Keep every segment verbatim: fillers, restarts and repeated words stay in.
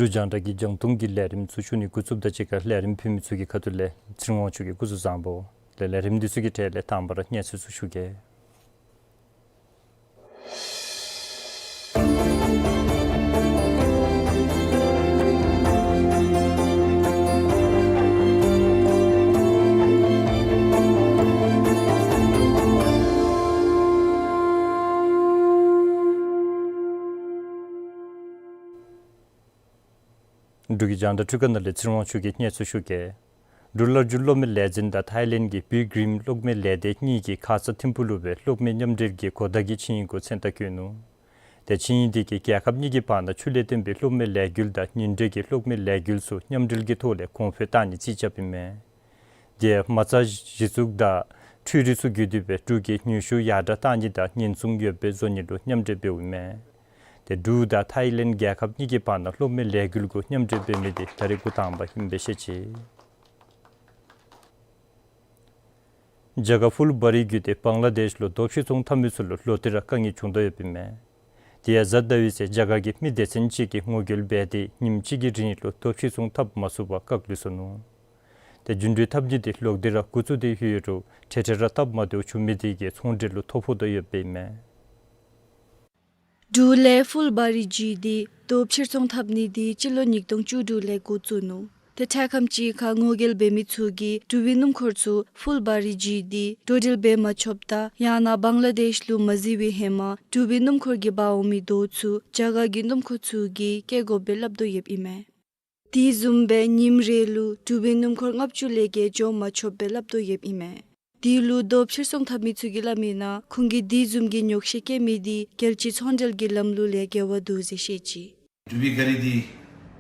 འབྲུག་རྒྱང་བསྒྲགས་ཀྱི་རྒྱང་མཐོང་གི་ལས་རིམ་ཚུ་ཞུ་ནི་འགོ་བཙུགསཔ་དང་གཅིག་ཁར་ལས་རིམ་ཕུལ་མི་ཚུ་གི་ཁ་ཐུག་ལས་ཚེ་རིང་དབང་ཕྱུག་གིས་སྐུ་གཟུགས་བཟང་པོ། ལས་ལས་རིམ་འདི་ཚུ་གི་གྲས་ལས་དང་པ་ར་གནས་ཚུལ་ཚུ་ཞུ་གེ། འབྲུག་གི་རྒྱང་བསྒྲགས་འཕྲུལ་ཁང་ནང་ལས་ཚེ་རིང་དབང་ཕྱུག་གིས་གནས་ཚུལ་ཞུ་གེ། འབྲུག་ལ་འབྲུག་གློག་མེ་ལས་འཛིན་དང་ཐའི་ལེནཌ་གི་བིལ་གྲིམ་གློག་མེ་ལས་སྡེ་གཉིས་ཀྱིས་ཁ་ཙ་ཐིམ་ཕུག་ལུ་སྦེ་གློག་མེ་མཉམ་འབྲེལ་གྱི་གོ་བརྡ་གི་ཆིངས་ཡིག་གུ་མཚན་རྟགས་བཀོད་ནུག། ཏེ་ཆིངས་ཡིག་འདི་གིས་རྒྱལ་ཁབ་གཉིས་ཀྱི་བར་ན་ཆུ་ལས་བརྟེན་པའི་གློག་མེ་ལས་འགུལ་དང་ཉིན་དྲོད་ཀྱི་གློག་མེ་ལས་འགུལ་ཚུ་མཉམ་འབྲེལ་གྱི་ཐོག་ལས་གོང་འཕེལ་གཏང་ནི་རྩིས་རྐྱབ་ཨིན་མས། དེ་ཡང་མ་རྩ་གཞི་བཙུགས་དང་འཕྲུལ་རིག་ཚུ་བརྒྱུད་དེ་སྦེ་འབྲུག་གི་ནུས་ཤུགས་ཡར་དྲག་གཏང་ནི་དང་ཉེན་སྲུང་ཡོདཔ་སྦེ་བཟོ་ནི་ལུ་མཉམ་འབྲེལ་འབདཝ་ཨིན་མས། ཏེ་འབྲུག་དང་ཐའི་ལེནཌ་རྒྱལ་ཁབ་གཉིས་ཀྱི་བར་ན་གློག་མེ་ལས་འགུལ་གུ་མཉམ་འབྲེལ་འབད་མི་འདི་ད་རེས་འགོ་དང་པ་ཨིནམ་སྦེ་བཤད་ཅི། རྒྱ་གར་ཕུལ་བ་རི་བརྒྱུད་དེ་བང་ལ་དེཤ་ལུ་རྡོ་ཕྱིར་ཚོང་འཐབ་མི་ཚུ་ལུ་ལོག་སྟེ་ར་དཀའ་ངལ་བྱུང་དོ་ཡོདཔ་ཨིན་མས། དེ་ཡང་གཟའ་ཟླ་བའི་ཚེ་རྒྱ་གར་གྱི་མི་སྡེ་ཚན་ཅིག་གིས་ངོ་རྒོལ་འབད་དེ་ཉིནམ་གཅིག་གི་རིང་ལུ་རྡོ་ཕྱིར་ཚོང་འཐབ་མ་ཚུགས་པར་བཀག་ལུས་སོ་ནུག། ཏེ་རྒྱུན་འགྲུལ་འཐབ་ནི་དེ་ལོག་སྟེ་ར་འགོ་བཙུགས་ཏེ་ཡོད་རུང་འཕྲལ་འཕྲལ་ར་སྟབས་མ་བདེཝ་བྱུང་མི་དེ་གིས་ཚོང་འབྲེལ་ལུ་ཐོ་ཕོག་དོ་ཡོདཔ་ཨིན་མས། འབྲུག་ལས་ཕུལ་བ་རི་བརྒྱུད་དེ་རྡོ་ཕྱིར་ཚོང་འཐབ་ནི་དེ་སྤྱི་ལོ་ཉིས་སྟོང་བཅུ་དྲུག་ལས་འགོ་བཙུགས་ནུག། ཏེ་འཕྲལ་ཁམས་ཅིག་ཁར་ངོ་རྒོལ་འབད་མི་ཚུ་གིས་འབྲུག་པའི་སྣུམ་འཁོར་ཚུ་ཕུལ་བ་རི་བརྒྱུད་དེ་འགྲོ་འགྲུལ་འབད་མ་ཆོགཔ་དང་ཡང་ན་བང་ལ་དེཤ་ལུ་མ་གཟིགས་པའི་ཧེ་མ་འབྲུག་པའི་སྣུམ་འཁོར་གྱིས་འབག་འོང་མི་རྡོ་ཚུ་རྒྱ་གར་གྱི་སྣུམ་འཁོར་ཚུ་གིས་བཀལ་དགོཔ་སྦེ་སླབ་དོ་ཡོདཔ་ཨིན་མས། དེ་བཟུམ་སྦེ་ཉིནམ་རེ་ལུ་འབྲུག་པའི་སྣུམ་འཁོར་ལྔ་བཅུ་ལས་བརྒལ་འགྱོ་མ་ཆོགཔ་སྦེ་སླབ་དོ་ཡོདཔ་ཨིན་མས། དེ་ལུ་རྡོ་ཕྱིར་ཚོང་འཐབ་མི་ཚུ་གིས་སླབ་མིའི་ནང་ཁོང་གིས་དེ་བཟུམ་གྱི་ཉོགས་བཤད་བཀལ་མི་དེ་རྒྱལ་སྤྱིའི་ཚོང་འབྲེལ་གྱི་ལམ་ལུགས་ལས་འགལ་བ་འདུག་ཟེར་བཤད་ཅི། འབྲུག་པའི་ག་རི་འདི་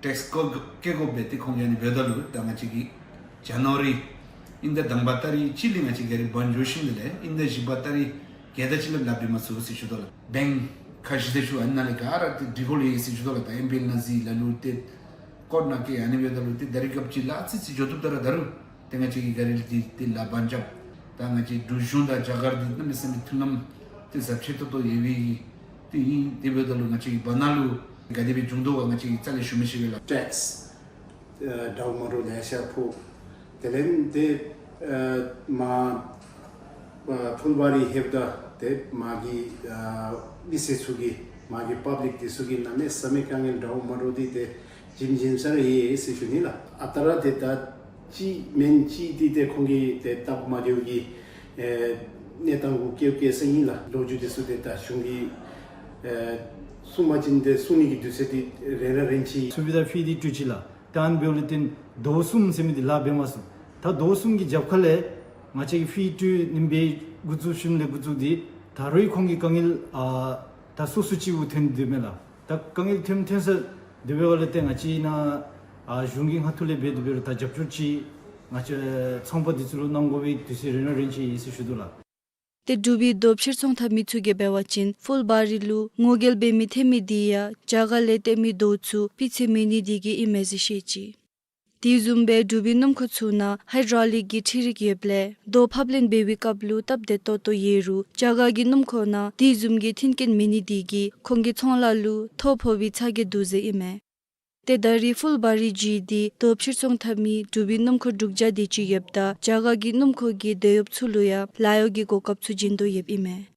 ཊེགསི་བཀོ་བཀལ་དགོཔ་སྦེ་ཏེ་ཁོང་ཡང་ནི་འབདཝ་ད་ལུ་ད་ང་བཅས་ཀྱིས་ཇ་ནཝ་རི་ཨིན་ཟླ་དང་པ་ཏ་རིག་གཅིག་ལས་ང་བཅས་ག་རི་བང་འགྱོ་ཞིནམ་ལས་ཨིན་ཟླ་བཞི་པ་ཏ་རིག་བརྒྱད་དང་གཅིག་ལུ་ལཱ་འབད་མ་ཚུགས་ཟེར་ཞུ་དོ་ལགས། བེངཀ་ཁ་བཞི་དེ་ཚུ་ཨ་ནཱ་ལས་ག་ར་ཏེ་སྒྲིག་གོ་ལས་ཟེར་ཞུ་དོ་ལགས། ད་ཨེམ་པི་ཨེལ་ནང་གཟིགས་ལ་ལུ་ཏེ་ཀོཊ་ནང་བཀལ། ཨ་ནི་འབདཝ་ད་ལུ་ཏེ་ད་རིས་སྐབས་ཅིག་ལཱ་ཙི་ཙི་འགྱོ་བཏུབ་ད་ར་ད་རུང་ཏེ་ང་བཅས་ཀྱི་ག་རི་འདི་ཏེ་ལཱ་འབག་འགྱོ། ད་ང་བཅས་འབྲུག་གཞུང་དང་རྒྱ་གར་འདི་གནམ་མེད་ས་མེད་མཐུན་ལམ་ཏེ་ཟབ་ཆེ་ཏོག་ཏོ་ཡོད་པའི་གི་ཏེ་ཨིན། དེ་འབདཝ་ད་ལུ་ང་བཅས་ཀྱི་བར་ན་ལུ་ག་དེ་སྦེ་བྱུང་དོ་ག་ང་བཅས་ཀྱིས་རྩ་ལས་ཞུ་མི་ཤེས་པས་ལགས། ཊེགསི་ཨ་འདྲཝ་མ་འདྲཝ་ལེ་ཤ་ཕོག། དེ་ལས་ཏེ་ཨ་མར་ཨ་ཕུལ་བ་རི་ལྷོདཔ་ད་ཏེ་མར་གྱི་ཨ་མི་སེར་ཚུ་གིས་མར་གྱི་པབ་ལིཀ་འདི་ཚུ་གིས་གནམ་མེད་ས་མེད་དཀའ་ངལ་འདྲཝ་མ་འདྲཝ་འདི་ཏེ་བྱིན་བྱིན་ས་ར་ཡོད་ཟེར་ཞུ་ནི་ལགས། ཨ་རྟག་ར་ཏེ་ད་གཅིག་མེན་གཅིག་འདི་ཏེ་ཁོང་གིས་ཏེ་སྟབས་མ་བདེཝ་གི་ཨེ་གནས་སྟངས་གུ་བཀལ་བཀལ་ས་ཨིན་ལགས། ལོ་རྒྱུས་འདི་ཚུ་ཏེ་ད་གཞུང་གིས་ཨེ་གསུང་པ་ཅིན་ཏེ་གསུང་ནི་གི་དུས་ཚོད་འདི་རན་ར་རན་ཅི། སུ་བི་དྷ་ཕི་འདི་སྤྲོད་ཅི་ལགས། ད་ཨ་ནི་འབདཝ་ལས་བརྟེན་རྡོ་གསུམ་ཟེར་མི་འདི་ལཱ་འབད་མ་ཚུགས། ད་རྡོ་གསུམ་གྱི་རྒྱབ་ཁ་ལས་ང་བཅས་ཀྱིས་ཕི་སྤྲོད་ནི་འབད་འགོ་བཙུགས་ཞིནམ་ལས་འགོ་བཙུགས་ཏེ་ད་རུང་ཁོང་གི་དཀའ་ངལ་ཨ་ད་སོ་སོ་ཅིག་གུ་ཐོན་དོ་མས་ལགས། ད་དཀའ་ངལ་ཐོན་ཐོན་ས་དེ་འབདཝ་ལས་བརྟེན་ང་བཅས་ནཱ་ཨ་གཞུང་གི་ངོས་ཐོག་ལས་འབད་དེ་འབད་རུང་ད་རྒྱབ་སྐྱོར་ཅིག་ང་བཅས་ཚོང་པ་འདི་ཚུ་ལུ་གནང་དགོ་པའི་དུས་ཚོད་རན་ར་རན་ཅི་ཨིན་ཟེར་ཞུ་དོ་ལགས། ཏེ་འབྲུག་པའི་རྡོ་ཕྱིར་ཚོང་འཐབ་མི་ཚུ་གིས་འབད་བ་ཅིན་ཕུལ་བ་རི་ལུ་ངོ་རྒོལ་འབད་མི་ཐོན་མི་དེ་ཡང་རྒྱ་གར་ལས་བཏོན་མི་རྡོ་ཚུ་སྤུས་ཚད་མེད་ནི་དེ་གིས་ཨིན་མས་ཟེར་བཤད་ཅི། དེ་བཟུམ་སྦེ་འབྲུག་པའི་སྣུམ་འཁོར་ཚུ་ནང་ཧའི་ཌྲོ་ལིཀ་གི་འཕྲུལ་རིག་ཡོདཔ་ལས་རྡོ་ཕབ་ལེན་འབད་བའི་སྐབས་ལུ་སྟབས་བདེ་ཏོག་ཏོ་ཡོད་རུང་རྒྱ་གར་གྱི་སྣུམ་འཁོར་ནང་དེ་བཟུམ་གྱི་མཐུན་རྐྱེན་མེད་ནི་དེ་གིས་ཁོང་གི་ཚོང་ལཱ་ལུ་ཐོ་ཕོག་པའི་ཚ་གྱང་འདུག་ཟེར་ཨིན་མས། ཏེ་ད་རེས་ཕུལ་བ་རི་བརྒྱུད་དེ་རྡོ་ཕྱིར་ཚོང་འཐབ་མི་འབྲུག་པའི་སྣུམ་འཁོར་དྲུག་བརྒྱ་དེ་ཅིག་ཡོདཔ་ད་རྒྱ་གར་གྱི་སྣུམ་འཁོར་གྱི་འདོད་ཡོདཔ་ཚུ་ལུ་ཡང་ལཱ་གཡོག་གི་གོ་སྐབས་ཚུ་བྱིན་དོ་ཡོདཔ་ཨིན་མས།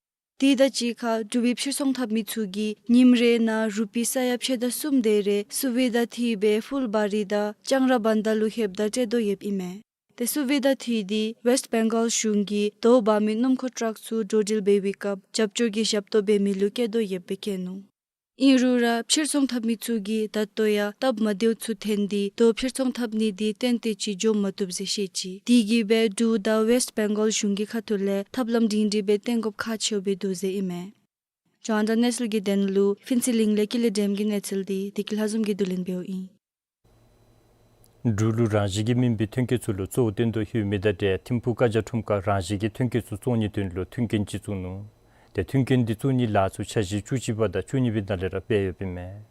དེ་དང་གཅིག་ཁར་འབྲུག་པའི་ཕྱིར་ཚོང་འཐབ་མི་ཚུ་གིས་ཉིནམ་རེ་ནང་རུ་པི་ས་ཡ་ཕྱེད་དང་གསུམ་དེ་རེ་སུ་བི་དྷ་ཐེབས་སྦེ་ཕུལ་བ་རི་དང་ལྕང་ར་བན་དྷ་ལུ་ལྷོདཔ་ད་སྤྲོད་དོ་ཡོདཔ་ཨིན་མས། ཏེ་སུ་བི་དྷ་ཐེབས་དེ་ཝེསཊ་བེང་གཱལ་གཞུང་གིས་རྡོ་འབག་མི་སྣུམ་འཁོར་ཊརཀ་ཚུ་འགྲོ་འགྲུལ་འབད་བའི་སྐབས་རྒྱབ་སྐྱོར་གྱི་ཞབས་ཏོག་འབད་མི་ལུ་བཀོད་དོ་ཡོདཔ་སྦེ་བཀོད་ནུག། ཨིན་རུང་ར་ཕྱིར་ཚོང་འཐབ་མི་ཚུ་གིས་ད་ལྟོ་ཡང་སྟབས་མ་བདེཝ་ཚུ་ཐོན་ཏེ་རྡོ་ཕྱིར་ཚོང་འཐབ་ནི་དེ་ཏན་ཏན་ཅིག་འགྱོ་མ་བཏུབ་ཟེར་བཤད་ཅི། དེ་གིས་འབད་འབྲུག་དང་ཝེསཊ་བེང་གཱལ་གཞུང་གི་ཁ་ཐུག་ལས་ཐབས་ལམ་སྒྲིང་སྒྲི་སྦེ་བཏོན་དགོཔ་ཁག་ཆེཝ་སྦེ་འདུག་ཟེར་ཨིན་མས། རྒྱང་བསྒྲགས་གནས་ཚུལ་གྱི་དོན་ལུ་ཕུན་ཚོགས་གླིང་ལས་ཀུན་ལེགས་སྒྲོལམ་གྱི་གནས་ཚུལ་དེ་བདེ་སྐྱིད་ལྷ་འཛོམས་ཀྱིས་བསྡུ་ལེན་འབདཝ་ཨིན། འབྲུག་ལུ་རང་བཞིན་གྱིས་སྨིན་པའི་ཐོན་སྐྱེད་ཚུ་ལུ་གཙོ་བོ་བཏོན་དོ་ཡོད་མི་དང་འབྲེལ་ཐིམ་ཕུག་ཀ་ཇ་ཁྲོམ་ཁར་རང་བཞིན་གྱི་ཐོན་སྐྱེད་ཚུ་བཙོང་ནིའི་དོན་ལུ་མཐུན་རྐྱེན་ཅིག་བཙུགས་ནུག། ཏེ་མཐུན་རྐྱེན་འདི་བཙུགས་ནིའི་ལཱ་ཚུ་འཆར་གཞི་བཅུ་གཅིག་པ་དང་བཅུ་གཉིས་པའི་ནང་ལས་ར་འབད་ཡོདཔ་ཨིན་མས།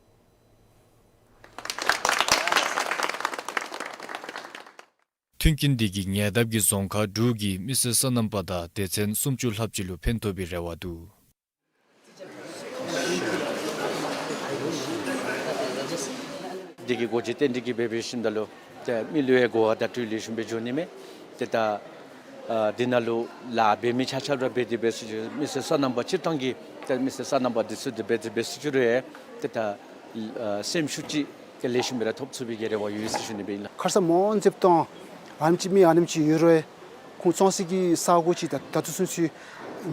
མཐུན་རྐྱེན་འདི་གིས་ཉེ་འདབས་ཀྱི་རྫོང་ཁག་དྲུག་གི་མི་སེར་སོ་ནམ་པ་དང་སྡེ་ཚན་སུམ་ཅུ་ལྷགཔ་ཅིག་ལུ་ཕན་ཐོགས་པའི་རེ་བ་འདུག། འདི་གི་སྒོ་འབྱེད་རྟེན་འབྲེལ་གྱི་འབད་འབད་ཞིནམ་ད་ལུ་ཏེ་མི་ལུ་ཡང་གོ་བ་བརྡ་སྤྲོད་ལེགས་ཤོམ་སྦེ་འགྱོ་ནི་མས། ཏེ་ད་ཨ་འདི་ནང་ལུ་ལཱ་འབད་མི་ཆ་ཁྱབ་ར་འབད་དེ་འབད་ཟེར་ཞུ། མི་སེར་སོ་ནམ་པ་སྤྱིར་བཏང་གི་ཏེ་མི་སེར་སོ་ནམ་པ་འདི་ཚུ་འདི་འབད་དེ་འབད་ཟེར་ཞུ་རུང་ཡང་ཏེ་ད་ཨ་སེམས་ཤུགས་ཅིག་ཏེ་ལེགས་ཤོམ་སྦེ་ར་ཐོབ་ཚུགས་པའི་གི་རེ་བ་ཡོད་ཟེར་ཞུ་ནི་སྦེ་ཨིན་ལགས། ཁར་ས་མོན་ཛེབ་ཏོང་ཨ་ནེམ་ཅིག་མི་ཨ་ནེམ་ཅིག་ཡོད་རུང་ཁོང་བཙོང་སའི་གི་ས་གོ་ཅིག་ད་ད་ལྟོ་ཚུན་ཚོད་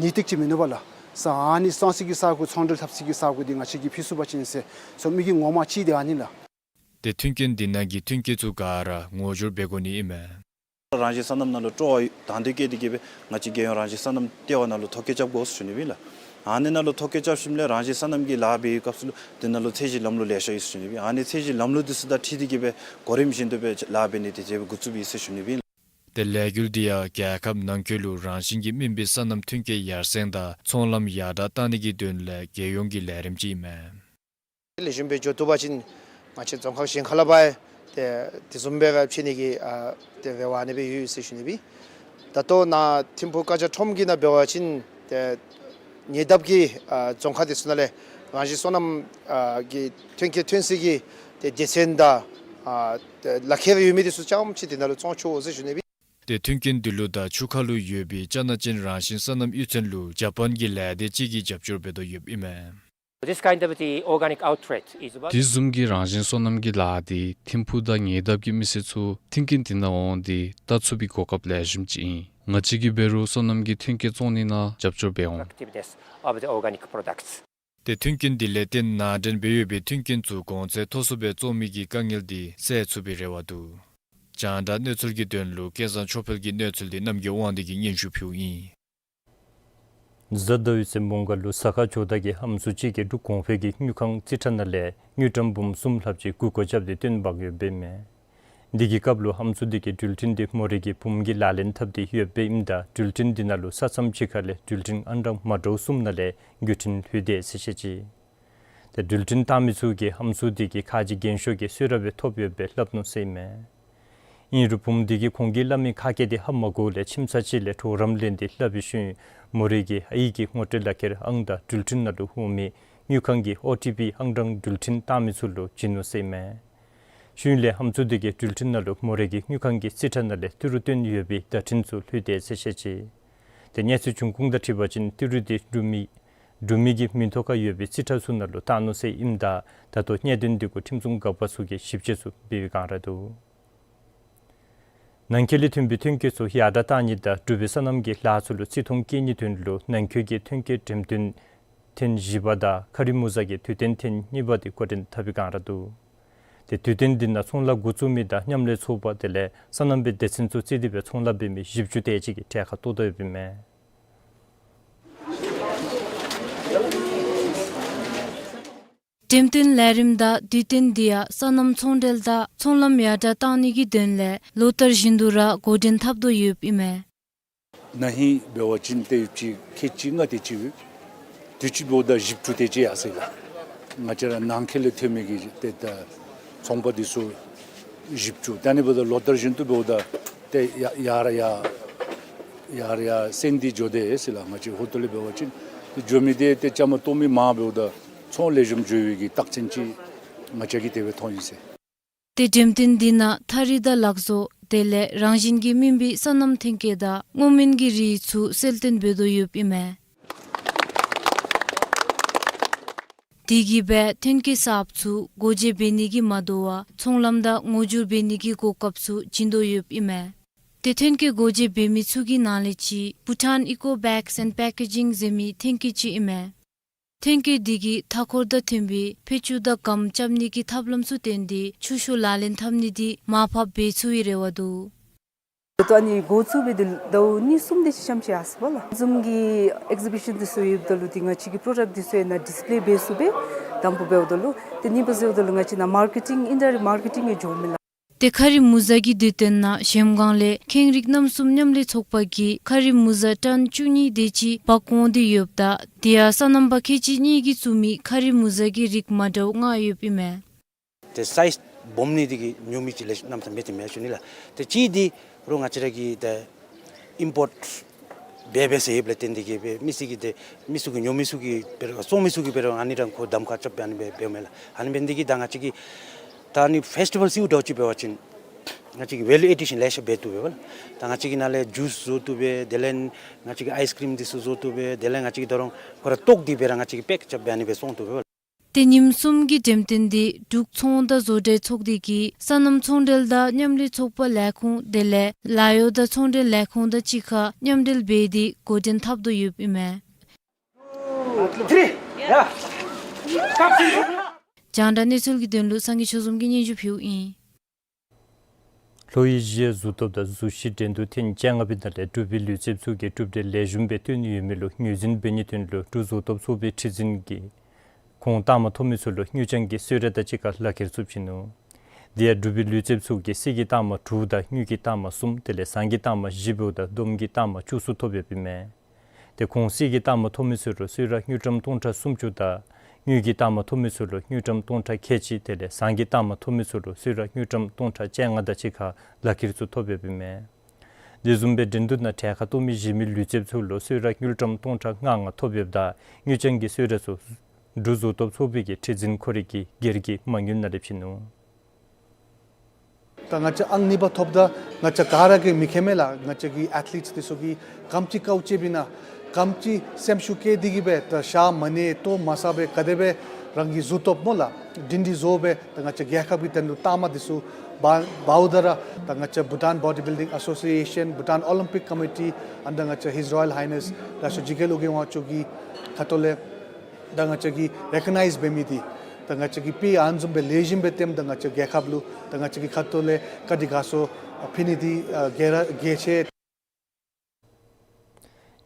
ངེས་ཏིག་ཅིག་མིན་ནུག་པ་ལགས། ས་ཨ་ནི་བཙོང་སའི་གི་ས་གོ་ཚོང་འབྲེལ་འཐབ་སའི་གི་ས་གོ་འདི་ང་བཅས་ཀྱིས་ཕུལ་ཚུགས་པ་ཅིན་ཟེར་སོ་མི་གི་ངོ་མ་ཅིག་འདི་ཨ་ནི་ལགས། ཏེ་མཐུན་རྐྱེན་འདི་ནང་གི་ཐོན་སྐྱེད་ཚུ་ག་ར་ངོ་སྦྱོར་འབད་དགོ་ནི་ཨིན་མས། རང་བཞིན་སོ་ནམ་ནང་ལུ་སྤྲོ་བ་དང་འདོད་བསྐྱེད་དེ་གིས་སྦེ་ང་བཅས་རྒྱལ་ཡོངས་རང་བཞིན་སོ་ནམ་ལྟེ་བ་ནང་ལུ་ཐོ་བཀོད་རྐྱབ་དགོ་ཟེར་ཞུ་ནི་སྦེ་ཨིན་ལགས། ཨ་ནི་ནང་ལུ་ཐོ་བཀོད་རྐྱབ་ཞིནམ་ལས་རང་བཞིན་སོ་ནམ་གྱི་ལཱ་འབད་བའི་སྐབས་སུ་ལུ་འདི་ནང་ལུ་ཚད་གཞི་ལམ་ལུགས་ལེ་ཤ་ཡོད་ཟེར་ཞུ་ནི་སྦེ་ཨིན། ཨ་ནི་ཚད་གཞི་ལམ་ལུགས་འདི་ཚུ་དང་འཁྲིལ་ཏེ་གིས་སྦེ་གོ་རིམ་བཞིན་དུ་སྦེ་ལཱ་འབད་ནི་དེ་ཅིག་སྦེ་འགོ་བཙུགས་པའི་ཟེར་ཞུ་ནི་སྦེ་ཨིན་ལགས། ཏེ་ལས་འགུལ་འདི་ཡང་རྒྱལ་ཁབ་ནང་འཁོད་ལུ་རང་བཞིན་གྱིས་སྨིན་པའི་སོ་ནམ་ཐོན་སྐྱེད་ཡར་སེང་དང་ཚོང་ལམ་ཡར་དྲག་གཏང་ནི་གི་དོན་ལས་རྒྱལ་ཡོངས་ཀྱི་ལས་རིམ་ཅིག་ཨིན་མས། ལེགས་ཤོམ་སྦེ་འགྱོ་བཏུབ་པ་ཅིན་ང་བཅས་རྫོང་ཁག་གཞན་ཁ་ལས་ཕར་ཏེ་དེ་བཟུམ་སྦེ་ར་ཕྱད་ནི་གི་ཨ་ཏེ་རེ་བ་ཨ་ནི་སྦེ་ཡོད་ཟེར་ཞུ་ནི་སྦེ། ད་ལྟོ་ནཱ་ཐིམ་ཕུག་ཀ་ཇ་ཁྲོམ་གྱི་ནང་འབད་བ་ཅིན་ཏེ་ཉེ་འདབས་ཀྱི་ཨ་རྫོང་ཁག་དེ་ཚུ་ནང་ལས་རང་བཞིན་སོ་ནམ་ཨ་གི་ཐོན་སྐྱེད་ཐོན་སའི་གི་ཏེ་སྡེ་ཚན་དང་ཨ་ཏེ་ལག་ཁྱེར་ཡོད་མི་དེ་ཚུ་རྐྱངམ་ཅིག་དེ་ནང་ལུ་བཙོང་ཆོག་ཟེར་ཞུ་ནི་སྦེ། ཏེ་མཐུན་རྐྱེན་འདི་ལུ་ད་ཆུ་ཁ་ལུ་ཡོད་པའི་ཅ་ན་ཅན་རང་བཞིན་སོ་ནམ་གཡུས་ཚན་ལུ་ཇ་པཱན་གྱི་ལས་སྡེ་ཅིག་གིས་རྒྱབ་སྐྱོར་འབད་དོ་ཡོདཔ་ཨིན་མས། This kind of the organic outlet is about དེ་བཟུམ་གྱི་རང་བཞིན་སོ་ནམ་གྱི་ལཱ་འདི་ཐིམ་ཕུག་དང་ཉེ་འདབས་ཀྱི་མི་སེར་ཚུ་མཐུན་རྐྱེན་འདི་ནང་འོང་སྟེ་བལྟ་ཚུགས་པའི་གོ་སྐབས་ལེགས་ཤོམ་ཅིག་ཨིན། ང་བཅས་ཀྱིས་འབད་རུང་སོ་ནམ་གྱི་ཐོན་སྐྱེད་བཙོང་ནི་ནང་རྒྱབ་སྐྱོར་འབད་འོང་། Attractiveness of the organic products. ཏེ་མཐུན་རྐྱེན་འདི་ལས་བརྟེན་ནང་འདྲེན་འབད་ཡོད་པའི་མཐུན་རྐྱེན་ཚུ་གོང་ཚད་མཐོ་སུ་སྦེ་བཙོང་མི་གི་དཀའ་ངལ་འདི་སེལ་ཚུགས་པའི་རེ་བ་འདུག། རྒྱང་བསྒྲགས་གནས་ཚུལ་གྱི་དོན་ལུ་སྐལ་བཟང་ཆོས་འཕེལ་གྱི་གནས་ཚུལ་འདི་རྣམ་རྒྱལ་དབང་འདུས་ཀྱིས་སྙན་ཞུ་ཕུལཝ་ཨིན། གཟའ་ཟླ་བའི་ཚེ་མོང་སྒར་ལུ་ཟ་ཁང་ཇོ་བདག་གི་ཧམ་སུ་ཅིག་གིས་འབྲུག་གོང་འཕེལ་གྱི་དངུལ་ཁང་རྩིས་ཁྲ་ནང་ལས་དངུལ་ཀྲམ་འབུམ་གསུམ་ལྷགཔ་ཅིག་མགུ་སྐོར་རྐྱབ་སྟེ་བཏོན་འབག་ཡོདཔ་ཨིན་མས། འདི་གི་སྐབས་ལུ་ཧམ་སུ་འདི་གིས་འགྲུལ་འཕྲིན་འདི་མོ་རའི་གི་བུམོ་གིས་ལག་ལེན་འཐབ་སྟེ་ཡོདཔ་ཨིནམ་ད་འགྲུལ་འཕྲིན་འདི་ནང་ལུ་ས་མཚམས་ཅིག་ཁ་ལས་འགྲུལ་འཕྲིན་ཨང་གྲངས་མ་འདྲཝ་གསུམ་ནང་ལས་འགུལ་འཕྲིན་ལྷོད་དེས་ཟེར་བཤད་ཅི། ཏེ་འགྲུལ་འཕྲིན་བཏང་མི་ཚུ་གིས་ཧམ་སུ་འདི་གི་ཁ་རྗེ་རྒན་ཤོས་ཀྱིས་གསོལ་རས་སྦེ་ཐོབ་ཡོད་པའི་སླབ་ནུག་ཟེར་ཨིན་མས། ཨིན་རུང་བུམོ་འདི་གིས་ཁོང་གིས་སླབ་མི་ཁ་སྐད་འདི་ཧ་མ་གོཝ་ལས་ཁྱིམ་ཚང་ཅིག་ལས་གྲོགས་རམ་ལེན་ཏེ་སླབ་པའི་ཤུལ་མོ་རའི་གི་ཨའི་གི་ངོ་སྤྲོད་ལག་ཁྱེར་ཨང་དང་འགྲུལ་འཕྲིན་ནང་ལུ་འོང་མི་དངུལ་ཁང་གི་ཨོ་ཊི་པི་ཨང་གྲངས་འགྲུལ་འཕྲིན་བཏང་མི་ཚུ་ལུ་བྱིན་ནུག་ཟེར་ཨིན་མས། ཤུལ་ལས་ཧམ་སུ་འདི་གིས་འགྲུལ་འཕྲིན་ནང་ལུ་མོ་རའི་གི་དངུལ་ཁང་གི་རྩིས་ཁྲ་ནང་ལས་ཏི་རུ་བཏོན་ཡོད་པའི་བརྡ་འཕྲིན་ཚུ་ལྷོད་དེས་ཟེར་བཤད་ཅི། ཏེ་གནས་ཚུལ་འབྱུང་ཁུངས་དང་འཁྲིལ་བ་ཅིན་ཏི་རུ་འདི་འབྲུག་མི་འབྲུག་མི་གི་མིང་ཐོག་ཁར་ཡོད་པའི་རྩིས་ཁྲ་ཚུ་ནང་ལུ་བཏང་ནུག་ཟེར་ཨིནམ་ད་ད་ལྟོ་གནད་དོན་འདི་གུ་ཁྲིམས་སྲུང་འགག་པ་ཚུ་གིས་ཞིབ་དཔྱད་ཚུ་འབད་བའི་སྒང་ར་འདུག། ནང་འཁོད་ལས་ཐོན་པའི་ཐོན་སྐྱེད་ཚུ་ཡར་དྲག་གཏང་ནི་དང་འབྲུག་པའི་སོ་ནམ་གྱི་ལཱ་ཚུ་ལུ་བརྩི་མཐོང་བསྐྱེད་ནིའི་དོན་ལུ་ནང་འཁོད་ཀྱི་ཐོན་སྐྱེད་འགྲེམས་སྟོན་ཐེངས་བཞི་པ་དང་ཁ་རི་མུ་ཟ་གི་དུས་སྟོན་ཐེངས་གཉིས་པ་དེ་འགོ་འདྲེན་འཐབ་པའི་སྒང་ར་འདུག། ཏེ་དུས་སྟོན་འདི་ནང་ཚོང་ལཱ་འགོ་བཙུགས་མི་དང་མཉམ་ལས་ཚོགས་པ་དེ་ལས་སོ་ནམ་པའི་སྡེ་ཚན་ཚུ་བརྩིས་ཏེ་སྦེ་ཚོང་ལཱ་འབད་མི་བཞི་བཅུ་དེ་ཅིག་གིས་གྲལ་ཁར་གཏོགས་དོ་ཡོདཔ་ཨིན་མས། འགྲེམས་སྟོན་ལས་རིམ་དང་དུས་སྟོན་འདི་ཡང་སོ་ནམ་ཚོང་འབྲེལ་དང་ཚོང་ལམ་ཡར་དྲག་གཏང་ནི་གི་དོན་ལས་ལོ་ལྟར་བཞིན་དུ་ར་འགོ་འདྲེན་འཐབ་དོ་ཡོདཔ་ཨིན་མས། ན་ཧིང་འབད་བ་ཅིན་ཏེ་ཡོདཔ་ཅིག་ཁལ་གཅིག་ལྔ་དེ་ཅིག་ཡོད། དུས་ཅི་འབདཝ་ད་བཞི་བཅུ་དེ་ཅིག་ཡར་སོང་ཡི་ལགས། ང་བཅས་ར་ནང་འཁོད་ལས་ཐོན་མི་གི་ཏེ་ད་ཚོང་པ་འདི་ཚུ་བཞི་བཅུ། ད་ཨ་ནི་འབདཝ་ད་ལོ་ལྟར་བཞིན་དུ་འབདཝ་ད་ཏེ་ཡར་ཡར་ཡར་ཡར་ཡར་སེང་སྟེ་འགྱོ་དེས་ཟེར་ལགས། ང་བཅས་ཧོ་ཏོ་ལས་འབད་བ་ཅིན་ཏེ་འགྱོ་མི་དེ་ཏེ་བཅའ་མར་གཏོགས་མི་མང་འབདཝ་ད་ཚོང་ལེགས་ཤོམ་འགྱོ་བའི་གི་རྟགས་མཚན་ཅིག་ང་བཅས་ཀྱིས་དེ་སྦེ་མཐོང་ཡི་ཟེར། ཏེ་འགྲེམས་སྟོན་འདི་ནང་ཐ་རི་དང་ལག་བཟོ་དེ་ལས་རང་བཞིན་གྱིས་སྨིན་པའི་སོ་ནམ་ཐོན་སྐྱེད་དང་སྔོ་སྨན་གྱི་རིགས་ཚུ་གསལ་སྟོན་འབད་དོ་ཡོདཔ་ཨིན་མས། དེ་གིས་སྦེ་ཐོན་སྐྱེད་གསརཔ་ཚུ་སྒོ་འབྱེད་འབད་ནི་གིས་མ་དོ་བར་ཚོང་ལམ་དང་ངོ་སྒྱུར་འབད་ནི་གི་གོ་སྐབས་ཚུ་བྱིན་དོ་ཡོདཔ་ཨིན་མས། ཏེ་ཐོན་སྐྱེད་སྒོ་འབྱེད་འབད་མི་ཚུ་གི་ནང་ལས་གཅིག་Bhutan Eco Bags and Packaging ཟེར་མི་ཐོན་སྐྱེད་ཅིག་ཨིན་མས། ཐོན་སྐྱེད་འདི་གིས་མཐའ་འཁོར་དང་མཐུན་པའི་ཕད་ཅུང་དང་སྒམ་རྐྱབ་ནི་གི་ཐབས་ལམ་ཚུ་བཏོན་ཏེ་ཆུ་ཤོག་ལག་ལེན་འཐབ་ནི་འདི་མར་ཕབ་འབད་ཚུགས་པའི་རེ་བ་འདུག། ད་ཨ་ནི་འགོ་བཙུགས་འབད་དེ་ཟླཝ་གཉིས་གསུམ་དེ་ཅིག་ཙམ་ཅིག་ཡར་སོང་པ་ལགས། བཟུམ་གྱི་ཨེག་ཟི་བི་ཤཱན་འདི་ཚུ་ཡོདཔ་ད་ལུ་ཏེ་ང་བཅས་ཀྱི་པྲོ་ཌཀཊ་འདི་ཚུ་ཡང་ནཱ་ཌིསི་པེ་ལེ་འབད་ཚུགས་པས། དང་པ་འབདཝ་ད་ལུ་ཏེ་གཉིས་པ་འབདཝ་ད་ལུ་ང་བཅས་ནཱ་མར་ཀེ་ཊིང་ཨིན་ཌའི་རེཀཊ་མར་ཀེ་ཊིང་ཡང་འགྱོཝ་མས་ལགས། ཏེ་ཁ་རི་མུ་ཟ་གི་དུས་སྟོན་ནང་གཞལམ་སྒང་ལས་ཁེངས་རིགས་རྣམ་གསུམ་མཉམ་ལས་ཚོགས་པ་གིས་ཁ་རི་མུ་ཟ་ཊཱན་བཅུ་གཉིས་དེ་ཅིག་འབག་འོང་སྟེ་ཡོདཔ་ད་དེ་ཡང་སོ་ནམ་པ་ཁལ་གཅིག་གཉིས་ཀྱིས་བཙུགས་མི་ཁ་རི་མུ་ཟ་གི་རིགས་མ་འདྲཝ་ལྔ་ཡོདཔ་ཨིན་མས། ཏེ་སའིཛ་སྦོམ་ནི་དེ་གིས་ཉོ་མི་ཅིག་ལེ་ཤ་གནམ་མེད་ས་མེད་ཏེ་མེད་ཞུ་ནི་ལགས། ཏེ་གཅིག་འདི་རོགས་ང་བཅས་ར་གི་ཏེ་ཨིམ་པོརཊ་འབད་འབད་ཟེར་ཡོདཔ་ལས་བརྟེན་ཏེ་གིས་སྦེ་མི་སེར་གྱིས་ཏེ་མི་ཚུ་གིས་ཉོ་མི་ཚུ་གིས་འབད་རུང་བཙོང་མི་ཚུ་གིས་འབད་རུང་ཨ་ནི་རང་ཁོ་གདམ་ཁ་རྐྱབ་སྦེ་ཨ་ནི་སྦེ་འབདཝ་མས་ལགས། ཨ་ནི་འབད་ནི་དེ་གིས་ད་ང་བཅས་ཀྱིས་ད་ཨ་ནི་ཕེསི་ཊི་བཱལ་ཟེརཝ་ད་ཅིག་འབད་བ་ཅིན་ང་བཅས་ཀྱིས་ཝེ་ལུ་ཨེ་ཌི་ཤཱན་ལེ་ཤ་འབད་བཏུབ་པས་ལགས། ད་ང་བཅས་ཀྱིས་ནཱ་ལས་ཇུས་བཟོ་བཏུབ་པས། དེ་ལས་ང་བཅས་ཀྱིས་ཨའིསི་ཀིརིམ་འདི་ཚུ་བཟོ་བཏུབ་པས། དེ་ལས་ང་བཅས་ཀྱིས་ད་རུང་ཁོ་ར་བཏོག་སྟེ་འབད་རུང་ང་བཅས་ཀྱིས་པེཀ་རྐྱབ་སྦེ་ཨ་ནི་སྦེ་བཙོང་བཏུབ་པས་ལགས། ཏེ་ཉིནམ་གསུམ་གྱི་འགྲེམས་སྟོན་འདི་འབྲུག་ཚོང་དང་བཟོ་གྲྭའི་ཚོགས་སྡེ་གིས་སོ་ནམ་ཚོང་འབྲེལ་དང་མཉམ་ལས་ཚོགས་པ་ལས་ཁུངས་དེ་ལས་ལཱ་གཡོག་དང་ཚོང་འབྲེལ་ལས་ཁུངས་དང་གཅིག་ཁར་མཉམ་འབྲེལ་འབད་དེ་འགོ་འདྲེན་འཐབ་དོ་ཡོདཔ་ཨིན་མས། རྒྱང་བསྒྲགས་གནས་ཚུལ་གྱི་དོན་ལུ་སངས་རྒྱས་ཆོས་འཛོམས་ཀྱིས་སྙན་ཞུ་ཕུལཝ་ཨིན། ལྷོ་ཨེ་ཤི་ཡ་གཟུགས་སྟོབས་དང་གཟུགས་གཞི་འགྲན་བསྡུར་ཐེངས་བཅོ་ལྔ་པའི་ནང་ལས་འབྲུག་པའི་ལུས་རྩལཔ་ཚུ་གིས་གྲུབ་འབྲས་ལེགས་ཤོམ་སྦེ་བཏོན་ཡོད་མི་ལུ་ངོས་འཛིན་འབད་ནིའི་དོན་ལུ་འབྲུག་གཟུགས་སྟོབས་ཚོགས་པའི་ཁྲི་འཛིན་གྱིས་གོང་རྟགས་མ་ཐོབ་མི་ཚུ་ལུ་དངུལ་རྐྱང་གི་གསོལ་རས་དང་གཅིག་ཁར་ལག་ཁྱེར་ཚུ་བྱིན་ནུག། དེ་ཡང་འབྲུག་པའི་ལུས་རྩལཔ་ཚུ་གིས་གསེར་གྱི་རྟགས་མ་དྲུག་དང་དངུལ་གྱི་རྟགས་མ་གསུམ་དེ་ལས་ཟངས་ཀྱི་རྟགས་མ་བཞི་འབདཝ་ད་སྡོམ་གྱི་རྟགས་མ་བཅུ་གསུམ་ཐོབ་ཡོདཔ་ཨིན་མས། དེ་ཁོང་གསེར་གྱི་རྟགས་མ་ཐོབ་མི་ཚུ་ལུ་གསོལ་རས་དངུལ་ཀྲམ་སྟོང་ཕྲག་སུམ་ཅུ་དང་དངུལ་གྱི་རྟགས་མ་ཐོབ་མི་ཚུ་ལུ་དངུལ་ཀྲམ་སྟོང་ཕྲག་ཁལ་གཅིག་དེ་ལས་ཟངས་ཀྱི་རྟགས་མ་ཐོབ་མི་ཚུ་ལུ་གསོལ་རས་དངུལ་ཀྲམ་སྟོང་ཕྲག་བཅོ་ལྔ་དང་གཅིག་ཁར་ལག་ཁྱེར་ཚུ་ཐོབ་ཡོདཔ་ཨིན་མས། དེ་བཟུམ་སྦེ་འགྲན་བསྡུར་ནང་གྲལ་ཁར་གཏོགས་མི་གཞན་མི་ལུས་རྩལཔ་ཚུ་ལུ་གསོལ་རས་དངུལ་ཀྲམ་སྟོང་ཕྲག་ལྔ་ལྔ་ཐོབ་ཡོདཔ་ད་དངུལ་རྐྱང་གི་གསོལ་རས་ཚུ་འབྲུག་གཟུགས་སྟོབས་ཚོགས་པའི་གི་ཁྲི་འཛིན་ཁོ་རའི་གི་སྒེར་གྱི་མ་དངུལ་ནང་ལས་བྱིན་ནུག། ད་ང་བཅས་ཨང་གཉིས་པ་ཐོབ་ད་ང་བཅས་ག་ར་གིས་མི་མཁྱེན་མས་ལགས། ང་བཅས་ཀྱི་ཨེཐ་ལིཊསི་འདི་ཚུ་གིས་ག་དེམ་ཅིག་དཀའཝ་སྤྱད་པས་ན་ག་དེམ་ཅིག་སེམས་ཤུགས་བསྐྱེད་དེ་གིས་སྦེ་ད་ཞག་མ་ནེམ་ལྟོ་མ་བཟའ་བར་ག་དེ་སྦེ་རང་གི་གཟུགས་སྟོབས་སྨོ་ལགས་སྒྲིང་སྒྲི་བཟོ་སྦེ་ད་ང་བཅས་རྒྱལ་ཁབ་ཀྱི་དོན་ལུ་རྟགས་མ་འདི་ཚུ་འབག་འབགཝ་ད་ར་ད་ང་བཅས་Bhutan Bodybuilding Association, Bhutan Olympic Committee under ང་བཅས་His Royal Highness ལ་སོགས་འཇིགས་རྒྱལ་ཨོ་རྒྱན་དབང་ཕྱུག་གི་ཁ་ཐུག་ལས་ད་ང་བཅས་ཀྱིས་རེ་ཀོ་ནའིཛ་འབད་མི་འདི་ད་ང་བཅས་ཀྱིས་དཔེ་ཨ་ནི་བཟུམ་སྦེ་ལེགས་ཤོམ་སྦེ་སྟོནམ་ད་ང་བཅས་རྒྱལ་ཁབ་ལུ་ད་ང་བཅས་ཀྱི་ཁ་ཐུག་ལས་བཀའ་དྲིན་དགའ་ཚོར་ཕུལ་ནི་འདི་ཨ་གལ་ར་གལ་ཆེ།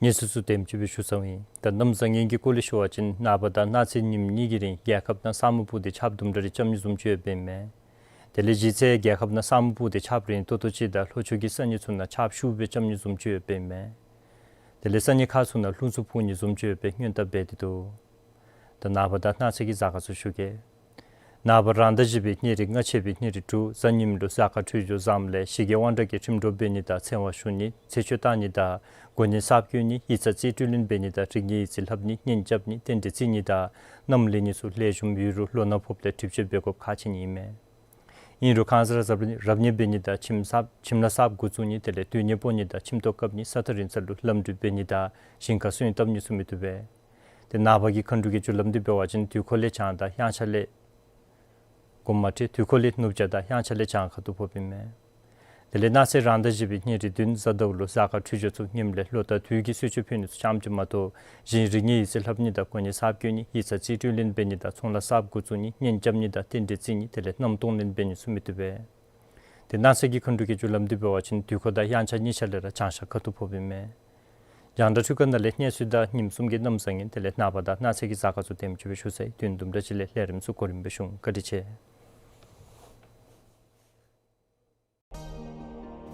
གནས་ཚུལ་ཚུ་དེམ་ཅིག་སྦེ་ཞུ་ཚརཝ་ཨིན། ད་གནམ་བཟང་ངན་གྱི་སྐོར་ལས་ཞུ་བ་ཅིན་ནངས་པ་དང་གནངས་ཚེ་ཉིནམ་གཉིས་ཀྱི་རིང་རྒྱལ་ཁབ་ནང་ས་སྨུག་སྤུབས་ཏེ་ཆརཔ་དུམ་གྲ་རེ་རྐྱབ་ནི་བཟུམ་ཅིག་ཡོདཔ་ཨིན་མས། དེ་ལས་གཞི་རྩའི་རྒྱལ་ཁབ་ནང་ས་སྨུག་སྤུབས་ཏེ་ཆརཔ་རན་ཏོག་ཏོ་ཅིག་དང་ལྷོ་ཕྱོགས་ཀྱི་ས་གནས་ཚུ་ནང་ཆརཔ་ཤུགས་སྦེ་རྐྱབ་ནི་བཟུམ་ཅིག་ཡོདཔ་ཨིན་མས། དེ་ལས་ས་གནས་ཁག་ཚུ་ནང་རླུང་འཚུབ་འཕུ་ནི་བཟུམ་ཅིག་ཡོད་པའི་སྔོན་བརྡ་འབད་དེ་འདུག། ད་ནངས་པ་དང་གནངས་ཚེ་གི་གཟའ་སྐར་ཚུ་ཞུ་གེ། ནངས་པ་རང་ཟླ་བཞི་པའི་ཉེར་དྲུག་སྔ་ཕྱི་པའི་ཉེར་དྲུག་གཟའ་ཉིམ་ལུ་གཟའ་སྐར་འཕྲོད་སྦྱོར་བཟངམ་ལས་ཞི་རྒྱས་དབང་དྲག་གི་ཁྲིམས་གྲོགས་འབད་ནི་དང་ཚེ་དབང་ཞུ་ནི་ཚེ་མཆོད་བཏང་ནི་དང་གོ་གནས་གསརཔ་བསྐོ་ནི་ཡིག་ཚང་རྩིས་སྤྲོད་ལེན་འབད་ནི་དང་རིག་གནས་ཡིག་རྩིས་ལྷབ་ནི་གཉེན་རྐྱབ་ནི་རྟེན་འབྲེལ་བརྩི་ནི་དང་མནའམ་ལེན་ནི་ཚུ་ལེགས་ཤོམ་ཡོད་རུང་ལོ་ན་ཕོགཔ་ལས་གྲིབ་བཅོས་འབད་དགོཔ་ཁག་ཆེ་ནི་ཨིན་མས། ཨིན་རུང་ཁང་གསར་རབ་རབ་གནས་འབད་ནི་དང་ཁྱིམ་གསརཔ་ཁྱིམ་ལྷ་གསརཔ་འགོ་བཙུགས་ནི་དེ་ལས་དུས་ངན་སྤོ་ནི་དང་ཁྱིམ་ཐོག་བཀབ་ནི་ས་ཐག་རིང་ས་ལུ་ལམ་འགྲུལ་འབད་ནི་དང་ཞིང་ཁ་སོན་བཏབ་ནི་ཚུ་མི་བཏུབ་པས། ཏེ་ནངས་པ་གི་མཁའ་འགྲོ་གི་རྒྱུ་ལམ་འདི་འབད་བ་ཅིན་དུས་འཁོར་ལས་བྱང་དང་དབྱངས་འཆར་ལས་དགོངསམ་མ་ཁྲེལ། དུས་འཁོར་ལས་ནུབ་བྱང་དང་དབྱངས་འཆར་ལས་བྱང་ཁ་ཐུག་ཕོགཔ་ཨིན་མས། དེ་ལས་གནངས་ཚེ་རང་ཟླ་བཞི་པའི་ཉེར་བདུན་གཟའ་ཟླཝ་ལུ་གཟའ་སྐར་འཕྲོད་སྦྱོར་ཚུ་ངནམ་ལས་ལོ་ཟླ་དུས་ཀྱི་གསོལ་མཆོད་ཕུལ་ནི་ཚུ་རྐྱངམ་ཅིག་མ་གཏོགས་གཞན་རིག་གནས་ཡིག་རྩིས་ལྷབ་ནི་དང་གོ་གནས་གསརཔ་བསྐོ་ནི་ཡིག་ཚང་རྩིས་སྤྲོད་ལེན་འབད་ནི་དང་ཚོང་ལཱ་གསརཔ་འགོ་བཙུགས་ནི་གཉེན་རྐྱབ་ནི་དང་རྟེན་འབྲེལ་བརྩི་ནི་དེ་ལས་མནའམ་གཏོང་ལེན་འབད་ནི་ཚུ་མི་བཏུབ་པས། ཏེ་གནངས་ཚེ་གི་མཁའ་འགྲོ་གི་རྒྱུ་ལམ་འདི་འབད་བ་ཅིན་དུས་འཁོར་དང་དབྱངས་འཆར་གཉིས་ཆ་ལས་ར་བྱང་ཤར་ཁ་ཐུག་ཕོགཔ་ཨིན་མས། རྒྱང་བསྒྲགས་འཕྲུལ་ཁང་ནང་ལས་གནས་ཚུལ་དང་ཉིནམ་གསུམ་གྱི་གནམ་བཟང་ངན་དེ་ལས་ནངས་པ་དང་གནངས་ཚེ་གི་གཟའ་སྐར་ཚུ་དེམ་ཅིག་སྦེ་ཞུ་ཚར་ཡི། དུས་དུམ་གྲ་ཅིག་ལས་ལས་རིམ་ཚུ་གོ་རིམ་སྦེ་ཞུ་འོང་། བཀའ་དྲིན་ཆེ།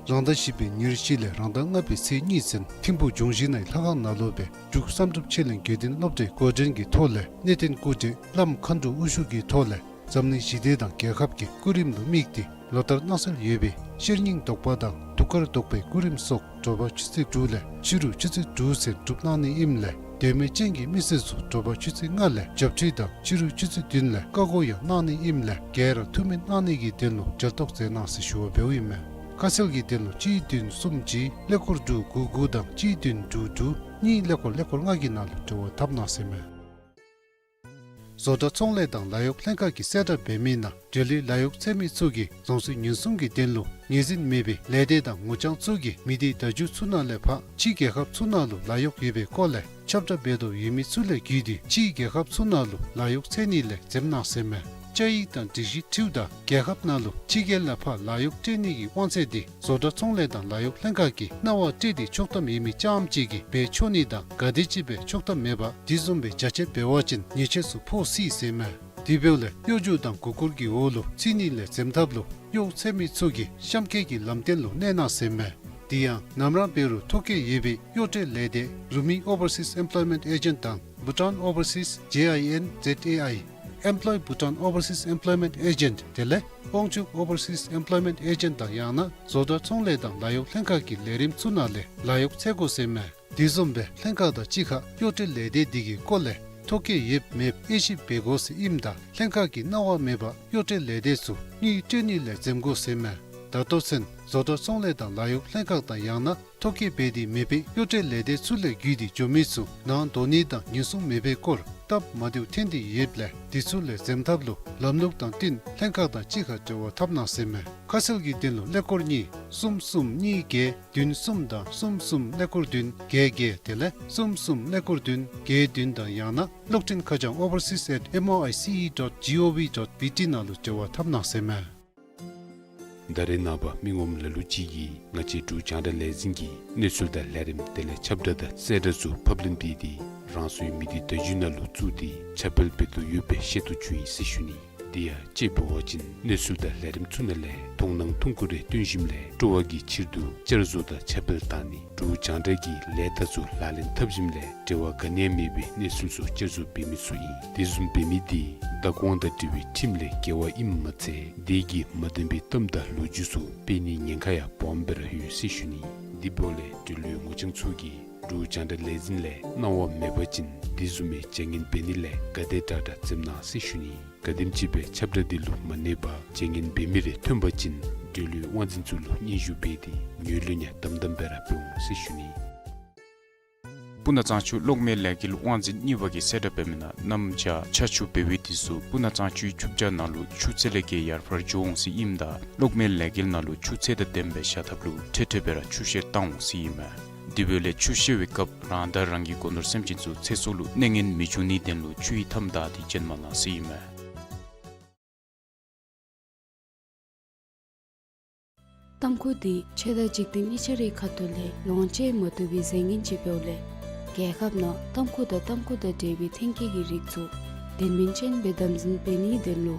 རང་ཟླ་བཞི་པའི་ཉེར་བཞི་ལས་རང་ཟླ་ལྔ་པའི་ཚེས་གཉིས་ཚུན་ཐིམ་ཕུག་ལྗོངས་ཞིང་ནང་ལྷ་ཁང་ནང་ལུ་སྦེ་འབྲུག་བསམ་གྲུབ་ཆོས་གླིང་དགེ་ལྡན་སློབ་གྲྭའི་འགོ་འདྲེན་གྱི་ཐོག་ལས་གནས་བརྟན་སྐུ་བགྲེས་བླམ་མཁའ་འགྲོ་དབུ་བཞུགས་ཀྱི་ཐོག་ལས་འཛམ་གླིང་ཞི་བདེ་དང་རྒྱལ་ཁབ་ཀྱི་སྐུ་རིམ་ལུ་དམིགས་ཏེ་ལོ་ལྟར་གནང་སྲོལ་ཡོད་པའི་ཤེར་སྙིང་ཟློག་པ་དང་གདུགས་དཀར་ཟློག་པའི་སྐུ་རིམ་སོགས་དྲོ་པ་ཆུ་ཚོད་དྲུག་ལས་ཕྱི་རུ་ཆུ་ཚོད་དྲུག་ཚུན་སྒྲུབ་གནང་ནི་ཨིནམ་ལས་དད་མོས་ཅན་གྱི་མི་སེར་ཚུ་དྲོ་པ་ཆུ་ཚོད་ལྔ་ལས་རྒྱབ་ཁྲིད་དང་ཕྱི་རུ་ཆུ་ཚོད་བདུན་ལས་བཀའ་བསྒོ་ཡང་གནང་ནི་ཨིནམ་ལས་ག་ར་ཐུགས་སྨོན་གནང་ནི་གི་དོན་ལུ་མཇལ་གཏོགས་མཛད་གནང་ཟེར་ཞུ་བ་འབདཝ་ཨིན་མས། ཁ་གསལ་གྱི་དོན་ལུ་གཅིག་བདུན་གསུམ་གཅིག་ཀླད་ཀོར་དྲུག་དགུ་དགུ་དང་གཅིག་བདུན་དྲུག་དྲུག་གཉིས་ཀླད་ཀོར་ཀླད་ཀོར་ལྔ་གི་ནང་ལུ་འབྲེལ་བ་འཐབ་གནང་ཟེར་མས། བཟོ་གྲྭ་ཚོང་ལས་དང་ལཱ་གཡོག་ལྷན་ཁག་གིས་གསལ་བསྒྲགས་འབད་མི་ནང་འབྲེལ་ཡོད་ལཱ་གཡོག་འཚོལ་མི་ཚུ་གིས་རང་སོའི་ཉེན་སྲུང་གི་དོན་ལུ་ངོས་འཛིན་མེད་པའི་ལས་སྡེ་དང་ངོ་རྐྱང་ཚུ་གིས་མི་སྡེ་བརྡ་བརྒྱུད་ཚུ་ནང་ལས་ཕར་ཕྱི་རྒྱལ་ཁབ་ཚུ་ནང་ལུ་ལཱ་གཡོག་ཡོད་པའི་སྐོར་ལས་ཁྱབ་བསྒྲགས་འབད་དོ་ཡོད་མི་ཚུ་ལས་བརྒྱུད་དེ་ཕྱི་རྒྱལ་ཁབ་ཚུ་ནང་ལུ་ལཱ་གཡོག་འཚོལ་ནི་ལས་འཛེམ་གནང་ཟེར་མས། བཅའ་ཡིག་དང་སྒྲིག་གཞི་འཁྲིལཝ་ད་རྒྱལ་ཁབ་ནང་ལུ་ཕྱི་རྒྱལ་ལས་ཕར་ལཱ་གཡོག་སྤྲོད་ནི་གི་དབང་ཚད་དེ་བཟོ་གྲྭ་ཚོང་ལས་དང་ལཱ་གཡོག་ལྷན་ཁག་གིས་གནང་བ་སྤྲོད་དེ་ཆོག་ཐམ་ཡོད་མི་རྐྱངམ་ཅིག་གིས་འབད་ཆོག་ནི་དང་ག་དེམ་ཅིག་སྦེ་ཆོག་ཐམ་མེད་པར་དེ་བཟུམ་སྦེ་རྒྱ་ཆེ་འབད་བ་ཅིན་ཉེས་ཆད་ཚུ་ཕོག་སྲིད་ཟེར་མས། དེ་འབདཝ་ལས་གཡོ་སྒྱུ་དང་མགུ་སྐོར་གྱི་འོག་ལུ་ཚུད་ནི་ལས་འཛེམ་ཐབས་ལུ་གཡོག་འཚོལ་མི་ཚུ་གིས་གཤམ་འཁོད་ཀྱི་ལམ་སྟོན་ལུ་གནས་གནང་ཟེར་མས། དེ་ཡང་ནམ་ར་འབད་རུང་ཐོ་བཀོད་ཡོད་པའི་གཡོག་སྤྲོད་ལས་སྡེ་Rumi Overseas Employment Agent དང་Bhutan Overseas J I N Z A I, Employ Bhutan Overseas Employment Agent དེ་ལས་དབང་ཕྱུག་Overseas Employment Agent དང་ཡང་ན་བཟོ་གྲྭ་ཚོང་ལས་དང་ལཱ་གཡོག་ལྷན་ཁག་གི་ལས་རིམ་ཚུ་ནང་ལས་ལཱ་གཡོག་འཚོལ་དགོ་ཟེར་མས། དེ་བཟུམ་སྦེ་ལྷན་ཁག་དང་གཅིག་ཁར་གཡོག་སྤྲོད་ལས་སྡེ་དེ་གི་སྐོར་ལས་ཐོ་བཀོད་ཡོདཔ་མེདཔ་དབྱེ་ཞིབ་འབད་དགོ་ཟེར་ཨིནམ་ད་ལྷན་ཁག་གིས་གནང་བ་མེད་པར་གཡོག་སྤྲོད་ལས་སྡེ་ཚུ་དངུལ་སྤྲོད་ནི་ལས་འཛེམ་དགོ་ཟེར་མས། ད་ལྟོ་ཚུན་བཟོ་གྲྭ་ཚོང་ལས་དང་ལཱ་གཡོག་ལྷན་ཁག་དང་ཡང་ན་ཐོ་བཀོད་འབད་དེ་མེད་པའི་གཡོག་སྤྲོད་ལས་སྡེ་ཚུ་ལས་བརྒྱུད་དེ་འགྱོ་མི་ཚུ་ནང་འདོགས་ནི་དང་ཉེན་སྲུང་མེད་པའི་སྐོར་སྟབས་མ་བདེཝ་ཐོན་ཏེ་ཡོདཔ་ལས་དེ་ཚུ་ལས་འཛེམ་ཐབས་ལུ་ལམ་ལུགས་དང་བསྟུན་ལྷན་ཁག་དང་གཅིག་ཁར་འབྲེལ་བ་འཐབ་གནང་ཟེར་མས། ཁ་གསལ་གྱི་དོན་ལུ་ཀླད་ཀོར་གཉིས་གསུམ་གསུམ་གཉིས་བརྒྱད་བདུན་གསུམ་དང་གསུམ་གསུམ་ཀླད་ཀོར་བདུན་བརྒྱད་བརྒྱད་དེ་ལས་གསུམ་གསུམ་ཀླད་ཀོར་བདུན་བརྒྱད་བདུན་དང་ཡང་ན་གློག་འཕྲིན་ཁ་བྱང་overseas at M O I C E dot G O V dot B T ནང་ལུ་འབྲེལ་བ་འཐབ་གནང་ཟེར་མས། ད་རེས་ནངས་པ་མི་ངོམ་ལ་ལུ་ཅིག་གིས་ང་བཅས་འབྲུག་རྒྱང་བསྒྲགས་ལས་འཛིན་གྱི་གནས་ཚུལ་དང་ལས་རིམ་དེ་ལས་ཁྱབ་བསྒྲགས་དང་གསལ་བསྒྲགས་ཚུ་ཕབ་ལེན་འབད་དེ་རང་སོའི་མི་སྡེ་བརྡ་བརྒྱུད་ནང་ལུ་བཙུགས་ཏེ་ཁྱབ་སྤེལ་འབད་དོ་ཡོདཔ་སྦེ་ཤེས་རྟོགས་བྱུང་ཡི་ཟེར་ཞུ་ནི། དེ་ཡང་དཔྱེ་འབད་བ་ཅིན་གནས་ཚུལ་དང་ལས་རིམ་ཚུ་ནང་ལས་མཐོང་སྣང་ཐུང་ཀུ་རེ་སྟོན་ཞིནམ་ལས་སྤྲོ་བ་གི་ཕྱིར་དུ་བསྐྱར་བཟོ་དང་ཁྱབ་སྤེལ་བཏང་ནི། འབྲུག་རྒྱང་བསྒྲགས་ཀྱི་ལས་རྟགས་ཚུ་ལག་ལེན་འཐབ་ཞིནམ་ལས་འབྲེལ་བ་ག་ནི་ཡང་མེད་པའི་གནས་ཚུལ་ཚུ་བསྐྱར་བཟོ་འབད་མི་ཚུ་ཨིན། དེ་བཟུམ་འབད་མི་དེ་བདག་དབང་དང་འབྲེལ་བའི་ཁྲིམས་ལས་འགལ་བ་ཨིནམ་མ་ཚད་དེ་གིས་མ་བདེན་པའི་གཏམ་དང་ལོ་རྒྱུས་ཚུ་སྤེལ་ནིའི་ཉེན་ཁ་ཡང་སྦོམ་སྦེ་ར་ཡོད་ཟེར་ཞུ་ནི། དེ་འབདཝ་ལས་འབྲེལ་ཡོད་ངོ་རྐྱང་ཚུ་གིས་འབྲུག་རྒྱང་བསྒྲགས་ལས་འཛིན་ལས་གནང་བ་མེད་པ་ཅིན་དེ་བཟུམ་མའི་བྱ་ངན་འབད་ནི་ལས་ག་དེ་དྲག་དྲག་འཛེམ་གནང་ཟེར་ཞུ་ནི། ག་དེམ་ཅིག་སྦེ་ཁྱབ་བསྒྲགས་དེ་ལུ་མ་གནས་པར་བྱ་ངན་འབད་མི་རེ་ཐོན་པ་ཅིན་འབྲེལ་ཡོད་དབང་འཛིན་ཚུ་ལུ་སྙན་ཞུ་འབད་དེ་ངོས་ལེན་ཡང་དམ་དམ་སྦེ་ར་འབད་འོང་ཟེར་ཞུ་ནི། སྤུ་ན་གཙང་ཆུ་གློག་མེ་ལས་འགུལ་དབང་འཛིན་གཉིས་པ་གིས་གསལ་བསྒྲགས་འབད་མི་ནང་གནམ་བྱཱར་ཆར་ཆུ་འབབ་པའི་དུས་སུ་སྤུ་ན་གཙང་ཆུའི་ཆུ་བྱ་ནང་ལུ་ཆུ་ཚད་ལས་བརྒལ་ཡར་འཕར་འགྱོ་འོང་ཟེར་ཨིནམ་ད་གློག་མེ་ལས་འགུལ་ནང་ལུ་ཆུ་ཚད་དང་ལྡནམ་སྦེ་བཞག་ཐབས་ལུ་འཕྲལ་འཕྲལ་སྦེ་ར་ཆུ་བཤལ་བཏང་འོང་ཟེར་ཨིན་མས། དེ་འབདཝ་ལས་ཆུ་བཤལ་བའི་སྐབས་རང་དང་རང་གི་སྒོ་ནོར་སེམས་ཅན་ཚུ་ཚེ་སྲོག་ལུ་གནོད་ངན་མི་འབྱུང་ནིའི་དོན་ལུ་ཆུ་ཡི་མཐའམ་བདའ་སྟེ་བྱོན་མ་གནང་ཟེར་ཨིན་མས། ཏམ་ཁུ་དེ་ཆོས་དང་འཇིག་རྟེན་གཉིས་ཆ་རའི་ཁ་ཐུག་ལས་ལོངས་སྤྱོད་མ་བཏུབ་པའི་རྫས་ངན་ཅིག་འབདཝ་ལས་རྒྱལ་ཁབ་ནང་ཏམ་ཁུ་དང་ཏམ་ཁུ་དང་འབྲེལ་བའི་ཐོན་སྐྱེད་ཀྱི་རིགས་ཚུ་དོན་སྨིན་ཅན་སྦེ་དམ་འཛིན་འབད་ནིའི་དོན་ལུ་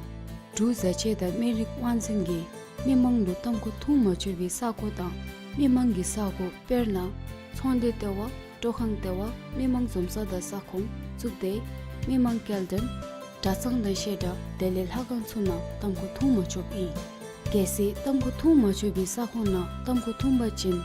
འབྲུག་བཟའ་ཆས་དང་སྨན་རིགས་དབང་འཛིན་གྱིས་མི་མང་ལུ་ཏམ་ཁུ་འཐུང་མ་ཆོག་པའི་ས་གོ་དང་མི་མང་གི་ས་གོ་དཔེར་ན་ཚོང་སྡེ་ལྟེ་བ་སྤྲོ་ཁང་ལྟེ་བ་མི་མང་འཛོམས་ས་དང་ས་ཁོངས་བཙུགས་ཏེ་མི་མང་སྐྱེལ་འདྲེན་གྲྭ་ཚང་དང་བཤད་གྲྭ་དེ་ལས་ལྷ་ཁང་ཚུ་ནང་ཏམ་ཁུ་འཐུང་མ་ཆོགཔ་ཨིན། གལ་སྲིད་ཏམ་ཁུ་འཐུང་མ་ཆོག་པའི་ས་ཁོངས་ནང་ཏམ་ཁུ་འཐུང་པ་ཅིན་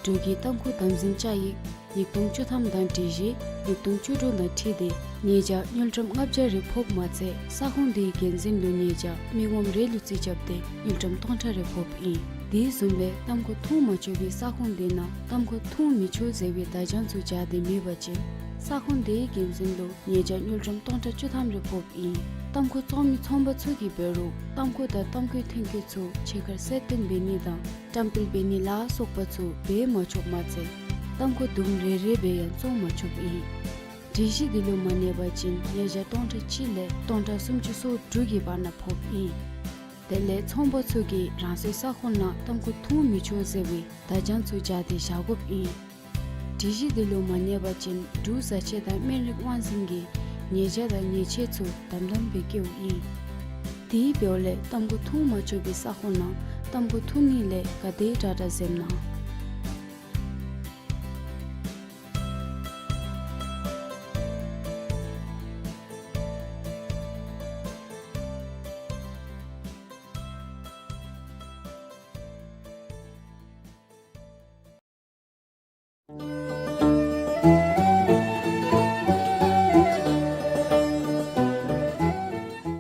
འབྲུག་གི་ཏམ་ཁུ་དམ་འཛིན་བཅའ་ཡིག་ཉིས་སྟོང་བཅུ་ཐམ་དང་སྒྲིག་གཞི་ཉིས་སྟོང་བཅུ་དྲུག་དང་འཁྲིལ་ཏེ་ཉེས་བྱ་དངུལ་ཀྲམ་ལྔ་བརྒྱ་རེ་ཕོགཔ་མ་ཚད་ས་ཁོངས་དེའི་འགན་འཛིན་ལུ་ཉེས་བྱ་མི་ངོམ་རེ་ལུ་རྩིས་རྐྱབ་སྟེ་དངུལ་ཀྲམ་སྟོང་ཕྲག་རེ་ཕོགཔ་ཨིན། དེ་བཟུམ་སྦེ་ཏམ་ཁུ་འཐུང་མ་ཆོག་པའི་ས་ཁོངས་དེ་ནང་ཏམ་ཁུ་འཐུང་མི་ཆོག་ཟེར་བའི་བརྡ་བྱང་ཚུ་སྦྱར་ཏེ་མེད་པ་ཅིན་ས་ཁོངས་དེའི་འགན་འཛིན་ལུ་ཉེས་བྱ་དངུལ་ཀྲམ་སྟོང་ཕྲག་བཅུ་ཐམ་རེ་ཕོགཔ་ཨིན། ཏམ་ཁུ་བཙོང་མི་ཚོང་པ་ཚུ་གིས་འབད་རུང་ཏམ་ཁུ་དང་ཏམ་ཁུའི་ཐོན་སྐྱེད་ཚུ་ཕྱི་ཁར་གསལ་སྟོན་འབད་ནི་དང་བཀྲམ་སྤེལ་འབད་ནི་ལ་སོགས་པ་ཚུ་འབད་མ་ཆོགཔ་མ་ཚད་ཏམ་ཁུ་དུམ་རེ་རེ་སྦེ་ཡང་བཙོང་མ་ཆོགཔ་ཨིན། སྒྲིག་གཞི་འདི་ལུ་མ་གནས་པ་ཅིན་ཉེས་བྱ་སྟོང་ཕྲག་གཅིག་ལས་སྟོང་ཕྲག་སུམ་ཅུ་སོ་དྲུག་གི་བར་ན་ཕོགཔ་ཨིན། དེ་ལས་ཚོང་པ་ཚུ་གིས་རང་སོའི་ས་ཁོངས་ནང་ཏམ་ཁུ་འཐུང་མི་ཆོག་ཟེར་བའི་བརྡ་བྱང་ཚུ་སྦྱར་ཏེ་བཞག་དགོཔ་ཨིན། སྒྲིག་གཞི་འདི་ལུ་མ་གནས་པ་ཅིན་འབྲུག་བཟའ་ཆས་དང་སྨན་རིགས་དབང་འཛིན་གྱིས་ཉེས་བྱ་དང་ཉེས་ཆད་ཚུ་དམ་དམ་སྦེ་བཀལཝ་ཨིན། དེ་འབདཝ་ལས་ཏམ་ཁུ་འཐུང་མ་ཆོག་པའི་ས་ཁོངས་ནང་ ཏམ་ཁུ་ཐུང་ནི་ལས་ག་དེ་དྲག་དྲག་འཛེམ་གནང་།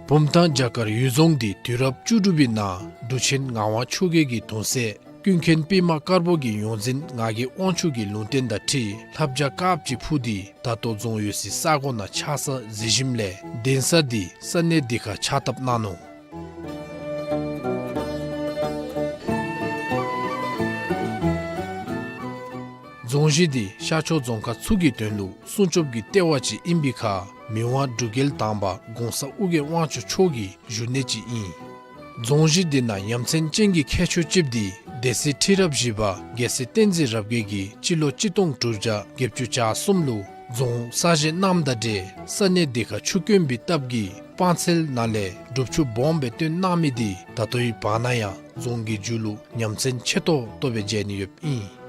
བུམ་ཐང་བྱ་དཀར་གཡུལ་རྫོང་འདི་དུས་རབས་བཅུ་དྲུག་པའི་ནང་འབྲུག་ཆེན་ངག་དབང་ཆོས་རྒྱལ་གྱི་གདུང་སྲས་ཀུན་མཁྱེན་པདྨ་དཀར་པོ་གི་ཡོངས་འཛིན་ངག་གི་དབང་ཕྱུག་གི་ལུང་བསྟན་དང་འཁྲིལ་ལྷ་བྱ་དཀརཔོ་ཅིག་འཕུར་ཏེ་ད་ལྟོ་རྫོང་ཡོད་སའི་ས་གོ་ནང་ཆགས་ས་གཟིགས་ཞིནམ་ལས་གདན་ས་འདི་ས་གནས་འདི་ཁར་ཕྱག་བཏབ་གནང་ནུག། རྫོང་གཞི་འདི་ཤར་ཕྱོགས་རྫོང་ཁག་ཚུ་གི་དོན་ལུ་སྲུང་སྐྱོབ་ཀྱི་ལྟེ་བ་ཅིག་ཨིན་པའི་ཁར་མི་དབང་འབྲུག་རྒྱལ་དང་པ་གོང་ས་ཨོ་རྒྱན་དབང་ཕྱུག་མཆོག་གི་བཞུགས་གནས་ཅིག་ཨིན། རྫོང་གཞི་འདི་ནང་ཡ་མཚན་ཅན་གྱི་ཁྱད་ཆོས་ཅིག་འདི་སྡེ་སྲིད་ཁྲི་རབས་བཞི་པ་རྒྱལ་སྲས་བསྟན་འཛིན་རབ་རྒྱས་ཀྱིས་སྤྱི་ལོ་གཅིག་སྟོང་དྲུག་བརྒྱ་བརྒྱད་ཅུ་གྱ་གསུམ་ལུ་རྫོང་གསར་བཞེངས་གནངམ་དང་འབྲེལ་ས་གནས་འདི་ཁར་ཆུ་དཀོན་པའི་སྟབས་ཀྱིས་སྤང་ཚལ་ནང་ལས་སྒྲུབ་ཆུ་སྦོམ་སྦེ་བཏོན་གནང་མི་འདི་ད་ལྟོའི་བར་ན་ཡང་རྫོང་གི་མཇུག་ལུ་ཉམས་མཚར་ཆེ་ཏོག་ཏོ་སྦེ་མཇལ་ནི་ཡོདཔ་ཨིན།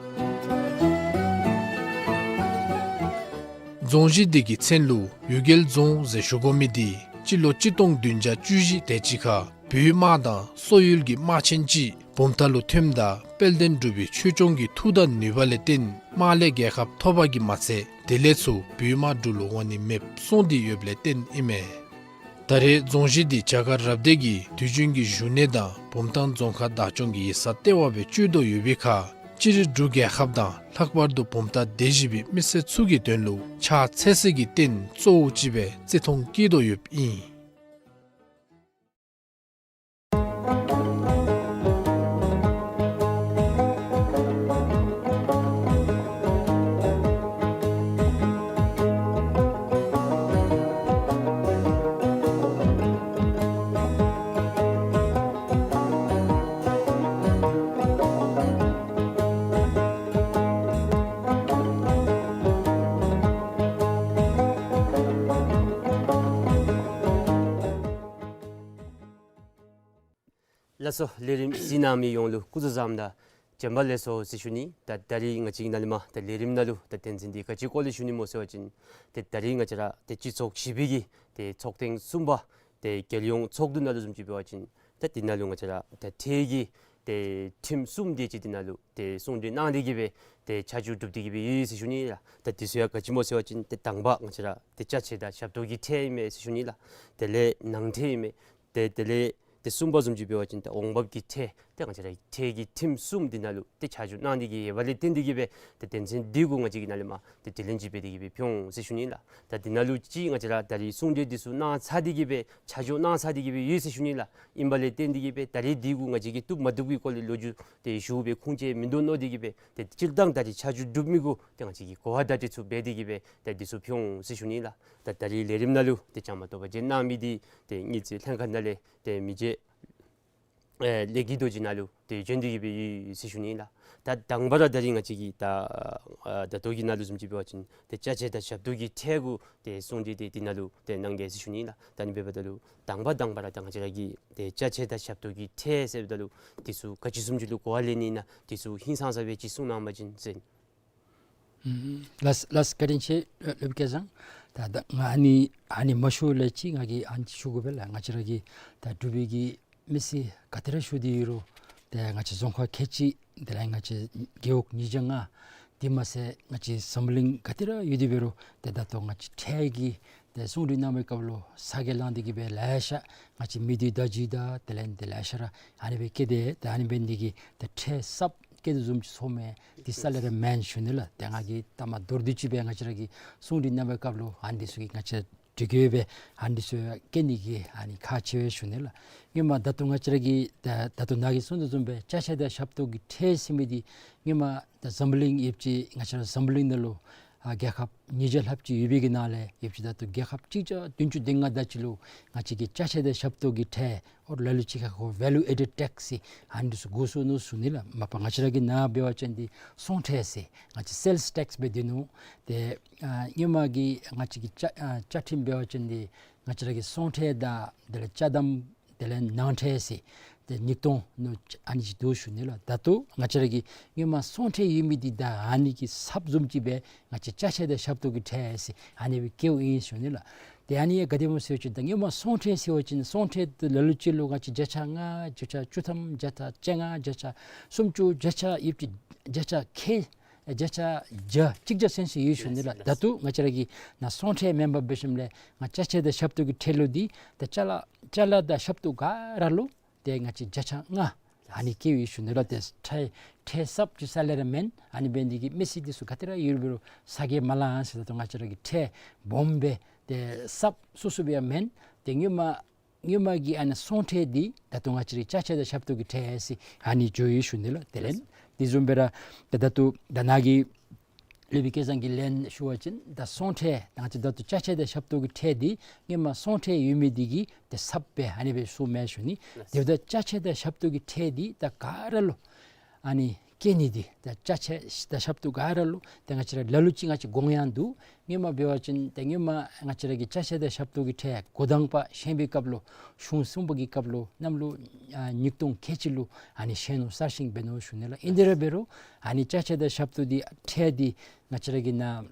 རྫོང་གཞི་འདི་གི་མཚན་ལུ་གཡུལ་རྒྱལ་རྫོང་ཟེར་ཞུ་དགོ་མི་འདི་སྤྱི་ལོ་གཅིག་སྟོང་བདུན་བརྒྱ་བཅུ་བཞི་དེ་ཅིག་ཁར་བོད་དམག་དང་སོག་ཡུལ་གྱི་དམག་ཆེན་ཅིག་བུམ་ཐང་ལུ་ཐོནམ་ད་དཔལ་ལྡན་འབྲུག་པའི་ཆོས་སྐྱོང་གི་མཐུ་དང་ནུས་པ་ལས་བརྟེན་དམག་ལས་རྒྱལ་ཁ་ཐོབ་པ་གིས་མ་ཚད་དེ་ལས་ཚུར་བོད་དམག་འབྲུག་ལུ་འོང་ནི་མེདཔ་སོང་སྟེ་ཡོདཔ་ལས་བརྟེན་ཨིན་མས། ད་རེས་རྫོང་གཞི་འདི་བྱ་དཀར་རབ་སྡེ་གི་དུས་རྒྱུན་གྱི་བཞུགས་གནས་དང་བུམ་ཐང་རྫོང་ཁག་བདག་སྐྱོང་གི་ཡིག་ཚང་ལྟེ་བ་སྦེ་སྤྱོད་དོ་ཡོད་པའི་ཁར་སྤྱིར་འབྲུག་རྒྱལ་ཁབ་དང་ལྷག་པར་དུ་བུམ་ཐང་སྡེ་བཞི་པའི་མི་སེར་ཚུ་གི་དོན་ལུ་ཕྱག་འཚལ་སའི་རྟེན་གཙོ་བོ་ཅིག་སྦེ་བརྩི་མཐོང་བསྐྱེད་དོ་ཡོདཔ་ཨིན། ལགས་སོ། ལས་རིམ་གཟིགས་གནང་མི་ཡོངས་ལུ་སྐུ་གཟུགས་བཟང་དང་བྱོན་པ་ལེགས་སོ་ཟེར་ཞུ་ནི། ད་ད་རིས་ང་བཅས་ཀྱི་ནཱ་ལས་མར་ད་ལས་རིམ་ནང་ལུ་ད་དོན་ཚན་འདི་ག་ཅི་སྐོར་ལས་ཞུ་ནི་སྨོ་ཟེར་བ་ཅིན་ཏེ་ད་རིས་ང་བཅས་ར་ཏེ་སྤྱི་ཚོགས་བཞི་པའི་གི་ཏེ་ཚོགས་ཐེངས་གསུམ་པ་ཏེ་རྒྱལ་ཡོངས་ཚོགས་འདུ་ནང་ལུ་བཟུམ་ཅིག་འབད་བ་ཅིན་ད་འདི་ནང་ལུ་ང་བཅས་ར་ད་ཁྲལ་གྱི་ཏེ་ཁྲིམས་གསུམ་དེ་ཅིག་འདི་ནང་ལུ་ཏེ་གསུང་གྲོས་གནང་སྟེ་གི་སྦེ་ཏེ་ཆ་འཇོག་གྲུབ་སྟེ་གི་སྦེ་ཡོད་ཟེར་ཞུ་ནི་ལགས། ད་འདི་ཚུ་ཡང་ག་ཅི་སྨོ་ཟེར་བ་ཅིན་ཏེ་དང་པ་ང་བཅས་ར་ཏེ་ཅ་ཆས་དང་ཞབས་ཏོག་གི་ཁྲལ་ཨིན་མས་ཟེར་ཞུ་ནི་ལགས། དེ་ལས་ནང་ཁྲལ་ཨིན་མས། ཏེ་དེ་ལས་ཏེ་གསུམ་པ་བཟུམ་ཅིག་འབད་བ་ཅིན་ཏེ་འོང་འབབ་ཀྱི་ཁྲལ་ཏེ་ང་བཅས་ར་ཁྲལ་གྱི་ཁྲིམས་གསུམ་འདི་ནང་ལུ་ཏེ་ཆ་འཇོག་གནང་སྟེ་གི་ཡོདཔ་ལས་བརྟེན་ཏེ་གི་སྦེ་ཏེ་དོན་ཚན་འདི་གུ་ང་བཅས་ཀྱིས་ནཱ་ལས་མར་ཏེ་དྲི་ལན་ཅིག་འབད་དེ་གི་སྦེ་ཕུལ་འོང་ཟེར་ཞུ་ནི་ལགས། ད་འདི་ནང་ལུ་ཅིག་ང་བཅས་ར་ད་རིས་གསུང་གྲོས་འདི་ཚུ་གནང་ཚར་ཏེ་གི་སྦེ་ཆ་འཇོག་གནང་ཚར་ཏེ་གི་སྦེ་ཡོད་ཟེར་ཞུ་ནི་ལགས། ཨིནམ་ལས་བརྟེན་ཏེ་གི་སྦེ་ད་རིས་འདི་གུ་ང་བཅས་ཀྱིས་བཏུབ་མ་བཏུབ་ཀྱི་སྐོར་ལས་ལོ་རྒྱུས་ཏེ་ཞུ་སྦེ་ཁུངས་བཅས་མིན་འདུག་མནོ་སྟེ་གི་སྦེ་ཏེ་སྤྱིར་བཏང་ད་རིས་ཆ་འཇོག་གྲུབ་མི་གུ་ཏེ་ང་བཅས་ཀྱིས་གོ་བ་བརྡ་སྤྲོད་ཚུ་འབད་དེ་གི་སྦེ་ཏེ་འདི་ཚུ་ཕུལ་འོང་ཟེར་ཞུ་ནི་ལགས། ད་ད་རིས་ལས་རིམ་ནང་ལུ་ཏེ་བཅའ་མར་གཏོགས་པར་བྱོན་གནང་མི་འདི་ཏེ་དངུལ་རྩིས་ལྷན་ཁག་ནང་ལས་ཏེ་མི་རྗེ་ཨེ་ལས་ཀྱི་རྡོ་རྗེ་ནཱ་ལུ་ཏེ་བྱོན་ཏེ་གི་སྦེ་ཡོད་ཟེར་ཞུ་ནི་ལགས། ད་དང་པ་ར་ད་རིས་ང་བཅས་ཀྱིས་ད་ཨ་ད་ལྟོ་གི་ནང་ལུ་བཟུམ་ཅིག་འབད་བ་ཅིན་ཏེ་ཅ་ཆས་དང་ཞབས་ཏོག་གི་ཁྲལ་གུ་ཏེ་གསུང་གྲོས་འདི་འདི་ནང་ལུ་ཏེ་གནང་གེ་ཟེར་ཞུ་ནི་ལགས། ད་ཨ་ནི་འབདཝ་ད་ལུ་དང་པ་དང་པ་ར་ད་ང་བཅས་ར་གི་ཏེ་ཅ་ཆས་དང་ཞབས་ཏོག་གི་ཁྲལ་ཟེརཝ་ད་ལུ་འདི་ཚུ་ག་ཅི་བཟུམ་ཅིག་ལུ་གོ་བ་ལེན་ནི་ཨིན་ན་འདི་ཚུ་ཧིང་སངས་ས་སྦེ་ཅིག་གསུང་གནང་བ་ཅིན་ཟེར། ལགས་ལགས། བཀའ་དྲིན་ཆེ་སློབ་དཔོན་སྐལ་བཟང་། ད་ད་ང་ཨ་ནི་ཨ་ནི་མ་ཞུ་ལས་ཅིག་ང་གིས་ཨ་ནི་ཞུ་དགོ་པས་ལགས། ང་བཅས་ར་གི་ད་འབྲུག་པའི་གི་མི་སེར་ག་དེ་ར་བཞུགས་ཏེ་ཡོད་རུང་ཏེ་ང་བཅས་རྫོང་ཁག་ཁལ་གཅིག་དེ་ལས་ང་བཅས་རྒེད་འོག་ཉིས་བརྒྱ་ལྔ་དེ་མ་ཚད་ང་བཅས་འཛམ་བུ་གླིང་ག་དེ་ར་ཡོད་དེ་འབད་རུང་ཏེ་ད་ལྟོ་ང་བཅས་ཁྲལ་གྱི་ཏེ་གསུང་གྲོས་གནང་བའི་སྐབས་ལུ་ས་གོ་ལངས་ཏེ་གི་སྦེ་ལེ་ཤ་ང་བཅས་མི་སྡེ་བརྡ་བརྒྱུད་དང་དེ་ལས་ཏེ་ལེ་ཤ་ར་ཨ་ནི་སྦེ་བཀལ་ཏེ་ཏེ་ཨ་ནི་འབད་ནི་དེ་གིས་ཏེ་ཁྲལ་གསརཔ་བཀལ་དོ་བཟུམ་ཅིག་ཚོརཝ་མས། དེ་ས་ལས་ར་མེན་ཞུ་ནི་ལགས། ཏེ་ང་གིས་ལྟ་མ་མདོར་བསྡུས་ཅིག་སྦེ་ང་བཅས་ར་གི་གསུང་གྲོས་གནང་བའི་སྐབས་ལུ་ཨ་ནི་འདི་ཚུ་གི་ང་བཅས་འབྲི་གི་ཡོད་པས། ཨ་ནི་འདི་ཚུ་བཀལ་ནི་གི་ཨ་ནི་ཁག་ཆེ་བས་ཞུ་ནི་ལགས། སྔོན་མ་ད་ལྟོ་ང་བཅས་ར་གི་ད་ད་ལྟོ་ནཱ་གིས་གསུང་དོ་བཟུམ་སྦེ་ཅ་ཆས་དང་ཞབས་ཏོག་གི་ཁྲལ་ཟེར་མི་འདི་སྔོན་མ་ད་འཛམ་བུ་གླིང་ཡོདཔ་ཅིག་ང་བཅས་ར་འཛམ་བུ་གླིང་ནང་ལུ་ཨ་རྒྱལ་ཁབ་ཉིས་བརྒྱ་ལྷགཔ་ཅིག་ཡོད་པའི་གི་ནང་ལས་ཡོདཔ་ཅིག་ད་ལྟོ་རྒྱལ་ཁབ་གཅིག་བརྒྱ་བདུན་ཅུ་དོན་ལྔ་དེ་ཅིག་ལུ་ང་བཅས་ཀྱི་ཅ་ཆས་དང་ཞབས་ཏོག་གི་ཁྲལ་ཨོ་ལ་ལུ་ཅིག་ཁར་ཁོ་ཝེ་ལུ་ཨེ་ཌེཌ་ཊེགསི་ཟེར་ཨ་ནི་འདི་ཚུ་དགོ་ཚུགས་ནུག་ཟེར་ཞུ་ནི་ལགས། མ་པ་ང་བཅས་ར་གི་ནཱ་འབད་བ་ཅིན་འདི་སོང་ཁྲལ་ཟེར་ང་བཅས་སེལསི་ཊེགསི་སྦེ་སྡོད་ནུག། ཏེ་ཨ་སྔོན་མ་གི་ང་བཅས་ཀྱི་བཅའ་ཨ་བཅའ་ཁྲིམས་འབད་བ་ཅིན་འདི་ང་བཅས་ར་གི་སོང་ཁྲལ་དང་དེ་ལས་ཅ་དམ་ དེ་ལས་ནང་ཁྲལ་ཟེར་ཏེ་ཉིས་སྟོང་ནང་ཨ་ནི་ཅིག་འདུག་ཞུ་ནི་ལགས། ད་ལྟོ་ང་བཅས་ར་གི་སྔོན་མ་ཚོང་ཁྲལ་ཡོད་མི་འདི་ད་ཨ་ནི་གི་ཚབ་བཟུམ་ཅིག་སྦེ་ང་བཅས་ཅ་ཆས་དང་ཞབས་ཏོག་གི་ཁྲལ་ཟེར་ཨ་ནི་སྦེ་བཀལཝ་ཨིན་ཞུ་ནི་ལགས། ཏེ་ཨ་ནི་ཡང་ག་དེ་སྨོ་ཟེར་བ་ཅིན་ད་སྔོན་མ་ཚོང་ཁྲལ་ཟེར་བ་ཅིན་ཚོང་ཁྲལ་དེ་ལ་ལུ་ཅིག་ལུ་ང་བཅས་བརྒྱ་ཆ་ལྔ་བརྒྱ་ཆ་བཅུ་ཐམ་བརྒྱ་ཆ་བཅོ་ལྔ་བརྒྱ་ཆ་སུམ་ཅུ་བརྒྱ་ཆ་ཡོད་ཅིག་བརྒྱ་ཆ་ཁལ་བརྒྱ་ཆ་བརྒྱ་གཅིག་བརྒྱ་ཟེར་ཡོད་ཞུ་ནི་ལགས། ད་ལྟོ་ང་བཅས་ར་གི་ནཱ་ཚོང་ཁྲལ་མེན་པར་འབད་ཞིནམ་ལས་ང་ཅ་ཆས་དང་ཞབས་ཏོག་གི་ཁྲལ་ལུ་འདི་ད་ཅ་ལ་ཅ་ལ་དང་ཞབས་ཏོག་ག་ར་ལུ་ཏེ་ང་བཅས་བརྒྱ་ཆ་ལྔ་ཨ་ནི་བཀལཝ་ཨིན་ཞུ་ནི་ལགས། ཏེ་ཁྲལ་ཁྲལ་གསརཔ་ཅིག་སལ་ལེ་ར་མེན། ཨ་ནི་འབད་ནི་འདི་གིས་མི་སེར་འདི་ཚུ་ག་ཏེ་ར་ཡོད་རུང་ཚ་གྱང་མ་ལང་ཟེར་ད་ལྟོ་ང་བཅས་ར་གི་ཁྲལ་སྦོམ་སྦེ་ཏེ་གསརཔ་སོ་སོ་སྦེ་ཡང་མེན། ཏེ་སྔོན་མ་སྔོན་མ་གི་ཨ་ནི་ཚོང་ཁྲལ་འདི་ད་ལྟོ་ང་བཅས་རའི་ཅ་ཆས་དང་ཞབས་ཏོག་གི་ཁྲལ་ཟེར་ཨ་ནི་འགྱོཝ་ཨིན་ཞུ་ནི་ལགས། དེ་ལས་དེ་བཟུམ་སྦེ་ར་ད་ད་ལྟོ་ད་ནཱ་གི་སློབ་དཔོན་སྐལ་བཟང་གིས་ལན་ཞུ་བ་ཅིན་ད་ཚོང་ཁྲལ་ད་ང་བཅས་ད་ལྟོ་ཅ་ཆས་དང་ཞབས་ཏོག་གི་ཁྲལ་འདི་སྔོན་མ་ཚོང་ཁྲལ་ཡོད་མི་འདི་གིས་ཏེ་ཚབ་སྦེ་ཨ་ནི་སྦེ་གསུངམ་མས་ཞུ་ནི། དེ་འབདཝ་ད་ཅ་ཆས་དང་ཞབས་ཏོག་གི་ཁྲལ་འདི་ད་ག་ར་ལུ་ཨ་ནི་བཀལ་ནི་འདི་ད་ཅ་ཆས་དང་ཞབས་ཏོག་ག་ར་ལུ་ཏེ་ང་བཅས་ར་ལ་ལུ་ཅིག་ང་བཅས་དགོངས་ཡངས་འདུག། སྔོན་མ་འབད་བ་ཅིན་ཏེ་སྔོན་མ་ང་བཅས་ར་གི་ཅ་ཆས་དང་ཞབས་ཏོག་གི་ཁྲལ་འགོ་དང་པ་བཞེངས་པའི་སྐབས་ལུ་གཞུང་གསུམ་པ་གི་སྐབས་ལུ་གནམ་ལོ་ཨ་ཉིས་སྟོང་ཁལ་གཅིག་ལུ་ཨ་ནི་བཞེངས་ནུག་གསར་བཞེངས་འབད་ནུག་ཞུ་ནི་ལགས། ཨིན་དེ་ར་འབད་རུང་ཨ་ནི་ཅ་ཆས་དང་ཞབས་ཏོག་འདི་ཁྲལ་འདི་ང་བཅས་ར་གི་ནཱ་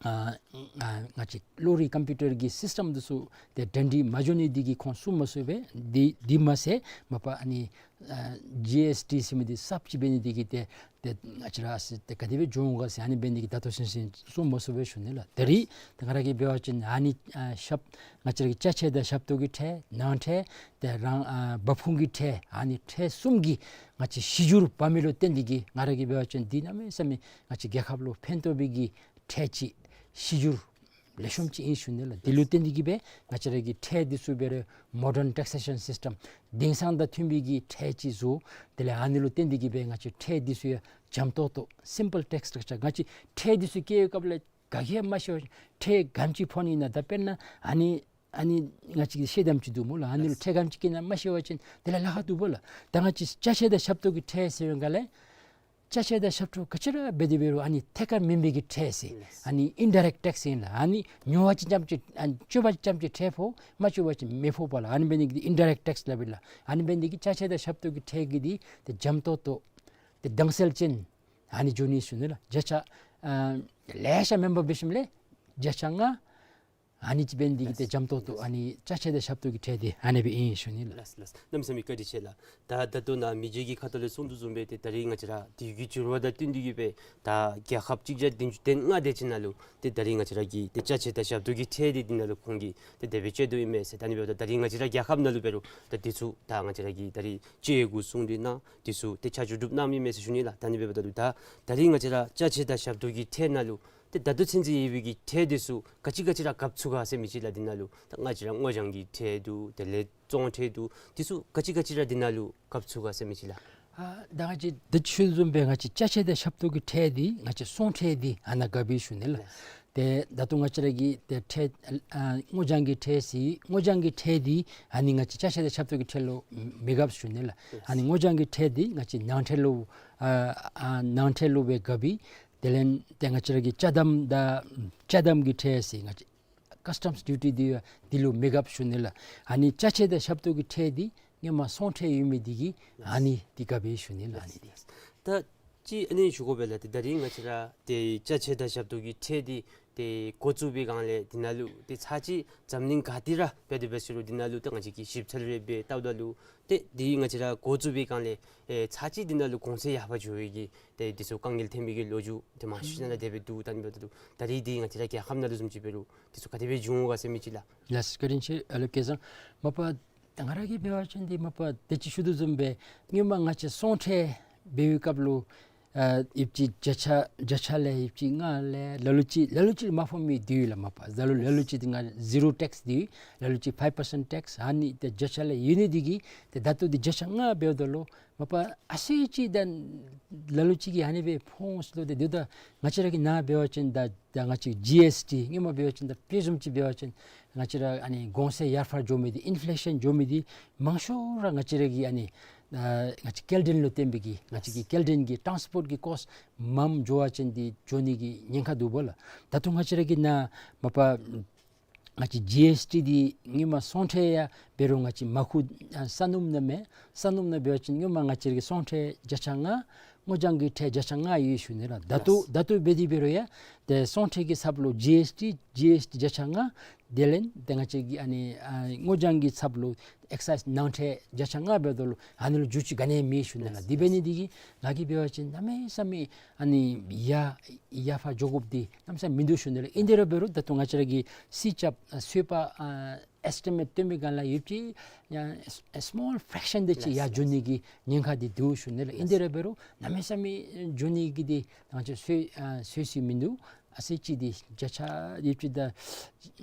ཨ་ཨ་ང་བཅས་གློག་རིག་ཀམ་པིའུ་ཊར་གྱི་སིསི་ཊམ་འདི་ཚུ་ཏེ་གྲ་སྒྲིག་མ་འགྱོ་ནི་འདི་གིས་ཁོང་གསུང་མ་ཚུགས་པས། འདི་འདི་མ་ཚད་མ་པ་ཨ་ནི་ཨ་ཇི་ཨེསི་ཊི་ཟེར་མི་འདི་གསརཔ་ཅིག་འབད་ནི་འདི་གིས་ཏེ་ཏེ་ང་བཅས་ར་ཨ་ཙི་ཏེ་ག་དེ་སྦེ་འགྱོ་འོང་ག་ཟེར་ཨ་ནི་འབད་ནི་འདི་གིས་ད་ལྟོ་ཚུན་ཚོད་གསུང་མ་ཚུགས་པས་ཞུ་ནི་ལགས། ད་རིས་ཏེ་ང་ར་གིས་འབད་བ་ཅིན་ཨ་ནི་ཨ་ཞབས་ང་བཅས་ར་གི་ཅ་ཆས་དང་ཞབས་ཏོག་གི་ཁྲལ་ནང་ཁྲལ་ཏེ་རང་ཨ་འབབ་ཁུངས་ཀྱི་ཁྲལ་ཨ་ནི་ཁྲལ་གསུམ་གྱི་ང་བཅས་གཞི་འགྱུར་འབག་མི་ལུ་བརྟེན་ཏེ་གིས་ང་ར་གིས་འབད་བ་ཅིན་འདི་གནམ་མེད་ས་མེད་ང་བཅས་རྒྱལ་ཁབ་ལུ་ཕན་ཐོགས་པའི་གི་ཁྲལ་ཅིག་གཞི་འགྱུར་ལེགས་ཤོམ་ཅིག་ཨིན་ཞུ་ནི་ལགས། འདི་ལུ་བརྟེན་ཏེ་གིས་སྦེ་ང་བཅས་ར་གི་ཁྲལ་འདི་ཚུ་འབད་རུང་མོ་ཌརན་ཊེག་སེ་ཤཱན་སིསི་ཊམ་དེང་སང་དང་མཐུན་པའི་གི་ཁྲལ་ཅིག་བཟོ། དེ་ལས་ཨ་ནི་ལུ་བརྟེན་ཏེ་གིས་སྦེ་ང་བཅས་ཁྲལ་འདི་ཚུ་ཡང་འཇམ་ཏོག་ཏོ་སིམ་པཱལ་ཊེགསི་སི་ཊག་ཅར་ང་བཅས་ཁྲལ་འདི་ཚུ་བཀལ་བའི་སྐབས་ལས་ག་གིས་ཡང་མ་ཤེས་པར་ཁྲལ་ག་དེམ་ཅིག་ཕོག་ནི་ཨིན་ན། ད་དཔེར་ན་ཨ་ནི་ཨ་ནི་ང་བཅས་ཀྱིས་ཤེས་དོ་བཟུམ་ཅིག་འདུག་སྨོ་ལགས། ཨ་ནི་ལུ་ཁྲལ་ག་དེམ་ཅིག་བཀལ་ན་མ་ཤེས་པ་ཅིན་དེ་ལས་ལཱ་ཁག་འདུག་སྨོ་ལགས། ད་ང་བཅས་ཅ་ཆས་དང་ཞབས་ཏོག་གི་ཁྲལ་ཟེར་བའི་སྒང་ལས་ཅ་ཆས་དང་ཞབས་ཏོག་ག་ཅི་ར་འབད་དེ་འབད་རུང་ཨ་ནི་ཐད་ཀར་མེན་པའི་གི་ཁྲལ་ཟེར་ཨ་ནི་ཨིན་ཌའི་རེཀཊ་ཊེགསི་ཨིན་ལགས། ཨ་ནི་ཉོ་བ་ཅིག་རྐྱངམ་ཅིག་ཨ་ནི་སྤྱོད་པ་ཅིག་རྐྱངམ་ཅིག་ཁྲལ་ཕོག། མ་སྤྱོད་པ་ཅིན་མི་ཕོག་པས་ལགས། ཨ་ནི་འབད་ནི་འདི་ཨིན་ཌའི་རེཀཊ་ཊེགསི་སླབ་ཨིན་ལགས། ཨ་ནི་འབད་ནི་འདི་གིས་ཅ་ཆས་དང་ཞབས་ཏོག་གི་ཁྲལ་གྱི་འདི་ཏེ་འཇམ་ཏོག་ཏོ་ཏེ་དྭངས་གསལ་ཅན་ཨ་ནི་འགྱོ་ནི་ཞུ་ནི་ལགས། བརྒྱ་ཆ་ཨ་ལེ་ཤ་མེན་པར་འབད་ཞིནམ་ལས་བརྒྱ་ཆ་ལྔ་ཨ་ནི་ཅིག་འབད་ནི་འདི་གིས་ཏེ་འཇམ་ཏོག་ཏོ་ཨ་ནི་ཅ་ཆས་དང་ཞབས་ཏོག་གི་ཁྲལ་འདི་ཨ་ནི་སྦེ་ཨིན་ཞུ་ནི་ལགས། ལགས་ལགས། གནམ་མེད་ས་མེད་བཀའ་དྲིན་ཆེ་ལགས། ད་ད་ལྟོ་ནཱ་མི་རྗེ་གིས་ཁ་ཐུག་ལས་གསུང་དོ་བཟུམ་སྦེ་ཏེ་ད་རིས་ང་བཅས་ར་དུས་ཀྱི་འགྱུར་བ་དང་བསྟུན་ཏེ་གིས་སྦེ་ད་རྒྱལ་ཁབ་གཅིག་བརྒྱ་བདུན་ཅུ་དོན་ལྔ་དེ་ཅིག་ནང་ལུ་ཏེ་ད་རིས་ང་བཅས་ར་གི་ཏེ་ཅ་ཆས་དང་ཞབས་ཏོག་གི་ཁྲལ་འདི་འདི་ནང་ལུ་ཁོང་གིས་ཏེ་དེ་སྦེ་བཅད་དོ་ཨིན་མས་ཟེར། ད་ཨ་ནི་འབདཝ་ད་ད་རིས་ང་བཅས་ར་རྒྱལ་ཁབ་ནང་ལུ་འབད་རུང་ད་འདི་ཚུ་ད་ང་བཅས་ར་གི་ད་རིས་བཅད་དགོ་གསུངས་ཏེ་ནཱ་འདི་ཚུ་ཏེ་ཆ་འཇོག་གྲུབ་གནང་མི་མས་ཟེར་ཞུ་ནི་ལགས། ད་ཨ་ནི་འབདཝ་ད་ལུ་ད་ད་རིས་ང་བཅས་ར་ཅ་ཆས་དང་ཞབས་ཏོག་གི་ཁྲལ་ནང་ལུ་ཏེ་ད་ལྟོ་ཚུན་ཚོད་ཡོད་པའི་གི་ཁྲལ་འདི་ཚུ་ག་ཅི་ག་ཅི་ར་བཀབ་ཚུགས་ག་ཟེར་མི་ཅིག་ལགས། འདི་ནང་ལུ་ད་ང་བཅས་ར་སྔོ་ལྗང་གི་ཁྲལ་འདུག། དེ་ལས་བཙོང་ཁྲལ་འདུག། འདི་ཚུ་ག་ཅི་ག་ཅི་ར་འདི་ནང་ལུ་བཀབ་ཚུགས་ག་ཟེར་མི་ཅིག་ལགས། ཨ་ད་ང་བཅས་ད་ཞུ་དོ་བཟུམ་སྦེ་ང་བཅས་ཅ་ཆས་དང་ཞབས་ཏོག་གི་ཁྲལ་འདི་ང་བཅས་ཚོང་ཁྲལ་འདི་ཨ་ནཱ་བཀབ་ཨིན་ཞུ་ནི་ལགས། ཏེ་ད་ལྟོ་ང་བཅས་ར་གི་ཏེ་ཁྲལ་ཨ་སྔོ་ལྗང་གི་ཁྲལ་ཟེར་སྔོ་ལྗང་གི་ཁྲལ་འདི་ཨ་ནི་ང་བཅས་ཅ་ཆས་དང་ཞབས་ཏོག་གི་ཁྲལ་ལུ་མི་བཀབ་ཞུ་ནི་ལགས། ཨ་ནི་སྔོ་ལྗང་གི་ཁྲལ་འདི་ང་བཅས་ནང་ཁྲལ་ལུ་ཨ་ཨ་ནང་ཁྲལ་ལུ་སྦེ་བཀབ་ཨིན། དེ་ལས་ཏེ་ང་བཅས་ར་གི་ཅ་དམ་དང་ཅ་དམ་གྱི་ཁྲལ་ཟེར་ང་བཅས་ཀཱསི་ཊམསི་ཌིའུ་ཊི་འདི་འདི་ལུ་མི་བཀབ་ཞུ་ནི་ལགས། ཨ་ནི་ཅ་ཆས་དང་ཞབས་ཏོག་གི་ཁྲལ་འདི་སྔོན་མ་ཚོང་ཁྲལ་ཡོད་མི་འདི་གིས་ཨ་ནི་འདི་བཀབ་ཨིན་ཞུ་ནི་ལགས། ཨ་ནི་འདི་ད་ཅི་ཨ་ནི་ཞུ་དགོ་པས་ལགས། ཏེ་ད་རིས་ང་བཅས་ར་ཏེ་ཅ་ཆས་དང་ཞབས་ཏོག་གི་ཁྲལ་འདི་ཏེ་འགོ་བཙུགས་པའི་སྒང་ལས་འདི་ནང་ལུ་ཏེ་ཚར་གཅིག་འཛམ་གླིང་ག་ཏེ་ར་འབད་དེ་འབད་ཟེར་རུང་འདི་ནང་ལུ་ཏེ་ང་བཅས་ཀྱིས་ཞིབ་འཚོལ་རེ་འབད་བལྟཝ་ད་ལུ་ཏེ་འདི་ང་བཅས་ར་འགོ་བཙུགས་པའི་སྒང་ལས་ཨེ་ཚར་གཅིག་འདི་ནང་ལུ་གོང་ཚད་ཡར་འཕར་འགྱོ་བའི་གི་ཏེ་འདི་ཚུ་དཀའ་ངལ་ཐོན་མི་གི་ལོ་རྒྱུས་ཏེ་མང་ཤོས་ཅིག་ནང་ལུ་དེ་སྦེ་འདུག། ད་ཨ་ནི་འབདཝ་ད་ལུ་ད་རིས་འདི་ང་བཅས་ར་རྒྱལ་ཁབ་ནང་ལུ་བཟུམ་ཅིག་འབད་རུང་འདི་ཚུ་ག་དེ་སྦེ་འབྱུང་འོང་ག་ཟེར་མི་ཅིག་ལགས། ལགས་སོ། བཀའ་དྲིན་ཆེ་ཨ་ལོ་སྐལ་བཟང་། མ་པ་ད་ང་ར་གིས་འབད་བ་ཅིན་འདི་མ་པ་ད་ཅི་ཞུ་དོ་བཟུམ་སྦེ་སྔོན་མ་ང་བཅས་ཚོང་ཁྲལ་འབད་བའི་སྐབས་ལུ་ཨ་ཡོདཔ་ཅིག་བརྒྱ་ཆ་བརྒྱ་ཆ་ལས་ཡོདཔ་ཅིག་ལྔ་ལས་ལ་ལུ་ཅིག་ལ་ལུ་ཅིག་མ་ཕོག་མི་འདི་ཡོད་ལགས། མ་པ་ལ་ལུ་ལ་ལུ་ཅིག་འདི་ང་ཟི་རོ་ཊེགསི་འདི་ཡོད། ལ་ལུ་ཅིག་ཕའིབ་པར་སེནཊ་ཊེགསི། ཨ་ནི་ཏེ་བརྒྱ་ཆ་ལས་ཡོད་ནི་འདི་གིས་ཏེ་ད་ལྟོ་འདི་བརྒྱ་ཆ་ལྔ་འབདཝ་ད་ལུ་མ་པ་ཨ་ཙི་ཅིག་ད་ལ་ལུ་ཅིག་གིས་ཨ་ནི་སྦེ་ཕོག་འོང་ཟེར་ལོ། ཏེ་འདི་ད་ང་བཅས་ར་གི་ནཱ་འབད་བ་ཅིན་ད་ད་ང་བཅས་ཇི་ཨེསི་ཊི་སྔོན་མ་འབད་བ་ཅིན་ད་དཔེ་བཟུམ་ཅིག་འབད་བ་ཅིན་ང་བཅས་ར་ཨ་ནི་གོང་ཚད་ཡར་འཕར་འགྱོ་མི་འདི་ཨིན་ཕི་ལེ་ཤཱན་འགྱོ་མི་འདི་མང་ཤོས་ར་ང་བཅས་ར་གི་ཨ་ནི་ཨ་ང་བཅས་སྐྱེལ་འདྲེན་ལུ་བརྟེན་པའི་གི་ང་བཅས་ཀྱི་སྐྱེལ་འདྲེན་གྱི་ཊཱནསི་པོརཊ་གྱི་ཀོསཊ་མངམ་འགྱོ་བ་ཅིན་འདི་འགྱོ་ནི་གི་ཉེན་ཁ་འདུག་སྦོ་ལགས། ད་ལྟོ་ང་བཅས་ར་གི་ནཱ་མ་པ་ ང་བཅས་ཇི་ཨེསི་ཊི་འདི་སྔོན་མ་སོང་ཁྲལ་ཡང་འབད་རུང་ང་བཅས་མ་བཀུག་ཨ་ས་སྣུམ་ནང་མས། ས་སྣུམ་ནང་འབད་བ་ཅིན་སྔོན་མ་ང་བཅས་ར་གི་སོང་ཁྲལ་བརྒྱ་ཆ་ལྔ་སྔོ་ལྗང་གི་ཁྲལ་བརྒྱ་ཆ་ལྔ་ཡོད་ཞུ་ནི་ལགས། ད་ལྟོ་ལགས། ད་ལྟོ་འབད་དེ་འབད་རུང་ཡང་ཏེ་སོང་ཁྲལ་གྱི་ཚབ་ལུ་ཇི་ཨེསི་ཊི་ཇི་ཨེསི་ཊི་བརྒྱ་ཆ་ལྔ། དེ་ལས་ཏེ་ང་བཅས་ཀྱི་ཨ་ནི་ཨ་སྔོ་ལྗང་གི་ཚབ་ལུ་ཨེག་སའིཛ་ནང་ཁྲལ་བརྒྱ་ཆ་ལྔ་འབདཝ་ད་ལུ་ཨ་ནི་ལུ་འགྱུར་བཅོས་ག་ནི་ཡང་མེད་ཞུ་ནི་ལགས། ལགས། དེ་འབད་ནི་དེ་གིས་ང་གིས་འབད་བ་ཅིན་གནམ་མེད་ས་མེད་ཨ་ནི་ཡར་ཡར་ཕར་འགྱོ་དགོཔ་འདི་གནམ་མེད་ས་མེད་མིན་འདུག་ཞུ་ནི་ལགས། ཨིན་ཏེ་ར་འབད་རུང་ད་ལྟོ་ང་བཅས་ར་གི་སྤྱི་ཁྱབ་ཨ་ཚོད་དཔག་ཨ་ཨེསི་ཊི་མེཊ་སྟོན་པའི་སྒང་ལས་ཡོདཔ་ཅིག་ཡང་ཨེ་སི་མོལ་ཕེརེག་ཤཱན་དེ་ཅིག་ཡར་འགྱོ་ནི་གི་ཉེན་ཁ་འདི་འདུག་ཞུ་ནི་ལགས། ཨིན་ཏེ་ར་འབད་རུང་གནམ་མེད་ས་མེད་འགྱོ་ནི་གི་འདི་ང་བཅས་ཚོད་ཨ་ཚོད་ཅིག་མིན་འདུག། ཨ་ཙི་ཅིག་འདི་བརྒྱ་ཆ་ཡོདཔ་ཅིག་ད་ཨ་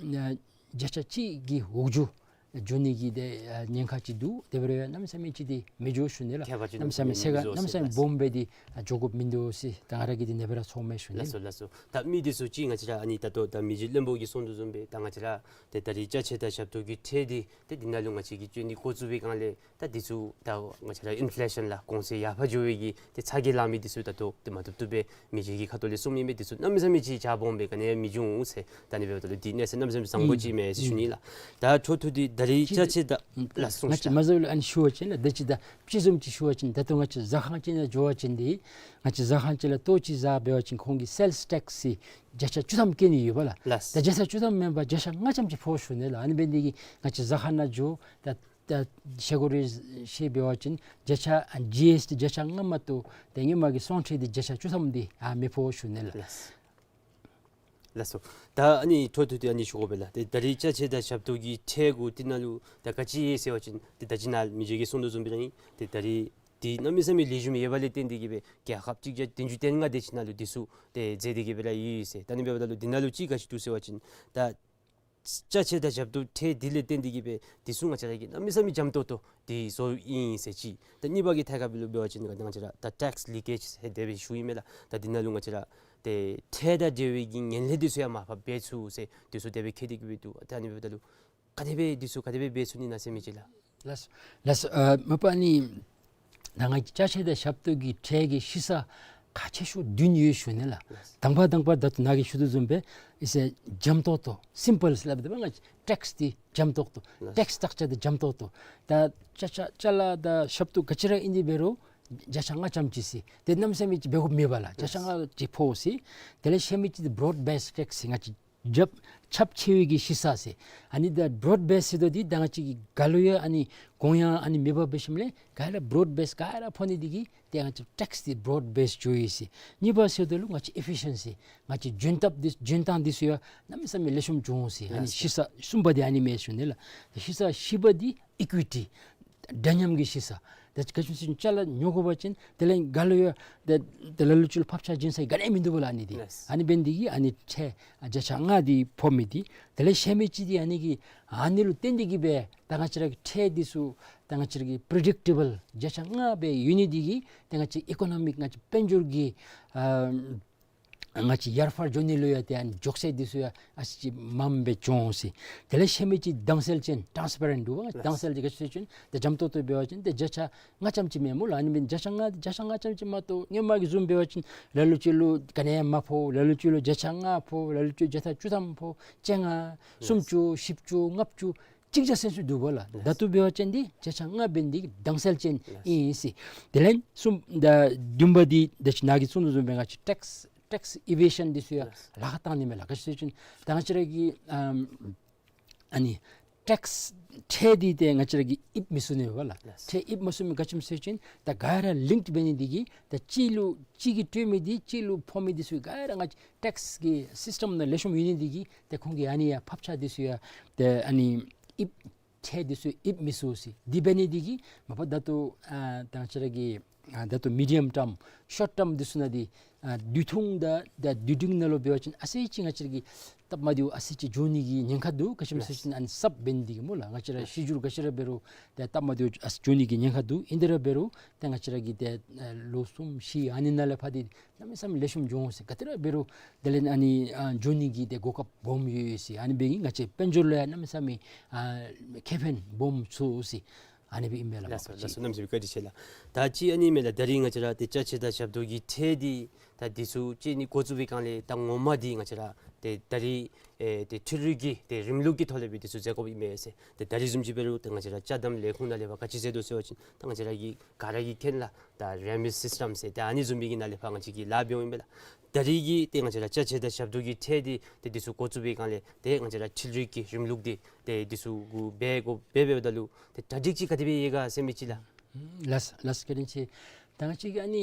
བརྒྱ་ཆ་གཅིག་གི་འོག་འགྱོ་འགྱོ་ནི་གི་དེ་ཨ་ཉེན་ཁ་ཅིག་འདུག། དེ་འབད་རུང་ཡང་གནམ་མེད་ས་མེད་ཅིག་འདི་མི་འགྱོ་ཞུ་ནི་ལགས། ཁྱད་པར་ཅིག་གནམ་མེད་ས་མེད་མི་ཟེར་ག་གནམ་མེད་ས་མེད་སྦོམ་སྦེ་འདི་ཨ་འགྱོ་དགོཔ་མིན་འདུག་ཟེར་ད་ང་ར་གིས་འདི་ནེ་སྦེ་ར་ཚོརཝ་མས་ཞུ་ནི། ལགས་སོ་ལགས་སོ། ད་མི་འདི་ཚུ་ཅིག་ང་བཅས་ར་ཨ་ནི་ད་ལྟོ་ད་མི་རྗེ་བློན་པོ་གིས་གསུངས་དོ་བཟུམ་སྦེ་ད་ང་བཅས་ར་ཏེ་ད་རིས་ཅ་ཆས་དང་ཞབས་ཏོག་གི་ཁྲལ་འདི་ཏེ་འདི་ནང་ལུ་ང་བཅས་ཀྱིས་སྤྱོད་ནི་འགོ་བཙུགས་པའི་སྒང་ལས་ད་འདི་ཚུ་ད་ང་བཅས་ར་ཨིན་ཕི་ལེ་ཤཱན་ལགས་གོང་ཚད་ཡར་ཕར་འགྱོ་བའི་གི་ཏེ་ཚ་གྱང་ལང་མི་འདི་ཚུ་ད་ལྟོ་ཏེ་མ་བཏུབ་བཏུབ་སྦེ་མི་རྗེ་གི་ཁ་ཐུག་ལས་གསུངམ་ཨིན་པས། འདི་ཚུ་གནམ་མེད་ས་མེད་ཅིག་ཆ་སྦོམ་སྦེ་ག་ནི་ཡང་མི་འབྱུང་ཟེར། ད་ཨ་ནི་འབདཝ་ད་ལུ་འདི་གནས་ཚད་གནམ་མེད་ས་མེད་བཟང་པོ་ཅིག་མས་ཟེར་ཞུ་ནི་ལགས། ད་འཕྲོ་མཐུད་དེ་ད་རིས་ཅ་ཆས་དང་ལགས་སོ། ང་བཅས་མ་ཟད་ལུ་ཨ་ནི་ཞུ་བ་ཅིན་ལགས་དེ་ཅིག་ད་ཅི་བཟུམ་ཅིག་ཞུ་བ་ཅིན་ད་ལྟོ་ང་བཅས་ཟ་ཁང་ཅིག་ནང་འགྱོ་བ་ཅིན་འདི་ང་བཅས་ཟ་ཁང་ཅིག་ལས་ལྟོ་ཅིག་ཟ་འབད་བ་ཅིན་ཁོང་གིས་སེལསི་ཊེགསི་བརྒྱ་ཆ་བཅུ་ཐམ་བཀལ་ནི་ཡོད་པ་ལགས། ལགས། ད་བརྒྱ་ཆ་བཅུ་ཐམ་མེན་པར་བརྒྱ་ཆ་ལྔ་ཙམ་ཅིག་ཕོག་ཞུ་ནི་ལགས། ཨ་ནི་འབད་ནི་དེ་གིས་ང་བཅས་ཟ་ཁང་ནང་འགྱོ་ད་ད་ཤེས་དགོ་རུང་ཤེས་འབད་བ་ཅིན་བརྒྱ་ཆ་ཨ་ཇི་ཨེསི་ཊི་བརྒྱ་ཆ་ལྔ་མ་གཏོགས་ཏེ་སྔོན་མ་གི་སོང་ཁྲལ་འདི་བརྒྱ་ཆ་བཅུ་ཐམ་འདི་ཨ་མི་ཕོག་ཞུ་ནི་ལགས། ལགས། ལགས་སོ། ད་ཨ་ནི་འཕྲོ་མཐུད་དེ་ཨ་ནི་ཞུ་དགོ་པས་ལགས། ཏེ་ད་རིས་ཅ་ཆས་དང་ཞབས་ཏོག་གི་ཁྲལ་གུ་འདི་ནང་ལུ་ད་ག་ཅི་ཡོད་ཟེར་བ་ཅིན་ཏེ་ད་ཅི་ནཱ་མི་རྗེ་གིས་གསུངས་དོ་བཟུམ་སྦེ་ར་ཨིན། ཏེ་ད་རིས་འདི་གནམ་མེད་ས་མེད་ལེགས་ཤོམ་ཡོད་པ་ལས་བརྟེན་ཏེ་གིས་སྦེ་རྒྱལ་ཁབ་གཅིག་བརྒྱ་བདུན་ཅུ་དོན་ལྔ་དེ་ཅིག་ནང་ལུ་འདི་ཚུ་ཏེ་མཛད་དེ་གིས་སྦེ་ར་ཡོད་ཡོད་ཟེར། ད་ཨ་ནི་འབདཝ་ད་ལུ་འདི་ནང་ལུ་ཅིག་ག་ཅི་འདུག་ཟེར་བ་ཅིན་ད་ཅ་ཆས་དང་ཞབས་ཏོག་ཁྲལ་འདི་ལས་བརྟེན་ཏེ་གིས་སྦེ་འདི་ཚུ་ང་བཅས་ར་གིས་གནམ་མེད་ས་མེད་འཇམ་ཏོག་ཏོ་འདི་བཟོ་ཡི་ཟེར་ཅིག། ད་གཉིས་པ་གི་ཐད་ཁར་འབད་ལུ་འབད་བ་ཅིན་ང་བཅས་ར་ད་ཊེགསི་ལི་ཀེཇ་ཟེར་དེ་སྦེ་ཞུ་ཡི་མས་ལགས། ད་འདི་ནང་ལུ་ང་བཅས་ར་ཏེ་ཁྲལ་དང་འབྲེལ་བའི་གི་ངན་ལྷད་འདི་ཚུ་ཡང་མར་ཕབ་འབད་ཚུགས་ཟེར་འདི་ཚུ་དེ་སྦེ་བཀོད་དེ་གིས་སྦེ་འདུག། ད་ཨ་ནི་འབདཝ་ད་ལུ་ག་དེ་སྦེ་འདི་ཚུ་ག་དེ་སྦེ་འབད་ཚུགས་ནི་ན་ཟེར་མི་ཅིག་ལགས། ལགས་སོ། ལགས་སོ། ཨ་མ་པ་ཨ་ནི་ད་ང་གིས་ཅ་ཆས་དང་ཞབས་ཏོག་གི་ཁྲལ་གྱི་ཞིབ་ཚགས་ཁག་ཆེ་ཤོས་བདུན་ཡོད་ཞུ་ནི་ལགས། ལགས་སོ། དང་པ་དང་པ་ད་ལྟོ་ནཱ་གིས་ཞུ་དོ་བཟུམ་སྦེ་ཨིན་ཟེར་འཇམ་ཏོག་ཏོ་སིམ་པཱལ་ཟེར་སླབ་དེ་སྦེ་ང་བཅས་ཊེགསི་འདི་འཇམ་ཏོག་ཏོ། ལགས་སོ། ཊེགསི་སྟྲག་ཅར་འདི་འཇམ་ཏོག་ཏོ། ད་ཅ་ཆས་ཅ་ལ་དང་ཞབས་ཏོག་ག་ཅི་ར་ཨིན་ཏེ་འབད་རུང་བརྒྱ་ཆ་ལྔ་ཙམ་ཅིག་ཟེར། ཏེ་གནམ་མེད་ས་མེད་ཅིག་འབད་དགོཔ་མེད་པ་ལགས། བརྒྱ་ཆ་ལྔ་ཅིག་ཕོག་ཟེར། དེ་ལས་ཤེས་མི་ཅིག་འདི་བོརོཌ་བེསི་ཊེགསི་ཟེར་ང་བཅས་ཁྱབ་ཁྱབ་ཆེ་བའི་གི་ཞིབ་ཚགས་ཟེར། ཨ་ནི་ད་བོརོཌ་བེསི་ཟེར་དོ་འདི་ད་ང་བཅས་ཀྱི་ག་ལུ་ཡང་ཨ་ནི་དགོངས་ཡངས་ཨ་ནི་མེད་པར་འབད་ཞིནམ་ལས་ག་ར་བོརོཌ་བེསི་ག་ར་ཕོག་ནི་འདི་གིས་ཏེ་ང་བཅས་ཊེགསི་འདི་བོརོཌ་བེསི་འགྱོ་ཡི་ཟེར། གཉིས་པ་ཟེར་དོ་ལུ་ང་བཅས་ཨེ་ཕི་ཤཱན་སི་ང་བཅས་འཇོན་ཐངས་འདི་འཇོན་ཐངས་འདི་ཚུ་ཡང་གནམ་མེད་ས་མེད་ལེགས་ཤོམ་འགྱོ་འོང་ཟེར། ཨ་ནི་ལགས། ཞིབ་ཚགས་གསུམ་པ་འདི་ཨ་ནི་མས་ཞུ་ནི་ལགས། ཞིབ་ཚགས་བཞི་པ་འདི་ཨི་ཀུའི་ཊི་འདྲ་མཉམ་གྱི་ཞིབ་ཚགས། ད་ག་ཅི་སྨོ་ཟེར་བ་ཅིན་ཅ་ལ་ཉོ་དགོ་པ་ཅིན་དེ་ལས་ག་ལུ་ཡང་ཏེ་ཏེ་ལ་ལུ་ཅིག་ལུ་ཕབ་ཆག་བྱིན་ས་ག་ནི་ཡང་མིན་འདུག་པ་ལགས་ཨ་ནི་འདི། ལགས། ཨ་ནི་འབད་ནི་འདི་གིས་ཨ་ནི་ཁྲལ་བརྒྱ་ཆ་ལྔ་འདི་ཕོག་མི་འདི། དེ་ལས་ཤེས་མི་ཅིག་འདི་ཨ་ནི་གི་ཨ་ནི་ལུ་བརྟེན་ཏེ་གིས་སྦེ་ད་ང་བཅས་ར་གི་ཁྲལ་འདི་ཚུ་ད་ང་བཅས་ར་གི་པི་རི་ཌིག་ཊེ་བཱལ་བརྒྱ་ཆ་ལྔ་སྦེ་ཡོད་ནི་འདི་གིས་ཏེ་ང་བཅས་ཨི་ཀོ་ནོ་མིཀ་ང་བཅས་དཔལ་འབྱོར་གྱི་ཨ་ང་བཅས་ཡར་ཕར་འགྱོ་ནི་ལུ་ཡང་ཏེ་ཨ་ནི་མགྱོགས་ཚད་འདི་ཚུ་ཡང་ཨ་ཙི་ཅིག་མངམ་སྦེ་འགྱོ་འོང་ཟེར། དེ་ལས་ཤེས་མི་ཅིག་དྭངས་གསལ་ཅན་ཊཱནསི་པེ་རེནཊ་འདུག་པ། ལགས། དྭངས་གསལ་ཅན་ག་ཅི་སྨོ་ཟེར་བ་ཅིན་ཏེ་འཇམ་ཏོག་ཏོ་འབད་བ་ཅིན་ཏེ་བརྒྱ་ཆ་ལྔ་ཙམ་ཅིག་མས་སྨོ་ལགས། ཨ་ནི་འབད་བརྒྱ་ཆ་ལྔ་བརྒྱ་ཆ་ལྔ་ཙམ་ཅིག་མ་གཏོགས་སྔོན་མ་གི་བཟུམ་འབད་བ་ཅིན་ལ་ལུ་ཅིག་ལུ་ག་ནི་ཡང་མ་ཕོག། ལ་ལུ་ཅིག་ལུ་བརྒྱ་ཆ་ལྔ་ཕོག། ལ་ལུ་ཅིག་བརྒྱ་ཆ་བཅུ་ཐམ་ཕོག། བཅོ་ལྔ། ལགས། སུམ་ཅུ། བཞི་བཅུ། ལྔ་བཅུ། གཅིག་བརྒྱ་ཟེར་ཚུ་འདུག་པ་ལགས། ལགས། ད་ལྟོ་འབད་བ་ཅིན་འདི་བརྒྱ་ཆ་ལྔ་འབད་ནི་འདི་དྭངས་གསལ་ཅན་ཨིན་ཟེར། དེ་ལས་གསུམ་ད་བདུན་པ་འདི་ད་ཅི་ནཱ་གིས་གསུངས་དོ་བཟུམ་སྦེ་ང་བཅས་ཊེགསི་ཊེགསི་ཨི་ཝེ་ཤཱན་འདི་ཚུ་ཡང་ལགས་ལཱ་ཁག་བཏང་ནི་མས་ལགས། ག་ཅི་སྨོ་ཟེར་བ་ཅིན་ད་ང་བཅས་ར་གི་ཨམ་ཨ་ནི་ཊེགསི་ཁྲལ་འདི་ཏེ་ང་བཅས་ར་གིས་ཨིབ་མི་ཚུགས་ནི་མས་པ་ལགས། ལགས། ཁྲལ་ཨིབ་མ་ཚུགས་མི་ག་ཅི་སྨོ་ཟེར་བ་ཅིན་ད་ག་ར་ལིངཀཌ་འབད་ནི་འདི་གིས་ད་གཅིག་ལུ་གཅིག་གིས་སྤྲོད་མི་འདི་གཅིག་ལུ་ཕོག་མི་འདི་ཚུ་ག་ར་ང་བཅས་ཊེགསི་གི་སིསི་ཊེམ་ནང་ལེགས་ཤོམ་ཡོད་ནི་འདི་གིས་ཏེ་ཁོང་གིས་ཨ་ནི་ཡང་ཕབ་ཆག་འདི་ཚུ་ཡང་ཏེ་ཨ་ནི་ཨིབ་ཁྲལ་འདི་ཚུ་ཨིབ་མི་ཚུགས་ཟེར། དེ་འབད་ནི་འདི་གིས་མ་པ་ད་ལྟོ་ཨ་ད་ང་བཅས་ར་གི་ཨ་ད་ལྟོ་མི་ཌི་ཡམ་ཊརམ་ཤོཊ་ཊརམ་འདི་ཚུ་ནང་འདི་ཨ་དུས་ཐུང་དང་ད་དུས་འབྲིང་ནང་ལུ་འབད་བ་ཅིན་ཨ་ཙི་ཅིག་ང་བཅས་ར་གི་སྟབས་མ་བདེཝ་ཨ་ཙི་ཅིག་འབྱུང་ནི་གི་ཉེན་ཁ་འདུག། ག་ཅི་སྨོ་ཟེར་བ་ཅིན་ཨ་ནི་སབ་འབད་ནི་འདི་གིས་སྨོ་ལགས། ང་བཅས་ར་ཤེས་རྒྱུད་ག་ཅི་ར་འབད་རུང་ཏེ་སྟབས་མ་བདེཝ་ཨ་ཙི་འབྱུང་ནི་གི་ཉེན་ཁ་འདུག། ཨིན་ཏེ་ར་འབད་རུང་ཏེ་ང་བཅས་ར་གི་ཏེ་ཨ་ལོ་གསུམ་བཞི་ཨ་ནི་ནང་ལས་ཕར་འདི་གནམ་མེད་ས་མེད་ལེགས་ཤོམ་འབྱུང་འོང་ཟེར། ག་ཏེ་ར་འབད་རུང་དེ་ལས་ཨ་ནི་ཨ་འབྱུང་ནི་གི་ཏེ་གོ་སྐབས་སྦོམ་ཡོད་ཡོད་ཟེར། ཨ་ནི་འབད་གིས་ང་བཅས་དཔལ་འབྱོར་ལུ་ཡང་གནམ་མེད་ས་མེད་ཨ་ཁེ་ཕན་སྦོམ་ཚུགས་ཟེར། ཨ་ནི་སྦེ་ཨིན་མས་ལགས། ལགས་སོ། མ་པ་ལགས་ཅིག་གནམ་མེད་ས་མེད་བཀའ་དྲིན་ཆེ་ལགས། ད་ཅི་ཨ་ནི་མས་ལགས། ད་རིས་ང་བཅས་ར་ཏེ་ཅ་ཆས་དང་ཞབས་ཏོག་གི་ཁྲལ་འདི་ད་འདི་ཚུ་སྤྱོད་ནི་འགོ་བཙུགས་པའི་སྒང་ལས་ད་ངོ་མ་འདི་ང་བཅས་ར་ ཏེ་ད་རིས་ཨེ་ཏེ་འཕྲུལ་རིག་གི་ཏེ་རིམ་ལུགས་ཀྱི་ཐོག་ལས་སྦེ་འདི་ཚུ་མཛད་དགོཔ་ཨིན་མས་ཟེར། ཏེ་ད་རིས་བཟུམ་ཅིག་འབད་རུང་ཏེ་ང་བཅས་ར་ཅ་དམ་ལས་ཁུངས་ནང་ལས་ཕར་ག་ཅི་མཛད་དོ་ཟེར་བ་ཅིན་ད་ང་བཅས་ར་གི་ག་ར་གིས་མཁྱེན་ལགས། ད་རེ་མིས་སིསི་ཊམ་ཟེར་ཏེ་ཨ་ནི་བཟུམ་མའི་གི་ནང་ལས་ཕར་ང་བཅས་ཀྱིས་ལཱ་འབདཝ་ཨིན་པས་ལགས། ད་རིས་ཀྱི་ཏེ་ང་བཅས་ར་ཅ་ཆས་དང་ཞབས་ཏོག་གི་ཁྲལ་འདི་ཏེ་འདི་ཚུ་འགོ་བཙུགས་པའི་སྒང་ལས་ཏེ་ང་བཅས་ར་འཕྲུལ་རིག་གི་རིམ་ལུགས་འདི་ཏེ་འདི་ཚུ་གུ་འབད་དགོ་འབད་འབདཝ་ད་ལུ་ཏེ་གྲ་སྒྲིག་ཅིག་ག་དེ་སྦེ་ཡོད་ག་ཟེར་མི་ཅིག་ལགས། ལགས་ལགས་བཀའ་དྲིན་ཆེ། ད་ང་བཅས་ཀྱིས་ཨ་ནི་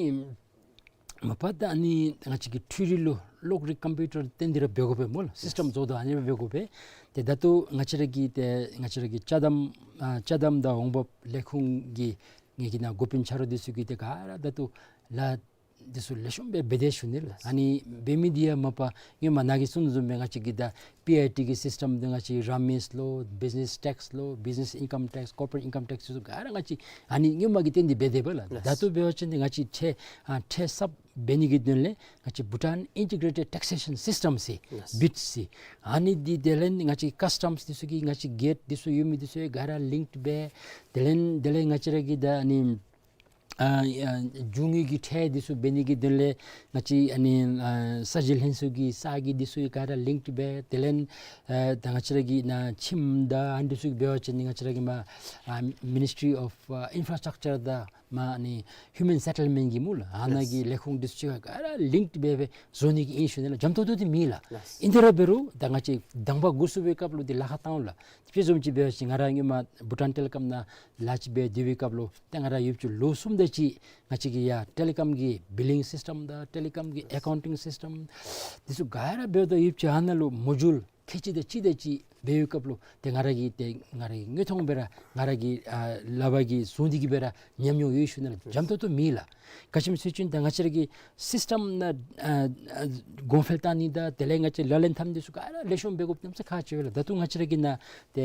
མ་པ་ད་ཨ་ནི་ང་བཅས་ཀྱི་འཕྲུལ་རིག་ལུ་གློག་རིག་ཀམ་པིའུ་ཊར་བཏོན་ཏེ་ར་འབད་དགོ་པས་སྨོ་ལགས། སིསི་ཊམ་བཟོ་དོ་ཨ་ནི་སྦེ་འབད་དགོ་པས། ཏེ་ད་ལྟོ་ང་བཅས་ར་གི་ཏེ་ང་བཅས་ར་གི་ཅ་དམ་ཨ་ཅ་དམ་དང་འོང་འབབ་ལས་ཁུངས་ཀྱི་ངེ་གི་ནང་འགོ་དཔོན་ཆ་རོགས་འདི་ཚུ་གིས་ཏེ་ག་ར་ད་ལྟོ་ལཱ་འདི་ཚུ་ལེགས་ཤོམ་སྦེ་འབད་དེ་ཞུ་ནི་ལགས། ཨ་ནི་འབད་མི་འདི་ཡང་མ་པ་ངེ་མ་ནཱ་གིས་གསུངས་བཟུམ་སྦེ་ང་བཅས་ཀྱི་ད་པི་ཨའི་ཊི་གི་སིསི་ཊམ་འདི་ང་བཅས་རེ་མིས་ལོ་བིཛི་ནེས་ཊེགསི་ལོ་བིཛི་ནེས་ཨིན་ཀམ་ཊེགསི་ཀོར་པོ་རེཊ་ཨིན་ཀམ་ཊེགསི་ཚུ་ག་ར་ང་བཅས་ཨ་ནི་ངེ་མ་གིས་བཏོན་ཏེ་འབད་དེ་འབདཝ་ལགས། ལགས། ད་ལྟོ་འབད་བ་ཅིན་ཏེ་ང་བཅས་ཁྲལ་ཨ་ཁྲལ་གསརཔ་འབད་ནི་གི་དོན་ལས་ང་བཅས་བྷུ་ཊཱན་ཨིན་ཊི་གྲེ་ཊེཌ་ཊེག་སེ་ཤཱན་སིསི་ཊམ་ཟེར། ལགས། བིཊ་ཟེར། ཨ་ནི་འདི་དེ་ལས་ང་བཅས་ཀསི་ཊམས་འདི་ཚུ་གི་ང་བཅས་གེཊ་འདི་ཚུ་ཡོད་མི་འདི་ཚུ་ག་ར་ལིངཀ་འབད། དེ་ལས་དེ་ལས་ང་བཅས་ར་གི་ད་ཨ་ནི་ཨ་ཨ་རྒྱུ་དངོས་ཀྱི་ཁྲལ་འདི་ཚུ་འབད་ནི་གི་དོན་ལས་ང་བཅས་ཨ་ནི་ཨ་ས་གཞི་ལྷན་ཚོགས་ཀྱི་ས་གི་འདི་ཚུ་ག་ར་ལིངཀ་འབད། དེ་ལས་ཨ་ད་ང་བཅས་ར་གི་ནཱ་ཁྱིམ་དང་ཨ་འདི་ཚུ་འབད་བ་ཅིན་ང་བཅས་ར་གི་མ་ཨ་མི་ནིསི་ཊི་རི་ཨོཕ་ཨ་ཨིན་ཕྲ་སི་ཊག་ཅར་དང་མ་ཨ་ནི་ཧིའུ་མཱན་སེ་ཊལ་མེནཊ་གི་སྨོ་ལགས། ཨ་ནཱ་གི་ལེགས། ལས་ཁུངས་འདི་ཚུ་ག་ར་ལིངཀ་འབད་སྦེ་བཟོ་ནི་གི་ཨིན་ཞུ་ནི་ལགས། འཇམ་ཏོང་ཏོ་འདི་མེད་ལགས། ལགས། ཨིན་ཏེ་ར་འབད་རུང་ད་ང་བཅས་དང་པ་འགོ་བཙུགས་པའི་སྐབས་ལུ་འདི་ལཱ་ཁག་བཏང་ལགས། དཔེ་བཟུམ་ཅིག་འབད་བ་ཅིན་ང་ར་ངེ་མ་བྷུ་ཊཱན་ཊེ་ལི་ཀོམ་ནང་ལཱ་ཅིག་འབད་སྡོད་པའི་སྐབས་ལུ་ཏེ་ང་ར་ཡོདཔ་ཅིག་ལོ་གསུམ་དེ་ཅིག་ང་བཅས་ཀྱི་ཡ་ཊེ་ལི་ཀོམ་གྱི་བིལ་ལིང་སིསི་ཊམ་དང་ཊེ་ལི་ཀོམ་གྱི་ཨེ་ཀའུན་ཊིང་སིསི་ཊམ་འདི་ཚུ་ག་ར་འབདཝ་ད་ཡོདཔ་ཅིག་ཨ་ནཱ་ལུ་མོ་ཌུལ་ཁལ་གཅིག་དང་གཅིག་དང་གཅིག་འབད་བའི་སྐབས་ལུ་ཏེ་ང་ར་གིས་ཏེ་ང་ར་གིས་དངོས་མཐོང་སྦེ་ར་ང་ར་གི་ཨ་ལག་པ་གིས་བཟུང་སྟེ་གིས་སྦེ་ར་ཉམས་མྱོང་ཡོད་ཞུ་ནི་ལགས། འཇམ་ཏོང་ཏོ་མེད་ལགས། ག་ཅི་སྨོ་ཟེར་བ་ཅིན་ད་ང་བཅས་ར་གི་སིསི་ཊམ་ནང་ཨ་ཨ་གོང་འཕེལ་བཏང་ནི་དང་དེ་ལས་ང་བཅས་ལག་ལེན་འཐབ་ནི་འདི་ཚུ་ག་ར་ལེགས་ཤོམ་འབད་དགོཔ་གནམ་མེད་ས་མེད་ཁག་ཆེ་བས་ལགས། ད་ལྟོ་ང་བཅས་ར་གི་ནཱ་ཏེ་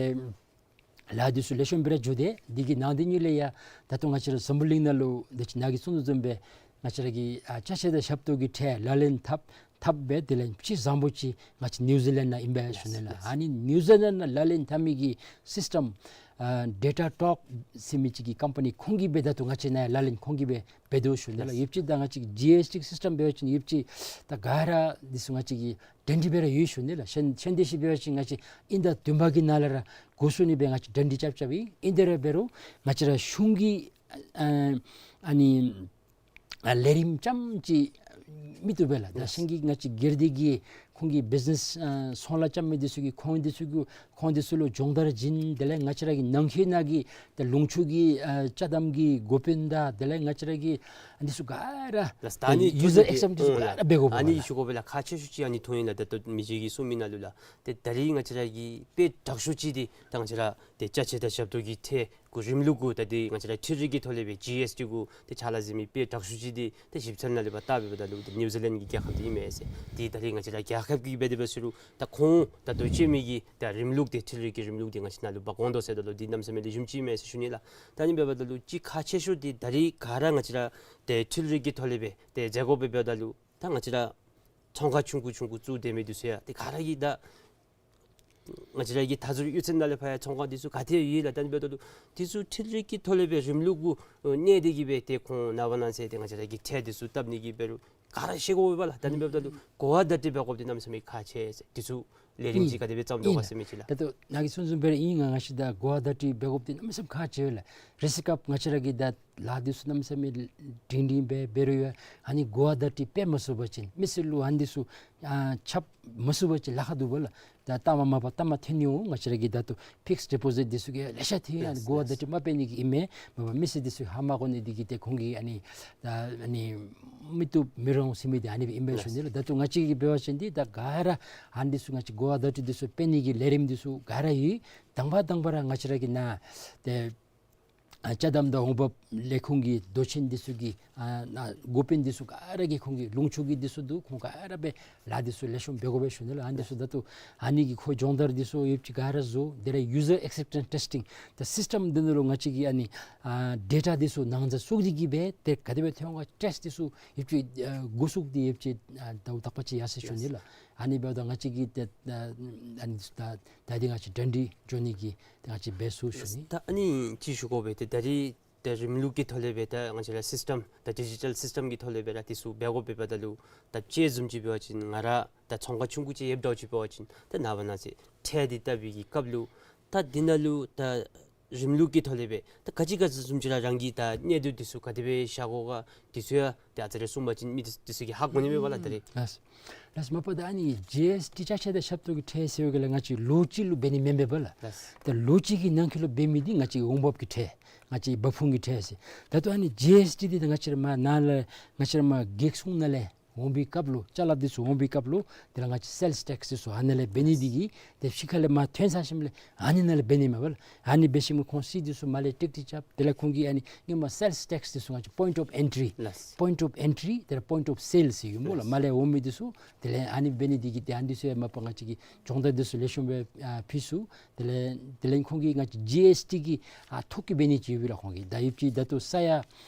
ལཱ་འདི་ཚུ་ལེགས་ཤོམ་སྦེ་ར་འགྱོ་སྟེ་འདི་གི་ནང་དེ་ཉིད་ལས་ཡང་ད་ལྟོ་ང་བཅས་ར་འཛམ་བུ་གླིང་ནང་ལུ་ད་ཅི་ནཱ་གིས་གསུངས་དོ་བཟུམ་སྦེ་ང་བཅས་ར་གི་ཨ་ཅ་ཆས་དང་ཞབས་ཏོག་གི་ཁྲལ་ལག་ལེན་འཐབ་འཐབ་སྦེ་དེ་ལས་ཅིག་བཟང་པོ་ཅིག་ང་བཅས་ནིའུ་ཛི་ལེནཌ་ནང་ཨིན་པས་ཞུ་ནི་ལགས། ལགས། ཨ་ནི་ནིའུ་ཛི་ལེནཌ་ནང་ལག་ལེན་འཐབ་མི་གི་སིསི་ཊམ་ཨ་ཌེ་ཊ་ཊོཀ་ཟེར་མི་ཅིག་གི་ཀམ་པ་ནི་ཁོང་གིས་སྦེ་ད་ལྟོ་ང་བཅས་ནཱ་ལག་ལེན་ཁོང་གིས་སྦེ་འབད་དོ་ཞུ་ནི་ལགས། ལགས། ཡོདཔ་ཅིག་ད་ང་བཅས་ཀྱི་ཇི་ཨེསི་ཊི་སིསི་ཊམ་འབད་བ་ཅིན་ཡོདཔ་ཅིག་ད་ག་ར་འདི་ཚུ་ང་བཅས་ཀྱིས་འགྲན་བསྡུར་འབད་ར་ཡོད་ཞུ་ནི་ལགས། གཞན་གཞན་དེ་ཅིག་འབད་བ་ཅིན་ང་བཅས་དབྱིན་ཟླ་བདུན་པ་གི་ནང་ལས་ར་འགོ་བཙུགས་ནི་སྦེ་ང་བཅས་འགྲན་བསྡུར་རྐྱབ་རྐྱབ་ཨིན། ཨིན་ཏེ་ར་འབད་རུང་ང་བཅས་ར་གཞུང་གི་ཨ་ཨ་ནི་ཨ་ལས་རིམ་རྐྱངམ་ཅིག་མི་བཏུབ་པས་ལགས། ད་ལགས། གཞན་གྱི་ང་བཅས་སྒེར་སྡེ་གི་ཁོང་གི་བིཛི་ནེསི་ཨ་ཚོང་ལཱ་རྐྱབ་མི་འདི་ཚུ་གིས་ཁོང་འདི་ཚུ་གུ་ཁོང་འདི་ཚུ་ལུ་སྦྱོང་བརྡར་བྱིན། དེ་ལས་ང་བཅས་ར་གི་ནང་འཁོད་ནང་གི་ད་ལུང་ཕྱོགས་ཀྱི་ཨ་ཅ་དམ་གྱི་འགོ་དཔོན་དང་དེ་ལས་ང་བཅས་ར་གི་འདི་ཚུ་ག་ར་ད་ཨ་ནི་ད་ཡུ་ཛར་ཨེག་སེབ་འདི་ཚུ་ག་ར་འབད་དགོ་པས་ལགས། ཨ་ནི་ཞུ་དགོ་པས་ལགས། ཁག་ཆེ་ཤོས་ཅིག་ཨ་ནི་མཐོང་ཡི་ལགས། ད་ལྟོ་མི་རྗེ་གིས་གསུངས་མི་ནང་ལུ་ལགས། ཏེ་ད་རིས་ང་བཅས་ར་གི་དཔེ་དྲག་ཤོས་ཅིག་འདི་ད་ང་བཅས་ར་ཏེ་ཅ་ཆས་དང་ཞབས་ཏོག་གི་ཁྲལ་གུ་རིམ་ལུགས་གུ་ད་འདི་ང་བཅས་ར་འཕྲུལ་རིག་གི་ཐོག་ལས་སྦེ་ཇི་ཨེསི་ཊི་གུ་ཏེ་ཕྱག་ལཱ་མཛད་མི་དཔེ་དྲག་ཤོས་ཅིག་འདི་ཏེ་ཞིབ་འཚོལ་ནང་ལས་ཕར་བལྟ་འབདཝ་ད་ལུ་ཏེ་ནིའུ་ཛི་ལེནཌ་གི་རྒྱལ་ཁབ་འདི་ཨིན་མས་ཟེར། ཏེ་ད་རིས་ང་བཅས་ར་རྒྱལ་ཁབ་ཀྱིས་འབད་དེ་འབད་ཟེར་རུང་ད་ཁོང་ད་ལྟོ་སྤྱོད་མི་གི་ད་རིམ་ལུགས་འདི་འཕྲུལ་རིག་གི་རིམ་ལུགས་འདི་ང་བཅས་ནང་ལུ་འབག་འོང་དོ་ཟེརཝ་ད་ལུ་འདི་གནམ་མེད་ས་མེད་ལེགས་ཤོམ་ཅིག་ཨིན་མས་ཟེར་ཞུ་ནི་ལགས། ད་ཨ་ནི་འབདཝ་ད་ལུ་ཅིག་ཁག་ཆེ་ཤོས་འདི་ད་རིས་ག་ར་ང་བཅས་ར་ཏེ་འཕྲུལ་རིག་གི་ཐོག་ལས་སྦེ་ཏེ་མཛད་དགོ་པས། འབདཝ་ད་ལུ་ད་ང་བཅས་ར་ཚོང་ཁང་ཆུང་ཀུ་ཆུང་ཀུ་བཙུགས་སྡོད་མི་འདི་ཚུ་ཡང་ཏེ་ག་ར་གིས་ད་ང་བཅས་ར་གི་མཐའ་ཟུར་གཡུས་ཚན་ནང་ལས་ཕར་ཡང་ཚོང་ཁང་འདི་ཚུ་ག་ཏེ་ཡོད་ལགས། ད་ཨ་ནི་འབདཝ་ད་ལུ་འདི་ཚུ་འཕྲུལ་རིག་གི་ཐོག་ལས་སྦེ་རིམ་ལུགས་གུ་གནས་ཏེ་གིས་སྦེ་ཏེ་ཁོང་ནངས་པ་གནངས་ཚེ་ཏེ་ང་བཅས་ར་གི་ཁྲལ་འདི་ཚུ་བཏབ་ནི་གི་འབད་རུང་ག་ར་ཤེས་དགོ་པས་ལགས། ད་ཨ་ནི་འབདཝ་ད་ལུ་གོ་བ་བརྡ་སྤྲོད་འབད་དགོཔ་འདི་གནམ་མེད་ས་མེད་ཁག་ཆེ་ཟེར། འདི་ཚུ་ལས་རིམ་ཅིག་ག་དེ་སྦེ་བརྩམ་དོ་ག་ཟེར་མི་ཅིག་ལགས། ད་ལྟོ་ནཱ་གིས་གསུངས་བཟུམ་སྦེ་ར་ཨིན། ང་ང་བཅས་ད་གོ་བ་བརྡ་སྤྲོད་འབད་དགོཔ་འདི་གནམ་མེད་ས་མེད་ཁག་ཆེ་བས་ལགས། རེས་སྐབས་ང་བཅས་ར་གི་ད་ལཱ་འདི་ཚུ་གནམ་མེད་ས་མེད་སྒྲིང་སྒྲིང་སྦེ་འབད་རུང་ཡང་ཨ་ནི་གོ་བ་བརྡ་སྤྲོད་འབད་མ་ཚུགས་པ་ཅིན་མི་སེར་ལུ་ཨ་ནི་འདི་ཚུ་ཨ་ཁྱབ་མ་ཚུགས་པ་ཅིན་ལཱ་ཁག་འདུག་པས་ལགས། ད་ལྟ་མ་མ་པ་ལྟ་མ་ཐོན་ནི་འོང་། ང་བཅས་ར་གི་ད་ལྟོ་ཕིགསི་ཌི་པོ་ཟིཊ་འདི་ཚུ་གི་ལེ་ཤ་ཐོན་ཡི། ཨ་ནི་གོ་བ་བརྡ་སྤྲོད་མ་འབད་ནི་གི་ཨིན་མས། མ་པ་མི་སེར་འདི་ཚུ་ཧ་མ་གོ་ནི་འདི་གིས་ཏེ་ཁོང་གིས་ཨ་ནི་ད་ཨ་ནི་མི་བཏུབ་མི་རུང་ཟེར་མི་འདི་ཨ་ནི་སྦེ་ཨིན་པས་ཞུ་ནི་ལགས། ད་ལྟོ་ང་བཅས་ཀྱིས་འབད་བ་ཅིན་འདི་ད་ག་ར་ཨ་ནི་འདི་ཚུ་ང་བཅས་གོ་བ་བརྡ་སྤྲོད་འདི་ཚུ་འབད་ནི་གི་ལས་རིམ་འདི་ཚུ་ག་ར་ཡོད། དང་པ་དང་པ་ར་ང་བཅས་ར་གི་ནཱ་ཏེ་ཨ་ཅ་དམ་དང་འོང་འབབ་ལས་ཁུངས་ཀྱི་མདོ་ཆེན་འདི་ཚུ་གི་ཨ་ནཱ་འགོ་དཔོན་འདི་ཚུ་ག་ར་གིས་ཁོང་གི་ལུང་ཕྱོགས་ཀྱི་འདི་ཚུ་འདུག། ཁོང་ག་ར་སྦེ་ལཱ་འདི་ཚུ་ལེགས་ཤོམ་འབད་དགོ་པས་ཞུ་ནི་ལགས། ཨ་ནི་འདི་ཚུ་ད་ལྟོ་ཨ་ནི་གི་ཁོ་སྦྱོང་བརྡར་འདི་ཚུ་ཡོདཔ་ཅིག་ག་ར་བཟོ། དེ་ལས་ཡུ་ཛར་ཨེག་སེབ་ཊེནསི་ཊེསི་ཊིང་ད་སིསི་ཊམ་འདི་ནང་ལུ་ང་བཅས་ཀྱིས་ཨ་ནི་ཨ་ཌེ་ཊ་འདི་ཚུ་ནང་ཟ་བཙུགས་ཏེ་གིས་སྦེ་ཏེ་ག་དེ་སྦེ་ཐོན་འོང་ག་ཊེསཊ་འདི་ཚུ་ཡོདཔ་ཅིག་ཨ་འགོ་བཙུགས་ཏེ་ཡོདཔ་ཅིག་ཨ་ད་དག་པ་ཅིག་ཡར་སོང་ཞུ་ནི་ལགས། ཨ་ནི་འབདཝ་ད་ང་བཅས་ཀྱིས་ཏེ་ཨ་ཨ་ནི་ད་ད་འདི་ང་བཅས་གྲ་སྒྲིག་འགྱོ་ནི་གི་ཏེ་ང་བཅས་འབད་ཚུགས་ཞུ་ནི། ད་ཨ་ནི་ཅིག་ཞུ་དགོ་པས། ཏེ་ད་རིས་ ཏེ་རིམ་ལུགས་ཀྱི་ཐོག་ལས་སྦེ་ད་ང་བཅས་ར་སིསི་ཊམ་ད་ཌི་ཇི་ཊལ་སིསི་ཊམ་གྱི་ཐོག་ལས་སྦེ་ར་འདི་ཚུ་འབད་དགོ་པས། འབདཝ་ད་ལུ་ད་དཔྱེ་བཟུམ་ཅིག་འབད་བ་ཅིན་ང་ར་ད་ཚོང་ཁང་ཆུང་ཀུ་ཅིག་ཡོདཔ་འདྲཝ་ཅིག་འབད་བ་ཅིན་ད་ནངས་པ་གནངས་ཚེ་ཁྲལ་འདི་བཏབ་པའི་གི་སྐབས་ལུ་ད་འདི་ནང་ལུ་ད་རིམ་ལུགས་ཀྱི་ཐོག་ལས་སྦེ་ད་ག་ཅི་ག་ཅི་བཟུམ་ཅིག་ར་རང་གིས་ད་གནས་སྡུད་འདི་ཚུ་ག་དེ་སྦེ་བཞག་དགོ་ག་འདི་ཚུ་ཡང་ཏེ་ཨ་ཙི་རེ་གསུངས་པ་ཅིན་མི་འདི་འདི་ཚུ་གིས་ཧ་གོ་ནི་མས་པ་ལགས། ད་རེས་ལགས། ལགས། མ་པ་ད་ཨ་ནི་ཇི་ཨེསི་ཊི་ཅ་ཆས་དང་ཞབས་ཏོག་གི་ཁྲལ་ཟེར་བའི་གི་ལགས་ང་བཅས་ལོ་གཅིག་ལུ་འབད་ནི་མེན་པས་པ་ལགས། ལགས། ད་ལོ་གཅིག་གི་ནང་འཁོད་ལུ་འབད་མི་འདི་ང་བཅས་འོང་འབབ་ཀྱི་ཁྲལ་ང་བཅས་འབབ་ཁུངས་ཀྱི་ཁྲལ་ཟེར། ད་ལྟོ་ཨ་ནི་ཇི་ཨེསི་ཊི་འདི་ད་ང་བཅས་ར་མར་ནཱ་ལས་ང་བཅས་ར་མར་རྒེད་སོང་ནང་ལས་འོང་པའི་སྐབས་ལུ་ཅ་ལ་འདི་ཚུ་འོང་པའི་སྐབས་ལུ་དེ་ལས་ང་བཅས་སེལསི་ཊེགསི་འདི་ཚུ་ཨ་ནཱ་ལས་འབད་ནི་འདི་གིས་ཏེ་ཕྱི་ཁ་ལས་མར་ཐོན་ཚར་ཞིནམ་ལས་ཨ་ནི་ནང་ལས་འབད་ནི་མས་པ་ལགས། ཨ་ནི་འབད་ཞིནམ་ཁོང་རྩིས་འདི་ཚུ་མར་ལས་ཀྲིག་ཀྲི་རྐྱབ། དེ་ལས་ཁོང་གིས་ཨ་ནི་སྔོན་མ་སེལསི་ཊེགསི་འདི་ཚུ་ང་བཅས་པོའིནཊ་ཨོཕ་ཨེན་ཊི་རི་ལགས། པོའིནཊ་ཨོཕ་ཨེན་ཊི་རི་དེ་ལས་པོའིནཊ་ཨོཕ་སེལསི་ཡོད་སྨོ་ལགས། ལགས། མར་ལས་འོང་མི་འདི་ཚུ་དེ་ལས་ཨ་ནི་འབད་ནི་འདི་གིས་ཏེ་ཨ་ནི་འདི་ཚུ་ཡང་མ་པ་ང་བཅས་ཀྱིས་སྦྱོང་བརྡར་འདི་ཚུ་ལེགས་ཤོམ་སྦེ་ཨ་ཕུལ་ཚུགས། དེ་ལས་དེ་ལས་ཁོང་གིས་ང་བཅས་ཇི་ཨེསི་ཊི་གི་ཨ་ཐོག་གི་འབད་ནི་ཅིག་ཡོད་པས་ལགས། ཁོང་གིས་ད་ཡོདཔ་ཅིག་ད་ལྟོ་ས་ཡ་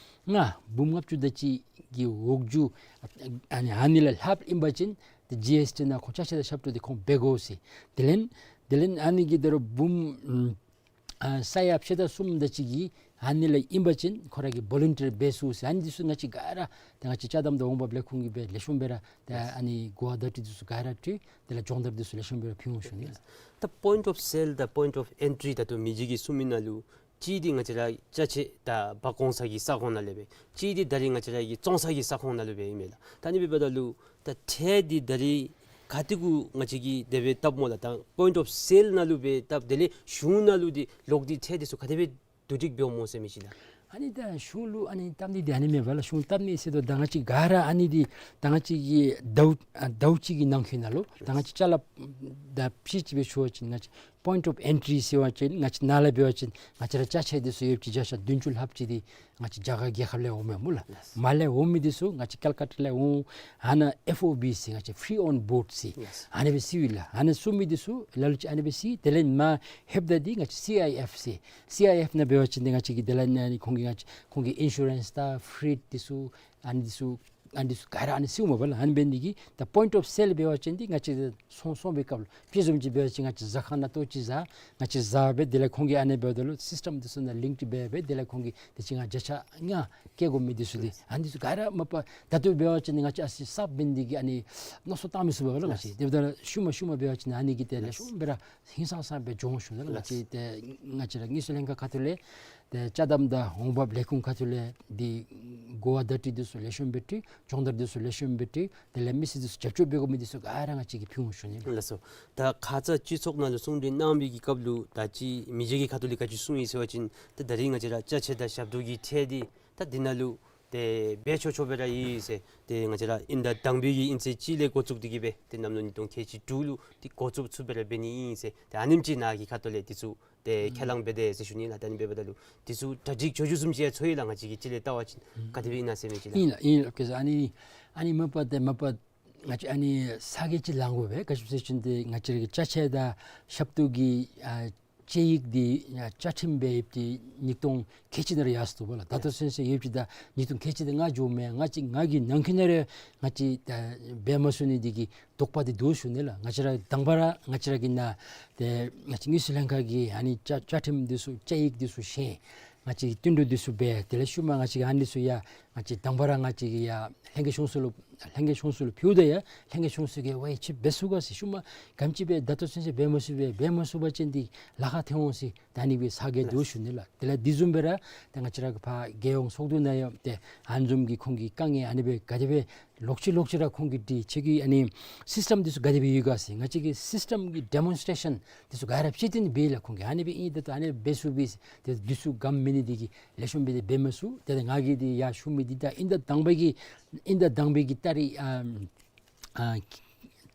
ལྔ་འབུམ་ལྔ་བཅུ་དེ་ཅིག་གི་འོག་འགྱོ་ཨ་ནི་ཨ་ནི་ལས་ལྷགཔ་ཨིན་པ་ཅིན་ཏེ་ཇི་ཨེསི་ཊི་ནང་ཁོང་ཅ་ཆས་དང་ཞབས་ཏོག་འདི་ཁོང་འབད་དགོ་ཟེར། དེ་ལས་དེ་ལས་ཨ་ནི་གི་ད་རུང་འབུམ་ཨ་ས་ཡ་ཕྱེད་དང་གསུམ་དེ་ཅིག་གི་ཨ་ནི་ལས་ཨིན་པ་ཅིན་ཁོ་ར་གིས་བོ་ལན་ཊི་རི་འབད་ཚུགས་ཟེར། ཨ་ནི་འདི་ཚུ་ང་བཅས་ག་ར་ཏེ་ང་བཅས་ཅ་དམ་དང་འོང་འབབ་ལས་ཁུངས་ཀྱིས་སྦེ་ལེགས་ཤོམ་སྦེ་ར་ཏེ་ཨ་ནི་གོ་བ་བརྡ་སྤྲོད་འདི་ཚུ་ག་ར་སྤྲོད། དེ་ལས་སྦྱོང་བརྡར་འདི་ཚུ་ལེགས་ཤོམ་སྦེ་ར་ཕུལ་འོང་ཞུ་ནི་ལགས། ད་པོའིནཊ་ཨོཕ་སེལསི་དང་པོའིནཊ་ཨོཕ་ཨེན་ཊི་རི་ད་ལྟོ་མི་རྗེ་གིས་གསུངས་མི་ནང་ལུ་གཅིག་འདི་ང་བཅས་ར་ཅ་ཆས་དང་འབག་འོང་ས་གི་ས་ཁོངས་ནང་ལས་སྦེ་གཅིག་འདི་ད་རིས་ང་བཅས་ར་གི་བཙོང་ས་གི་ས་ཁོངས་ནང་ལུ་སྦེ་ཨིན་མས་ལགས། ད་ཨ་ནི་འབདཝ་ད་ལུ་ད་ཁྲལ་འདི་ད་རིས་ག་ཏེ་གུ་ང་བཅས་ཀྱིས་དེ་སྦེ་བཏབ་སྨོ་ལགས། ད་པོའིནཊ་ཨོཕ་སེལསི་ནང་ལུ་སྦེ་བཏབ། དེ་ལས་གཞུང་ནང་ལུ་འདི་ལོག་སྟེ་ཁྲལ་འདི་ཚུ་ག་དེ་སྦེ་བསྡུ་སྒྲིག་འབདཝ་སྨོ་ཟེར་མི་ཅིག་ལགས། ཨ་ནི་ད་གཞུང་ལུ་ཨ་ནི་བཏབ་ནི་འདི་ཨ་ནི་མེན་པ་ལགས། གཞུང་བཏབ་ནི་ཟེར་དོ་ད་ང་བཅས་ག་ར་ཨ་ནི་འདི་ད་ང་བཅས་ཀྱི་ཟླཝ་ཨ་ཟླཝ་གཅིག་གི་ནང་འཁོད་ནང་ལུ་ད་ང་བཅས་ཅ་ལ་ད་ཕྱེད་ཅིག་སྦེ་ཞུ་བ་ཅིན་ང་བཅས་པོའིནཊ་ཨོཕ་ཨེན་ཊི་རི་ཟེར་བ་ཅིན་ང་བཅས་ནཱ་ལས་འབད་བ་ཅིན་ང་བཅས་ར་ཅ་ཆས་འདི་ཚུ་ཡོདཔ་ཅིག་བརྒྱ་ཆ་བདུན་ཅུ་ལྷགཔ་ཅིག་འདི་ང་བཅས་རྒྱ་གར་རྒྱལ་ཁབ་ལས་འོངམ་མས་སྨོ་ལགས། ལགས། མར་ལས་འོང་མི་འདི་ཚུ་ང་བཅས་ཀལ་ཀ་ཏ་ལས་འོང་། ཨ་ནཱ་ཨེཕ་ཨོ་བི་ཟེར་ང་བཅས་ཕི་རི་ཨོན་བོརཌ་ཟེར། ལགས། ཨ་ནི་སྦེ་ཟེར་ཡོད་ལགས། ཨ་ནི་ཚུ་མི་འདི་ཚུ་ལ་ལུ་ཅིག་ཨ་ནི་སྦེ་ཟེར། དེ་ལས་མར་ལྷོདཔ་ད་འདི་ང་བཅས་སི་ཨའི་ཨེཕ་ཟེར། སི་ཨའི་ཨེཕ་ནང་འབད་བ་ཅིན་འདི་ང་བཅས་ཀྱི་དེ་ལས་ཨ་ནི་ཁོང་གི་ང་བཅས་ཁོང་གི་ཨིན་ཤུ་རེནསི་དང་ཕྲེཊ་འདི་ཚུ་ཨ་ནི་འདི་ཚུ་ཨ་ནི་འདི་ཚུ་ག་ར་ཨ་ནི་ཟེརཝ་མས་པ་ལགས། ཨ་ནི་འབད་ནི་འདི་གིས་ད་པོའིནཊ་ཨོཕ་སེལསི་འབད་བ་ཅིན་འདི་ང་བཅས་སོང་སོང་པའི་སྐབས་ལུ་དཔེ་བཟུམ་ཅིག་འབད་བ་ཅིན་ང་བཅས་ཟ་ཁང་ནང་ལྟོ་ཅིག་ཟ། ང་བཅས་ཟ་སྦེ་དེ་ལས་ཁོང་གིས་ཨ་ནི་འབདཝ་ད་ལུ་སིསི་ཊམ་འདི་ཚུ་ནང་ལིངཀ་འབད་སྦེ་དེ་ལས་ཁོང་གིས་དེ་ཅིག་ང་བརྒྱ་ཆ་ལྔ་བཀལ་དགོ་མི་འདི་ཚུ་འདི་ཨ་ནི་འདི་ཚུ་ག་ར་མ་པ་ད་ལྟོ་འབད་བ་ཅིན་ང་བཅས་ཨ་ཙི་གསརཔ་འབད་ནི་འདི་གིས་ཨ་ནི་མནོ་བསམ་བཏང་མི་ཚུགས་པས་པ་ལགས། ང་བཅས་དེ་འབདཝ་ད་ཤུལ་མ་ཤུལ་མ་འབད་བ་ཅིན་ཨ་ནི་གིས་ཏེ་ལེགས་ཤོམ་སྦེ་ར་ཧིང་སངས་ས་སྦེ་འགྱོ་འོང་ཞུ་ནི་ལགས། ང་བཅས་ཏེ་ང་བཅས་ར་དངུལ་རྩིས་ལྷན་ཁག་ཁ་ཐུག་ལས་ཏེ་ཅ་དམ་དང་འོང་འབབ་ལས་ཁུངས་ཁ་ཐུག་ལས་འདི་གོ་བ་བརྡ་སྤྲོད་འདི་ཚུ་ལེགས་ཤོམ་སྦེ་སྤྲོད། སྦྱོང་བརྡར་འདི་ཚུ་ལེགས་ཤོམ་སྦེ་སྤྲོད། དེ་ལས་མི་སེར་འདི་ཚུ་རྒྱབ་སྐྱོར་འབད་དགོ་མི་འདི་ཚུ་ག་ར་ང་བཅས་ཀྱིས་ཕུལ་འོང་ཞུ་ནི་ལགས། ལགས་སོ། ད་ཁ་ཙ་སྤྱི་ཚོགས་ནང་ལུ་གསུང་གྲོས་གནང་བའི་གི་སྐབས་ལུ་ད་ཅི་མི་རྗེ་གི་ཁ་ཐུག་ལས་ག་ཅི་གསུངས་ཡི་ཟེར་བ་ཅིན་ཏེ་ད་རིས་ང་བཅས་ར་ཅ་ཆས་དང་ཞབས་ཏོག་གི་ཁྲལ་འདི་ད་འདི་ནང་ལུ་ཏེ་འབད་ཆོག་ཆོག་སྦེ་ར་ཡོད་ཟེར། ཏེ་ང་བཅས་ར་དབྱིན་ཟླ་དང་པའི་གི་དབྱིན་ཚེས་གཅིག་ལས་འགོ་བཙུགས་ཏེ་གི་སྦེ་ཏེ་གནམ་ལོ་ཉིས་སྟོང་ཁལ་གཅིག་དྲུག་ལུ་ཏེ་འགོ་བཙུགས་ཚུགསཔ་སྦེ་ར་འབད་ནི་ཨིན་ཟེར། ཏེ་ཨ་ནེམ་ཅིག་ནཱ་གི་ཁ་ཐུག་ལས་འདི་ཚུ་ཏེ་ཁས་བླངས་འབད་དེས་ཟེར་ཞུ་ནི་ལགས། ད་ཨ་ནི་འབདཝ་ད་ལུ་འདི་ཚུ་གྲ་སྒྲིག་ཆོག་ཆོག་བཟུམ་ཅིག་ཡང་ཚོར་ཡི་ལགས། ང་བཅས་ཀྱིས་ཅིག་ལས་བལྟ་བ་ཅིན་ག་དེ་སྦེ་ཨིན་ན་ཟེར་མི་ཅིག་ལགས། ཨིན་ལགས་ཨིན་ལགས། ཨ་ནི་ཨ་ནི་མ་པ་ཏེ་མ་པ་ང་བཅས་ཨ་ནི་ས་གོ་ཅིག་ལེན་དགོ་པས། ག་ཅི་སྦེ་ཟེར་བ་ཅིན་ཏེ་ང་བཅས་ར་གི་ཅ་ཆས་དང་ཞབས་ཏོག་གི་ཨ་དཔྱད་ཡིག་འདི་ཨ་བཅའ་ཁྲིམས་འབད་ཡོདཔ་འདི་ཉིས་སྟོང་ཁལ་གཅིག་ནང་ར་ཡར་སོང་པ་ལགས། ད་ལྟོ་ཚུན་ཚོད་ཡོདཔ་འདི་ད་ཉིས་སྟོང་ཁལ་གཅིག་དང་ལྔ་འགྱོཝ་མས། ང་བཅས་ང་གིས་ནང་འཁོད་ནང་ར་ང་བཅས་ད་འབད་མ་ཚུགས་ནི་འདི་གིས་དོགས་པ་འདི་འདུག་ཞུ་ནི་ལགས། ང་བཅས་ར་དང་པ་ར་ང་བཅས་ར་གི་ནཱ་ཏེ་ང་བཅས་དངུལ་རྩིས་ལྷན་ཁག་གི་ཨ་ནི་བཅའ་བཅའ་ཁྲིམས་འདི་ཚུ་བཅའ་ཡིག་འདི་ཚུ་བཞེངས། ང་བཅས་ཀྱིས་བསྟུན་གྲོས་འདི་ཚུ་འབད། དེ་ལས་ཤུལ་མ་ང་བཅས་ཀྱིས་ཨ་ནི་ཚུ་ཡང་ང་བཅས་དང་པ་ར་ང་བཅས་ཀྱིས་ཡར་ལྷན་རྒྱས་གཞུང་ཚོགས་ལུ་ལྷན་རྒྱས་གཞུང་ཚོགས་ལུ་ཕུལཝ་ད་ཡང་ལྷན་རྒྱས་གཞུང་ཚོགས་ཀྱིས་ཝའི་ཅིག་འབད་ཚུགས་ག་ཟེར། ཤུལ་མ་ག་དེམ་ཅིག་སྦེ་ད་ལྟོ་ཚུན་ཚོད་འབད་མ་ཚུགས་པས། འབད་མ་ཚུགས་པ་ཅིན་འདི་ལཱ་ཁག་ཐོན་འོང་ཟེར་ད་ཨ་ནི་སྦེ་ཚ་གྱང་འདུག་ཞུ་ནི་ལགས། དེ་ལས་འདི་བཟུམ་སྦེ་ར་ཏེ་ང་བཅས་ར་གི་ཕར་རྒྱལ་ཡོངས་ཚོགས་འདུ་ནང་ཡང་ཏེ་ཨ་ནི་བཟུམ་གྱི་ཁོང་གི་དཀའ་ངལ་ཨ་ནི་སྦེ་ག་དེ་སྦེ་ལོག་ཅི་ལོག་ཅི་ར་ཁོང་གིས་འདི་ཁྱེད་ཀྱི་ཨ་ནི་སིསི་ཊམ་འདི་ཚུ་ག་དེ་སྦེ་ཡོད་ག་ཟེར། ང་བཅས་ཀྱིས་སིསི་ཊམ་གྱི་ཌེ་མོན་སི་ཊེ་ཤཱན་འདི་ཚུ་ག་ར་བྱིན་ཏེ་ནི་འབད་ལགས། ཁོང་གིས་ཨ་ནི་སྦེ་ཨིན་ད་ལྟོ་ཨ་ནི་སྦེ་ཚུགས་པས་ཟེར། ཏེ་འདི་ཚུ་ག་མེད་ནི་འདི་གིས་ལེགས་ཤོམ་སྦེ་འདི་འབད་མ་ཚུགས། ཏེ་ད་ང་གིས་འདི་ཡར་ཞུ་མི་འདི་ད་དབྱིན་ཟླ་དང་པའི་གི་དབྱིན་ཟླ་དང་པའི་གི་ཏ་རིག་ཨ་ཨ་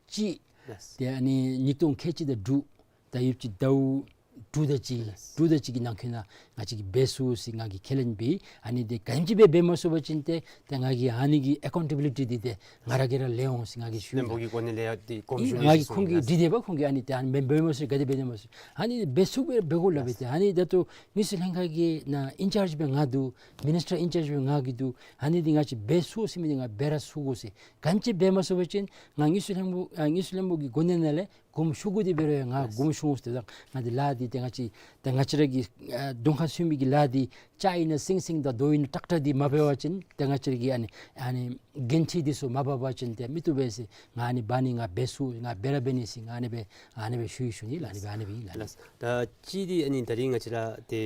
གཅིག་ལགས། ཏེ་ཨ་ནི་ཉིས་སྟོང་ཁལ་གཅིག་དང་དྲུག་ད་ཡོདཔ་ཅིག་ཟླཝ་དྲུག་དེ་ཅིག་ལགས། དྲུག་དེ་ཅིག་གི་ནང་འཁོད་ནང་ང་བཅས་ཀྱིས་འབད་ཚུགས་ཟེར་ང་གིས་ཁས་ལེན་འབད། ཨ་ནི་འདི་ག་དེམ་ཅིག་སྦེ་འབད་མ་ཚུགས་པ་ཅིན་ཏེ་ཏེ་ང་གིས་ཨ་ནི་གི་ཨེ་ཀའུན་ཊེ་བི་ལི་ཊི་འདི་ཏེ་ང་ར་གིས་ར་ལེན་འོང་ཟེར་ང་གིས་ཞུ་ཡི་ལགས། བློན་པོ་གི་གོ་གནས་ལས་ཡང་འདི་གོ་མི་ཨིན་ཞུ་ང་གིས་ཁོང་གིས་ལགས། འདྲི་དེས་པ། ཁོང་གིས་ཨ་ནི་ཏེ་ཨ་ནི་འབད་མ་ཚུགས་ག་དེ་སྦེ་འབད་མ་ཚུགས། ཨ་ནི་འབད་ཚུགས་སྦེ་འབད་དགོ་སླབ་པས། ཏེ་ཨ་ནི་ད་ལྟོ་དངུལ་རྩིས་ལྷན་ཁག་གི་ནང་ཨིན་ཅཱརཇ་སྦེ་ང་འདུག། མི་ནིསི་ཊར་ཨིན་ཅཱརཇ་སྦེ་ང་གིས་འདུག། ཨ་ནི་འདི་ང་བཅས་འབད་ཚུགས་ཟེར་མི་འདི་ང་འབད་ར་ཚུགས་དགོ་ཟེར། ག་དེམ་ཅིག་འབད་མ་ཚུགས་པ་ཅིན་ང་དངུལ་རྩིས་བློན་པོ་ཨ་དངུལ་རྩིས་བློན་པོ་གི་གོ་གནས་ནང་ལས་ གོམས་ཤུགས་དགོ་འདི་འབད་རུང་ཡང་ང་གོམས་ཤུགས་ཏེ་ད་ང་འདི་ལཱ་འདི་ཏེ་ང་བཅས་ད་ང་བཅས་ར་གི་ཨ་གདོང་ཁར་སོང་མི་གི་ལཱ་འདི་ལྕགས་ཨིན་ན་ཟིང་ཟིང་དང་རྡོ་ཨིན་ན་ཏྲག་ཏྲག་འདི་མ་འབད་བ་ཅིན་ཏེ་ང་བཅས་ར་གི་ཨ་ནི་ཨ་ནི་གན་ཁྲི་འདི་ཚུ་མ་འབག་པ་ཅིན་ཏེ་མི་བཏུབ་པས་ཟེར། ང་ཨ་ནི་འབག་ནི་ང་འབད་ཚུགས། ང་འབད་ར་འབད་ནི་ཟེར་ང་ཨ་ནི་སྦེ་ཨ་ནི་སྦེ་ཞུ་ཡི་ཞུ་ནི་ལགས། ཨ་ནི་སྦེ་ཨ་ནི་སྦེ་ཨིན་ལགས། ལགས། ད་ཅི་འདི་ཨ་ནི་ད་རིས་ང་བཅས་ར་ཏེ་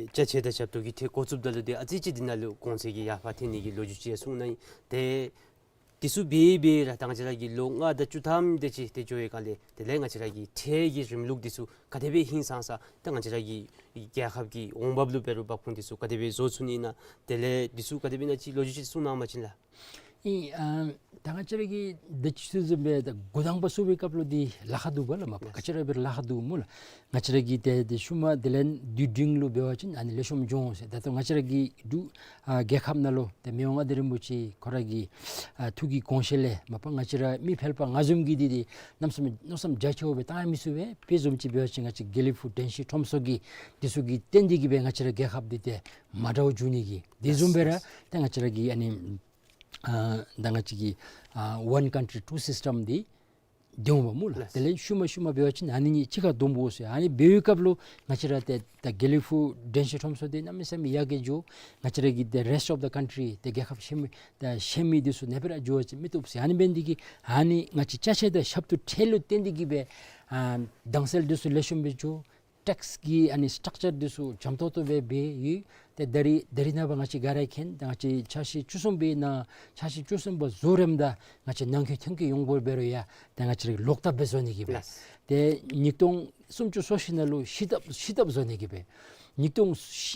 ཅ་ཆས་དང་ཞབས་ཏོག་གི་ཁྲལ་འགོ་བཙུགསཔ་ད་ལུ་ཏེ་ཨ་ཙི་ཅིག་འདི་ནང་ལུ་གོང་ཚད་ཀྱི་ཡར་འཕར་ཐོན་ནི་གི་ལོ་རྒྱུས་ཅིག་ཡང་གསུངས་གནང་ཡི། ཏེ་འདི་ཚུ་འབད་འབད་ར་ད་ང་བཅས་ར་གི་ལོ་ལྔ་དང་བཅུ་ཐམ་དེ་ཅིག་ཏེ་འགྱོ་བའི་སྒང་ལས་དེ་ལས་ང་བཅས་ར་གི་ཁྲལ་གྱི་རིམ་ལུགས་འདི་ཚུ་ག་དེ་སྦེ་ཧིང་སངས་ས་ད་ང་བཅས་ར་གི་རྒྱལ་ཁབ་ཀྱི་འོང་འབབ་ལུ་འབད་རུང་འབབ་ཁུངས་འདི་ཚུ་ག་དེ་སྦེ་བཟོ་ཚུགས་ནི་ཨིན་ན་དེ་ལས་འདི་ཚུ་ག་དེ་སྦེ་ཨིན་ན་ཅིག་ལོ་རྒྱུས་ཅིག་གསུང་གནང་བ་ཅིན་ལགས། ཨིན། ཨ་ད་ང་བཅས་ར་གི་ད་ཅི་ཞུ་དོ་བཟུམ་སྦེ་ད་འགོ་དང་པ་བཙུགས་པའི་སྐབས་ལུ་འདི་ལཱ་ཁག་འདུག་པ་ལགས། མ་པ་ག་ཅི་ར་འབད་རུང་ལཱ་ཁག་འདུག་སྨོ་ལགས། ང་བཅས་ར་གི་ཏེ་ཏེ་ཤུལ་མ་དེ་ལས་དུས་འབྲིང་ལུ་འབད་བ་ཅིན་ཨ་ནི་ལེགས་ཤོམ་འགྱོ་འོང་ཟེར། ད་ལྟོ་ང་བཅས་ར་གི་འབྲུག་ཨ་རྒྱལ་ཁབ་ནང་ལུ་ཏེ་མི་དབང་མངའ་བདག་རིན་པོ་ཆེ་ཁོ་ར་གི་ཨ་ཐུགས་ཀྱི་དགོངས་བཞེད་ལས་མ་པ་ང་བཅས་ར་མི་ཕལ་པ་ང་བཟུམ་གྱིས་འདི་འདི་གནམ་མེད་ས་མེད་མནོ་བསམ་རྒྱ་ཆེཝ་སྦེ་བཏང་ཡང་མི་ཚུགས་པས། དཔེ་བཟུམ་ཅིག་འབད་བ་ཅིན་ང་བཅས་དགེ་ལེགས་ཕུག་དྲན་ཤེས་ཁྲོམ་ཚོགས་ཀྱིས་འདི་ཚུ་གིས་བརྟེན་ཏེ་གིས་སྦེ་ང་བཅས་ར་རྒྱལ་ཁབ་འདི་ཏེ་མ་འདྲཝ་འགྱོ་ནི་གི་དེ་བཟུམ་སྦེ་ར་ཏེ་ང་བཅས་ར་གི་ཨ་ནི་ཨ་ད་ང་བཅས་ཀྱི་ཨ་one country two system འདི་སྡོདཔ་སྨོ་ལགས། ལགས། དེ་ལས་ཤུལ་མ་ཤུལ་མ་འབད་བ་ཅིན་ཨ་ནི་གཉིས་གཅིག་ཁར་བསྡོམ་དགོ་ཟེར། ཨ་ནི་འབད་བའི་སྐབས་ལུ་ང་བཅས་ར་ཏེ་ད་དགེ་ལེགས་ཕུག་དྲན་ཤེས་ཁྲོམ་ཚོགས་འདི་གནམ་མེད་ས་མེད་ཡར་རྒྱས་འགྱོ། ང་བཅས་ར་གི་ཏེ་rest of the country ཏེ་རྒྱལ་ཁབ་ཤེས་མི་ད་ཤེས་མི་འདི་ཚུ་ནེ་པེ་ར་འགྱོ་བ་ཅིན་མི་བཏུབ་ཟེར། ཨ་ནི་འབད་ནི་འདི་གིས་ཨ་ནི་ང་བཅས་ཅ་ཆས་དང་ཞབས་ཏོག་ཁྲལ་ལུ་བརྟེན་ཏེ་གིས་སྦེ་ཨ་དྭངས་གསལ་འདི་ཚུ་ལེགས་ཤོམ་སྦེ་འགྱོ། ཊེགསི་གི་ཨ་ནི་སི་ཊག་ཅར་འདི་ཚུ་འཇམ་ཏོག་ཏོ་སྦེ་འབད་ཡོད། ཏེ་ད་རིས་ད་རིས་ནངས་པ་ང་བཅས་ག་ར་མཁྱེན། ད་ང་བཅས་ཆ་ཤས་བཅུ་གསུམ་པའི་ནང་ཆ་ཤས་བཅུ་གསུམ་པ་བཟོ་རནམ་ད་ང་བཅས་ནང་འཁོད་ཐོན་སྐྱེད་ཡོངས་འབོར་འབད་རུང་ཡང་ཏེ་ང་བཅས་ར་ལོག་ལྟབ་སྦེ་བཟོ་ནི་གི་སྦེ། ལགས། ཏེ་ཉིས་སྟོང་སུམ་ཅུ་སོ་བཞི་ནང་ལུ་ཤི་ལྟབ་ཤི་ལྟབ་བཟོ་ནི་གི་སྦེ། ཉིས་སྟོང་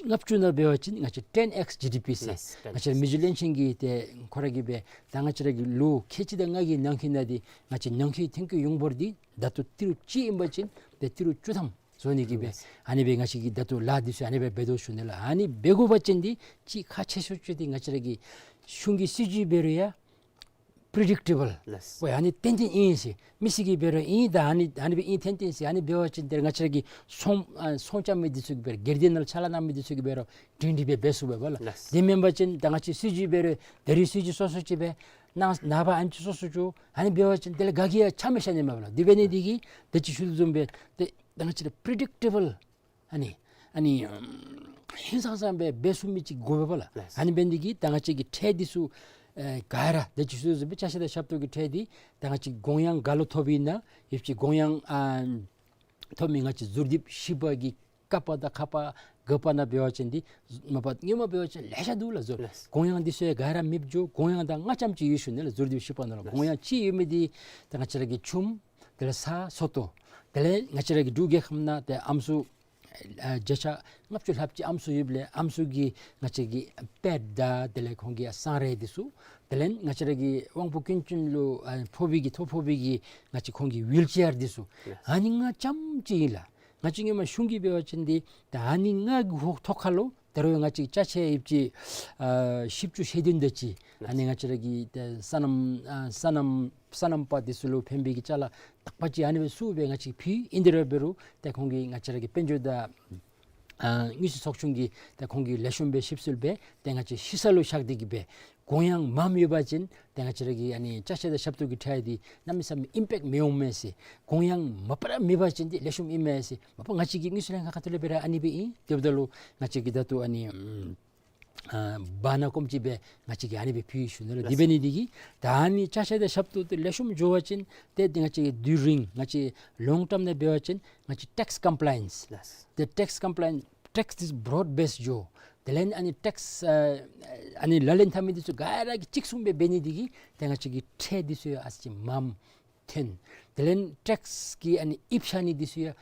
ལྔ་བཅུ་ནང་འབད་བ་ཅིན་ང་བཅས་ten X G D P ཟེར། ལགས། ང་བཅས་ར་མི་རྗེ་བློན་ཆེན་གྱིས་ཏེ་ཁོ་ར་གིས་སྦེ་ད་ང་བཅས་ར་གི་ལོ་ཁལ་གཅིག་དང་ལྔ་གི་ནང་འཁོད་ནང་འདི་ང་བཅས་ནང་འཁོད་ཐོན་སྐྱེད་ཡོངས་འབོར་འདི་ད་ལྟོ་ཏི་རུ་གཅིག་ཨིན་པ་ཅིན་ཏེ་ཏི་རུ་བཅུ་ཐམ་བཟོ་ནི་གི་སྦེ། ལགས། ཨ་ནི་སྦེ་ང་བཅས་ཀྱིས་ད་ལྟོ་ལཱ་འདི་ཚུ་ཨ་ནི་སྦེ་འབད་དོ་ཞུ་ནི་ལགས། ཨ་ནི་འབད་དགོ་པ་ཅིན་འདི་གཅིག་ཁག་ཆེ་ཤོས་ཅིག་འདི་ང་བཅས་ར་གི་གཞུང་གི་སྲིད་བྱུས་འབད་རུང་ཡང་པི་རི་ཌིཀ་ཊི་བཱལ། ལགས། ཝའི་ཨ་ནི་ཏན་ཏན་ཨིན་ཟེར། མི་སེར་གྱིས་འབད་རུང་ཨིན། ད་ཨ་ནི་ཨ་ནི་སྦེ་ཨིན་ཏན་ཏན་ཟེར། ཨ་ནི་འབད་བ་ཅིན་ཏེ་ང་བཅས་ར་གི་ཚོང་ཨ་ཚོང་རྐྱབ་མི་འདི་ཚུ་གིས་འབད་རུང་སྒེར་སྡེ་ནང་ལུ་ཕྱག་ལཱ་གནང་མི་འདི་ཚུ་གིས་འབད་རུང་སྒྲིང་སྒྲིང་སྦེ་འབད་ཚུགས་པས་པ་ལགས། ལགས། དེ་མེན་པ་ཅིན་ད་ང་བཅས་སྲིད་བྱུས་འབད་རུང་ད་རིས་སྲིད་བྱུས་སོ་སོ་ཅིག་སྦེ་ནངས་ནངས་པ་ཨ་ནི་ཅིག་སོ་སོ་ཅིག་ཨ་ནི་འབད་བ་ཅིན་དེ་ལས་ག་གིས་ཡང་ཆ་མི་བཞག་ནི་མས་པ་ལགས། དེ་འབད་ནི་འདི་གིས་ད་ཅི་ཞུ་དོ་བཟུམ་སྦེ་ཏེ་ད་ང་བཅས་ར་པི་རི་ཌིཀ་ཊི་བཱལ་ཨ་ནི་ཨ་ནི་ཨམ་ཧིང་སངས་ས་སྦེ་འབད་ཚུགས་མི་ཅིག་དགོ་པས་པ་ལགས། ལགས། ཨ་ནི་འབད་ནི་འདི་གིས་ད་ང་བཅས་ཀྱི་ཁྲལ་འདི་ཚུ་ཨེ་ག་ར་ད་ཅི་ཞུ་དོ་བཟུམ་སྦེ་ཅ་ཆས་དང་ཞབས་ཏོག་གི་ཁྲལ་འདི་ད་ང་བཅས་དགོངས་ཡངས་ག་ལུ་ཐོབ་ཨིན་ན་ཡོད་ཅིག་དགོངས་ཡངས་ཨ་ཐོབ་མི་ང་བཅས་ཟུར་འདེབས་བཞི་པ་གི་ཀ་པ་དང་ཁ་པ་ག་པ་ནང་འབད་བ་ཅིན་འདི་མ་པ་སྔོན་མ་འབད་བ་ཅིན་ལེ་ཤ་འདུག་ལགས་ཟུར། ལགས། དགོངས་ཡངས་འདི་ཚུ་ཡང་ག་ར་མེདཔ་འགྱོ། དགོངས་ཡངས་ད་ལྔ་ཙམ་ཅིག་ཡོད་ཞུ་ནི་ལགས། ཟུར་འདེབས་བཞི་པ་ནང་ལུ། ལགས། དགོངས་ཡངས་ཅིག་ཡོད་མི་འདི་ད་ང་བཅས་ར་གི་ཆུམ་དེ་ལས་ས་སོ་ཏོ་དེ་ལས་ང་བཅས་ར་གི་འབྲུག་རྒྱལ་ཁབ་ནང་ཏེ་ཨམ་སྲུ་ཨ་བརྒྱ་ཆ་ལྔ་བཅུ་ལྷགཔ་ཅིག་ཨམ་སྲུ་ཡོདཔ་ལས་ཨམ་སྲུ་གི་ང་བཅས་ཀྱི་པེཌ་དང་དེ་ལས་ཁོང་གི་སྲང་རས་འདི་ཚུ་དེ་ལས་ང་བཅས་ར་གི་དབང་པོ་སྐྱོན་ཅན་ལུ་ཨ་ཕོག་པའི་གི་ཐོ་ཕོག་པའི་གི་ང་བཅས་ཁོང་གི་ཝིལ་ཅེར་འདི་ཚུ། ལགས། ཨ་ནི་ལྔ་ཙམ་ཅིག་ཨིན་ལགས། ང་བཅས་སྔོན་མ་གཞུང་གིས་འབད་བ་ཅིན་འདི་ད་ཨ་ནི་ལྔ་གི་ཧོ་ཐོག་ཁ་ལུ་ད་རུང་ང་བཅས་ཅ་ཆས་ཡོད་ཅིག་ཨ་བཞི་བཅུ་ཞེ་བདུན་དེ་ཅིག་ཨ་ནི་ང་བཅས་ར་གི་ཏེ་སོ་ནམ་ཨ་སོ་ནམ་སོ་ནམ་པ་འདི་ཚུ་ལུ་ཕན་པའི་གི་ཅ་ལ་དག་པ་ཅིག་ཨ་ནི་སྦེ་ཚུ་སྦེ་ང་བཅས་ཕུལ་ཡི། ཨིན་དེ་ར་འབད་རུང་ཏེ་ཁོང་གིས་ང་བཅས་ར་གི་དཔལ་འབྱོར་དང་ཨ་དངུལ་རྩིས་ཚོགས་ཆུང་གིས་ཏེ་ཁོང་གིས་ལེགས་ཤོམ་སྦེ་ཞིབ་འཚོལ་འབད་ཏེ་ང་བཅས་ཞིབ་ས་ལུ་བཞག་སྟེ་གིས་སྦེ་དགོངས་ཡངས་མངམ་ཡོད་པ་ཅིན་ཏེ་ང་བཅས་ར་གི་ཨ་ནི་ཅ་ཆས་དང་ཞབས་ཏོག་གི་ཁྲལ་འདི་གནམ་མེད་ས་མེད་ཨིམ་པེཀཊ་མི་འོང་མས་ཟེར། དགོངས་ཡངས་མ་པ་ར་མེད་པ་ཅིན་འདི་ལེགས་ཤོམ་ཨིན་མས་ཟེར། མ་པ་ང་བཅས་ཀྱི་དངུལ་རྩིས་ལྷན་ཁག་ཁ་ཐུག་ལས་འབད་རུང་ཨ་ནི་སྦེ་ཨིན། དེ་འབདཝ་ད་ལུ་ང་བཅས་ཀྱིས་ད་ལྟོ་ཨ་ནི་ཨམ་ཨ་བར་ན་སྐོརམ་ཅིག་སྦེ་ང་བཅས་ཀྱིས་ཨ་ནི་སྦེ་ཕུལ་ཡི་ཞུ་ནི་ལགས། དེ་འབད་ནི་འདི་གིས་ད་ཨ་ནི་ཅ་ཆས་དང་ཞབས་ཏོག་འདི་ལེགས་ཤོམ་འགྱོ་བ་ཅིན་ཏེ་འདི་ང་བཅས་ཀྱི་དུས་རིང་ང་བཅས་ལོང་ཊརམ་ནང་འབད་བ་ཅིན་ང་བཅས་ཊེགསི་ཀམ་པ་ལའི་ཡེནསི། ལགས། ཏེ་ཊེགསི་ཀམ་པ་ལའི་ཡེནསི་ཊེགསི་འདི་བྲོཌ་བེསཌ་འགྱོ། དེ་ལས་ཨ་ནི་ཊེགསི་ཨ་ཨ་ནི་ལག་ལེན་འཐབ་མི་འདི་ཚུ་ག་ར་གིས་གཅིག་མཚུངས་སྦེ་འབད་ནི་འདི་གིས་ཏེ་ང་བཅས་ཀྱི་ཁྲལ་འདི་ཚུ་ཡང་ཨ་ཙི་ཅིག་མངམ་ཐོན། དེ་ལས་ཊེགསི་གི་ཨ་ནི་ཡིབ་ཆ་ནི་འདི་ཚུ་ཡང་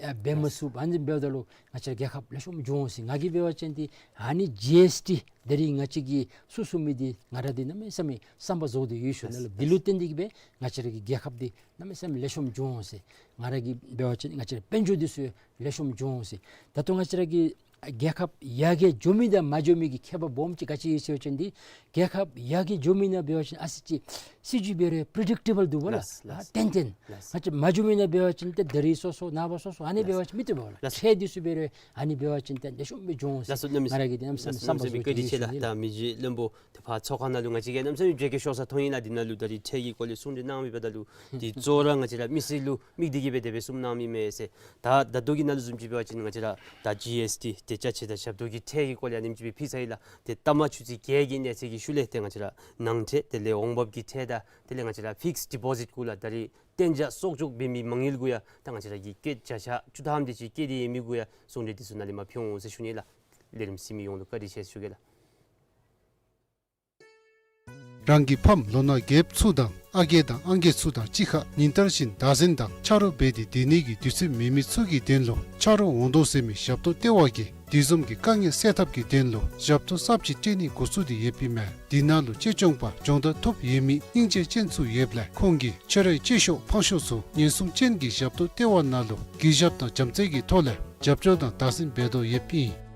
ཨ་འབད་མ་ཚུགས། ཨ་ནི་འབདཝ་ད་ལུ་ང་བཅས་ར་རྒྱལ་ཁབ་ལེགས་ཤོམ་འགྱོ་འོང་ཟེར། ང་གིས་འབད་བ་ཅིན་འདི་ཨ་ནི་ཇི་ཨེསི་ཊི་ད་རིས་ང་བཅས་ཀྱིས་ཚུ་ཚུགས་མི་འདི་ང་ར་འདི་གནམ་མེད་ས་མེད་བསམ་པ་རྫོགས་ཏེ་ཡོད་ཞུ་ནི་ལགས། འདི་ལུ་བརྟེན་ཏེ་གིས་སྦེ་ང་བཅས་ར་གི་རྒྱལ་ཁབ་འདི་གནམ་མེད་ས་མེད་ལེགས་ཤོམ་འགྱོ་འོང་ཟེར། ང་ར་གིས་འབད་བ་ཅིན་ང་བཅས་ར་དཔལ་འབྱོར་འདི་ཚུ་ལེགས་ཤོམ་འགྱོ་འོང་ཟེར། ད་ལྟོ་ང་བཅས་ར་གི་ རྒྱལ་ཁབ་ཡར་རྒྱས་འགྱོ་མི་དང་མ་འགྱོ་མི་གི་ཁྱད་པར་སྦོམ་ཅིག་ག་ཅི་ཡོད་ཟེར་བ་ཅིན་འདི་རྒྱལ་ཁབ་ཡར་རྒྱས་འགྱོ་མི་ནང་འབད་བ་ཅིན་ཨ་ཙི་ཅིག་སྲིད་བྱུས་འབད་རུང་པི་རི་ཌིག་ཊེ་བཱལ་འདུག་པ་ལགས། ལགས་ལགས། ཨ་ཏན་ཏན། ལགས། ང་བཅས་མ་འགྱོ་མི་ནང་འབད་བ་ཅིན་ཏེ་ད་རིས་སོ་སོ་ནངས་པ་སོ་སོ་ཨ་ནི་འབད་བ་ཅིན་མི་བཏུབ་པ་ལགས། ལགས། ཁྲལ་འདི་ཚུ་འབད་རུང་ཨ་ནི་འབད་བ་ཅིན་ཏེ་ལེགས་ཤོམ་སྦེ་འགྱོ་འོང་ཟེར། ལགས་སོ། གནམ་མེད་ས་མེད་ང་ར་གིས་ཏེ་གནམ་མེད་ས་མེད་བསམ་པ་བཟུམ་ཅིག་ཡོད་ཟེར་ཞུ་ནི་ལགས། ད་མི་རྗེ་བློན་པོ་ཏེ་ཕར་ཚོགས་ཁང་ནང་ལུ་ང་བཅས་ཀྱིས་གནམ་མེད་ས་མེད་མཇལ་ཁ་ཤོར་ས་མཐོང་ཡི་ལགས། འདི་ནང་ལུ་ད་རིས་ཁྲལ་གྱི་སྐོར་ལས་གསུང་གྲོས་གནང་མི་འབདཝ་ད་ལུ་འདི་གཙོ་བོ་ར་ང་བཅས་ར་མི་སེར་ལུ་དམིགས་ཏེ་གིས་སྦེ་དེ་སྦེ་གསུངམ་གནང་མི་མས་ཟེར། ད་ད་ལྟོ་གི་ནང་ལུ་བཟུམ་ཅིག་འབད་བ་ཅིན་ང་བཅས་ར་ད་ཇི་ཨེསི་ཊི་ཏེ་ཅ་ཆས་དང་ཞབས་ཏོག་གི་ཁྲལ་གྱི་སྐོར་ལས་ཨ་ནེམ་ཅིག་སྦེ་ཕུལ་ཚར་ཡི་ལགས། ཏེ་ལྟ་མ་ཆུ་ཚོད་བརྒྱད་ཀྱི་གནས་ཚད་ཀྱི་ཤུལ་ལས་ཏེ་ང་བཅས་ར་ནང་ཁྲལ་དེ་ལས་འོང་འབབ་ཀྱི་ཁྲལ་དང་དེ་ལས་ང་བཅས་ར་ཕིགསི་ཌི་པོ་ཟིཊ་གུ་ལགས་ད་རིས་གཏན་འཇགས་གསོག་འཇོག་འབད་མི་མ་དངུལ་གུ་ཡང་ད་ང་བཅས་ར་གིས་བཀོད་བྱ་གཞག་བཅུ་ཐམ་དེ་ཅིག་བཀོད་དེ་ཡོད་མི་གུ་ཡང་གསུང་གྲོས་འདི་ཚུ་ནཱ་ལས་མར་ཕུལ་འོང་ཟེར་ཞུ་ནི་ལགས། ལས་རིམ་གཟིགས་མི་ཡོངས་ལུ་བཀའ་དྲིན་ཆེ་ཞུ་གེ་ལགས། རང་གི་ཕམ་ལོ་ན་རྒསཔ་ཚུ་དང་ཨ་རྒས་དང་ཨང་རྒས་ཚུ་དང་གཅིག་ཁར་ཉིན་ལྟར་བཞིན་བདག་འཛིན་དང་ཆ་རོགས་འབད་དེ་སྡོད་ནི་གི་དུས་ཚོད་མེད་མི་ཚུ་གི་དོན་ལུ་ཆ་རོགས་འོང་དོ་ཟེར་མི་ཞབས་ཏོག་ལྟེ་བ་གིས་དེ་བཟུམ་གྱི་དཀའ་ངལ་སེལ་ཐབས་ཀྱི་དོན་ལུ་ཞབས་ཏོག་གསརཔ་ཅིག་སྤྲོད་ནི་འགོ་བཙུགས་ཏེ་ཡོདཔ་ཨིན་མས། དེ་ནང་ལུ་གཅེས་སྐྱོང་པ་སྦྱོང་བརྡར་ཐོབ་ཡོད་མི་སྙིང་རྗེ་ཅན་ཚུ་ཡོདཔ་ལས་ཁོང་གིས་ཁྱོད་རའི་གཅེས་ཤོག་ཕངས་ཤོག་ཚུ་ཉེན་སྲུང་ཅན་གྱི་ཞབས་ཏོག་ལྟེ་བ་ནང་ལུ་གུས་ཞབས་དང་བྱམས་བརྩེ་གི་ཐོག་ལས་རྒྱབ་སྐྱོར་དང་བདག་འཛིན་འབད་དོ་ཡོདཔ་ཨིན།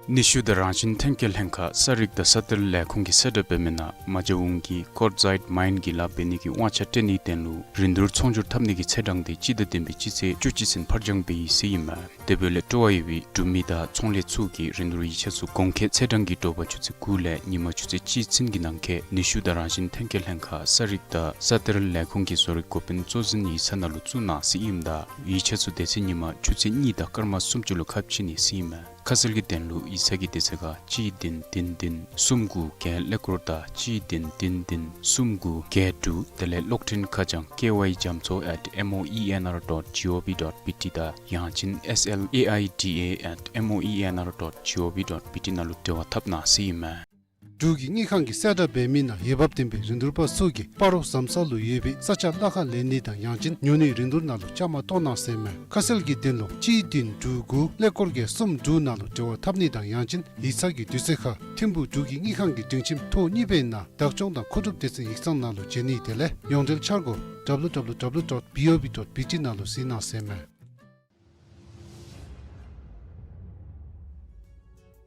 ནུས་ཤུགས་དང་རང་བཞིན་ཐོན་སྐྱེད་ལྷན་ཁག་ས་རིག་དང་ས་གཏེར་ལས་ཁུངས་ཀྱིས་གསལ་བསྒྲགས་འབད་མི་ནང་མ་འཇའ་འོང་གི་ཀོར་ཛའིཊ་མའིན་གྱི་ལཱ་འབད་ནི་གི་དབང་ཆ་སྤྲོད་ནིའི་དོན་ལུ་རིན་བསྡུར་ཚོང་སྒྱུར་འཐབ་ནི་གི་ཚེས་གྲངས་དེ་སྤྱི་ཟླ་བདུན་པའི་སྤྱི་ཚེས་བཅུ་གཅིག་ཚུན་ཕར་འགྱངས་འབད་ཡི་ཟེར་ཨིན་མས། དེ་འབདཝ་ལས་སྤྲོ་བ་ཡོད་པའི་འབྲུག་མི་དང་ཚོང་ལས་ཚུ་གིས་རིན་བསྡུར་ཡིག་ཆ་ཚུ་གོང་འཁོད་ཚེས་གྲངས་ཀྱི་དྲོ་པ་ཆུ་ཚོད་དགུ་ལས་ཉིན་མ་ཆུ་ཚོད་གཅིག་ཚུན་གྱི་ནང་འཁོད་ནུས་ཤུགས་དང་རང་བཞིན་ཐོན་སྐྱེད་ལྷན་ཁག་ས་རིག་དང་ས་གཏེར་ལས་ཁུངས་ཀྱི་བཟོ་རིག་འགོ་དཔོན་གཙོ་འཛིན་ཡིག་ཚང་ནང་ལུ་བཙུགས་གནང་ཟེར་ཨིནམ་ད་ཡིག་ཆ་ཚུ་དེ་ཚེ་ཉིན་མ་ཆུ་ཚོད་གཉིས་དང་སྐར་མ་སུམ་ཅུ་ལུ་ཁ་ཕྱེ་ནི་ཟེར་ཨིན་མས། ཁ་གསལ་གྱི་དོན་ལུ་ཡིག་ཚང་གི་དེ་ཚེ་ཁ་གཅིག་བདུན་བདུན་བདུན་གསུམ་དགུ་བརྒྱད་ཀླད་ཀོར་དང་གཅིག་བདུན་བདུན་བདུན་གསུམ་དགུ་བརྒྱད་དྲུག་དེ་ལས་གློག་འཕྲིན་ཁ་བྱང་ཀེ་ཝའི་རྒྱ་མཚོ་at M O E N R dot G O V dot B T དང་ཡང་ཅིན་S L A I D A at M O E N R dot G O V dot B T ནང་ལུ་འབྲེལ་བ་འཐབ་གནང་ཟེར་ཨིན་མས། འབྲུག་གི་དངུལ་ཁང་གིས་གསལ་བསྒྲགས་འབད་མི་ནང་འོས་འབབ་ལྡན་པའི་རིན་བསྡུར་པ་ཚུ་གིས་སྤ་རོ་ཟམ་ས་ལུ་ཡོད་པའི་ས་ཆ་གླ་ཁར་ལེན་ནི་དང་ཡང་ཅིན་ཉོ་ནིའི་རིན་བསྡུར་ནང་ལུ་བཅའ་མར་གཏོགས་གནང་ཟེར་ཨིན་མས། ཁ་གསལ་གྱི་དོན་ལུ་གཅིག་བདུན་དྲུག་དགུ་ཀླད་ཀོར་བརྒྱད་གསུམ་དྲུག་ནང་ལུ་འབྲེལ་བ་འཐབ་ནི་དང་ཡང་ཅིན་ཡིག་ཚང་གི་དུས་ཚོད་ཁར་ཐིམ་ཕུག་འབྲུག་གི་དངུལ་ཁང་གི་སྒྲིང་ཁྱིམ་ཐོག་གཉིས་པའི་ནང་བདག་སྐྱོང་དང་མཁོ་སྒྲུབ་སྡེ་ཚན་ཡིག་ཚང་ནང་ལུ་བྱོན་ནི་དེ་ལས་ཡོངས་འབྲེལ་འཆར་སྒོ་W W W dot B O B dot B T ནང་ལུ་གཟིགས་གནང་ཟེར་ཨིན་མས།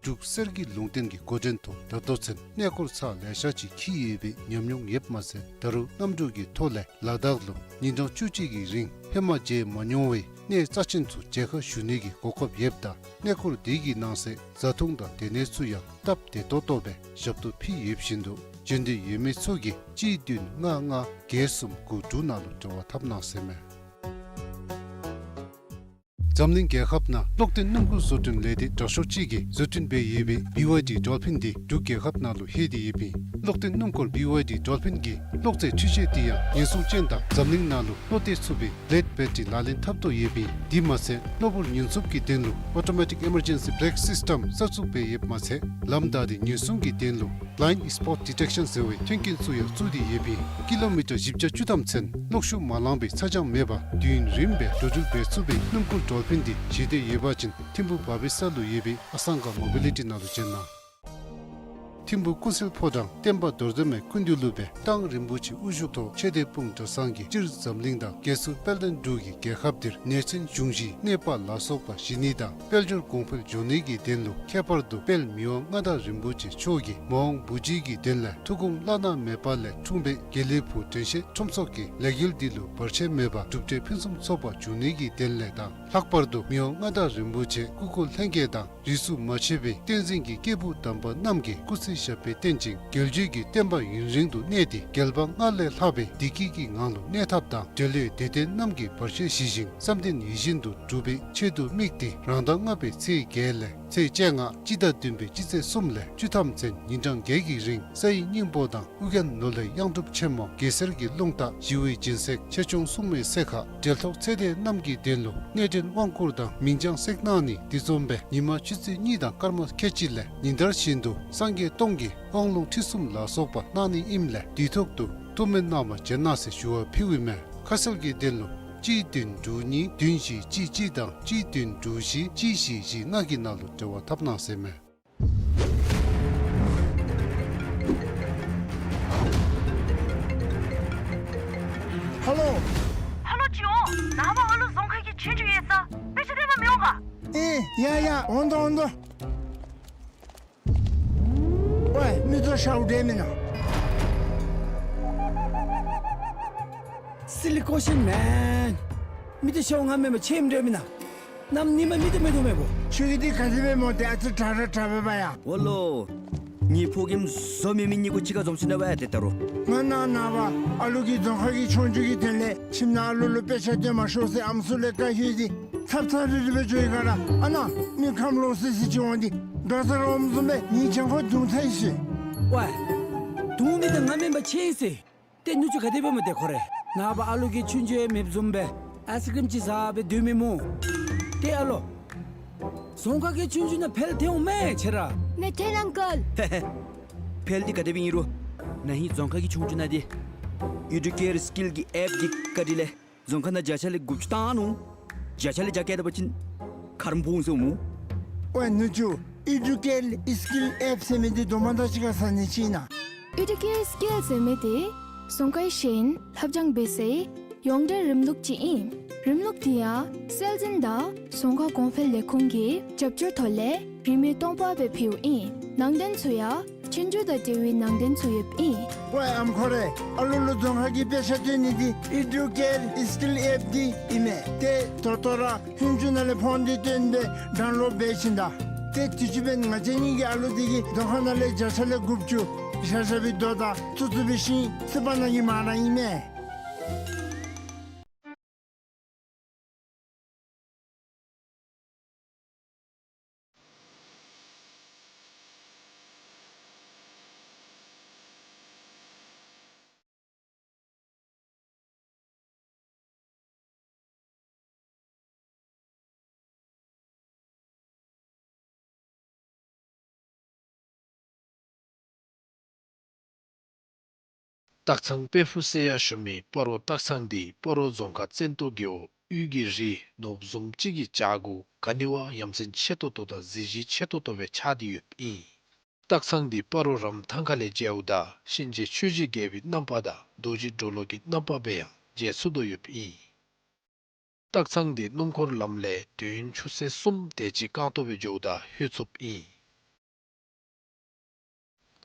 འབྲུག་གསེར་གྱི་ལུང་བསྟན་གྱི་འགོ་འདྲེན་ཐོག་ད་ལྟོ་ཚུན་གནས་སྐོར་ཚར་ལེ་ཤ་ཅིག་འཁྱིད་ཡོད་པའི་ཉམས་མྱོང་ཡོདཔ་མ་ཚད་ད་རུང་གནམ་གྲུ་གི་ཐོག་ལས་ལ་དྭགས་ལུ་ཉིན་གྲངས་བཅུ་གཅིག་གི་རིང་ཧེ་མ་མཇལ་མ་མྱོང་བའི་གནས་རྩ་ཆེན་ཚུ་མཇལ་ཁ་ཞུ་ནི་གི་གོ་སྐབས་ཡོདཔ་ད་གནས་སྐོར་དེ་གི་ནང་གསེས་བཟའ་འཐུང་དང་སྡོད་གནས་ཚུ་ཡང་སྟབས་བདེ་ཏོག་ཏོ་སྦེ་ཞབས་ཏོག་ཕུལ་ཡོད་བཞིན་དུ་བྱོན་འདོད་ཡོད་མི་ཚུ་གིས་གཅིག་བདུན་ལྔ་ལྔ་བརྒྱད་གསུམ་དགུ་དྲུག་ནང་ལུ་འབྲེལ་བ་འཐབ་གནང་ཟེར་ཨིན་མས། འཛམ་གླིང་རྒྱལ་ཁབ་ནང་གློག་བརྟེན་སྣུམ་འཁོར་བཟོ་སྐྲུན་ལས་སྡེ་དྲག་ཤོས་ཅིག་གིས་བཟོ་སྐྲུན་འབད་ཡོད་པའི་བི་ཝའི་ཌི་ཌོལ་ཕིན་འདི་འབྲུག་རྒྱལ་ཁབ་ནང་ལུ་ལྷོད་དེ་ཡོདཔ་ཨིན། གློག་བརྟེན་སྣུམ་འཁོར་བི་ཝའི་ཌི་ཌོལ་ཕིན་གྱི་གློག་རྫས་འཕྲུལ་ཆས་འདི་ཡང་ཉེན་སྲུང་ཅན་དང་འཛམ་གླིང་ནང་ལུ་བློ་གཏད་ཚུགས་པའི་བི་ལེཌ་བེ་ཊི་རི་ལག་ལེན་འཐབ་དོ་ཡོདཔ་ཨིན། དེ་མ་ཚད་གློ་བུར་ཉེན་སྲུང་གི་དོན་ལུ་ཨོ་ཊོ་མེ་ཊིག་ཨི་མར་ཇེན་སི་བེ་རེཀ་སིསི་ཊམ་གསར་བཙུགས་འབད་ཡོདཔ་མ་ཚད་ལམ་བདའ་སྟེ་ཉེན་སྲུང་གི་དོན་ལུ་Blind Spot Detection ཟེར་བའི་མཐུན་རྐྱེན་ཚུ་ཡང་བཙུགས་ཏེ་ཡོདཔ་ཨིན། ཀི་ལོ་མི་ཊར་བཞི་བརྒྱ་བཅུ་ཐམ་ཚུན་གློག་ཤུགས་མ་ལངས་པའི་ཚ་གྱང་མེད་པར་དུས་ཡུན་རིངམོ་སྦེ་འགྲོ་འགྲུལ་འབད་ཚུགས་པའི་སྣུམ་འཁོར་ཌོལ་ཕིན་འདི་བཞེས་འདོད་ཡོད་པ་ཅིན་ཐིམ་ཕུག་བ་བི་ས་ལུ་ཡོད་པའི་ཨ་སང་ག་མོ་བི་ལི་ཊི་ནང་ལུ་བྱོན་གནང་། ཐིམ་ཕུག་ཀུན་གསལ་ཕོ་བྲང་བསྟན་པ་རྡོར་གདན་མའི་སྐུ་མདུན་ལུ་སྦེ་མདང་རིན་པོ་ཆེ་དབུ་བཞུགས་ཐོག་ཆོས་སྡེ་སྤུངས་གྲྭ་ཚང་གིས་སྤྱིར་འཛམ་གླིང་དང་རྒྱལ་སྲུང་དཔལ་ལྡན་འབྲུག་གི་རྒྱལ་ཁབ་འདིར་ནེ་ཙོན་འབྱུང་བཞིའི་གནོད་པ་ལ་སོགས་པ་ཞི་ནི་དང་དཔལ་འབྱོར་གོང་འཕེལ་འགྱོ་ནི་གི་དོན་ལུ་ཁྱད་པར་དུ་དཔལ་མི་དབང་མངའ་བདག་རིན་པོ་ཆེ་མཆོག་གིས་མ་འོངས་བུ་བརྒྱུད་ཀྱི་དོན་ལས་ཐུགས་དགོངས་བླ་ན་མེད་པ་ལས་འཁྲུངས་པའི་དགེ་ལེགས་ཕུག་དྲན་ཤེས་ཁྲོམ་ཚོགས་ཀྱི་ལས་འགུལ་འདི་ལུ་བར་ཆད་མེད་པར་གྲུབ་འབྲས་ཕུན་སུམ་ཚོགས་པ་འབྱུང་ནི་གི་དོན་ལས་དང་ལྷག་པར་དུ་མི་དབང་མངའ་བདག་རིན་པོ་ཆེ་སྐུ་འཁོར་ལྷན་རྒྱས་དང་རིས་སུ་མ་ཆད་པའི་བསྟན་འཛིན་གྱི་སྐྱེས་བུ་དམ་པ་རྣམས་ཀྱིས་སྐུ་ཚེ་ཞབས་པད་བརྟན་ཅིང་རྒྱལ་བརྒྱུད་ཀྱི་བསྟན་པ་ཡུན་རིང་དུ་གནས་ཏེ་རྒྱལ་བ་སྔར་ལས་ལྷག་པའི་བདེ་སྐྱིད་ཀྱི་ངང་ལུ་གནས་ཐབས་དང་འབྲེལ་ཡོད་སྡེ་བདུན་རྣམས་ཀྱིས་བར་ཆད་ཞི་ཞིང་བསམ་དོན་ཡིད་བཞིན་དུ་འགྲུབ་པའི་ཆེད་དུ་དམིགས་ཏེ་རང་ཟླ་ལྔ་པའི་ཚེས་བརྒྱད་ལས་ཚེས་བཅོ་ལྔ་སྤྱི་ཟླ་བདུན་པའི་སྤྱི་ཚེས་གསུམ་ལས་བཅུ་ཐམ་ཚུན་ཉིན་གྲངས་བརྒྱད་ཀྱི་རིང་ས་ཡི་སྙིང་པོ་དང་ཨོ་རྒྱན་ནོར་ལྷའི་གཡང་སྒྲུབ་ཆེན་མོ་གེ་སར་གྱི་རླུང་རྟ་ཞི་བའི་སྦྱིན་སྲེག་ཆེ་ཆུང་སྲུང་མའི་སྲེག་ཁ་འབྲེལ་ཐོགས་ཚེ་འདས་རྣམས་ཀྱི་དོན་ལུ་གནས་འདྲེན་དབང་བསྐུར་དང་མིང་བྱང་སྲེག་གནང་ནི་འདི་བཟུམ་སྦེ་ཉིན་མ་ཆུ་ཚོད་གཉིས་དང་སྐར་མ་ཁལ་གཅིག་ལས་ཉིན་ལྟར་བཞིན་དུ་སངས་རྒྱས་སྟོང་གི་དབང་ལུང་ཁྲིད་གསུམ་ལ་སོགས་པ་གནང་ནི་ཨིནམ་ལས་དུས་ཐོག་ཏུ་ཐུགས་སྨོན་གནང་བར་བྱོན་གནང་ཟེར་ཞུ་བ་ཕུལཝ་ཨིན་མས། ཁ་གསལ་གྱི་དོན་ལུ་གཅིག་བདུན་དྲུག་གཉིས་བདུན་བཞི་གཅིག་གཅིག་དང་གཅིག་བདུན་དྲུག་བཞི་གཅིག་བཞི་བཞི་ལྔ་གི་ནང་ལུ་འབྲེལ་བ་འཐབ་གནང་ཟེར་ཨིན་མས། ཧ་ལོ། ཧ་ལོ་ཅིག་འོང་། ནངས་པ་ཨ་ལུ་རྫོང་ཁ་གི་ཆོས་རྒྱུགས་ཡོད་ས། དཔེ་ཆ་སྟོན་པར་མི་འོང་ག། ཨེ་ཡ་ཡ་འོང་དོ་འོང་དོ། ཝའི་མི་ཚུ་ཤཝ་འདྲས་མེན་ན། Silly question man. མི་ཚུ་ཤཝ་ང་མེན་པར་ཆེམ་འདྲས་མེན་ན། གནམ་ཉིམ་མི་ཚུ་མི་ཐོབ་མེན་པོ། ཁྱོད་ཀྱི་འདི་ག་དེ་སྦེ་སྨོ། ཏེ་ཨ་ཙི་དྲག་ར་དྲག་པས་པ་ཡ། ཝ་ལོ། ངེའི་ཕོ་རྒནམ་བཟོ་མི་མི་གཉིས་ཀོ་གཅིག་ཁར་འཛོམས་ཅི་ན་པ་ཡ། ཏེ་ད་རུང་ང་ནཱ་ནངས་པ་ཨ་ལུ་གིས་རྫོང་ཁ་གི་ཆོས་རྒྱུགས་ཀྱི་དོན་ལས་ཁྱིམ་ནང་ཨ་ལུ་ལུ་དཔེ་ཆ་སྟོན་མ་ཤོག་ཟེར་ཨམ་སྲུ་ལས་བཀའ་ཞུ་ཡི། ཚབ་ཚབ་རི་རི་སྦེ་འགྱོ་ཡི་ག་ར། ཨ་ནཱ་མི་ཁམས་ལོག་སི་སི་ཅིག་འོང་སྟེ་དགའ་ས་ར་འོངམ་བཟུམ་སྦེ་ངེའི་གྱང་ཁར་རྡུང་ཚར་ཡི་ཟེར། ཝའི། རྡུང་མི་འདི་ང་མེན་པར་ཆེ་ཟེར། ཏེ་ནུ་གཅུང་ག་དེ་སྦེ་སྨོ་ཏེ་ཁོ་རེ། ནངས་པ་ཨ་ལུ་གིས་ཆོས་རྒྱུགས་ཡང་མེདཔ་བཟུམ་སྦེ་ཨའིསི་ཀྲིམ་ཅིག་ཟ་སྦེ་སྡོད་མི་སྨོ། ཏེ་ཨ་ལོ། རྫོང་ཁ་གི་ཆོས་རྒྱུགས་ནང་ཕེལ་ཐལ་འོང་མས་ཁྱོད་ར། མི་ཐལ་ཨང་ཀལ། ཧེ་ཧེ། ཕེལ་འདི་ག་དེ་སྦེ་ཨིན་རུང་ན་ཧིང་རྫོང་ཁ་གི་ཆོས་རྒྱུགས་ནང་འདི་ཨི་ཌུ་ཀེར་སི་ཀིལ་གྱི་ཨེཔ་འདི་བཀའ་དྲིན་ལས་རྫོང་ཁ་ནང་བརྒྱ་ཆ་ལས་དགུ་བཅུ་བཏང་ནུག། བརྒྱ་ཆ་ལས་བརྒྱ་བཀལ་ད་པ་ཅིན་ཁ་རུ་འབུངས་སོང་སྨོ། ཝའི་ནུ་གཅུང་ཨི་ཌུ་ཀེར་སི་ཀིལ་ཨེཔ་ཟེར་མི་འདི་དོ་མ་དང་གཅིག་ཁར་ཟ་ནི་ཅིག་ཨིན་ན། ཨི་ཌུ་ཀེར་སི་ཀིལ་ཟེར་མི་འདི་རྫོང་ཁའི་ཤེས་ཡོན་ལྷབ་སྦྱང་འབད་སའི་ཡོངས་འབྲེལ་རིམ་ལུགས་ཅིག་ཨིན། རིམ་ལུགས་འདི་ཡང་སྲོལ་འཛིན་དང་རྫོང་ཁ་གོང་འཕེལ་ལས་ཁུངས་ཀྱི་རྒྱབ་སྐྱོར་ཐོག་ལས་རིན་མེད་སྟོང་པ་སྦེ་ཕུལཝ་ཨིན། ནང་རྟེན་ཚུ་ཡང་ཆོས་རྒྱུགས་དང་འབྲེལ་བའི་ནང་རྟེན་ཚུ་ཡོདཔ་ཨིན། ཝའི་ཨམ་ཁོ་རེ། ཨ་ལུ་ལུ་རྫོང་ཁ་གི་དཔེ་ཆ་སྟོན་ནི་འདི་ཨི་ཌུ་ཀེར་སི་ཀིལ་ཨེཔ་འདི་ཨིན་མས། ཏེ་ད་ལྟོ་ར་ཧིན་ཇུ་ནང་ལས་ཕོན་འདི་བཏོན་སྦེ་ཌའུན་ལོཌ་འབད་བྱིན་ད། ཏེ་དུས་ཅི་འབདན་ང་བཅས་གཉིས་ཀྱི་ཨ་ལུ་འདི་གིས་རྫོང་ཁ་ནང་ལས་བརྒྱ་ཆ་ལས་དགུ་བཅུ་བཞག་བཞག་པའི་རྡོ་དང་བཙུགས་བཙུགས་པའི་ཤིང་རྩིག་པ་ནང་གི་མར་ར་ཨིན་མས། སྟག་ཚང་དཔལ་ཕུག་ཟེར་ཡང་ཞུ་མི་སྤ་རོ་སྟག་ཚང་འདི་སྤ་རོ་རྫོང་ཁག་བཙན་ཏོ་རྒེད་འོག་དབུས་ཀྱི་རི་ནོར་བུ་བཟུམ་ཅིག་གི་བྱག་གུ་ག་ནི་བ་ཡ་མཚན་ཆེ་ཏོག་ཏོ་དང་གཟི་བརྗིད་ཆེ་ཏོག་ཏོ་སྦེ་ཆགས་ཏེ་ཡོདཔ་ཨིན། སྟག་ཚང་འདི་སྤ་རོ་རམ་ཐང་ཁ་ལས་མཇལཝ་ད་གཤིན་རྗེ་ཆོས་ཀྱི་རྒྱལ་པོའི་རྣམ་པ་དང་རྡོ་རྗེ་གྲོ་ལོད་ཀྱི་རྣམ་པ་སྦེ་ཡང་མཇལ་ཚུགས་དོ་ཡོདཔ་ཨིན། སྟག་ཚང་འདི་སྣུམ་འཁོར་ལམ་ལས་དུས་ཡུན་ཆུ་ཚོད་གསུམ་དེ་ཅིག་རྐང་ཐོག་སྦེ་འགྱོཝ་ད་ལྷོད་ཚུགསཔ་ཨིན།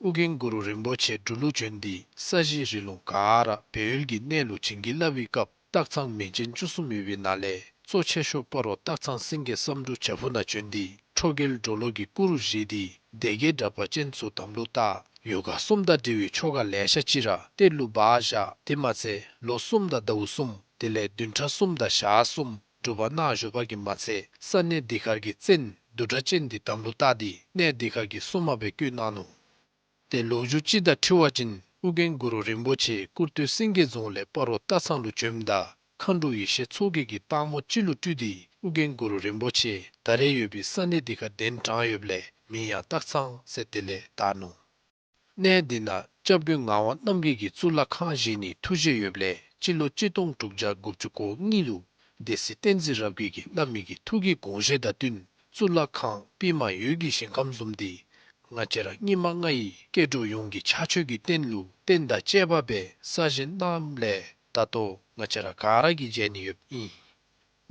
ཨོ་རྒྱན་གུ་རུ་རིན་པོ་ཆེ་འབྲུག་ལུ་བྱོན་ཏེ་ས་གཞི་རི་ལུང་ག་ར་སྦས་ཡུལ་གྱི་གནས་ལུ་བྱིན་གྱིས་བརླབས་པའི་སྐབས་སྟག་ཚང་མིང་ཅན་བཅུ་གསུམ་ཡོད་པའི་ནང་ལས་གཙོ་ཆེ་ཤོས་སྤ་རོ་སྟག་ཚང་སེང་གེ་བསམ་འགྲུབ་བྱག་ཕུག་ནང་བྱོན་ཏེ་ཁྲོ་རྒྱལ་གྲོ་ལོད་ཀྱི་སྐུ་རུ་བཞེངས་ཏེ་སྡེ་བརྒྱད་དྲེགས་པ་ཅན་ཚུ་དམ་ལུ་བཏགས། ཡོ་ག་གསུམ་དང་འབྲེལ་བའི་ཆོ་ག་ལེ་ཤ་ཅིག་ར་གཏེར་ལུ་སྦ་བཞག། དེ་མ་ཚད་ལོ་གསུམ་དང་ཟླཝ་གསུམ་དེ་ལས་བདུན་ཕྲག་གསུམ་དང་ཞག་གསུམ་སྒྲུབ་པ་གནང་བཞུགས་པ་གིས་མ་ཚད་ས་གནས་འདི་ཁར་གྱི་བཙན་བདུད་སྒྲ་གཅན་འདི་དམ་ལུ་བཏགས་ཏེ་གནས་འདི་ཁར་གྱི་སྲུང་མ་སྦེ་བསྐོས་གནང་ནུག། ཏེ་ལོ་རྒྱུས་ཅིག་དང་འཁྲིལ་བ་ཅིན་ཨོ་རྒྱན་གུ་རུ་རིན་པོ་ཆེ་ཀུར་སྟོད་སེང་གེ་རྫོང་ལས་སྤ་རོ་སྟག་ཚང་ལུ་བྱོནམ་ད་མཁའ་འགྲོ་ཡེ་ཤེས་མཚོ་རྒྱལ་གྱིས་སྟག་མོ་ཅིག་ལུ་སྤྲུལ་ཏེ་ཨོ་རྒྱན་གུ་རུ་རིན་པོ་ཆེ་ད་རེས་ཡོད་པའི་ས་གནས་འདི་ཁར་གདན་དྲངས་ཡོདཔ་ལས་མིང་ཡང་སྟག་ཚང་ཟེར་དེ་ལས་བཏགས་ནུག། གནས་འདི་ནང་སྐྱབས་མགོན་ངག་དབང་རྣམ་རྒྱལ་གྱིས་གཙུག་ལག་ཁང་བཞེངས་ནིའི་ཐུགས་བཞེད་ཡོདཔ་ལས་སྤྱི་ལོ་གཅིག་སྟོང་དྲུག་བརྒྱ་དགུ་བཅུ་གོ་གཉིས་ལུ་སྡེ་སྲིད་བསྟན་འཛིན་རབ་རྒྱས་ཀྱིས་བླ་མའི་གི་ཐུགས་ཀྱི་དགོངས་བཞེད་དང་བསྟུན་གཙུག་ལག་ཁང་པདྨ་འོད་ཀྱི་ཞིང་ཁམས་བཟུམ་འདི་ང་བཅས་ར་སྙིགས་མ་ལྔ་ཡི་སྐྱེ་འགྲོ་ཡོངས་ཀྱི་ཕྱག་མཆོད་ཀྱི་རྟེན་ལུ་རྟེན་དང་བཅས་པ་སྦེ་གསར་བཞེངས་གནངམ་ལས་ད་ལྟོ་ང་བཅས་ར་ག་ར་གིས་མཇལ་ནི་ཡོདཔ་ཨིན།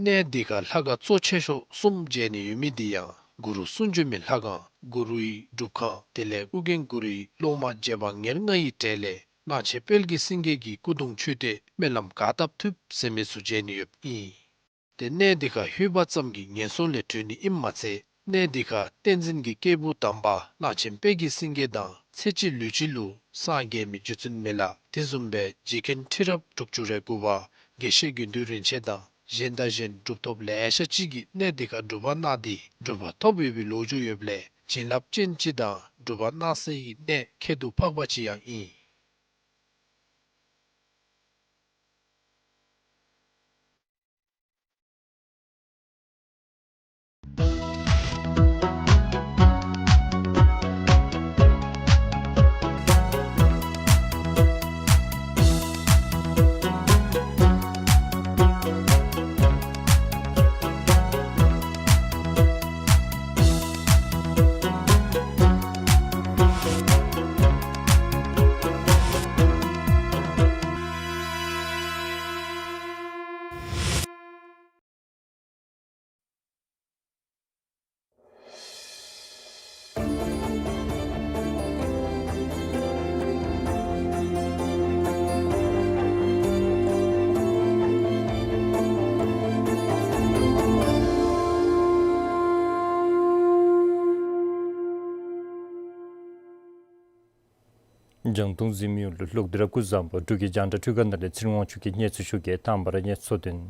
གནས་འདི་ཁར་ལྷ་ཁང་གཙོ་ཆེ་ཤོས་གསུམ་མཇལ་ནི་ཡོད་མི་འདི་ཡང་གུ་རུ་གསུང་བྱོན་མའི་ལྷ་ཁང་གུ་རུའི་སྒྲུབ་ཁང་དེ་ལས་ཨོ་རྒྱན་གུ་རུའི་སློབ་མ་རྗེ་འབངས་ཉེར་ལྔ་ཡི་གྲས་ལས་གླང་ཆེན་དཔལ་གྱི་སེང་གེ་གི་སྐུ་གདུང་མཆོད་རྟེན་སྨོན་ལམ་ག་བཏབ་ཐུབ་ཟེར་མི་ཚུ་མཇལ་ནི་ཡོདཔ་ཨིན། ཏེ་གནས་འདི་ཁར་ལྷོད་པ་ཙམ་གྱིས་ངན་སོང་ལས་གྲོལ་ནི་ཨིནམ་མ་ཚད་གནས་འདི་ཁར་བསྟན་འཛིན་གྱི་སྐྱེས་བུ་དམ་པ་གླང་ཆེན་དཔལ་གྱི་སེང་གེ་དང་ཚེ་གཅིག་ལུས་གཅིག་ལུ་སངས་རྒྱས་མི་རྗེ་བཙུན་མི་ལ་དེ་བཟུམ་སྦེ་རྗེ་མཁན་ཁྲི་རབས་དྲུག་ཅུ་རེ་དགུ་པ་དགེ་བཤེས་དགེ་འདུན་རིན་ཆེན་དང་གཞན་དང་གཞན་གྲུབ་ཐོབ་ལེ་ཤ་ཅིག་གིས་གནས་འདི་ཁར་སྒྲུབ་པ་གནང་སྟེ་གྲུབ་པ་ཐོབ་ཡོད་པའི་ལོ་རྒྱུས་ཡོདཔ་ལས་བྱིན་རླབས་ཅན་ཅིག་དང་སྒྲུབ་པ་གནང་སའི་གནས་ཁྱད་དུ་འཕགས་པ་ཅིག་ཡང་ཨིན། རྒྱང་མཐོང་གཟིགས་མི་ཡོངས་ལུ་ལོག་སྟེ་ར་སྐུ་གཟུགས་བཟང་པོ། འབྲུག་གི་རྒྱང་བསྒྲགས་འཕྲུལ་ཁང་ནང་ལས་ཚེ་རིང་དབང་ཕྱུག་གིས་གནས་ཚུལ་ཞུ་གེ། དང་པ་ར་གནས་ཚུལ་དོན།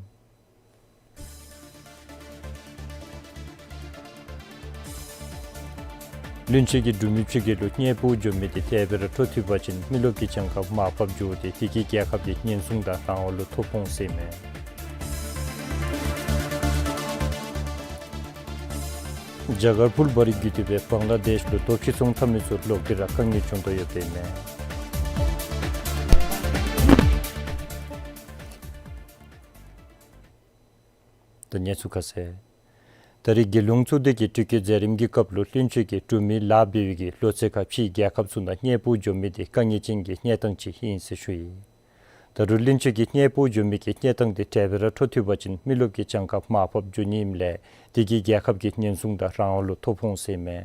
བློན་ཆེན་གྱིས་འབྲུག་མི་ཕྱི་རྒྱལ་ལུ་གནས་སྤོ་འགྱོ་མི་དེ་དེ་སྦེ་ར་འཕྲོ་མཐུད་པ་ཅིན་མི་རློབས་ཀྱི་གྱངས་ཁ་མར་ཕབ་འགྱོཝ་དེ་དེ་གིས་རྒྱལ་ཁབ་ཀྱི་ཉེན་སྲུང་དང་རང་དབང་ལུ་ཐོ་ཕོག་འོང་ཟེར་ཨིན་མས། རྒྱ་གར་ཕུལ་བ་རི་བརྒྱུད་དེ་སྦེ་བང་ལ་དེཤ་ལུ་རྡོ་ཁྱི་བཙོང་འཐབ་མི་ཚུ་ལོག་སྟེ་ར་དཀའ་ངལ་བྱུང་དོ་ཡོདཔ་ཨིན་མས། ད་གནས་ཚུལ་ཁ་གསལ། ད་རེས་རྒྱལ་ཡོངས་ཚོགས་སྡེ་གི་དྲི་བཀོད་མཛད་རིམ་གྱི་སྐབས་ལུ་བློན་ཆེན་གྱིས་འབྲུག་མི་ལཱ་འབད་བའི་གི་ལོ་ཚད་ཁར་ཕྱིའི་རྒྱལ་ཁབ་ཚུ་ནང་གནས་སྤོ་འགྱོ་མི་དེ་དཀའ་ངལ་ཅན་གྱི་གནས་སྟངས་ཅིག་ཨིན་ཟེར་ཞུ་ཡི། ད་རུང་བློན་ཆེན་གྱིས་གནས་སྤོ་འགྱོ་མི་གི་གནས་སྟངས་དེ་དེ་སྦེ་ར་འཕྲོ་མཐུད་པ་ཅིན་མི་རློབས་ཀྱི་གྱངས་ཁ་མར་ཕབ་འགྱོ་ནི་ཨིནམ་ལས་དེ་གིས་རྒྱལ་ཁབ་ཀྱི་ཉེན་སྲུང་དང་རང་དབང་ལུ་ཐོ་ཕོག་འོང་ཟེར་ཨིན་མས།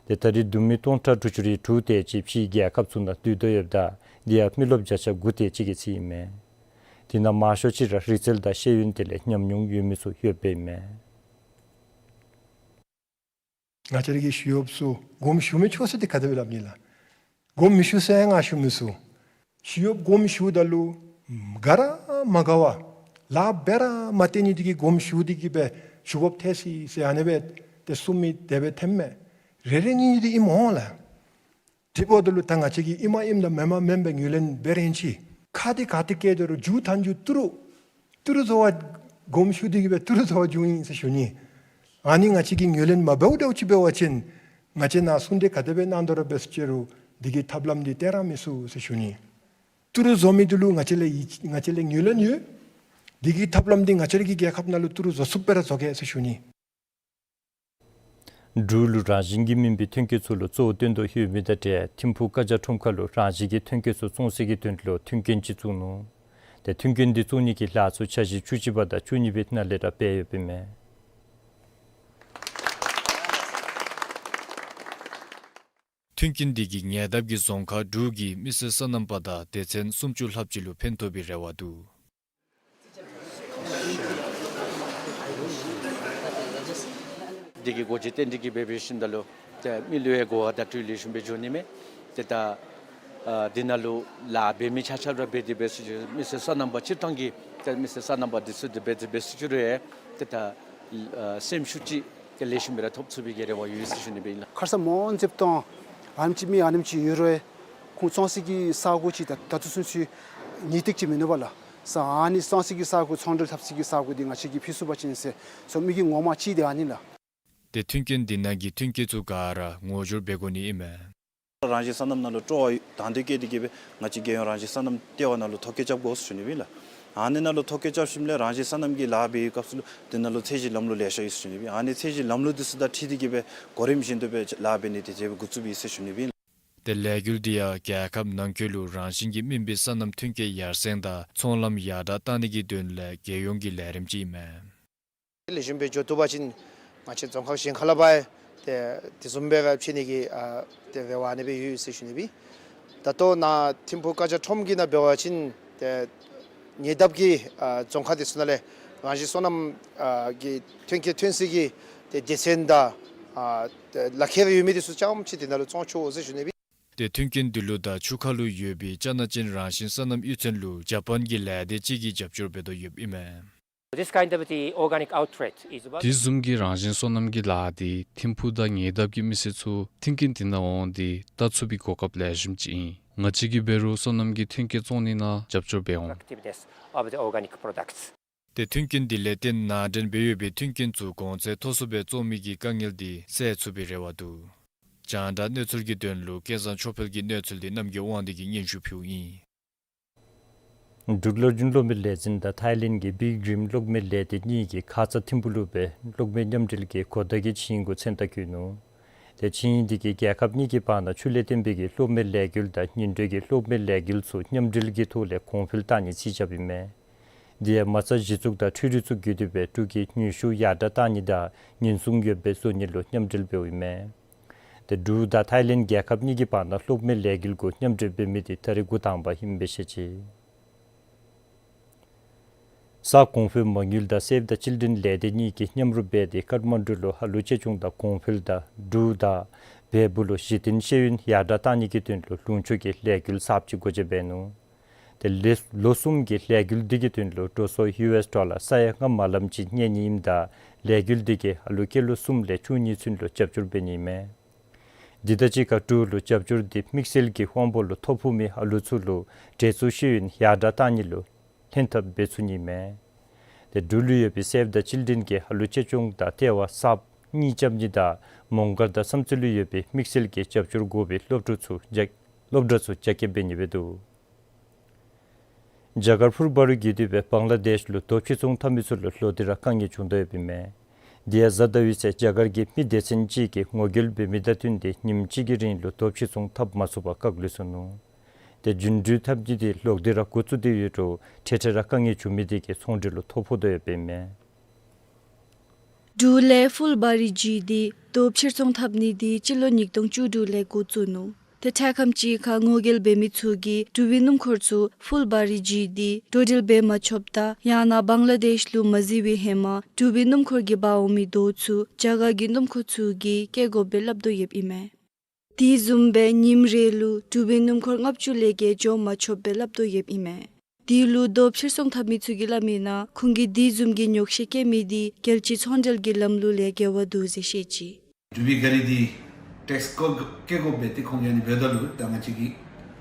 དེ་ད་རེས་བསྡུ་མི་སྟོང་ཕྲག་དྲུག་ཅུ་རེ་དྲུག་དེ་ཅིག་ཕྱིའི་རྒྱལ་ཁབ་ཚུ་ནང་སྡོད་དོ་ཡོདཔ་ད་དེ་ཡང་མི་རློབས་བརྒྱ་ཆ་དགུ་དེ་ཅིག་གི་རྩིས་ཨིན་མས། དེ་ནང་མང་ཤོས་ཅིག་ར་རིག་རྩལ་དང་ཤེས་ཡོན་དེ་ལས་ཉམས་མྱོང་ཡོད་མི་ཚུ་ཡོདཔ་ཨིན་མས། ང་བཅས་ར་གི་ཞི་གཡོགཔ་ཚུ་དགོངསམ་ཞུ་མི་ཆོག་ཟེར་དེ་ག་དེ་སྦེ་སླབ་ནི་ལགས། དགོངསམ་མི་ཞུ་ཟེར་ང་ཞུ་མི་ཚུགས། ཞི་གཡོགཔ་དགོངསམ་ཞུཝ་ད་ལུ་དགའ་ར་མ་དགའ་བར་ལཱ་འབད་ར་མ་སྟེར་ནི་དེ་གིས་དགོངསམ་ཞུ་སྟེ་གི་སྦེ་ཞུ་དགོཔ་ཐལ་སོ་ཟེར་ཨ་ནི་སྦེ་ཏེ་གསུང་མི་དེ་སྦེ་ཐོནམ་མས། རེ་རེ་གཉིས་གཉིས་དེ་ཨིནམ་འོང་ལགས། དེ་འབདཝ་ད་ལུ་ད་ང་བཅས་ཀྱིས་ཨིནམ་ཨིནམ་དང་མེནམ་མེནམ་སྦེ་ངོས་ལེན་འབད་རན་ཅི། ཁ་དེ་ག་ཏེ་བཀལ་དོ་རུང་མཇུག་མཐའ་མཇུག་ཏི་རུ་ཏི་རུ་བཟོ་བར་དགོངསམ་ཞུ་སྟེ་གི་སྦེ་ཏི་རུ་བཟོ་བར་འགྱོཝ་ཨིན་ཟེར་ཞུ་ནི། ཨ་ནི་ང་བཅས་ཀྱིས་ངོས་ལེན་མ་འབདཝ་འདྲཝ་ཅིག་འབད་བ་ཅིན་ང་བཅས་ནཱ་གསུང་སྟེ་ག་དེ་སྦེ་གནང་དོ་ར་འབད་ཟེར་ཅི་རུང་དེ་གི་ཐབས་ལམ་འདི་སྟོན་ར་མི་ཚུགས་ཟེར་ཞུ་ནི། ཏི་རུ་བཟོ་མི་འདི་ལུ་ང་བཅས་ལས་ཡིད་ང་བཅས་ལས་ངོས་ལེན་ཡོད། དེ་གི་ཐབས་ལམ་འདི་ང་བཅས་ར་གི་རྒྱལ་ཁབ་ནང་ལུ་ཏི་རུ་བཟོ་ཚུགསཔ་སྦེ་ར་བཟོ་གེ་ཟེར་ཞུ་ནི། འབྲུག་ལུ་རང་བཞིན་གྱིས་སྨིན་པའི་ཐོན་སྐྱེད་ཚུ་ལུ་གཙོ་བོ་བཏོན་དོ་ཡོད་མི་དང་འབྲེལ་ཐིམ་ཕུག་ཀ་ཇ་ཁྲོམ་ཁ་ལུ་རང་བཞིན་གྱི་ཐོན་སྐྱེད་ཚུ་བཙོང་སའི་གི་དོན་ལུ་མཐུན་རྐྱེན་ཅིག་བཙུགས་ནུག། ཏེ་མཐུན་རྐྱེན་འདི་བཙུགས་ནི་གི་ལཱ་ཚུ་འཆར་གཞི་བཅུ་གཅིག་པ་དང་བཅུ་གཉིས་པའི་ནང་ལས་ར་འབད་ཡོདཔ་ཨིན་མས། མཐུན་རྐྱེན་འདི་གིས་ཉེ་འདབས་ཀྱི་རྫོང་ཁག་འབྲུག་གི་མི་སེར་སོ་ནམ་པ་དང་སྡེ་ཚན་སུམ་ཅུ་ལྷགཔ་ཅིག་ལུ་ཕན་ཐོགས་པའི་རེ་བ་འདུག། འདི་གི་སྒོ་འབྱེད་རྟེན་འབྲེལ་གྱི་འབད་བའི་ཤུལ་ད་ལུ་ཏེ་མི་ལུ་ཡང་གོ་བ་བརྡ་སྤྲོད་ལེགས་ཤོམ་སྦེ་འབྱུང་ནི་མས། ཏེ་ད་ཨ་འདི་ནང་ལུ་ལཱ་འབད་མི་ཆ་ཁྱབ་ར་འབད་དེ་འབད་ཟེར་ཞུ་མི་སེར་སོ་ནམ་པ་སྤྱིར་བཏང་གི་ཏེ་མི་སེར་སོ་ནམ་པ་འདི་ཚུ་འདི་འབད་དེ་འབད་ཟེར་ཞུ་རུང་ཡང་ཏེ་ད་ཨ་སེམས་ཤུགས་ཅིག་ཏེ་ལེགས་ཤོམ་སྦེ་ར་ཐོབ་ཚུགས་པའི་གི་རེ་བ་ཡོད་ཟེར་ཞུ་ནི་སྦེ་ཨིན་ལགས། ཁར་ས་མོན་ཙེབ་ཏོང་ཨ་ནེམ་ཅིག་མི་ཨ་ནེམ་ཅིག་ཡོད་རུང་ཁོང་བཙོང་སའི་གི་ས་གོ་ཅིག་ད་ད་ལྟོ་ཚུན་ཚོད་ངེས་ཏིག་ཅིག་མིན་འདུག་པ་ལགས། ས་ཨ་ནི་བཙོང་སའི་གི་ས་གོ་ཚོང་འབྲེལ་འཐབ་སའི་གི་ས་གོ་འདི་ང་བཅས་ཀྱིས་ཕུལ་ཚུགས་པ་ཅིན་ཟེར་ཚོར་མི་གི་ངོ་མ་ཅིག་འདི་ཨ་ནི་ལགས། ཏེ་མཐུན་རྐྱེན་འདི་ནང་གི་ཐོན་སྐྱེད་ཚུ་ག་ར་ངོ་སྦྱོར་འབད་དགོ་ནི་ཨིན་མས། རང་བཞིན་སོ་ནམ་ནང་ལུ་སྤྲོ་བ་དང་འདོད་བསྐྱེད་དེ་གིས་སྦེ་ང་བཅས་རྒྱལ་ཡོངས་རང་བཞིན་སོ་ནམ་ལྟེ་བ་ནང་ལུ་ཐོ་བཀོད་རྐྱབ་དགོ་ཟེར་ཞུ་ནི་སྦེ་ཨིན་ལགས། ཨ་ནི་ནང་ལུ་ཐོ་བཀོད་རྐྱབ་ཞིནམ་ལས་རང་བཞིན་སོ་ནམ་གྱི་ལཱ་འབད་བའི་སྐབས་སུ་ལུ་དེ་ནང་ལུ་ཚད་གཞི་ལམ་ལུགས་ལེ་ཤ་ཡོད་ཟེར་ཞུ་ནི་སྦེ་ཨིན། ཨ་ནི་ཚད་གཞི་ལམ་ལུགས་འདི་ཚུ་དང་འཁྲིལ་ཏེ་གིས་སྦེ་གོ་རིམ་བཞིན་དུ་སྦེ་ལཱ་འབད་ནི་དེ་ཅིག་སྦེ་འགོ་བཙུགས་པའི་ཟེར་ཞུ་ནི་སྦེ་ཨིན་ལགས། ཏེ་ལས་འགུལ་འདི་ཡང་རྒྱལ་ཁབ་ནང་འཁོད་ལུ་རང་བཞིན་གྱིས་སྨིན་པའི་སོ་ནམ་ཐོན་སྐྱེད་ཡར་སེང་དང་ཚོང་ལམ་ཡར་དྲག་གཏང་ནི་གི་དོན་ལས་རྒྱལ་ཡོངས་ཀྱི་ལས་རིམ་ཅིག་ཨིན་མས། ལེགས་ཤོམ་སྦེ་འགྱོ་བཏུབ་པ་ཅིན་ང་བཅས་རྫོང་ཁག་གཞན་ཁ་ལས་ཕར་ཡང་ཏེ་དེ་བཟུམ་སྦེ་ར་ཕྱད་ནི་གི་ཨ་ཏེ་རེ་བ་ཨ་ནི་སྦེ་ཡོད་ཟེར་ཞུ་ནི་སྦེ། ད་ལྟོ་ནཱ་ཐིམ་ཕུག་ཀ་ཇ་ཁྲོམ་གྱི་ནང་འབད་བ་ཅིན་ཏེ་ཉེ་འདབས་ཀྱི་ཨ་རྫོང་ཁག་དེ་ཚུ་ནང་ལས་རང་བཞིན་སོ་ནམ་ཨ་གི་ཐོན་སྐྱེད་ཐོན་སའི་གི་ཏེ་སྡེ་ཚན་དང་ཨ་ཏེ་ལག་ཁྱེར་ཡོད་མི་དེ་ཚུ་རྐྱངམ་ཅིག་དེ་ནང་ལུ་བཙོང་ཆོག་ཟེར་ཞུ་ནི་སྦེ། ཏེ་མཐུན་རྐྱེན་འདི་ལུ་ད་ཆུ་ཁ་ལུ་ཡོད་པའི་ཅ་ན་ཅན་རང་བཞིན་སོ་ནམ་གཡུས་ཚན་ལུ་ཇ་པཱན་གྱི་ལས་སྡེ་ཅིག་གིས་རྒྱབ་སྐྱོར་འབད་དོ་ཡོདཔ་ཨིན་མས། This kind of the organic outlet is about དེ་བཟུམ་གྱི་རང་བཞིན་སོ་ནམ་གྱི་ལཱ་འདི་ཐིམ་ཕུག་དང་ཉེ་འདབས་ཀྱི་མི་སེར་ཚུ་མཐུན་རྐྱེན་འདི་ནང་འོང་སྟེ་བལྟ་ཚུགས་པའི་གོ་སྐབས་ལེགས་ཤོམ་ཅིག་ཨིན། ང་བཅས་ཀྱིས་འབད་རུང་སོ་ནམ་གྱི་ཐོན་སྐྱེད་བཙོང་ནི་ནང་རྒྱབ་སྐྱོར་འབད་འོང་། Attractiveness of the organic products. ཏེ་མཐུན་རྐྱེན་འདི་ལས་བརྟེན་ནང་འདྲེན་འབད་ཡོད་པའི་མཐུན་རྐྱེན་ཚུ་གོང་ཚད་མཐོ་སུ་སྦེ་བཙོང་མི་གི་དཀའ་ངལ་འདི་སེལ་ཚུགས་པའི་རེ་བ་འདུག། རྒྱང་བསྒྲགས་གནས་ཚུལ་གྱི་དོན་ལུ་སྐལ་བཟང་ཆོས་འཕེལ་གྱི་གནས་ཚུལ་འདི་རྣམ་རྒྱལ་དབང་འདུས་ཀྱིས་སྙན་ཞུ་ཕུལཝ་ཨིན། འབྲུག་སློབ་སྦྱོང་སློབ་མའི་ལས་འཛིན་དང་ཐའི་ལེནཌ་གི་བིག་ཌིམ་གློག་མེ་ལས་སྡེ་གཉིས་ཀྱིས་ཁ་ཙ་ཐིམ་ཕུག་ལུ་སྦེ་གློག་མེ་མཉམ་འབྲེལ་གྱི་གོ་བརྡ་གི་ཆིངས་ཡིག་གུ་མཚན་རྟགས་བཀོད་ནུག། ཏེ་ཆིངས་ཡིག་འདི་གིས་རྒྱལ་ཁབ་གཉིས་ཀྱི་བར་ན་ཆུ་ལས་བརྟེན་པའི་གི་གློག་མེ་ལས་འགུལ་དང་ཉིང་འདྲེས་ཀྱི་གློག་མེ་ལས་འགུལ་ཚུ་མཉམ་འབྲེལ་གྱི་ཐོག་ལས་གོང་འཕེལ་གཏང་ནི་རྩིས་རྐྱབ་ཨིན་མས། དེ་ཡང་མ་རྩ་གཞི་བཙུགས་དང་འཕྲུལ་རིག་ཚུ་བརྒྱུད་དེ་སྦེ་འབྲུག་གི་ནུས་ཤུགས་ཡར་དྲག་གཏང་ནི་དང་ཉེན་སྲུང་ཡོདཔ་སྦེ་བཟོ་ནི་ལུ་མཉམ་འབྲེལ་འབདཝ་ཨིན་མས། ཏེ་འབྲུག་དང་ཐའི་ལེནཌ་རྒྱལ་ཁབ་གཉིས་ཀྱི་བར་ན་གློག་མེ་ལས་འགུལ་གུ་མཉམ་འབྲེལ་འབད་མི་དེ་ད་རེས་འགོ་དང་པ་ཨིནམ་སྦེ་བཤད་ཅི། གསར་གོང་འཕེལ་མ་དངུལ་དང་Save the Children ལས་སྡེ་གཉིས་ཀྱིས་མཉམ་རུབ་འབད་དེ་ཀཊ་མན་ཌུ་ལུ་ཧ་ལུགས་གཅེས་སྐྱོང་དང་གོང་འཕེལ་དང་འབྲུག་དང་ བལ་པོ་ལུ་གཞི་རྟེན་ཤེས་ཡོན་ཡར་དྲགས་གཏང་ནི་གི་དོན་ལུ་ལུང་ཕྱོགས་ཀྱི་ལས་འགུལ་གསརཔ་ཅིག་འགོ་འབྱེད་འབད་ནུག། ཏེ་ལོ་ལོ་གསུམ་གྱི་ལས་འགུལ་འདི་གི་དོན་ལུ་འགྲོ་སོང་ཡུ་ཨེསི་ཌོ་ལར་ས་ཡ་ལྔ་མ་ལམ་ཅིག་གནས་ནི་ཨིནམ་ད་ལས་འགུལ་འདི་གིས་ཨ་ལུ་སྐྱེས་ལོ་གསུམ་ལས་བཅུ་གཉིས་ཚུན་ལུ་རྒྱབ་སྐྱོར་འབད་ནི་ཨིན་མས། འདི་དང་གཅིག་ཁར་འབྲུག་ལུ་རྒྱབ་སྐྱོར་འདི་དམིགས་བསལ་གྱི་དབང་པོ་ལུ་ཐོ་ཕོག་མི་ཨ་ལུ་ཚུ་ལུ་འབྲེལ་གཏུག་ཤེས་ཡོན་ཡར་དྲགས་གཏང་ནི་ལུ་ལྷན་ཐབས་འབད་ཚུགས་ནི་ཨིན་མས། ཏེ་འབྲུག་ལུ་ཡོད་པའི་སེབ་ད་ཅིལ་ཌེན་གྱིས་ཨ་ལུ་གཅེས་སྐྱོང་དང་ལྟེ་བ་གསརཔ་གཉིས་རྐྱབ་ནི་དང་མོང་སྒར་དང་བསམ་རྩེ་ལུ་ཡོད་པའི་དམིགས་བསལ་གྱི་རྒྱབ་སྐྱོར་དགོ་པའི་སློབ་ཕྲུག་ཚུ་རྒྱ་སློབ་གྲྭ་ཚུ་རྒྱ་སྐྱེད་འབད་ནི་སྦེ་འདུག། རྒྱ་གར་ཕུལ་བ་རི་གི་དུས་སྦེ་བང་ལ་དེཤ་ལུ་རྡོ་ཕྱིར་ཚོང་འཐབ་མི་ཚུ་ལུ་ལོག་སྟེ་ར་དཀའ་ངལ་བྱུང་དོ་ཡོདཔ་ཨིན་མས། དེ་ཡང་གཟའ་ཟླ་བའི་ཚེ་རྒྱ་གར་གྱི་མི་སྡེ་ཚན་ཅིག་གིས་ངོ་རྒོལ་འབད་མི་དང་བསྟུན་ཏེ་ཉིནམ་གཅིག་གི་རིང་ལུ་རྡོ་ཕྱིར་ཚོང་འཐབ་མ་ཚུགས་པར་བཀག་ལུས་སོ་ནུག། ཏེ་རྒྱུན་སྒྲིག་འཐབ་ནི་དེ་ལོག་སྟེ་ར་འགོ་བཙུགས་ཏེ་ཡོད་རུང་འཕྲལ་འཕྲལ་ར་དཀའ་ངལ་བྱུང་མི་དེ་གིས་ཚོང་འབྲེལ་ལུ་ཐོ་ཕོག་དོ་ཡོདཔ་ཨིན་མས། འབྲུག་ལས་ཕུལ་བ་རི་བརྒྱུད་དེ་རྡོ་ཕྱིར་ཚོང་འཐབ་ནི་དེ་སྤྱི་ལོ་ཉིས་སྟོང་བཅུ་དྲུག་ལས་འགོ་བཙུགས་ནུག། ཏེ་འཕྲལ་ཁམས་ཅིག་ཁར་ངོ་རྒོལ་འབད་མི་ཚུ་གིས་འབྲུག་པའི་སྣུམ་འཁོར་ཚུ་ཕུལ་བ་རི་བརྒྱུད་དེ་འགྲོ་འགྲུལ་འབད་མ་ཆོགཔ་དང་ཡང་ན་བང་ལ་དེཤ་ལུ་མ་གཟིགས་པའི་ཧེ་མ་འབྲུག་པའི་སྣུམ་འཁོར་གྱིས་འབག་འོང་མི་རྡོ་ཚུ་རྒྱ་གར་གྱི་སྣུམ་འཁོར་ཚུ་གིས་སྐྱེལ་དགོཔ་སྦེ་སླབ་དོ་ཡོདཔ་ཨིན་མས། དེ་བཟུམ་སྦེ་ཉིནམ་རེ་ལུ་འབྲུག་པའི་སྣུམ་འཁོར་ལྔ་བཅུ་ལས་བརྒལ་འགྱོ་མ་ཆོགཔ་སྦེ་སླབ་དོ་ཡོདཔ་ཨིན་མས། དེ་ལུ་རྡོ་ཕྱིར་ཚོང་འཐབ་མི་ཚུ་གིས་སླབ་མིའི་ནང་ཁོང་གིས་དེ་བཟུམ་གྱི་ཉོགས་བཤད་བཀལ་མི་དེ་རྒྱལ་སྤྱིའི་ཚོང་འབྲེལ་གྱི་ལམ་ལུགས་ལས་འགལ་བ་འདུག་ཟེར་བཤད་ཅི། འབྲུག་པའི་ག་རི་དེ་ཊེགསི་བཀོ་བཀལ་དགོཔ་སྦེ་ཏེ་ཁོང་གིས་ཨ་ནི་འབདཝ་ད་ལུ་ད་ང་བཅས་ཀྱིས་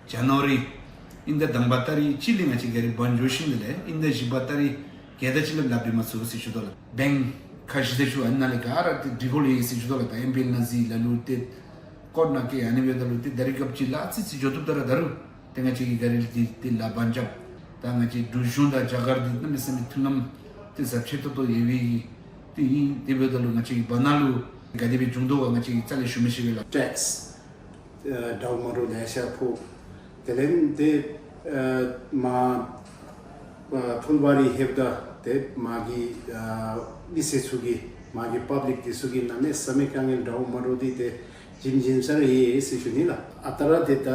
ཇ་ནཝ་རི་དབྱིན་ཟླ་དང་པ་ཏ་རིག་གཅིག་ལས་ང་བཅས་ག་རི་འབག་འགྱོ་ཞིནམ་ལས་དབྱིན་ཟླ་བཞི་པ་ཏ་རིག་བརྒྱད་དེ་ཅིག་ལས་ལཱ་འབད་མ་ཚུགས་ཟེར་ཞུ་དོ་ལགས། བེངཀ་ཁ་གཞི་དེ་ཚུ་ཨ་ནཱ་ལས་ག་ར་ཏེ་འགྲིག་གོ་ལས་ཟེར་ཞུ་དོ་ལགས། ད་ཨེམ་པི་ཨེལ་ནང་གཟིགས་ལ་ལུ་ཏེ་ཀོཊ་ནང་བཀལ། ཨ་ནི་འབདཝ་ད་ལུ་ཏེ་ད་རིས་སྐབས་ཅིག་ལཱ་ཙི་ཙི་འགྱོ་བཏུབ་ད་ར་ད་རུང་ཏེ་ང་བཅས་ཀྱི་ག་རི་འདི་ཏེ་ལཱ་འབག་འགྱོ། ད་ང་བཅས་འབྲུག་གཞུང་དང་རྒྱ་གར་འདི་གནམ་མེད་ས་མེད་མཐུན་ལམ་ཏེ་ཟབ་ཆེ་ཏོག་ཏོ་ཡོད་པའི་ཏེ་ཨིན། དེ་འབདཝ་ད་ལུ་ང་བཅས་ཀྱི་བར་ན་ལུ་ག་དེ་སྦེ་བྱུང་དོ་ག་ང་བཅས་ཀྱིས་རྩ་ལས་ཞུ་མི་ཤེས་པས་ལགས། ཊེགསི་ཨ་འདྲཝ་མ་འདྲཝ་ལེ་ཤ་ཕོག། དེ་ལས་ཏེ་ཨ་མར་ཨ་ཕུལ་བ་རི་ལྷོདཔ་ད་ཏེ་མར་གྱི་ཨ་མི་སེར་ཚུ་གིས་མར་གྱི་པབ་ལིཀ་དེ་ཚུ་གིས་གནམ་མེད་ས་མེད་དཀའ་ངལ་འདྲཝ་མ་འདྲཝ་དེ་ཏེ་བྱིན་བྱིན་ས་ར་ཡོད་ཟེར་ཞུ་ནི་ལགས། ཨ་རྟག་ར་ཏེ་ད་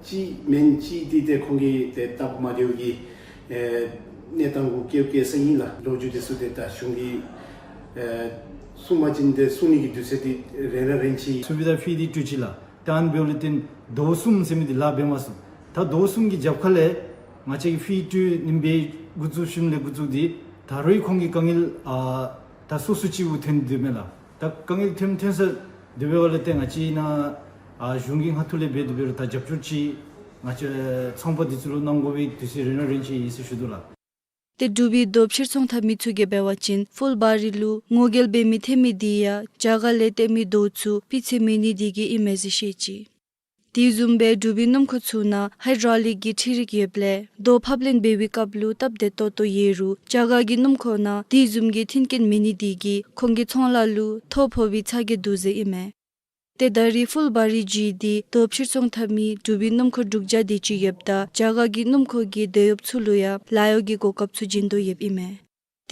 གཅིག་མེན་གཅིག་དེ་ཏེ་ཁོང་གིས་ཏེ་སྟབས་མ་བདེཝ་གི་ཨེ་གནས་སྟངས་གུ་བཀལ་བཀལ་ས་ཨིན་ལགས། ལོ་རྒྱུས་དེ་ཚུ་ཏེ་ད་གཞུང་གིས་ཨེ་གསུངས་པ་ཅིན་ཏེ་གསུང་ནི་གི་དུས་ཚོད་དེ་རན་ར་རན་ཅི། སུ་བི་དྷ་ཕི་དེ་སྤྲོད་ཅི་ལགས། ད་ཨ་ནི་འབདཝ་ལས་བརྟེན་རྡོ་གསུམ་ཟེར་མི་དེ་ལཱ་འབད་མ་ཚུགས། ད་རྡོ་གསུམ་གྱི་རྒྱབ་ཁ་ལས་ང་བཅས་ཀྱིས་ཕི་སྤྲོད་ནི་འབད་འགོ་བཙུགས་ཞིནམ་ལས་འགོ་བཙུགས་ཏེ་ད་རུང་ཁོང་གི་དཀའ་ངལ་ཨ་ད་སོ་སོ་ཅིག་གུ་ཐོན་དོ་མས་ལགས། ད་དཀའ་ངལ་ཐོན་ཐོན་ས་དེ་འབདཝ་ལས་བརྟེན་ང་བཅས་ནཱ་ཨ་གཞུང་གི་ངོས་ཐོག་ལས་འབད་དེ་འབད་རུང་ད་རྒྱབ་སྐྱོར་ཅིག་ང་བཅས་ཚོང་པ་དེ་ཚུ་ལུ་གནང་དགོ་པའི་དུས་ཚོད་རན་ར་རན་ཅི་ཨིན་ཟེར་ཞུ་དོ་ལགས། ཏེ་འབྲུག་པའི་རྡོ་ཕྱིར་ཚོང་འཐབ་མི་ཚུ་གིས་འབད་བ་ཅིན་ཕུལ་བ་རི་ལུ་ངོ་རྒོལ་འབད་མི་ཐོན་མི་དེ་ཡང་རྒྱ་གར་ལས་བཏོན་མི་རྡོ་ཚུ་སྤུས་ཚད་མེད་ནི་དེ་གིས་ཨིན་མས་ཟེར་བཤད་ཅི། དེ་བཟུམ་སྦེ་འབྲུག་པའི་སྣུམ་འཁོར་ཚུ་ནང་ཧའི་ཌྲོ་ལིཀ་གི་འཕྲུལ་རིག་ཡོདཔ་ལས་རྡོ་ཕབ་ལེན་འབད་བའི་སྐབས་ལུ་སྟབས་བདེ་ཏོག་ཏོ་ཡོད་རུང་རྒྱ་གར་གྱི་སྣུམ་འཁོར་ནང་དེ་བཟུམ་གྱི་མཐུན་རྐྱེན་མེད་ནི་དེ་གིས་ཁོང་གི་ཚོང་ལཱ་ལུ་ཐོ་ཕོག་པའི་ཚ་གྱང་འདུག་ཟེར་ཨིན་མས། ཏེ་ད་རིས་ཕུལ་བ་རི་བརྒྱུད་དེ་རྡོ་ཕྱིར་ཚོང་འཐབ་མི་འབྲུག་པའི་སྣུམ་འཁོར་དྲུག་བརྒྱ་དེ་ཅིག་ཡོདཔ་ད་རྒྱ་གར་གྱི་སྣུམ་འཁོར་གྱི་དོ་ཡོདཔ་ཚུ་ལུ་ཡང་ལཱ་གཡོག་གི་གོ་སྐབས་ཚུ་བྱིན་དོ་ཡོདཔ་ཨིན་མས།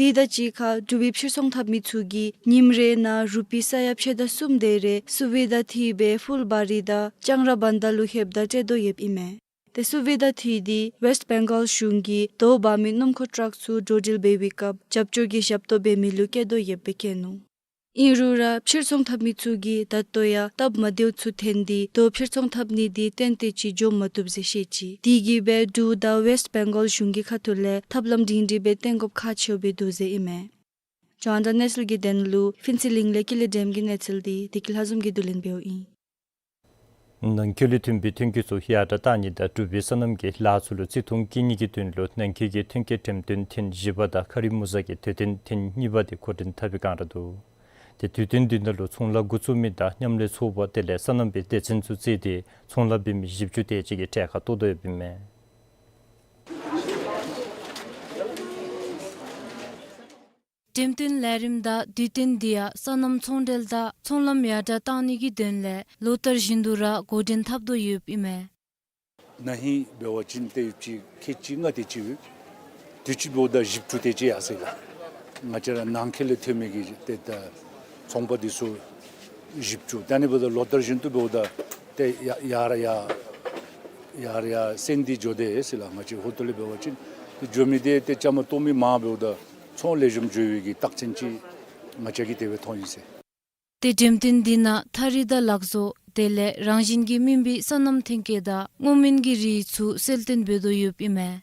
དེ་དང་གཅིག་ཁར་འབྲུག་པའི་ཕྱིར་ཚོང་འཐབ་མི་ཚུ་གིས་ཉིནམ་རེ་ནང་རུ་པི་ས་ཡ་ཕྱེད་དང་གསུམ་དེ་རེ་སུ་བི་དྷ་ཐི་སྦེ་ཕུལ་བ་རི་དང་ཅང་ར་བན་དྷ་ལུ་ལྷོདཔ་ད་སྤྲོད་དོ་ཡོདཔ་ཨིན་མས། ཏེ་སུ་བི་དྷ་ཐི་དེ་ཝེསཊ་བེང་གཱལ་གཞུང་གིས་རྡོ་འབག་མི་སྣུམ་འཁོར་ཊརཀ་ཚུ་འགྲོ་འགྲུལ་འབད་བའི་སྐབས་རྒྱབ་སྐྱོར་གྱི་ཞབས་ཏོག་འབད་མི་ལུ་བསྐྱལ་དོ་ཡོདཔ་སྦེ་བཀོད་ནུག། ཨིན་རུང་ར་ཕྱིར་ཚོང་འཐབ་མི་ཚུ་གིས་ད་ལྟོ་ཡང་སྟབས་མ་བདེཝ་ཚུ་ཐོན་ཏེ་རྡོ་ཕྱིར་ཚོང་འཐབ་ནི་དེ་ཏན་ཏན་ཅིག་འགྱོ་མ་བཏུབ་ཟེར་བཤད་ཅི། དེ་གིས་སྦེ་འབྲུག་དང་ཝེསཊ་བེང་གཱལ་གཞུང་གི་ཁ་ཐུག་ལས་ཐབས་ལམ་སྒྲིང་སྒྲི་སྦེ་བཏོན་དགོཔ་ཁག་ཆེཝ་སྦེ་འདུག་ཟེར་ཨིན་མས། ཇོ་ཨིན་ཊར་ནེ་ཤ་ནཱལ་གྱི་དོན་ལུ་ཕུན་ཚོགས་གླིང་ལས་ཀུན་ལེགས་སྒྲོལམ་གྱི་གནས་ཚུལ་དེ་བདེ་སྐྱིད་ལྷ་འཛོམས་ཀྱིས་བསྡུ་ལེན་འབདཝ་ཨིན། ནང་འཁོད་ལས་ཐོན་པའི་ཐོན་སྐྱེད་ཚུ་ཡར་དྲགས་གཏང་ནི་དང་འབྲུག་པའི་སོ་ནམ་གྱི་ལཱ་ཚུ་ལུ་བརྩི་མཐོང་བསྐྱེད་ནི་གི་དོན་ལུ་ནང་འཁོད་ཀྱི་ཐོན་སྐྱེད་འགྲེམས་སྟོན་ཐེངས་བཞི་པ་དང་ཁ་རི་མུ་ཟ་གི་དུས་སྟོན་ཐེངས་གཉིས་པ་དེ་འགོ་འདྲེན་འཐབ་པའི་བསྒང་ར་འདུག། ཏེ་དུས་སྟོན་འདི་ནང་ལུ་ཚོང་ལཱ་འགོ་བཙུགས་མི་དང་མཉམ་ལས་ཚོགས་པ་དེ་ལས་སོ་ནམ་པའི་སྡེ་ཚན་ཚུ་བརྩིས་ཏེ་ཚོང་ལཱ་འབད་མི་བཞི་བཅུ་དེ་ཅིག་གིས་གྲལ་ཁར་གཏོགས་དོ་ཡོདཔ་ཨིན་མས། འགྲེམས་སྟོན་ལས་རིམ་དང་དུས་སྟོན་འདི་ཡང་སོ་ནམ་ཚོང་འབྲེལ་དང་ཚོང་ལམ་ཡར་དྲགས་གཏང་ནི་གི་དོན་ལས་ལོ་ལྟར་བཞིན་དུ་ར་འགོ་འདྲེན་འཐབ་དོ་ཡོདཔ་ཨིན་མས། ན་ཧིང་འབད་བ་ཅིན་ཏེ་ཡོདཔ་ཅིག་ཁལ་གཅིག་ལྔ་དེ་ཅིག་ཡོད། དུས་ཅི་འབདཝ་ད་བཞི་བཅུ་དེ་ཅིག་ཡར་སོང་ཡི་ལགས། ང་བཅས་ར་ནང་འཁོད་ལས་ཐོན་མི་གི་ཏེ་ད་ཚོང་པ་འདི་ཚུ་བཞི་བཅུ། ད་ཨ་ནི་འབདཝ་ད་ལོ་ལྟར་བཞིན་དུ་འབདཝ་ད་ཏེ་ཡར་ཡར་ཡར་ཡར་ཡར་སེང་སྟེ་འགྱོ་དེས་ཟེར་ལགས། ང་བཅས་ཧོ་ཏོ་ལས་འབད་བ་ཅིན་ཏེ་འགྱོ་མི་དེ་ཏེ་བཅའ་མར་གཏོགས་མི་མང་འབདཝ་ད་ཚོང་ལེགས་ཤོམ་འགྱོ་བའི་གི་རྟགས་མཚན་ཅིག་ང་བཅས་ཀྱིས་དེ་སྦེ་མཐོང་ཡི་ཟེར། ཏེ་འགྲེམས་སྟོན་འདི་ནང་ཐགས་རིས་དང་ལག་བཟོ་ དེ་ལས་རང་བཞིན་གྱིས་སྨིན་པའི་སོ་ནམ་ཐོན་སྐྱེད་དང་སྔོ་སྨན་གྱི་རིགས་ཚུ་གསལ་སྟོན་འབད་དོ་ཡོདཔ་ཨིན་མས།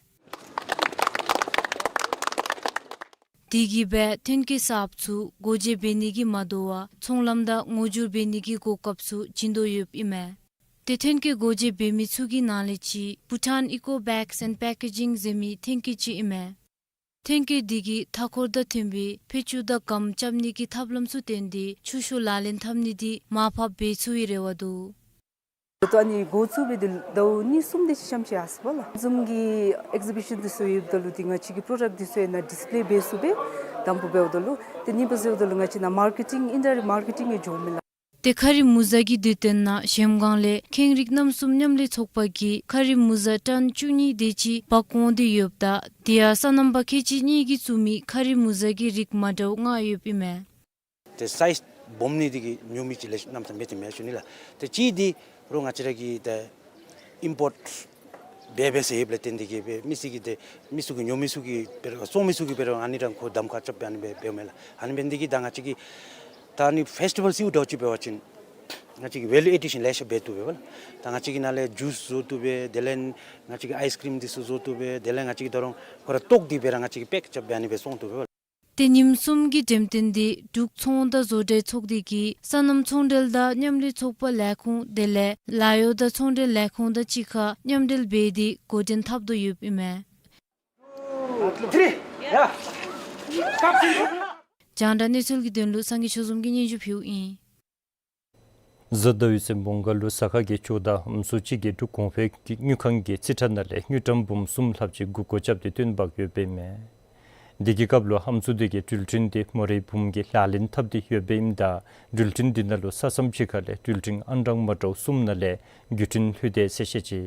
དེ་གིས་སྦེ་ཐོན་སྐྱེད་གསརཔ་ཚུ་སྒོ་འབྱེད་འབད་ནི་གིས་མ་དོ་བར་ཚོང་ལམ་དང་ངོ་སྒྱུར་འབད་ནི་གི་གོ་སྐབས་ཚུ་བྱིན་དོ་ཡོདཔ་ཨིན་མས། ཏེ་ཐོན་སྐྱེད་སྒོ་འབྱེད་འབད་མི་ཚུ་གི་ནང་ལས་གཅིག་Bhutan Eco Bags and Packaging ཟེར་མི་ཐོན་སྐྱེད་ཅིག་ཨིན་མས། ཐོན་སྐྱེད་འདི་གིས་མཐའ་འཁོར་དང་མཐུན་པའི་ཕད་ཅུང་དང་སྒམ་རྐྱབ་ནི་གི་ཐབས་ལམ་ཚུ་བཏོན་ཏེ་ཆུ་ཤོག་ལག་ལེན་འཐབ་ནི་འདི་མར་ཕབ་འབད་ཚུགས་པའི་རེ་བ་འདུག། ད་ཨ་ནི་འགོ་བཙུགས་འབད་དེ་ཟླཝ་གཉིས་གསུམ་དེ་ཅིག་ཤོང་ཅི་ཨ་ཟེར་བ་ལགས། བཟུམ་གྱི་ཨེག་ཟི་བི་ཤཱན་འདི་ཚུ་ཡོདཔ་ད་ལུ་ཏེ་ང་བཅས་ཀྱི་པྲོ་ཌཀཊ་འདི་ཚུ་ཨ་ནཱ་ཌིསི་པེ་ལེ་འབད་ཚུགས་པས། དང་པོ་འབདཝ་ད་ལུ། ཏེ་གཉིས་པ་ཟེརཝ་ད་ལུ་ང་བཅས་ནཱ་མར་ཀེ་ཊིང་ཨིན་ཌའི་རེཀཊ་མར་ཀེ་ཊིང་ཡང་འགྱོཝ་མས་ལགས། ཏེ་ཁ་རིམ་མུ་ཟ་གི་དུས་སྟོན་ནང་གཞལམ་སྒང་ལས་ཁེངས་རིགས་རྣམ་གསུམ་མཉམ་ལས་ཚོགས་པ་གིས་ཁ་རིམ་མུ་ཟ་ཊཱན་བཅུ་གཉིས་དེ་ཅིག་འབག་འོང་སྟེ་ཡོདཔ་ད་དེ་ཡང་སོ་ནམ་པ་ཁལ་གཅིག་གཉིས་ཀྱིས་བཙུགས་མི་ཁ་རིམ་མུ་ཟ་གི་རིགས་མ་འདྲཝ་ལྔ་ཡོདཔ་ཨིན་མས། ཏེ་སའིཛ་སྦོམ་ནི་དེ་གིས་ཉོ་མི་ཅིག་ལེ་ཤ་རྣམ་ཐར་མེད་དེ་མེན་ཞུ་ནི་ལགས། ཏེ་གཅིག་འདི་རོགས་ང་བཅས་ར་གིས་ཏེ་ཨིམ་པོརཊ་འབད་འབད་ཟེར་ཡོདཔ་ལས་བརྟེན་ཏེ་གིས་སྦེ་མི་སེར་གྱིས་ཏེ་མི་ཚུ་གིས་ཉོ་མི་ཚུ་གིས་འབད་རུང་བཙོང་མི་ཚུ་གིས་འབད་རུང་ཨ་ནི་ར་ཁོ་གདམ་ཁ་རྐྱབ་སྦེ་ཨ་ནི་སྦེ་འབདཝ་མས་ལགས། ཨ་ནི་འབད་ནི་དེ་གིས་ད་ང་བཅས་ཀྱིས་ད་ཨ་ནི་ཕེསི་ཊི་བཱལ་ཟེརཝ་འདྲཝ་ཅིག་འབད་བ་ཅིན་ང་བཅས་ཀྱིས་ཝེ་ལུ་ཨེ་ཌི་ཤཱན་ལེ་ཤ་འབད་བཏུབ་པས་ལགས། ད་ང་བཅས་ཀྱིས་ནཱ་ལས་ཇུསི་བཟོ་བཏུབ་པས། དེ་ལས་ང་བཅས་ཀྱིས་ཨའིསི་ཀིརིམ་འདི་ཚུ་བཟོ་བཏུབ་པས། དེ་ལས་ང་བཅས་ཀྱིས་ད་རུང་ཁོ་ར་བཏོག་སྟེ་འབད་རུང་ང་བཅས་ཀྱིས་པེཀ་རྐྱབ་སྦེ་ཨ་ནི་སྦེ་བཙོང་བཏུབ་པས་ལགས། ཏེ་ཉིནམ་གསུམ་གྱི་འགྲེམས་སྟོན་འདི་འབྲུག་ཚོང་དང་བཟོ་གྲྭའི་ཚོགས་སྡེ་གིས་སོ་ནམ་ཚོང་འབྲེལ་དང་མཉམ་ལས་ཚོགས་པ་ལས་ཁུངས་དེ་ལས་ལཱ་གཡོག་དང་ཚོང་འབྲེལ་ལས་ཁུངས་དང་གཅིག་ཁར་མཉམ་འབྲེལ་འབད་དེ་འགོ་འདྲེན་འཐབ་དོ་ཡོདཔ་ཨིན་མས། རྒྱང་བསྒྲགས་གནས་ཚུལ་གྱི་དོན་ལུ་སངས་རྒྱས་ཆོས་འཛོམས་ཀྱིས་སྙན་ཞུ་ཕུལཝ་ཨིན། གཟའ་ཟླ་བའི་ཚེ་བོང་ག་ལུ་གཟའ་སྐར་གྱི་ཇོ་བདག་ཨམ་སྲུ་གཅིག་གིས་འབྲུག་གོང་འཕེལ་གྱི་དངུལ་ཁང་གི་རྩིས་ཁྲ་ནང་ལས་དངུལ་ཀྲམ་འབུམ་གསུམ་ལྷགཔ་ཅིག་རྒུད་སྐྱོར་རྐྱབ་སྟེ་བཏོན་འབག་ཡོདཔ་ཨིན་མས། དེ་གི་སྐབས་ལུ་ཨམ་སྲུ་དེ་གིས་འགྲུལ་འཕྲིན་དེ་མོ་རའི་བུམོ་གིས་ལག་ལེན་འཐབ་སྟེ་ཡོདཔ་ཨིནམ་ད་འགྲུལ་འཕྲིན་དེ་ནང་ལུ་ས་མཚམས་ཅིག་ཁ་ལས་འགྲུལ་འཕྲིན་ཨང་གྲངས་མ་འདྲཝ་གསུམ་ནང་ལས་བརྒྱུད་འཕྲིན་ལྷོད་དེ་ཟེར་བཤད་ཅི།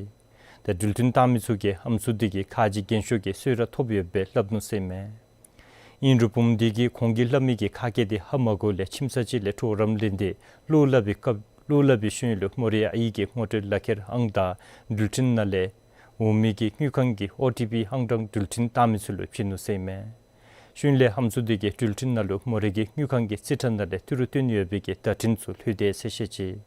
ད་འགྲུལ་འཕྲིན་བཏང་མི་ཚུ་གིས་ཨམ་སྲུ་དེ་གིས་ཁ་རྗེ་རྒྱན་ཤོག་གི་གསོལ་རས་ཐོབ་ཡོདཔ་སྦེ་སླབ་ནུག་ཟེར་ཨིན་མས། ཨིན་རུང་བུམོ་དེ་གིས་ཁོང་གིས་སླབ་མི་གི་ཁ་སྐད་དེ་ཧ་མ་གོ་ལས་ཁྱིམ་ཚང་ཅིག་ལས་གྲོགས་རམ་ལེན་ཏེ་བློ་སླབ་པའི་སྐབས་བློ་སླབ་པའི་ཤུལ་ལུ་མོ་རའི་ཨའི་གི་ངོ་སྤྲོད་ལག་ཁྱེར་ཨང་དང་འགྲུལ་འཕྲིན་ནང་ལས་འོང་མི་གི་དངུལ་ཁང་གི་ཨོ་ཊི་པི་ཨང་གྲངས་འགྲུལ་འཕྲིན་བཏང་མི་ཚུ་ལུ་བྱིན་ནུག་ཟེར་ཨིན་མས། ཤུལ་ལས་ཨམ་སྲུ་དེ་གིས་འགྲུལ་འཕྲིན་ནང་ལུ་མོ་རའི་གི་དངུལ་ཁང་གི་རྩིས་ཁྲ་ནང་ལས་ཏི་རུ་བཏོན་ཡོད་པའི་གི་བརྡ་འཕྲིན་ཚུ་ལྷོད་དེ་ཟེར་བཤད་ཅི།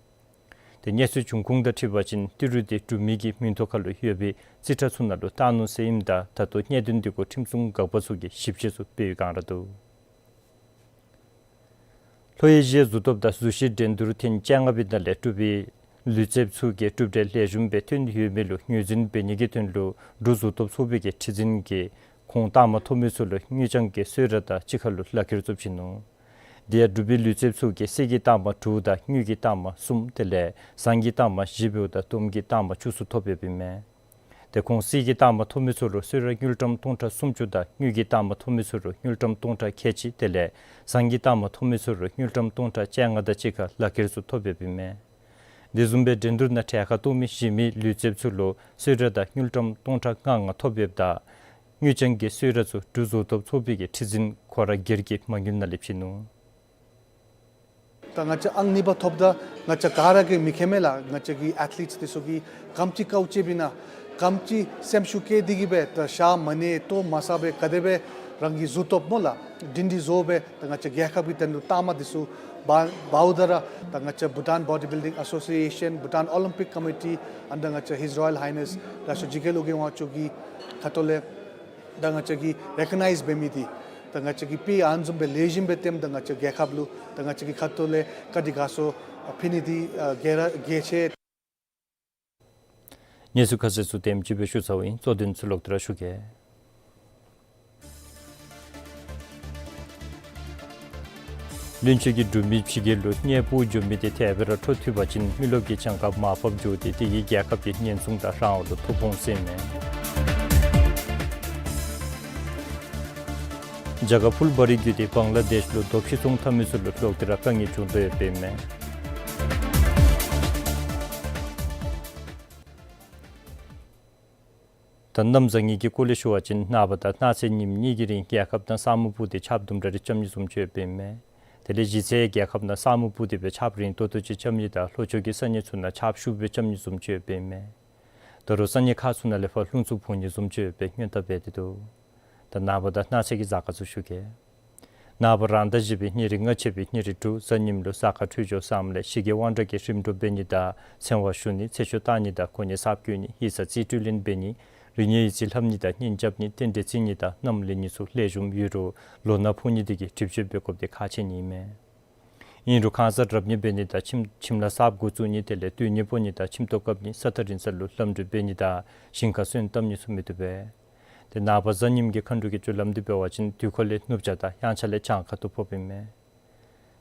ཏེ་གནས་ཚུལ་བྱུང་ཁུངས་དང་འཁྲིལ་བ་ཅིན་ཏི་རུ་དེ་འབྲུག་མི་གི་མིང་ཐོག་ཁ་ལུ་ཡོད་པའི་རྩིས་ཁྲ་ཚུ་ནང་ལུ་བཏང་ནུག་ཟེར་ཨིནམ་ད་ད་ལྟོ་གནད་དོན་དེ་གུ་ཁྲིམས་སྲུང་འགག་པ་ཚུ་གིས་ཞིབ་དཔྱད་ཚུ་འབད་བའི་སྒང་ར་འདུག། ལྷོ་ཨེ་ཤི་ཡའི་གཟུགས་སྟོབས་དང་གཟུགས་གཞི་འགྲན་བསྡུར་ཐེངས་བཅོ་ལྔ་པའི་ནང་ལས་འབྲུག་པའི་ལུས་རྩལཔ་ཚུ་གིས་གྲུབ་འབྲས་ལེགས་ཤོམ་སྦེ་ཐོན་ཡོད་མི་ལུ་ངོས་འཛིན་འབད་ནི་གི་དོན་ལུ་འབྲུག་གཟུགས་སྟོབས་ཚོགས་པའི་གི་ཁྲི་འཛིན་གྱིས་ཁོང་རྟགས་མ་ཐོབ་མི་ཚུ་ལུ་དངུལ་རྐྱང་གི་གསོལ་རས་དང་གཅིག་ཁར་ལུ་ལག་ཁྱེར་ཚུ་བྱིན་ནུག། དེ་ཡང་འབྲུག་པའི་ལུས་རྩལཔ་ཚུ་གིས་གསེར་གྱི་རྟགས་མ་དྲུག་དང་དངུལ་གྱི་རྟགས་མ་གསུམ་དེ་ལས་ཟངས་ཀྱི་རྟགས་མ་བཞི་འབདཝ་ད་དུམ་གྱི་རྟགས་མ་བཅུ་ཚུ་ཐོབ་ཡོདཔ་ཨིན་མས། ཏེ་ཁོང་གསེར་གྱི་རྟགས་མ་ཐོབ་མི་ཚུ་ལུ་གསོལ་རས་དངུལ་ཀྲམ་སྟོང་ཕྲག་སུམ་ཅུ་དང་དངུལ་གྱི་རྟགས་མ་ཐོབ་མི་ཚུ་ལུ་དངུལ་ཀྲམ་སྟོང་ཕྲག་ཁལ་གཅིག་དེ་ལས་ཟངས་ཀྱི་རྟགས་མ་ཐོབ་མི་ཚུ་ལུ་དངུལ་ཀྲམ་སྟོང་ཕྲག་བཅོ་ལྔ་དང་གཅིག་ཁར་ལག་ཁྱེར་ཚུ་ཐོབ་ཡོདཔ་ཨིན་མས། དེ་བཟུམ་སྦེ་འགྲན་བསྡུར་ནང་གྲལ་ཁར་གཏོགས་མི་གཞན་མི་ལུས་རྩལཔ་ཚུ་ལུ་གསོལ་རས་དང་དངུལ་ཀྲམ་སྟོང་ཕྲག་ལྔ་ལྔ་ཐོབ་ཡོདཔ་ད་དངུལ་རྐྱང་གི་གསོལ་རས་ཚུ་འབྲུག་གཟུགས་སྟོབས་ཚོགས་པའི་གི་ཁྲི་འཛིན་ཁོ་ར་སྒེར་གྱི་མ་དངུལ་ནང་ལས་བྱིན་ནུག། ད་ང་བཅས་ཨང་གཉིས་པ་ཐོབ་ད་ང་བཅས་ག་ར་གིས་མི་མཁྱེན་མས་ལགས། ང་བཅས་ཀྱི་ཨེཐ་ལིཊསི་དེ་ཚུ་གིས་ག་དེམ་ཅིག་དཀའཝ་སྤྱད་པས་ན་ག་དེམ་ཅིག་སེམས་ཤུགས་བསྐྱེད་དེ་གིས་སྦེ་ད་ཞག་མ་ཉལ་ལྟོ་མ་བཟའ་སྦེ་ག་དེ་སྦེ་རང་གི་གཟུགས་སྟོབས་སྨོ་ལགས་སྒྲིང་སྒྲི་བཟོ་སྦེ་ད་ང་བཅས་རྒྱལ་ཁབ་ཀྱི་དོན་ལུ་རྟགས་མ་དེ་ཚུ་འབག་འབགཔ་ད་ར་ད་ང་བཅས་Bhutan Bodybuilding Association, Bhutan Olympic Committee under ང་བཅས་His Royal Highness ལགས་སོ་ཇི་ཀེ་ལོ་ཀེ་ཝང་མཆོག་གི་ཁ་ཐུག་ལས་ད་ང་བཅས་ཀྱིས་རེ་ཀོ་ནའིཛ་འབད་མི་འདི་ད་ང་བཅས་ཀྱིས་དཔེ་ཨ་ནི་བཟུམ་སྦེ་ལེགས་ཤོམ་སྦེ་སྟོནམ་ད་ང་བཅས་རྒྱལ་ཁབ་ལུ་ད་ང་བཅས་ཀྱི་ཁ་ཐུག་ལས་བཀའ་དྲིན་དགའ་ཚོར་ཕུལ་ནི་འདི་ཨ་གལ་ར་གལ་ཆེ། གནས་ཚུལ་ཁ་གསལ་ཚུ་དེམ་ཅིག་སྦེ་ཞུ་ཚརཝ་ཨིན། གཙོ་དོན་ཚུ་ལོག་སྟེ་ར་ཞུ་གེ། བློན་ཆེན་གྱིས་འབྲུག་མི་ཕྱི་རྒྱལ་ལུ་གནས་སྤོ་འགྱོ་མི་དེ་དེ་སྦེ་ར་འཕྲོ་མཐུད་པ་ཅིན་མི་རློབས་ཀྱི་གྱངས་ཁ་མར་ཕབ་འགྱོ་སྟེ་དེ་གིས་རྒྱལ་ཁབ་ཀྱི་ཉེན་སྲུང་དང་རང་དབང་ལུ་ཐོ་ཕོག་འོང་ཟེར་ཨིན་མས། རྒྱ་གར་ཕུལ་བ་རི་བརྒྱུད་དེ་བང་ལ་དེཤ་ལུ་རྡོ་ཕྱེ་བཙོང་འཐབ་མི་ཚུ་ལུ་ལོག་སྟེ་ར་དཀའ་ངལ་བྱུང་དོ་ཡོདཔ་ཨིན་མས། ད་གནམ་བཟང་ངན་གྱི་སྐོར་ལས་ཞུ་བ་ཅིན་ནངས་པ་དང་གནངས་ཚེ་ཉིནམ་གཉིས་ཀྱི་རིང་རྒྱལ་ཁབ་ནང་ས་སྨུག་སྤུབས་ཏེ་ཆརཔ་དུམ་གྲ་རེ་རྐྱབ་ནི་བཟུམ་ཅིག་ཡོདཔ་ཨིན་མས། དེ་ལས་གཞེས་ཚེ་རྒྱལ་ཁབ་ནང་ས་སྨུག་སྤུབས་ཏེ་སྦེ་ཆརཔ་རན་ཏོག་ཏོ་ཅིག་རྐྱབ་ནི་དང་ལྷོ་ཕྱོགས་ཀྱི་ས་གནས་ཚུ་ནང་ཆརཔ་ཤུགས་སྦེ་རྐྱབ་ནི་བཟུམ་ཅིག་ཡོདཔ་ཨིན་མས། ད་རུང་ས་གནས་ཁག་ཚུ་ནང་ལས་ཕར་རླུང་འཚུབ་འཕུ་ནི་བཟུམ་ཅིག་ཡོདཔ་སྦེ་སྔོན་བརྡ་འབད་དེ་འདུག། ད་ནངས་པ་དང་གནངས་ཚེ་གི་གཟའ་སྐར་ཚུ་ཞུ་གེ། ནངས་པ་རང་ཟླ་བཞི་པའི་ཉེར་ལྔ་ཆད་པའི་ཉེར་དྲུག་གཟའ་ཉིམ་ལུ་ས་ཁ་འཕྲོད་སྦྱོར་བསམ་ལས་ཞི་རྒྱས་དབང་དྲག་གི་རིམ་གྲོ་འབད་ནི་དང་ཚེ་དབང་ཞུ་ནི་ཚེ་ཆུ་གཏང་ནི་དང་གོ་གནས་གསརཔ་བསྐོ་ནི་ཡིག་ཚང་རྩིས་སྤྲོད་ལེན་འབད་ནི་རིག་གནས་ཡིག་རྩིས་ལྷབ་ནི་དང་གཉེན་རྐྱབ་ནི་རྟེན་འབྲེལ་བརྩི་ནི་དང་མནའམ་ལེན་ནི་ཚུ་ལེགས་ཤོམ་ཡོད་རུང་ལོ་ན་ཕོག་ནི་དེ་གིས་སྒྲིབ་སྦྱོར་འབད་དགོཔ་དེ་ཁག་ཆེ་ནི་ཨིན་མས། ཨིན་རུང་ཁང་གསར་རབ་གཉེར་འབད་ནི་དང་ཁྱིམ་ཁྱིམ་ལཱ་གསརཔ་འགོ་བཙུགས་ནི་དེ་ལས་སྡོད་གནས་སྤོ་ནི་དང་ཁྱིམ་ཐོག་བཀབ་ནི་ས་ཐག་རིང་ས་ལུ་ལམ་འགྲུལ་འབད་ནི་དང་ཞིང་ཁར་སོན་བཏབ་ནི་ཚུ་མི་བཏུབ་པས། ཏེ་ནངས་པ་གཟའ་ཉིམ་གྱི་མཁའ་འགྲོ་གི་རྒྱུ་ལམ་དུ་འབད་བ་ཅིན་དུས་འཁོར་ལས་ནུབ་བྱང་དང་དབྱངས་འཆར་ལས་བྱང་ཁ་ཐུག་ཕོགཔ་ཨིན་མས།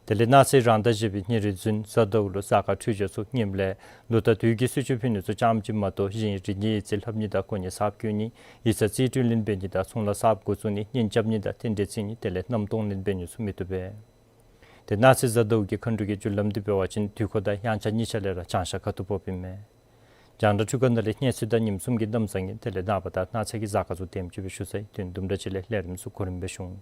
དེ་ལས་གནངས་ཚེ་རང་ཟླ་བཞི་པའི་ཉེར་བདུན་གཟའ་ཟླཝ་ལུ་ས་ཁ་འཕྲོད་སྦྱོར་ཚུ་ངནམ་ལས་ལོ་དང་དུས་ཀྱི་གསོལ་མཆོད་ཕུལ་ནི་ཚུ་ཙམ་ཅིག་མ་གཏོགས་གཞན་རིག་གནས་ཡིག་རྩིས་ལྷབ་ནི་དང་གོ་གནས་གསརཔ་བསྐོ་ནི་ཡིག་ཚང་རྩིས་སྤྲོད་ལེན་འབད་ནི་དང་ཚོང་ལཱ་གསརཔ་འགོ་བཙུགས་ནི་གཉེན་རྐྱབ་ནི་དང་རྟེན་འབྲེལ་བརྩི་ནི་དེ་ལས་མནའམ་གཏོང་ལེན་འབད་ནི་ཚུ་མི་བཏུབ་པས། ཏེ་གནངས་ཚེ་གཟའ་ཟླཝ་གི་མཁའ་འགྲོ་གི་རྒྱུ་ལམ་དུ་འབད་བ་ཅིན་དུས་འཁོར་དང་དབྱངས་འཆར་གཉིས་ཆ་ལས་ར་བྱང་ཤར་ཁ་ཐུག་ཕོགཔ་ཨིན་མས། རྒྱང་བསྒྲགས་འཕྲུལ་ཁང་ནང་ལས་གནས་ཚུལ་དང་ཉིནམ་གསུམ་གྱི་གནམ་བཟང་ངན་དེ་ལས་ནངས་པ་དང་གནངས་ཚེ་གི་གཟའ་སྐར་ཚུ་དེམ་ཅིག་སྦེ་ཞུ་ཚར་ཡི། དོན་དུམ་གྲ་ཅིག་ལས་ལས་རིམ་ཚུ་གོ་རིམ་སྦེ་ཞུ་འོང་།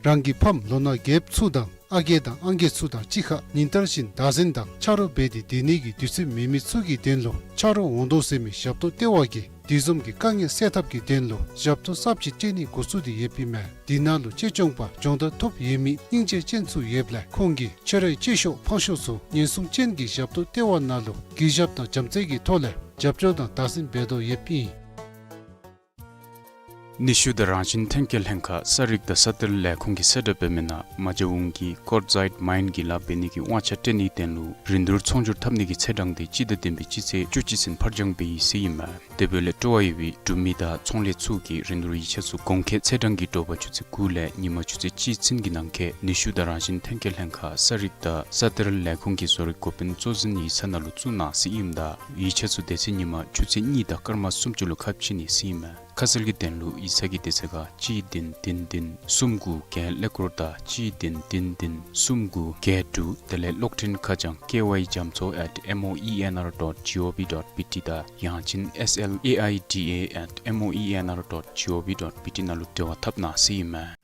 རང་གི་ཕམ་ལོ་ན་རྒསཔ་ཚུ་དང་ཨ་རྒས་དང་ཨང་རྒས་ཚུ་དང་གཅིག་ཁར་ཉིན་ལྟར་བཞིན་བདག་འཛིན་དང་ཆ་རོགས་འབད་དེ་སྡོད་ནི་གི་དུས་ཚོད་མེད་མི་ཚུ་གི་དོན་ལུ་ཆ་རོགས་འོང་དོ་ཟེར་མི་ཞབས་ཏོག་ལྟེ་བ་གིས་དུས་འཛོམས་ཀྱི་དཀའ་ངལ་སེལ་ཐབས་ཀྱི་དོན་ལུ་ཞབས་ཏོག་གསརཔ་ཅིག་སྤྲོད་ནི་འགོ་བཙུགས་ཏེ་ཡོདཔ་ཨིན་མས། དེ་ནང་ལུ་གཅེས་སྐྱོང་པ་སྦྱོང་བརྡར་ཐོབ་ཡོད་མི་སྙིང་རྗེ་ཅན་ཚུ་ཡོདཔ་ལས་ཁོང་གིས་ཁྱོད་རའི་གཅེས་ཤོག་ཕངས་ཤོག་ཚུ་ཉེན་སྲུང་ཅན་གྱི་ཞབས་ཏོག་ལྟེ་བ་ནང་ལུ་གུས་ཞབས་དང་བྱམས་བརྩེ་གི་ཐོག་ལས་རྒྱབ་སྐྱོར་དང་བདག་འཛིན་འབད་དོ་ཡོདཔ་ཨིན། ནུས་ཤུགས་དང་རང་བཞིན་ཐོན་སྐྱེད་ལྷན་ཁག་ས་རིག་དང་ས་གཏེར་ལས་ཁུངས་ཀྱིས་གསལ་བསྒྲགས་འབད་མི་ནང་མ་ཇ་ཝུན་གྱི་ཀོར་ཛའིཊ་མའིན་གྱི་ལཱ་འབད་ནི་གི་དབང་ཆ་སྤྲོད་ནིའི་དོན་ལུ་རིན་བསྡུར་ཚོང་སྒྱུར་འཐབ་ནི་གི་ཚེས་གྲངས་དེ་སྤྱི་ཟླ་བདུན་པའི་སྤྱི་ཚེས་བཅུ་གཅིག་ཚུན་ཕར་འགྱངས་འབད་ཡི་ཟེར་ཨིན་མས། དེ་འབདཝ་ལས་སྤྲོ་བ་ཡོད་པའི་འབྲུག་མི་དང་ཚོང་ལས་ཚུ་གིས་རིན་བསྡུར་ཡིག་ཆ་ཚུ་གོང་འཁོད་ཚེས་གྲངས་ཀྱི་དྲོ་པ་ཆུ་ཚོད་དགུ་ལས་ཉིན་མ་ཆུ་ཚོད་གཅིག་ཚུན་གྱི་ནང་འཁོད་ནུས་ཤུགས་དང་རང་བཞིན་ཐོན་སྐྱེད་ལྷན་ཁག་ས་རིག་དང་ས་གཏེར་ལས་ཁུངས་ཀྱི་བཟོ་རིག་འགོ་དཔོན་གཙོ་འཛིན་ཡིག་ཚང་ནང་ལུ་བཙུགས་གནང་ཟེར་ཨིནམ་ད་ཡིག་ཆ་ཚུ་དེ་ཚེ་ཉིན་མ་ཆུ་ཚོད་གཉིས་དང་སྐར་མ་སུམ་ཅུ་ལུ་ཁ་ཕྱེ་ནི་ཟེར་ཨིན་མས། ཁ་གསལ་གྱི་དོན་ལུ་ཡིག་ཚང་གི་དེ་ཚེ་ཁར་གཅིག་བདུན་བདུན་བདུན་གསུམ་དགུ་བརྒྱད་ཀླད་ཀོར་དང་གཅིག་བདུན་བདུན་བདུན་གསུམ་དགུ་བརྒྱད་དྲུག་དེ་ལས་གློག་འཕྲིན་ཁ་བྱང་ཀེ་ཝའི་རྒྱ་མཚོ་ཨེཊ་མོ་ཨི་ཨེན་ཨར་ཌོཊ་ཇི་ཨོ་ཝི་ཌོཊ་བི་ཊི་དང་ཡང་ཅིན་ཨེསི་ཨེལ་ཨེ་ཨའི་ཌི་ཨེ་ཨེཊ་མོ་ཨི་ཨེན་ཨར་ཌོཊ་ཇི་ཨོ་ཝི་ཌོཊ་བི་ཊི་ནང་ལུ་འབྲེལ་བ་འཐབ་གནང་ཟེར་ཨིན་མས།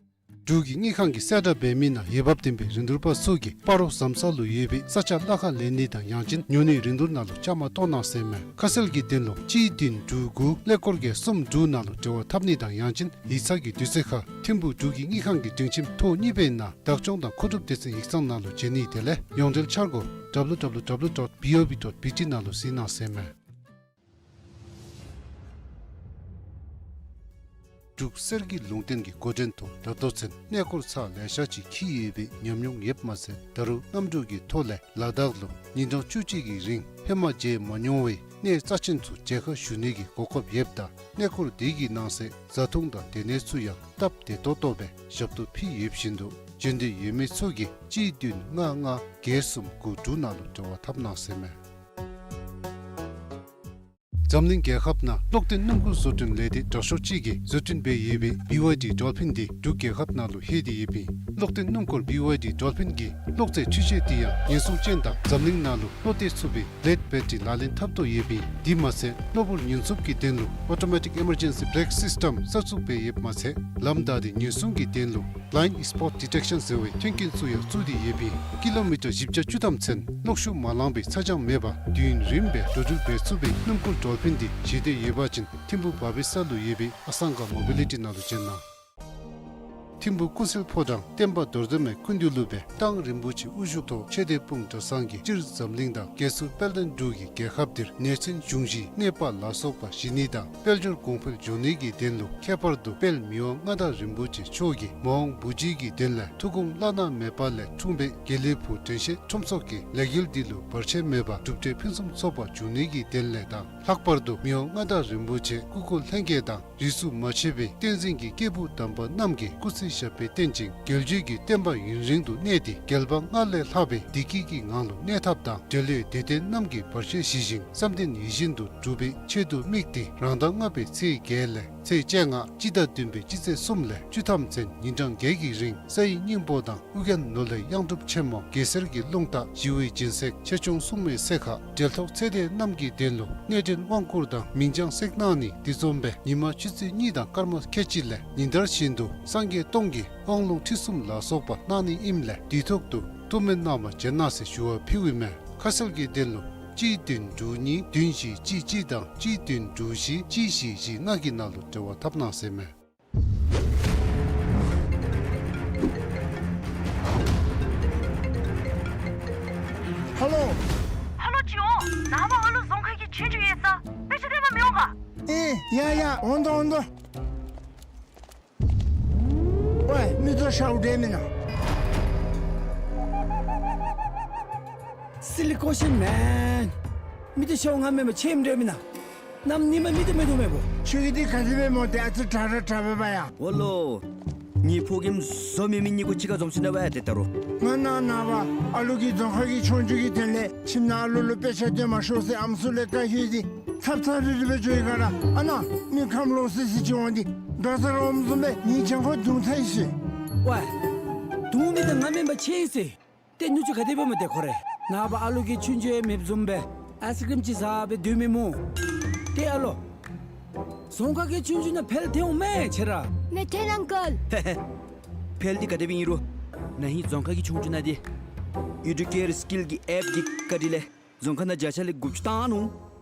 འབྲུག་གི་དངུལ་ཁང་གིས་གསལ་བསྒྲགས་འབད་མི་ནང་འོས་འབབ་ལྡན་པའི་རིན་བསྡུར་པ་ཚུ་གིས་སྤ་རོ་ཟམ་ས་ལུ་ཡོད་པའི་ས་ཆ་གླ་ཁར་ལེན་ནི་དང་ཡང་ཅིན་ཉོ་ནིའི་རིན་བསྡུར་ནང་ལུ་བཅའ་མར་གཏོགས་གནང་ཟེར་ཨིན་མས། ཁ་གསལ་གྱི་དོན་ལུ་གཅིག་བདུན་དྲུག་དགུ་ཀླད་ཀོར་བརྒྱད་གསུམ་དྲུག་ནང་ལུ་འབྲེལ་བ་འཐབ་ནི་དང་ཡང་ཅིན་ཡིག་ཚང་གི་དུས་ཚོད་ཁར་ཐིམ་ཕུག་འབྲུག་གི་དངུལ་ཁང་གི་སྒྲིང་ཁྱིམ་ཐོག་གཉིས་པའི་ནང་བདག་སྐྱོང་དང་མཁོ་སྒྲུབ་སྡེ་ཚན་ཡིག་ཚང་ནང་ལུ་བྱོན་ནི་དེ་ལས་ཡོངས་འབྲེལ་འཆར་སྒོ་ཌབ་ལུ་ཌབ་ལུ་ཌབ་ལུ་ཌོཊ་བི་ཨོ་བི་ཌོཊ་བི་ཊི་ནང་ལུ་གཟིགས་གནང་ཟེར་ཨིན་མས། འབྲུག་གསེར་གྱི་ལུང་བསྟན་གྱི་འགོ་འདྲེན་ཐོག་ད་ལྟོ་ཚུན་གནས་སྐོར་ཚར་ལེ་ཤ་ཅིག་འཁྱིད་ཡོད་པའི་ཉམས་མྱོང་ཡོདཔ་མ་ཚད་ད་རུང་གནམ་གྲུ་གི་ཐོག་ལས་ལ་དྭགས་ལུ་ཉིན་གྲངས་བཅུ་གཅིག་གི་རིང་ཧེ་མ་མཇལ་མ་མྱོང་བའི་གནས་རྩ་ཆེན་ཚུ་མཇལ་ཁ་ཞུ་ནི་གི་གོ་སྐབས་ཡོདཔ་ད་གནས་སྐོར་དེ་གི་ནང་གསེས་བཟའ་འཐུང་དང་སྡོད་གནས་ཚུ་ཡང་སྟབས་བདེ་ཏོག་ཏོ་སྦེ་ཞབས་ཏོག་ཕུལ་ཡོད་བཞིན་དུ་བྱོན་འདོད་ཡོད་མི་ཚུ་གིས་གཅིག་བདུན་ལྔ་ལྔ་བརྒྱད་གསུམ་དགུ་དྲུག་ནང་ལུ་འབྲེལ་བ་འཐབ་གནང་ཟེར་ཨིན་མས། འཛམ་གླིང་རྒྱལ་ཁབ་ནང་གློག་ལྡན་སྣུམ་འཁོར་བཟོ་སྐྲུན་ལས་སྡེ་དྲག་ཤོས་ཅིག་གིས་བཟོ་སྐྲུན་འབད་ཡོད་པའི་བི་ཝའི་ཌི་ཌོལ་ཕིན་འདི་འབྲུག་རྒྱལ་ཁབ་ནང་ལུ་ལྷོད་དེ་ཡོདཔ་ཨིན། གློག་ལྡན་སྣུམ་འཁོར་བི་ཝའི་ཌི་ཌོལ་ཕིན་གྱི་གློག་རྫས་འཕྲུལ་ཆས་དེ་ཡང་ཉེན་སྲུང་ཅན་དང་འཛམ་གླིང་ནང་ལུ་བློ་གཏད་ཚུགས་པའི་བླེཌ་བེ་ཊ་རི་ལག་ལེན་འཐབ་དོ་ཡོདཔ་ཨིན། དེ་མ་ཚད་གློ་བུར་ཉེན་སྲུང་གི་དོན་ལུ་ཨོ་ཊོ་མེ་ཊིག་ཨི་མར་ཇེན་སི་བེ་རེཀ་སིསི་ཊམ་གསར་བཙུགས་འབད་ཡོདཔ་མ་ཚད་ལམ་བདའ་སྟེ་ཉེན་སྲུང་གི་དོན་ལུ་བླའིནཌ་སི་པོཊ་ཌི་ཊེཀ་ཤཱན་ཟེར་བའི་མཐུན་རྐྱེན་ཚུ་ཡང་བཙུགས་ཏེ་ཡོདཔ་ཨིན། ཀི་ལོ་མི་ཊར་བཞི་བརྒྱ་བཅུ་ཐམ་ཚུན་གློག་ཤུགས་མ་ལང་པའི་ཚ་གྱང་མེད་པར་དུས་ཡུན་རིངམོ་སྦེ་འགྲོ་འགྲུལ་འབད་ཚུགས་པའི་སྣུམ་འཁོར་ཌོལ་ཕིན་ ཕིན་འདི་ཞི་བདེ་ཡོད་པ་ཅིན་ཐིམ་ཕུ་བ་བི་ས་ལུ་ཡོད་པའི་ཨ་སང་ག་མོ་བི་ལི་ཊི་ནང་ལུ་བྱོན་གནང་། ཐིམ་ཕུ་ཀུན་གསལ་ཕོ་བྲང་བསྟན་པ་རྡོར་གདན་མའི་སྐུ་མདུན་ལུ་སྦེ་རྟ་དབང་རིན་པོ་ཆེ་དབུ་བཞུགས་ཐོག་ཆོས་སྡེ་སྤུངས་གྲྭ་ཚང་གིས་སྤྱིར་འཛམ་གླིང་དང་རྒྱལ་སྲུང་དཔལ་ལྡན་འབྲུག་གི་རྒྱལ་ཁབ་འདིར་ནད་གཅོད་འབྱུང་བཞིའི་གནོད་པ་ལ་སོགས་པ་ཞི་ནི་དང་དཔལ་འབྱོར་གོང་འཕེལ་འགྱོ་ནི་གི་དོན་ལུ་ཁྱད་པར་དུ་དཔལ་མི་དབང་མངའ་བདག་རིན་པོ་ཆེ་མཆོག་གིས་མ་འོངས་བུ་རྒྱུད་ཀྱི་དོན་ལས་ཐུགས་དགོངས་བླ་ན་མེད་པ་ལས་འཁྲུངས་པའི་དགེ་ལེགས་ཕུག་དྲན་ཤེས་ཁྲོམ་ཚོགས་ཀྱིས་ལས་འགུལ་འདི་ལུ་བར་ཆད་མེད་པར་གྲུབ་འབྲས་ཕུན་སུམ་ཚོགས་པ་འབྱུང་ནི་གི་དོན་ལས་དང་། ལྷག་པར་དུ་མི་དབང་མངའ་བདག་རིན་པོ་ཆེ་སྐུ་འཁོར་ལྷན་རྒྱས་དང་རིས་སུ་མ་ཆད་པའི་བསྟན་འཛིན་གྱི་སྐྱེས་བུ་དམ་པ་རྣམས་ཀྱིས་སྐུ་ཚེ་ཞབས་པད་བརྟན་ཅིང་རྒྱལ་བརྒྱུད་ཀྱི་བསྟན་པ་ཡུན་རིང་དུ་གནས་ཏེ་རྒྱལ་བ་ལྔ་ལས་ལྷག་པའི་བདེ་སྐྱིད་ཀྱི་ངང་ལུ་གནས་ཐབས་དང་། འབྲེལ་ཡོད་སྡེ་ཚན་རྣམས་ཀྱིས་བར་ཆད་ཞི་ཞིང་བསམ་དོན་ཡིད་བཞིན་དུ་འགྲུབ་པའི་ཆེད་དུ་དམིགས་ཏེ་རང་ཟླ་ལྔ་པའི་ཚེས་བརྒྱད་ལས་ཚེས་བཅོ་ལྔ་སྤྱི་ཟླ་བདུན་པའི་སྤྱི་ཚེས་གསུམ་ལས་བཅུ་ཐམ་ཚུན་ཉིན་གྲངས་བརྒྱད་ཀྱི་རིང་ས་ཡི་སྙིང་པོ་དང་ཨོ་རྒྱན་ནོར་ལྷའི་གཡང་སྒྲུབ་ཆེན་མོ་གེ་སར་གྱི་རླུང་རྟ་ཞི་བའི་སྦྱིན་སྲེག་ཆེ་ཆུང་སྲུང་མའི་སྲེག་ཁ་འབྲེལ་ཐོགས་ཚེ་འདས་རྣམས་ཀྱི་དོན་ལུ་སྣེ་འདྲེན་དབང་བསྐུར་དང་མིང་བྱང་སྲེག་གནང་ནི་འདི་བཟུམ་སྦེ་ཉི་མ་ཆུ་ཚོད་གཉིས་དང་སྐར་མ་ཁལ་གཅིག་ལས་ཉིན་ལྟར་བཞིན་དུ་སངས་རྒྱས་སྟོང་གི་དབང་ལུང་ཁྲིད་གསུམ་ལ་སོགས་པ་གནང་ནི་ཨིནམ་ལས་དུས་ཐོག་ཏུ་ཐུགས་སྨོན་གནང་བར་བྱོན་གནང་ཟེར་ཞུ་བ་ཕུལཝ་ཨིན་མས། ཁ་གསལ་གྱི་དོན་ལུ་གཅིག་བདུན་དྲུག་གཉིས་བདུན་བཞི་གཅིག་གཅིག་དང་གཅིག་བདུན་དྲུག་བཞི་གཅིག་བཞི་བཞི་ལྔ་གི་ནང་ལུ་འབྲེལ་བ་འཐབ་གནང་ཟེར་མས། ཧ་ལོ། ཧ་ལོ་ཅིག་འོང་། ནངས་པ་ཨ་ལུ་རྫོང་ཁ་གི་ཆོས་རྒྱུགས་ཡོད་ས། དཔེ་ཆ་སྟོན་པར་མི་འོང་ག། ཨེ་ཡ་ཡ་འོང་དོ་འོང་དོ། ཝའི་མི་ཚུ་ཤཝ་འདྲ་མེན་ན། Silly question man. མི་ཚུ་ཤཝ་ང་མེན་པར་ཁྱོད་འདྲ་མེན་ན། གནམ་ཉིནམ་མི་ཚུ་མེད་དོ་མེད་པོ། ཁྱོད་ཀྱི་འདི་ག་ཅི་སྦེ་སྨོ། ཏེ་ཨ་ཙི་དྲག་དྲག་དྲག་པས་པ་ཡ། འོ་ལོ། ངེའི་ཕོ་རྒནམ་བཟོ་མི་མི་གཉིས་ཀོ་གཅིག་ཁར་འཛོམས་ཅི་ན་བ་ཡ་ཏེ་ད་རུང་། ང་ནངས་པ་ཨ་ལུ་གི་རྫོང་ཁ་གི་ཆོས་རྒྱུགས་ཀྱི་དོན་ལས་ཁྱིམ་ནང་ཨ་ལུ་ལུ་དཔེ་ཆ་སྟོན་མ་ཤོག་ཟེར་ཨམ་སྲུ་ལས་བཀའ་ཤོག་ཟེར་ཚབ་ཚབ་རིལ་རིལ་སྦེ་འགྱོ་ཡི་ག་ར། ཨ་ནཱ་མི་ཁམས་ལོག་སི་སི་ཅིག་འོང་སྟེ་དགའ་ཚོར་འོངམ་བཟུམ་སྦེ་ངེའི་གྱང་ཁར་རྡུང་ཚར་ཡི་ཟེར། ཝའི། རྡུང་མི་འདི་ང་མེན་པར་ཁྱོད་ཨིན་ཟེར། ཏེ་ནུ་གཅུང་ག་དེ་སྦེ་སྨོ་ཏེ་ཁོ་རེ། ནངས་པ་ཨ་ལུ་གིས་ཆོས་རྒྱུགས་ཡང་མེདཔ་བཟུམ་སྦེ་ཨའིསི་ཀྲིམ་ཅིག་ཟ་སྦེ་སྡོད་མི་སྨོ། ཏེ་ཨ་ལོ། རྫོང་ཁ་གི་ཆོས་རྒྱུགས་ནང་ཕེལ་ཐལ་འོང་མས་ཁྱོད་ར། མེད་ཐལ་ཨང་ཀལ། ཧེ་ཧེ། ཕེལ་འདི་ག་དེ་སྦེ་ཨིན་རུང་ན་ཧིང་རྫོང་ཁ་གི་ཆོས་རྒྱུགས་ནང་འདི་ཨི་ཌུ་ཀེར་སི་ཀིལ་གྱི་ཨེཔ་གི་བཀའ་དྲིན་ལས་རྫོང་ཁ་ནང་བརྒྱ་ཆ་ལས་དགུ་བཅུ་བཏང་ནུག།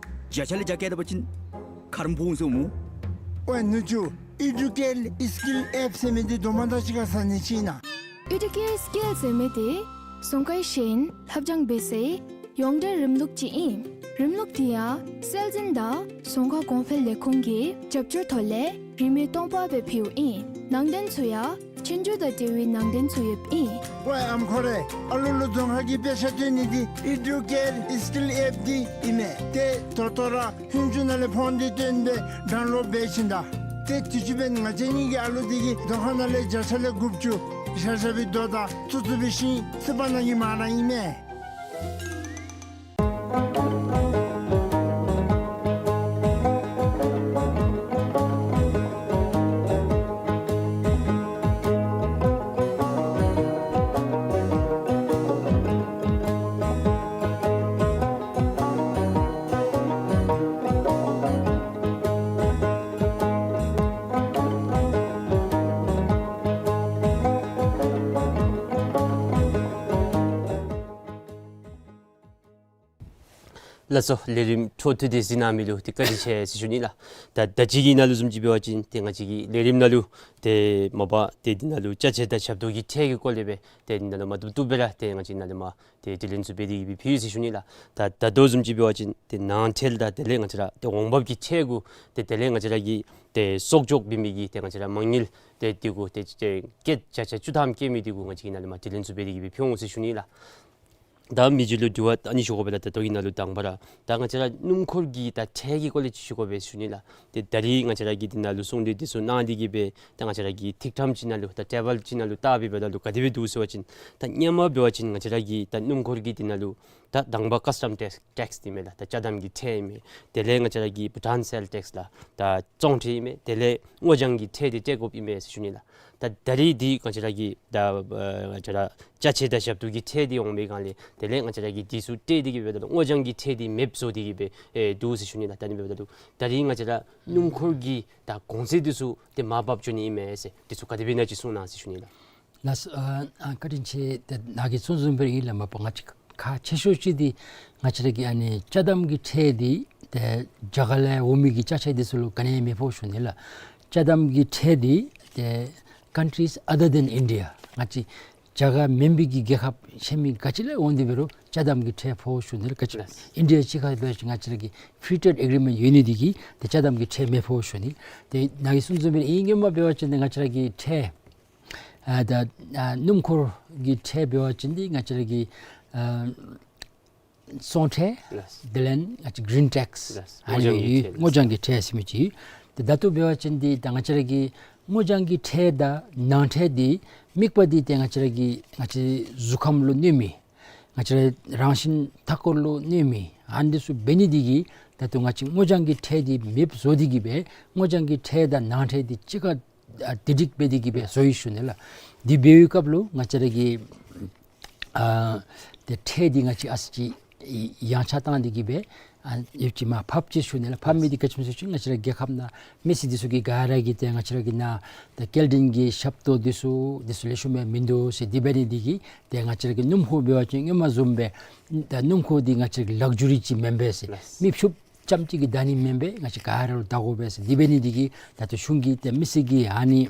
བརྒྱ་ཆ་ལས་བརྒྱ་བརྒལ་ད་པ་ཅིན་ཁ་རོག་འབོ་འོང་ཟེར་སྨོ། ཝའི་ནུ་གཅུང་ཨི་ཌུ་ཀེར་སི་ཀིལ་ཨེཔ་ཟེར་མི་འདི་དོ་མ་དང་གཅིག་ཁར་ཟ་ནི་ཅིག་ཨིན་ན། ཨི་ཌུ་ཀེར་སི་ཀིལ་ཟེར་མི་འདི་རྫོང་ཁའི་ཤེས་ཡོན་ལྷབ་སྦྱང་འབད་སའི་ཡོངས་འབྲེལ་རིམ་ལུགས་ཅིག་ཨིན། རིམ་ལུགས་འདི་ཡང་སྲོལ་འཛིན་དང་རྫོང་ཁ་གོང་འཕེལ་ལས་ཁུངས་ཀྱི་རྒྱབ་སྐྱོར་ཐོག་ལས་རིན་མེད་སྟོང་པ་སྦེ་ཕུལཝ་ཨིན། ནང་དོན་ཚུ་ཡང་ཆོས་རྒྱུགས་དང་འབྲེལ་བའི་ནང་དོན་ཚུ་ཡོདཔ་ཨིན། ཝའི་ཨམ་ཁོ་རེ། ཨ་ལུ་ལུ་རྫོང་ཁ་གི་དཔེ་ཆ་སྟོན་ནི་འདི་ཨི་ཌུ་ཀེར་སི་ཀིལ་ཨེཔ་འདི་ཨིན་མས། ཏེ་ད་ལྟོ་ར་ཧུན་ཅུ་ནང་ལས་ཕོན་འདི་བཏོན་སྦེ་ཌའུན་ལོཌ་འབད་བྱིན་ད། ཏེ་དུས་ཅི་འབདན་ང་བཅས་གཉིས་ཀྱི་ཨ་ལུ་འདི་གིས་རྫོང་ཁ་ནང་ལས་བརྒྱ་ཆ་ལས་དགུ་བཅུ་ཤ་ཤ་བའི་རྡོ་དང་ཙུ་ཙུ་བའི་ཤིང་སི་པ་ནང་གི་མ་ར་ཨིན་མས། ལགས་སོ། ལས་རིམ་འཕྲོ་མཐུད་དེ་གཟིགས་གནང་མི་ལུ་ཏེ་བཀའ་དྲིན་ཆེ་ཟེར་ཞུ་ནི་ལགས། ད་ད་ཅི་གི་ནང་ལུ་བཟུམ་ཅིག་འབད་བ་ཅིན་ཏེ་ང་བཅས་ཀྱི་ལས་རིམ་ནང་ལུ་ཏེ་མ་པ་ཏེ་འདི་ནང་ལུ་ཅ་ཆས་དང་ཞབས་ཏོག་གི་ཁྲལ་གྱི་སྐོར་ལས་སྦེ་ཏེ་འདི་ནང་ལུ་མ་བཏུབ་བཏུབ་སྦེ་ར་ཏེ་ང་བཅས་ནཱ་ལས་མར་ཏེ་དྲི་ལན་ཚུ་འབད་དེ་གི་སྦེ་ཕུལ་ཡི་ཟེར་ཞུ་ནི་ལགས། ད་ད་ལྟོ་བཟུམ་ཅིག་འབད་བ་ཅིན་ཏེ་ནང་ཁྲལ་དང་དེ་ལས་ང་བཅས་ར་ཏེ་འོང་འབབ་ཀྱི་ཁྲལ་གུ་ཏེ་དེ་ལས་ང་བཅས་ར་གི་ཏེ་གསོག་འཇོག་འབད་མི་གི་ཏེ་ང་བཅས་ར་མ་དངུལ་ཏེ་འདི་གུ་ཏེ་ཏེ་བརྒྱ་ཆ་བཅུ་ཐམ་བཀལ་མི་འདི་གུ་ང་བཅས་ཀྱིས་ནཱ་ལས་མར་དྲི་ལན་ཚུ་འབད་དེ་གི་སྦེ་ཕུལ་འོང་ཟེར་ཞུ་ནི་ལགས། ད་མི་རྗེ་ལུ་དྲི་བ་ཨ་ནི་ཞུ་དགོ་པས་ལགས། ད་ལྟོ་གི་ནང་ལུ་དང་པ་ར་ད་ང་བཅས་ར་སྣུམ་འཁོར་གྱི་ད་ཁྲལ་གྱི་སྐོར་ལས་ཅིག་ཞུ་དགོ་པས་ཞུ་ནི་ལགས། ཏེ་ད་རིས་ང་བཅས་ར་གིས་འདི་ནང་ལུ་གསུང་གྲོས་འདི་ཚུ་གནང་སྟེ་གི་སྦེ་ད་ང་བཅས་ར་གིས་ཐིག་ཐམ་ཅིག་ནང་ལུ་ད་ཊེ་བཱལ་ཅིག་ནང་ལུ་བལྟ་སྦེ་འབདཝ་ད་ལུ་ག་དེ་སྦེ་འདུག་ཟེར་བ་ཅིན་ད་སྔོན་མ་འབད་བ་ཅིན་ང་བཅས་ར་གིས་ད་སྣུམ་འཁོར་གྱི་འདི་ནང་ལུ་ད་དང་པ་ཀཱས་ཊམ་ཊེགསི་ཊེགསི་འདི་མས་ལགས། ད་ཅ་དམ་གྱི་ཁྲལ་ཨིན་མས། དེ་ལས་ང་བཅས་ར་གི་བྷུ་ཊཱན་སེལ་ཊེགསི་ལགས། ད་བཙོང་ཁྲལ་ཨིན་མས། དེ་ལས་སྔོ་ལྗང་གི་ཁྲལ་འདི་སྤྲོད་དགོཔ་ཨིན་མས་ཟེར་ཞུ་ནི་ལགས། ད་ད་རིས་འདི་ང་བཅས་ར་གི་ད་ཨ་ང་བཅས་ར་ཅ་ཆས་དང་ཞབས་ཏོག་གི་ཁྲལ་འདི་འོང་པའི་སྒང་ལས་དེ་ལས་ང་བཅས་ར་གིས་འདི་ཚུ་སྤྲོད་དེ་གི་སྦེ་འབདཝ་ད་ལུ་སྔོ་ལྗང་གི་ཁྲལ་འདི་མེདཔ་བཟོ་སྟེ་གི་སྦེ་ཨེ་འདུག་ཟེར་ཞུ་ནི་ལགས། ད་ཨ་ནི་སྦེ་འབདཝ་ད་ལུ་ད་རིས་ང་བཅས་ར་སྣུམ་འཁོར་གྱི་ད་གོང་ཚད་འདི་ཚུ་ཏེ་མར་བབས་འགྱོ་ནི་ཨིན་མས་ཟེར་འདི་ཚུ་ག་དེ་སྦེ་ཨིན་ན་ཅིག་གསུང་གནང་ཟེར་ཞུ་ནི་ལགས། ལགས་སོ། ཨ་ཨ་བཀའ་དྲིན་ཆེ། ཏེ་ནཱ་གིས་གསུངས་བཟུམ་སྦེ་ར་ཨིན་ལགས། མ་པ་ང་བཅས་ ཁག་ཆེ་ཤོས་ཅིག་འདི་ང་བཅས་ར་གི་ཨ་ནི་ཅ་དམ་གྱི་ཁྲལ་འདི་ཏེ་རྒྱ་གར་ལས་འོང་མི་གི་ཅ་ཆས་འདི་ཚུ་ལུ་ག་ནི་ཡང་མི་ཕོག་ཞུ་ནི་ལགས། ཅ་དམ་གྱི་ཁྲལ་འདི་ཏེ་countries other than India ང་བཅས་རྒྱ་གར་མེན་པའི་གི་རྒྱལ་ཁབ་ཤེས་མི་ག་ཅི་ལས་འོང་སྟེ་འབད་རུང་ཅ་དམ་གྱི་ཁྲལ་ཕོག་ཞུ་ནི་ལགས། ག་ཅི་ལགས། ཨིན་ཌི་ཡ་གཅིག་ཁར་འབད་བ་ཅིན་ང་བཅས་ར་གི་ཕི་རི་ཊེཌ་ཨེག་རི་མེནཊ་ཡོད་ནི་འདི་གིས་ཏེ་ཅ་དམ་གྱི་ཁྲལ་མི་ཕོག་ཞུ་ནི། ཏེ་ནཱ་གིས་གསུངས་གསུངསམ་སྦེ་ཨིན། སྔོན་མ་འབད་བ་ཅིན་ཏེ་ང་བཅས་ར་གི་ཁྲལ་ཨ་ད་ཨ་སྣུམ་འཁོར་གྱི་ཁྲལ་འབད་བ་ཅིན་འདི་ང་བཅས་ར་གི་ཨ་སོང་ཁྲལ་ལགས། དེ་ལས་ང་བཅས་གི་རིན་ཊེགསི་ལགས། ཨ་ནི་སྔོ་ལྗང་གི་ཁྲལ་ལགས། སྔོ་ལྗང་གི་ཁྲལ་ཟེར་མི་ཅིག། ཏེ་ད་ལྟོ་འབད་བ་ཅིན་འདི་ད་ང་བཅས་ར་གི་སྔོ་ལྗང་གི་ཁྲལ་དང་ནང་ཁྲལ་འདི་དམིགས་པ་འདི་ཏེ་ང་བཅས་ར་གི་ང་བཅས་གཟུགས་ཁམས་ལུ་གནོད་མི་ང་བཅས་ར་རང་བཞིན་མཐའ་འཁོར་ལུ་གནོད་མི་ཨ་ནི་འདི་ཚུ་འབད་ནི་འདི་གིས་ད་ལྟོ་ང་བཅས་སྔོ་ལྗང་གི་ཁྲལ་འདི་མེདཔ་བཟོ་སྟེ་གིས་སྦེ་སྔོ་ལྗང་གི་ཁྲལ་དང་ནང་ཁྲལ་འདི་གཅིག་ཁར་ཨ་དེ་སྒྲིག་འབད་དེ་གིས་སྦེ་བཟོ་ཡི་ཞུ་ནི་ལགས། དེ་འབད་བའི་སྐབས་ལུ་ང་བཅས་ར་གི་ཨ་ཏེ་ཁྲལ་འདི་ང་བཅས་ཨ་ཙི་ཅིག་ཡངས་ཆག་བཏང་སྟེ་གིས་སྦེ་ཨ་ཡོདཔ་ཅིག་མར་ཕབ་ཅི་ཞུ་ནི་ལགས། ཕབ་མི་འདི་ག་ཅི་སྨོ་ཟེར་བ་ཅིན་ང་བཅས་ར་རྒྱལ་ཁབ་ནང་མི་སེར་འདི་ཚུ་གིས་ག་ར་གིས་ཏེ་ང་བཅས་ར་གི་ནཱ་ཏེ་སྐྱེལ་འདྲེན་གྱི་ཞབས་ཏོག་འདི་ཚུ་འདི་ཚུ་ལེགས་ཤོམ་སྦེ་མིན་འདུག་ཟེར། དེ་འབད་ནི་འདི་གིས་ཏེ་ང་བཅས་ར་གི་སྣུམ་འཁོར་འབད་བ་ཅིན་སྔོན་མ་བཟུམ་སྦེ་ཏེ་སྣུམ་འཁོར་འདི་ང་བཅས་ར་གི་ལག་ཇུ་རི་ཅིག་མེན་པས་ཟེར། ལགས། མི་ཕྱུགཔ་རྐྱངམ་ཅིག་གིས་བདའ་ནི་མེན་པས། ང་བཅས་ག་ར་ལུ་བདའ་དགོ་པས་ཟེར། དེ་འབད་ནི་འདི་གིས་ད་ལྟོ་གཞུང་གིས་ཏེ་མི་སེར་གྱི་ཨ་ནི་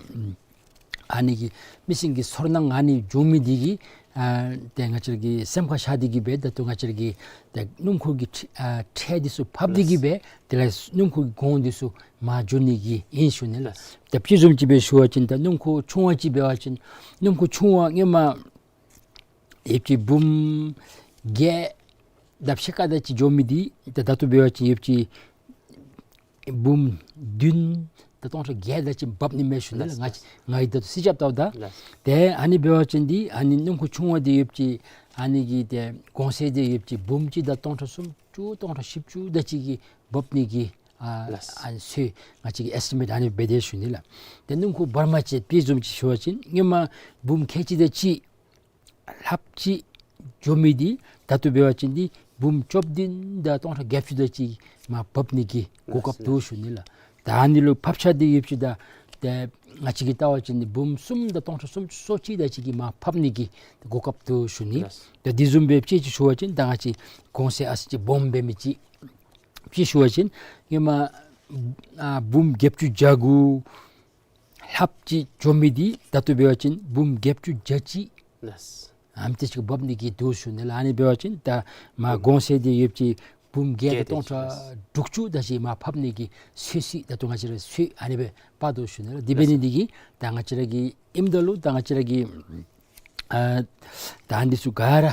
ཨ་ནི་གི་མི་སེར་གྱི་ཚོར་སྣང་ཨ་ནི་བྱུང་མི་འདི་གིས་ཨ་ཏེ་ང་བཅས་ར་གི་སེམས་ཁར་ཤར་ཏེ་གིས་སྦེ་ད་ལྟོ་ང་བཅས་ར་གི་ཏེ་སྣུམ་འཁོར་གྱི་ཁྲི་ཨ་ཁྲལ་འདི་ཚུ་ཕབ་སྟེ་གིས་སྦེ་དེ་ལས་སྣུམ་འཁོར་གྱི་གོང་འདི་ཚུ་མར་འགྱོ་ནི་གི་ཨིན་ཞུ་ནི་ལགས། ད་དཔྱེ་བཟུམ་ཅིག་སྦེ་ཞུ་བ་ཅིན་ད་སྣུམ་འཁོར་ཆུང་བ་ཅིག་འབད་བ་ཅིན་སྣུམ་འཁོར་ཆུང་བ་སྔོན་མ་ཡོདཔ་ཅིག་འབུམ་བརྒྱད་དང་ཕྱེད་ཀ་དེ་ཅིག་འགྱོ་མི་འདི་ད་ད་ལྟོ་འབད་བ་ཅིན་ཡོདཔ་ཅིག་འབུམ་བདུན་དང་སྟོང་ཕྲག་བརྒྱད་དེ་ཅིག་འབབ་ནི་མས་ཞུ་ནི་ལགས། ལགས། ང་ང་གིས་ད་ལྟོ་རྩིས་རྐྱབ་བལྟཝ་ད། ལགས། ཏེ་ཨ་ནི་འབད་བ་ཅིན་འདི་ཨ་ནི་སྣུམ་འཁོར་ཆུང་བ་འདི་ཡོདཔ་ཅིག་ཨ་ནི་གི་ཏེ་གོང་ཚད་འདི་ཡོདཔ་ཅིག་འབུམ་གཅིག་དང་སྟོང་ཕྲག་སུམ་ཅུ་སྟོང་ཕྲག་བཞི་བཅུ་དེ་ཅིག་གི་འབབ་ནི་གི་ཨ་ལགས། ཨ་ནི་ཚུ་ང་བཅས་ཀྱིས་ཨེས་ཊི་མེཊ་ཨ་ནི་འབད་དེ་ཞུ་ནི་ལགས། ཏེ་སྣུམ་འཁོར་བར་མ་ཅིག་དཔྱེ་བཟུམ་ཅིག་ཞུ་བ་ཅིན་སྔོན་མ་འབུམ་ཁལ་གཅིག་དེ་ཅིག་ལྷགཔ་ཅིག་འགྱོ་མི་འདི་ད་ལྟོ་འབད་བ་ཅིན་འདི་འབུམ་བཅུ་བདུན་དང་སྟོང་ཕྲག་བརྒྱད་ཅུ་དེ་ཅིག་མར་འབབ་ནི་གི་གོ་སྐབས་འདུག་ཞུ་ནི་ལགས། ད་ཨ་ནི་ལུ་ཕབ་ཆག་འདི་ཡོདཔ་ཅིག་ད་ཏེ་ང་བཅས་ཀྱིས་བལྟ་བ་ཅིན་འདི་འབུམ་གསུམ་དང་སྟོང་ཕྲག་སུམ་ཅུ་སོ་གཅིག་དེ་ཅིག་གི་མར་ཕབ་ནི་གི་གོ་སྐབས་འདུག་ཞུ་ནི། ད་དེ་བཟུམ་སྦེ་དཔྱེ་ཅིག་ཞུ་བ་ཅིན་ད་ང་བཅས་གོང་ཚད་ཨ་ཙི་ཅིག་སྦོམ་འབད་མི་ཅིག་དཔྱེ་ཞུ་བ་ཅིན་སྔོན་མ་ཨ་འབུམ་བརྒྱད་ཅུ་གྱ་དགུ་ལྷགཔ་ཅིག་འགྱོ་མི་འདི་ད་ལྟོ་འབད་བ་ཅིན་འབུམ་བརྒྱད་ཅུ་གྱ་གཅིག་ལགས། ཨ་ནི་དེ་ཅིག་འབབ་ནི་གི་འདུག་ཞུ་ནི་ལགས། ཨ་ནི་འབད་བ་ཅིན་ད་མར་གོང་ཚད་འདི་ཡོདཔ་ཅིག་འབུམ་བརྒྱད་དང་སྟོང་ཕྲག་དྲུག་ཅུ་དེ་ཅིག་མར་ཕབ་ནི་གི་ཚོད་བསྲེ་ད་ལྟོ་ང་བཅས་ར་ཚོད་ཨ་ནི་སྦེ་འབད་དོ་ཞུ་ནི་ལགས། དེ་འབད་ནི་འདི་གིས་ད་ང་བཅས་ར་གི་ཨིནམ་ད་ལུ་ད་ང་བཅས་ར་གི་ཨ་ད་འདི་ཚུ་ག་ར་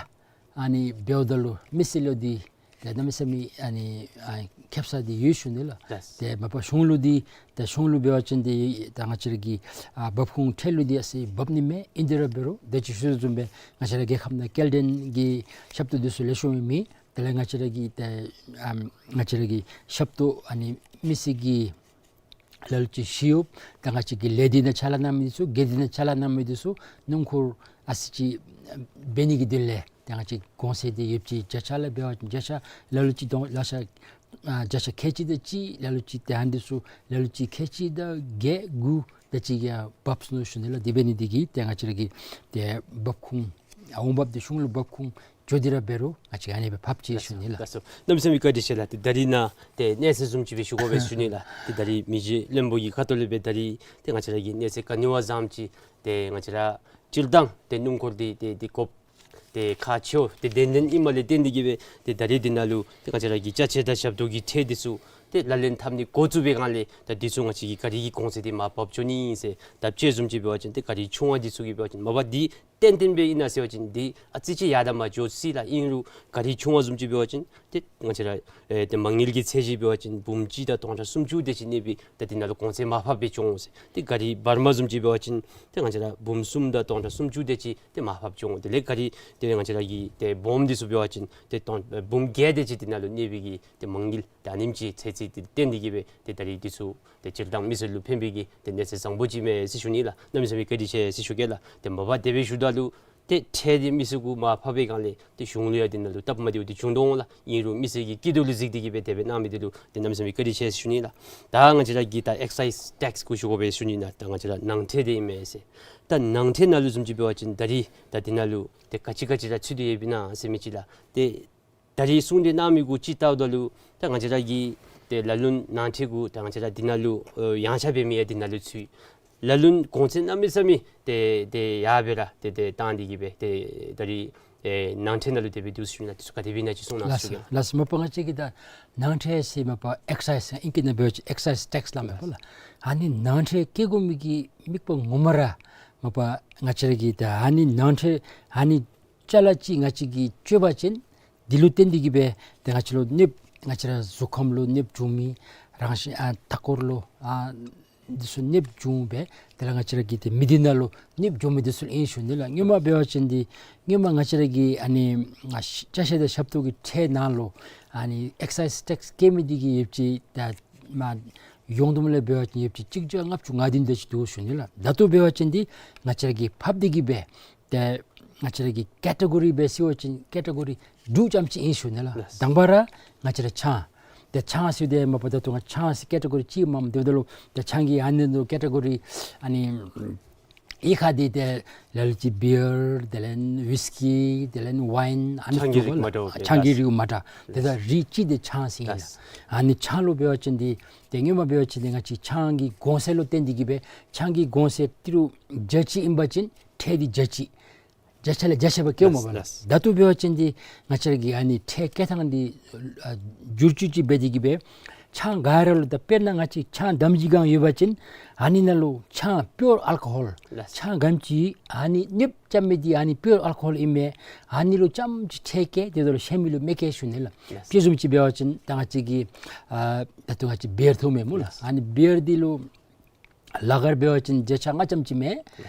ཨ་ནི་འབདཝ་ད་ལུ་མི་སེར་ལུ་འདི་ཏེ་གནམ་མེད་ས་མེད་ཨ་ནི་ཨ་ཁེབ་ས་འདི་ཡོད་ཞུ་ནི་ལགས། ལགས། ཏེ་མ་པ་གཞུང་ལུ་འདི་ཏེ་གཞུང་ལུ་འབད་བ་ཅིན་འདི་ད་ང་བཅས་ར་གི་ཨ་འབབ་ཁུངས་ཁྲལ་ལུ་འདི་ཨ་ཙི་འབབ་ནི་མས། ཨིན་དེ་ར་འབད་རུང་ད་ཅི་ཞུ་བཟུམ་སྦེ་ང་བཅས་ར་རྒྱལ་ཁབ་ནང་སྐྱེལ་འདྲེན་གྱི་ཞབས་ཏོག་འདི་ཚུ་ལེགས་ཤོམ་མེད། དེ་ལས་ང་བཅས་ར་གི་ཏེ་ཨམ་ང་བཅས་ར་གི་ཞབས་ཏོག་ཨ་ནི་མི་སེར་གྱི་ལ་ལུ་ཅིག་ཞུ་ཡོདཔ་ད་ང་བཅས་ཀྱི་ལས་སྡེ་ནང་ཕྱག་ལཱ་གནང་མི་འདི་ཚུ་སྒེར་སྡེ་ནང་ཕྱག་ལཱ་གནང་མི་འདི་ཚུ་སྣུམ་འཁོར་ཨ་ཙི་ཅིག་འབད་ནི་གི་དོན་ལས་ད་ང་བཅས་གོང་ཚད་འདི་ཡོདཔ་ཅིག་བརྒྱ་ཆ་ལས་འབད་བ་ཅིན་བརྒྱ་ཆ་ལ་ལུ་ཅིག་དང་ལ་ཆ་ཨ་བརྒྱ་ཆ་ཁལ་གཅིག་དེ་ཅིག་ལ་ལུ་ཅིག་ཏེ་ཨ་ནི་འདི་ཚུ་ལ་ལུ་ཅིག་ཁལ་གཅིག་དང་བརྒྱད་དགུ་དེ་ཅིག་ཡང་འབབ་སོང་ནུག་ཞུ་ནི་ལགས། དེ་འབད་ནི་འདི་གིས་ཏེ་ང་བཅས་ར་གི་ཏེ་འབབ་ཁུངས་ཨ་འོང་འབབ་འདི་གཞུང་ལུ་འབབ་ཁུངས་འགྱོ་སྟེ་ར་འབད་རུང་ང་བཅས་ཨ་ནི་སྦེ་ཕབ་ཅི་ཞུ་ནི་ལགས། ལགས་སོ། གནམ་མེད་ས་མེད་བཀའ་དྲིན་ཆེ་ལགས། ཏེ་ད་རིས་ནཱ་ཏེ་གནས་ཚུལ་བཟུམ་ཅིག་སྦེ་ཞུ་དགོ་པས་ཞུ་ནི་ལགས། ཏེ་ད་རིས་མི་རྗེ་བློན་པོ་གི་ཁ་ཐུག་ལས་སྦེ་ད་རིས་ཏེ་ང་བཅས་ར་གི་གནས་ཚུལ་ག་ནི་བ་བཟུམ་ཅིག་ཏེ་ང་བཅས་ར་སྤྱིར་བཏང་ཏེ་སྣུམ་འཁོར་འདི་ཏེ་ཏེ་གོ་ཏེ་ཁག་ཆེཝ་ཏེ་དོན་ལྡན་ཨིནམ་ལས་བརྟེན་ཏེ་གིས་སྦེ་ཏེ་ད་རིས་འདི་ནང་ལུ་ཏེ་ང་བཅས་ར་གི་ཅ་ཆས་དང་ཞབས་ཏོག་གི་ཁྲལ་འདི་ཚུ་ཏེ་ལག་ལེན་འཐབ་ནི་འགོ་བཙུགས་པའི་སྒང་ལས་ད་འདི་ཚུ་ང་བཅས་ཀྱི་གཱ་རི་གི་གོང་ཚད་འདི་མར་བབས་འགྱོ་ནི་ཨིན་ཟེར། ད་དཔྱེ་བཟུམ་ཅིག་འབད་བ་ཅིན་ཏེ་གཱ་རི་ཆུང་བ་འདི་ཚུ་གིས་འབད་བ་ཅིན་མ་པ་འདི་ཏན་ཏན་སྦེ་ཨིན་ན་ཟེར་བ་ཅིན་འདི་ཨ་ཙི་ཅིག་ཡར་དང་མར་འགྱོ་སྲིད་ལགས། ཨིན་རུང་གཱ་རི་ཆུང་བ་བཟུམ་ཅིག་འབད་བ་ཅིན་ཏེ་ང་བཅས་ར་ཨེ་ཏེ་མ་དངུལ་གྱི་ཚད་གཞི་འབད་བ་ཅིན་འབུམ་གཅིག་དང་སྟོང་ཕྲག་སུམ་ཅུ་དེ་ཅིག་གནས་པའི་ད་འདི་ནང་ལུ་གོང་ཚད་མར་ཕབ་སྦེ་བྱུང་ཟེར། ཏེ་གཱ་རི་བར་མ་བཟུམ་ཅིག་འབད་བ་ཅིན་ཏེ་ང་བཅས་ར་འབུམ་གསུམ་དང་སྟོང་ཕྲག་སུམ་ཅུ་དེ་ཅིག་ཏེ་མར་ཕབ་བྱུང་། དེ་ལས་གཱ་རི་ཏེ་ང་བཅས་ར་གི་ཏེ་སྦོམ་འདི་ཚུ་འབད་བ་ཅིན་ཏེ་སྟོང་འབུམ་བརྒྱད་དེ་ཅིག་འདི་ནང་ལུ་གནས་པའི་གི་ཏེ་མ་དངུལ་ད་ཨ་ནེམ་ཅིག་ཚད་ཅིག་ཏེ་བཏོན་ཏེ་གིས་སྦེ་ཏེ་ད་རིས་འདི་ཚུ་ཏེ་སྤྱིར་བཏང་མི་སེར་ལུ་ཕན་པའི་གི་ཏེ་གནས་ཚུལ་བཟང་པོ་ཅིག་མས་ཟེར་ཞུ་ནི་ལགས། གནམ་མེད་ས་མེད་བཀའ་དྲིན་ཆེ་ཟེར་ཞུ་གེ་ལགས། ཏེ་མ་པ་དེ་སྦེ་ཞུཝ་ད་ལུ་ ཏེ་ཁྲལ་འདི་མི་སེར་གུ་མར་ཕབ་པའི་སྒང་ལས་ཏེ་གཞུང་ལུ་ཡང་འདི་ནང་ལུ་སྟབས་མ་བདེཝ་འདི་བྱུང་དོ་འོང་ལགས། ཨིན་རུང་མི་སེར་གྱི་སྐྱིད་སྡུག་ལུ་གཟིགས་ཏེ་གིས་སྦེ་དེ་སྦེ་གནང་མི་འདི་ལུ་ཏེ་གནམ་མེད་ས་མེད་བཀའ་དྲིན་ཆེ་ཟེར་ཞུ་ནི་ལགས། ད་ང་བཅས་ར་གི་ད་ཨེག་སའིཛ་ཊེགསི་གུ་ཞུ་དགོ་པས་ཟེར་ཞུ་ནི་ལགས། ད་ང་བཅས་ར་ནང་ཁྲལ་འདི་ཨིན་མས་ཟེར། ད་ནང་ཁྲལ་ནང་ལུ་བཟུམ་ཅིག་འབད་བ་ཅིན་ད་རིས་ད་འདི་ནང་ལུ་ཏེ་ག་ཅི་ག་ཅི་ར་ཚུད་དེ་ཡོདཔ་ཨིན་ན་ཟེར་མི་ཅིག་ལགས། ཏེ་ད་རིས་གསུང་གྲོས་གནང་མི་གུ་ཅིག་བལྟཝ་ད་ལུ་ད་ང་བཅས་ར་གི་ཏེ་ལ་ལུ་ནང་ཁྲལ་གུ་ད་ང་བཅས་ར་འདི་ནང་ལུ་ཨེ་ཡངས་ཆག་འབད་མི་ཡང་འདི་ནང་ལུ་ཚུད། ལ་ལུ་གོང་ཚད་གནམ་མེད་ས་མེད་ཏེ་ཏེ་ཡར་སྦེ་ར་ཏེ་ཏེ་བཏང་སྟེ་གིས་སྦེ་ཏེ་ད་རིས་ཨེ་ནང་ཁྲལ་ནང་ལུ་དེ་སྦེ་འདུག་ཟེར་ཞུ་ནི་ལགས། དེ་ཚུ་ག་དེ་སྦེ་ཨིན་ན་ཅིག་གསུང་གནང་ཟེར་ཞུ་གེ་ལགས། ལགས་སོ། མ་པ་ང་བཅས་ཀྱིས་ད་ནང་ཁྲལ་ཟེར་མ་པ་ཨེག་སའིཛ་ཨིང་སྐད་ནང་འབད་བ་ཅིན་ཨེག་སའིཛ་ཊེགསི་སླབ་མས་པ་ལགས། ཨ་ནི་ནང་ཁྲལ་བཀལ་དགོ་མི་གི་དམིགས་པ་ངོ་མ་ར་མ་པ་ང་བཅས་ར་གི་ད་ཨ་ནི་ནང་ཁྲལ་ཨ་ནི་ཅ་ལ་ཅིག་ང་བཅས་ཀྱིས་སྤྱོད་པ་ཅིན་འདི་ལུ་བརྟེན་ཏེ་གིས་སྦེ་ཏེ་ང་བཅས་ལུ་ནདཔ་ང་བཅས་ར་གཟུགས་ཁམས་ལུ་ནདཔ་འབྱུང་མི་རང་བཞིན་ཨ་མཐའ་འཁོར་ལུ་ཨ་འདི་ཚུ་ནདཔ་འབྱུང་སྦེ་དེ་ལས་ང་བཅས་ར་གི་ཏེ་མི་སྡེ་ནང་ལུ་ནདཔ་འབྱུང་མི་འདི་ཚུ་ཨིན་ཞུ་ནི་ལགས། སྔོན་མ་འབད་བ་ཅིན་འདི་སྔོན་མ་ང་བཅས་ར་གི་ཨ་ནི་ཨ་ཅ་ཆས་དང་ཞབས་ཏོག་གི་ཁྲལ་ནང་ལུ་ཨ་ནི་ཨེག་སའིཛ་ཊེགསི་བཀལ་མི་འདི་གི་ཡོདཔ་ཅིག་ད་མ་ཡོངས་བསྡོམས་ལས་འབད་བ་ཅིན་ཡོདཔ་ཅིག་གཅིག་བརྒྱ་ལྔ་བཅུ་ང་བདུན་དེ་ཅིག་འདུག་ཞུ་ནི་ལགས། ད་ལྟོ་འབད་བ་ཅིན་འདི་ང་བཅས་ར་གིས་ཕབ་སྟེ་གིས་སྦེ་ཏེ་ང་བཅས་ར་གི་ཀེ་ཊེ་གོ་རི་སྦེ་ཟེར་བ་ཅིན་ཀེ་ཊེ་གོ་རི་དྲུག་ཙམ་ཅིག་ཨིན་ཞུ་ནི་ལགས། ལགས། དང་པ་ར་ང་བཅས་ར་ཆང་། ཏེ་ཆང་ཟེར་དེ་མ་པ་ད་ལྟོ་ང་ཆང་ཟེར་ཀེ་ཊེ་གོ་རི་ཅིག་མས། དེ་འབདཝ་ད་ལུ་ཏེ་ཆང་གི་ཨ་ནི་ནང་ཀེ་ཊེ་གོ་རི་ཨ་ནི་གཡུས་ཁ་འདི་ཏེ་ལ་ལུ་ཅིག་བི་ཡར་དེ་ལས་ཝིསི་ཀི་དེ་ལས་ཝའིན་ཨ་ནི་ཆང་གི་རིགས་མ་འདྲཝ་ཆང་གི་རིགས་མ་འདྲཝ་ཏེ་ད་རིགས་ཅིག་ཏེ་ཆང་ཟེར་ཨིན་ལགས། ཨ་ནི་ཆང་ལུ་འབད་བ་ཅིན་འདི་ཏེ་སྔོན་མ་འབད་བ་ཅིན་འདི་ང་བཅས་ཆང་གི་གོང་ཚད་ལུ་བརྟེན་ཏེ་གིས་སྦེ་ཆང་གི་གོང་ཚད་ཏི་རུ་བརྒྱ་ཅིག་ཨིན་པ་ཅིན་ཁྲལ་འདི་བརྒྱ་ཅིག་བརྒྱ་ཆ་ལས་བརྒྱ་ཆ་བཀལཝ་མས་པ་ལགས། ལགས། ད་ལྟོ་འབད་བ་ཅིན་འདི་ང་བཅས་ར་གི་ཨ་ནི་ཁྲལ་བཀལ་ཐངས་འདི་ཨ་བསྒྱུར་བཅོས་ཅིག་འབད་དེ་གིས་སྦེ་ཆང་ག་ར་ལུ་ད་དཔེར་ན་ང་བཅས་ཆང་དམ་སྦྱིས་སྒང་ཡོད་པ་ཅིན་ཨ་ནི་ནང་ལུ་ཆང་པིའུར་ཨལ་ཀོ་ཧོལ་ལགས། ཆང་ག་དེམ་ཅིག་ཨ་ནི་ནདཔ་རྐྱབ་མི་འདི་ཨ་ནི་པིའུར་ཨལ་ཀོ་ཧོལ་ཨིན་མས། ཨ་ནི་ལུ་རྐྱངམ་ཅིག་ཁྲལ་བཀལ། དེ་ལུ་གཞན་མི་ལུ་མི་བཀལ་ཞུ་ནི་ལགས། ལགས། དཔེ་བཟུམ་ཅིག་འབད་བ་ཅིན་ད་ང་བཅས་ཀྱི་ཨ་ད་ལྟོ་ང་བཅས་བི་ཡར་འཐུང་མས་སྨོ་ལགས། ལགས། ཨ་ནི་བི་ཡར་འདི་ལུ་ལ་གར་འབད་བ་ཅིན་བརྒྱ་ཆ་ལྔ་ཙམ་ཅིག་མས། ལགས།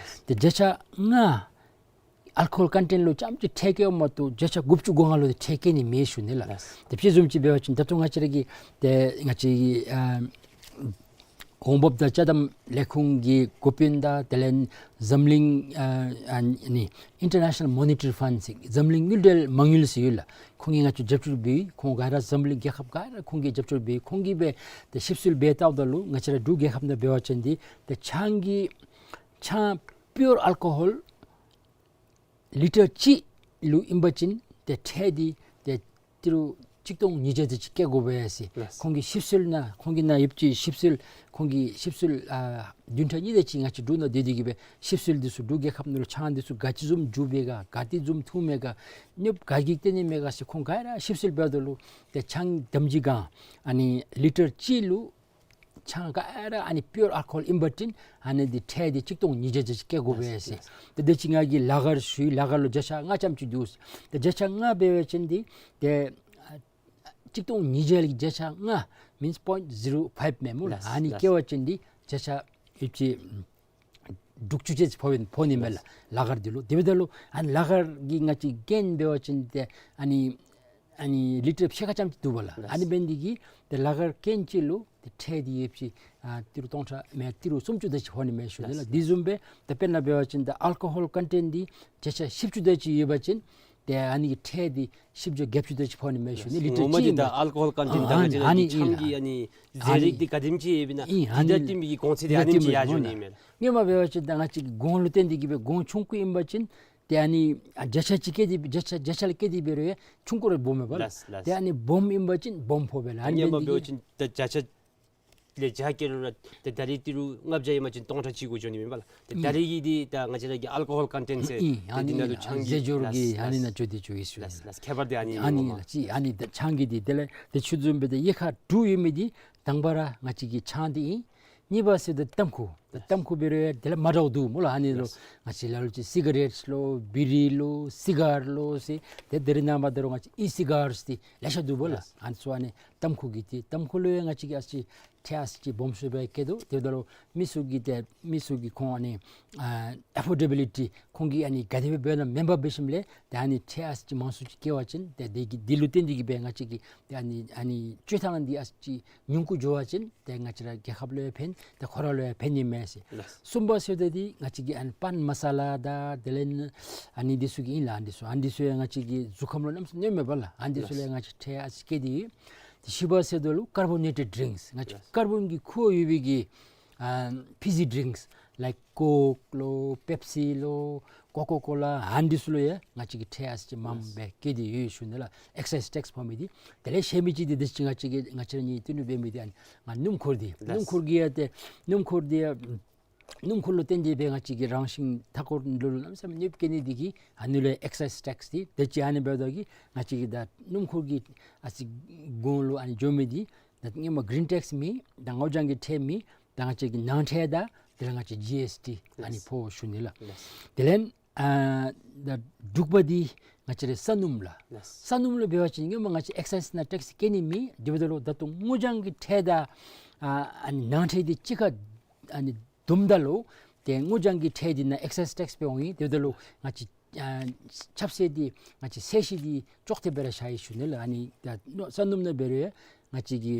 ཏེ་བརྒྱ་ཆ་ལྔ་ཨལ་ཀོ་ཧོལ་ཀོན་ཊེནཊ་ལུ་རྐྱངམ་ཅིག་ཁྲལ་བཀལཝ་མ་གཏོགས་བརྒྱ་ཆ་དགུ་བཅུ་གོ་ལྔ་ལུ་ཏེ་ཁྲལ་བཀལ་ནི་མེད་ཞུ་ནི་ལགས། ལགས། ཏེ་དཔེ་བཟུམ་ཅིག་འབད་བ་ཅིན་ད་ལྟོ་ང་བཅས་ར་གི་ཏེ་ང་བཅས་ཀྱི་ཨ་འོང་འབབ་དང་ཅ་དམ་ལས་ཁུངས་ཀྱི་འགོ་དཔོན་དང་དེ་ལས་འཛམ་གླིང་ཨ་ཨ་ནི་ཨིན་ཊར་ནེ་ཤ་ནཱལ་མོ་ནི་ཊ་རི་ཕཱནཌ་ཟེར་འཛམ་གླིང་དངུལ་འབྲེལ་མ་དངུལ་ཟེར་ཡོད་ལགས། ཁོང་གིས་ང་བཅས་རྒྱབ་སྐྱོར་འབད། ཁོང་ག་ར་འཛམ་གླིང་རྒྱལ་ཁབ་ག་ར་ཁོང་གིས་རྒྱབ་སྐྱོར་འབད། ཁོང་གིས་སྦེ་ཏེ་ཞིབ་འཚོལ་འབད་བལྟཝ་ད་ལུ་ང་བཅས་ར་འབྲུག་རྒྱལ་ཁབ་ནང་འབད་བ་ཅིན་འདི་ཏེ་ཆང་གི་ཆང་པིའུར་ཨལ་ཀོ་ཧོལ་ལི་ཊར་གཅིག་ལུ་ཨིན་པ་ཅིན་ཏེ་ཁྲལ་འདི་ཏེ་ཏི་རུ་གཅིག་སྟོང་ཉིས་བརྒྱ་དེ་ཅིག་བཀལ་དགོ་པས་ཟེར། ལགས། ཁོང་གི་ཞིབ་འཚོལ་ནང་ཁོང་གི་ནང་ཡོདཔ་ཅིག་ཞིབ་འཚོལ་ཁོང་གི་ཞིབ་འཚོལ་ཨ་བདུན་ཕྲག་གཉིས་དེ་ཅིག་ང་བཅས་འབྲུག་ནང་སྡོད་དེ་གིས་སྦེ་ཞིབ་འཚོལ་འདི་ཚུ་འབྲུག་རྒྱལ་ཁབ་ནང་ལུ་ཆང་འདི་ཚུ་ག་ཅི་བཟུམ་འགྱོ་བས་ག་ག་ཏེ་བཟུམ་འཐུང་མས་ག་གནོདཔ་ག་གིས་བཏོན་ནི་མས་ག་ཟེར་ཁོང་ག་ར་ཞིབ་འཚོལ་འབདཝ་ད་ལུ་ཏེ་ཆང་དམ་སྦྱིས་སྒང་ཨ་ནི་ལི་ཊར་གཅིག་ལུ་ཆང་ག་ར་ཨ་ནི་པིའུར་ཨལ་ཀོ་ཧོལ་ཨིན་པ་ཅིན་ཨ་ནི་འདི་ཁྲལ་འདི་གཅིག་སྟོང་ཉིས་བརྒྱ་དེ་ཅིག་བཀལ་དགོ་པས་ཟེར། ལགས། ཏེ་དེ་ཅིག་ང་གིས་ལ་གར་ཞུ་ཡི། ལ་གར་ལུ་བརྒྱ་ཆ་ལྔ་ཙམ་ཅིག་འདུག་ཟེར། ཏེ་བརྒྱ་ཆ་ལྔ་འབད་བ་ཅིན་འདི་ཏེ་ཨ་གཅིག་སྟོང་ཉིས་བརྒྱ་ལས་བརྒྱ་ཆ་ལྔ་མིནསི་པོའིནཊི་ཟི་རོ་ཕའིབ་མས་སྨོ་ལགས། ལགས། ཨ་ནི་ལགས། བཀལ་བ་ཅིན་འདི་བརྒྱ་ཆ་ཡོདཔ་ཅིག་དྲུག་ཅུ་ཅིག་ཕོག་ཕོག་ནི་མས་ལགས། ལགས། ལ་གར་འདི་ལུ། དེ་འབདཝ་ད་ལུ་ཨ་ནི་ལ་གར་གྱི་ང་བཅས་ཀེན་འབད་བ་ཅིན་ཏེ་ཨ་ནི་ཨ་ནི་ལི་ཊར་ཕྱེད་ཀ་ཙམ་ཅིག་འདུག་པ་ལགས། ལགས། ཨ་ནི་འབད་ནི་འདི་གིས་ཏེ་ལ་གར་ཀེན་གཅིག་ལུ་ཏེ་ཁྲལ་འདི་ཡོདཔ་ཅིག་ཨ་ཏི་རུ་སྟོང་ཕྲག་མེན་ན་ཏི་རུ་སུམ་ཅུ་དེ་ཅིག་ཕོག་ནི་མས་ཞུ་ནི་ལགས། ལགས། འདི་བཟུམ་སྦེ་ཏེ་དཔེར་ན་འབད་བ་ཅིན་ཏེ་ཨལ་ཀོ་ཧོལ་ཀོན་ཊེནཊ་འདི་བརྒྱ་ཆ་བཞི་བཅུ་དེ་ཅིག་ཡོད་པ་ཅིན་ཏེ་ཨ་ནི་གི་ཁྲལ་འདི་བཞི་བཅུ་བརྒྱད་ཅུ་དེ་ཅིག་ཕོག་ནི་མས་ཞུ་ནི། ལགས། ལི་ཊར་ངོ་མ་གཅིག་འདི་ད་ཨིན་པ། ཨལ་ཀོ་ཧོལ་ཀོན་ཊེནཊ་ཨ་ད་ང་བཅས་ཨ་ནི་ཨིན་ཆང་གི་ལགས། ཨ་ནི་ཨ་ནི་ཟས་རིགས་འདི་ག་དེམ་ཅིག་ཡོདཔ་ཨིན་ན་ཨིན་ཨ་འདི་ནི་ད་བསྟུན་པའི་གི་གོང་ཚད་འདི་ཨ་ནེམ་ཅིག་ཡར་འགྱོ་ནི་མས་ལགས། སྔོན་མ་འབད་བ་ཅིན་ད་ང་བཅས་ཀྱི་གོང་ལུ་བརྟེན་ཏེ་གིས་སྦེ་གོང་ཆུང་ཀུ་ཨིན་པ་ཅིན་ཏེ་ཨ་ནི་ཨ་བརྒྱ་ཆ་ཅིག་བཀལ་ཏེ་བརྒྱ་ཆ་བརྒྱ་ཆ་ལས་བཀལ་ཏེ་འབད་རུང་ཡང་ཆུང་ཀུ་ར་སྦོམ་མས་པ་ལགས། ལགས། ལགས། ཏེ་ཨ་ནི་སྦོམ་ཨིན་པ་ཅིན་སྦོམ་ཕོག་པས་ལགས། ཨ་ནི་སྔོན་མ་འབད་བ་ཅིན་ད་བརྒྱ་ཆ་ལས་བརྒྱ་བཀལ་རུང་ར་ཏེ་ད་རིས་ཏི་རུ་ལྔ་བརྒྱ་ཨིན་པ་ཅིན་སྟོང་ཕྲག་གཅིག་གུ་འགྱོ་ནི་མས་པ་ལགས། ཏེ་ད་རིས་ཀྱི་འདི་ད་ང་བཅས་ར་གི་ཨལ་ཀོ་ཧོལ་ཀོན་ཊེནཊ་ཟེར་ཨིན་ཨ་ཏེ་འདི་ནང་ལུ་ཆང་གི་ཟས་སྦྱོར་གྱི་ལགས། ཨ་ནི་ལགས། ནང་འགྱོ་སྟེ་འགྱོ་ཡི་ཟེར། ལགས། ལགས། ཁྱད་པར་འདི་ཨ་ནི་ཨ་ནི་ཨིན་ལགས། ཅིག་ཨ་ནི་ད་ཆང་གི་འདི་དེ་ལས་ཏེ་ཆུ་བཟུམ་སྦེ་ཏེ་དབྱེ་ཁག་དྲུག་ཡོད་མི་འདི་དང་པ་ར་ང་བཅས་ཀྱི་ཆང་འདི་ཨིན། གཉིས་པ་ཟེར་ཏེ་ཏམ་ཁུ། ཏེ་ཏམ་ཁུ་འབད་རུང་ཡང་དེ་ལས་མ་འདྲཝ་འདུག་སྨོ་ལགས། ཨ་ནི་ལུ་ལགས། ང་བཅས་ལ་ལུ་ཅིག་སི་ག་རེཊ་ལོ་བི་རི་ལོ་སི་གར་ལོ་ཟེར་ཏེ་དེ་རེ་ནང་མ་ད་རུང་ང་བཅས་ཨི་སི་གར་ཟེར་ཏེ་ལེ་ཤ་འདུག་སྨོ་ལགས། ལགས། ཨ་ནི་ཚུ་ཨ་ནི་ཏམ་ཁུ་གི་འདི་ཏམ་ཁུ་ལུ་ཡང་ང་བཅས་ཀྱིས་ཨ་ཙི་ཁྲལ་ཨ་ཙི་སྦོམ་སུ་སྦེ་བཀལ་དོ། དེ་འབདཝ་ད་ལུ་མི་ཚུ་གིས་ཏེ་མི་ཚུ་གིས་ཁོང་ཨ་ནི་ཨ་ཨེ་ཕོར་ཌེ་བི་ལི་ཊི་ཁོང་གིས་ཨ་ནི་ག་དེ་སྦེ་འབད་ན་མེན་པར་འབད་ཞིནམ་ལས་ཏེ་ཨ་ནི་ཁྲལ་ཨ་ཙི་མང་སུ་ཅིག་བཀལ་བ་ཅིན་ཏེ་དེ་གི་འདི་ལུ་བརྟེན་ཏེ་གིས་སྦེ་ང་བཅས་ཀྱིས་ཏེ་ཨ་ནི་ཨ་ནི་སྤྱོད་ཐངས་འདི་ཨ་ཙི་ཉུང་ཀུ་འགྱོ་བ་ཅིན་ཏེ་ང་བཅས་ར་རྒྱལ་ཁབ་ལུ་ཡང་ཕན་ཏེ་ཁོ་ར་ལུ་ཡང་ཕན་ནི་མས། ཟེར། ལགས། གསུམ་པ་ཟེརཝ་ད་འདི་ང་བཅས་ཀྱི་ཨ་ནི་པཱན་མ་ས་ལ་དང་དེ་ལས་ཨ་ནི་འདི་ཚུ་གི་ཨིན་ལགས། ཨ་ནི་འདི་ཚུ་ཨ་ནི་འདི་ཚུ་ཡང་ང་བཅས་ཀྱི་གཟུགས་ཁམས་ལུ་གནམ་མེད་ས་མེད་གནོདཔ་མས་པ་ལགས། ཨ་ནི་འདི་ཚུ་ལུ་ཡང་ལགས། ང་བཅས་ཁྲལ་ཨ་ཙི་བཀལ་ཏེ་ཡོད། དེ་བཞི་པ་ཟེརཝ་ད་ལུ་ཀར་བོ་ནེ་ཊེཌ་ཌི་རིངསི། ང་བཅས་ལགས། ཀར་བོན་གྱི་ཁུ་ཡོད་པའི་གི་ཨ་ཕི་ཟི་ཌི་རིངསི། ལའིཀ་ཀོཀ་ལོ་པེབ་སི་ལོ་ཀོ་ཀོ་ཀོ་ལ་ཨ་ནི་འདི་ཚུ་ལུ་ཡང་ང་བཅས་ཀྱིས་ཁྲལ་ཨ་ཙི་མངམ་སྦེ་བཀལ་ཏེ་ཡོད་ཞུ་ནི་ལགས། ཨེག་སའིཛ་ཊེགསི་ཕོག་མི་འདི། དེ་ལས་ཤེས་མི་ཅིག་འདི་དེ་ཅིག་ང་བཅས་ཀྱིས་ང་བཅས་ར་གཉིས་བསྟུན་གྲོས་འབད་མི་འདི་ཨ་ནི་ང་སྣུམ་འཁོར་འདི། ལགས། སྣུམ་འཁོར་གྱི་ཡང་ཏེ་སྣུམ་འཁོར་འདི་ཡང་སྣུམ་འཁོར་ལུ་བརྟེན་ཏེ་སྦེ་ང་བཅས་ཀྱི་རང་བཞིན་མཐའ་འཁོར་ལུ་གནམ་མེད་ས་མེད་གནོདཔ་བཀལ་ནི་འདི་གིས་ཨ་ནི་ལུ་ཨེག་སའིཛ་ཊེགསི་འདི་དེ་ཅིག་ཨ་ནི་འབདཝ་ད་གིས་ང་བཅས་ཀྱིས་ད་སྣུམ་འཁོར་གྱི་ཨ་ཙི་གོང་ལུ་ཨ་ནི་འགྱོ་མི་འདི་ད་སྔོན་མ་གིརིན་ཊེགསི་མེད། ད་སྔོ་ལྗང་གི་ཁྲལ་མེད། ད་ང་བཅས་ཀྱི་ནང་ཁྲལ་དང་དེ་ལས་ང་བཅས་ཇི་ཨེསི་ཊི་ཨ་ནི་ལགས། ཕོག་ཞུ་ནི་ལགས། ལགས། དེ་ལས་ཨ་ད་དྲུག་པ་འདི་ང་བཅས་ར་ས་སྣུམ་ལགས། ལགས། ས་སྣུམ་ལུ་འབད་བ་ཅིན་སྔོན་མ་ང་བཅས་ཨེག་སའིཛ་ནང་ཊེགསི་བཀལ་ནི་མེད། དེ་འབདཝ་ད་ལུ་ད་ལྟོ་སྔོ་ལྗང་གི་ཁྲལ་དང་ཨ་ཨ་ནི་ནང་ཁྲལ་འདི་གཅིག་ཁར་ཨ་ནི་བསྡོམ་ད་ལུ་ཏེ་སྔོ་ལྗང་གི་ཁྲལ་འདི་ནང་ཨེག་སའིཛ་ཊེགསི་སྦེ་འོང་ཡི། དེ་འབདཝ་ད་ལུ་ང་བཅས་ཨ་ཁྱབ་ཚད་འདི་ང་བཅས་ཚད་གཞི་འདི་ཅོག་འཐདཔ་སྦེ་ར་བཞག་ཡི་ཞུ་ནི་ལགས། ཨ་ནི་ད་ས་སྣུམ་ནང་འབད་རུང་ཡང་ང་བཅས་ཀྱི་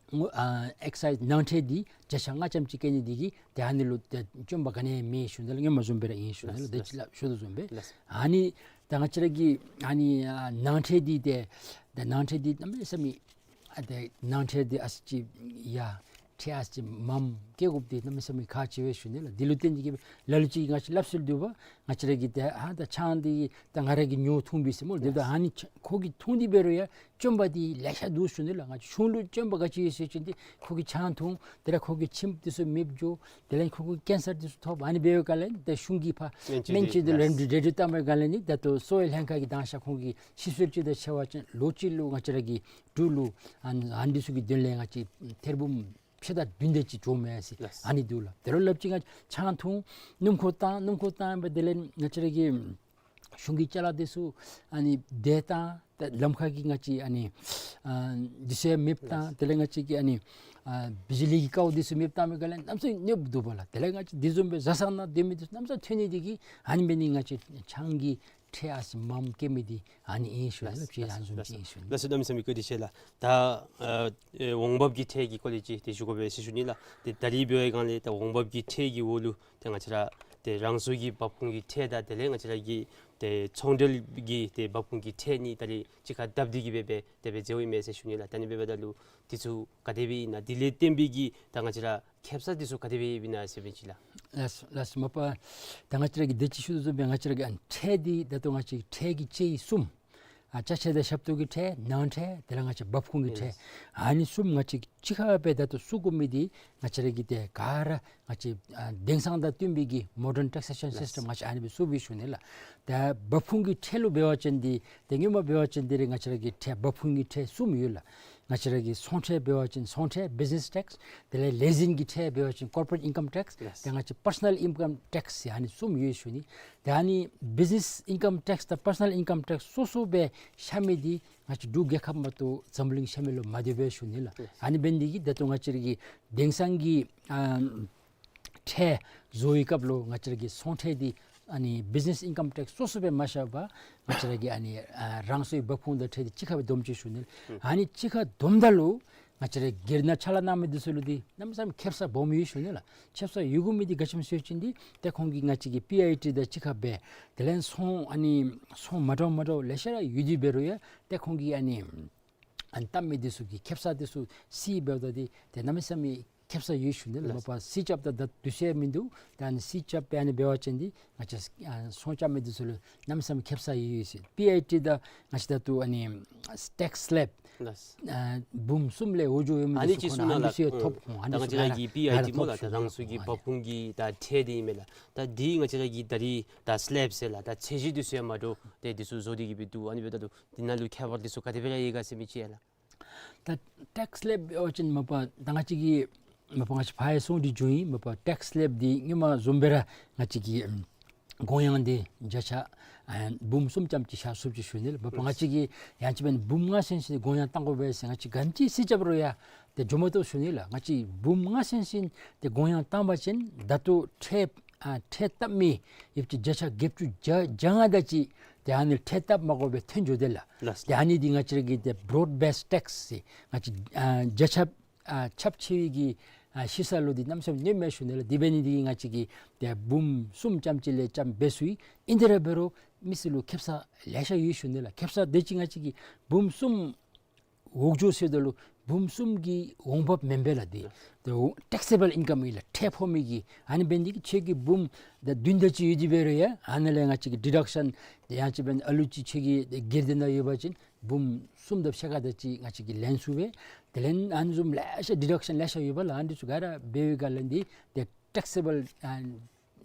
སྔོ་ཨ་ཨེག་སའིཛ་ནང་ཁྲལ་འདི་བརྒྱ་ཆ་ལྔ་ཙམ་ཅིག་བཀལ་ནི་འདི་གིས་ཏེ་ཨ་ནི་ལུ་ཏེ་སྐྱོན་པ་ག་ནི་ཡང་མེད་ཞུ་ནི་ལགས། སྔོན་མ་བཟུམ་སྦེ་ར་ཨིན་ཞུ་ནི་ལགས། ལགས། དེ་ཅིག་ལགས། ལགས། ཞུ་དོ་བཟུམ་སྦེ། ལགས། ཨ་ནི་ད་ང་བཅས་ར་གི་ཨ་ནི་ཨ་ནང་ཁྲལ་འདི་ཏེ་ད་ནང་ཁྲལ་འདི་གནམ་མེད་ས་མེད་ཨ་ཏེ་ནང་ཁྲལ་འདི་ཨ་ཙི་ཅིག་ཡ་ཁྲལ་ཨ་ཙི་མངམ་བཀལ་དགོཔ་འདི་གནམ་མེད་ས་མེད་ཁག་ཆེ་བས་ཞུ་ནི་ལགས། འདི་ལུ་བརྟེན་ཏེ་གིས་ལ་ལུ་ཅིག་ང་བཅས་སླབ་སྲོལ་འདུག་པ། ང་བཅས་ར་གིས་ཏེ་ཨ་ད་ཆང་འདི་ད་ང་ར་གིས་ཉོ་འཐུང་པས་ཟེར་སྨོ། དེ་ད་ཨ་ནི་ཆ་ཁོ་གིས་འཐུང་སྟེ་འབད་རུང་ཡང་སྐྱོན་པ་འདི་ལེ་ཤ་འདུག་ཞུ་ནི་ལགས། ང་བཅས་གཞུང་ལུ་སྐྱོན་པ་ག་ཅི་ཡོད་ཟེར་བ་ཅིན་ཏེ་ཁོ་གིས་ཆང་འཐུང་། དེ་ལས་ཁོ་གི་ཁྱིམ་འདི་ཚུ་མེདཔ་འགྱོ། དེ་ལས་ཁོ་གིས་ཀེན་སར་འདི་ཚུ་ཐོབ། ཨ་ནི་འབད་བའི་སྒང་ལས་ཏེ་གཞུང་གིས་ཕར་སྨན་བཅོས་འདི་ལུ་རེ་འདུན་རེ་འདུན་བཏང་བའི་སྒང་ལས་ནི་ད་ལྟོ་གསོ་བའི་ལྷན་ཁག་གིས་བཏང་ཤ་ཁོང་གིས་ཕྱི་སོར་ཅིག་ད་ཕྱེ་བ་ཅིན་ལོ་གཅིག་ལུ་ང་བཅས་ར་གི་འབྲུག་ལུ་ཨ་ཨ་འདི་ཚུ་གི་དོན་ལས་ང་བཅས་ཐེར་འབུམ་ཕྱེད་དང་བདུན་དེ་ཅིག་འགྱོཝ་མས་ཟེར། ལགས། ཨ་ནི་འདུག་ལགས། དེ་ལུ་སླབ་ཅིན་ང་ཆང་འཐུང་སྣུམ་འཁོར་བཏང་སྣུམ་འཁོར་བཏང་སྦེ་དེ་ལས་ང་བཅས་ར་གི་གཞུང་གི་ཅ་ལ་འདི་ཚུ་ཨ་ནི་དེ་བཏང་། ད་ལམ་ཁ་གི་ང་བཅས་ཨ་ནི་ཨ་འདི་ཚུ་ཡང་མེདཔ་བཏང་། དེ་ལས་ང་བཅས་ཀྱི་ཨ་ནི་ཨ་བི་ཇི་ལི་གི་ཀཝ་འདི་ཚུ་མེདཔ་བཏང་བའི་སྒང་ལས་གནམ་མེད་ས་མེད་གནོདཔ་འདུག་པ་ལགས། དེ་ལས་ང་བཅས་འདི་བཟུམ་སྦེ་བཟའ་ཚང་ནང་སྡོད་མི་འདི་ཚུ་གནམ་མེད་ས་མེད་ཐོན་ནི་འདི་གིས་ཨ་ནི་འབད་ནི་ང་བཅས་ཆང་གི་ཁྲལ་ཨ་ཙི་མངམ་བཀལ་མི་འདི་ཨ་ནི་ཨིན་ཞུ་ནི་ལགས། ལགས། ཅིག་ཨ་ནི་བཟུམ་ཅིག་ཨིན་ཞུ་ནི། ལགས་སོ། གནམ་མེད་ས་མེད་བཀའ་དྲིན་ཆེ་ལགས། ད་ཨ་ཨེ་འོང་འབབ་ཀྱི་ཁྲལ་གྱི་སྐོར་ལས་ཅིག་ཏེ་ཞུ་དགོ་པས་ཟེར་ཞུ་ནི་ལགས། ཏེ་ད་རིས་འབད་བའི་སྒང་ལས་ད་འོང་འབབ་ཀྱི་ཁྲལ་གྱི་འོག་ལུ་ཏེ་ང་བཅས་ར་ཏེ་རང་སོའི་གི་འབབ་ཁུངས་ཀྱི་ཁྲལ་དང་དེ་ལས་ང་བཅས་ར་གི་ཏེ་ཚོང་འབྲེལ་གྱི་ཏེ་འབབ་ཁུངས་ཀྱི་ཁྲལ་གཉིས་ད་རིས་གཅིག་ཁར་སྡེབ་སྟེ་གིས་སྦེ་སྦེ་དེ་སྦེ་འཛོལཝ་ཨིན་མས་ཟེར་ཞུ་ནི་ལགས། ད་ཨ་ནི་འབདཝ་ད་ལུ་འདི་ཚུ་ག་དེ་སྦེ་ཨིན་ན། དེ་ལས་བརྟེན་པའི་གི་ད་ང་བཅས་ར་ཁེབ་ས་འདི་ཚུ་ག་དེ་སྦེ་ཨིན་ན་ཟེར་བ་ཅིན་ལགས། ལགས་ལགས་མ་པ་ད་ང་བཅས་ར་གིས་དེ་ཅིག་ཞུ་དོ་བཟུམ་སྦེ་ང་བཅས་ར་གི་ཨ་ནི་ཁྲལ་འདི་ད་ལྟོ་ང་བཅས་ཁྲལ་གྱི་དཔྱད་ཡིག་གསུམ། ཨ་ཅ་ཆས་དང་ཞབས་ཏོག་གི་ཁྲལ། ནང་ཁྲལ། དེ་ལས་ང་བཅས་འབབ་ཁུངས་ཀྱི་ཁྲལ། ཨ་ནི་གསུམ་ང་བཅས་གཅིག་ཁར་སྦེ་ད་ལྟོ་བསུབ་དགོ་མི་འདི་ང་བཅས་ར་གི་ཏེ་ག་ར་ང་བཅས་ཨ་དེང་སང་དང་བསྟུན་པའི་གི་མོ་ཌརན་ཊེག་སེ་ཤཱན་སིསི་ཊེམ་ལགས། ང་བཅས་ཨ་ནི་སྦེ་བསུབ་ཡི་ཞུ་ནི་ལགས། ད་འབབ་ཁུངས་ཀྱི་ཁྲལ་ལུ་འབད་བ་ཅིན་འདི་ཏེ་སྔོན་མ་འབད་བ་ཅིན་འདི་ར་ང་བཅས་ར་གི་ཁྲལ་འབབ་ཁུངས་ཀྱི་ཁྲལ་གསུམ་ཡོད་ལགས། ང་བཅས་ར་གི་ཚོང་ཁྲལ་འབད་བ་ཅིན་ཚོང་ཁྲལ་བིཛ་ནེས་ཊེགསི། དེ་ལས་ལས་འཛིན་གྱི་ཁྲལ་འབད་བ་ཅིན་ཀོར་པོ་རེཊ་ཨིན་ཀམ་ཊེགསི། ལགས། ཏེ་ང་བཅས་པར་སོ་ནཱལ་ཨིན་ཀམ་ཊེགསི་ཟེར་ཨ་ནི་གསུམ་ཡོད་ཞུ་ནི། ཏེ་ཨ་ནི་བིཛ་ནེས་ཨིན་ཀམ་ཊེགསི་དང་པར་སོ་ནཱལ་ཨིན་ཀམ་ཊེགསི་སོ་སོ་སྦེ་ཤ་མི་འདི་ང་བཅས་འབྲུག་རྒྱལ་ཁབ་མ་གཏོགས་འཛམ་བུ་གླིང་ཤ་མི་ལུ་མ་འདོད་པས་ཞུ་ནི་ལགས། ཨ་ནི་འབད་ནི་འདི་གིས་ད་ལྟོ་ང་བཅས་ར་གི་དེང་སང་གི་ཨ་ཁྲལ་བཟོ་བའི་སྐབས་ལུ་ང་བཅས་ར་གི་ཚོང་ཁྲལ་འདི་ཨ་ནི་བིཛ་ནེས་ཨིན་ཀམ་ཊེགསི་སོ་སོ་སྦེ་མ་བཞག་པར་ང་བཅས་ར་གི་ཨ་ནི་ཨ་རང་སོའི་འབབ་ཁུངས་དང་ཁྲལ་འདི་གཅིག་ཁར་སྦེ་བསྡོམས་ཅིག་ཞུ་ནི། ཨ་ནི་གཅིག་ཁར་བསྡོམས་ད་ལུ་ང་བཅས་ར་སྒེར་ནང་ཕྱག་ལཱ་གནང་མི་འདི་ཚུ་ལུ་འདི་གནམ་མེད་ས་མེད་ཁེབ་ས་སྦོམ་ཡོད་ཞུ་ནི་ལགས། ཁེབ་ས་ཡོད་དགོ་མི་འདི་ག་ཅི་སྨོ་ཟེར་བ་ཅིན་འདི་ཏེ་ཁོང་གིས་ང་བཅས་ཀྱི་པི་ཨའི་ཊི་དང་གཅིག་ཁར་སྦེ་དེ་ལས་ཚོང་ཨ་ནི་ཚོང་མ་འདྲཝ་མ་འདྲཝ་ལེ་ཤ་ར་ཡོད་དེ་འབད་རུང་ཡང་ཏེ་ཁོང་གིས་ཨ་ནི་ཨ་ནི་བཏབ་མི་འདི་ཚུ་གི་ཁེབ་ས་འདི་ཚུ་རྩིས་འབདཝ་ད་འདི་ཏེ་གནམ་མེད་ས་མེད་ཁེབ་ས་ཡོད་ཞུ་ནི་ལགས། མ་པ་རྩིས་རྐྱབ་ད་ད་དུས་ཚོད་མིན་འདུག། ད་ཨ་ནི་རྩིས་རྐྱབ་སྦེ་ཨ་ནི་འབད་བ་ཅིན་འདི་ང་བཅས་ཨ་ཚོང་རྐྱབ་མི་འདི་ཚུ་ལུ་གནམ་མེད་ས་མེད་ཁེབ་ས་ཡོད་ཡོད་ཟེར། པི་ཨའི་ཊི་དང་ང་བཅས་ད་ལྟོ་ཨ་ནི་ཊེགསི་སི་ལེབ་ལགས། ཨ་འབུམ་གསུམ་ལས་འོག་འགྱོ་ཡོད་མི་ཨ་ནི་འདི་ཚུ་ཅིག་ཁོ་ན་གསུངས་ཨ་ནི་ལགས། འདི་ཚུ་ཡང་ཐོབ། ཨ་ཨ་ཨ་ནི་ད་ང་བཅས་ར་གི་པི་ཨའི་ཊི་སྨོ་ལགས། ད་རང་སོའི་གི་འབབ་ཁུངས་ཀྱི་ད་ཁྲལ་འདི་ཨིན་མས་ལགས། ད་འདི་ང་བཅས་ར་གི་ད་རིས་ད་སི་ལེབ་ཟེར་ལགས། ད་ཚད་གཞི་འདི་ཚུ་ཡང་མ་འདྲཝ་ཏེ་འདི་ཚུ་བཟོ་སྟེ་གིས་སྦེ་འདུག། ཨ་ནི་འབདཝ་ད་ལུ་འདི་ནང་ལུ་ཁྱད་པར་འདི་ཚུ་ག་དེ་སྦེ་ར་ཡོད་ག་ཟེར་མི་ཅིག་ཡ་ལགས། ད་ཊེགསི་སི་ལེབ་འབད་བ་ཅིན་མ་པ་ད་ང་བཅས་ཀྱིས་མ་པ་ང་བཅས་ཕར་ཡང་གསུངས་ཏེ་བྱུང་ཡི། མ་པ་ཊེགསི་སི་ལེབ་འདི་སྔོན་མ་བཟུམ་སྦེ་ར་ང་བཅས་ཀྱིས་ཨམ་དགོངས་ཡངས་འདི་བརྒྱ་ཆ་ཨ་འབུམ་གསུམ་ཙམ་ཅིག་བཞག་ཚུགསཔ་ཅིག་ཞུ་ནི་ལགས། མ་པ་ང་བཅས་ཀྱིས་ཡང་ཅིན་འབུམ་ལྔ་ཚུན་ཚོད་དགོངས་ཡངས་གཏང་དགོ་པས་ཟེར་ང་བཅས་ག་ཅི་རྩིས་རྐྱབ་རུང་ཡང་ཏེ་འགྱོ་མ་བཏུབ་ཞུ་ནི་ལགས། ང་བཅས་འབུམ་ལྔ་ཚུན་ཚོད་ཏེ་དགོངས་ཡངས་བཏང་པ་ཅིན་ད་ལྟོ་ཁྲལ་ཨ་ཁྲལ་བཏབ་མི་ཡོད་ཅིག་བརྒྱ་ཆ་བརྒྱད་ཅུ་གྱ་གྱ་ལྔ་དེ་ཅིག་ཏེ་ཨ་ནི་ཁྲལ་བཏབ་མ་དགོ་པར་ཐོན་འགྱོ་དེས་ལགས། ལགས། ཏེ་ཨ་ནི་འདི་ང་བཅས་ར་གི་ཏེ་བྲོཌ་བེསི་ཊེགསི་ཟེར་ང་བཅས་ཨ་བརྒྱ་ཆ་ཨ་ཁྱབ་ཆེ་བའི་གི་ ཨ་ཤི་ས་ལུ་འདི་གནམ་མེད་ས་མེད་ཉེསཔ་མས་ཞུ་ནི་ལགས། དེ་འབད་ནི་འདི་གིས་ང་བཅས་ཀྱིས་ཏེ་འབུམ་གསུམ་ཙམ་ཅིག་ལས་ཙམ་འབད་ཚུགས་ཡི། ཨིན་ཏེ་ར་འབད་རུང་མི་སེར་ལུ་ཁེབ་ས་ལེ་ཤ་ཡོད་ཞུ་ནི་ལགས། ཁེབ་ས་དེ་ཅིག་ང་བཅས་ཀྱིས་འབུམ་གསུམ་འོག་འགྱོ་ཟེརཝ་ད་ལུ་འབུམ་གསུམ་གྱི་འོང་འབབ་མེན་པས་ལགས། འདི་ཏེ་འོ་ཊེག་སི་བཱལ་ཨིན་ཀམ་ཨིན་ལགས། ཁྲལ་ཕོག་མི་གི། ཨ་ནི་འབད་ནི་འདི་གིས་ཁྱོད་ཀྱི་འབུམ་ད་བདུན་དེ་ཅིག་ཡོད་དེ་འབད་རུང་ཡང་ཨ་ནཱ་ལས་ང་བཅས་ཀྱིས་ཌི་ཌག་ཤཱན་ཡང་ཅིན་འབདན་ཨ་ལུ་ཅིག་ཁྱོད་ཀྱི་སྒེར་སྡེ་ནང་ཡོད་པ་ཅིན་འབུམ་གསུམ་དང་ཕྱེད་ཀ་དེ་ཅིག་ང་བཅས་ཀྱིས་ལེན་ཚུགས་པས། དེ་ལས་ཨ་ནི་བཟུམ་ལེ་ཤ་ཌི་ཌག་ཤཱན་ལེ་ཤ་ཡོད་པས་ལགས། ཨ་ནི་ཚུ་ག་ར་འབད་བའི་སྒང་ལས་འདི་ཏེ་ཊེག་སི་བཱལ་ཨ་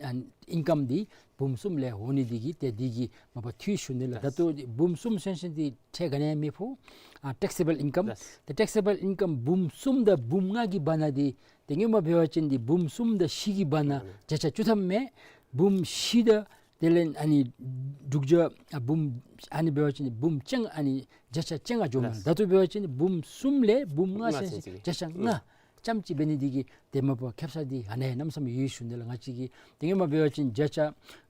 ཨ་ཨིན་ཀམ་འདི་འབུམ་གསུམ་ལས་འོང་ནི་འདི་གིས་ཏེ་འདི་གིས་མ་པ་འཐུས་ཞུ་ནི་ལགས། ད་ལྟོ་འབུམ་གསུམ་ཚུན་ཚོད་འདི་ཁྲལ་ག་ནི་ཡང་མི་ཕོག། ཨ་ཊེག་སི་བཱལ་ཨིན་ཀམ། ལགས། ཏེ་ཊེག་སི་བཱལ་ཨིན་ཀམ་འབུམ་གསུམ་དང་འབུམ་ལྔ་གི་བར་ན་འདི་ཏེ་སྔོན་མ་འབད་བ་ཅིན་འདི་འབུམ་གསུམ་དང་བཞི་གི་བར་ན་ཨ་བརྒྱ་ཆ་བཅུ་ཐམ་མས། འབུམ་བཞི་དང་དེ་ལས་ཨ་ནི་དྲུག་བརྒྱ་ཨ་འབུམ་ཨ་ནི་འབད་བ་ཅིན་འབུམ་བཅོ་ལྔ་ཨ་ནི་བརྒྱ་ཆ་བཅོ་ལྔ་འགྱོཝ་མས། ལགས། ད་ལྟོ་འབད་བ་ཅིན་འབུམ་གསུམ་ལས་འབུམ་ལྔ་ལྔ་ཚུན་ཚོད་ཚུན་ཚོད་བརྒྱ་ཆ་ལྔ་ཨུམ་ཙམ་ཅིག་འབད་ནི་འདི་གིས་ཏེ་མ་པ་ཁེབ་ས་འདི་ཨ་ནཱ་གནམ་མེད་ས་མེད་ཡོད་ཞུ་ནི་ལགས། ང་བཅས་ཀྱིས་ཏེ་སྔོན་མ་འབད་བ་ཅིན་བརྒྱ་ཆ་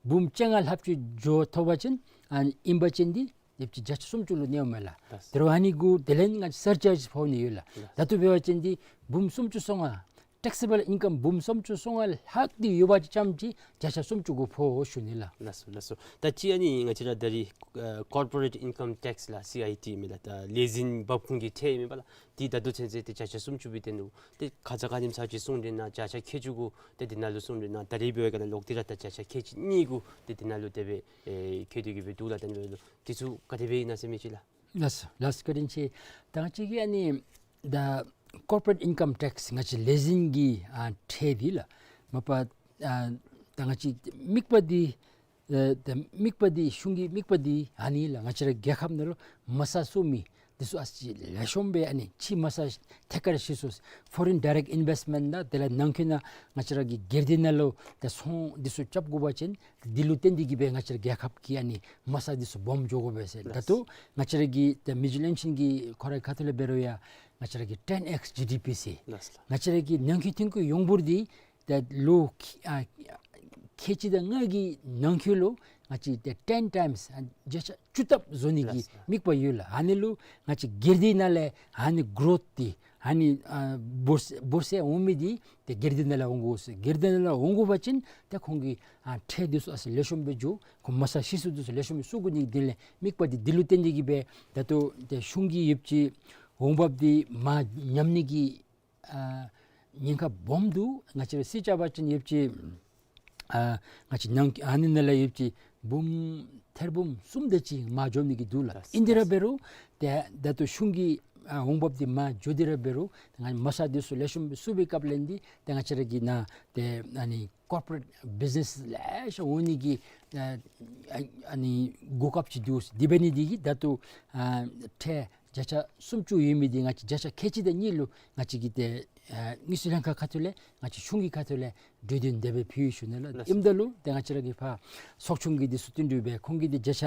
འབུམ་བཅོ་ལྔ་ལྷགཔ་ཅིག་འགྱོ་ཐོབ་པ་ཅིན་ཨ་ནི་ཨིན་པ་ཅིན་འདི་ཡོདཔ་ཅིག་བརྒྱ་ཆ་སུམ་ཅུ་ལུ་གནསཔ་མས་ལགས། ལགས། དེ་རུང་ཨ་ནི་གུ་དེ་ལས་ང་བཅས་སར་ཅཱརཇ་ཕོག་ནི་ཡོད་ལགས། ལགས། ད་ལྟོ་འབད་བ་ཅིན་འདི་འབུམ་སུམ་ཅུ་སོ་ལྔ་ཊེག་སི་བཱལ་ཨིན་ཀམ་འབུམ་སུམ་ཅུ་སོ་ལྔ་ལྷག་སྟེ་ཡོད་པ་ཅིན་ཙམ་ཅིག་བརྒྱ་ཆ་སུམ་ཅུ་གུ་ཕོག་འོང་ཞུ་ནི་ལགས། ལགས་སོ་ལགས་སོ། ད་ཅི་ཨ་ནི་ང་བཅས་ར་ད་རེས་ཨ་ཀོར་པོ་རེཊ་ཨིན་ཀམ་ཊེགསི་ལགས། སི་ཨའི་ཊི་ཨིན་མས་ལགས། ད་ལས་འཛིན་འབབ་ཁུངས་ཀྱི་ཁྲལ་ཨིན་མས་པ་ལགས། འདི་ད་ལྟོ་ཚུན་ཚོད་ཏེ་བརྒྱ་ཆ་སུམ་ཅུ་སྦེ་བཏོན་ནུག། ཏེ་ཁ་ཙ་ཁ་ཉིནམ་ཚར་ཅིག་གསུངས་དེས་ན་བརྒྱ་ཆ་ཁལ་གཅིག་གུ་ཏེ་འདི་ནང་ལུ་གསུངས་དེས་ན་ད་རེས་འབད་བའི་སྒང་ལས་ལོག་སྟེ་ར་ད་བརྒྱ་ཆ་ཁལ་གཅིག་གཉིས་གུ་ཏེ་འདི་ནང་ལུ་དེ་སྦེ་ཨེ་བཀོད་དེ་གི་སྦེ་འདུག་ལགས། ད་ཨ་ནི་འབདཝ་ད་འདི་ཚུ་ག་དེ་སྦེ་ཨིན་ན་ཟེར་མི་ཅིག་ལགས། ལགས་སོ་ལགས་སོ། བཀའ་དྲིན་ཆེ། ད་ང་བཅས་ཀྱི་ཨ་ནི་ད་ཀོར་པོ་རེཊ་ཨིན་ཀམ་ཊེགསི་ང་བཅས་ལས་འཛིན་གྱི་ཨ་ཁྲལ་འདི་ལགས། མ་པ་ཨ་ད་ང་བཅས་དམིགས་པ་འདི་ཨེ་ད་དམིགས་པ་འདི་གཞུང་གི་དམིགས་པ་འདི་ཨ་ནི་ལགས། ང་བཅས་ར་རྒྱལ་ཁབ་ནང་ལུ་མ་རྩ་བཙུགས་མི་འདི་ཚུ་ཨ་ཙི་ལེགས་ཤོམ་སྦེ་ཨ་ནི་ཕྱི་མ་རྩ་ཐད་ཀར་ཤེས་སོ། ཕོ་རིན་ཌའི་རེཀཊ་ཨིན་བེསཊ་མེནཊ་དང་དེ་ལས་ནང་འཁོད་ནང་ང་བཅས་ར་གི་སྒེར་སྡེ་ནང་ལུ་ད་ཚོང་འདི་ཚུ་རྐྱབ་དགོ་པ་ཅིན་འདི་ལུ་བརྟེན་ཏེ་གི་སྦེ་ང་བཅས་ར་རྒྱལ་ཁབ་ཀྱི་ཨ་ནི་མ་རྩ་འདི་ཚུ་སྦོམ་འགྱོ་དགོ་པས་ཟེར། ད་ལྟོ་ང་བཅས་ར་གི་ད་མིའུ་ཅུ་ཨལ་ཨིན་ཤུ་རེནསི་གི་ཁོ་རའི་ཁ་ཐུག་ལས་འབད་རུང་ཡང་ང་བཅས་ར་གི་ཊེན་ཨེགསི་ཇི་ཌི་པི་ཟེར། ལགས་སོ་ལགས། ང་བཅས་ར་གི་ནང་འཁོད་ཐོན་ཁུངས་ཡོངས་འབོར་འདི་ད་ལོ་ཁལ་ཨ་ཁལ་གཅིག་དང་ལྔ་གི་ནང་འཁོད་ལུ་ང་བཅས་ད་ཊེན་ཊའིམསི་ཨ་བརྒྱ་ཆ་བཅུ་ལྟབ་བཟོ་ནི་གི་ལགས་སོ་ལགས། དམིགས་པ་ཡོད་ལགས། ཨ་ནི་ལུ་ང་བཅས་སྒེར་སྡེ་ནང་ལས་ཨ་ནི་གོ་རོཐ་འདི་ཨ་ནི་ཨ་འབོར་འབོར་ཚད་འོང་མི་འདི་ཏེ་སྒེར་སྡེ་ནང་ལས་འོང་དགོ་ཟེར། སྒེར་སྡེ་ནང་ལས་འོང་དགོ་པ་ཅིན་ཏེ་ཁོང་གི་ཨ་ཁྲལ་འདི་ཚུ་ཨ་ཙི་ལེགས་ཤོམ་སྦེ་འགྱོ། ཁོང་མ་རྩ་ཤེས་སོ་འདི་ཚུ་ལེགས་ཤོམ་སྦེ་བཙུགས་དགོ་ནི་འདི་ལས་དམིགས་པ་འདི་འདི་ལུ་བརྟེན་ཏེ་གི་སྦེ་ད་ལྟོ་ཏེ་གཞུང་གི་ཡོདཔ་ཅིག་འོང་འབབ་འདི་མར་ཉམས་ནི་གི་ཨ་ཉེན་ཁ་སྦོམ་འདུག། ང་བཅས་ར་རྩིས་རྐྱབ་པ་ཅིན་ཡོདཔ་ཅིག་ཨ་ང་བཅས་ནང་ཨ་ནི་ནང་ལས་ཡོདཔ་ཅིག་འབུམ་ཐེར་འབུམ་གསུམ་དེ་ཅིག་མར་འགྱོ་ནི་གི་འདུག་ལགས། ལགས་སོ་ཨིན་ཏེ་ར་ལགས་སོ། འབད་རུང་ཏེ་ད་ལྟོ་གཞུང་གི་ཨ་འོང་འབབ་འདི་མར་འགྱོ་སྟེ་ར་འབད་རུང་ང་མ་རྩ་འདི་ཚུ་ལེགས་ཤོམ་སྦེ་བཙུགས་པའི་སྐབས་ལས་འདི་ཏེ་ང་བཅས་ར་གི་ནང་ཏེ་ཨ་ནི་ཀོར་པོ་རེཊ་བིཛ་ནེསི་ལེ་ཤ་འོང་ནི་གི་ཨ་ཨ་ཨ་ནི་གོ་སྐབས་ཅིག་འདུག། དེ་འབད་ནི་འདི་གིས་ད་ལྟོ་ཨ་ཁྲལ་བརྒྱ་ཆ་སུམ་ཅུ་ཡོད་མི་འདི་ང་བཅས་བརྒྱ་ཆ་ཁལ་གཅིག་དང་གཉིས་ལུ་ང་བཅས་ཀྱིས་ཏེ་ཨ་དངུལ་རྩིས་ལྷན་ཁག་ཁ་ཐུག་ལས་ང་བཅས་གཞུང་གི་ཁ་ཐུག་ལས་གྲོས་འདུན་དེ་སྦེ་ཕུལ་ཡི་ཞུ་ནི་ལགས། ལགས་སོ། ཨིནམ་ད་ལུ་ཏེ་ང་བཅས་ར་གི་ཕར་ཚོགས་ཆུང་གི་འདི་ཚུ་བསྟུན་གྲོས་འབད་ཁོང་གིས་འདི་བརྒྱ་ཆ་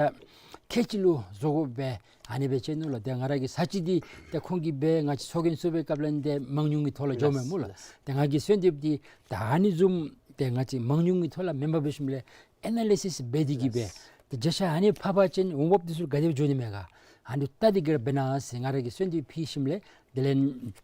ཁལ་གཅིག་ལུ་བཟོ་དགོ་པས་ཨ་ནི་སྦེ་བྱིན་ནུག་ལགས། ཏེ་ང་ར་གི་ས་ཅིག་འདི་ཏེ་ཁོང་གིས་སྦེ་ང་བཅས་ཚོགས་རྒྱན་བཙུགས་པའི་སྐབས་ལས་ཏེ་མང་ཉུང་གི་ཐོག་ལས་འགྱོཝ་མས་སྨོ་ལགས། ལགས་སོ། ཏེ་ང་གིས་གསོལ་འདེབས་འདི་ད་ཨ་ནི་བཟུམ་ཏེ་ང་བཅས་མང་ཉུང་གི་ཐོག་ལས་མེན་པར་འབད་ཞིནམ་ལས་ཨེ་ན་ལི་སིསི་འབད་དེ་གི་སྦེ། ལགས་སོ། ཏེ་བརྒྱ་ཆ་ཨ་ནི་ཕབ་པ་ཅིན་འོང་འབབ་འདི་ཚུ་ག་དེ་སྦེ་འགྱོ་ནི་མས་ག། ཨ་ནི་བལྟ་སྟེ་གི་ར་འབད་གནང་ཟེར་ང་ར་གིས་གསོལ་འདེབས་ཕུལ་ཞིནམ་ལས་དེ་ལས་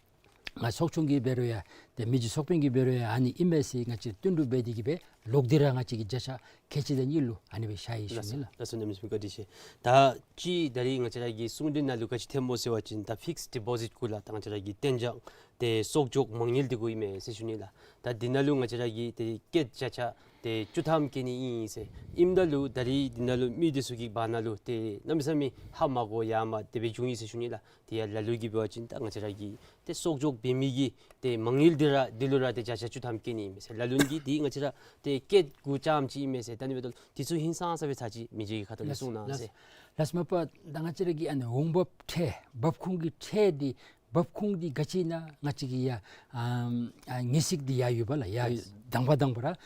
ང་ཚོགས་ཆུང་གིས་འབད་རུང་ཡང་ཏེ་མི་རྗེ་ཚོགས་དཔོན་གྱིས་འབད་རུང་ཡང་ཨ་ནི་ཨིན་མས་ཟེར་ང་བཅས་བསྟུན་གྲོས་འབད་དེ་གི་སྦེ་ལོག་སྟེ་ར་ང་བཅས་ཀྱིས་བརྒྱ་ཆ་ཁལ་གཅིག་དང་གཉིས་ལུ་ཨ་ནི་སྦེ་བཞག་ཡི་ཞུ་ནི་ལགས། ལགས་སོ། གནམ་མེད་ས་མེད་བཀའ་དྲིན་ཆེ། ད་ཅི་ད་རེས་ང་བཅས་ར་གི་གསུང་གྲོས་ནང་ལུ་ག་ཅི་ཐོནམ་སྨོ་ཟེར་བ་ཅིན་ད་ཕིགསི་ཌི་པོ་ཟིཊ་གུ་ལགས་ད་ང་བཅས་ར་གི་གཏན་འཇགས་ཏེ་གསོག་འཇོག་མ་དངུལ་འདི་གུ་ཨིན་མས་ཟེར་ཞུ་ནི་ལགས། ད་འདི་ནང་ལུ་ང་བཅས་ར་གིས་ཏེ་ཀེཊ་བརྒྱ་ཆ་ཏེ་བཅུ་ཐམ་བཀལ་ནི་ཨིན་ཟེར། ཨིནམ་ད་ལུ་ད་རེས་འདི་ནང་ལུ་མི་འདི་ཚུ་གི་བར་ན་ལུ་ཏེ་གནམ་མེད་ས་མེད་ཧ་མ་གོ་ཡ་མ་དེ་སྦེ་བྱུང་ཡི་ཟེར་ཞུ་ནི་ལགས། ཏེ་ཡར་ལ་ལུ་གིས་འབད་བ་ཅིན་ད་ང་བཅས་ར་གི་ཏེ་གསོག་འཇོག་འབད་མི་གི་ཏེ་མ་དངུལ་འདི་ར་འདི་ལུ་ར་ཏེ་བརྒྱ་ཆ་བཅུ་ཐམ་བཀལ་ནི་ཨིན་མས་ཟེར། ལ་ལུ་གིས་འདི་ང་བཅས་ར་ཏེ་ཀེཊ་གུ་རྐྱངམ་ཅིག་ཨིན་མས་ཟེར། ད་ཨ་ནི་འབདཝ་ད་འདི་ཚུ་ཧིང་སངས་ས་སྦེ་ཚར་ཅིག་མི་རྗེ་གི་ཁ་ཐུག་ལས་གསུང་གནང་ཟེར། ལགས་སོ། མ་པ་ད་ང་བཅས་ར་གི་ཨ་ནི་འོང་འབབ་ཁྲལ་འབབ་ཁུངས་ཀྱི་ཁྲལ་འདི་འབབ་ཁུངས་འདི་ག་ཅི་ཨིན་ན་ང་བཅས་ཀྱིས་ཡང་ཨ་ཨ་ངེས་ཤེས་འདི་ཡང་ཡོད་པས་ལགས། ཡང་ལགས་སོ། དང་པ་དང་པ་ར་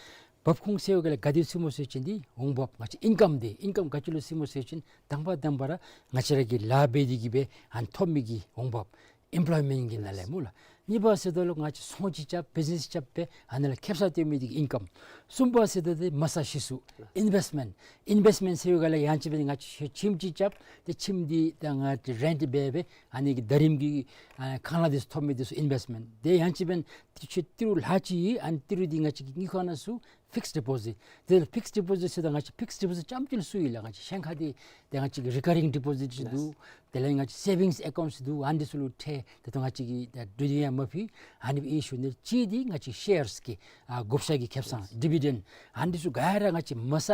འབབ་ཁུངས་ཟེར་བའི་སྒང་ལས་ག་དེ་ཚུདཔ་སྨོ་ཟེར་བ་ཅིན་འདི་འོང་འབབ་ང་བཅས་ཨིན་ཀམ་འདི་ཨིན་ཀམ་ག་ཅི་ལུ་ཚུདཔ་སྨོ་ཟེར་བ་ཅིན་དང་པ་དང་པ་ར་ང་བཅས་ར་གིས་ལཱ་འབད་དེ་གི་སྦེ་ཨ་ནི་ཐོབ་མི་གི་འོང་འབབ་ཨེམ་པོལོའི་མེནཊ་གི་ནང་ལས་སྨོ་ལགས། གཉིས་པ་ཟེརཝ་ད་ལུ་ང་བཅས་ཚོང་ཅིག་རྐྱབ་བིཛ་ནེསི་རྐྱབ་སྦེ་ཨ་ནཱ་ལས་ཁེབ་ས་བཏོན་མི་འདི་གིས་ཨིན་ཀམ། གསུམ་པ་ཟེར་ད་འདི་མ་རྩ་གཞི་བཙུགས། ཨིན་ཝེསཊ་མེནཊ། ཨིན་ཝེསཊ་མེནཊ་ཟེར་བའི་སྒང་ལས་ཡང་ཅིན་འབད་ང་བཅས་ཁྱིམ་ཅིག་རྐྱབ་སྟེ་ཁྱིམ་འདི་ད་ང་བཅས་རེནཊ་འབད་སྦེ་ཨ་ནི་གི་ཟླ་རིམ་གྱི་ཨ་ཁང་གླ་འདི་ཚུ་ཐོབ་མི་འདི་ཚུ་ཨིན་ཝེསཊ་མེནཊ། དེ་ཡང་ཅིན་འབད་ཏི་རུ་ཏི་རུ་ལྷག་ཅི། ཨ་ནི་ཏི་རུ་འདི་ང་བཅས་ཀྱི་དངུལ་ཁང་ནང་བཙུགས། ཕིགསཌ་ཌི་པོ་ཟིཊ། དེ་ལས་ཕིགསཌ་ཌི་པོ་ཟིཊ་ཟེར་ད་ང་བཅས་ཕིགསཌ་ཌི་པོ་ཟིཊ་རྐྱངམ་ཅིག་ལུ་བཙུགས་ཡི་ལགས། ང་བཅས་ཤིང་ཁ་འདི་ཏེ་ང་བཅས་ཀྱི་རི་ཀར་རིང་ཌི་པོ་ཟིཊ་ཅིག་འདུག། དེ་ལས་ང་བཅས་སེ་བིངསི་ཨེ་ཀའུནཊ་འདུག། ཨ་ནི་འདི་ཚུ་ལུ་ཁྲལ་ད་ལྟོ་ང་བཅས་ཀྱིས་ད་བསྡུ་ཡང་མ་ཕུལ། ཨ་ནི་སྦེ་ཨིན་ཞུ་ནི། གཅིག་འདི་ང་བཅས་ཀྱི་ཤེརསི་གི་ཨ་བགོ་བཤའ་གི་ཁེ་སང་ཌི་བི་ཌེནཌ་ཨ་ནི་འདི་ཚུ་ག་ར་ང་བཅས་མ་རྩ་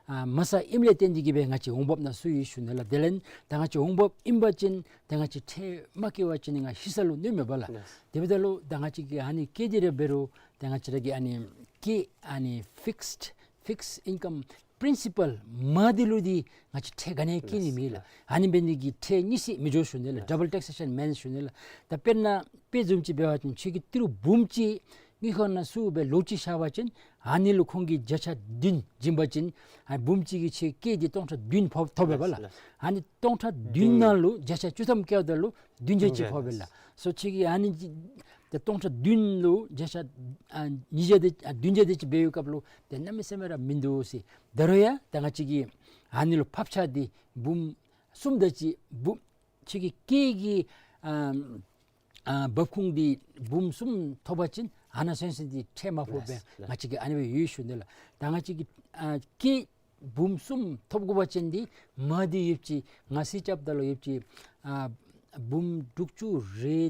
ཨ་མ་རྩ་ཨིནམ་ལས་བརྟེན་ཏེ་གིས་སྦེ་ང་བཅས་འོང་འབབ་ནང་བཙུགས་ཡི་ཞུ་ནི་ལགས། དེ་ལས་ད་ང་བཅས་འོང་འབབ་ཨིན་པ་ཅིན་ད་ང་བཅས་ཁྲལ་མ་བཀལ་བ་ཅིན་ང་ཤི་ས་ལུ་གནོདཔ་མེད་པས་ལགས། ལགས། དེ་འབདཝ་ད་ལུ་ད་ང་བཅས་ཀྱིས་ཨ་ནི་བཀལ་ཏེ་ར་འབད་རུང་ད་ང་བཅས་ར་གི་ཨ་ནི་ཀྱི་ཨ་ནི་ཕིགསཌ་ཕིགསཌ་ཨིན་ཀམ་པི་རིན་སི་པཱལ་མ་འདི་ལུ་འདི་ང་བཅས་ཁྲལ་ག་ནི་བཀལ་ནི་མེད་ལགས། ཨ་ནི་འབད་ནི་འདི་གིས་ཁྲལ་གཉིས་ཤིག་མི་འགྱོ་ཞུ་ནི་ལགས། ཌབ་བཱལ་ཊེགསི་ཨེ་ཤཱན་མེན་ཞུ་ནི་ལགས། ད་དཔེར་ན་དཔེ་བཟུམ་ཅིག་འབད་བ་ཅིན་ཁྱོད་ཀྱིས་ཏི་རུ་འབུམ་གཅིག་དངུལ་ཁང་ནང་བཙུགས་སྦེ་ལོག་ཅིག་བཞག་པ་ཅིན་ཨ་ནི་ལུ་ཁོང་གིས་བརྒྱ་ཆ་བདུན་བྱིན་པ་ཅིན་ཨ་འབུམ་གཅིག་གི་ཁྱོད་ཀྱིས་འདི་སྟོང་ཕྲག་བདུན་ཕོག་ཐོབ་པས་ལགས། ལགས། ཨ་ནི་སྟོང་ཕྲག་བདུན་ནང་ལུ་བརྒྱ་ཆ་བཅུ་ཐམ་བཀལཝ་ད་ལུ་བདུན་བརྒྱ་ཅིག་ཕོག་པས་ལགས། སོ་ཁྱོད་ཀྱིས་ཨ་ནི་ཅིག་ཏེ་སྟོང་ཕྲག་བདུན་ལུ་བརྒྱ་ཆ་ཨ་ཉིས་བརྒྱ་དེ་ཨ་བདུན་བརྒྱ་དེ་ཅིག་འབད་བའི་སྐབས་ལུ་ཏེ་གནམ་མེད་ས་མེད་ར་མིན་འདུག་ཟེར། ད་རུང་ཡང་ད་ང་བཅས་ཀྱིས་ཨ་ནི་ལུ་ཕབ་ཆག་འདི་འབུམ་གསུམ་དེ་ཅིག་འབུམ་ཁྱོད་ཀྱི་སྐྱེད་ཀྱི་ཨ་ཨ་འབབ་ཁུངས་འདི་འབུམ་གསུམ་ཐོབ་པ་ཅིན་ཨ་ནཱ་སོན་སོན་འདི་ཁྲལ་མ་ཕོག་པས། ལགས། ང་བཅས་ཀྱིས་ཨ་ནི་སྦེ་ཡོད་ཞུ་ནི་ལགས། ད་ང་བཅས་ཀྱིས་ཨ་སྐྱེད་འབུམ་གསུམ་ཐོབ་དགོ་པ་ཅིན་འདི་མ་འདི་ཡོདཔ་ཅིག་ང་རྩིས་རྐྱབ་ད་ལུ་ཡོདཔ་ཅིག་ཨ་འབུམ་དྲུག་ཅུ་རེ་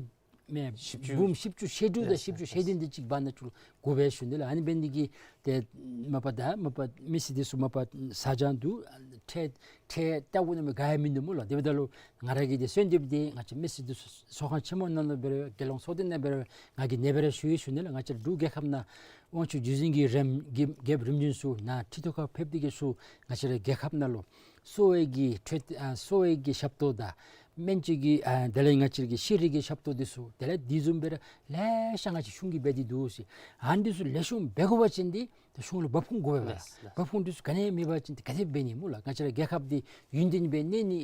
མེན་བཞི་བཅུ། འབུམ་བཞི་བཅུ་ཞེ་དྲུག་དང་ལགས། བཞི་བཅུ་ཞེ་བདུན་དེ་ཅིག་བར་ན་ཅིག་དགོ་པས་ཞུ་ནི་ལགས། ཨ་ནི་འབད་ནི་འདི་གིས་ཏེ་མ་པ་ད་མ་པ་མི་སེར་འདི་ཚུ་མ་པ་ཟ་སྦྱང་འདུག། ཁྲལ་ཁྲལ་བཏབ་དགོ་མནོ་མི་ག་ཡང་མིན་འདུག་སྨོ་ལགས། དེ་འབདཝ་ད་ལུ་ང་ར་གིས་ཏེ་གསོལ་འདེབས་འདི་ང་བཅས་མི་སེར་འདི་ཚུ་ཚོགས་ཁང་ཆེན་མོ་ནང་ལུ་འབད་རུང་རྒྱལ་ཡོངས་ཚོགས་སྡེ་ནང་འབད་རུང་ང་གིས་ནེ་སྦེ་ར་ཞུ་ཡི་ཞུ་ནི་ལགས། ང་བཅས་འབྲུག་རྒྱལ་ཁབ་ནང་དབང་ཕྱུག་བརྒྱུད་འཛིན་གྱི་རིམ་གྱི་རྒྱལཔོ་རིམ་བྱོན་ཚུ་ནཱ་ཁྲི་ཐོག་ཁར་ཕེབས་ཏེ་གིས་ཚུར་ང་བཅས་ར་རྒྱལ་ཁབ་ནང་ལུ་གསོ་བའི་གི་འཕྲོད་ཨ་གསོ་བའི་གི་ཞབས་ཏོག་དང་སྨན་བཅོས་ཀྱི་ཨ་དེ་ལས་ང་བཅས་ར་གི་ཤེས་རིག་གི་ཞབས་ཏོག་འདི་ཚུ་དེ་ལས་འདི་བཟུམ་སྦེ་ར་ལེ་ཤ་ང་བཅས་གཞུང་གིས་འབད་དེ་འདུག་ཟེར། ཨ་ནི་འདི་ཚུ་ལེགས་ཤོམ་འབད་དགོ་པ་ཅིན་འདི་ད་གཞུང་ལུ་འབབ་ཁུངས་དགོ་པས་ལགས། ལགས། ལགས། འབབ་ཁུངས་འདི་ཚུ་ག་ནི་ཡང་མེད་པ་ཅིན་ཏེ་ག་དེ་འབད་ནི་སྨོ་ལགས། ང་བཅས་ར་རྒྱལ་ཁབ་འདི་ཡུན་བརྟན་སྦེ་གནས་ནི་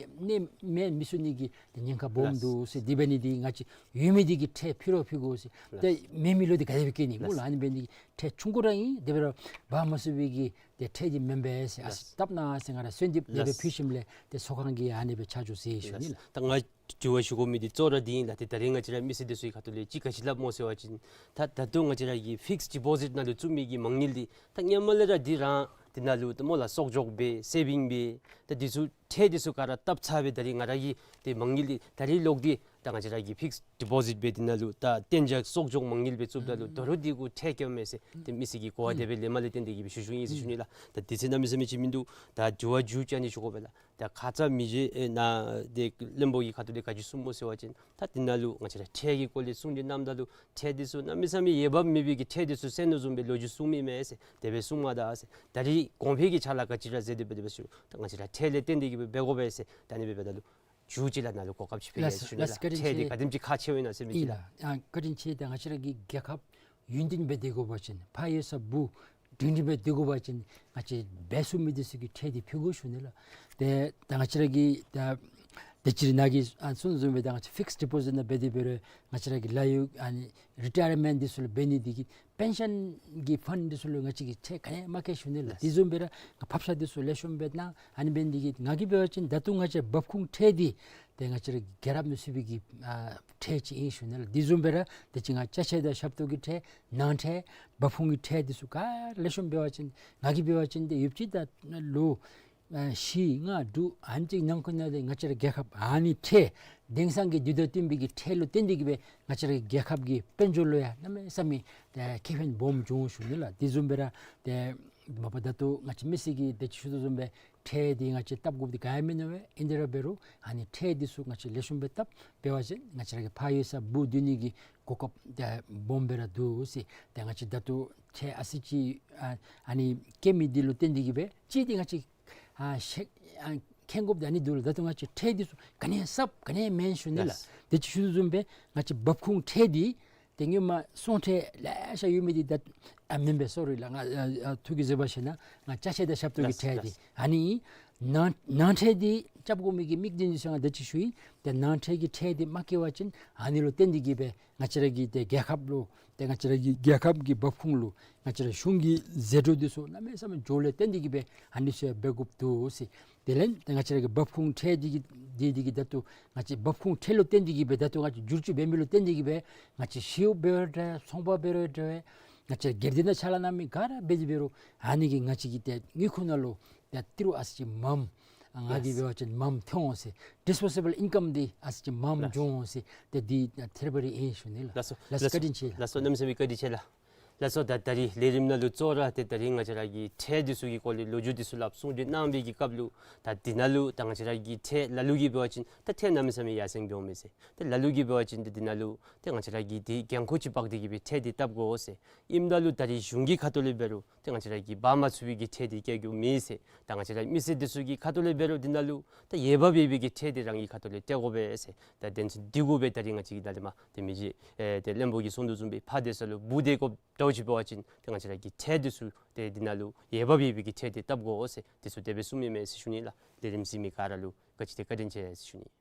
གནས་མི་ཚུགས་ནི་གི་ཏེ་ཉེན་ཁ་སྦོམ་འདུག་ཟེར། དེ་འབད་ནི་འདི་ང་བཅས་ཡོད་མི་འདི་གིས་ཁྲལ་ཕུལ་རོགས་ཕུལ་དགོ་ཟེར། ཏེ་མེད་མི་ལུ་འདི་ག་དེ་སྦེ་བཀལ་ནི་སྨོ་ལགས། ཨ་ནི་འབད་ནི་འདི་ཁྲལ་ཆུང་ཀུ་ར་ཨིན། དེ་འབད་རུང་འབག་མ་ཚུགས་པའི་གི་ཏེ་ཁྲལ་འདི་མེན་པས་ཟེར། ཨ་ཙི་བཏབ་གནང་ཟེར་ང་ར་གསོལ་འདེབས་ནེ་སྦེ་ཕུལ་ཞིནམ་ལས་ཏེ་ཚོགས་ཁང་གིས་ཨ་ནི་སྦེ་ཆ་འཇོག་མཛད་ཞུ་ནི་ལགས། ད་ང་དྲི་བ་ཞུ་དགོ་མི་འདི་གཙོ་བོ་ར་འདི་ཨིན་ལགས། ཏེ་ད་རེས་ང་བཅས་ར་མི་སེར་འདི་ཚུ་གི་ཁ་ཐུག་ལས་ཅིག་ག་ཅི་སླབ་སྨོ་ཟེར་བ་ཅིན་ད་ད་ལྟོ་ང་བཅས་ར་གི་ཕིགསཌ་ཌི་པོ་ཟིཊ་ནང་ལུ་བཙུགས་མི་གི་མ་དངུལ་འདི་ད་སྔོན་མ་ལས་ར་འདི་རང་འདི་ནང་ལུ་ད་སྨོ་ལགས་གསོག་འཇོག་འབད་སེ་བིང་འབད་ད་འདི་ཚུ་ཁྲལ་འདི་ཚུ་ག་ར་བཏབ་ཚར་སྦེ་ད་རེས་ང་ར་གི་ཏེ་མ་དངུལ་འདི་ད་རེས་ལོག་སྟེ་ད་ང་བཅས་ར་གི་ཕིགསཌ་ཌི་པོ་ཟིཊ་འབད་འདི་ནང་ལུ་ད་གཏན་འཇགས་གསོག་འཇོག་མ་དངུལ་སྦེ་བཙུགསཔ་ད་ལུ་ད་རུང་འདི་གུ་ཁྲལ་བཀལཝ་མས་ཟེར་ཏེ་མི་སེར་གྱིས་གོ་བ་དེ་སྦེ་ལེན་མ་ལས་བརྟེན་ཏེ་གིས་སྦེ་ཞུ་ཞུཝ་ཨིན་ཟེར་ཞུ་ནི་ལགས། ད་དེ་ཚེ་གནམ་མེད་ས་མེད་ཅིག་མིན་འདུག། ད་དྲི་བ་མཇུག་ཅིག་ཨ་ནི་ཞུ་དགོ་པས་ལགས། ད་ཁ་ཙ་མི་རྗེ་ཨེ་ནཱ་ཏེ་བློན་པོ་གི་ཁ་ཐུག་ལས་ག་ཅི་གསུངས་སྨོ་ཟེར་བ་ཅིན་ད་འདི་ནང་ལུ་ང་བཅས་ར་ཁྲལ་གྱི་སྐོར་ལས་གསུངས་ཏེ་གནངམ་ད་ལུ་ཁྲལ་འདི་ཚུ་གནམ་མེད་ས་མེད་འོས་འབབ་མེད་པའི་གི་ཁྲལ་འདི་ཚུ་སེལ་ནི་བཟུམ་སྦེ་ལོ་རྒྱུས་གསུངས་མི་མས་ཟེར། དེ་སྦེ་གསུངམ་མས་ད་ཟེར། ད་རེས་གོང་འཕེལ་གྱི་ཆ་ལུ་ག་ཅི་ར་ཟེར་དེ་སྦེ་དེ་སྦེ་ཞུ། ད་ང་བཅས་ར་ཁྲལ་ལས་བརྟེན་ཏེ་གིས་སྦེ་འབད་དགོ་པས་ཟེར། ད་ཨ་ནི་སྦེ་འབདཝ་ད་ལུ་མཇུག་ཅིག་ལགས་ནཱ་ལུ་གོ་སྐབས་ཅིག་ཕུལ་ཡི་ལགས། ཞུ་ནི་ལགས། ལགས། བཀའ་དྲིན་ཆེ། ཁྲལ་འདི་ག་དེམ་ཅིག་ཁག་ཆེཝ་ཨིན་ན་ཟེར་མི་ཅིག་ལགས། ཨིན་ལགས། ཨ་བཀའ་དྲིན་ཆེ། ད་ང་བཅས་ར་གི་རྒྱལ་ཁབ་ཡུན་བརྟན་སྦེ་སྡོད་དགོ་པ་ཅིན་ཕ་ཡུལ་ས་བུ་སྒྲིང་སྒྲིང་སྦེ་སྡོད་དགོ་པ་ཅིན་ང་བཅས་འབད་ཚུགས་མི་འདི་ཚུ་གིས་ཁྲལ་འདི་ཕུལ་དགོ་ཞུ་ནི་ལགས། ཏེ་ད་ང་བཅས་ར་གི་ད་དེ་ཅིག་ནཱ་གིས་ཨ་གསུངས་བཟུམ་སྦེ་ད་ང་བཅས་ཕིགསཌ་ཌི་པོ་ཟིཊ་ནང་འབད་དེ་འབད་རུང་ང་བཅས་ར་གི་ལཱ་གཡོག་ཨ་ནི་རི་ཊ་ཡར་མེནཊ་འདི་ཚུ་ལུ་འབད་ནི་འདི་གིས་པེན་ཤཱན་གྱི་ཕཱནཌ་འདི་ཚུ་ལུ་ང་བཅས་ཀྱིས་ཁྲལ་ག་ནི་ཡང་མ་བཀལ་ཞུ་ནི་ལགས། ལགས། དེ་བཟུམ་སྦེ་ར་ཕབ་ཆག་འདི་ཚུ་ལེགས་ཤོམ་སྦེ་གནང་། ཨ་ནི་འབད་ནི་འདི་གིས་ང་གིས་འབད་བ་ཅིན་ད་ལྟོ་ང་བཅས་འབབ་ཁུངས་ཁྲལ་འདི་ཏེ་ང་བཅས་ར་རྒྱལ་རབས་ནང་ཚུད་པའི་གི་ཨ་ཁྲལ་ཅིག་ཨིན་ཞུ་ནི་ལགས། དེ་བཟུམ་སྦེ་ར་དེ་ཅིག་ང་ཅ་ཆས་དང་ཞབས་ཏོག་གི་ཁྲལ་ནང་ཁྲལ་འབབ་ཁུངས་ཀྱི་ཁྲལ་འདི་ཚུ་ག་ར་ལེགས་ཤོམ་འབད་བ་ཅིན་ང་གིས་འབད་བ་ཅིན་ཏེ་ཡོདཔ་ཅིག་ད་ལོ་ཨ་བཞི་ལྔ་དྲུག་ཨ་ནི་ཅིག་ནང་འཁོད་ནང་ལས་ང་བཅས་ར་རྒྱལ་ཁབ་ཨ་ནི་ཁྲལ་དེང་སང་གི་དུས་དང་བསྟུན་པའི་གི་ཁྲལ་ལུ་བརྟེན་ཏེ་གིས་སྦེ་ང་བཅས་ར་རྒྱལ་ཁབ་ཀྱི་དཔལ་འབྱོར་ལུ་ཡང་གནམ་མེད་ས་མེད་ཏེ་ཁེ་ཕན་སྦོམ་བྱུང་ཞུ་ནི་ལགས། དེ་བཟུམ་སྦེ་ར་ཏེ་མ་པ་ད་ལྟོ་ང་བཅས་མི་སེར་གྱིས་དེ་ཅིག་ཞུ་དོ་བཟུམ་སྦེ་ཁྲལ་འདི་ང་བཅས་བཏབ་དགོཔ་འདི་ག་ཡང་མིན་ནུག་པས། ཨིན་དེ་ར་འབད་རུང་ཨ་ནི་ཁྲལ་འདི་ཚུ་ང་བཅས་ལེགས་ཤོམ་སྦེ་བཏབ་འབད་བ་ཅིན་ང་བཅས་ར་གི་ཕ་ཡུལ་ས་བུ་སྡོད་ནི་གི་གོ་སྐབས་ཏེ་སྦོམ་སྦེ་ར་འདུག་ཟེར། ཏེ་ང་བཅས་ད་ལྟོ་ཁྲལ་ཨ་ཙི་ཅིག་ཨ་ཨ་ནི་བཀལ་མི་འདི་ལུ་བརྟེན་ཏེ་གིས་སྦེ་གཅིག་འདི་ང་བཅས་ཨ་ཤེས་ཨ་མཁྱེན་དགོཔ་འདི་ཨ་ནི་འདུག་ལགས། ད་ལྟོ་ང་བཅས་ཁྲལ་འདི་ཚུ་ག་ནི་ཡང་གསརཔ་ག་ནི་ཡང་མེན་ཞུ་ནི་ལགས། ལགས། དེ་ཅིག་ཞུ་དོ་བཟུམ་སྦེ་ང་བཅས་འབབ་ཁུངས་ཁྲལ་འདི་ཏེ་སྔོན་མ་སོང་ཁྲལ་ལེ་ཤ་ཡོད་མི་འདི་ད་ ཨ་མེན་པས། སོ་རི་ལགས། ང་ཨ་ཨ་ཐུགས་ཀྱིས་བཟོད་པ་བཞེས་གནང་། ང་ཅ་ཆས་དང་ཞབས་ཏོག་གི་ལགས་ཁྲལ་འདི། ལགས། ཨ་ནི་ནང་ནང་ཁྲལ་འདི་རྐྱབ་དགོ་མི་གི་དམིགས་དོན་འདི་ཚུ་ང་ད་ཅི་ཞུ་ཡི། ཏེ་ནང་ཁྲལ་གྱི་ཁྲལ་འདི་མ་བཀལ་བ་ཅིན་ཨ་ནི་ལུ་བརྟེན་ཏེ་གིས་སྦེ་ང་བཅས་ར་གི་ཏེ་རྒྱལ་ཁབ་ལུ་ཏེ་ང་བཅས་ར་གི་རྒྱལ་ཁབ་ཀྱི་འབབ་ཁུངས་ལུ་ང་བཅས་ར་གཞུང་གི་ཟད་འགྲོ་འདི་ཚུ་གནམ་མེད་ས་མེད་འགྱོཝ་ལས་བརྟེན་ཏེ་གིས་སྦེ་ཨ་ནི་ཚུ་འབད་དགོཔ་འདུག་ཟེར། དེ་ལས་ཏེ་ང་བཅས་ར་གི་འབབ་ཁུངས་ཁྲལ་འདི་གི་འདི་འདི་གིས་ད་ལྟོ་ང་བཅས་འབབ་ཁུངས་ཁྲལ་ལུ་བརྟེན་ཏེ་གིས་སྦེ་ད་ལྟོ་ང་བཅས་བསྒྱུར་བཅོས་འབད་མི་ལུ་བརྟེན་ཏེ་གིས་སྦེ་ང་བཅས་ཤེའུ་འབད་རུང་འདྲ་བས་ཚོང་པ་འབད་རུང་འདྲ་བས་ང་བཅས་སྒེར་སྡེ་ནང་ཕྱག་ལཱ་གནང་མི་ག་ར་འབད་དེ་འབད་རུང་ཨ་ནི་གིས་ང་བཅས་ཀྱི་ཏེ་དངུལ་ཁང་ནང་ལུ་ཏེ་ཏི་རུ་ཨ་ཙི་ཅིག་མངམ་ང་གིས་ལགས། འབད་བ་ཅིན་མངམ་ཐོན་འོང་ཟེར། ཌིསཔོ་ཟེ་བཱལ་ཨིན་ཀམ་འདི་ཨ་ཙི་ཅིག་མངམ་ལགས། འགྱོ་འོང་ཟེར། ཏེ་འདི་ཐད་རི་བ་རི་ཨིན་ཞུ་ནི་ལགས། ལགས་སོ། ལགས་སོ། ལགས་སོ། བཀའ་དྲིན་ཆེ་ལགས། ལགས་སོ། གནམ་མེད་ས་མེད་བཀའ་དྲིན་ཆེ་ལགས། ལགས་སོ། ད་ད་རིས་ལས་རིམ་ནང་ལུ་གཙོ་བོ་ར་ཏེ་ད་རིས་ང་བཅས་ར་གི་ཁྲལ་འདི་ཚུ་གི་སྐོར་ལས་ལོ་རྒྱུས་འདི་ཚུ་སླབ་གསུང་གྲོས་གནང་བའི་གི་སྐབས་ལུ་ད་འདི་ནང་ལུ་ད་ང་བཅས་ར་གི་ཁྲལ་ལ་ལུ་གིས་འབད་བ་ཅིན་ད་ཁྲལ་གནམ་མེད་ས་མེད་ཡར་སེང་འགྱོཝ་མས་ཟེར། ཏེ་ལ་ལུ་གིས་འབད་བ་ཅིན་ཏེ་འདི་ནང་ལུ་ཏེ་ང་བཅས་ར་གིས་འདི་འགན་ཁུར་ཅིག་འབག་སྟེ་གིས་སྦེ་ཁྲལ་འདི་བཏབ་དགོ་ཟེར། ཨིནམ་ད་ལུ་ད་རིས་གཞུང་གི་ཁ་ཐུག་ལས་འབད་རུང་ཏེ་ང་བཅས་ར་གིས་འབག་མ་ཚུགས་པའི་གི་ཁྲལ་འདི་བཀལ་རྒྱུ་མེད་ཟེར། ད་ང་བཅས་ར་མི་སེར་འདི་ཚུ་གི་ཁ་ཐུག་ལས་འབད་རུང་འདི་ནང་ལུ་ད་འོས་འབབ་ཡོད་པའི་གི་ཁྲལ་འདི་རང་གི་ཁ་ཐུག་ལས་སྤྲོད་དགོ་པས་ཟེར། ད་དོན་ཚན་འདི་གུ་སྦེ་ད་རིས་ང་བཅས་ཀྱིས་ད་ལས་མར་ཏེ་མི་རྗེ་ཨེ་ཏེ་བློན་པོ་གིས་གསུང་དོ་བཟུམ་སྦེ་ཕར་སྡོད་ས་ལུ་སྦུག་སྡོད་དགོཔ་འདྲཝ་ཅིག་འབད་བ་ཅིན་ཏེ་ང་བཅས་ར་གི་ཁྲལ་འདི་ཚུ་ཏེ་འདི་ནང་ལུ་འོས་འབབ་ཡོད་པའི་གི་ཁྲལ་འདི་བཏབ་དགོ་ཟེར་འདི་ཚུ་དེ་སྦེ་གསུངམ་མས་ཟེར་ཞུ་ནི་ལགས། ལས་རིམ་གཟིགས་མི་ག་ར་ལུ་ག་ཅི་ཏེ་བཀའ་དྲིན་ཆེ་ཟེར་ཞུ་ནི།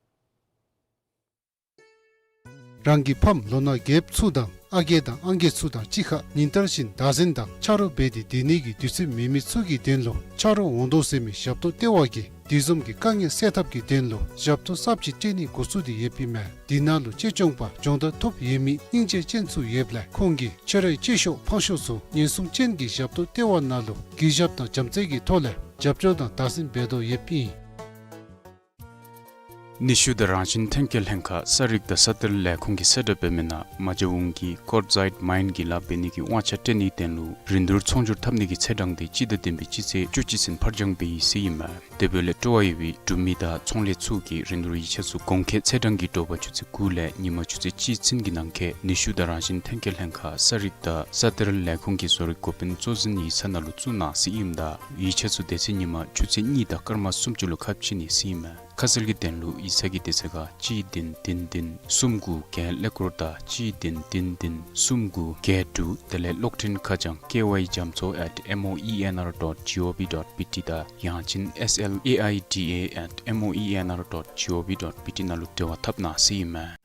རང་གི་ཕམ་ལོ་ན་རྒསཔ་ཚུ་དང་ཨ་རྒས་དང་ཨང་རྒས་ཚུ་དང་གཅིག་ཁར་ཉིན་ལྟར་བཞིན་བདག་འཛིན་དང་ཆ་རོགས་འབད་དེ་སྡོད་ནི་གི་དུས་ཚོད་མེད་མི་ཚུ་གི་དོན་ལུ་ཆ་རོགས་འོང་དོ་ཟེར་མི་ཞབས་ཏོག་ལྟེ་བ་གིས་དེ་བཟུམ་གྱི་དཀའ་ངལ་སེལ་ཐབས་ཀྱི་དོན་ལུ་ཞབས་ཏོག་གསརཔ་ཅིག་སྤྲོད་ནི་འགོ་བཙུགས་ཏེ་ཡོདཔ་ཨིན་མས། དེ་ནང་ལུ་གཅེས་སྐྱོང་པ་སྦྱོང་བརྡར་ཐོབ་ཡོད་མི་སྙིང་རྗེ་ཅན་ཚུ་ཡོདཔ་ལས་ཁོང་གིས་ཁྱོད་རའི་གཅེས་ཤོག་ཕངས་ཤོག་ཚུ་ཉེན་སྲུང་ཅན་གྱི་ཞབས་ཏོག་ལྟེ་བ་ནང་ལུ་གུས་ཞབས་དང་བྱམས་བརྩེ་གི་ཐོག་ལས་རྒྱབ་སྐྱོར་དང་བདག་འཛིན་འབད་དོ་ཡོདཔ་ཨིན། ནུས་ཤུགས་དང་རང་བཞིན་ཐོན་སྐྱེད་ལྷན་ཁག་ས་རིག་དང་ས་གཏེར་ལས་ཁུངས་ཀྱིས་གསལ་བསྒྲགས་འབད་མི་ནང་མ་ཇ་ཝུན་གྱི་ཀོར་ཛའིཊ་མའིན་གྱི་ལཱ་འབད་ནི་གི་དབང་ཆ་སྤྲོད་ནིའི་དོན་ལུ་རིན་བསྡུར་ཚོང་སྒྱུར་འཐབ་ནི་གི་ཚེས་གྲངས་འདི་སྤྱི་ཟླ་བདུན་པའི་སྤྱི་ཚེས་བཅུ་གཅིག་ཚུན་ཕར་འགྱངས་འབད་ཡི་ཟེར་ཨིན་མས། དེ་འབདཝ་ལས་སྤྲོ་བ་ཡོད་པའི་འབྲུག་མི་དང་ཚོང་ལས་ཚུ་གིས་རིན་བསྡུར་ཡིག་ཆ་ཚུ་གོང་འཁོད་ཚེས་གྲངས་ཀྱི་དྲོ་པ་ཆུ་ཚོད་དགུ་ལས་ཉིན་མ་ཆུ་ཚོད་གཅིག་ཚུན་གྱི་ནང་འཁོད་ནུས་ཤུགས་དང་རང་བཞིན་ཐོན་སྐྱེད་ལྷན་ཁག་ས་རིག་དང་ས་གཏེར་ལས་ཁུངས་ཀྱི་བཟོ་རིག་འགོ་དཔོན་གཙོ་འཛིན་ཡིག་ཚང་ནང་ལུ་བཙུགས་གནང་ཟེར་ཨིནམ་ད་ཡིག་ཆ་ཚུ་དེ་ཚེ་ཉིན་མ་ཆུ་ཚོད་གཉིས་དང་སྐར་མ་སུམ་ཅུ་ལུ་ཁ་ཕྱེ་ནི་ཟེར་ཨིན་མས། ཁ་གསལ་གྱི་དོན་ལུ་ཡིག་ཚང་གི་དེ་ཚེ་ཁར་གཅིག་བདུན་བདུན་བདུན་གསུམ་དགུ་བརྒྱད་ཀླད་ཀོར་དང་གཅིག་བདུན་བདུན་བདུན་གསུམ་དགུ་བརྒྱད་དྲུག་དེ་ལས་གློག་འཕྲིན་ཁ་བྱང་ཀེ་ཝའི་རྒྱ་མཚོ་ཨེཊ་ཨེམ་ཨོ་ཨི་ཨེན་ཨར་ཌོཊ་ཇི་ཨོ་ཝི་ཌོཊ་བི་ཊི་དང་ཡང་ཅིན་ཨེསི་ཨེལ་ཨེ་ཨའི་ཌི་ཨེ་ཨེཊ་ཨེམ་ཨོ་ཨི་ཨེན་ཨར་ཌོཊ་ཇི་ཨོ་ཝི་ཌོཊ་བི་ཊི་ནང་ལུ་འབྲེལ་བ་འཐབ་གནང་ཟེར་ཨིན་མས།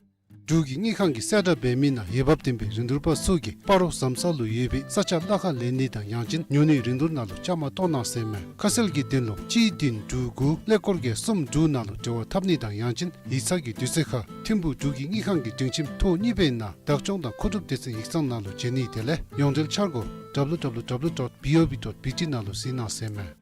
འབྲུག་གི་དངུལ་ཁང་གིས་གསལ་བསྒྲགས་འབད་མི་ནང་འོས་འབབ་ལྡན་པའི་རིན་བསྡུར་པ་ཚུ་གིས་སྤ་རོ་ཟམ་ས་ལུ་ཡོད་པའི་ས་ཆ་གླ་ཁར་ལེན་ནི་དང་ཡང་ཅིན་ཉོ་ནིའི་རིན་བསྡུར་ནང་ལུ་བཅའ་མར་གཏོགས་གནང་ཟེར་ཨིན་མས། ཁ་གསལ་གྱི་དོན་ལུ་གཅིག་བདུན་དྲུག་དགུ་ཀླད་ཀོར་བརྒྱད་གསུམ་དྲུག་ནང་ལུ་འབྲེལ་བ་འཐབ་ནི་དང་ཡང་ཅིན་ཡིག་ཚང་གི་དུས་ཚོད་ཁར་ཐིམ་ཕུག་འབྲུག་གི་དངུལ་ཁང་གི་སྒྲིང་ཁྱིམ་ཐོག་གཉིས་པའི་ནང་བདག་སྐྱོང་དང་མཁོ་སྒྲུབ་སྡེ་ཚན་ཡིག་ཚང་ནང་ལུ་བྱོན་ནི་དེ་ལས་ཡོངས་འབྲེལ་འཆར་སྒོ་ཌབ་ལུ་ཌབ་ལུ་ཌབ་ལུ་ཌོཊ་བི་ཨོ་བི་ཌོཊ་བི་ཊི་ནང་ལུ་གཟིགས་གནང་ཟེར་ཨིན་མས།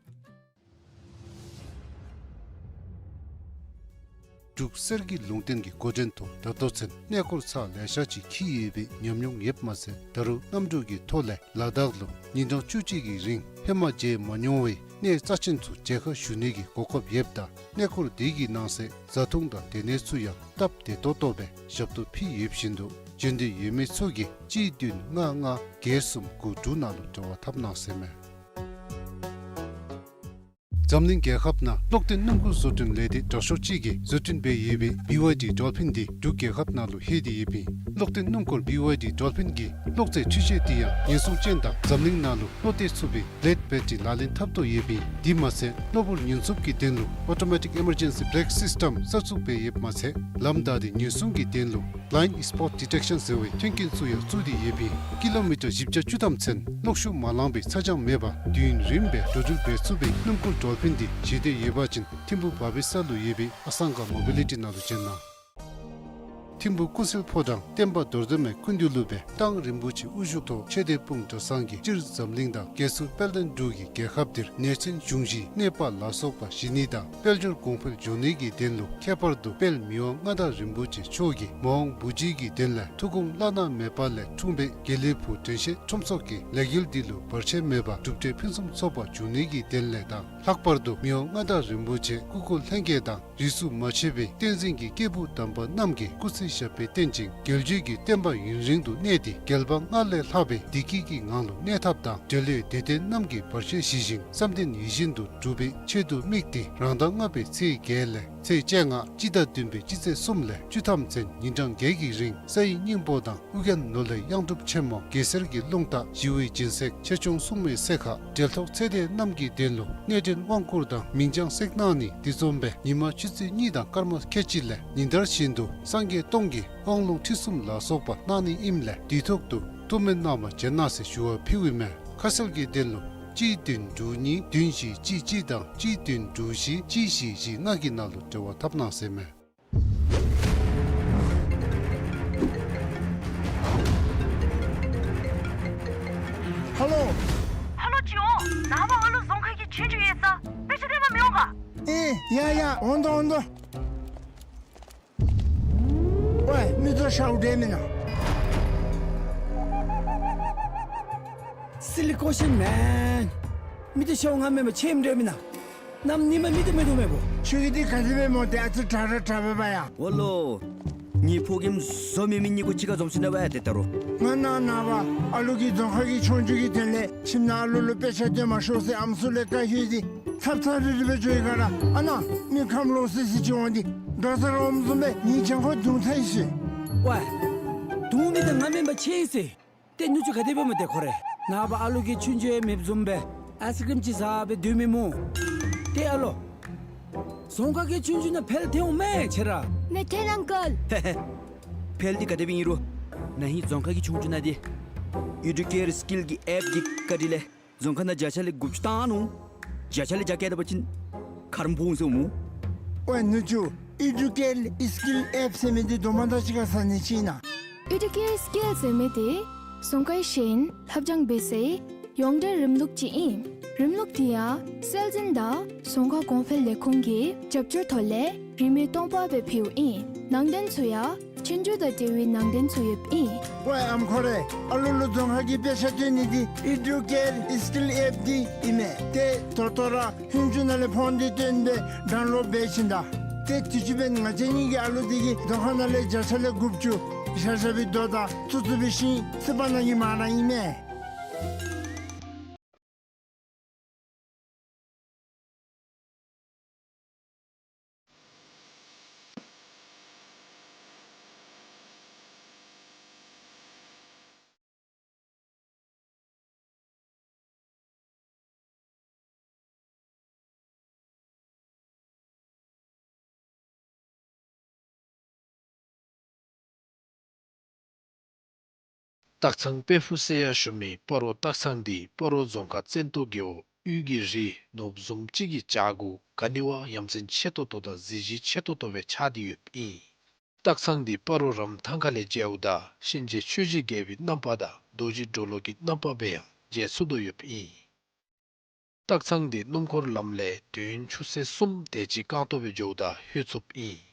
འབྲུག་གསེར་གྱི་ལུང་བསྟན་གྱི་འགོ་འདྲེན་ཐོག་ད་ལྟོ་ཚུན་གནས་སྐོར་ཚར་ལེ་ཤ་ཅིག་འཁྱིད་ཡོད་པའི་ཉམས་མྱོང་ཡོདཔ་མ་ཚད་ད་རུང་གནམ་གྲུ་གི་ཐོག་ལས་ལ་དྭགས་ལུ་ཉིན་གྲངས་བཅུ་གཅིག་གི་རིང་ཧེ་མ་མཇལ་མ་མྱོང་བའི་གནས་རྩ་ཆེན་ཚུ་མཇལ་ཁ་ཞུ་ནི་གི་གོ་སྐབས་ཡོདཔ་ད་གནས་སྐོར་དེ་གི་ནང་གསེས་བཟའ་འཐུང་དང་སྡོད་གནས་ཚུ་ཡང་སྟབས་བདེ་ཏོག་ཏོ་སྦེ་ཞབས་ཏོག་ཕུལ་ཡོདཔ་བཞིན་དུ་འབྱོན་འདོད་ཡོད་མི་ཚུ་གིས་གཅིག་བདུན་ལྔ་ལྔ་བརྒྱད་གསུམ་དགུ་དྲུག་ནང་ལུ་འབྲེལ་བ་འཐབ་གནང་ཟེར་ཨིན་མས། འཛམ་གླིང་རྒྱལ་ཁབ་ནང་གློག་ལྡན་སྣུམ་འཁོར་བཟོ་སྐྲུན་ལས་སྡེ་དྲག་ཤོས་ཅིག་གིས་བཟོ་སྐྲུན་འབད་ཡོད་པའི་བི་ཝའི་ཌི་ཌོལ་ཕིན་འདི་འབྲུག་རྒྱལ་ཁབ་ནང་ལུ་ལྷོད་དེ་ཡོདཔ་ཨིན། གློག་ལྡན་སྣུམ་འཁོར་བི་ཝའི་ཌི་ཌོལ་ཕིན་གྱི་གློག་རྫས་འཕྲུལ་ཆས་འདི་ཡང་ཉེན་སྲུང་ཅན་དང་འཛམ་གླིང་ནང་ལུ་བློ་གཏད་ཚུགས་པའི་བི་ལེཌ་བེ་ཊི་རི་ལག་ལེན་འཐབ་དོ་ཡོདཔ་ཨིན། དེ་མ་ཚད་གློ་བུར་ཉེན་སྲུང་གི་དོན་ལུ་ཨོ་ཊོ་མེ་ཊིག་ཨི་མར་ཇེན་སི་བི་རེག་སིསི་ཊམ་གསར་བཙུགས་འབད་ཡོདཔ་མ་ཚད་ལམ་བདའ་སྟེ་ཉེན་སྲུང་གི་དོན་ལུ་བི་ལའིནཌ་སི་པོཊ་ཌི་ཊེག་ཤཱན་ཟེར་བའི་མཐུན་རྐྱེན་ཚུ་ཡང་བཙུགས་ཏེ་ཡོདཔ་ཨིན། ཀི་ལོ་མི་ཊར་བཞི་བརྒྱ་བཅུ་ཐམ་ཚུན་གློག་ཤུགས་མ་ལང་པའི་ཚ་གྱང་མེད་པར་དུས་ཡུན་རིངམོ་སྦེ་འགྲོ་འགྲུལ་འབད་ཚུགས་པའི་སྣུམ་འཁོར་ཌོལ་ཕིན་འདི་མཇལ་འདོད་ཡོད་པ་ཅིན་ཐིམ་ཕུག་བ་བི་ས་ལུ་ཡོད་པའི་ཨ་སང་ག་མོ་བི་ལི་ཊི་ནང་ལུ་བྱོན་གནང་། ཐིམ་ཕུག་ཀུན་གསལ་ཕོ་བྲང་བསྟན་པ་རྡོར་གདན་མའི་སྐུ་མདུན་ལུ་སྦེ་གདང་རིན་པོ་ཆེ་དབུ་བཞུགས་ཐོག་ཆོས་སྡེ་སྤུངས་གྲྭ་ཚང་གིས་སྤྱིར་འཛམ་གླིང་དང་རྒྱལ་སྲུང་དཔལ་ལྡན་འབྲུག་གི་རྒྱལ་ཁབ་འདིར་ནད་ཚན་འབྱུང་བཞིའི་ནད་པ་ལ་སོགས་པ་ཞི་ནི་དང་དཔལ་འབྱོར་གོང་འཕེལ་འབྱུང་ནི་གི་དོན་ལུ་ཁྱད་པར་དུ་དཔལ་མི་དབང་མངའ་བདག་རིན་པོ་ཆེ་མཆོག་གིས་མ་འོངས་བུ་བརྒྱུད་ཀྱི་དོན་ལས་ཐུགས་དགོངས་བླ་ན་མེད་པ་ལས་འཁྲུངས་པའི་དགེ་ལེགས་ཕུག་དྲན་ཤེས་ཁྲོམ་ཚོགས་ཀྱི་ལས་འགུལ་འདི་ལུ་བར་ཆད་མེད་པར་གྲུབ་འབྲས་ཕུན་སུམ་ཚོགས་པ་འབྱུང་ནི་གི་དོན་ལས་དང་ལྷག་པར་དུ་མི་དབང་མངའ་བདག་རིན་པོ་ཆེ་སྐུ་འཁོར་ལྷན་རྒྱས་དང་རིས་སུ་མ་ཆད་པའི་བསྟན་འཛིན་གྱི་སྐྱེས་བུ་དམ་པ་རྣམས་ཀྱི་སྐུ་ཚེ་ཞབས་པད་བརྟན་ཅིང་རྒྱལ་བརྒྱུད་ཀྱི་བསྟན་པ་ཡུན་རིང་དུ་གནས་ཏེ་རྒྱལ་བ་སྔར་ལས་ལྷག་པའི་བདེ་སྐྱིད་ཀྱི་ངང་ལུ་གནས་ཐབས་དང་འབྲེལ་ཡོད་སྡེ་བདུན་རྣམས་ཀྱི་བར་ཆད་ཞི་ཞིང་བསམ་དོན་ཡིད་བཞིན་དུ་འགྲུབ་པའི་ཆེད་དུ་དམིགས་ཏེ་རང་ཟླ་ལྔ་པའི་ཚེས་བརྒྱད་ལས་ ཚེས་བཅོ་ལྔ་སྤྱི་ཟླ་བདུན་པའི་སྤྱི་ཚེས་གསུམ་ལས་བཅུ་ཐམ་ཚུན་ཉིན་གྲངས་བརྒྱད་ཀྱི་རིང་སའི་སྙིང་པོ་དང་ཨོ་རྒྱན་ནོར་གླིང་གཡང་སྒྲུབ་ཆེན་མོ་གེ་སར་གྱི་རླུང་རྟ་ཞི་བའི་སྦྱིན་སྲེག་ཆེ་ཆུང་སྲུང་མའི་སྲེག་ཁ་འབྲེལ་ཐོགས་ཚེ་འདས་རྣམས་ཀྱི་དོན་ལུ་གནས་འདྲེན་དབང་བསྐུར་དང་མིང་བྱང་བསྲེག་གནང་ནི་དེ་བཟུམ་སྦེ་ཉིན་མ་ཆུ་ཚོད་གཉིས་དང་སྐར་མ་ཁལ་གཅིག་ལས་ཉིན་ལྟར་བཞིན་དུ་སངས་རྒྱས་སྟོང་གི་དབང་ལུང་ཁྲིད་གསུམ་ལ་སོགས་པ་གནང་ནི་ཨིནམ་ལས་དུས་ཐོག་ཏུ་ཐུགས་སྨོན་གནང་བར་བྱོན་གནང་ཟེར་ཞུ་བ་ཕུལཝ་ཨིན་མས། ཁ་གསལ་གྱི་དོན་ལུ་གཅིག་བདུན་དྲུག་གཉིས་བདུན་བཞི་གཅིག་གཅིག་དང་གཅིག་བདུན་དྲུག་བཞི་གཅིག་བཞི་བཞི་ལྔ་གི་ནང་ལུ་འབྲེལ་བ་འཐབ་གནང་ཟེར་མས། ཧ་ལོ། ཧ་ལོ་ཅིག་འོང་། ནངས་པ་ཨ་ལུ་རྫོང་ཁ་གི་ཆོས་རྒྱུགས་ཡོད་ས། དཔེ་ཆ་སྟོན་པར་མི་འོང་ག། ཨེ་ཡ་ཡ་འོང་དོ་འོང་དོ། ཝའི་མི་ཚུ་ཤཝ་འདྲེ་མེན་ན། Silly question man. མི་ཚུ་ཤཝ་ང་མེན་པར་ཆོས་འདྲེ་མེན་ན། གནམ་ཉིནམ་མི་ཚུ་མེད་དོ་མེད་པོ། ཁྱོད་ཀྱིས་འདི་ག་དེ་སྦེ་སྨོ། ཏེ་ཨ་ཙི་དྲག་ར་དྲག་པས་པ་ཡ། ཝ་ལོ། ངེའི་ཕོ་རྒནམ་བཟོ་མི་མི་གཉིས་ཀོ་གཅིག་ཁར་འཛོམས་ཅི་ན་བ་ཡ་ཏེ་ད་རུང་། ང་ནངས་པ་ཨ་ལུ་གི་རྫོང་ཁ་གི་ཆོས་རྒྱུགས་ཀྱི་དོན་ལས་ཁྱིམ་ནང་ཨ་ལུ་ལུ་དཔེ་ཆ་སྟོན་མ་ཤོག་ཟེར་ཨམ་སྲུ་ལས་བཀའ་ཞུ་ཡི། འཚབ་འཚབ་རིལ་རི་སྦེ་འགྱོ་ཡི་ག་ར། ཨ་ནཱ་མི་ཁམས་ལོག་སི་སི་ཅིག་འོང་སྟེ་དྲག་ས་ར་འོངམ་བཟུམ་སྦེ་ངེའི་གྱང་ཁར་རྡུང་ཚར་ཡི་ཟེར། ཝའི་རྡུང་མི་འདི་ང་མེན་པར་ཆོས་ཟེར། ཏེ་ནུ་གཅུང་ག་དེ་སྦེ་སྨོ་ཏེ་ཁོ་རེ། ནངས་པ་ཨ་ལུ་གིས་ཆོས་རྒྱུགས་ཡང་མེདཔ་བཟུམ་སྦེ་ཨའིསི་ཀྲིམ་ཅིག་བཟའ་སྦེ་སྡོད་མི་སྨོ། ཏེ་ཨ་ལོ། རྫོང་ཁ་གི་ཆོས་རྒྱུགས་ནང་འཕེལ་ཐོན་འོང་མས་ཁྱོད་ར། མེད་ཐོན་ཨང་ཀལ། ཧེ་ཧེ། འཕེལ་འདི་ག་དེ་སྦེ་ཨིན་རུང་། ན་ཧིང་རྫོང་ཁ་གི་ཆོས་རྒྱུགས་ནང་འདི་ཨེ་ཌུ་ཀེར་སི་ཀིལ་གྱི་ཨེཔ་འདི་བཀའ་དྲིན་ལས་རྫོང་ཁ་ནང་བརྒྱ་ཆ་ལས་དགུ་བཅུ་བཏང་ནུག། བརྒྱ་ཆ་ལས་བརྒྱ་བཀལ་ད་པ་ཅིན་ཁ་རམ་བུང་ཟེར་འོང་སྨོ། ཝའི་ནུ་གཅུང་ཨེ་ཌུ་ཀེར་སི་ཀིལ་ཨེཔ་ཟེར་མི་འདི་དོ་མ་ད་ཅི་ག་ཟ་ནི་ཅིག་ཨིན་ན། ཨེ་ཌུ་ཀེར་སི་ཀིལ་ཟེར་མི་འདི་རྫོང་ཁའི་ཤེས་ཡོན་ལྷབ་སྦྱང་འབད་སའི་ཡོངས་འབྲེལ་རིམ་ལུགས་ཅིག་ཨིན། རིམ་ལུགས་འདི་ཡང་སྲོལ་འཛིན་དང་རྫོང་ཁ་གོང་འཕེལ་ལས་ཁུངས་ཀྱི་རྒྱབ་སྐྱོར་ཐོག་ལས་རིན་མེད་སྟོང་པ་སྦེ་ཕུལཝ་ཨིན། ནང་དོན་ཚུ་ཡང་ཆོས་རྒྱུགས་དང་འབྲེལ་བའི་ནང་དོན་ཚུ་ཡོདཔ་ཨིན། ཝའི་ཨམ་ཁོ་རེ། ཨ་ལུ་ལུ་རྫོང་ཁ་གི་དཔེ་ཆ་སྟོན་ནི་འདི་ཨེ་ཌུ་ཀེར་སི་ཀིལ་ཨེཔ་འདི་ཨིན་མས། ཏེ་ད་ལྟོ་ར་ཧུན་ཅུ་ནང་ལས་ཕོན་འདི་བཏོན་སྦེ་ཌའུན་ལོཌ་འབད་བྱིན་ད། ཏེ་དུས་ཅི་འབདན་ང་བཅས་གཉིས་ཀྱི་ཨ་ལུ་འདི་གིས་རྫོང་ཁ་ནང་ལས་བརྒྱ་ཆ་ལས་དགུ་བཅུ་བཞག་བཞག་པའི་དོ་དང་ཚུ་ཚུ་སྦེ་ཤིང་སི་པ་ནང་གི་མ་ར་ཨིན་མས། སྟག་ཚང་དཔལ་ཕུག་ཟེར་ཡང་ཞུ་མི་སྤ་རོ་སྟག་ཚང་འདི་སྤ་རོ་རྫོང་ཁག་བཙན་ཏོ་རྒེད་འོག་དབུས་ཀྱི་རི་ནོར་བུ་བཟུམ་ཅིག་གི་བྱག་གུ་ག་ནི་བ་ཡ་མཚན་ཆེ་ཏོག་ཏོ་དང་གཟི་བརྗིད་ཆེ་ཏོག་ཏོ་སྦེ་ཆགས་ཏེ་ཡོདཔ་ཨིན། སྟག་ཚང་འདི་སྤ་རོ་རམ་ཐང་ཁ་ལས་མཇལཝ་ད་གཤིན་རྗེ་ཆོས་ཀྱི་རྒྱལ་པོའི་རྣམ་པ་དང་རྡོ་རྗེ་གྲོ་ལོད་ཀྱི་རྣམ་པ་སྦེ་ཡང་མཇལ་ཚུགས་དོ་ཡོདཔ་ཨིན། སྟག་ཚང་འདི་སྣུམ་འཁོར་ལམ་ལས་དུས་ཡུན་ཆུ་ཚོད་གསུམ་དེ་ཅིག་རྐང་སྟོང་སྦེ་འགྱོཝ་ད་ལྷོད་ཚུགསཔ་ཨིན།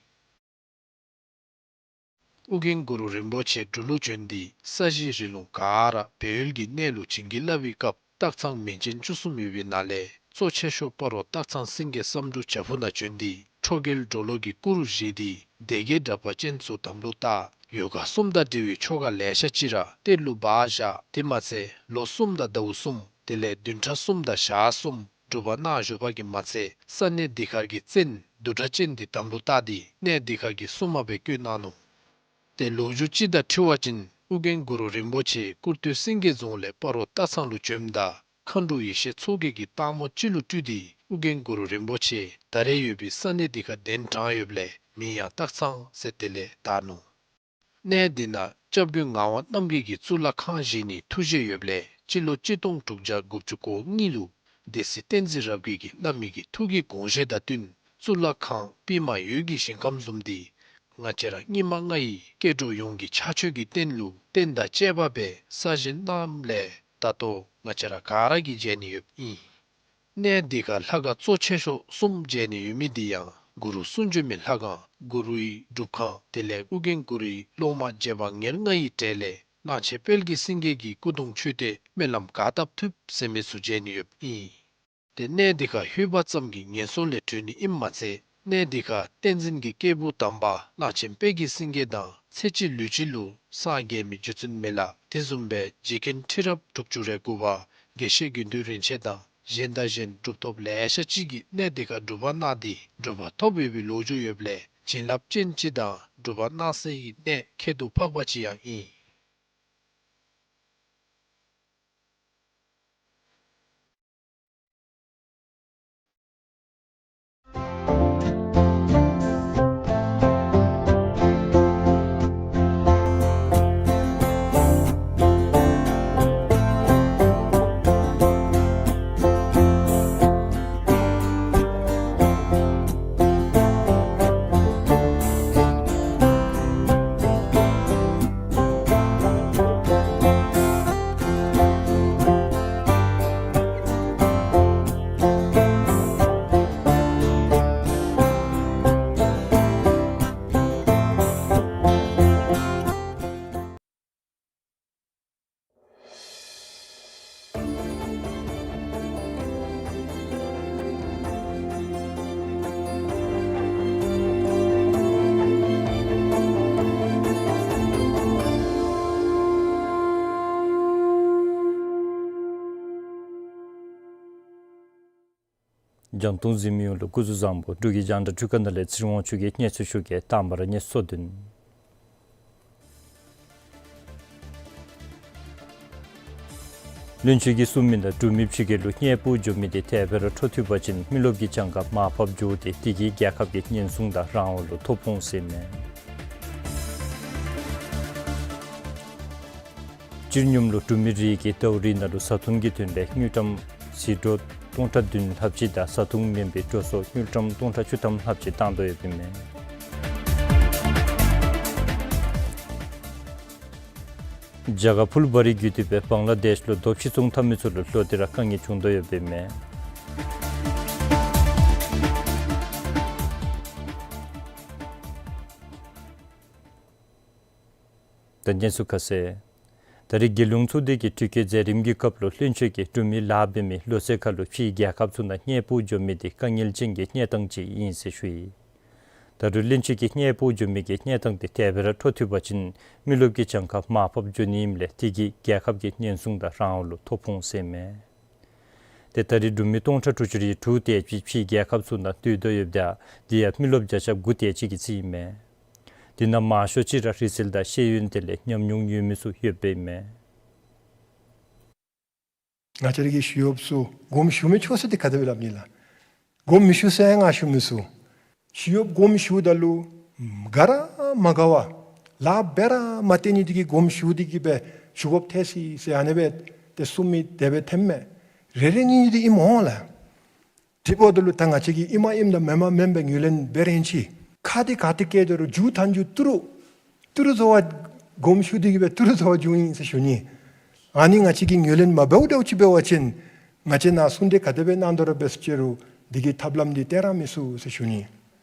ཨོ་རྒྱན་གུ་རུ་རིན་པོ་ཆེ་འབྲུག་ལུ་བྱོན་ཏེ་ས་གཞི་རི་ལུང་ག་ར་སྦས་ཡུལ་གྱི་གནས་ལུ་བྱིན་གྱིས་བརླབས་པའི་སྐབས་སྟག་ཚང་མིང་ཅན་བཅུ་གསུམ་ཡོད་པའི་ནང་ལས་གཙོ་ཆེ་ཤོས་སྤ་རོ་སྟག་ཚང་སེང་གེ་བསམ་འགྲུབ་བྱག་ཕུག་ནང་བྱོན་ཏེ་ཁྲོ་རྒྱལ་གྲོ་ལོད་ཀྱི་སྐུ་རུ་བཞེངས་ཏེ་སྡེ་བརྒྱད་དྲེགས་པ་ཅན་ཚུ་དམ་ལུ་བཏགས། ཡོ་ག་གསུམ་དང་འབྲེལ་བའི་ཆོ་ག་ལེ་ཤ་ཅིག་ར་གཏེར་ལུ་སྦ་བཞག། དེ་མ་ཚད་ལོ་གསུམ་དང་ཟླཝ་གསུམ་དེ་ལས་བདུན་ཕྲག་གསུམ་དང་ཞག་གསུམ་སྒྲུབ་པ་གནང་བཞུགས་པ་གིས་མ་ཚད་ས་གནས་འདི་ཁར་གྱི་བཙན་བདུད་དྲེགས་ཅན་འདི་དམ་ལུ་བཏགས་ཏེ་གནས་འདི་ཁར་གྱི་སྲུང་མ་སྦེ་བསྐོས་གནང་ནུག། ཏེ་ལོ་རྒྱུས་ཅིག་དང་འཁྲིལ་བ་ཅིན་ཨོ་རྒྱན་གུ་རུ་རིན་པོ་ཆེ་ཀུར་སྟོད་སེང་གེ་རྫོང་ལས་སྤ་རོ་སྟག་ཚང་ལུ་བྱོནམ་ད་མཁའ་འགྲོ་ཡེ་ཤེས་མཚོ་རྒྱལ་གྱིས་སྟག་མོ་ཅིག་ལུ་སྤྲུལ་ཏེ་ཨོ་རྒྱན་གུ་རུ་རིན་པོ་ཆེ་ད་རེས་ཡོད་པའི་ས་གནས་འདི་ཁར་གདན་དྲངས་ཡོདཔ་ལས་མིང་ཡང་སྟག་ཚང་ཟེར་དེ་ལས་བཏགས་ནུག། གནས་འདི་ནང་སྐྱབས་མགོན་ངག་དབང་རྣམ་རྒྱལ་གྱིས་གཙུག་ལག་ཁང་བཞེངས་ནིའི་ཐུགས་བཞེད་ཡོདཔ་ལས་སྤྱི་ལོ་གཅིག་སྟོང་དྲུག་བརྒྱ་དགུ་བཅུ་གོ་གཉིས་ལུ་སྡེ་སྲིད་བསྟན་འཛིན་རབ་རྒྱས་ཀྱིས་གནང་མི་གི་ཐུགས་ཀྱི་དགོངས་བཞེད་དང་བསྟུན་གཙུག་ལག་ཁང་པདྨ་འོད་ཀྱི་ཞིང་ཁམས་བཟུམ་འདི་ང་བཅས་ར་སྙིགས་མ་ལྔ་ཡི་སྐྱེ་འགྲོ་ཡོངས་ཀྱི་ཕྱག་མཆོད་ཀྱི་རྟེན་ལུ་རྟེན་དང་བཅས་པ་སྦེ་གསར་བཞེངས་གནངམ་ལས་ད་ལྟོ་ང་བཅས་ར་ག་ར་གིས་མཇལ་ནི་ཡོདཔ་ཨིན། གནས་འདི་ཁར་ལྷ་ཁང་གཙོ་ཆེ་ཤོས་གསུམ་མཇལ་ནི་ཡོད་མི་འདི་ཡང་གུ་རུ་གསུང་བྱོན་མའི་ལྷ་ཁང་གུ་རུའི་སྒྲུབ་ཁང་དེ་ལས་ཨོ་རྒྱན་གུ་རུའི་སློབ་མ་རྗེ་འབངས་ཉེར་ལྔ་ཡི་གྲས་ལས་གླང་ཆེན་དཔལ་གྱི་སེང་གེ་གི་སྐུ་གདུང་མཆོད་རྟེན་སྨོན་ལམ་ག་བཏབ་ཐུབ་ཟེར་མི་ཚུ་མཇལ་ནི་ཡོདཔ་ཨིན། ཏེ་གནས་འདི་ཁར་ལྷོད་པ་ཙམ་གྱིས་ངན་སོང་ལས་གྲོལ་ནི་ཨིནམ་མ་ཚད་གནས་འདི་ཁར་བསྟན་འཛིན་གྱི་སྐྱེས་བུ་དམ་པ་གླང་ཆེན་དཔལ་གྱི་སེང་གེ་དང་ཚེ་གཅིག་ལུས་གཅིག་ལུ་སངས་རྒྱས་མི་རྗེ་བཙུན་མི་ལ་དེ་བཟུམ་སྦེ་རྗེ་མཁན་ཁྲི་རབས་དྲུག་ཅུ་རེ་དགུ་པ་དགེ་བཤེས་དགེ་འདུན་རིན་ཆེན་དང་ གཞན་དང་གཞན་གྲུབ་ཐོབ་ལེ་ཤ་ཅིག་གིས་གནས་དེ་ཁར་སྒྲུབ་པ་གནང་སྟེ་གྲུབ་པ་ཐོབ་ཡོད་པའི་ལོ་རྒྱུས་ཡོདཔ་ལས་བྱིན་རླབས་ཅན་ཅིག་དང་སྒྲུབ་པ་གནང་སའི་གནས་ཁྱད་དུ་འཕགས་པ་ཅིག་ཡང་ཨིན། རྒྱང་མཐོང་གཟིགས་མི་ཡོངས་ལུ་སྐུ་གཟུགས་བཟང་པོ། འབྲུག་གི་རྒྱང་བསྒྲགས་འཕྲུལ་ཁང་ནང་ལས་ཚེ་རིང་དབང་ཕྱུག་གིས་གནས་ཚུལ་ཞུ་གེ། དང་པ་ར་གནས་ཚུལ་བསྡུ་ནི། བློན་ཆེན་གྱིས་གསུངས་མི་ནང་འབྲུག་མི་ཕྱི་རྒྱལ་ལུ་གནས་སྤོ་འགྱོ་མི་དེ་དེ་སྦེ་ར་འཕྲོ་མཐུད་པ་ཅིན་མི་རློབས་ཀྱི་གྱངས་ཁ་མར་ཕབ་འགྱོ་སྟེ་དེ་གིས་རྒྱལ་ཁབ་ཀྱི་ཉེན་སྲུང་དང་རང་དབང་ལུ་ཐོ་ཕོག་འོང་ཟེར་མས། སྤྱིར་སྔོན་ལུ་འབྲུག་མི་རིགས་ཀྱིས་ཟླཝ་རེ་ནང་ལུ་བཟའ་འཐུང་གི་དོན་ལས་དངུལ་ཀྲམ་ཟད་འགྲོ་སྟོང་ཕྲག་བདུན་ལྷགཔ་ཅིག་དང་བཟའ་འཐུང་མེན་པའི་འགྲོ་སོང་དངུལ་ཀྲམ་སྟོང་ཕྲག་བཅུ་ཐམ་ལྷགཔ་ཅིག་བཏང་དོ་ཡོདཔ་ཨིན་མས། རྒྱ་གར་ཕུལ་བ་རི་བརྒྱུད་དེ་སྦེ་བང་ལ་དེཤ་ལུ་རྡོ་ཕྱེ་བཙོང་འཐབ་མི་ཚུ་ལུ་ལྷོད་དེ་ར་དཀའ་ངལ་བྱུང་དོ་ཡོདཔ་ཨིན་མས། ད་གནས་ཚུལ་ཁ་གསལ། ད་རེས་རྒྱལ་ཡོངས་ཚོགས་སྡེ་གི་དྲི་བཀོད་མཛད་རིམ་གྱི་སྐབས་ལུ་བློན་ཆེན་གྱིས་འབྲུག་མི་ལཱ་འབད་མི་ལོ་ཚད་ཁར་ལུ་ཕྱིའི་རྒྱལ་ཁབ་ཚུ་ནང་གནས་སྤོ་འགྱོ་མི་དེ་དཀའ་ངལ་ཅན་གྱི་གནས་སྟངས་ཅིག་ཨིན་ཟེར་ཞུ་ཡི། ད་རུང་བློན་ཆེན་གྱིས་གནས་སྤོ་འགྱོ་མི་གི་གནས་སྟངས་དེ་དེ་སྦེ་ར་འཕྲོ་མཐུད་པ་ཅིན་མི་རློབས་ཀྱི་གྱངས་ཁ་མར་ཕབ་འགྱོ་ནི་ཨིནམ་ལས་དེ་གིས་རྒྱལ་ཁབ་ཀྱི་ཉེན་སྲུང་དང་རང་དབང་ལུ་ཐོ་ཕོག་འོང་ཟེར་མས། ཏེ་ད་རེས་འབྲུག་མི་སྟོང་ཕྲག་དྲུག་ཅུ་རེ་དྲུག་དེ་ཅིག་ཕྱིའི་རྒྱལ་ཁབ་ཚུ་ནང་སྡོད་དོ་ཡོདཔ་ད་དེ་ཡང་མི་རློབས་བརྒྱ་ཆ་དགུ་དེ་ཅིག་གི་རྩིས་ཨིན་མས། དེ་ནང་མང་ཤོས་ཅིག་ར་རིག་རྩལ་དང་ཤེས་ཡོན་དེ་ལས་ཉམས་མྱོང་ཡོད་མི་ཚུ་ཡོདཔ་ཨིན་མས། ང་བཅས་ར་གི་ཞི་གཡོགཔ་ཚུ་དགོངསམ་ཞུ་མི་ཆོག་ཟེར་དེ་ག་དེ་སྦེ་སླབ་ནི་ལགས། དགོངསམ་མི་ཞུ་ཟེར་ང་ཞུ་མི་ཚུགས། ཞི་གཡོགཔ་དགོངསམ་ཞུཝ་ད་ལུ་དགའ་ར་མ་དགའ་བར་ལཱ་འབད་ར་མ་སྟེར་ནི་དེ་གིས་དགོངསམ་ཞུ་སྟེ་གིས་སྦེ་ཞུ་དགོཔ་ཐལ་སོ་ཟེར་ཨ་ནི་སྦེ་ཏེ་གསུངས་མི་དེ་སྦེ་ཐོནམ་མས། རེ་རེ་གཉིས་གཉིས་དེ་ཨིནམ་འོང་ལགས། དེ་འབདཝ་ད་ལུ་ད་ང་བཅས་ཀྱིས་ཨིནམ་ཨིནམ་དང་མེནམ་མེནམ་སྦེ་ངོས་ལེན་འབད་རན་ཅི། ཁ་དེ་ག་ཏེ་བཀལ་དོ་རུང་མཇུག་མཐའ་མཇུག་ཏི་རུ་ཏི་རུ་བཟོ་བར་དགོངསམ་ཞུ་སྟེ་གིས་སྦེ་ཏི་རུ་བཟོ་བར་འགྱོཝ་ཨིན་ཟེར་ཞུ་ནི། ཨ་ནི་ང་བཅས་ཀྱིས་ངོས་ལེན་མ་འབདཝ་འདྲཝ་ཅིག་འབད་བ་ཅིན་ང་བཅས་ནཱ་གསུང་གྲོས་ག་དེ་སྦེ་གནང་དོ་ར་འབད་ཟེར་ཅི་རུང་དེ་གི་ཐབས་ལམ་འདི་སྟོན་ར་མི་ཚུགས་ཟེར་ཞུ་ནི།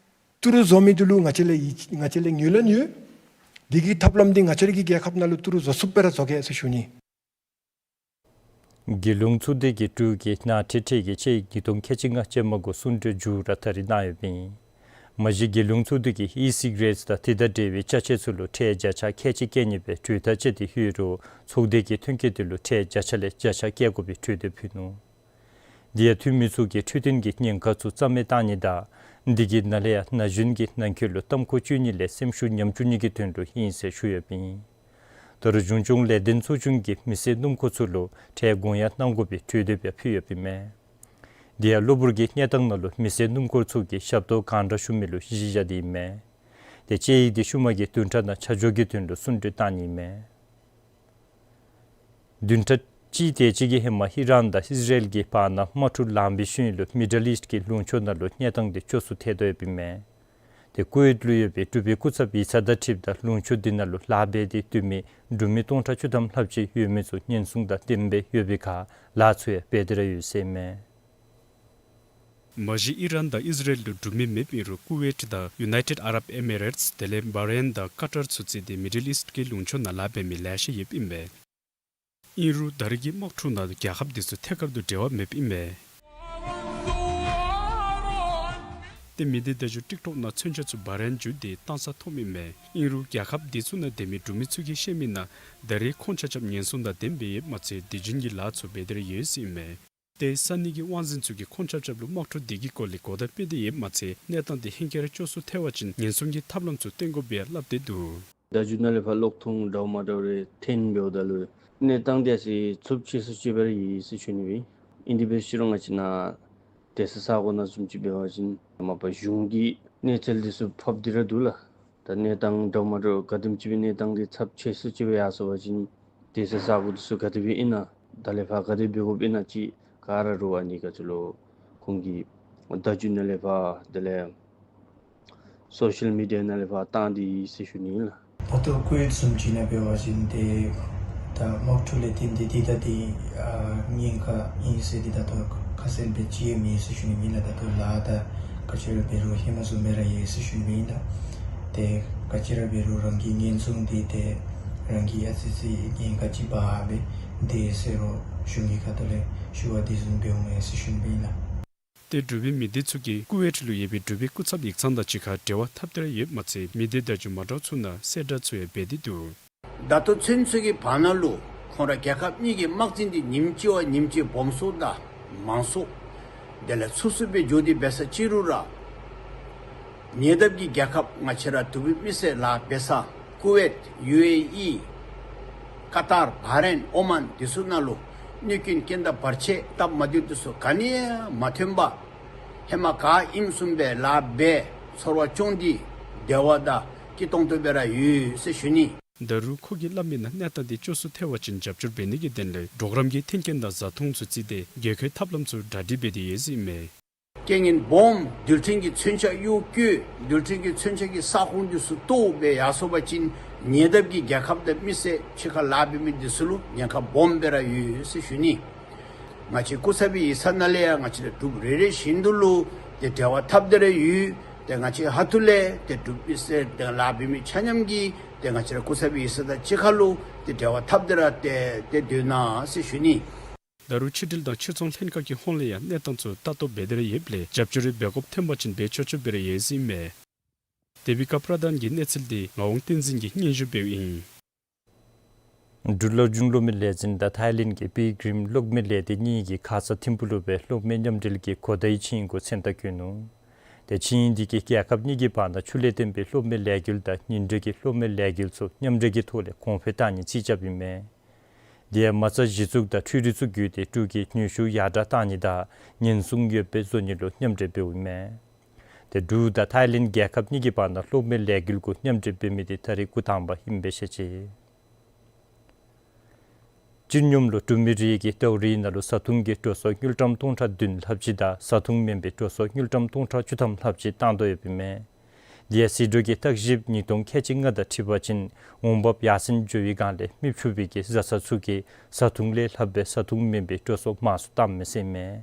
ཏི་རུ་བཟོ་མི་དེ་ལུ་ང་བཅས་ལས་ཡི་ང་བཅས་ལས་ངོས་ལེན་ཡོད། དེ་གི་ཐབས་ལམ་འདི་ང་བཅས་ར་གི་རྒྱལ་ཁབ་ནང་ལུ་ཏི་རུ་བཟོ་ཚུགསཔ་སྦེ་ར་བཟོ་གེ་ཟེར་ཞུ་ནི། རྒྱལ་ཡོངས་ཚོགས་སྡེ་གི་འབྲུག་གི་ནང་ཁྲལ་ཁྲལ་གྱི་དཔྱད་ཡིག་ཉིས་སྟོང་ཁལ་གཅིག་ལྔ་ཅན་མ་གུ་གསུང་གྲོས་མཇུག་ར་ད་རིས་གནང་ཡོདཔ་ཨིན། མ་གཞི་རྒྱལ་ཡོངས་ཚོགས་སྡེ་གིས་ཨི་སི་ག་རེཊ་དང་དེ་དང་འབྲེལ་བའི་ཅ་ཆས་ཚུ་ལུ་ཁྲལ་བརྒྱ་ཆ་ཁལ་གཅིག་བཀལ་ནི་སྦེ་གྲོས་ཐག་བཅད་དེ་ཡོད་རུང་ཚོགས་སྡེ་གི་ཐོན་སྐྱེད་དེ་ལུ་ཁྲལ་བརྒྱ་ཆ་ལས་བརྒྱ་ཆ་བཀལ་དགོ་པའི་གྲོས་འདེབས་ཕུལ་ནུག། དེ་ཡང་འཐུས་མི་ཚུ་གིས་འཕྲོད་བསྟེན་གྱི་ཉེན་ཁ་ཚུ་རྩ་མེད་བཏང་ནི་དང་དེ་གིས་ནཱ་ལས་ཡང་ན་གཞོན་གྱི་ནང་འཁོད་ལུ་ལྟམ་ཁུ་སྤྱོད་ནི་ལས་སེམས་ཤུགས་ཉམས་བཅུག་ནི་གི་དོན་ལུ་ཨིན་ཟེར་ཞུ་ཡོདཔ་ཨིན། ད་རུང་གཞུང་སྐྱོང་ལས་དོན་ཚོགས་ཆུང་གིས་མི་སེར་སྣུམ་འཁོར་ཚུ་ལུ་ཁྲལ་དགོངས་ཡངས་གནང་དགོ་པའི་གྲོས་འདེབས་ཡང་ཕུལ་ཡོདཔ་ཨིན་མས། དེ་ཡང་གློ་བུར་གྱི་གནས་སྟངས་ནང་ལུ་མི་སེར་སྣུམ་འཁོར་ཚུ་གིས་ཞབས་ཏོག་གང་དྲག་ཞུ་མི་ལུ་གཞི་བཞག་སྟེ་ཨིན་མས། ཏེ་དཔྱད་ཡིག་དེ་ཤུལ་མ་གི་བདུན་ཕྲག་ནང་ཆ་འཇོག་གི་དོན་ལུ་གསུང་གྲོས་བཏང་ནི་ཨིན་མས། བདུན་ཕྲག་གཅིག་དེ་ཅིག་གི་ཧེ་མ་ཨི་རཱན་དང་ཨིས་ར་ཨེལ་གྱི་བར་ན་དམག་འཁྲུག་ལངས་པའི་ཤུལ་ལུ་མི་ཌལ་ཨིསཊ་གི་ལུང་ཕྱོགས་ནང་ལུ་གནས་སྟངས་དེ་སྐྱོ་སུ་ཐལ་དོ་ཡོདཔ་ཨིན་མས། ཏེ་ཀུ་ཝེཊ་ལུ་ཡོད་པའི་འབྲུག་པའི་སྐུ་ཚབ་ཡིག་ཚང་དང་འཁྲིལཝ་ད་ལུང་ཕྱོགས་དེ་ནང་ལུ་ལཱ་འབད་དེ་སྡོད་མི་འབྲུག་མི་སྟོང་ཕྲག་བཅུ་ཐམ་ལྷགཔ་ཅིག་ཡོད་མི་ཚུ་ཉེན་སྲུང་དང་ལྡནམ་སྦེ་ཡོད་པའི་ཁར་ལཱ་ཚུ་ཡང་འབད་དེ་ར་ཡོད་ཟེར་མས། མ་གཞི་ཨི་རཱན་དང་ཨིས་ར་ཨེལ་ལུ་འབྲུག་མི་མེདཔ་ཨིན་རུང་ཀུ་ཝེཊ་དང་ཡུ་ནའི་ཊེཌ་ཨ་རབ་ཨེ་མི་རེཊསི་དེ་ལས་བྷ་རེན་དང་ཀ་ཊར་ཚུ་བརྩིས་ཏེ་མི་ཌལ་ཨིསཊ་ཀྱི་ལུང་ཕྱོགས་ནང་ལཱ་འབད་མི་ལེ་ཤ་ཡོདཔ་ཨིན་མས། ཨིན་རུང་ད་རེས་ཀྱི་དམག་འཁྲུག་ནང་རྒྱལ་ཁབ་དེ་ཚུ་ཐད་ཀར་དུ་འབྲེལ་བ་མེདཔ་ཨིན་མས། ཏེ་མི་སྡེ་བརྡ་བརྒྱུད་ཊིཀ་ཊོཀ་ནང་མཚོན་ཆ་ཚུ་བྷ་རེན་བརྒྱུད་དེ་བཏང་ས་ཐོབ་ཨིན་མས། ཨིན་རུང་རྒྱལ་ཁབ་དེ་ཚུ་ནང་སྡོད་མི་འབྲུག་མི་ཚུ་གིས་བཤད་མི་ནང་ད་རེས་ཁོང་ཆ་ཁྱབ་ཉེན་སྲུང་དང་ལྡནམ་སྦེ་ཡོདཔ་མ་ཚད་དུས་རྒྱུན་གྱི་ལཱ་ཚུ་འབད་དེ་ར་ཡོད་ཟེར་ཨིན་མས། ཏེ་ས་གནས་ཀྱི་དབང་འཛིན་ཚུ་གིས་ཁོང་ཆ་ཁྱབ་ལུ་དམག་འཁྲུག་འདི་གི་སྐོར་ལས་གོ་བརྡ་སྤེལ་ཏེ་ཡོདཔ་མ་ཚད་གནས་སྟངས་འདི་ཧེང་སྐལ་ར་སྐྱོ་སུ་ཐལ་བ་ཅིན་ཉེན་སྲུང་གི་ཐབས་ལམ་ཚུ་བཏོན་དགོ་པའི་སླབ་སྟེ་འདུག། བརྡ་བརྒྱུད་ནང་ལས་ཕར་གློག་ཐོག་འདྲཝ་མ་འདྲཝ་རེ་འཐོན་འབདཝ་ད་ལུ་གནས་སྟངས་འདི་ཡང་ཚབས་ཆེ་སུ་ཅིག་སྦེ་ར་ཡོད་ཟེར་ཞུ་ནི་ཨིན། ཨིན་དེ་འབད་ཞུ་རུང་ང་བཅས་ནཱ་སྡོད་ས་ས་གོ་ནང་བཟུམ་ཅིག་འབད་བ་ཅིན་མ་པ་གཞུང་གི་གནས་ཚུལ་འདི་ཚུ་ཕབ་སྟེ་ར་འདུག་ལགས། ད་གནས་སྟངས་འདྲཝ་མ་འདྲཝ་ག་དེམ་ཅིག་སྦེ་གནས་སྟངས་འདི་ཚབས་ཆེ་སུ་ཅིག་སྦེ་ཡར་སོང་པ་ཅིན་སྡོད་ས་ས་གོ་འདི་ཚུ་ག་དེ་སྦེ་ཨིན་ན་ད་ལས་ཕར་ག་དེ་འབད་དགོཔ་ཨིན་ན་ཅིག་ག་ར་རུང་ཨ་ནི་ག་ཅི་ལོ་ཁོང་གིས་བརྡ་བརྒྱུད་ནང་ལས་ཕར་དེ་ལས་སོ་ཤལ་མི་ཌི་ཡ་ནང་ལས་ཕར་བཏང་སྟེ་ཡོད་ཟེར་ཞུ་ནི་ཨིན་ལགས། ད་ལྟོ་ཀུ་ཝེཊ་བཟུམ་ཅིག་ནང་འབད་བ་ཅིན་ཏེ་ད་དམག་འཁྲུག་ལས་བརྟེན་ཏེ་འདི་ད་འདི་ཨ་ཉེན་ཁ་ཨིན་ཟེར་འདི་ད་ལྟོ་ཁ་གསལ་སྦེ་ཅིག་ཡང་མེད་ཟེར་ཞུ་ནི་ཨིན་ལགས། ད་ལྟོ་ལཱ་ད་ག་ཅི་ར་འབད་རུང་ཧེ་མ་བཟུམ་སྦེ་ར་ཡོད་ཟེར་ཞུ་ནི་ཨིན་ལགས། ཏེ་ག་ཅི་ར་འབད་རུང་རང་གི་ཉེན་སྲུང་འདི་ཏེ་རང་གིས་ཨ་ཙི་ཙི་ཉེན་ཁ་ཅིག་འབག་སྦེ་སྡོད་ཟེར་རུང་གཞུང་གི་ཁ་ཐུག་ལས་ཞུ་བ་འདི་བཟུམ་འབདཝ་མས་ཟེར་ཞུ་ནི་ཨིན་ལགས། ཏེ་འབྲུག་པའི་མི་སྡེ་ཚུ་གིས་ཀུ་ཝེཊ་ལུ་ཡོད་པའི་འབྲུག་པའི་སྐུ་ཚབ་ཡིག་ཚང་དང་གཅིག་ཁར་འབྲེལ་བ་འཐབ་སྟེ་ར་ཡོདཔ་མ་ཚད་མི་སྡེ་བརྡ་བརྒྱུད་མ་འདྲཝ་ཚུ་ནང་གསལ་བསྒྲགས་ཚུ་ཡང་འབད་དེ་འདུག། ད་ལྟོ་ཚུན་ཚོད་ཀྱི་བར་ན་ལུ་ཁོང་ར་རྒྱལ་ཁབ་གཉིས་ཀྱི་དམག་འཛིང་འདི་ཉིནམ་གཅིག་བ་ཉིནམ་གཅིག་སྦོམ་སུ་དང་མང་སུ་དེ་ལས་ཚུ་སུ་སྦེ་འགྱོ་སྟེ་འབད་ས་ཅི་རུང་ར་ཉེ་འདབས་ཀྱི་རྒྱལ་ཁབ་ང་བཅས་ར་འབྲུག་པའི་མི་སེར་ལཱ་འབད་ས་ཀུ་ཝེཊ་ཡུ་ཨེ་ཨི་ཀ་ཏར་བྷ་རེན་ཨོ་མཱན་འདི་ཚུ་ནང་ལུ་གནོད་སྐྱོན་རྐྱེན་དང་བར་ཆད་སྟབས་མ་བདེཝ་འདི་ཚུ་ག་ནི་ཡང་མ་ཐོན་པར་ཧེ་མ་ག་ཨིནམ་བཟུམ་སྦེ་ལཱ་འབད་ཚོར་བ་སྐྱོང་སྟེ་བདེ་བ་དང་སྐྱིད་ཏོང་ཏོ་སྦེ་ར་ཡོད་ཟེར་ཞུ་ནི། ད་རུང་ཁོ་གིས་སླབ་མི་ནང་གནས་སྟངས་འདི་སྐྱོ་སུ་ཐལ་བ་ཅིན་རྒྱབ་སྐྱོར་འབད་ནི་གི་དོན་ལས་གྲོགས་རམ་གྱི་མཐུན་རྐྱེན་དང་བཟའ་འཐུང་ཚུ་བརྩིས་ཏེ་དགོས་མཁོའི་ཐབས་ལམ་ཚུ་གྲ་སྒྲིག་འབད་དེ་ཡོད་ཟེར་ཨིན་མས། རྐྱེན་ངན་སྦོམ་རྡུལ་ཕྲན་གྱི་མཚོན་ཆ་གཡུག་བཀོལ་རྡུལ་ཕྲན་གྱི་མཚོན་ཆ་གི་ས་ཁོངས་འདི་ཚུ་གཏོར་སྦེ་ཡར་སོང་པ་ཅིན་ཉེ་འདབས་ཀྱི་རྒྱལ་ཁབ་དང་མི་སེར་ཕྱི་ཁར་ལཱ་འབད་མི་འདི་ཚུ་ལུ་ཉེན་ཁ་སྦོམ་སྦེ་ར་ཡོད་ཟེར་ཞུ་ནི། ང་བཅས་སྐུ་ཚབ་པའི་ཡིག་ཚང་ནང་ལས་ཡང་ང་བཅས་ར་འབྲུག་རེ་རེ་བཞིན་དུ་ལུ་ཏེ་འབྲེལ་བ་འཐབ་སྟེ་ར་ཡོད། ཏེ་ང་བཅས་ཧ་ཐུ་ལས་ཏེ་འབྲུག་པའི་སེར་དང་ལཱ་འབད་མི་ཆ་མཉམ་གྱིས་ཏེ་ང་བཅས་ར་སྐུ་ཚབ་པའི་ཡིག་ཚང་དང་གཅིག་ཁར་ལུ་ཏེ་འབྲེལ་བ་འཐབ་སྟེ་ར་ཏེ་ཏེ་སྡོད་གནང་ཟེར་ཞུ་ནི། ད་རུང་ཕྱི་འབྲེལ་དང་ཕྱིར་ཚོང་ལྷན་ཁག་གི་ཧོངས་ལས་ཡང་གནས་སྟངས་ཚུ་ལྟ་རྟོག་འབད་དེ་ར་ཡོདཔ་ལས་རྒྱབ་སྐྱོར་རེ་འབད་དགོཔ་ཐོན་པ་ཅིན་འབད་ཆོག་ཆོག་སྦེ་ར་ཡོད་ཟེར་ཨིན་མས། དེ་བི་ཀ་པྲ་དཱན་གྱི་གནས་ཚུལ་འདི་ངག་དབང་བསྟན་འཛིན་གྱིས་སྙན་ཞུ་འབདཝ་ཨིན། འབྲུག་སློབ་སྦྱོང་སློབ་མའི་ལས་འཛིན་དང་ཐའི་ལེནཌ་གི་པིལ་གྲིམ་སློབ་མའི་ལས་སྡེ་གཉིས་ཀྱིས་ཁ་ཙ་ཐིམ་ཕུག་ལུ་སྦེ་སློབ་མའི་མཉམ་འབྲེལ་གྱི་གོ་བརྡའི་ཆིངས་ཡིག་གུ་མཚན་རྟགས་བཀོད་ནུག། ཏེ་ཆིངས་ཡིག་འདི་གིས་རྒྱལ་ཁབ་གཉིས་ཀྱི་བར་ན་ཆུ་ལས་བརྟེན་པའི་སློབ་མའི་ལས་འགུལ་དང་ཉིན་རེ་གི་སློབ་མའི་ལས་འགུལ་ཚུ་མཉམ་འབྲེལ་གྱི་ཐོག་ལས་གོང་འཕེལ་གཏང་ནི་རྩིས་རྐྱབ་ཨིན་མས། དེ་ཡང་མ་རྩ་གཞི་བཙུགས་དང་འཕྲུལ་རིག་ཚུ་བརྒྱུད་དེ་འབྲུག་གི་ནུས་ཤུགས་ཡར་དྲག་གཏང་ནི་དང་ཉེན་སྲུང་ཡོདཔ་སྦེ་བཟོ་ནི་ལུ་མཉམ་འབྲེལ་འབདཝ་ཨིན་མས། ཏེ་འབྲུག་དང་ཐའི་ལེནཌ་རྒྱལ་ཁབ་གཉིས་ཀྱི་བར་ན་སློབ་མའི་ལས་འགུལ་གུ་མཉམ་འབྲེལ་འབད་མི་དེ་ད་རིས་འགོ་དང་པ་ཨིནམ་སྦེ་བཤད་ཅི། སྤྱིར་སྙོམས་ལུ་འབྲུག་མི་རིགས་ཀྱིས་ཟླཝ་རེའི་ནང་ལུ་བཟའ་འཐུང་གི་འགྲོ་སོང་དངུལ་ཀྲམ་སྟོང་ཕྲག་བདུན་ལྷགཔ་ཅིག་དང་བཟའ་འཐུང་མེན་པའི་འགྲོ་སོང་དངུལ་ཀྲམ་སྟོང་ཕྲག་བཅུ་ཐམ་ལྷགཔ་ཅིག་བཏང་དོ་ཡོདཔ་ཨིན་མས། དེ་ཡང་ཟད་འགྲོ་གི་བརྟག་ཞིབ་ཉིས་སྟོང་ཁལ་གཅིག་ལྔ་དང་འཁྲིལ་བ་ཅིན་འོང་འབབ་ཡར་སེང་འགྱོ་བའི་སྒང་ལས་མི་ཕྱུག་པའི་གི་བཟའ་ཚང་ཚུ་གིས་བཟའ་འཐུང་ལས་ལྷག་པའི་བཟའ་འཐུང་མེན་པའི་འགྲོ་སོང་མང་སུ་བཏངམ་མས་ཟེར་ཨིན་མས།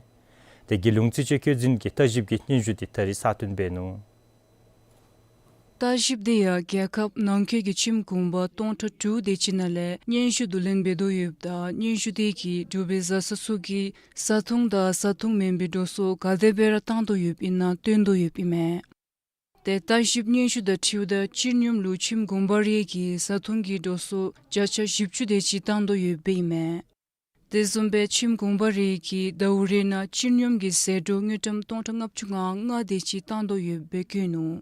ཏེ་རྒྱལ་ཡོངས་རྩིས་དཔྱད་བཀོད་འཛིན་གྱི་བརྟག་ཞིབ་ཀྱི་སྙན་ཞུ་དེ་ད་རིས་གསར་བཏོན་འབད་ནུག། བརྟག་ཞིབ་དེ་ཡང་རྒྱལ་ཁབ་ནང་འཁོད་ཀྱི་ཁྱིམ་གུང་པ་སྟོང་ཕྲག་དྲུག་དེ་ཅིག་ནང་ལས་སྙན་ཞུ་བསྡུ་ལེན་འབད་དོ་ཡོདཔ་ད་སྙན་ཞུ་དེ་གིས་འབྲུག་པའི་བཟའ་ཚང་ཚུ་གིས་བཟའ་འཐུང་དང་བཟའ་འཐུང་མེན་པའི་འགྲོ་སོང་ག་དེ་སྦེ་ར་བཏང་དོ་ཡོདཔ་ཨིན་ན་སྟོན་དོ་ཡོདཔ་ཨིན་མས། ཏེ་བརྟག་ཞིབ་སྙན་ཞུ་དང་འཁྲིལཝ་ད་སྤྱིར་སྙོམས་ལུ་ཁྱིམ་གུང་པ་རེ་གིས་བཟའ་འཐུང་གི་འགྲོ་སོང་བརྒྱ་ཆ་བཞི་བཅུ་དེ་ཅིག་བཏང་དོ་ཡོདཔ་ཨིན་མས། དེ་བཟུམ་སྦེ་ཁྱིམ་གུང་པ་རེ་གིས་ཟླཝ་རེ་ནང་སྤྱིར་སྙོམས་ཀྱི་ཟད་འགྲོ་དངུལ་ཀྲམ་སྟོང་ཕྲག་ལྔ་བཅུ་ང་ལྔ་དེ་ཅིག་བཏང་དོ་ཡོདཔ་སྦེ་བཀོད་ནུག།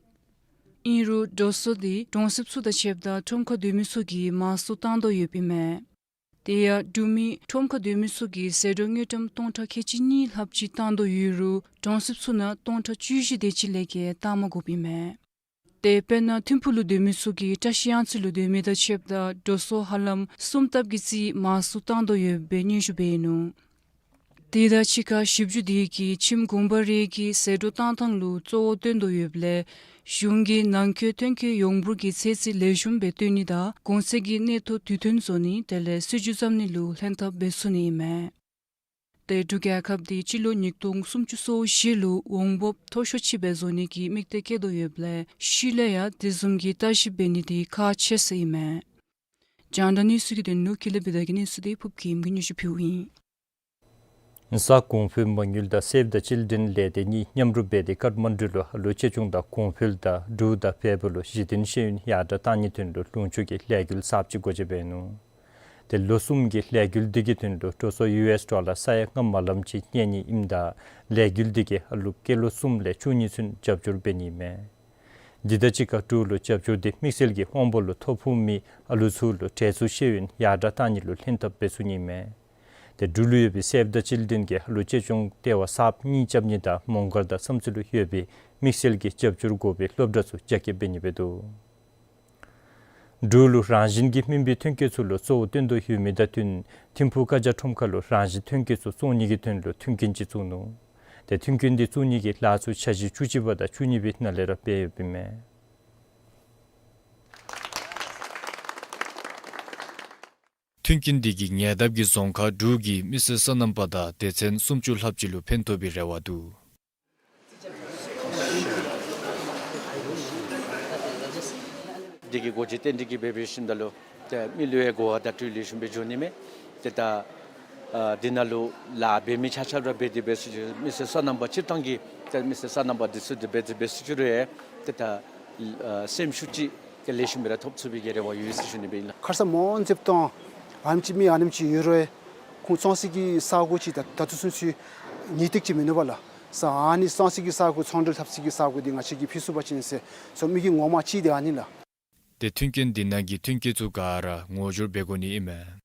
ཨིན་རུང་འགྲོ་སོང་དེ་གྲོང་གསེབ་ཚུ་དང་ཕྱདཔ་ད་ཁྲོམ་ཁར་སྡོད་མི་ཚུ་གིས་མང་སུ་བཏང་དོ་ཡོདཔ་ཨིན་མས། དེ་ཡང་འབྲུག་མི་ཁྲོམ་ཁར་སྡོད་མི་ཚུ་གིས་ཟད་འགྲོ་དངུལ་ཀྲམ་སྟོང་ཕྲག་ཁལ་གཅིག་གཉིས་ལྷགཔ་ཅིག་བཏང་དོ་ཡོད་རུང་གྲོང་གསེབ་ཚུ་ནང་སྟོང་ཕྲག་བཅུ་བཞི་དེ་ཅིག་ལས་བརྒལ་བཏང་མ་དགོཔ་ཨིན་མས། ཏེ་དཔེར་ན་ཐིམ་ཕུག་ལུ་སྡོད་མི་ཚུ་གིས་བཀྲ་ཤིས་གཡང་རྩེ་ལུ་སྡོད་མི་དང་ཕྱདཔ་ད་འགྲོ་སོང་ཧ་ལམ་གསུམ་ལྟབ་ཀྱིས་རྩིས་མང་སུ་བཏང་དོ་ཡོདཔ་སྦེ་སྙན་ཞུ་འབད་ནུག། དེ་དང་གཅིག་ཁར་ཞིབ་འཇུག་དེ་གིས་ཁྱིམ་གུང་པ་རེ་གིས་ཟད་འགྲོ་བཏང་ཐངས་ལུ་གཙོ་བོ་སྟོན་དོ་ཡོདཔ་ལས་གཞུང་གིས་ནང་འཁོད་ཐོན་སྐྱེད་ཡོངས་འབོར་གྱི་ཚད་རྩིས་ལེགས་ཤོམ་སྦེ་བཏོན་ནི་དང་གོང་ཚད་ཀྱི་གནས་ཐོ་དུས་མཐུན་བཟོ་ནི་དེ་ལས་སྲིད་ཇུས་བརྩམ་ནི་ལུ་ལྷན་ཐབས་འབད་ཚུགས་ནི་ཨིན་མས། ཏེ་འབྲུག་རྒྱལ་ཁབ་དེ་སྤྱི་ལོ་ཉིས་སྟོང་སུམ་ཅུ་སོ་བཞི་ལུ་འོང་འབབ་མཐོ་ཤོས་ཅིག་སྦེ་བཟོ་ནི་གི་དམིགས་གཏད་བསྐྱེད་དོ་ཡོདཔ་ལས་ཤུལ་ལས་ཡང་དེ་བཟུམ་གྱི་བརྟག་ཞིབ་འབད་ནི་དེ་ཁག་ཆེ་ཟེར་ཨིན་མས། རྒྱང་བསྒྲགས་གནས་ཚུལ་གྱི་དོན་ལུ་ཀུན་ལེགས་བི་དྷ་གི་གནས་ཚུལ་དེ་ཕུབ་ཀྱིས་ཀུན་ཉོ་ཞུ་ཕུལཝ་ཨིན། གཟའ་གོང་འཕེལ་མ་དངུལ་དང་Save the Children ལས་སྡེ་གཉིས་མཉམ་རུབ་འབད་དེ་ཀཊ་མན་ཌུ་ལུ་ལོ་གཅེས་སྐྱོང་དང་གོང་འཕེལ་དང་འབྲུག་དང་བལ་པོ་ལུ་གཞི་རྟེན་ཤེས་ཡོན་ཡར་དྲག་གཏང་ནིའི་དོན་ལུ་ལུང་ཕྱོགས་ཀྱི་ལས་འགུལ་གསརཔ་ཅིག་སྒོ་འབྱེད་འབད་ནུག། ཏེ་ལོ་གསུམ་གྱི་ལས་འགུལ་འདི་གི་དོན་ལུ་འགྲོ་སོང་ཡུ་ཨེསི་ཌོ་ལར་ས་ཡ་ལྔ་མ་ལམ་ཅིག་རྙེད་ནི་ཨིནམ་ད་ལས་འགུལ་འདི་གིས་ཨ་ལུ་སྐྱེས་ལོ་གསུམ་ལས་བཅུ་གཉིས་ཚུན་རྒྱབ་སྐྱོར་འབད་ནི་མས། འདི་དང་གཅིག་ཁར་འབྲུག་ལུ་རྒྱབ་སྐྱོར་འདི་དམིགས་བསལ་གྱི་དབང་པོ་ལུ་ཐོ་ཕོག་མི་ཨ་ལུ་ཚུ་ལུ་འབྲས་བཙོང་ཤེས་ཡོན་ཡར་དྲགས་གཏང་ནི་ལུ་ལྷན་ཐབས་འབད་ཚུགས་ནི་མས། ཏེ་འབྲུག་ལུ་ཡོད་པའི་སེབ་ད་ཅིལ་ཌེན་གྱིས་ཨ་ལུ་གཅེས་སྐྱོང་ལྟེ་བ་གསརཔ་གཉིས་རྐྱབ་ནི་དང་མོང་སྒར་དང་བསམ་རྩེ་ལུ་ཡོད་པའི་དམིགས་བསལ་གྱི་རྒྱབ་སྐྱོར་དགོ་པའི་སློབ་གྲྭ་ཚུ་རྒྱ་སྐྱེད་འབད་ནི་འབད་དོ། འབྲུག་ལུ་རང་བཞིན་གྱིས་སྨིན་པའི་ཐོན་སྐྱེད་ཚུ་ལུ་གཙོ་བོ་བཏོན་དོ་ཡོད་མི་དང་བསྟུན་ཐིམ་ཕུག་ཀ་ཇ་ཁྲོམ་ཁ་ལུ་རང་བཞིན་ཐོན་སྐྱེད་ཚུ་བཙོང་ནི་གི་དོན་ལུ་མཐུན་རྐྱེན་ཅིག་བཙུགས་ནུག། ཏེ་མཐུན་རྐྱེན་འདི་བཙུགས་ནི་གི་ལཱ་ཚུ་འཆར་གཞི་བཅུ་གཅིག་པ་དང་བཅུ་གཉིས་པའི་ནང་ལས་ར་འབད་ཡོདཔ་ཨིན་མས། མཐུན་རྐྱེན་འདི་གིས་ཉེ་འདབས་ཀྱི་རྫོང་ཁག་དྲུག་གི་མི་སེར་སོ་ནམ་པ་དང་སྡེ་ཚན་སུམ་ཅུ་ལྷགཔ་ཅིག་ལུ་ཕན་ཐོགས་པའི་རེ་བ་འདུག། འདི་གི་སྒོ་འབྱེད་རྟེན་འབྲེལ་གྱི་འབད་བཞིན་ད་ལུ་ཏེ་མི་ལུ་ཡང་གོ་བ་བརྡ་སྤྲོད་ལེགས་ཤོམ་སྦེ་འགྱོ་ནི་མས། ཏེ་ད་ཨ་འདི་ནང་ལུ་ལཱ་འབད་མི་ཆ་ཁྱབ་ར་འབད་དེ་འབད་ཚུགས་ཅི་རུང་མི་སེར་སོ་ནམ་པ་སྤྱིར་བཏང་གི་ཏེ་མི་སེར་སོ་ནམ་པ་འདི་ཚུ་འདི་འབད་དེ་འབད་ཚུགས་ཅི་རུང་ཡང་ཏེ་ད་ཨ་སེམས་ཤུགས་ཅིག་ཏེ་ལེགས་ཤོམ་སྦེ་ར་ཐོབ་ཚུགས་པའི་གི་རེ་བ་ཡོད་ཟེར་ཞུ་ནི་སྦེ་ཨིན་ལགས། ཁར་ས་མོན་ཛེབ་ཏོང་ཨ་ནེམ་ཅིག་མི་ཨ་ནེམ་ཅིག་ཡོད་རུང་ཁོང་བཙོང་སའི་གི་ས་གོ་ཅིག་ད་ད་ལྟོ་ཚུན་ཚོད་ངེས་ཏིག་ཅིག་མིན་ནུག་པ་ལགས། ས་ཨ་ནི་བཙོང་སའི་གི་ས་གོ་ཚོང་འབྲེལ་འཐབ་སའི་གི་ས་གོ་འདི་ང་བཅས་ཀྱིས་ཕུལ་ཚུགས་པ་ཅིན་ཟེར་སོ་མི་གི་ངོ་མ་ཅིག་འདི་ཨ་ནི་ལགས། ཏེ་མཐུན་རྐྱེན་འདི་ནང་གི་ཐོན་སྐྱེད་ཚུ་ག་ར་ངོ་སྦྱོར་འབད་དགོ་ནི་ཨིན་མས།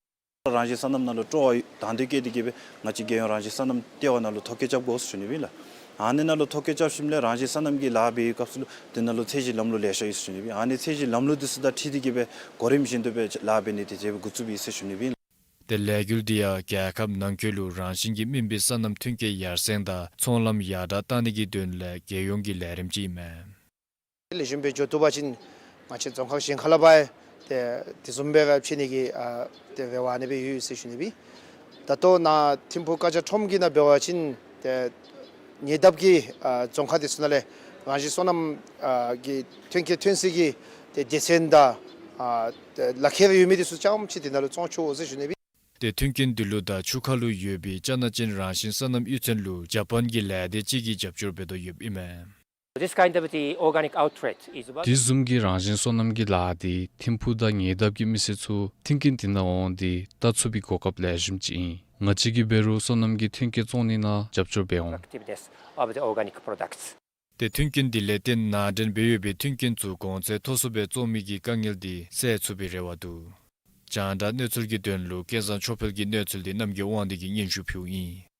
རང་བཞིན་སོ་ནམ་ནང་ལུ་སྤྲོ་བ་དང་དོད་བསྐྱེད་དེ་གིས་སྦེ་ང་བཅས་རྒྱལ་ཡོངས་རང་བཞིན་སོ་ནམ་ལྟེ་བ་ནང་ལུ་ཐོ་བཀོད་རྐྱབ་དགོ་ཟེར་ཞུ་ནི་སྦེ་ཨིན་ལགས། ཨ་ནི་ནང་ལུ་ཐོ་བཀོད་རྐྱབ་ཞིནམ་ལས་རང་བཞིན་སོ་ནམ་གྱི་ལཱ་འབད་བའི་སྐབས་སུ་ལུ་དེ་ནང་ལུ་ཚད་གཞི་ལམ་ལུགས་ལེ་ཤ་ཡོད་ཟེར་ཞུ་ནི་སྦེ་ཨིན། ཨ་ནི་ཚད་གཞི་ལམ་ལུགས་འདི་ཚུ་དང་འཁྲིལ་ཏེ་གིས་སྦེ་གོ་རིམ་བཞིན་དུ་སྦེ་ལཱ་འབད་ནི་དེ་ཅིག་འགོ་བཙུགས་པའི་ཟེར་ཞུ་ནི་སྦེ་ཨིན་ལགས། ཏེ་ལས་འགུལ་འདི་ཡང་རྒྱལ་ཁབ་ནང་འཁོད་ལུ་རང་བཞིན་གྱིས་སྨིན་པའི་སོ་ནམ་ཐོན་སྐྱེད་ཡར་སེང་དང་ཚོང་ལམ་ཡར་དྲགས་གཏང་ནི་གི་དོན་ལས་རྒྱལ་ཡོངས་ཀྱི་ལས་རིམ་ཅིག་ཨིན་མས། ལེགས་ཤོམ་སྦེ་འགྱོ་བཏུབ་པ་ཅིན་ང་བཅས་རྫོང་ཁག་གཞན་ཁ་ལས་ཕར་ཡང་ཏེ་དེ་བཟུམ་སྦེ་ར་ཕྱད་ནི་གི་ཨ་ཏེ་རེ་བ་ཨ་ནི་སྦེ་ཡོད་ཟེར་ཞུ་ནི་སྦེ། ད་ལྟོ་ནཱ་ཐིམ་ཕུག་ཀ་ཇ་ཁྲོམ་གྱི་ནང་འབད་བ་ཅིན་ཏེ་ཉེ་འདབས་ཀྱི་ཨ་རྫོང་ཁག་འདི་ཚུ་ནང་ལས་རང་བཞིན་སོ་ནམ་ཨ་གི་ཐོན་སྐྱེད་ཐོན་སའི་གི་ཏེ་སྡེ་ཚན་དང་ཨ་ཏེ་ལག་ཁྱེར་ཡོད་མི་འདི་ཚུ་རྐྱངམ་ཅིག་དེ་ནང་ལུ་བཙོང་ཆོག་ཟེར་ཞུ་ནི་སྦེ། ཏེ་མཐུན་རྐྱེན་འདི་ལུ་ད་ཆུ་ཁ་ལུ་ཡོད་པའི་ཅ་ན་ཅན་རང་བཞིན་སོ་ནམ་གཡུས་ཚན་ལུ་ཇ་པཱན་གྱི་ལས་སྡེ་ཅིག་གིས་རྒྱབ་སྐྱོར་འབད་དོ་ཡོདཔ་ཨིན་མས། This kind of the organic outlet is one དེ་བཟུམ་གྱི་རང་བཞིན་སོ་ནམ་གྱི་ལཱ་འདི་ཐིམ་ཕུག་དང་ཉེ་འདབས་ཀྱི་མི་སེར་ཚུ་མཐུན་རྐྱེན་འདི་ནང་འོང་སྟེ་བལྟ་ཚུགས་པའི་གོ་སྐབས་ལེགས་ཤོམ་ཅིག་ཨིན། ང་བཅས་ཀྱིས་འབད་རུང་སོ་ནམ་གྱི་ཐོན་སྐྱེད་བཙོང་ནི་ནང་རྒྱབ་སྐྱོར་འབད་འོང་། Effectiveness of the organic products. ཏེ་མཐུན་རྐྱེན་འདི་ལས་བརྟེན་ནང་འདྲེན་འབད་ཡོད་པའི་མཐུན་རྐྱེན་ཚུ་གོང་ཚད་མཐོ་སུ་སྦེ་བཙོང་མི་གི་དཀའ་ངལ་འདི་སེལ་ཚུགས་པའི་རེ་བ་འདུག། རྒྱང་བསྒྲགས་གནས་ཚུལ་གྱི་དོན་ལུ་སྐལ་བཟང་ཆོས་འཕེལ་གྱི་གནས་ཚུལ་འདི་རྣམ་རྒྱལ་དབང་འདུས་ཀྱིས་སྙན་ཞུ་ཕུལཝ་ཨིན།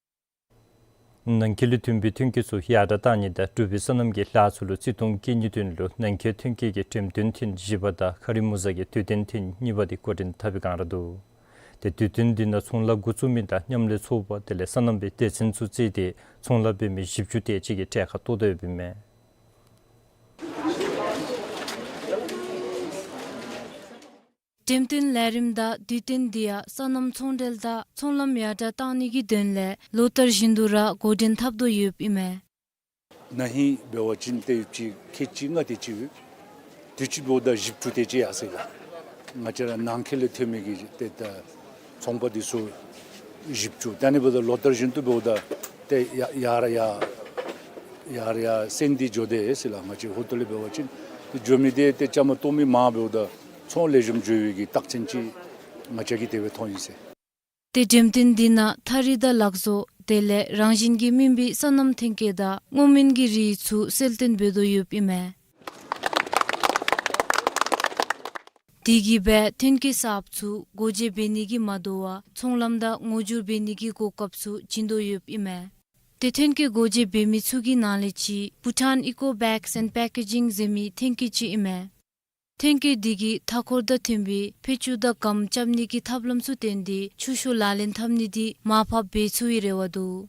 ནང་འཁོད་ལུ་ཐོན་པའི་ཐོན་སྐྱེད་ཚུ་ཡར་དྲགས་གཏང་ནི་དང་འབྲུག་པའི་སོ་ནམ་གྱི་ལཱ་ཚུ་ལུ་བརྩི་མཐོང་བསྐྱེད་ནིའི་དོན་ལུ་ནང་འཁོད་ཐོན་སྐྱེད་ཀྱི་འགྲེམས་སྟོན་ཐེངས་བཞི་པ་དང་ཁ་རི་མུ་ཟ་གི་དུས་སྟོན་ཐེངས་གཉིས་པ་འདི་འགོ་འདྲེན་འཐབ་པའི་བསྒང་ར་འདུག། ཏེ་དུས་སྟོན་འདི་ནང་ཚོང་ལཱ་འགོ་བཙུགས་མི་དང་མཉམ་ལས་ཚོགས་པ་དེ་ལས་སོ་ནམ་པའི་སྡེ་ཚན་ཚུ་བརྩིས་ཏེ་ཚོང་ལཱ་འབད་མི་བཞི་བཅུ་དེ་ཅིག་གིས་གྲལ་ཁར་གཏོགས་དོ་ཡོདཔ་ཨིན་མས། འགྲེམས་སྟོན་ལས་རིམ་དང་དུས་སྟོན་འདི་ཡང་སོ་ནམ་ཚོང་འབྲེལ་དང་ཚོང་ལམ་ཡར་དྲགས་གཏང་ནི་གི་དོན་ལས་ལོ་ལྟར་བཞིན་དུ་ར་འགོ་འདྲེན་འཐབ་དོ་ཡོདཔ་ཨིན་མས། ན་ཧིང་འབད་བ་ཅིན་ཏེ་ཡོདཔ་ཅིག་ཁལ་གཅིག་ལྔ་དེ་ཅིག་ཡོད། དུས་ཅི་འབདཝ་ད་བཞི་བཅུ་དེ་ཅིག་ཡར་སོང་ཡི་ལགས། ང་བཅས་ར་ནང་འཁོད་ལས་ཐོན་མི་གི་ཏེ་ད་ཚོང་པ་འདི་ཚུ་བཞི་བཅུ་ད་ཨ་ནི་འབདཝ་ད་ལོ་ལྟར་བཞིན་དུ་འབདཝ་ད་ཏེ་ཡར་ཡར་ཡར་ཡར་ཡར་སེང་སྟེ་འགྱོ་དེས་ཟེར་ལགས། ང་བཅས་ཧོར་ཐོག་ལས་འབད་བ་ཅིན་ཏེ་འགྱོ་མི་འདི་ཏེ་བཅའ་མར་གཏོགས་མི་མང་འབདཝ་ད་ཚོང་ལེགས་ཤོམ་འགྱོ་བའི་གི་རྟགས་མཚན་ཅིག་ང་བཅས་ཀྱིས་དེ་སྦེ་མཐོང་ཡི་ཟེར། ཏེ་འགྲེམས་སྟོན་འདི་ནང་ཐགས་རིས་དང་ལག་བཟོ་དེ་ལས་རང་བཞིན་གྱིས་སྨིན་པའི་སོ་ནམ་ཐོན་སྐྱེད་དང་སྔོ་སྨན་གྱི་རིགས་ཚུ་གསལ་སྟོན་འབད་དོ་ཡོདཔ་ཨིན་མས། དེ་གིས་སྦེ་ཐོན་སྐྱེད་གསརཔ་ཚུ་སྒོ་འབྱེད་འབད་ནི་གིས་མ་དོ་བར་ཚོང་ལམ་དང་ངོ་སྒྱུར་འབད་ནི་གི་གོ་སྐབས་ཚུ་བྱིན་དོ་ཡོདཔ་ཨིན་མས། ཏེ་ཐོན་སྐྱེད་སྒོ་འབྱེད་འབད་མི་ཚུ་གི་ནང་ལས་གཅིག་Bhutan Eco Bags and Packaging ཟེར་མི་ཐོན་སྐྱེད་ཅིག་ཨིན་མས། ཐོན་སྐྱེད་འདི་གིས་མཐའ་འཁོར་དང་མཐུན་པའི་ཕད་ཅུང་དང་སྒམ་རྐྱབ་ནི་གི་ཐབས་ལམ་ཚུ་བཏོན་ཏེ་ཆུ་ཤོག་ལག་ལེན་འཐབ་ནི་འདི་མར་ཕབ་འབད་ཚུགས་པའི་རེ་བ་འདུག།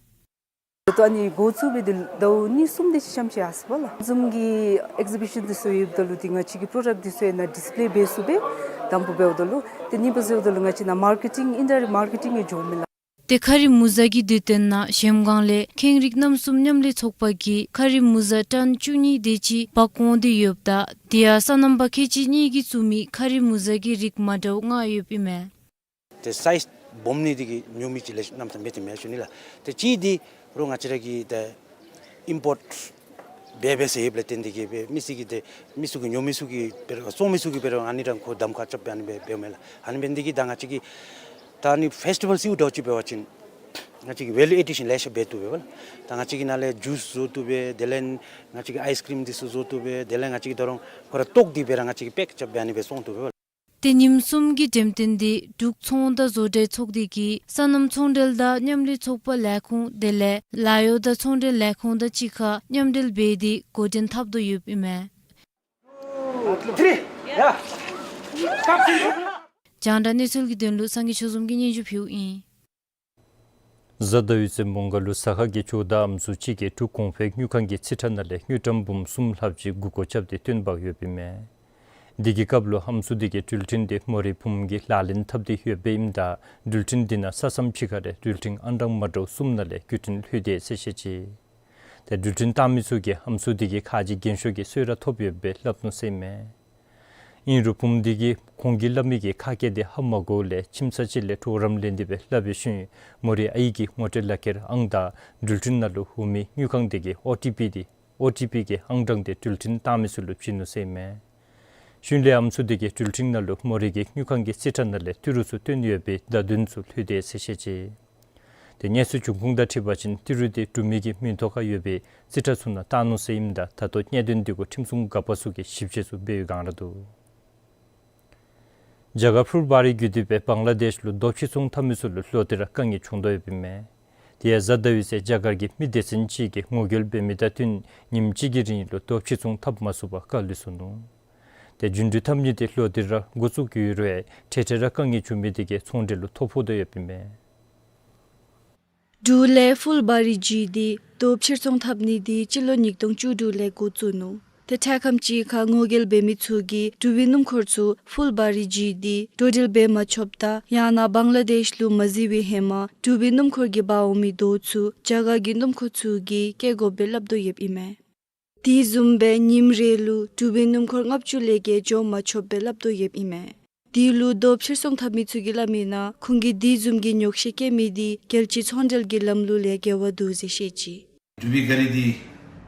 ད་ཨ་ནི་འགོ་བཙུགས་འབད་དེ་ཟླཝ་གཉིས་གསུམ་དེ་ཅིག་ཙམ་ཅིག་ཡར་སོང་པ་ལགས། བཟུམ་གྱི་ཨེག་ཛི་བི་ཤཱན་འདི་ཚུ་ཡོདཔ་ད་ལུ་ཏེ་ང་བཅས་ཀྱི་པྲོ་ཌག་འདི་ཚུ་ཡང་ནཱ་ཌིསི་པེ་ལེ་འབད་ཚུགས་པས་དང་པོ་འབདཝ་ད་ལུ། ཏེ་གཉིས་པ་ཟེརཝ་ད་ལུ་ང་བཅས་ནཱ་མར་ཀེ་ཊིང་ཨིན་ཌའི་རེཀཊ་མར་ཀེ་ཊིང་ཡང་འགྱོཝ་མས་ལགས། ཏེ་ཁ་རི་མུ་ཟ་གི་དུས་སྟོན་ནང་གཞལམ་སྒང་ལས་ཁེངས་རིགས་རྣམ་གསུམ་མཉམ་ལས་ཚོགས་པ་གིས་ཁ་རི་མུ་ཟ་ཊཱན་བཅུ་གཉིས་དེ་ཅིག་འབག་འོང་སྟེ་ཡོདཔ་ད་དེ་ཡང་སོ་ནམ་པ་ཁལ་གཅིག་གཉིས་ཀྱིས་བཙུགས་མི་ཁ་རི་མུ་ཟ་གི་རིགས་མ་འདྲཝ་ལྔ་ཡོདཔ་ཨིན་མས། ཏེ་སའིཛ་སྦོམ་ནི་དེ་གིས་ཉོ་མི་ཅིག་ལེ་ཤ་རྣམ་ཐར་མེད་དེ་མེད་ཞུ་ནི་ལགས། ཏེ་གཅིག་འདི་རུང་ང་བཅས་ར་གི་ཏེ་ཨིམ་པོརཊ་འབད་འབད་ཟེར་ཡོདཔ་ལས་བརྟེན་ཏེ་གིས་སྦེ་མི་ཚུ་གིས་ཏེ་མི་ཚུ་གིས་ཉོ་མི་ཚུ་གིས་འབད་རུང་བཙོང་མི་ཚུ་གིས་འབད་རུང་ཨ་ནི་ར་ཁོ་གདམ་ཁ་རྐྱབ་སྦེ་ཨ་ནི་སྦེ་འབདཝ་མས་ལགས། ཨ་ནི་འབད་ནི་དེ་གིས་ད་ང་བཅས་ཀྱི་ ད་ཨ་ནི་ཕེསི་ཊི་བཱལ་ཟེརཝ་ད་ཅིག་འབད་བ་ཅིན་ང་བཅས་ཀྱིས་ཝེ་ལུ་ཨེ་ཌི་ཤཱན་ལེ་ཤ་འབད་བཏུབ་པས་ལགས། ད་ང་བཅས་ཀྱིས་ནཱ་ལས་ཇུསི་བཟོ་བཏུབ་པས། དེ་ལས་ང་བཅས་ཀྱིས་ཨའིསི་ཀིརིམ་འདི་ཚུ་བཟོ་བཏུབ་པས། དེ་ལས་ང་བཅས་ཀྱིས་ད་རུང་ཁོ་ར་ལྟོགས་ཏེ་སྦེ་ར་ང་བཅས་ཀྱིས་པེཀ་རྐྱབ་སྦེ་ཨ་ནི་སྦེ་བཙོང་བཏུབ་པས་ལགས། ཏེ་ཉིནམ་གསུམ་གྱི་འགྲེམས་སྟོན་འདི་འབྲུག་ཚོང་དང་བཟོ་གྲྭའི་ཚོགས་སྡེ་གིས་སོ་ནམ་ཚོང་འབྲེལ་དང་མཉམ་ལས་ཚོགས་པ་ལས་ཁུངས་དེ་ལས་ལཱ་གཡོག་དང་ཚོང་འབྲེལ་ལས་ཁུངས་དང་གཅིག་ཁར་མཉམ་འབྲེལ་འབད་དེ་འགོ་འདྲེན་འཐབ་དོ་ཡོདཔ་ཨིན་མས། རྒྱང་བསྒྲགས་གནས་ཚུལ་གྱི་དོན་ལུ་སངས་རྒྱས་ཆོས་འཛོམས་ཀྱིས་སྙན་ཞུ་ཕུལཝ་ཨིན། གཟའ་ཟླ་བའི་ཚེ་མོང་སྒར་ལུ་ཟ་ཁང་གི་ཇོ་བདག་ཨམ་སྲུ་ཅིག་གིས་འབྲུག་གོང་འཕེལ་དངུལ་ཁང་གི་རྩིས་ཁྲ་ནང་ལས་དངུལ་ཀྲམ་འབུམ་གསུམ་ལྷགཔ་ཅིག་མགུ་སྐོར་རྐྱབ་སྟེ་བཏོན་འབག་ཡོདཔ་ཨིན་མས། དེ་གི་སྐབས་ལུ་ཨམ་སྲུ་དེ་གིས་འགྲུལ་འཕྲིན་དེ་མོ་རའི་བུམོ་གིས་ལག་ལེན་འཐབ་སྟེ་ཡོདཔ་ཨིནམ་ད་འགྲུལ་འཕྲིན་དེ་ནང་ས་མཚམས་ཅིག་ཁར་ར་འགྲུལ་འཕྲིན་ཨང་གྲངས་མ་འདྲཝ་གསུམ་ནང་ལས་བརྒྱུད་འཕྲིན་ལྷོད་དེ་ཟེར་བཤད་ཅི། ཏེ་འགྲུལ་འཕྲིན་བཏང་མི་ཚུ་གིས་ཨམ་སྲུ་དེ་གི་ཁ་རྗེ་རྒན་ཤོས་ཀྱིས་གསོལ་རས་ཐོབ་ཡོདཔ་སྦེ་སླབ་ནུག་ཟེར་ཨིན་མས། ཨིན་རུང་བུམོ་དེ་གིས་ཁོང་གིས་སླབ་མི་གི་ཁ་སྐད་དེ་ཧ་མ་གོཝ་ལས་ཁྱིམ་ཚང་ཅིག་ལས་གྲོགས་རམ་ལེན་ཏེ་སྦེ་སླབ་པའི་ཤུལ་མོ་རའི་ཨའི་གི་ངོ་སྤྲོད་ལག་ཁྱེར་ཨང་དང་འགྲུལ་འཕྲིན་ནང་ལུ་འོང་མི་དངུལ་ཁང་དེ་གི་ཨོ་ཊི་པི་དེ་ཨོ་ཊི་པི་གི་ཨང་གྲངས་དེ་འགྲུལ་འཕྲིན་བཏང་མི་ཚུ་ལུ་བྱིན་ནུག་ཟེར་ཨིན་མས། ཤུལ་ལས་ཨམ་སྲུ་དེ་གིས་འགྲུལ་འཕྲིན་ནང་ལུ་མོ་རའི་གི་དངུལ་ཁང་གི་རྩིས་ཁྲ་ནང་ལས་ཏི་རུ་ཚུ་བཏོན་ཡོད་པའི་བརྡ་དོན་ཚུ་ལྷོད་དེ་ཟེར་བཤད་ཅི། ཏེ་གནས་ཚུལ་འབྱུང་ཁུངས་དང་འཁྲིལ་བ་ཅིན་ཏི་རུ་དེ་འབྲུག་མི་གི་མིང་ཐོག་ཁར་ཡོད་པའི་རྩིས་ཁྲ་ཚུ་ནང་བཏང་ནུག་ཟེར་ཨིནམ་ད་ད་ལྟོ་གནད་དོན་དེ་གུ་ཁྲིམས་སྲུང་འགག་པ་ཚུ་གིས་ཞིབ་དཔྱད་ཚུ་འབད་བའི་བསྒང་ར་འདུག། རྒྱ་གར་ཕུལ་བ་རི་བརྒྱུད་དེ་སྦེ་བང་ལ་དེཤ་ལུ་རྡོ་ཕྱིར་ཚོང་འཐབ་མི་ཚུ་ལུ་ལོག་སྟེ་ར་དཀའ་ངལ་བྱུང་དོ་ཡོདཔ་ཨིན་མས། དེ་ཡང་གཟའ་ཟླ་བའི་ཚེ་རྒྱ་གར་གྱི་མི་སྡེ་ཚན་ཅིག་གིས་ངོ་རྒོལ་འབད་མི་དང་བསྟུན་ཉིནམ་གཅིག་གི་རིང་ལུ་རྡོ་ཕྱིར་ཚོང་འཐབ་མ་ཚུགས་པར་བཀག་ལུས་སོ་ནུག། ཏེ་རྒྱུ་འགྲུལ་འཐབ་ནི་དེ་ལོག་སྟེ་ར་འགོ་བཙུགས་ཡོད་རུང་འཕྲལ་འཕྲལ་ར་དཀའ་ངལ་བྱུང་མི་དེ་གིས་ཚོང་འབྲེལ་ལུ་ཐོ་ཕོག་དོ་ཡོདཔ་ཨིན་མས། འབྲུག་ལས་ཕུལ་བ་རི་བརྒྱུད་དེ་རྡོ་ཕྱིར་ཚོང་འཐབ་ནི་དེ་སྤྱི་ལོ་ཉིས་སྟོང་བཅུ་དྲུག་ལས་འགོ་བཙུགས་ནུག། ཏེ་འཕྲལ་ཁམས་ཅིག་ཁར་ངོ་རྒོལ་འབད་མི་ཚུ་གིས་འབྲུག་པའི་སྣུམ་འཁོར་ཚུ་ཕུལ་བ་རི་བརྒྱུད་དེ་འགྲོ་འགྲུལ་འབད་མ་ཆོགཔ་དང་ཡང་ན་བང་ལ་དེཤ་ལུ་མ་གཟིགས་པའི་ཧེ་མ་འབྲུག་པའི་སྣུམ་འཁོར་གྱིས་འབག་འོང་མི་རྡོ་ཚུ་རྒྱ་གར་གྱི་སྣུམ་འཁོར་ཚུ་གིས་བཀལ་དགོཔ་སྦེ་སླབ་དོ་ཡོདཔ་ཨིན་མས། དེ་བཟུམ་སྦེ་ཉིནམ་རེ་ལུ་འབྲུག་པའི་སྣུམ་འཁོར་ལྔ་བཅུ་ལས་བརྒལ་འགྱོ་མ་ཆོགཔ་སྦེ་སླབ་དོ་ཡོདཔ་ཨིན་མས། དེ་ལུ་རྡོ་ཕྱིར་ཚོང་འཐབ་མི་ཚུ་གིས་སླབ་མིའི་ནང་ཁོང་གིས་དེ་བཟུམ་གྱི་ཉོགས་བཤད་བཀལ་མི་དེ་རྒྱལ་སྤྱིའི་ཚོང་འབྲེལ་གྱི་ལམ་ལུགས་ལས་འགལ་བ་འདུག་ཟེར་བཤད་ཅི། འབྲུག་པའི་ག་རི་དེ་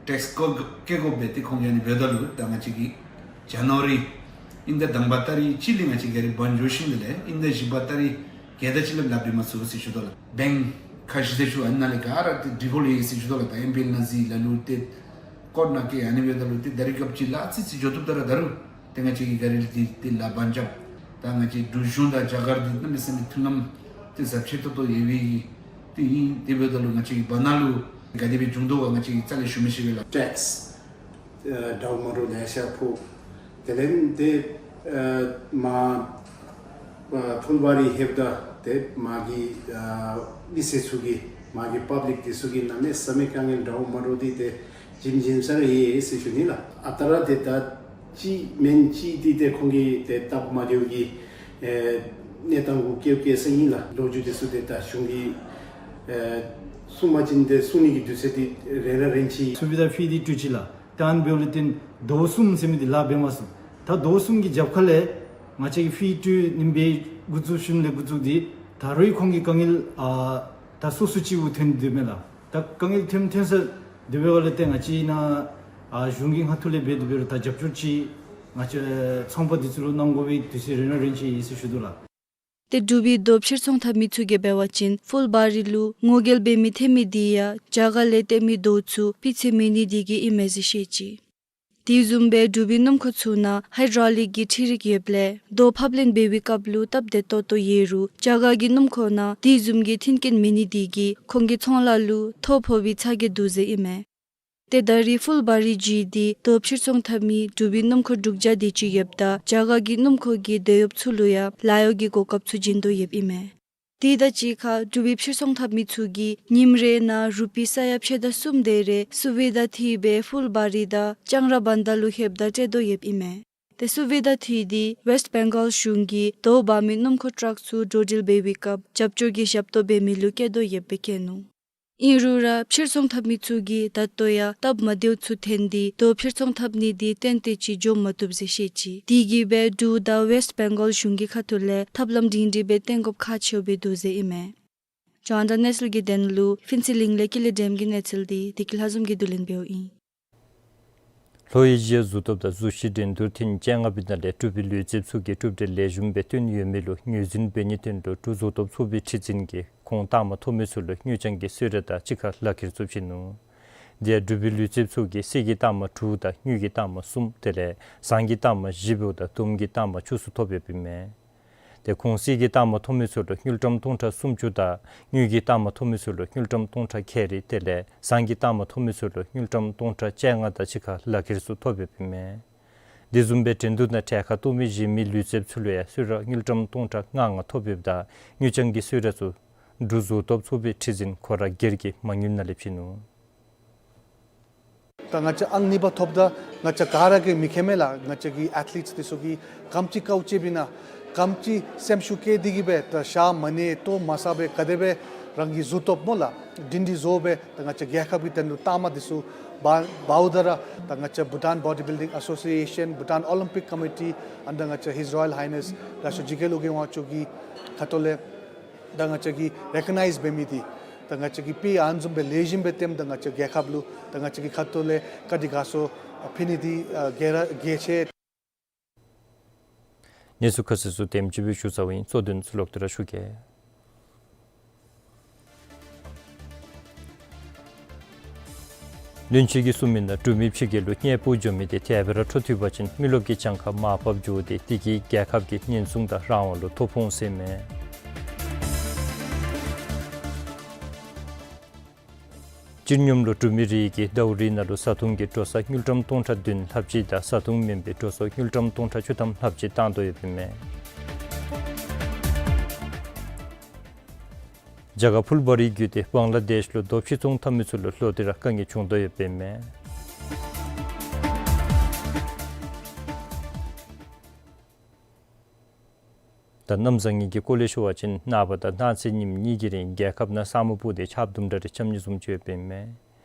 ཊེགསི་བཀོ་བཀལ་དགོཔ་སྦེ་ཏེ་ཁོང་གིས་ཨ་ནི་འབདཝ་ད་ལུ་ད་ང་བཅས་ཀྱིས་ཇ་ནཝ་རི་དབྱིན་ཟླ་དང་པ་ཏ་རིག་གཅིག་ལས་ང་བཅས་ག་རི་འབག་འགྱོ་ཞིནམ་ལས་དབྱིན་ཟླ་བཞི་པ་ཏ་རིག་བརྒྱད་དང་གཅིག་ལས་ལཱ་འབད་མ་ཚུགས་ཟེར་ཞུ་དོ་ལགས། བེངཀ་ཁ་བཞི་ཟེར་ཞུ་ཨ་ནཱ་ལས་ག་ར་ཏེ་སྒྲིག་གོ་ལས་ཡོད་ཟེར་ཞུ་དོ་ལགས། ད་ཨེམ་པི་ཨེལ་ནང་གཟིགས་ལ་ལུ་ཏེ་ཀོརཊ་ནང་བཀལ་ཨ་ནི་འབདཝ་ད་ལུ་ཏེ་ད་རིས་སྐབས་ཅིག་ལཱ་ཙི་ཙི་འགྱོ་བཏུབ་ད་ར་ད་རུང་ཏེ་ང་བཅས་ཀྱི་ག་རི་འདི་ཏེ་ལཱ་འབག་འགྱོ། ད་ང་བཅས་འབྲུག་གཞུང་དང་རྒྱ་གར་འདི་གནམ་མེད་ས་མེད་མཐུན་ལམ་ཏེ་ཟབ་ཆེ་ཏོག་ཏོ་ཡོད་པའི་གི་ཏེ་ཨིན། དེ་འབདཝ་ད་ལུ་ང་བཅས་ཀྱི་བར་ན་ལུ་ག་དེ་སྦེ་འབྱུང་དོ་ག་ང་བཅས་ཀྱིས་རྩ་ལས་ཞུ་མི་ཤེས་པས་ལགས། ཊེགསི་ཨ་འདྲཝ་མ་འདྲཝ་ལེ་ཤ་ཕོག། དེ་ལས་ཏེ་ཨ་མར་ཨ་ཕུལ་བ་རི་ལྷོདཔ་ད་ཏེ་མར་གྱི་ཨ་མི་སེར་ཚུ་གིས་མར་གྱི་པབ་ལིཀ་འདི་ཚུ་གིས་གནམ་མེད་ས་མེད་དཀའ་ངལ་འདྲཝ་མ་འདྲཝ་འདི་ཏེ་བྱིན་བྱིན་ས་ར་ཡོད་ཟེར་ཞུ་ནི་ལགས། ཨ་རྟག་ར་ཏེ་ད་གཅིག་མེན་གཅིག་འདི་ཏེ་ཁོང་གིས་ཏེ་སྟབས་མ་བདེཝ་གི་ཨེ་གནས་སྟངས་གུ་བཀལ་བཀལ་ས་ཨིན་ལགས། ལོ་རྒྱུས་འདི་ཚུ་ཏེ་ད་གཞུང་གིས་ཨེ་གསུང་པ་ཅིན་ཏེ་གསུང་ནི་གི་དུས་ཚོད་འདི་རན་ར་རན་ཅི། སུ་བི་དྷ་ཕི་འདི་སྤྲོད་ཅི་ལགས། ད་ཨ་ནི་འབདཝ་ལས་བརྟེན་རྡོ་གསུམ་ཟེར་མི་འདི་ལཱ་འབད་མ་ཚུགས། ད་རྡོ་གསུམ་གྱི་རྒྱབ་ཁ་ལས་ང་བཅས་ཀྱིས་ཕི་སྤྲོད་ནི་འབད་འགོ་བཙུགས་ཞིནམ་ལས་འགོ་བཙུགས་ཏེ་ད་རུང་ཁོང་གི་དཀའ་ངལ་ཨ་ད་སོ་སོ་ཅིག་གུ་ཐོན་དོ་མས་ལགས། ད་དཀའ་ངལ་ཐོན་ཐོན་ས་དེ་འབདཝ་ལས་བརྟེན་ང་བཅས་ནཱ་ཨ་གཞུང་གི་ངོས་ཐོག་ལས་འབད་དེ་འབད་རུང་ད་རྒྱབ་སྐྱོར་ཅིག་ང་བཅས་ཚོང་པ་འདི་ཚུ་ལུ་གནང་དགོ་པའི་དུས་ཚོད་རན་ར་རན་ཅི་ཨིན་ཟེར་ཞུ་དོ་ལགས། ཏེ་འབྲུག་པའི་རྡོ་ཕྱིར་ཚོང་འཐབ་མི་ཚུ་གིས་འབད་བ་ཅིན་ཕུལ་བ་རི་ལུ་ངོ་རྒོལ་འབད་མི་ཐོན་མི་དེ་ཡང་རྒྱ་གར་ལས་བཏོན་མི་རྡོ་ཚུ་སྤུས་ཚད་མེད་ནི་དེ་གིས་ཨིན་མས་ཟེར་བཤད་ཅི། དེ་བཟུམ་སྦེ་འབྲུག་པའི་སྣུམ་འཁོར་ཚུ་ནང་ཧའི་ཌྲོ་ལིཀ་གི་འཕྲུལ་རིག་ཡོདཔ་ལས་རྡོ་ཕབ་ལེན་འབད་བའི་སྐབས་ལུ་སྟབས་བདེ་ཏོག་ཏོ་ཡོད་རུང་རྒྱ་གར་གྱི་སྣུམ་འཁོར་ནང་དེ་བཟུམ་གྱི་མཐུན་རྐྱེན་མེད་ནི་དེ་གིས་ཁོང་གི་ཚོང་ལཱ་ལུ་ཐོ་ཕོག་པའི་ཚ་གྱང་འདུག་ཟེར་ཨིན་མས། ཏེ་ད་རིས་ཕུལ་བ་རི་བརྒྱུད་དེ་རྡོ་ཕྱིར་ཚོང་འཐབ་མི་འབྲུག་པའི་སྣུམ་འཁོར་དྲུག་བརྒྱ་དེ་ཅིག་ཡོདཔ་ད་རྒྱ་གར་གྱི་སྣུམ་འཁོར་གྱི་དོ་ཡོདཔ་ཚུ་ལུ་ཡང་ལཱ་གཡོག་གི་གོ་སྐབས་ཚུ་བྱིན་དོ་ཡོདཔ་ཨིན་མས། དེ་དང་གཅིག་ཁར་འབྲུག་པའི་ཕྱིར་ཚོང་འཐབ་མི་ཚུ་གིས་ཉིནམ་རེ་ནང་རུ་པི་ས་ཡ་ཕྱེད་དང་གསུམ་དེ་རེ་སུ་བི་དྷ་ཐི་སྦེ་ཕུལ་བ་རི་དང་ཅང་ར་བན་དྷ་ལུ་ལྷོདཔ་ད་སྤྲོད་དོ་ཡོདཔ་ཨིན་མས། ཏེ་སུ་བི་དྷ་ཐི་འདི་ཝེསཊ་བེང་གཱལ་གཞུང་གིས་རྡོ་འབག་མི་སྣུམ་འཁོར་ཊག་ཚུ་འགྲོ་འགྲུལ་འབད་བའི་སྐབས་རྒྱབ་སྐྱོར་གྱི་ཞབས་ཏོག་འབད་མི་ལུ་བསྐྱལ་དོ་ཡོདཔ་སྦེ་བཀོད་ནུག། ཨིན་རུང་ར་ཕྱིར་ཚོང་འཐབ་མི་ཚུ་གིས་ད་ལྟོ་ཡང་སྟབས་མ་བདེཝ་ཚུ་ཐོན་ཏེ་རྡོ་ཕྱིར་ཚོང་འཐབ་ནི་འདི་ཏན་ཏན་ཅིག་འགྱོ་མ་བཏུབ་ཟེར་བཤད་ཅི། དེ་གིས་སྦེ་འབྲུག་དང་ཝེསཊ་བེང་གཱལ་གཞུང་གི་ཁ་ཐུག་ལས་ཐབས་ལམ་སྒྲིང་སྒྲི་སྦེ་བཏོན་དགོཔ་ཁག་ཆེཝ་སྦེ་འདུག་ཟེར་ཨིན་མས། རྒྱང་བསྒྲགས་གནས་ཚུལ་གྱི་དོན་ལུ་ཕུན་ཚོགས་གླིང་ལས་ཀུན་ལེགས་སྒྲོལམ་གྱི་གནས་ཚུལ་འདི་བདེ་སྐྱིད་ལྷ་འཛོམས་ཀྱིས་བསྡུ་ལེན་འབདཝ་ཨིན། ལྷོ་ཨེ་ཤི་ཡ་གཟུགས་སྟོབས་དང་གཟུགས་གཞི་འགྲན་བསྡུར་ཐེངས་བཅོ་ལྔ་པའི་ནང་ལས་འབྲུག་པའི་ལུས་རྩལཔ་ཚུ་གིས་གྲུབ་འབྲས་ལེགས་ཤོམ་སྦེ་བཏོན་ཡོད་མི་ལུ་ངོས་འཛིན་འབད་ནིའི་དོན་ལུ་འབྲུག་གཟུགས་སྟོབས་ཚོགས་པའི་ཁྲི་འཛིན་གྱིས་ཁོང་རྟགས་མ་ཐོབ་མི་ཚུ་ལུ་དངུལ་རྐྱང་གི་གསོལ་རས་དང་གཅིག་ཁར་ལག་ཁྱེར་ཚུ་བྱིན་ནུག། དེ་ཡང་འབྲུག་པའི་ལུས་རྩལཔ་ཚུ་གིས་གསེར་གྱི་རྟགས་མ་དྲུག་དང་དངུལ་གྱི་རྟགས་མ་གསུམ་དེ་ལས་ཟངས་ཀྱི་རྟགས་མ་བཞི་པོ་དང་དུམ་གྱི་རྟགས་མ་བཅུ་ཚུ་ཐོབ་ཡོདཔ་ཨིན་མས། དེ་ཁོང་གསེར་གྱི་རྟགས་མ་ཐོབ་མི་ཚུ་ལུ་དངུལ་ཀྲམ་སྟོང་ཕྲག་སུམ་ཅུ་དང་དངུལ་གྱི་རྟགས་མ་ཐོབ་མི་ཚུ་ལུ་དངུལ་ཀྲམ་སྟོང་ཕྲག་ཁལ་རེ་དེ་ལས་ཟངས་ཀྱི་རྟགས་མ་ཐོབ་མི་ཚུ་ལུ་དངུལ་ཀྲམ་སྟོང་ཕྲག་བཅོ་ལྔ་དང་གཅིག་ཁར་ལག་ཁྱེར་ཚུ་ཐོབ་ཡོདཔ་ཨིན་མས། དེ་བཟུམ་སྦེ་འགྲན་བསྡུར་ནང་གྲལ་ཁར་གཏོགས་མི་གཞན་མི་ལུས་རྩལཔ་ཚུ་ལུ་ཡང་གསོལ་རས་དངུལ་ཀྲམ་སྟོང་ཕྲག་ལྔ་ལྔ་ཐོབ་ཡོདཔ་ད་དངུལ་རྐྱང་གི་གསོལ་རས་ཚུ་འབྲུག་གཟུགས་སྟོབས་ཚོགས་པའི་ཁྲི་འཛིན་ཁོ་ར་སྒེར་གྱིས་མ་དངུལ་ནང་ལས་བྱིན་ནུག། ད་ང་བཅས་ཨང་གཉིས་པ་ཐོབ་ད་ང་བཅས་ག་ར་གིས་མི་མཁྱེན་མས་ལགས། ང་བཅས་ཀྱི་ཨེཐ་ལིཊསི་འདི་ཚུ་གིས་ག་དེམ་ཅིག་དཀའཝ་སྤྱད་པས་ན་ག་དེམ་ཅིག་སེམས་ཤུགས་བསྐྱེད་དེ་གིས་སྦེ་ད་ཞག་མ་ནེམ་ལྟོ་མ་བཟའ་སྦེ་ག་དེ་སྦེ་རང་གི་གཟུགས་སྟོབས་སྨོ་ལགས་སྒྲིང་སྒྲི་བཟོ་སྦེ་ད་ང་བཅས་རྒྱལ་ཁབ་ཀྱི་དོན་ལུ་རྟགས་མ་འདི་ཚུ་འབག་འབགཔ་ད་ར་ད་ང་བཅས་Bhutan Bodybuilding Association, Bhutan Olympic Committee under ང་བཅས་His Royal Highness ར་ཤ་ཇི་ཀེ་ལོ་གི་དབང་ཕྱུག་གི་ཁ་ཐུག་ལས་ད་ང་བཅས་ཀྱིས་རེ་ཀོ་ནའིཛ་འབད་མི་འདི་ད་ང་བཅས་ཀྱིས་དཔེ་ཨ་ནི་བཟུམ་སྦེ་ལེགས་ཤོམ་སྦེ་སྟོནམ་ད་ང་བཅས་རྒྱལ་ཁབ་ལུ་ད་ང་བཅས་ཀྱི་ཁ་ཐུག་ལས་བཀའ་དྲིན་དགའ་ཚོར་ཕུལ་ནི་འདི་ཨ་གལ་ར་གལ་ཆེ། གནས་ཚུལ་ཁ་གསལ་ཚུ་དེམ་ཅིག་སྦེ་ཞུ་ཚརཝ་ཨིན། གཙོ་དོན་ཚུ་ལོག་སྟེ་ར་ཞུ་གེ། བློན་ཆེན་གྱིས་གསུངས་མི་ནང་འབྲུག་མི་ཕྱི་རྒྱལ་ལུ་གནས་སྤོ་འགྱོ་མི་དེ་དེ་སྦེ་ར་འཕྲོ་མཐུད་པ་ཅིན་མི་རློབས་ཀྱི་གྱངས་ཁ་མར་བབས་འགྱོ་སྟེ་དེ་གིས་རྒྱལ་ཁབ་ཀྱི་ཉེན་སྲུང་དང་རང་དབང་ལུ་ཐོ་ཕོག་ཟེར་མས། སྤྱིར་སྙོམས་ལུ་འབྲུག་མི་རིགས་ཀྱིས་ཟླཝ་རེ་ནང་ལུ་བཟའ་འཐུང་གི་འགྲོ་སོང་དངུལ་ཀྲམ་སྟོང་ཕྲག་བདུན་ལྷགཔ་ཅིག་དང་བཟའ་འཐུང་མེན་པའི་འགྲོ་སོང་དངུལ་ཀྲམ་སྟོང་ཕྲག་བཅུ་ཐམ་ལྷགཔ་ཅིག་བཏང་དོ་ཡོདཔ་ཨིན་མས། རྒྱ་གར་ཕུལ་བ་རི་བརྒྱུད་དེ་བང་ལ་དེཤ་ལུ་རྡོ་ཕྱེ་བཙོང་འཐབ་མི་ཚུ་ལུ་ལོག་སྟེ་ར་དཀའ་ངལ་བྱུང་དོ་ཡོདཔ་ཨིན་མས། ད་གནམ་བཟང་ངན་གྱི་སྐོར་ལས་ཞུ་བ་ཅིན་ནངས་པ་དང་གནངས་ཚེ་ཉིནམ་གཉིས་ཀྱི་རིང་རྒྱལ་ཁབ་ནང་ས་སྨུག་སྤུབས་ཏེ་ཆརཔ་དུམ་གྲ་རེ་རྐྱབ་ནི་བཟུམ་ཅིག་ཡོདཔ་ཨིན་མས།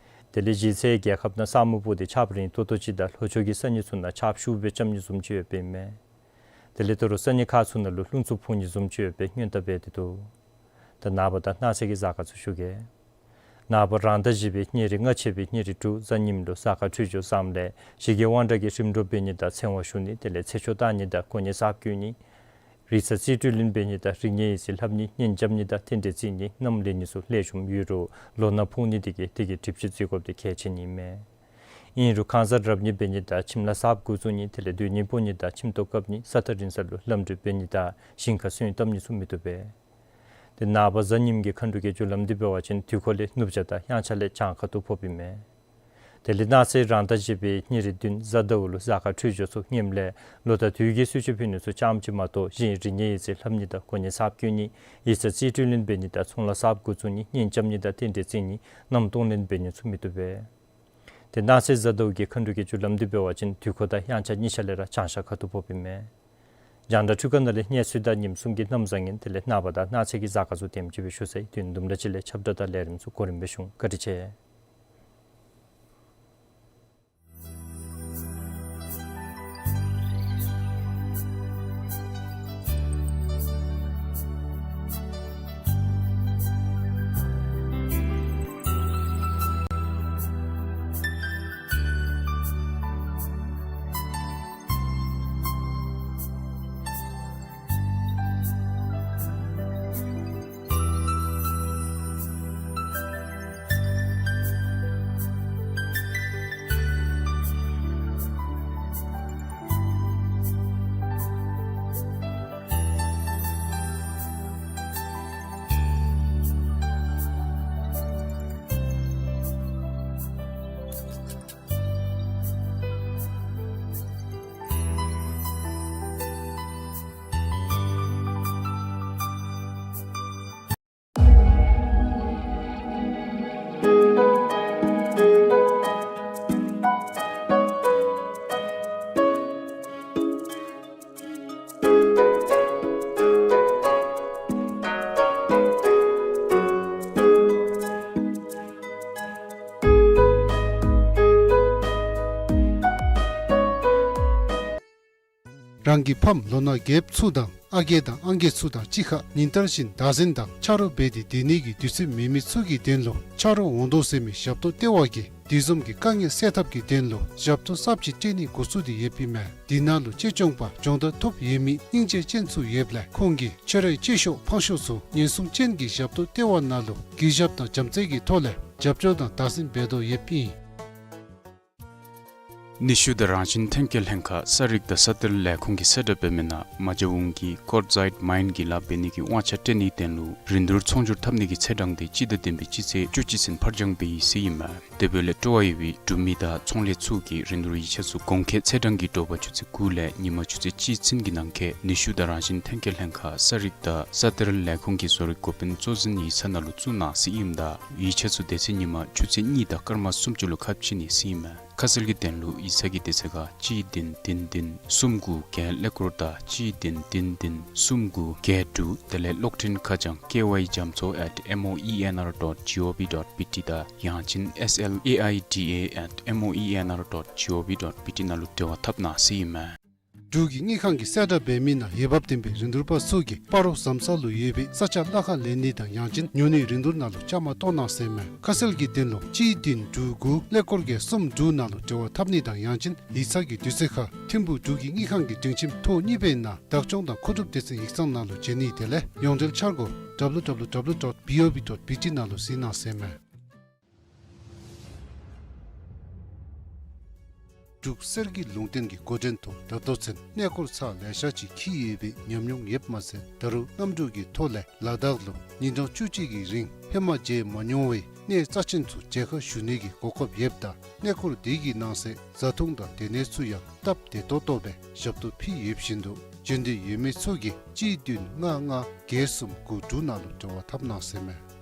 དེ་ལས་གཞེས་ཚེ་རྒྱལ་ཁབ་ནང་ས་སྨུག་སྤུབས་ཏེ་ཆརཔ་རན་ཏོག་ཏོ་ཅིག་དང་ལྷོ་ཕྱོགས་ཀྱི་ས་གནས་ཚུ་ནང་ཆརཔ་ཤུགས་སྦེ་རྐྱབ་ནི་བཟུམ་ཅིག་ཡོདཔ་ཨིན་མས། དེ་ལས་ད་རུང་ས་གནས་ཁག་ཚུ་ནང་ལུ་རླུང་འཚུབ་འཕུ་ནི་བཟུམ་ཅིག་ཡོད་པའི་སྔོན་བརྡ་འབད་དེ་འདུག། ད་ནངས་པ་དང་གནངས་ཚེ་གི་གཟའ་སྐར་ཚུ་ཞུ་གེ། ནངས་པ་རང་ཟླ་བཞི་པའི་ཉེར་ལྔ་ཚེས་པའི་ཉེར་དྲུག་གཟའ་ཉིམ་ལུ་གཟའ་སྐར་འཕྲོད་སྦྱོར་བཟངམ་ལས་ཞི་རྒྱས་དབང་དྲག་གི་རིམ་གྲོ་འབད་ནི་དང་ཚེ་དབང་ཞུ་ནི་དེ་ལས་ཚེ་ཆོག་གཏང་ནི་དང་གོ་གནས་གསརཔ་བསྐོ་ནི་རིག་རྩལ་རྩིས་སྤྲོད་ལེན་འབད་ནི་དང་རིག་གནས་ཡིག་རྩིས་ལྷབ་ནི་གཉེན་རྐྱབ་ནི་དང་རྟེན་འབྲེལ་བརྩི་ནི་རྣམ་ལེན་ནི་ཚུ་ལེགས་ཤོམ་ཡོད་རུང་ལོ་ན་ཕོག་ནི་དེ་གིས་དེ་གི་གྲིབ་བཅུད་བརྩི་དགོཔ་དེ་གལ་ཆེ་ནི་མས། ཨིན་རུང་ཁང་གསར་རབ་གནས་འབད་ནི་དང་ཁྱིམ་ལཱ་གསརཔ་འགོ་བཙུགས་ནི་དེ་ལས་སྡོད་གནས་སྤོ་ནི་དང་ཁྱིམ་ཐོག་བཀབ་ནི་ས་ཐག་རིང་ས་ལུ་ལམ་འགྲུལ་འབད་ནི་དང་ཞིང་ཁར་སོན་བཏབ་ནི་ཚུ་མི་བཏུབ་པས། དེ་ནངས་པ་གཟའ་ཉིམ་གྱི་མཁའ་འགྲོ་གི་རྒྱུ་ལམ་འདི་འབད་བ་ཅིན་དུས་འཁོར་ལས་ནུབ་བྱང་དང་དབྱངས་འཆར་ལས་བྱང་ཁ་ཐུག་ཕོགཔ་ཨིན་མས། དེ་ལས་གནངས་ཚེ་རང་ཟླ་བཞི་པའི་ཉེར་བདུན་གཟའ་ཟླཝ་ལུ་གཟའ་སྐར་འཕྲོད་སྦྱོར་ཚུ་ངནམ་ལས་ལོ་དང་དུས་ཀྱི་གསོལ་མཆོད་ཕུལ་ནི་ཚུ་ཙམ་ཅིག་མ་གཏོགས་གཞན་རིག་གནས་ཡིག་རྩིས་ལྷབ་ནི་དང་གོ་གནས་གསརཔ་བསྐོ་ནི་ཡིག་རྩིས་རྩིས་སྤྲོད་ལེན་འབད་ནི་དང་ཚོང་ལཱ་གསརཔ་འགོ་བཙུགས་ནི་གཉེན་རྐྱབ་ནི་དང་རྟེན་འབྲེལ་བརྩི་ནི་རྣམ་གཏོང་ལེན་འབད་ནི་ཚུ་མི་བཏུབ་པས། དེ་གནངས་ཚེ་གཟའ་ཟླཝ་གི་མཁའ་འགྲོ་གི་རྒྱུ་ལམ་འདི་འབད་བ་ཅིན་དུས་འཁོར་དང་དབྱངས་འཆར་གཉིས་ཆ་ལས་ར་བྱང་ཤར་ཁ་ཐུག་ཕོགཔ་ཨིན་མས། རྒྱང་བསྒྲགས་འཕྲུལ་ཁང་ནང་ལས་གནས་ཚུལ་དང་ཉིནམ་གསུམ་གྱི་གནམ་བཟང་ངན་དེ་ལས་ནངས་པ་དང་གནངས་ཚེ་གི་གཟའ་སྐར་ཚུ་དེམ་ཅིག་སྦེ་ཞུ་ཚར་ཡི། དུས་ཡུན་དུམ་གྲ་ཅིག་ལས་ཁྱབ་བསྒྲགས་དང་ལས་རིམ་ཚུ་གོ་རིམ་སྦེ་ཞུ་འོང་། བཀའ་དྲིན་ཆེ། རང་གི་ཕམ་ལོ་ན་རྒསཔ་ཚུ་དང་ཨ་རྒས་དང་ཨང་རྒས་ཚུ་དང་གཅིག་ཁར་ཉིན་ལྟར་བཞིན་བདག་འཛིན་དང་ཆ་རོགས་འབད་དེ་སྡོད་ནི་གི་དུས་ཚོད་མེད་མི་ཚུ་གི་དོན་ལུ་ཆ་རོགས་འོང་དོ་ཟེར་མི་ཞབས་ཏོག་ལྟེ་བ་གིས་ དེ་བཟུམ་གྱི་དཀའ་ངལ་སེལ་ཐབས་ཀྱི་དོན་ལུ་ཞབས་ཏོག་གསརཔ་ཅིག་སྤྲོད་ནི་འགོ་བཙུགས་ཏེ་ཡོདཔ་ཨིན་མས། དེ་ནང་ལུ་གཅེས་སྐྱོང་པ་སྦྱོང་བརྡར་ཐོབ་ཡོད་མི་སྙིང་རྗེ་ཅན་ཚུ་ཡོདཔ་ལས་ཁོང་གིས་ཁྱོད་རའི་གཅེས་ཤོག་ཕངས་ཤོག་ཚུ་ཉེན་སྲུང་ཅན་གྱི་ཞབས་ཏོག་སྟེར་བ་ནང་ལུ་གུས་ཞབས་དང་བྱམས་བརྩེ་གི་ཐོག་ལས་རྒྱབ་སྐྱོར་དང་བདག་འཛིན་འབད་དོ་ཡོདཔ་ཨིན། ནུས་ཤུགས་དང་རང་བཞིན་ཐོན་སྐྱེད་ལྷན་ཁག་ས་རིག་དང་ས་གཏེར་ལས་ཁུངས་ཀྱིས་གསལ་བསྒྲགས་འབད་མི་ནང་མ་འཇའ་འོང་གི་ཀོར་ཛའིཊ་མའིན་གྱི་ལཱ་འབད་ནི་གི་དབང་ཆ་སྤྲོད་ནིའི་དོན་ལུ་རིན་བསྡུར་ཚོང་སྒྱུར་འཐབ་ནི་གི་ཚེས་གྲངས་དེ་སྤྱི་ཟླ་བདུན་པའི་སྤྱི་ཚེས་བཅུ་གཅིག་ཚུན་ཕར་འགྱངས་འབད་ཡི་ཟེར་ཨིན་མས། དེ་འབདཝ་ལས་སྤྲོ་བ་ཡོད་པའི་འབྲུག་མི་དང་ཚོང་ལས་ཚུ་གིས་རིན་བསྡུར་ཡིག་ཆ་ཚུ་གོང་འཁོད་ཚེས་གྲངས་ཀྱི་དྲོ་པ་ཆུ་ཚོད་དགུ་ལས་ཉིན་མ་ཆུ་ཚོད་གཅིག་ཚུན་གྱི་ནང་འཁོད་ནུས་ཤུགས་དང་རང་བཞིན་ཐོན་སྐྱེད་ལྷན་ཁག་ས་རིག་དང་ས་གཏེར་ལས་ཁུངས་ཀྱི་བཟོ་རིག་འགོ་དཔོན་གཙོ་འཛིན་ཡིག་ཚང་ནང་ལུ་བཙུགས་གནང་ཟེར་ཨིནམ་ད་ཡིག་ཆ་ཚུ་དེ་ཚེ་ཉིན་མ་ཆུ་ཚོད་གཉིས་དང་སྐར་མ་སུམ་ཅུ་ལུ་ཁ་ཕྱེ་ནི་ཟེར་ཨིན་མས། ཁ་གསལ་གྱི་དོན་ལུ་ཡིག་ཚང་གི་དེ་ཚེ་ཁར་གཅིག་བདུན་བདུན་བདུན་གསུམ་དགུ་བརྒྱད་ཀླད་ཀོར་དང་གཅིག་བདུན་བདུན་བདུན་གསུམ་དགུ་བརྒྱད་དྲུག། དེ་ལས་གློག་འཕྲིན་ཁ་བྱང་ཀེ་ཝའི་རྒྱ་མཚོ་ཨེཊ་ཨེམ་ཨོ་ཨི་ཨེན་ཨར་ཌོཊ་ཇི་ཨོ་ཝི་ཌོཊ་བི་ཊི་དང་ཡང་ཅིན་ཨེསི་ཨེལ་ཨེ་ཨའི་ཌི་ཨེ་ཨེཊ་ཨེམ་ཨོ་ཨི་ཨེན་ཨར་ཌོཊ་ཇི་ཨོ་ཝི་ཌོཊ་བི་ཊི་ནང་ལུ་འབྲེལ་བ་འཐབ་གནང་ཟེར་ཨིན་མས། འབྲུག་གི་དངུལ་ཁང་གིས་གསལ་བསྒྲགས་འབད་མི་ནང་འོས་འབབ་ལྡན་པའི་རིན་བསྡུར་པ་ཚུ་གིས་སྤ་རོ་ཟམ་ས་ལུ་ཡོད་པའི་ས་ཆ་གླ་ཁར་ལེན་ནི་དང་ཡང་ཅིན་ཉོ་ནིའི་རིན་བསྡུར་ནང་ལུ་བཅའ་མར་གཏོགས་གནང་ཟེར་ཨིན་མས། ཁ་གསལ་གྱི་དོན་ལུ་གཅིག་བདུན་དྲུག་དགུ་ཀླད་ཀོར་བརྒྱད་གསུམ་དྲུག་ནང་ལུ་འབྲེལ་བ་འཐབ་ནི་དང་ཡང་ཅིན་ཡིག་ཚང་གི་དུས་ཚོད་ཁར་ཐིམ་ཕུག་འབྲུག་གི་དངུལ་ཁང་གི་སྒྲིང་ཁྱིམ་ཐོག་གཉིས་པའི་ནང་བདག་སྐྱོང་དང་མཁོ་སྒྲུབ་སྡེ་ཚན་ཡིག་ཚང་ནང་ལུ་བྱོན་ནི་དེ་ལས་ཡོངས་འབྲེལ་འཆར་སྒོ་ཌབ་ལུ་ཌབ་ལུ་ཌབ་ལུ་ཌོཊ་བི་ཨོ་བི་ཌོཊ་བི་ཊི་ནང་ལུ་གཟིགས་གནང་ཟེར་ཨིན་མས། འབྲུག་གསེར་གྱི་ལུང་བསྟན་གྱི་འགོ་འདྲེན་ཐོག་ད་ལྟོ་ཚུན་གནས་སྐོར་ཚར་ལེ་ཤ་ཅིག་འཁྱིད་ཡོད་པའི་ཉམས་མྱོང་ཡོདཔ་མ་ཚད་ད་རུང་གནམ་གྲུ་གི་ཐོག་ལས་ལ་དྭགས་ལུ་ཉིན་གྲངས་བཅུ་གཅིག་གི་རིང་ཧེ་མ་མཇལ་མ་མྱོང་བའི་གནས་རྩ་ཆེན་ཚུ་མཇལ་ཁ་ཞུ་ནི་གི་གོ་སྐབས་ཡོདཔ་ད་གནས་སྐོར་དེ་གི་ནང་གསེས་བཟའ་འཐུང་དང་སྡོད་གནས་ཚུ་ཡང་སྟབས་བདེ་ཏོག་ཏོ་སྦེ་ཞབས་ཏོག་ཕུལ་ཡོད་བཞིན་དུ་བྱོན་འདོད་ཡོད་མི་ཚུ་གིས་གཅིག་བདུན་ལྔ་ལྔ་བརྒྱད་གསུམ་དགུ་དྲུག་ནང་ལུ་འབྲེལ་བ་འཐབ་གནང་ཟེར་ཨིན་མས།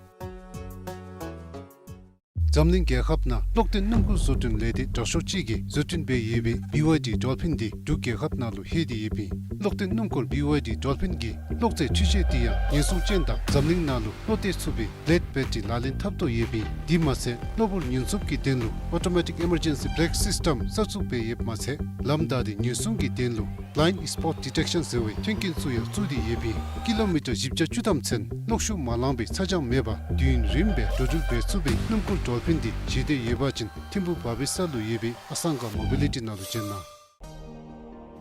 འཛམ་གླིང་རྒྱལ་ཁབ་ནང་གློག་ལྡན་སྣུམ་འཁོར་བཟོ་སྐྲུན་ལས་སྡེ་དྲག་ཤོས་ཅིག་གིས་བཟོ་སྐྲུན་འབད་ཡོད་པའི་བི་ཝའི་ཌི་ཌོལ་ཕིན་འདི་འབྲུག་རྒྱལ་ཁབ་ནང་ལུ་ལྷོད་དེ་ཡོདཔ་ཨིན། གློག་ལྡན་སྣུམ་འཁོར་བི་ཝའི་ཌི་ཌོལ་ཕིན་གྱི་གློག་རྫས་འཕྲུལ་ཆས་འདི་ཡང་ཉེན་སྲུང་ཅན་དང་འཛམ་གླིང་ནང་ལུ་བློ་གཏད་ཚུགས་པའི་བི་ལེཌ་བེ་ཊ་རི་ལག་ལེན་འཐབ་དོ་ཡོདཔ་ཨིན། དེ་མ་ཚད་གློ་བུར་ཉེན་སྲུང་གི་དོན་ལུ་ཨོ་ཊོ་མེ་ཊིག་ཨི་མར་ཇེན་སི་བི་རེག་སིསི་ཊམ་གསར་བཙུགས་འབད་ཡོདཔ་མ་ཚད་ལམ་བདའ་སྟེ་ཉེན་སྲུང་གི་དོན་ལུ་བི་ལའིནཌ་སི་པོཊ་ཌི་ཊེག་ཤཱན་ཟེར་བའི་མཐུན་རྐྱེན་ཚུ་ཡང་བཙུགས་ཏེ་ཡོདཔ་ཨིན། ཀི་ལོ་མི་ཊར་བཞི་བརྒྱ་བཅུ་ཐམ་ཚུན་གློག་ཤུགས་མ་ལངས་པའི་ཚ་གྱང་མེད་པར་དུས་ཡུན་རིངམོ་སྦེ་འགྲོ་འགྲུལ་འབད་ཚུགས་པའི་སྣུམ་འཁོར་ཌོལ་ཕིན་འདི་བཞེས་འདོད་ཡོད་པ་ཅིན་ཐིམ་ཕུག་བ་བི་ས་ལུ་ཡོད་པའི་ཨ་སང་ག་མོ་བི་ལི་ཊི་ནང་ལུ་བྱོན་གནང་།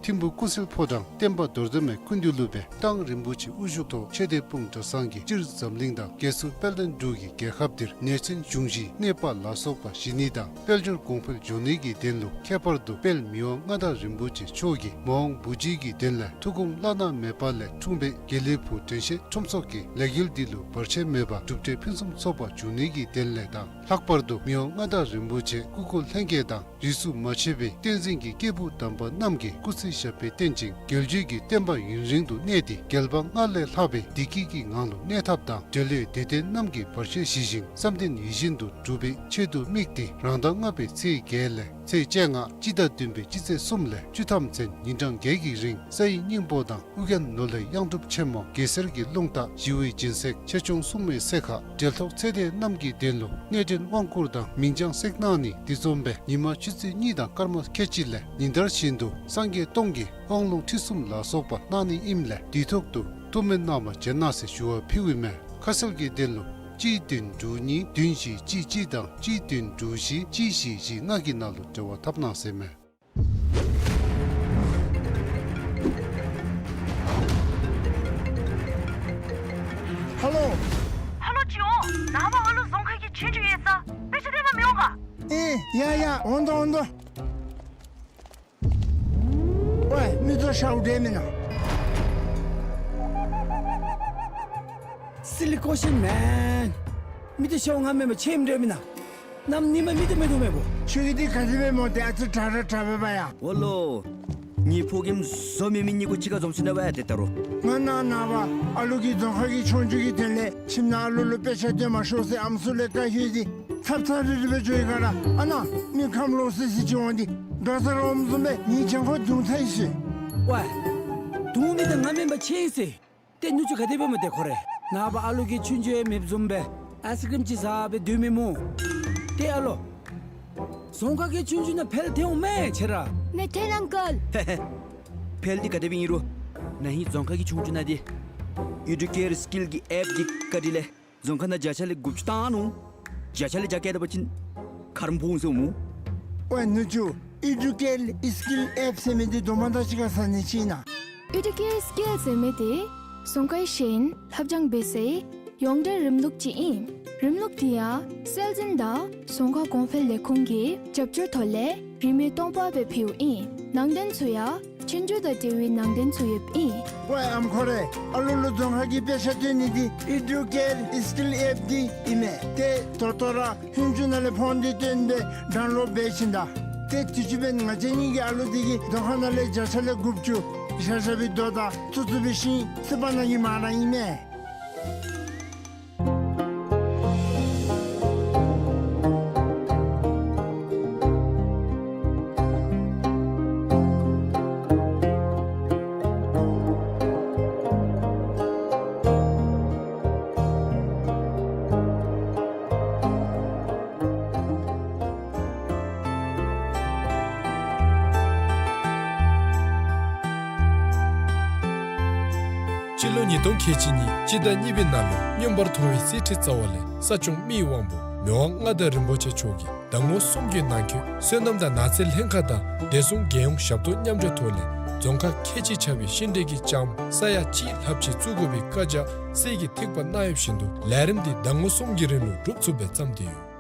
ཐིམ་ཕུག་སྐུ་སྲུང་ཕོ་བྲང་བསྟན་པ་རྡོར་འཛོམས་མའི་སྐུ་མདུན་ལུ་སྦེ་ཏང་རིན་པོ་ཆེ་དབུ་བཞུགས་ཐོག་ཆོས་སྡེ་སྤུངས་གྲྭ་ཚང་གིས་སྤྱིར་འཛམ་གླིང་དང་རྒྱལ་སྲུང་དཔལ་ལྡན་འབྲུག་གི་རྒྱལ་ཁབ་འདིར་ནད་མཚོན་འབྱུང་བཞིའི་གནོད་པ་ལ་སོགས་པ་ཞི་ནི་དང་དཔལ་འབྱོར་གོང་འཕེལ་འགྱོ་ནི་གི་དོན་ལུ་ཁྱད་པར་དུ་དཔལ་མི་དབང་མངའ་བདག་རིན་པོ་ཆེ་མཆོག་གིས་མ་འོངས་བུ་བརྒྱུད་ཀྱི་དོན་ལས་ཐུགས་དགོངས་བླ་ན་མེད་པ་ལས་འཁྲུངས་པའི་དགེ་ལེགས་ཕོ་དྲན་ཤེས་ཁྲོམ་ཚོགས་ཀྱི་ལས་འགུལ་འདི་ལུ་བར་ཆད་མེད་པར་གྲུབ་འབྲས་ཕུན་སུམ་ཚོགས་པ་འབྱུང་ནི་གི་དོན་ལས་དང་ལྷག་པར་དུ་མི་དབང་མངའ་བདག་རིན་པོ་ཆེ་སྐུ་འཁོར་ལྷན་རྒྱས་དང་རིས་སུ་མ་ཆད་པའི་བསྟན་འཛིན་གྱི་སྐྱེས་བུ་དམ་པ་རྣམས་ཀྱིས་སྐུ་ཚེ་ཞབས་པད་བརྟན་ཅིང་རྒྱལ་བརྒྱུད་ཀྱི་བསྟན་པ་ཡུན་རིང་དུ་གནས་ཏེ་རྒྱལ་བ་སྔར་ལས་ལྷག་པའི་བདེ་སྐྱིད་ཀྱི་ངང་ལུ་གནས་ཐབས་དང་འབྲེལ་ཡོད་སྡེ་སྡོད་རྣམས་ཀྱིས་བར་ཆད་ཞི་ཞིང་བསམ་དོན་ཡིད་བཞིན་དུ་འགྲུབ་པའི་ཆེད་དུ་དམིགས་ཏེ་རང་ཟླ་ལྔ་པའི་ཚེས་བརྒྱད་ལས་ཚེས་བཅོ་ལྔ་སྤྱི་ཟླ་བདུན་པའི་སྤྱི་ཚེས་གསུམ་ལས་བཅུ་ཐམ་ཚུན་ཉིན་གྲངས་བརྒྱད་ཀྱི་རིང་ས་ཡི་སྙིང་པོ་དང་ཨོ་རྒྱན་ནོར་ལྷའི་གཡང་སྒྲུབ་ཆེན་མོ་གེ་སར་གྱི་རླུང་རྟ་ཞི་བའི་སྦྱིན་སྲེག་ཆེ་ཆུང་སྲུང་མའི་སྲེག་ཁ་འབྲེལ་ཐོགས་ཚེ་འདས་རྣམས་ཀྱི་དོན་ལུ་གནས་འདྲེན་དབང་བསྐུར་དང་མིང་བྱང་བསྲེག་གནང་ནི་དེ་བཟུམ་སྦེ་ཉིན་མ་ཆུ་ཚོད་གཉིས་དང་སྐར་མ་ཁལ་གཅིག་ལས་ཉིན་ལྟར་བཞིན་དུ་སངས་རྒྱས་སྟོང་གི་དབང་ལུང་ཁྲིད་གསུམ་ལ་སོགས་པ་གནང་ནི་ཨིནམ་ལས་དུས་ཐོག་ཏུ་ཐུགས་སྨོན་གནང་བར་བྱོན་གནང་ཟེར་ཞུ་བ་ཕུལཝ་ཨིན་མས། ཁ་གསལ་གྱི་དོན་ལུ་གཅིག་བདུན་དྲུག་གཉིས་བདུན་བཞི་གཅིག་གཅིག་དང་གཅིག་བདུན་དྲུག་བཞི་གཅིག་བཞི་བཞི་ལྔ་གི་ནང་ལུ་འབྲེལ་བ་འཐབ་གནང་ཟེར་ཨིན་མས། ཧ་ལོ། ཧ་ལོ་ཅིག་འོང་། ནངས་པ་ཨ་ལུ་རྫོང་ཁ་གི་ཆོས་རྒྱུགས་ཡོད་ས། དཔེ་ཆ་སྟོན་པར་མི་འོང་ག། ཨེ་ཡ་ཡ་འོང་དོ་འོང་དོ། ཝའི་མི་ཚུ་ཤཝ་འདྲ་མེན་ན། Silly question man. མི་ཚུ་ཤཝ་ང་མེན་པར་ཆེམ་འདྲ་མེན་ན། གནམ་ཉིནམ་མི་ཚུ་མེད་དོ་མེད་པོ། ཁྱོད་ཀྱིས་འདི་ག་དེ་སྦེ་སྨོ། ཏེ་ཨ་ཙི་དྲག་ར་དྲག་པས་པ་ཡ། འོ་ལོ། ངེའི་ཕོ་རྒནམ་བཟོ་མེད་མི་གཉིས་ཀོ་གཅིག་ཁར་འཛོམས་སོ་ནུག་པ་ཡ་ཏེ་ད་རུང་། ང་ནཱ་ནངས་པ་ཨ་ལུ་གི་རྫོང་ཁ་གི་ཆོས་རྒྱུགས་ཀྱི་དོན་ལས་ཁྱིམ་ནང་ཨ་ལུ་ལུ་དཔེ་ཆ་སྟོན་མ་ཤོག་ཟེར་ཨམ་སྲུ་ལས་བཀའ་ཞུ་ཡི། ཚབ་ཚབ་རིལ་རི་སྦེ་འགྱོ་ཡི་ག་ར། ཨ་ནཱ་མི་ཁམས་ལོག་སི་སི་ཅིག་འོང་སྟེ་འགྲོ་ས་ར་འོངམ་བཟུམ་སྦེ་ངེའི་གྱང་ཁར་རྡུང་ཚར་ཡི་ཟེར། ཝའི། རྡུང་མི་འདི་ང་མེན་པར་ཆེམ་ཟེར། ཏེ་ནུ་གཅུང་ག་དེ་སྦེ་སྨོ་ཏེ་ཁོ་ར། ནངས་པ་ཨ་ལུ་གི་ཆོས་རྒྱུགས་ཡང་མེདཔ་བཟུམ་སྦེ་ཨའིསི་ཀྲིམ་ཅིག་ཟ་སྦེ་སྡོད་མི་སྨོ། ཏེ་ཨ་ལོ། རྫོང་ཁ་གི་ཆོས་རྒྱུགས་ནང་ཕེལ་ཐོན་འོང་མས་ཁྱོད་ར། མི་ཐོན་ཨང་ཀལ། ཧེ་ཧེ། ཕེལ་འདི་ག་དེ་སྦེ་ཨིན་རུང་ན་ཧིང་རྫོང་ཁ་གི་ཆོས་རྒྱུགས་ནང་འདི་ཨེ་ཌུ་ཀེར་སི་ཀིལ་གྱི་ཨེཔ་འདི་བཀའ་དྲིན་ལས་རྫོང་ཁ་ནང་བརྒྱ་ཆ་ལས་དགུ་བཅུ་བཏང་ནུག། བརྒྱ་ཆ་ལས་བརྒྱ་བཀལ་ད་པ་ཅིན་ ཧ་རམ་ཕུང་སོང་མོ། ཝའེ་ནུ་གཅུང་ཨི་ཌུ་ཀེར་སི་ཀིལ་ཨེཔ་ཟེར་མི་འདི་དོ་མ་དང་གཅིག་ཁར་ས་ནི་ཅིག་ཨིན་ན། ཨི་ཌུ་ཀེར་སི་ཀིལ་ཟེར་མི་འདི་རྫོང་ཁའི་ཤེས་ཡོན་ལྷབ་སྦྱང་འབད་སའི་ཡོངས་འབྲེལ་རིམ་ལུགས་ཅིག་ཨིན། རིམ་ལུགས་འདི་ཡང་སྲོལ་འཛིན་དང་རྫོང་ཁ་གོང་འཕེལ་ལས་ཁུངས་ཀྱི་རྒྱབ་སྐྱོར་ཐོག་ལས་རིན་མེད་སྟོང་པ་སྦེ་ཕུལཝ་ཨིན། ནང་དོན་ཚུ་ཡང་ཆོས་རྒྱུགས་དང་འབྲེལ་བའི་ནང་དོན་ཚུ་ཡོདཔ་ཨིན། ཝའེ་ཨམ་ཁོ་རེ། ཨ་ལུ་ལུ་རྫོང་ཁ་གི་དཔེ་ཆ་སྟོན་ནི་འདི་ཨི་ཌུ་ཀེར་སི་ཀིལ་ཨེཔ་འདི་ཨིན་མས། ཏེ་ད་ལྟོ་ར་ཧུན་ཅུ་ནང་ལས་ཕོན་འདི་བཏོན་སྦེ་ཌའུན་ལོཌ་འབད་ཞིནམ་ད། ཏེ་དུས་ཅི་འབདན་ང་བཅས་གཉིས་ཀྱི་ཨ་ལུ་འདི་གིས་རྫོང་ཁ་ནང་ལས་བརྒྱ་ཆ་ལས་དགུ་བཅུ་བཞག་བཞག་པའི་རྡོ་དང་བཙུགས་བཙུགས་པའི་ཤིང་བཙུགས་པ་ནང་གི་མ་ར་ཨིན་མས། སྤྱི་ལོ་ཉིས་སྟོང་ཁལ་གཅིག་གཉིས་སྤྱི་ཟླ་གཉིས་པའི་ནང་ལུ་མངོན་པར་མཐོ་བའི་གསེར་ཁྲི་རྩ་བ་ལས་ས་སྐྱོང་མི་ཡི་དབང་པོ་མི་དབང་མངའ་བདག་རིན་པོ་ཆེ་མཆོག་གིས་ཟླ་ངོ་གསུམ་གྱི་ནང་འཁོད་སོ་ནམ་དང་ནགས་ཚལ་ལྷན་ཁག་དང་བདེ་སྲུང་རྒྱལ་ཡོངས་ཞབས་ཏོག་མཉམ་འབྲེལ་ཐོག་ལས་རྫོང་ཁག་ཁལ་གཅིག་ཁྱབ་པའི་ཤིང་འབྲས་ཀྱི་ལྕངམ་ས་ཡ་གཅིག་ལྷགཔ་ཅིག་བཙུགས་དགོ་པའི་བཀའ་རྒྱ་གསེར་གྱི་ཐིགས་པ་གནང་ཡོདཔ་བཞིན་དུ་ལས་རིམ་འདི་ཟླ་ངོ་གསུམ་གྱི་རིང་ལུ་འགྲུབ་ཚུགསཔ་སྦེ་བརྩམས་ཏེ་ཡོད།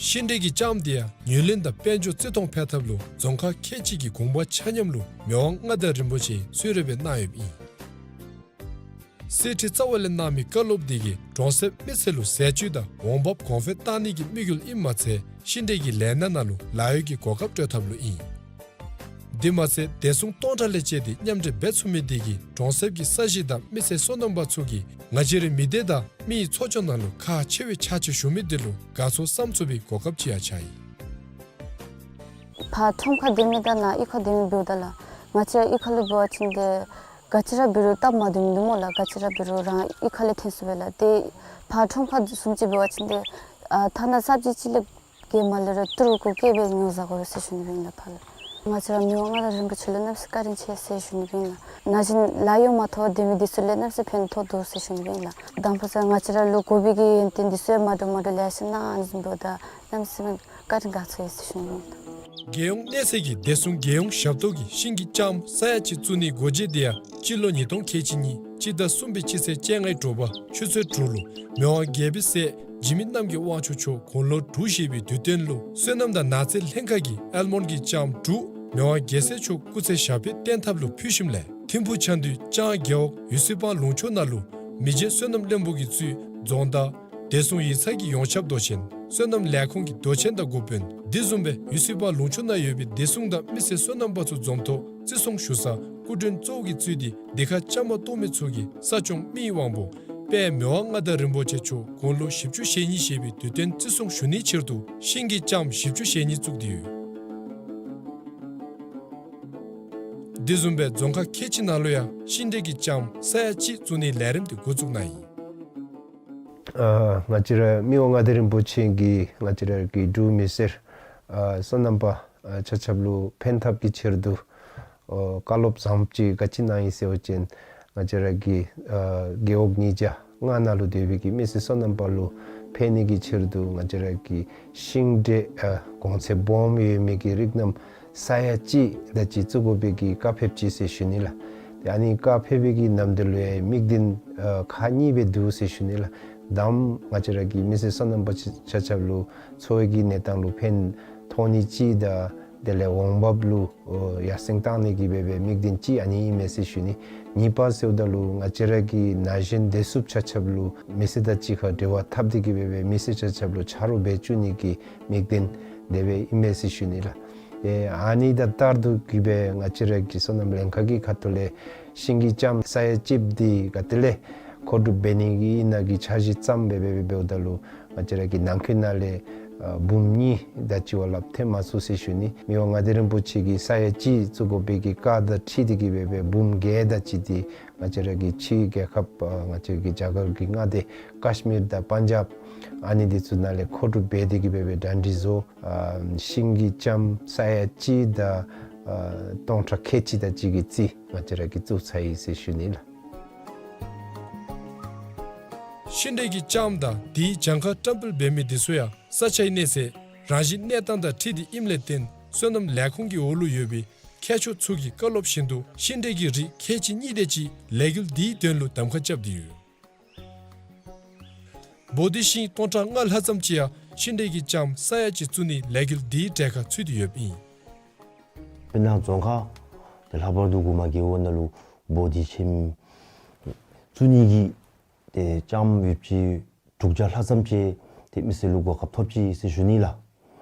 ཤིང་འབྲས་ཀྱི་ལྕངམ་འདི་ཡང་ངོས་ལེན་དང་དཔལ་འབྱོར་བརྩི་མཐོང་འཕེལ་ཐབས་ལུ་རྫོང་ཁག་ཁལ་གཅིག་གི་དགོངས་པ་ཆ་མཉམ་ལུ་མི་དབང་མངའ་བདག་རིན་པོ་ཆེ་གསོལ་རས་སྦེ་གནང་ཡོདཔ་ཨིན། གསེར་ཁྲི་རྩ་བ་ལས་གནང་མི་བཀའ་སློབ་འདི་གིས་གྲོང་གསེབ་མི་སེར་ལུ་ཟས་བཅུད་དང་འོང་འབབ་གོང་འཕེལ་གཏང་ནི་གི་དམིགས་ཡུལ་ཨིནམ་མ་ཚད་ཤིང་འབྲས་ཀྱི་ལས་སྣ་ནང་ལུ་ལཱ་གཡོག་གི་གོ་སྐབས་སྤྲོད་ཐབས་ལུ་ཨིན། དེ་མ་ཚད་བདེ་སྲུང་སྟོང་ཕྲག་ལས་བཅད་དེ་མཉམ་འབྲེལ་འབད་ཚུགས་མི་འདི་གིས་གྲོང་གསེབ་ཀྱི་ས་གཞི་དང་མི་སེར་སོ་ནམ་པ་ཚུ་གིས་ང་བཅས་རའི་མི་སྡེ་དང་མི་ཡི་འཚོ་སྐྱོང་ནང་ལུ་ཁག་ཆེ་བའི་ཕྱག་ཕྱིད་ཞུ་མི་འདི་ལུ་དགའ་ཚོར་བསམ་ཚུགས་པའི་གོ་སྐབས་ཅིག་ཡང་ཆགས་ཡི། ཕར་ཁྲོམ་ཁར་སྡོད་མི་དང་ནཱ་གཡུས་ཁར་སྡོད་མི་འབདཝ་ད་ལགས། ང་བཅས་གཡུས་ཁ་ལུ་འབད་བ་ཅིན་ཏེ་ག་ཅི་ར་འབད་རུང་སྟབས་མ་བདེཝ་མིན་འདུག་སྨོ་ལགས། ག་ཅི་ར་འབད་རུང་རང་གཡུས་ཁ་ལས་ཐོན་ཚུགས་པས་ལགས། ཏེ་ཕར་ཁྲོམ་ཁར་བཟུམ་ཅིག་འབད་བ་ཅིན་ཏེ་ཨ་ཐ་ན་སབ་ཇི་ཅིག་ལས་གེ་མ་ལས་ར་ཏི་རུ་གུ་བཀལ་སྦེ་ཉོ་བཟའ་དགོ་པས་ཟེར་ཞུ་ནི་ཨིན་ལགས་ཕར་ལགས། ང་བཅས་ར་མི་དབང་མངའ་བདག་རིན་པོ་ཆེ་ལུ་གནམ་མེད་ས་མེད་བཀའ་དྲིན་ཆེ་ཟེར་ཞུ་ནི་ཨིན་ལགས། ན་གཞོན་ལཱ་གཡོག་མ་ཐོབ་སྡོད་མི་འདི་ཚུ་ལུ་གནམ་མེད་ས་མེད་ཕན་ཐོགས་འདུག་ཟེར་ཞུ་ནི་ཨིན་ལགས། དང་ཕུ་ས་ང་བཅས་ར་ལུ་དགོ་པའི་གི་ཡོན་ཏན་འདི་ཚུ་ཡང་མ་འདྲཝ་མ་འདྲཝ་ལེ་ཤ་གནང་། ཨ་ནི་བཟུམ་འབདཝ་ད་གནམ་མེད་ས་མེད་བཀའ་དྲིན་དགའ་ཚོར་ཡོད་ཟེར་ཞུ་ནི་ཨིན་ལགས། རྒྱལ་ཡོངས་གནས་ཚད་ཀྱི་བདེ་སྲུང་རྒྱལ་ཡོངས་ཞབས་ཏོག་གི་ཤིང་གི་ལྕངམ་ས་ཡ་གཅིག་བཙུགས་ནིའི་སྒོ་འབྱེད་འདི་ཡང་སྤྱི་ལོ་ཉིས་སྟོང་ཁལ་གཅིག་གཉིས་སྤྱི་ཟླ་གསུམ་པའི་སྤྱི་ཚེས་བཅོ་ལྔའི་དྲོ་པ་ཆུ་ཚོད་དྲུག་ལུ་མི་དབང་རྒྱལ་པོའི་སྲས་འཇིགས་མེད་རྣམ་རྒྱལ་དབང་ཕྱུག་མཆོག་དགུང་ལོ་དྲུག་བཞེས་པའི་དུས་སྟོན་ལུ་སོ་ནམ་དང་ནགས་ཚལ་ལྷན་ཁག་གིས་ཨལ་མོན་གྱི་ལྕངམ་དྲུག་མི་དབང་རྒྱལ་སྲས་མཆོག་སྐུ་ཚེ་ཞབས་པད་བརྟན་ཐབས་ལུ་ཕུལ་ཞིནམ་ལས་ཐིམ་ཕུག་ཆ་འདུས་ལྕང་རྒེད་འོག་ཡུ་སི་པང་ལུང་ཕྱོགས་ནང་ལུ་མི་རྗེ་སོ་ནམ་བློན་པོ་གིས་གཙོས་རྫོང་བདག་བདེ་སྲུང་ཡིག་ཚང་གི་ཡོངས་ཁྱབ་མདོ་ཆེན་སོ་ནམ་ལས་ཁུངས་ཀྱི་མདོ་ཆེན་དང་འགོ་དཔོན་དེ་བཟུམ་སྦེ་ཡུ་སི་པང་ལུང་ཕྱོགས་ནང་ཡོད་པའི་བདེ་སྲུང་དང་མི་སེར་སོ་ནམ་པ་ཚུ་འཛོམས་ཐོག་བརྩི་སྲུང་ཞུ་ས་སྐུ་མགྲོན་གཙོ་བོ་གིས་གཙོས་ཏེ་སྡེ་ཁག་བཅའ་མར་གཏོགས་མི་ཚུ་གིས་ས་སྐྱོང་མི་ཡི་དབང་པོ་དཔལ་མི་དབང་མངའ་བདག་རིན་པོ་ཆེ་མཆོག་དགུང་ལོ་བཞི་བཅུ་ཞེ་གཉིས་བཞེས་པའི་དུས་སྟོན་བརྩི་སྲུང་ཞུ་ནིའི་ཕྱིར་དུ་ཤིང་གི་ལྕངམ་བཞི་བཅུ་ཞེ་གཉིས་བཙུགས་ཏེ་ཡོད། དེ་བཟུམ་སྦེ་རྫོང་ཁག་ཁལ་གཅིག་ནང་ལུ་ཡང་ཤིང་འབྲས་ཀྱི་ལྕངམ་ས་ཡ་གཅིག་བཙུགས་ནིའི་ལས་རིམ་དེ་འགོ་བཙུགས་གནང་ཡི། ཨ་ང་བཅས་ར་མི་དབང་མངའ་བདག་རིན་པོ་ཆེ་གིས་ང་བཅས་ར་གི་འབྲུག་མི་སེར་ཨ་སོ་ནམ་པ་ཨ་ཆ་ཁྱབ་ལུ་ཕན་ཐབས་ཀྱི་ཕྱིར་དུ་ཨོ་བཀའ་སློབ་བཟང་པོ་ཅིག་ག་ཅི་གནང་ཡི་ཟེར་བ་ཅིན་ང་བཅས་ར་གི་ཨ་རྒེད་འོག་ཉིས་བརྒྱ་ལྔ་ནང་ལུ་སྡོད་པའི་གི་མི་སེར་སོ་ནམ་པ་ལུ་ཕན་ནི་གི་ཕྱིར་དུ་ང་བཅས་ར་གི་ཤིང་འབྲས་ཨ་གོང་ཚད་སྦོམ་ཡོད་མི་གི་རིགས་རྣམས་ས་ཡ་གཅིག་དེ་ཅིག་བཙུགས་དགོ་པའི་གི་བཀའ་ཕེབས་ཅི་ཟེར་ཞུ་ནི་ལགས། ཏེ་ཨ་ནི་བཀའ་ཕེབས་པའི་གི་ནམ་དུས་ལུ་ཡང་དམིགས་དོན་ཨ་ཁག་གཉིས་སྦེ་འདུག་ཟེར་ཞུ་ནི་ལགས། དང་པ་ང་བཅས་ར་གི་མི་སེར་སོ་ནམ་པ་ཆ་ཆ་ཁྱབ་ལུ་འཚོ་བའི་གི་གནས་སྟངས་ལུ་ཕན་ཐོགས་ནི་གཅིག་དང་དེ་ལས་འོང་འབབ་ལུ་ཨོ་ཡར་སེང་བཏང་ནི་གི་སྦེ་སྦེ་དམིགས་དོན་གཅིག་ཨ་ནི་ཨིན་མས་ཟེར་ཞུ་ནི། གཉིས་པ་ཟེརཝ་ད་ལུ་ང་བཅས་ར་གི་ན་གཞོན་བདེ་སྲུངཔ་ཆ་ཁྱབ་ལུ་མི་སེར་དང་གཅིག་ཁར་འབྲེལ་བ་འཐབ་སྟེ་གི་སྦེ་སྦེ་མི་སེར་ཆ་ཁྱབ་ལུ་ཆ་རོགས་འབད་བཅུག་ནི་གི་དམིགས་དོན་དེ་སྦེ་ཨིན་མས་ཟེར་ཞུ་ནི་ལགས། ཨེ་ཨ་ནི་དང་ལྟར་དུ་གི་སྦེ་ང་བཅས་ར་གི་སོ་ནམ་ལྷན་ཁག་གི་ཁ་ཐུག་ལས་ཤིང་གི་ལྕངམ་ས་ཡ་གཅིག་འདི་ག་ཏེ་ལས་མཁོ་སྒྲུབ་འབད་ནི་གི་ཨིན་ན་གི་འཆར་གཞི་བརྩམས་སྦེ་སྦེ་སྦེ་འབདཝ་ད་ལུ་ང་བཅས་ར་གི་ནང་འཁོད་ནང་ལས་ཨ་འབུམ་གཉིས་དེ་ཅིག་བ་ལྷགཔ་ཐོན་མ་ཚུགས་ཟེར་ཞུ་ནི། མི་དབང་མངའ་བདག་རིན་པོ་ཆེ་གིས་ས་ཡ་གཅིག་བཙུགས་དགོ་པའི་གི་བཀའ་དང་འཁྲིལ་ཏེ་གི་སྦེ་སྦེ་འབུམ་བརྒྱད་དེ་ཅིག་འདི་ང་བཅས་ར་གི་ཕྱི་རྒྱལ་ཁབ་ཨ་ང་བཅས་ཀྱི་རྒྱ་གར་གྱི་མངའ་སྡེ་ཀཱཤ་མིར་དང་པན་ཇབ་ཨ་ནི་འདི་ཚུ་ནང་ལས་མཁོ་སྒྲུབ་འབད་དེ་གི་སྦེ་སྦེ་གྲ་སྒྲིག་བཟོ། ཨ་ཤིང་གི་ལྕངམ་ས་ཡ་གཅིག་དང་ཨ་སྟོང་ཕྲག་ཁལ་གཅིག་དེ་ཅིག་གི་རྩིས་ང་བཅས་ར་གིས་བཙུགས་ཚར་ཡི་ཟེར་ཞུ་ནི་ལགས། ཤིང་འབྲས་ཀྱི་ལྕངམ་དང་དེའི་གྱངས་ཁ་བཀྲམ་སྤེལ་འབད་མི་དེ་ཚུ་ཡང་ས་ཆའི་གནས་ཚད་རང་བཞིན་གནས་སྟངས་དང་འཁྲིལ་ཏེ་ཨིནམ་ལས་བརྟེན་སོ་ནམ་ལས་ཁུངས་ཀྱི་འོག་ལུ་ཡོད་པའི་མཁས་མཆོག་ཚུ་གིས་བཀའ་སློབ་བཞིན་དུ་ཤིང་འབྲས་ཀྱི་རིགས་ཁལ་གཅིག་གཉིས་དེ་ཅིག་ལས་འགུལ་འདིའི་དོན་ལུ་གདམ་ཁ་རྐྱབ་སྟེ་ཡོད། བོ་དྷི་ཤིང་སྟོང་ཕྲག་ལྔ་ལྷག་ཙམ་ཅིག་ཡང་ཤིང་འབྲས་ཀྱི་ལྕངམ་ས་ཡ་གཅིག་བཙུགས་ནིའི་ལས་འགུལ་འདིའི་གྲལ་ཁར་ཚུད་དེ་ཡོདཔ་ཨིན། སྤུ་ན་རྫོང་ཁག་དེ་ལྷག་པར་དུ་གུ་མ་རྒེད་འོག་ནང་ལུ་བོ་དྷི་ཁྱིམ་བཙུགས་ནི་གི་ཏེ་ལྕངམ་ཡོདཔ་ཅིག་དྲུག་བརྒྱ་ལྷག་ཙམ་ཅིག་ཏེ་མི་སེར་ལུ་གོ་སྐབས་ཐོབ་ཅི་ཟེར་ཞུ་ནི་ལགས།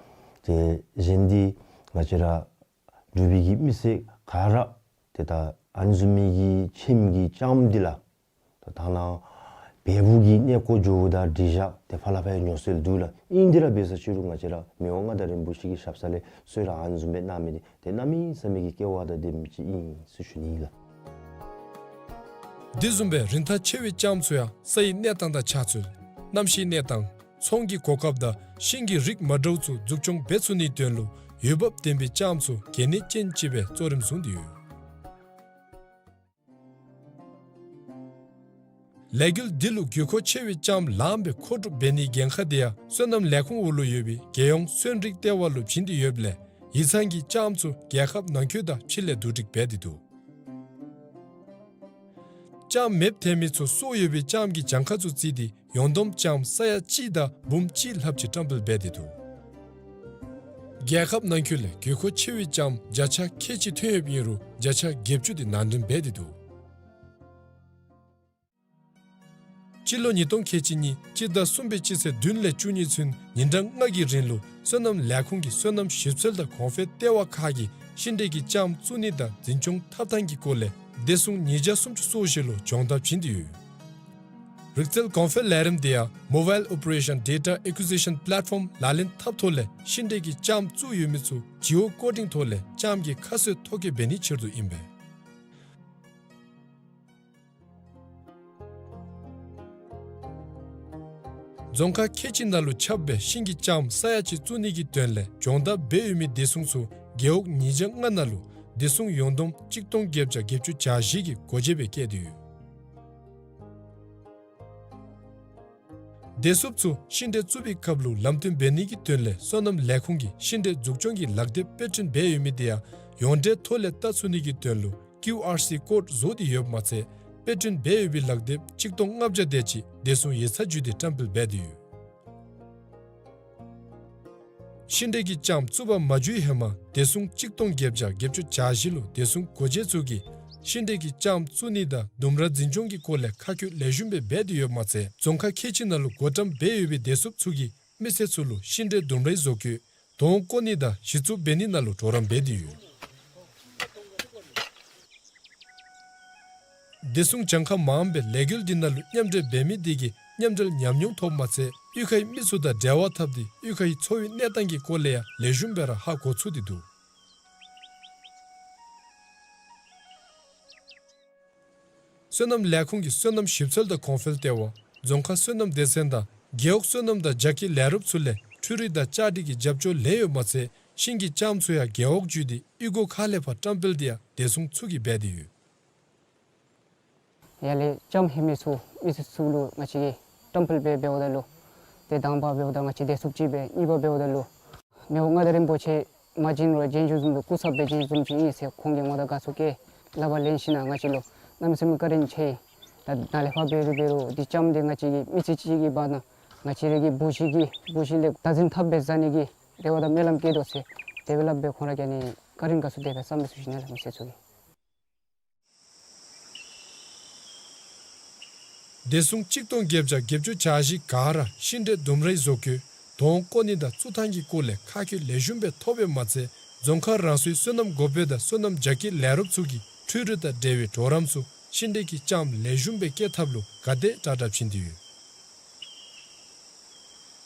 ཏེ་གཞན་འདི་ང་བཅས་ར་འབྲུག་པའི་གི་མི་སེར་ག་ར་ཏེ་ད་ཨ་ནི་བཟུམ་མའི་གི་ཁྱིམ་གྱི་ལྕངམ་འདི་ལགས། ད་ད་ནཱ་བལ་པོ་གི་གནས་སྐོར་འགྱོཝ་ད་འགྲིག་བཞག་ཏེ་ཕར་ལས་ཕར་ཡང་ཉོ་སྲོལ་འདུག་ལགས། ཨིན་དེ་ར་འབད་ས་ཅིག་རུང་ང་བཅས་ར་མི་དབང་མངའ་བདག་རིན་པོ་ཆེ་གི་ཞབས་ས་ལས་གསོལ་རས་ཨ་ནི་བཟུམ་སྦེ་གནང་མི་འདི་ཏེ་གནམ་མེད་ས་མེད་ཀྱི་སྐལ་བ་དང་ལྡན་མི་ཅིག་ཨིན་ཟེར་ཞུ་ནི་ལགས། འདི་བཟུམ་སྦེ་རིན་ཐང་ཆེ་བའི་ལྕངམ་ཚུ་ཡང་སའི་གནས་སྟངས་དང་ཆ་ཚུལ། གནམ་གཤིས་གནས་སྟངས། ཚོང་གི་གོ་སྐབས་དང་ཤིང་གི་རིགས་མ་འདྲཝ་ཚུ་འཛུགས་སྐྱོང་འབད་ཚུགས་ནིའི་དོན་ལུ་འོས་འབབ་ལྡན་པའི་ལྕངམ་ཚུ་གལ་གནད་ཅན་ཅིག་སྦེ་གཙོ་རིམ་བཟུང་སྟེ་ཡོད། ལས་འགུལ་འདི་ལུ་དགོས་མཁོ་ཆེ་བའི་ལྕངམ་ལངམ་སྦེ་མཁོ་སྒྲུབ་འབད་ནིའི་འགན་ཁག་དེ་ཡང་སོ་ནམ་ལས་ཁུངས་འོག་ལུ་ཡོད་པའི་རྒྱལ་ཡོངས་སོན་རིགས་ལྟེ་བ་ལུ་བྱིན་ཏེ་ཡོདཔ་ལས་ཡིག་ཚང་གིས་ལྕངམ་ཚུ་རྒྱལ་ཁབ་ནང་འཁོད་དང་ཕྱི་ལས་བསྡུ་སྒྲིག་འབད་དེ་འདུག། ལྕངམ་མེདཔ་ཐལ་མི་ཚུ་སོར་ཡོད་པའི་ལྕངམ་གྱི་གྱངས་ཁ་ཚུ་བརྩིས་ཏེ་ཡོངས་བསྡོམས་ལྕངམ་ས་ཡ་གཅིག་དང་འབུམ་གཅིག་ལྷགཔ་ཅིག་བཀྲམ་སྤེལ་འབད་དེ་འདུག། རྒྱལ་ཁབ་ནང་འཁོད་ལས་དགོས་མཁོ་ཆེ་བའི་ལྕངམ་བརྒྱ་ཆ་ཁལ་གཅིག་ཐོན་ཡོདཔ་ཨིན་རུང་བརྒྱ་ཆ་བརྒྱད་ཅུ་དེ་ནང་འདྲེན་འབད་དེ་འདུག། སྤྱི་ལོ་ཉིས་སྟོང་ཁལ་གཅིག་གཉིས་སྤྱི་ཟླ་གསུམ་པའི་སྤྱི་ཚེས་བདུན་ལས་བཅུ་གཉིས་ཚུན་ཉིན་གྲངས་ལྔ་གི་རིང་ལུ་སོ་ནམ་ལས་ཁུངས་ཀྱི་སོ་ནམ་ཞིབ་འཚོལ་དང་གོང་འཕེལ་ལྟེ་བ་ཁག་གིས་ཤིང་འབྲས་ཀྱི་ལྕངམ་བཙུགས་ནི་དང་འཛིན་སྐྱོང་འཐབ་ཐངས་ཀྱི་སྐོར་ལས་བདེ་སྲུང་ཉིས་བརྒྱ་སུམ་ཅུ་སོ་བཞི་ལུ་སྦྱོང་བརྡར་བྱིན་ཏེ་ཡོད། རིག་རྩལ་གོང་འཕེལ་ལས་རིམ་དེ་ཡང་Mobile Operation Data Acquisition Platform ལག་ལེན་འཐབ་ཐོག་ལས་ཤིང་འབྲས་ཀྱི་ལྕངམ་བཙུགས་ཡོད་མི་ཚུ་ཇི་འོ་ཀོ་ཌིང་ཐོག་ལས་ལྕངམ་གྱི་ཁ་གསོ་ཐོ་བཀོད་འབད་ནིའི་ཕྱིར་དུ་ཨིན་པས། རྫོང་ཁག་ཁལ་གཅིག་ནང་ལུ་ཁྱབ་སྦེ་ཤིང་གི་ལྕངམ་ས་ཡ་གཅིག་བཙུགས་ནི་གི་དོན་ལས་སྦྱོང་བརྡར་འབད་ཡོད་མི་བདེ་སྲུང་ཚུ་རྒེད་འོག་ཉིས་བརྒྱ་ལྔ་ནང་ལུ་བདེ་སྲུང་ཡོངས་བསྡོམས་གཅིག་སྟོང་བརྒྱད་བརྒྱ་བརྒྱད་ཅུ་གྱ་བཞི་གི་སྒོ་འབྱེད་སྦེ་བཀལ་ཏེ་ཡོད། བདེ་སྲུངཔ་ཚུ་ཤིང་འབྲས་བཙུགས་པའི་སྐབས་ལུ་ལམ་སྟོན་འབད་ནི་གི་དོན་ལས་སོ་ནམ་ལས་ཁུངས་ཀྱིས་ཤིང་འབྲས་འཛུགས་སྐྱོང་གི་ལག་དེབ་དཔེ་སྐྲུན་འབད་ཡོད་མི་དེ་ཡང་ཡོངས་འབྲེལ་ཐོག་ལས་བལྟ་ཚུགས་ནི་གི་དོན་ལུ་ཀིའུ་ཨར་སི་ཀོཌ་བཟོ་སྟེ་ཡོདཔ་མ་ཚད་དཔེ་སྐྲུན་འབད་ཡོད་པའི་ལག་དེབ་གཅིག་སྟོང་ལྔ་བརྒྱ་དེ་ཅིག་བདེ་སྲུང་ཡིག་ཚང་བརྒྱུད་དེ་བཀྲམ་སྤེལ་འབད་དེ་ཡོད། ཤིང་འབྲས་ཀྱི་ལྕངམ་བཙུགས་པ་མ་འཇུག་ཧེ་མ་བདེ་སྲུང་གཅིག་སྟོང་བརྒྱད་བརྒྱ་བརྒྱད་ཅུ་གྱ་བཞི་ལུ་བདེ་སྲུང་སྒོ་འབྱེད་ཚུ་གིས་ཤིང་འབྲས་ཀྱི་ལྕངམ་བཙུགས་ནི་དང་ལྡུམ་ར་འཛིན་སྐྱོང་གི་སྐོར་ལས་ཁ་བཀོད་ལེགས་ཤོམ་སྦེ་འབད་དེ་ཡོདཔ་མ་ཚད་རྫོང་ཁག་ཁལ་གཅིག་ནང་ལུ་བགོ་བཀྲམ་འབད་ཡོད་པའི་བདེ་སྲུངཔ་ཚུ་གིས་མི་སེར་ཚུ་ལུ་ཤིང་འབྲས་ལྡུམ་རའི་བཟོ་བཀོད་དོང་བརྐོ་ནི་དང་གཞི་བཙུགས་འབད་ནི་ནང་ལུ་གྲོགས་རམ་འབད་དེ་ཡོད། བདེ་སྲུང་གྱངས་ཁ་མངམ་སྦེ་ལས་འགུལ་འདི་ནང་ལུ་མཉམ་འབྲེལ་འབད་མི་དེ་གིས་མཉམ་འབྲེལ་ཉམས་མྱོང་ཐོབ་མ་ཚད་གཡུས་ཁའི་མི་ཚུ་དང་འབྲེལ་བ་འཐབ་སྟེ་གཡུས་ཁའི་འཚོ་བའི་གནས་སྟངས་ཀྱི་སྐོར་ལས་ཡང་ལེགས་ཤོམ་སྦེ་ར་ཧ་གོ་ཚུགས་ཏེ་འདུག། སོ་ནམ་ལས་ཁུངས་ཀྱི་སོ་ནམ་ཞིབ་འཚོལ་དང་གོང་འཕེལ་ལྟེ་བ་རྫོང་ཁག་སོ་ནམ་སྡེ་ཚན་དང་རྒེད་འོག་སོ་ནམ་དང་རྒྱ་སྐྱེད་ལས་རོགསཔ་ཚུ་ལས་འཕྲུལ་རིག་དང་གཅར་དྲི་གི་རྒྱབ་སྐྱོར་ལེན་ཡོདཔ་མ་ཚད་ཤིང་གི་ལྕངམ་ཚུ་ཡང་རྒེད་འོག་བརྒྱུད་དེ་གཡུས་སྒོ་ཁག་ལས་ཕར་བཀྲམ་སྤེལ་དེ་ཡང་བདེ་སྲུང་ཚུ་གིས་འབད་དེ་ཡོད། ཡར་ལས་ལྕངམ་ལྷོད་མི་ཚུ་མི་སེར་ཚུ་ལུ་ང་བཅས་ཀྱིས་བཀྲམ་སྤེལ་འབད་འབདཝ་ད་ལུ་ཏེ་དང་པ་འབདཝ་ད་ང་བཅས་བདེ་སྲུངཔ་ཅིག་སྦེ་གཉིས་པ་འབདཝ་ད་ལུ་མི་དབང་མངའ་བདག་རིན་པོ་ཆེ་མ་བྱོན་རུང་བྱོན་བྱོནམ་བཟུམ་སྦེ་སྐུ་ཚབ་སྦེ་བྱོན་བཟུམ་ཅིག་ཨིན་ཟེར་ཁོང་གིས་ངོ་རྟགས་དགའ་ཚོར་བསྐྱེད་ལག་པར་ལེན་ཞིནམ་ང་བཅས་ལུ་གནམ་མེད་ས་མེད་བཀའ་དྲིན་ཆེ། ད་ནཱ་ལས་ཕར་འབད་རུང་འབད་རུང་འདི་ལྕངམ་འདི་ང་བཅས་ཀྱི་མི་ཚེ་གཅིག་གི་བར་ན་ང་བཅས་ར་གི་བུ་གཞི་གི་བུ་གཞི་ལས་བདག་འཛིན་འཐབ་སྦེ་བཟའ་ནི་གི་རེ་བ་དང་སྨོན་ལམ་བསྐྱེད་དོ་ཟེར་དེ་སྦེ་སླབ་སྦེ་ཁོང་ར་གིས་ཨ་ནི་བཀའ་དྲིན་དགའ་ཚོར་དེ་སྦེ་བསམ་སྦེ་ཚུར་ཞུ་ནི་ལགས། མི་སེར་ཚུ་གིས། བདེ་སྲུང་གཅིག་སྟོང་བརྒྱད་བརྒྱ་བརྒྱད་ཅུ་གྱ་བཞི་ག་ར་ཤིང་འབྲས་ལྡུམ་རའི་བཟོ་བཀོད་དོང་བརྐོ་ནི་དང་བཙུགས་ཐངས་ཀྱི་སྐོར་ལས་ཁ་བཀོད་ལེགས་ཤོམ་སྦེ་ཐོབ་པའི་མ་ཚད་རྫོང་ཁག་རང་སོའི་སོ་ནམ་འགོ་དཔོན་དང་སོ་ནམ་རྒྱ་སྐྱེད་ལས་རོགསཔ་ཚུ་གིས་འཕྲུལ་རིག་དང་འབྲེལ་བའི་གྲོགས་རམ་ཚུ་ཤིང་འབྲས་ཀྱི་ལྕངམ་ལེགས་ཤོམ་སྦེ་སྐྱེ་ཐབས་ལུ་ག་དེ་དྲག་དྲག་བྱིན་ཏེ་ཡོད།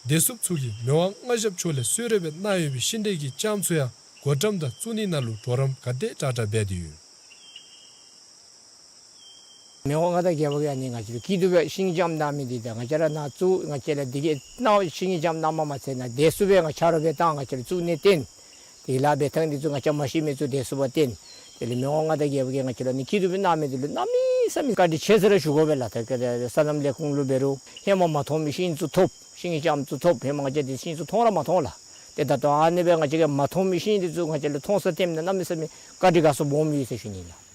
བདེ་སྲུངཔ་ཚུ་གིས་མི་དབང་མངའ་ཞབས་མཆོག་ལས་གསོལ་རས་སྦེ་གནང་ཡོད་པའི་ཤིང་འབྲས་ཀྱི་ལྕངམ་ཚུ་ཡང་བགོ་བཀྲམ་དང་བཙུགས་ནི་ནང་ལུ་གྲོགས་རམ་ག་དེ་དྲག་དྲག་འབད་དེ་ཡོད། མི་དབང་མངའ་བདག་རྒྱལ་པོ་གིས་ཨ་ནི་ང་བཅས་ལུ་སྐྱིད་སྡུག་སྦེ་ཤིང་ལྕངམ་གནང་མི་འདི་ད་ང་བཅས་ར་ནཱ་བཙུགས་ང་བཅས་ལུ་འདི་གི་ནང་ཤིང་ལྕངམ་གནངམ་མ་ཚད་ནཱ་བདེ་སྲུངཔ་སྦེ་ང་ཆ་རོགས་སྦེ་བཏང་ང་བཅས་ལུ་བཙུགས་ནི་བརྟེན། དེ་ལཱ་འབད་ཐངས་འདི་ཚུ་ང་བཅས་མ་ཤེས་མི་ཚུ་བདེ་སྲུངཔ་བརྟེན། དེ་ལས་མི་དབང་མངའ་བདག་རྒྱལ་པོ་གིས་ང་བཅས་ལུ་ཨ་ནི་སྐྱིད་སྡུག་སྦེ་གནང་མི་འདི་ལུ་གནམ་མེད་ ས་མི་བཀའ་དྲིན་ཆེ་ཟེར་ར་ཞུ་དགོ་པས་ལགས། ད་ག་དེ་སོ་ནམ་ལས་ཁུངས་ལུ་འབད་རུང་ཧེ་མ་མ་མཐོང་མི་ཤིང་ཚུ་ཐོབ། ཤིང་གི་ལྕངམ་ཚུ་ཐོབ། ཧེ་མ་ང་བཅས་འདི་ཤིང་ཚུ་མཐོང་ར་མ་མཐོང་ལགས། ཏེ་ད་ལྟོ་ཨ་ནི་སྦེ་ང་བཅས་ཀྱིས་མ་མཐོང་མི་ཤིང་འདི་ཚུ་ང་བཅས་ལུ་མཐོང་ས་ཐོནམ་ད་གནམ་མེད་ས་མེད་བཀའ་དྲིན་དགའ་ཚོར་སྦོམ་ཡོད་ཟེར་ཞུ་ནི་ལགས།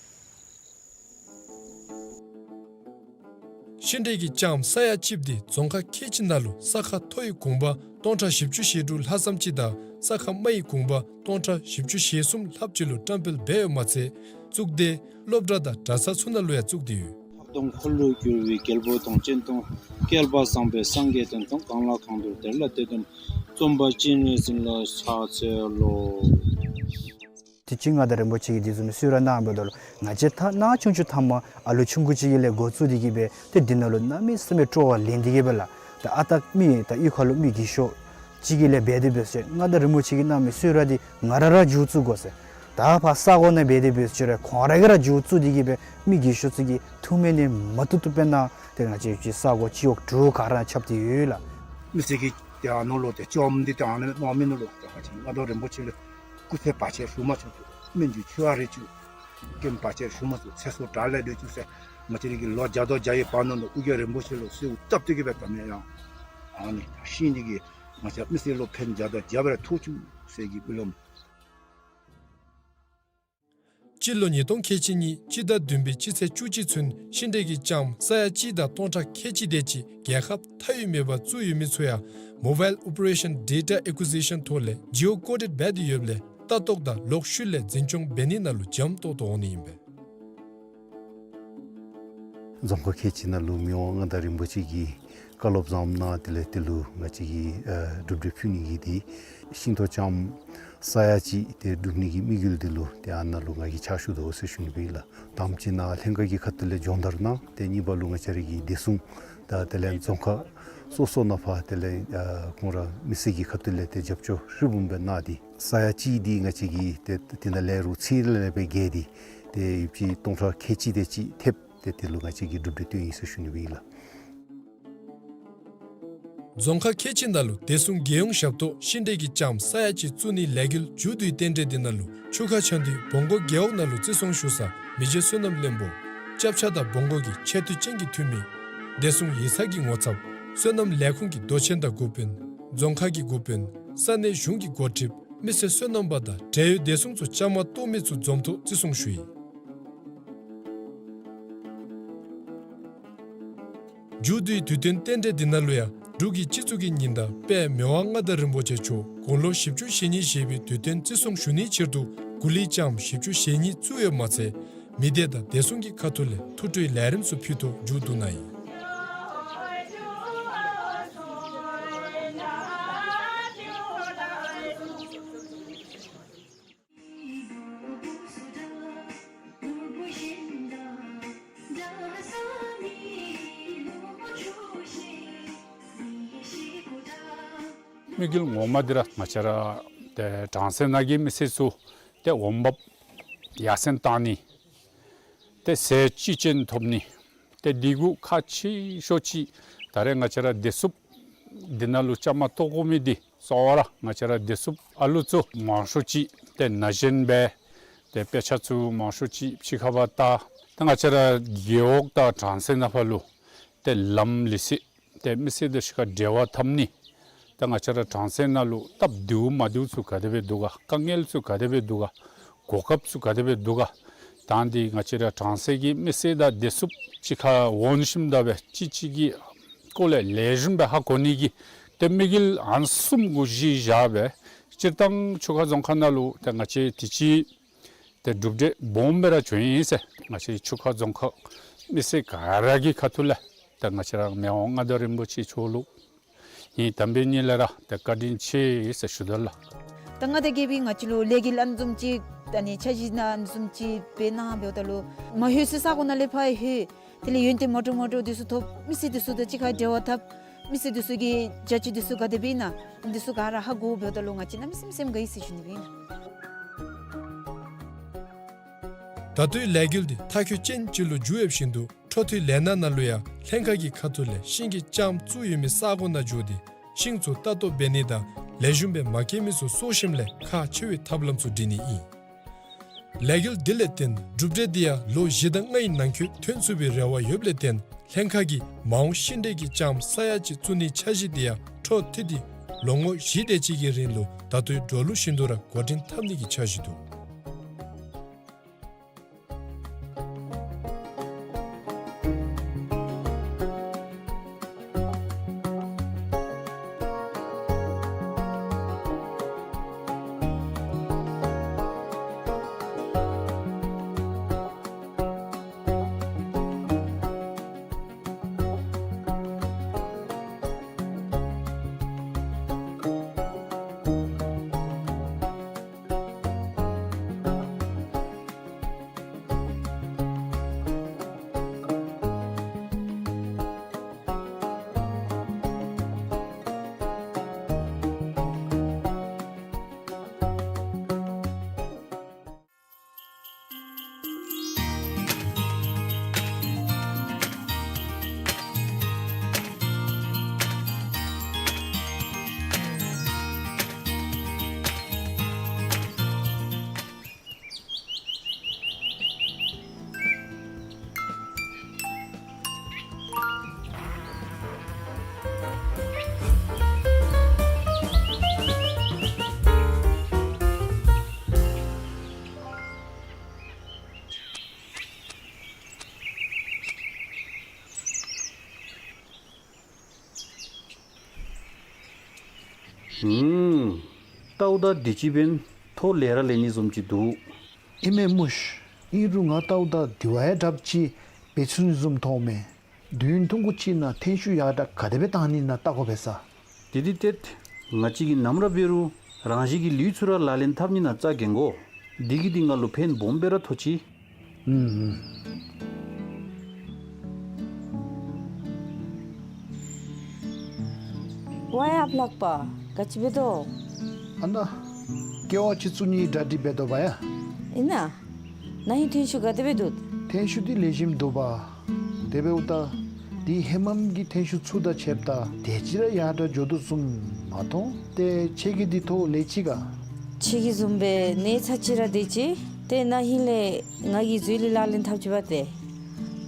ཤིང་འབྲས་ཀྱི་ལྕངམ་ས་ཡ་གཅིག་འདི་རྫོང་ཁག་ཁལ་གཅིག་ནང་ལུ་ས་ཁ་མཐོ་བའི་གུང་པ་སྟོང་ཕྲག་བཞི་བཅུ་ཞེ་དྲུག་ལྷག་ཙམ་ཅིག་དང་ས་ཁ་དམའ་བའི་གུང་པ་སྟོང་ཕྲག་བཞི་བཅུ་ཞེ་གསུམ་ལྷགཔ་ཅིག་ལུ་བཀྲམ་སྤེལ་འབད་ཡོདཔ་མ་ཚད་བཙུགས་སྡེ་སློབ་གྲྭ་དང་གྲྭ་ཚང་ཚུ་ནང་ལུ་ཡང་བཙུགས་ཏེ་ཡོད། འཁོར་ལོས་སྒྱུར་བའི་རྒྱལ་པོ་དང་། སྤྱན་སྟོང་བསྐལ་པ་བཟང་པོའི་སངས་རྒྱས་དང་། གང་ལ་གང་འདུལ་དེ་ལ་དེ་སྟོན། རྩོམ་པ་སྤྱན་རས་གཟིགས་ལ་ཕྱག་འཚལ་ལོ། དུས་ཅི་མངའ་བདག་རིན་པོ་ཆེ་གིས་དེ་བཟུམ་གསོལ་རས་གནངམ་ད་ལུ་ང་བཅས་ད་ནང་ཆུང་ཆུང་ཐ་མ་ཨ་ལོ་ཆུང་ཀུ་ཅིག་གི་ལས་འགོ་བཙུགས་ཏེ་གི་སྦེ་ཏེ་འདི་ནང་ལུ་གནམ་མེད་ས་མེད་སྤྲོ་བ་ལེན་ཏེ་གི་སྦེ་ལགས། ད་ཨ་རྟག་མི་ད་གཡུས་ཁ་ལུ་མི་རྒས་ཤོས་ཅིག་གི་ལས་འབད་དེ་འབད་ཟེར་མངའ་བདག་རིན་པོ་ཆེ་གིས་གནང་མི་གསོལ་རས་འདི་ང་ར་ར་མཇུག་བཙུགས་དགོ་ཟེར། ད་ཕར་ས་གོ་ནང་འབད་དེ་འབད་ཟེར་རུང་ཁོང་ར་གིས་ར་མཇུག་བཙུགས་ཏེ་གི་སྦེ་མི་རྒས་ཤོས་ཚུ་གིས་ཐུགས་སྨོན་ནི་མ་བཏུབ་བཏུབ་སྦེ་གནང་། ཏེ་ང་བཅས་ཀྱི་ས་གོ་སྤྱི་འོག་དྲུག་ག་ར་ཁྱབ་སྟེ་ཡོད་ལགས། མི་སེར་གྱིས་ཏེ་ཨ་ནཱ་ལུ་ཏེ་ལྕངམ་འདི་ཏེ་ཨ་ནི་གནང་མི་ནང་ལུ་ཏེ་ང་བཅས་མངའ་བདག་རིན་པོ་ཆེ་ལུ་སྐུ་ཚེ་བར་ཆད་ཞུ་མ་ཚུགས། སྨན་བཅོས་འཆི་བ་རེ་བཅུག། རྐྱེན་བར་ཆད་ཞུ་མ་ཚུགས། ཚེ་སྲོག་དགྲ་ལས་སྒྲོལ་བཅུག་ཟེར་ང་བཅས་ར་གི་ལོ་བརྒྱ་དང་བརྒྱ་ཡི་བར་ན་ལུ་ཨོ་རྒྱན་རིན་པོ་ཆེ་ལུ་གསོལཝ་བཏབ་སྟེ་གི་སྦེ་ད་མེན་ཡང་ཨ་ནི་ཤིང་འདི་གིས་ང་བཅས་མི་སེར་ལུ་ཕན་བརྒྱ་དང་བརྒྱ་སྦེ་ཐོགས་བཅུག་ཟེར་གྱི་སྨོན་ལམ། སྤྱི་ལོ་ཉིས་སྟོང་ཁལ་གཅིག་གཉིས་སྤྱི་ཟླ་བདུན་པའི་སྤྱི་ཚེས་བཅུ་གཅིག་ཚུན་ཤིང་འབྲས་ཀྱི་ལྕངམ་ས་ཡ་གཅིག་དང་སྟོང་ཕྲག་ཁལ་གཅིག་དེ་ཅིག་རྒྱལ་ཁབ་མཐའ་དབུས་མེད་པར་བཙུགས་ཡོད་མི་ཚུ་ཡང་Mobile Operation Data Acquisition ཐོག་ལས་Geo Coded འབད་དེ་ཡོདཔ་ལས་ལྟ་རྟོག་དང་ལོག་ཤུལ་ལས་འཛིན་སྐྱོང་འབད་ནི་ནང་ལུ་འཇམ་ཏོག་ཏོ་འོང་ནི་ཨིན་པས། རྫོང་ཁག་ཁལ་གཅིག་ནང་ལུ་མི་དབང་མངའ་བདག་རིན་པོ་ཆེ་གིས་བཀའ་སློབ་བཟངམ་གནང་། དེ་ལས་དེ་ལུ་ང་བཅས་ཀྱིས་ཨ་གྲུབ་འབྲས་ཕུལ་ནི་གི་ཏེ་ཤིང་ཏོག་ལྕངམ་ས་ཡ་གཅིག་ཏེ་སྒྲུབ་ནི་གི་དམིགས་ཡུལ་འདི་ལུ་ཏེ་ཨ་ནཱ་ལུ་ང་གིས་ཕྱག་ཞུ་དོ་ཟེར་ཞུ་ནི་སྦེ་ཨིན་ལགས། དང་པ་ཅིག་ནཱ་ལྷན་ཁག་གི་ཁ་ཐུག་ལས་སྦྱོང་བརྡར་གནང་། ཏེ་གཉིས་པ་ལུ་ང་བཅས་ར་གི་བདེ་སྲུང་དང་དེ་ལས་རྫོང་ཁག་སོ་སོ་ནང་ཕར་དེ་ལས་ཨ་ཁོང་ར་མི་སེར་གྱི་ཁ་ཐུག་ལས་ཏེ་རྒྱབ་སྐྱོར་ཧྲིལ་བུམ་སྦེ་གནང་སྟེ་ས་ཡ་གཅིག་འདི་ང་བཅས་ཀྱིས་ཏེ་དེ་ནང་ལས་རུང་ཚད་ལས་སྦེ་བརྒལ་ཏེ་ཏེ་ཡོདཔ་ཅིག་སྟོང་ཕྲག་ཁལ་གཅིག་དེ་ཅིག་ཐེབས། ཏེ་དེ་ལུ་ང་བཅས་ཀྱིས་གྲུབ་འབྲས་བཏོན་ཡི་ཟེར་ཞུ་ནི་སྦེ་ཨིན་ལགས། རྫོང་ཁག་ཁལ་གཅིག་ནང་ལུ་བདེ་སྲུང་རྒྱལ་ཡོངས་ཞབས་ཏོག་ཤིང་འབྲས་ཀྱི་ལྕངམ་ས་ཡ་གཅིག་བཙུགས་ནིའི་ལས་འགུལ་མཇུག་བསྡུའི་རྟེན་འབྲེལ་འདི་ནང་ལུ་ཆུ་ཁ་ཆགས་འདུས་བོང་སྒོ་རྒེད་འོག་ནང་ལུ་བརྩི་སྲུང་ཞུ་ས་མི་རྗེ་བསོད་ནམས་བློན་པོ་སྐྱབས་ཆ་དང་བོང་སྒོ་གི་ཆེ་བསྟོད་ཅན་གྱི་འཐུས་མི་བདེ་སྲུང་ཡིག་ཚང་གི་ངོ་ཚབ་སོ་ནམ་ལས་ཁུངས་ཀྱི་མདོ་ཆེན་དང་འགོ་དཔོན་རྫོང་ཁག་གི་འགོ་དཔོན་ས་གནས་གཞུང་གི་འགོ་ཁྲིདཔ་མི་སེར་སོ་ནམ་པ་དང་འབྲེལ་ཡོད་བདེ་སྲུང་ཚུ་བཅའ་མར་གཏོགས་མི་ཚུ་འཛོམས་ཐོག་བརྩི་སྲུང་ཞུ་ཡི། མཇུག་བསྡུའི་དུས་སྟོན་རྟེན་འབྲེལ་འདི་ནང་ལུ་ཡང་འབྲུག་གི་སྤྱི་གཙུག་གི་ཉི་ཟླ་དཔལ་མི་དབང་མངའ་བདག་རིན་པོ་ཆེ་མཆོག་དགུང་ལོ་བཞི་བཅུ་ཞེ་གཉིས་བཞེས་པའི་དུས་སྟོན་བརྩི་སྲུང་ཞུ་ནིའི་ཕྱིར་དུ་གོ་ལའི་ལྕངམ་བཞི་བཅུ་ཞེ་གཉིས་བཙུགས་ཡོདཔ་མ་ཚད་མི་སྡེ་དང་བདེ་སྲུང་གི་ཁ་ཐུག་ལས་ཐུགས་སྤྲོའི་ལས་རིམ་ཚུ་ཕུལ་ཐོག་མཇུག་བསྡུ་གནང་ཡི། དམིགས་ཡུལ་ངོ་མ་འདི་ར་ང་བཅས་ར་ཏེ་གྲོང་གསེབ་ནང་གི་མི་སེར་ཚུ་ཏེ་འོང་འབབ་ཡར་སེང་བཏང་ནི་ཏེ་ཟས་ཅིག་ཅན་ཐོབ་ནི། ཏེ་འདི་གུ་ཁག་ཆེ་ཤོས་ཅིག་ད་རེས་ང་བཅས་ར་བདེ་སྲུངཔ་འདི་ནང་ལུ་བཅའ་མར་གཏོགས་དགོ་མི་འདི་གཙོ་བོ་ར་ང་བཅས་ར་བདེ་སྲུངཔ་ཨ་ལུ་ཚུ་མང་ཤོས་ཅིག་ཏེ་ན་གཞོན་སྦེ་ཏེ་དཔེ་ཆ་ཚུ་མང་ཤོས་ཅིག་ཕྱི་ཁར་བལྟ། ཏེ་ང་བཅས་ར་རྒེད་འོག་དང་གྲོང་གསེབ་ནང་ཕར་ལུ་ཏེ་ལམ་ལུགས་སྲོལ་ཏེ་མི་སེར་དང་གཅིག་ཁར་འབྲེལ་བ་འཐབ་ནི། ད་ང་བཅས་ར་གྲོང་གསེབ་ནང་ལུ་སྟབས་བདེཝ་མ་བདེཝ་ཚུ་ག་དེ་སྦེ་འདུག་ག། དཀའ་ངལ་ཚུ་ག་དེ་སྦེ་འདུག་ག། གོ་སྐབས་ཚུ་ག་དེ་སྦེ་འདུག་ག། ད་འདི་ང་བཅས་ར་གྲོང་གསེབ་ཀྱི་མི་སེར་དང་བདེ་སྲུངཔ་གཅིག་ཁར་འོང་ཞིནམ་ད་སྦེ་གཅིག་གཅིག་གི་སྐོར་ལས་ལེགས་ཤོམ་སྦེ་ཧ་གོ་ནི་གི་ཏེ་དམིགས་ཡུལ་ཨ་ནི་བཟུམ་གུ་གཞི་བཞག་སྦེ་སྤྱིར་བཏང་ཆུ་ཁ་རྫོང་ཁག་ནང་ལུ་ཏེ་ང་བཅས་དུས་ཅི་ཏེ་གྲུབ་འབྲས་སྦོམ་སྦེ་ར་བྱུང་ཡི་ཟེར་ང་བཅས་ཆུ་ཁ་རྫོང་ཁག་མི་སེར་ག་ར་གི་ཁ་ཐུག་ལས་ཏེ་ང་བཅས་ར་མི་དབང་མངའ་བདག་རིན་པོ་ཆེ་མཆོག་ལུ་ངེའི་དམ་པའི་ཉིད་ལས་ར་ཏེ་བཀའ་དྲིན་ཆེ་ཟེར་ཞུ་དོ་ལགས། ད་མངའ་བདག་རྒྱལ་པོའི་ང་བཅས་ལུ་ལས་འགུལ་ཨ་ནི་བཟུམ་ཅིག་ད་ནི་འཆར་གཞི་ནང་ཨ་ནི་བཟུམ་ཅིག་སྦེ་གནང་འབདཝ་ད་ལུ་མ་ལྷོད་ས་ས་གོ་ནང་ལས་ཕར་ལྷོད། དེ་ལས་ཡོན་ཏན་མ་འདྲཝ་མ་འདྲཝ་འདི་ཚུ་ཐོབ། མི་སེར་འདི་ཚུ་དང་གཅིག་ཁར་འབྲེལ་བ་འཐབ། མི་སེར་འདི་ཚུ་གི་བྱ་སྤྱོད་འདི་ཚུ་ག་དེ་སྦེ་ཨིན་ན་འདི་ཚུ་ག་ར་ཧ་གོ་འབདཝ་ད་ལུ་ང་བཅས་གནམ་མེད་ས་མེད་སེམས་དགའ་ཡི་ཟེར་ཞུ་ནི་སྦེ་ཨིན། ད་ལྟོའི་ལས་འགུལ་འདི་མཐའ་འཁྱོལ་ཅན་ཅིག་ལུ་འགྱུར་ཡོད་བཞིན་དུ་འཕྲོ་མཐུད་ལས་སྣ་ནང་ལུ་ཡང་ལྷན་ཁག་གི་ཁ་ཐུག་ལས་ཤིང་གི་ལྕངམ་བཙུགས་ཡོད་མི་ས་གོ་ནང་འགྱོ་སྟེ་ཤིང་ཚུ་ལྟ་རྟོག་འབད་ནི་དང་ལེགས་ཤོམ་སྦེ་མ་སྐྱེས་མི་ཚུ་གསོ་ཞིནམ་ལས་ཁག་ཆེ་བའི་ཐབས་ལམ་ཚུ་སྒྲིག་ནི་ཨིན། ལས་འགུལ་འདི་ལས་བརྟེན་གྲུབ་འབྲས་འདི་ཡང་ལོ་བཞི་དང་ལྔའི་ནང་འཁོད་ཐོན་ཚུགས་པའི་རེ་བ་ཡོདཔ་ལས་བརྟེན་ལྷན་ཁག་གིས་མ་འོངས་ཤིང་འབྲས་ཀྱི་ལྕངམ་ས་ཡ་གཅིག་བཙུགས་ནིའི་འཆར་གཞི་འདི་ཡང་འཕྲོ་མཐུད་དེ་ལོ་ངོ་བཞི་དེ་ཅིག་གི་རིང་ལུ་ད་ལྟོའི་འགྲོ་ལུགས་བཞིན་དུ་ར་འགོ་འདྲེན་འཐབ་ནི་གི་འཆར་གཞི་འདུག། ཨུམ། ལྟཝ་ད་དུས་ཅི་འབདན་ཐོག་ལེ་ར་ལེན་ནི་བཟུམ་ཅིག་འདུག། ཨིན་མས་མོ་ཤིག། ཨིན་རུང་ང་ལྟཝ་ད་དུས་བབ་ཡང་དྲགཔ་ཅིག་འབད་ཚུགས་ནི་བཟུམ་མཐོངམ་མས། དུས་ཡུན་ཐུང་ཀུ་ཅིག་ནང་ཐོན་ཤུགས་ཡར་དྲག་ག་དེ་སྦེ་བཏང་ནི་ཨིན་ན་བལྟ་དགོ་པས་ས། དེ་འདི་ཏེ་ང་བཅས་ཀྱིས་ནམ་ར་འབད་རུང་རང་བཞིན་གྱི་ལུད་ཚུ་ར་ལག་ལེན་འཐབ་ནི་ནང་རྩ་འགེངས་དགོ། འདི་གིས་འདི་ང་ལུ་ཕན་སྦོམ་སྦེ་ར་ཐོགས་ཅི། ཨུམ་ཨུམ། ཝའི་ཨཔ་ལགས་པ། ག་ཅི་འབད་དོ། ཨ་ན། ཀེ་ཝ་ཅིག་བཙུགས་ནིའི་གྲ་སྒྲིག་འབད་དོ་བ་ཡ། ཨིན་ན། ན་ཧིང་ཐོན་ཤུགས་ག་དེ་སྦེ་འདུག། ཐོན་ཤུགས་འདི་ལེགས་ཤོམ་འདུག་པ། དེ་འབདཝ་ད་འདི་ཧེ་མམ་གྱི་ཐོན་ཤུགས་ཚུ་དང་ཕྱདཔ་ད་དེ་ཅིག་ར་ཡར་དྲག་འགྱོ་དོ་བཟུམ་མ་མཐོང་། ཏེ་ཁྱེད་ཀྱི་འདི་ཐོག་ལས་ཅི་ག། ཁྱེད་ཀྱི་བཟུམ་སྦེ་གནས་ཚད་ཅིག་ར་དེ་ཅིག། ཏེ་ན་ཧིང་ལས་ང་གིས་མཛོད་གླིང་ལག་ལེན་འཐབ་ཅི་པ་ཏེ།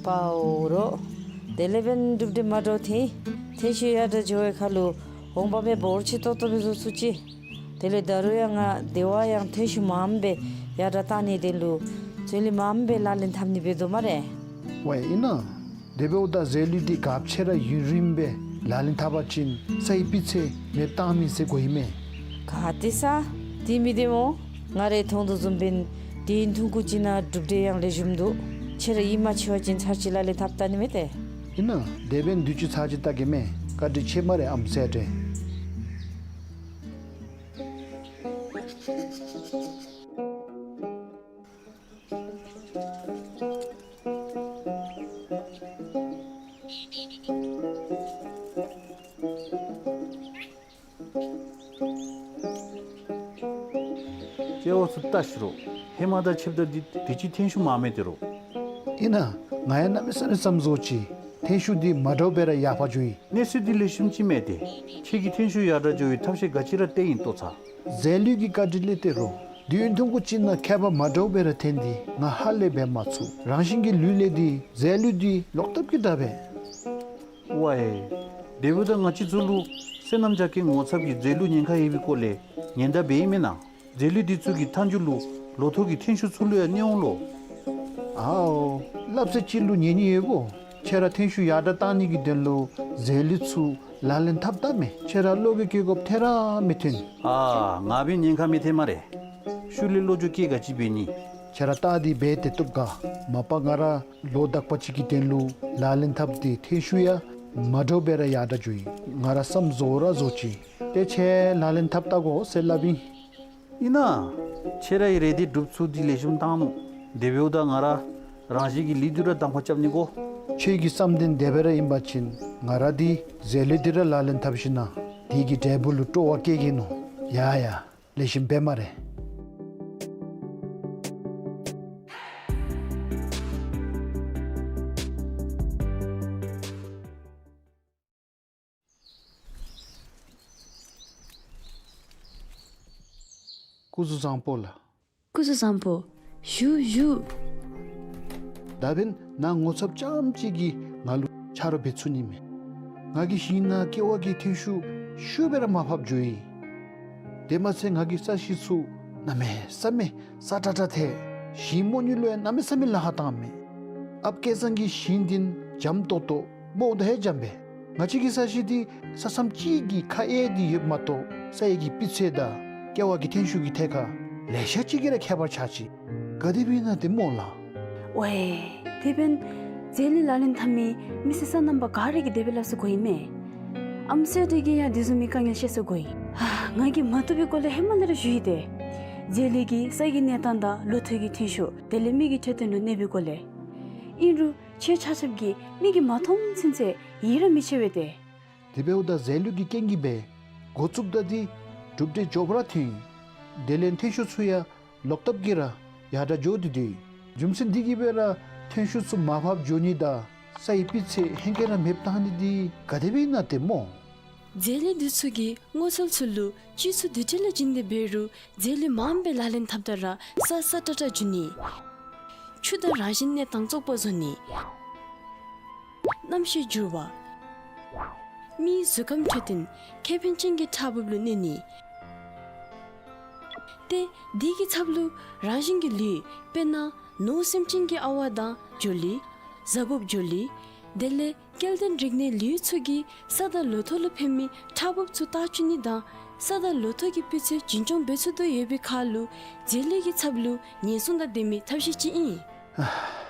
པའོ་རོ། དེ་ལས་འབདན་གྲུབ་འབྲས་མ་འདྲཝ་ཐོན། ཐོན་ཤུགས་ཡར་དྲག་འགྱོ་བའི་ཁར་ལུ་འོང་འབབ་སྦེ་འབོར་ཆེ་ཏོག་ཏོ་སྦེ་བཟོ་ཚུགས་ཅི། དེ་ལས་ད་རུང་ཡང་ང་དེ་བ་ཡང་ཐོན་ཤུགས་མངམ་སྦེ་ཡར་དྲག་བཏང་ནིའི་དོན་ལུ་མཛོད་གླིང་མངམ་སྦེ་ལག་ལེན་འཐབ་ནི་འབད་དོ་སྨ་རེ། ཝའི་ཨིན་ན། དེ་འབདཝ་ད་རྫས་ལུད་འདི་ག་ཅི་ར་ཡུན་རིངམོ་སྦེ་ལག་ལེན་འཐབ་པ་ཅིན་སའི་སྤུས་ཚད་མེདཔ་བཏང་མི་ཟེར་གོ་ཡི་མས། ག་ཏེ་ས། དེ་མི་བདེ་མོ། ང་རའི་མཐོང་དོ་བཟུམ་འབདན་དུས་ཡུན་ཐུང་ཀུ་ཅིག་ནང་གྲུབ་འབྲས་ཡང་ལེགས་ཤོམ་འདུག། ཁྱེད་ར་ཡིད་མ་ཆེས་པ་ཅིན་ཚར་གཅིག་ལག་ལེན་འཐབ་བལྟ་ནི་མས་ཏེ། ཨིན་ན། དེ་འབདན་དུས་ཅི་ཚར་གཅིག་བལྟ་གེ་མས། བཀའ་དྲིན་ཆེ་སྨ་རེ་ཨམ་སྲས་ཏེ། ཅེ་འོ་ཚུ་བལྟ་ཤིག་རོ། ཧེ་མ་དང་ཕྱདཔ་ད་འདི་དུས་ཅི་ཐོན་ཤུགས་མངམ་མས་ཏེ་རོ། ཨིན་ན། ང་ཡང་གནམ་མེད་ས་མེད་བསམ་བཟོ་ཅི། ཐོན་ཤུགས་འདི་མ་འདྲཝ་སྦེ་ར་ཡར་འཕར་འགྱོ་ཡི། གནས་ཚུལ་འདི་ལེགས་ཤོམ་ཅིག་མས་ཏེ། ཁྱེད་ཀྱིས་ཐོན་ཤུགས་ཡར་དྲག་འགྱོ་བའི་ཐབས་ཤེས་ག་ཅི་ར་སྟེར་ཨིན་ལྟོ་ཚ། རྫས་ལུད་ཀྱི་བཀའ་དྲིན་ལས་ཏེ་རོ། དུས་ཡུན་ཐུང་ཀུ་ཅིག་ནང་ཁྱད་པར་མ་འདྲཝ་སྦེ་ར་ཐོན་ཏེ་ང་ཧ་ལས་འབད་མ་ཚུགས། རང་བཞིན་གྱི་ལུད་ལས་འདི་རྫས་ལུད་འདི་ལོག་ལྟབ་ཀྱིས་དྲག་པས། ཝའི། དེ་འབདཝ་ད་ང་བཅས་ཚུ་ལུ་སོ་ནམ་རྒྱ་སྐྱེད་ངོ་ཚབ་ཀྱི་རྫས་ལུད་ཉེན་ཁ་ཡོད་པའི་སྐོར་ལས་ཉེན་བརྡ་འབད་ཡི་མེན་ན། རྫས་ལུད་འདི་ཚུ་གི་མཐའ་མཇུག་ལུ་ལོ་ཐོག་གི་ཐོན་ཤུགས་ཚུ་ལུ་ཡང་གནོད་འོང་ལོ། ཨའོ། སླབ་ཚད་ཅིག་ལུ་ཉན་ནི་ཡོད་གོ། ཁྱེད་ར་ཐོན་ཤུགས་ཡར་དྲག་བཏང་ནི་གི་དོན་ལུ་རྫས་ལུད་ཚུ་ལག་ལེན་འཐབ་བལྟ་མས། ཁྱེད་ར་བློ་འགྱོད་བསྐྱེད་དགོཔ་ཐད་ར་མི་ཐོན། ཨ་ང་འབདན་ཉེན་ཁ་མི་ཐོན་སྨ་རེ། ཤུལ་ལས་བློ་འགྱོད་བསྐྱེད་ག་ཅི་འབད་ནི། ཁྱེད་ར་བལྟ་སྟེ་འབད་དེ་བཏུབ་ག། མ་པ་ང་ར་ལོ་དག་པ་ཅིག་གི་དོན་ལུ་ལག་ལེན་འཐབ་སྟེ་ཐོན་ཤུགས་ཡང་མ་འདྲཝ་སྦེ་ར་ཡར་དྲག་འགྱོ་ཡི། ང་ར་བསམ་བཟོ་ར་བཟོ་ཅི། ཏེ་ཁྱེད་ལག་ལེན་འཐབ་བལྟ་དགོ་ཟེར་སླབ་ཨིན། ཨིན་ན། ཁྱེད་རའི་རེ་འདོད་འགྲུབ་ཚུགས་འདི་ལེགས་ཤོམ་བཏང་ནུག། དེ་འབདཝ་ད་ང་ར་རང་བཞིན་གྱི་ལུད་འདི་ར་དང་པ་རྐྱབ་ནི་གོ། ཁྱེད་ཀྱི་བསམ་དོན་དེ་སྦེ་ར་ཨིན་པ་ཅིན་ང་ར་འདི་རྫས་ལུད་འདི་ར་ལག་ལེན་འཐབ་ཞིན་ན་འདི་གི་འབྲས་བུ་ལུ་སྤྲོ་བ་བསྐྱེད་གེ་ནོ། ཡ་ཡ། ལེགས་ཤོམ་འབད་སྨ་རེ། སྐུ་གཟུགས་བཟང་པོ་ལགས། སྐུ་གཟུགས་བཟང་པོ། ཞུ་ཞུ། ད་འབདན་ནཱ་ངོ་ཚབ་རྐྱངམ་གཅིག་གིས་ང་ལུ་ཆ་རོགས་འབད་ཚུགས་ནི་མས། ང་གི་ཞིང་ནང་ཀེ་བ་གི་ཐོན་ཤུགས་ཤུགས་སྦེ་ར་མར་ཕབ་འགྱོ་ཡི། དེ་མ་ཚད་ང་གི་ས་གཞི་ཚུ་གནམ་མེད་ས་མེད་སྲ་ཀྲག་ཀྲ་ཐལ། ཞིང་རྨོ་ནི་ལུ་ཡང་གནམ་མེད་ས་མེད་ལཱ་ཁག་བཏངམ་མས། ཨཔ་སྐལ་བཟང་གི་ཞིང་འདི་འཇམ་ཏོག་ཏོ་སྦོམ་ད་ཧེ་འཇམ་པས། ང་བཅས་ཀྱི་ས་གཞི་འདི་ས་མཚམས་གཅིག་གིས་ཁ་དབྱེ་སྟེ་ཡོདཔ་མ་གཏོགས་ས་ཡི་གི་སྤུས་ཚད་དང་ཀེ་བ་གི་ཐོན་ཤུགས་ཀྱི་ཐད་ཁར་ལེ་ཤ་ཅིག་གིས་ར་ཁྱད་པར་ཆགས་ཅི། ག་དེ་སྦེ་ཨིན་ན་ཏེ་སྨོ་ལགས། ཝའེ། དེ་འབདན་རྫས་ལུད་ལག་ལེན་འཐབ་མི་མི་སེར་སོ་ནམ་པ་ག་ར་གིས་དེ་སྦེ་སླབ་ས་གོ་ཡི་མས། ཨམ་སྲས་འདི་གིས་ཡང་དེ་བཟུམ་མའི་དཀའ་ངལ་བཤད་ས་གོ་ཡི། ཨ་ང་གིས་མ་བཏུབ་པའི་སྐོར་ལས་ཧེ་མ་ལས་ར་ཞུ་ཡི་ཏེ། རྫས་ལུད་ཀྱིས་ས་ཡི་གནས་སྟངས་དང་ལོ་ཐོག་གི་ཐོན་ཤུགས་དེ་ལས་མི་གི་འཕྲོད་བསྟེན་ལུ་གནོད་པའི་སྐོར་ལས། ཨིན་རུང་ཁྱེད་ཆ་ཁྱབ་ཀྱིས་མིག་གིས་མ་མཐོང་ཚུན་ཚོད་ཡིད་ར་མི་ཆེས་པས་ཏེ། དེ་འབདཝ་ད་རྫས་ལུད་ཀྱི་རྐྱེན་གྱིས་སྦེ་འགོ་བཙུགསཔ་ད་འདི་གྲུབ་འབྲས་མགྱོགས་པ་ར་ཐོན་ཡི། དེ་ལས་ཐོན་ཤུགས་ཚུ་ཡང་ལོག་ལྟབ་ཀྱིས་ར་ཡར་དྲག་འགྱོ་སྟེ་འདུག། རྒྱུ་མཚན་འདི་གིས་སྦེ་ར་ཐོན་ཤུགས་ཚུ་མར་ཕབ་འགྱོ་ནི་དང་ས་ཡི་སྤུས་ཚད་ཧེང་སྐལ་ར་མེདཔ་བཏང་ནི་འདི་ག་དེ་སྦེ་ཨིན་ན་ཏེ་སྨོ། རྫས་ལུད་འདི་ཚུ་གིས་སྔོ་ཚལ་ཚུ་ལུ་བཅུད་ཚུ་དེ་འདྲ་ལས་བྱིན་ཏེ་འབད་རུང་རྫས་ལུད་མངམ་སྦེ་ལག་ལེན་འཐབ་ད་ར་ས་སྲ་ཀྲག་ཀྲ་འགྱོ་ནི། ཆུ་དང་རང་བཞིན་གནས་སྟངས་བཙོག་པ་བཟོ་ནི། གནམ་གཤིས་འགྱུར་བ། མིའི་གཟུགས་ཁམས་འཕྲོད་བསྟེན་ཁེ་ཕན་ཅན་གྱི་ཕྲག་འབུབ་ལུ་གནོད་ནི། ཏེ་དེ་གི་ཚབ་ལུ་རང་བཞིན་གྱི་ལུད་དཔེར་ན་ནོར་སེམས་ཅན་གྱི་ཨ་ཝ་དང་འགྱོ་ལུད། གཟའ་འབུབ་འགྱོ་ལུད། དེ་ལས་སྐྱེ་ལྡན་རིགས་སྣའི་ལུད་ཚུ་གིས་ས་དང་ལོ་ཐོག་ལུ་ཕན་མི་ཕྲག་འབུབ་ཚུ་བཏགས་བཅུག་ནི་དང་ས་དང་ལོ་ཐོག་གི་སྤུས་ཚད་འཛིན་སྐྱོང་འབད་ཚུགས་དོ་ཡོད་པའི་ཁར་ལུ་རྫས་ལུད་ཀྱི་ཚབ་ལུ་ཉེན་སྲུང་དང་ལྡན་མི་ཐབས་ཤེས་ཅིག་ཨིན།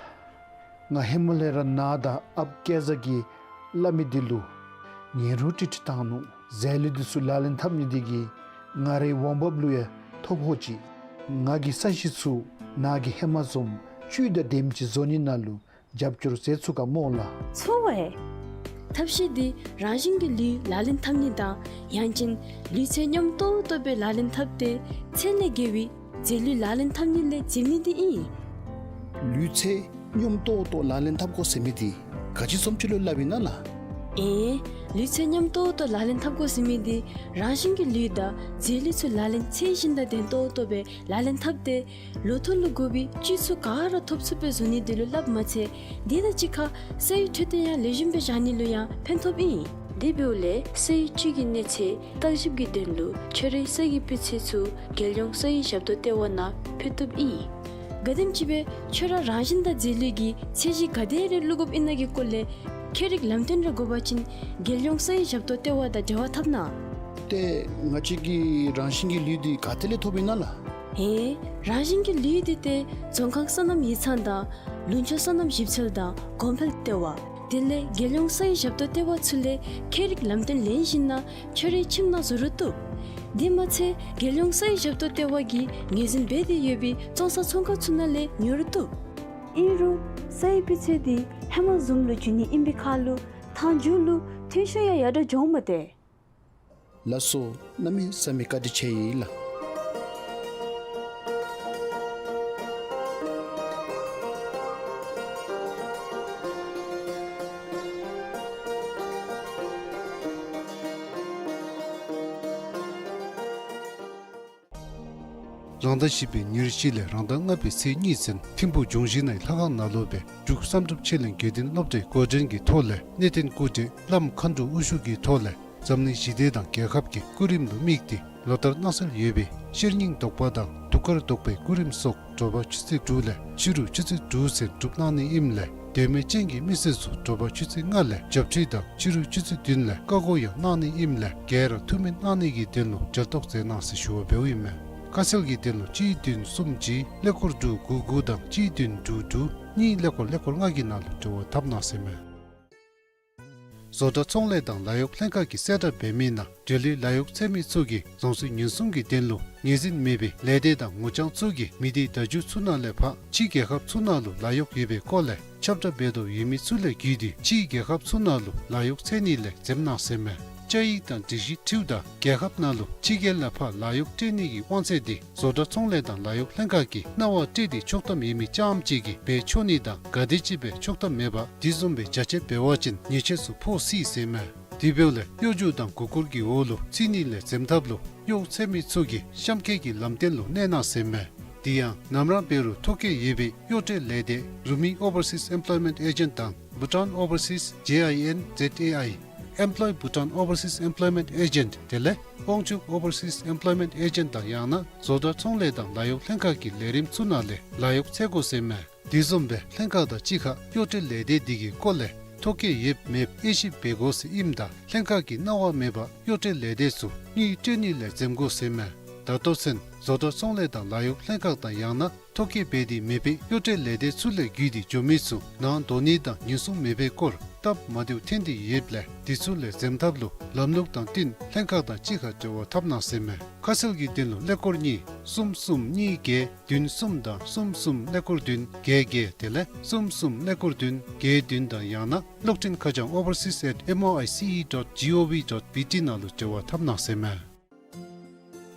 ང་ཧེ་མ་ལས་ར་ནཱ་དང་ཨཔ་སྐལ་བཟང་གིས་སླབ་མི་འདི་ལུ་ཉན་རུང་ཀྲིག་ཀྲི་བཏང་ནུག། རྫས་ལུད་འདི་ཚུ་ལག་ལེན་འཐབ་ནི་འདི་གིས་ང་རའི་འོང་འབབ་ལུ་ཡང་ཐོ་ཕོག་ཅི། ང་གི་ས་གཞི་ཚུ་ནཱ་གིས་ཧེ་མ་བཟུམ་བཅུད་དང་ལྡནམ་ཅིག་བཟོ་ནི་ནང་ལུ་རྒྱབ་སྐྱོར་མཛད་ཚུགས་ག་སྨོ་ལགས། ཚུགས་པས། ཐབས་ཤེས་འདི་རང་བཞིན་གྱི་ལུད་ལག་ལེན་འཐབ་ནི་དང་ཡང་ཅིན་ལུད་ཚད་སྙོམས་ཏོག་ཏོ་སྦེ་ལག་ལེན་འཐབ་སྟེ་ཚད་ལས་བརྒལ་བའི་རྫས་ལུད་ལག་ལེན་འཐབ་ནི་ལས་འཛེམ་ནི་འདི་ཨིན། ལུད་ཚད་སྙོམས་ཏོག་ཏོ་ལག་ལེན་འཐབ་དགོ་ཟེར་མི་འདི་ག་ཅི་བཟུམ་ཅིག་ལུ་སླབ་ཨིན་ན་ལགས། ཨེ། ལུད་ཚད་སྙོམས་ཏོག་ཏོ་ལག་ལེན་འཐབ་དགོ་ཟེར་མི་འདི་རང་བཞིན་གྱི་ལུད་དང་རྫས་ལུད་ཚུ་ལག་ལེན་ཚད་བཞིན་དང་ལྡན་ཏོག་ཏོ་སྦེ་ལག་ལེན་འཐབ་སྟེ་ལོ་ཐོག་ལུ་དགོ་པའི་བཅུད་ཚུ་ག་ར་ཐོབ་ཚུགསཔ་སྦེ་བཟོ་ནི་འདི་ལུ་སླབ་མ་ཚད་དེ་དང་གཅིག་ཁར་ས་ཡི་འཕྲོད་བསྟེན་ཡང་ལེགས་ཤོམ་སྦེ་བཞག་ནི་ལུ་ཡང་ཕན་ཐོགསཔ་ཨིན། དེ་འབདཝ་ལས་ས་ཡི་བཅུད་ཀྱི་གནས་ཚད་བརྟག་ཞིབ་ཀྱི་དོན་ལུ་ཁྱོད་རའི་ས་གི་སྤུས་ཚད་ཚུ་རྒྱལ་ཡོངས་ས་ཡི་ཞབས་ཏོག་ལྟེ་བ་ནང་ཕུལ་བཏུབ་ཨིན། ག་དེམ་ཅིག་སྦེ་ཁྱོད་ར་རང་བཞིན་དང་རྫས་ལུད་ཀྱི་ཚད་གཞི་ག་དེ་རེ་བླུག་དགོཔ་ཨིན་ན་གི་སྐོར་ལས་ཁྱད་རིག་ལམ་སྟོན་རེ་དགོ་པ་ཅིན་རྒྱལ་ཡོངས་ས་ཡི་ཞབས་ཏོག་ལྟེ་བ་དང་འབྲེལ་བ་འཐབ་གནང་། ཏེ་ང་བཅས་ཀྱི་རང་བཞིན་གྱི་ལུད་འདི་ག་ཏེ་ལས་ཐོབ་ཨིན་ན་ལགས། ཨེ། རང་བཞིན་གྱི་ལུད་འདི་ཏེ་རྫོང་ཁག་སོ་ནམ་ཡིག་ཚང་དང་ལུང་ཕྱོགས་སོ་ནམ་ཞིབ་འཚོལ་དང་གོང་འཕེལ་ལྟེ་བ་དེ་ལས་རྒྱལ་ཡོངས་ས་ཡི་ཞབས་ཏོག་ལྟེ་བ་ཚུ་ལས་ཁྱད་རིག་ལམ་སྟོན་ལེན་ཞིནམ་ལས་ཁྱོད་རའི་ཁྱིམ་ནང་བཟོ་རུང་བཏུབ། དེ་མ་ཚད་རྒྱལ་ཡོངས་ས་ཡི་ཞབས་ཏོག་ལྟེ་བ་གིས་ངོས་འཛིན་འབད་དེ་ཡོད་པའི་བཙོང་ས་ཚོང་ཁང་ཚུ་ནང་ལས་ཉོ་རུང་བཏུབ། ཨིན་རུང་ས་ཡི་སྤུས་ཚད་འདི་ཧེ་མ་བཟུམ་ལུ་འགྱོ་ནི་ཨིན་པའི་ཁར་ལུ་མཐའ་མཇུག་ལུ་ཐོན་ཤུགས་ཡང་ཡར་དྲག་འགྱོཝ་མས་ཏེ། ལགས་སོ། གནམ་མེད་ས་མེད་བཀའ་དྲིན་ཆེ་ཡི་ལགས། རང་ཟླ་བཞི་པའི་ཉེར་བཞི་ལས་རང་ཟླ་ལྔ་པའི་ཚེས་གཉིས་ཚུན་ཐིམ་ཕུག་ལྗོངས་ཞིང་ནང་ལྷ་ཁང་ནང་ལུ་སྦེ་འབྲུག་བསམ་གྲུབ་ཆོས་གླིང་དགེ་ལྡན་སློབ་གྲྭའི་འགོ་འདྲེན་གྱི་ཐོག་ལས་གནས་བརྟན་སྐུ་བགྲེས་བླམ་མཁའ་འགྲོ་དབུ་བཞུགས་ཀྱི་ཐོག་ལས་འཛམ་གླིང་ཞི་བདེ་དང་རྒྱལ་ཁབ་ཀྱི་སྐུ་རིམ་ལུ་དམིགས་ཏེ་ལོ་ལྟར་གནང་སྲོལ་ཡོད་པའི་ཤེར་སྙིང་ཟློག་པ་དང་གདུགས་དཀར་ཟློག་པའི་སྐུ་རིམ་སོགས་དྲོ་པ་ཆུ་ཚོད་དྲུག་ལས་ཕྱི་རུ་ཆུ་ཚོད་དྲུག་ཚུན་སྒྲུབ་གནང་ནི་ཨིནམ་ལས་དད་མོས་ཅན་གྱི་མི་སེར་ཚུ་དྲོ་པ་ཆུ་ཚོད་ལྔ་ལས་བྱབས་ཁྲུས་དང་ཕྱི་རུ་ཆུ་ཚོད་བདུན་ལས་བཀའ་བསྒོ་ཡང་གནང་ནི་ཨིནམ་ལས་ག་ར་ཐུགས་སྨོན་གནང་ནི་གི་དོན་ལུ་འབྲེལ་གཏོགས་མཛད་གནང་ཟེར་ཞུ་བ་འབདཝ་ཨིན་མས། ཁ་གསལ་གྱི་དོན་ལུ་གཅིག་བདུན་གསུམ་གཅིག་ཀླད་ཀོར་དྲུག་དགུ་དགུ་དང་གཅིག་བདུན་དྲུག་དྲུག་གཉིས་ཀླད་ཀོར་ཀླད་ཀོར་ལྔ་གི་ནང་ལུ་འབྲེལ་བ་འཐབ་གནང་ཟེར་མས། བཟོ་གྲྭ་ཚོང་ལས་དང་ལཱ་གཡོག་ལྷན་ཁག་གིས་གསལ་བསྒྲགས་འབད་མི་ནང་འབྲེལ་ཡོད་ལཱ་གཡོག་འཚོལ་མི་ཚུ་གིས་རང་སོའི་ཉེན་སྲུང་གི་དོན་ལུ་ངོས་འཛིན་མེད་པའི་ལས་སྡེ་དང་ངོ་རྐྱང་ཚུ་གིས་མི་སྡེའི་བརྡ་བརྒྱུད་ཚུ་ནང་ལས་ཕར་ཕྱི་རྒྱལ་ཁབ་ཚུ་ནང་ལུ་ལཱ་གཡོག་ཡོད་པའི་སྐོར་ལས་ཁྱབ་བསྒྲགས་འབད་དོ་ཡོད་མི་ཚུ་ལས་བརྒྱུད་དེ་ཕྱི་རྒྱལ་ཁབ་ཚུ་ནང་ལུ་ལཱ་གཡོག་འཚོལ་ནི་ལས་འཛེམ་གནང་ཟེར་མས། བཅའ་ཡིག་དང་སྒྲིག་གཞི་འཁྲིལཝ་ད་རྒྱལ་ཁབ་ནང་ལུ་ཕྱི་རྒྱལ་ལས་ཕར་ལཱ་གཡོག་སྤྲོད་ནི་གི་དབང་ཚད་འདི་བཟོ་གྲྭ་ཚོང་ལས་དང་ལཱ་གཡོག་ལྷན་ཁག་གིས་གནང་བ་སྤྲོད་དེ་ཆོག་ཐམ་ཡོད་མི་རྐྱངམ་གཅིག་གིས་འབད་ཆོག་ནི་དང་ག་དེམ་ཅིག་འབད་ཆོག་ཐམ་མེད་པ་དེ་བཟུམ་སྦེ་རྒྱ་ཆེ་འབད་བ་ཅིན་ཉེས་ཆད་ཚུ་ཕོག་སྲིད་ཟེར་མས། དེ་འབདཝ་ལས་གཡོ་སྒྱུ་དང་མགུ་སྐོར་གྱི་འོག་ལུ་ཚུད་ནི་ལས་འཛེམ་ཐབས་ལུ་གཡོག་འཚོལ་མི་ཚུ་གིས་གཤམ་འཁོད་ཀྱི་ལམ་སྟོན་ལུ་གནས་གནང་ཟེར་མས། དེ་ཡང་ནམ་ར་འབད་རུང་ཐོ་བཀོད་ཡོད་པའི་གཡོག་བཀྲལ་ལས་སྡེ་རུ་མི་ཨོ་བར་སིས་ཨེམ་པ་ལོའི་མེནཊ་ཨེ་ཇེནཊ་དང་བྷུ་ཊཱན་ཨོ་བར་སིས་ཇེ་ཨའི་ཨེན་ཛེཌ་ཨེ་ཨའི་ཨེམ་པ་ལོའི་བྷུ་ཊཱན་ཨོ་བར་སིས་ཨེམ་པ་ལོའི་མེནཊ་ཨེ་ཇེནཊ་དེ་ལས་དབང་ཕྱུག་ཨོ་བར་སིས་ཨེམ་པ་ལོའི་མེནཊ་ཨེ་ཇེནཊ་དང་ཡང་ན་བཟོ་གྲྭ་ཚོང་ལས་དང་ལཱ་གཡོག་ལྷན་ཁག་གི་ལས་རིམ་ཚུ་ནང་ལས་ལཱ་གཡོག་འཚོལ་དགོ་ཟེར་མས། དེ་བཟུམ་སྦེ་ལྷན་ཁག་དང་གཅིག་ཁར་གཡོག་བཀྲལ་ལས་སྡེ་འདི་གི་སྐོར་ལས་ཐོ་བཀོད་ཡོད་མེད་དབྱེ་ཞིབ་འབད་དགོ་ཟེར་ཨིནམ་ད་ལྷན་ཁག་གིས་གནང་བ་མེད་པར་གཡོག་བཀྲལ་ལས་སྡེ་ཚུ་དངུལ་སྤྲོད་ནི་ལས་འཛེམ་དགོ་ཟེར་མས། ད་ལྟོ་ཚུན་བཟོ་གྲྭ་ཚོང་ལས་དང་ལཱ་གཡོག་ལྷན་ཁག་དང་ཡང་ན་ཐོ་བཀོད་འབད་དེ་མེད་པའི་གཡོག་བཀྲལ་ལས་སྡེ་ཚུ་ལས་བརྒྱུད་དེ་འགྱོ་མི་ཚུ་ནང་འགྲོ་ནི་དང་ཉེན་སྲུང་མེད་པའི་སྐོར་སྟབས་མ་བདེཝ་ཐོན་ཏེ་ཡོདཔ་ལས་དེ་ཚུ་ལས་འཛེམ་ཐབས་ལུ་ལམ་ལུགས་དང་བསྟུན་ལྷན་ཁག་དང་གཅིག་ཁར་འབྲེལ་བ་འཐབ་གནང་ཟེར་མས། ཁ་གསལ་གྱི་དོན་ལུ་ཀླད་ཀོར་གཉིས་གསུམ་གསུམ་གཉིས་བརྒྱད་བདུན་གསུམ་དང་གསུམ་གསུམ་ཀླད་ཀོར་བདུན་བརྒྱད་བརྒྱད་དེ་ལས་གསུམ་གསུམ་ཀླད་ཀོར་བདུན་བརྒྱད་བདུན་དང་ཡང་ན་གློག་འཕྲིན་ཁ་བྱང་overseas at M O I C E dot G O V dot B T ནང་ལུ་འབྲེལ་བ་འཐབ་གནང་ཟེར་མས།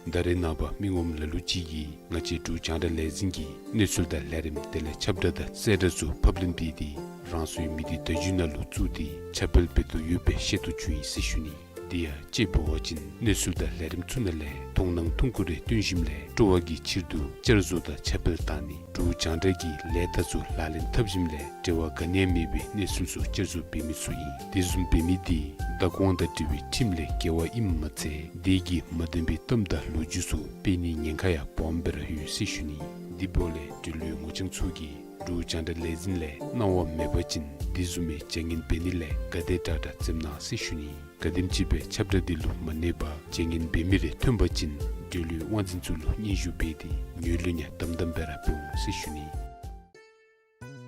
ད་རེས་ནངས་པ་མི་ངོམ་ལ་ལུ་ཅིག་གིས་ང་བཅས་འབྲུག་རྒྱང་བསྒྲགས་ལས་འཛིན་གྱི་གནས་ཚུལ་དང་ལས་རིམ་དེ་ལས་ཁྱབ་བསྒྲགས་དང་གསལ་བསྒྲགས་ཚུ་ཕབ་ལེན་འབད་དེ་རང་སོའི་མི་སྡེ་བརྡ་བརྒྱུད་ནང་ལུ་བཙུགས་ཏེ་ཁྱབ་སྤེལ་འབད་དོ་ཡོདཔ་སྦེ་ཤེས་རྟོགས་བྱུང་ཡི་ཟེར་ཞུ་ནི། དེ་ཡང་དཔྱེ་འབད་བ་ཅིན་གནས་ཚུལ་དང་ལས་རིམ་ཚུ་ནང་ལས་མཐོང་སྣང་ཐུང་ཀུ་རེ་བཏོན་ཞིནམ་ལས་སྤྲོ་བ་གི་ཕྱིར་དུ་བསྐྱར་བཟོ་དང་ཁྱབ་སྤེལ་བཏང་ནི། འབྲུག་རྒྱང་བསྒྲགས་ཀྱི་ལས་རྟགས་ཚུ་ལག་ལེན་འཐབ་ཞིནམ་ལས་འབྲེལ་བ་ག་ནི་ཡང་མེད་པའི་གནས་ཚུལ་ཚུ་བསྐྱར་བཟོ་འབད་མི་ཚུ་ཨིན། དེ་བཟུམ་འབད་མི་དེ་བདག་དབང་དང་འབྲེལ་བའི་ཁྲིམས་ལས་འགལ་བ་ཨིནམ་མ་ཚད་དེ་གིས་མ་བདེན་པའི་གཏམ་དང་ལོ་རྒྱུས་ཚུ་སྤེལ་ནིའི་ཉེན་ཁ་ཡང་སྦོམ་སྦེ་ར་ཡོད་ཟེར་ཞུ་ནི། དེ་འབདཝ་ལས་འབྲེལ་ཡོད་ངོ་རྐྱང་ཚུ་གིས་འབྲུག་རྒྱང་བསྒྲགས་ལས་འཛིན་ལས་གནང་བ་མེད་པ་ཅིན་དེ་བཟུམ་མའི་བྱ་ངན་འབད་ནི་ལས་ག་དེ་དྲག་དྲག་འཛེམ་གནང་ཟེར་ཞུ་ནི། ག་དེམ་ཅིག་སྦེ་ཁྱབ་བསྒྲགས་འདི་ལུ་མ་གནས་པར་བྱ་ངན་འབད་མི་རེ་ཐོན་པ་ཅིན་འབྲེལ་ཡོད་དབང་འཛིན་ཚུ་ལུ་སྙན་ཞུ་འབད་དེ་ངོས་ལེན་ཡང་དམ་དམ་སྦེ་ར་འབད་འོང་ཟེར་ཞུ་ནི།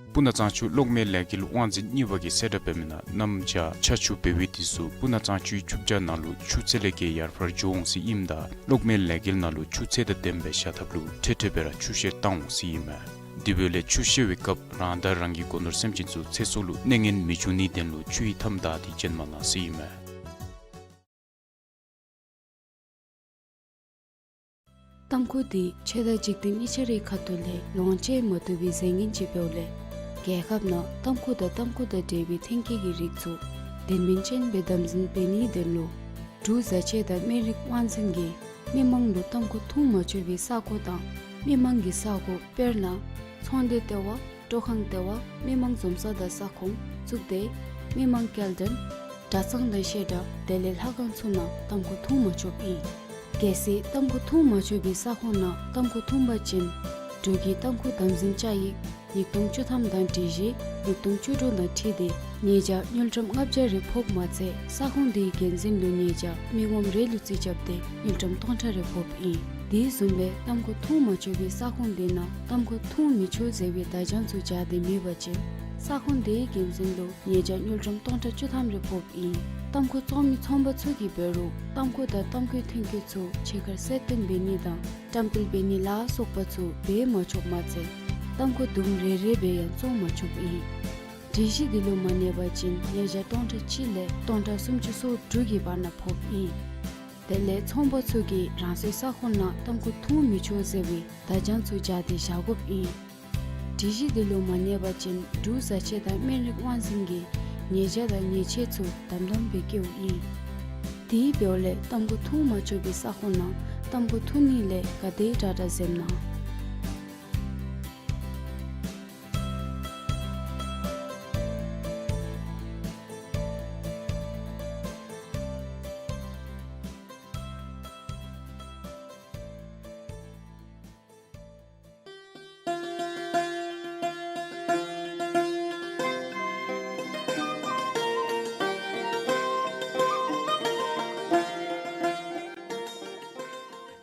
སྤུ་ན་གཙང་ཆུ་གློག་མེ་ལས་འགུལ་དབང་འཛིན་གཉིས་པ་གིས་གསལ་བསྒྲགས་འབད་མི་ནང་གནམ་བྱཱར་ཆར་ཆུ་འབབ་པའི་དུས་སུ་སྤུ་ན་གཙང་ཆུའི་ཆུ་བྱ་ནང་ལུ་ཆུ་ཚད་ལས་བརྒལ་ཡར་འཕར་འགྱོ་འོང་ཟེར་ཨིནམ་ད་གློག་མེ་ལས་འགུལ་ནང་ལུ་ཆུ་ཚད་དང་ལྡནམ་སྦེ་བཞག་ཐབས་ལུ་འཕྲལ་འཕྲལ་སྦེ་ར་ཆུ་བཤེར་བཏང་འོང་ཟེར་ཨིན་མས། དེ་འབདཝ་ལས་ཆུ་བཤེར་བའི་སྐབས་རང་དང་རང་གི་སྒོ་ནོར་སེམས་ཅན་ཚུ་ཚེ་སྲོག་ལུ་གནོད་ངན་མི་འབྱུང་ནིའི་དོན་ལུ་ཆུ་ཡི་མཐའམ་བདའ་སྟེ་བྱོན་མ་གནང་ཟེར་ཨིན་མས། ཏམ་ཁུ་འདི་ཆོས་དང་འཇིག་རྟེན་གཉིས་ཆ་རའི་ཁ་ཐུག་ལས་ལོངས་སྤྱོད་མ་བཏུབ་པའི་རྫས་ངན་ཅིག་འབདཝ་ལས་རྒྱལ་ཁབ་ནང་ཏམ་ཁུ་དང་ཏམ་ཁུ་དང་འབྲེལ་བའི་ཐོན་སྐྱེད་ཀྱི་རིགས་ཚུ་དོན་སྨིན་ཅན་སྦེ་དམ་འཛིན་འབད་ནིའི་དོན་ལུ་འབྲུག་བཟའ་ཆས་དང་སྨན་རིགས་དབང་འཛིན་གྱིས་མི་མང་ལུ་ཏམ་ཁུ་འཐུང་མ་ཆོག་པའི་ས་གོ་དང་མི་མང་གི་ས་གོ་དཔེར་ན་ཚོང་སྡེ་ལྟེ་བ། སྤྲོ་ཁང་ལྟེ་བ། མི་མང་འཛོམས་ས་དང་ས་ཁོངས་བཙུགས་ཏེ་མི་མང་སྐྱེལ་འདྲེན་གྲྭ་ཚང་དང་བཤད་གྲྭ་དེ་ལས་ལྷ་ཁང་ཚུ་ནང་ཏམ་ཁུ་འཐུང་མ་ཆོགཔ་ཨིན། གལ་སྲིད་ཏམ་ཁུ་འཐུང་མ་ཆོག་པའི་ས་ཁོངས་ནང་ཏམ་ཁུ་འཐུང་པ་ཅིན་འབྲུག་གི་ཏམ་ཁུ་དམ་འཛིན་བཅའ་ཡིག་ཉིས་སྟོང་བཅུ་ཐམ་དང་སྒྲིག་གཞི་ཉིས་སྟོང་བཅུ་དྲུག་དང་འཁྲིལ་ཏེ་ཉེས་བྱ་དངུལ་ཀྲམ་ལྔ་བརྒྱ་རེ་ཕོགཔ་མ་ཚད་ས་ཁོངས་དེའི་འགན་འཛིན་ལུ་ཉེས་བྱ་མི་ངོམ་རེ་ལུ་རྩིས་རྐྱབ་སྟེ་དངུལ་ཀྲམ་སྟོང་ཕྲག་རེ་ཕོགཔ་ཨིན། དེ་བཟུམ་སྦེ་ཏམ་ཁུ་འཐུང་མ་ཆོག་པའི་ས་ཁོངས་དེ་ནང་ཏམ་ཁུ་འཐུང་མི་ཆོག་ཟེར་བའི་བརྡ་བྱང་ཚུ་སྦྱར་ཏེ་མེད་པ་ཅིན་ས་ཁོངས་དེའི་འགན་འཛིན་ལུ་ཉེས་བྱ་དངུལ་ཀྲམ་སྟོང་ཕྲག་བཅུ་ཐམ་རེ་ཕོགཔ་ཨིན། ཏམ་ཁུ་བཙོང་མི་ཚོང་པ་ཚུ་གིས་འབད་རུང་ཏམ་ཁུ་དང་ཏམ་ཁུའི་ཐོན་སྐྱེད་ཚུ་ཕྱི་ཁར་གསལ་སྟོན་འབད་ནི་དང་བཀྲམ་སྤེལ་འབད་ནི་ལ་སོགས་པ་ཚུ་འབད་མ་ཆོགཔ་མ་ཚད་ཏམ་ཁུ་དུམ་རེ་རེ་སྦེ་ཡང་བཙོང་མ་ཆོགཔ་ཨིན། སྒྲིག་གཞི་འདི་ལུ་མ་གནས་པ་ཅིན་ཉེས་བྱ་སྟོང་ཕྲག་གཅིག་ལས་སྟོང་ཕྲག་སུམ་ཅུ་སོ་དྲུག་གི་བར་ན་ཕོགཔ་ཨིན། དེ་ལས་ཚོང་པ་ཚུ་གིས་རང་སོའི་ས་ཁོངས་ནང་ཏམ་ཁུ་འཐུང་མི་ཆོག་ཟེར་བའི་བརྡ་བྱང་ཚུ་སྦྱར་ཏེ་བཞག་དགོཔ་ཨིན། སྒྲིག་གཞི་འདི་ལུ་མ་གནས་པ་ཅིན་འབྲུག་བཟའ་ཆས་དང་སྨན་རིགས་དབང་འཛིན་གྱིས་ཉེས་བྱ་དང་ཉེས་ཆད་ཚུ་དམ་དམ་སྦེ་བཀལཝ་ཨིན། དེ་འབདཝ་ལས་ཏམ་ཁུ་འཐུང་མ་ཆོག་པའི་ས་ཁོངས་ནང་ཏམ་ཁུ་འཐུང་ནི་ལས་ག་དེ་དྲག་དྲག་འཛེམ་གནང་།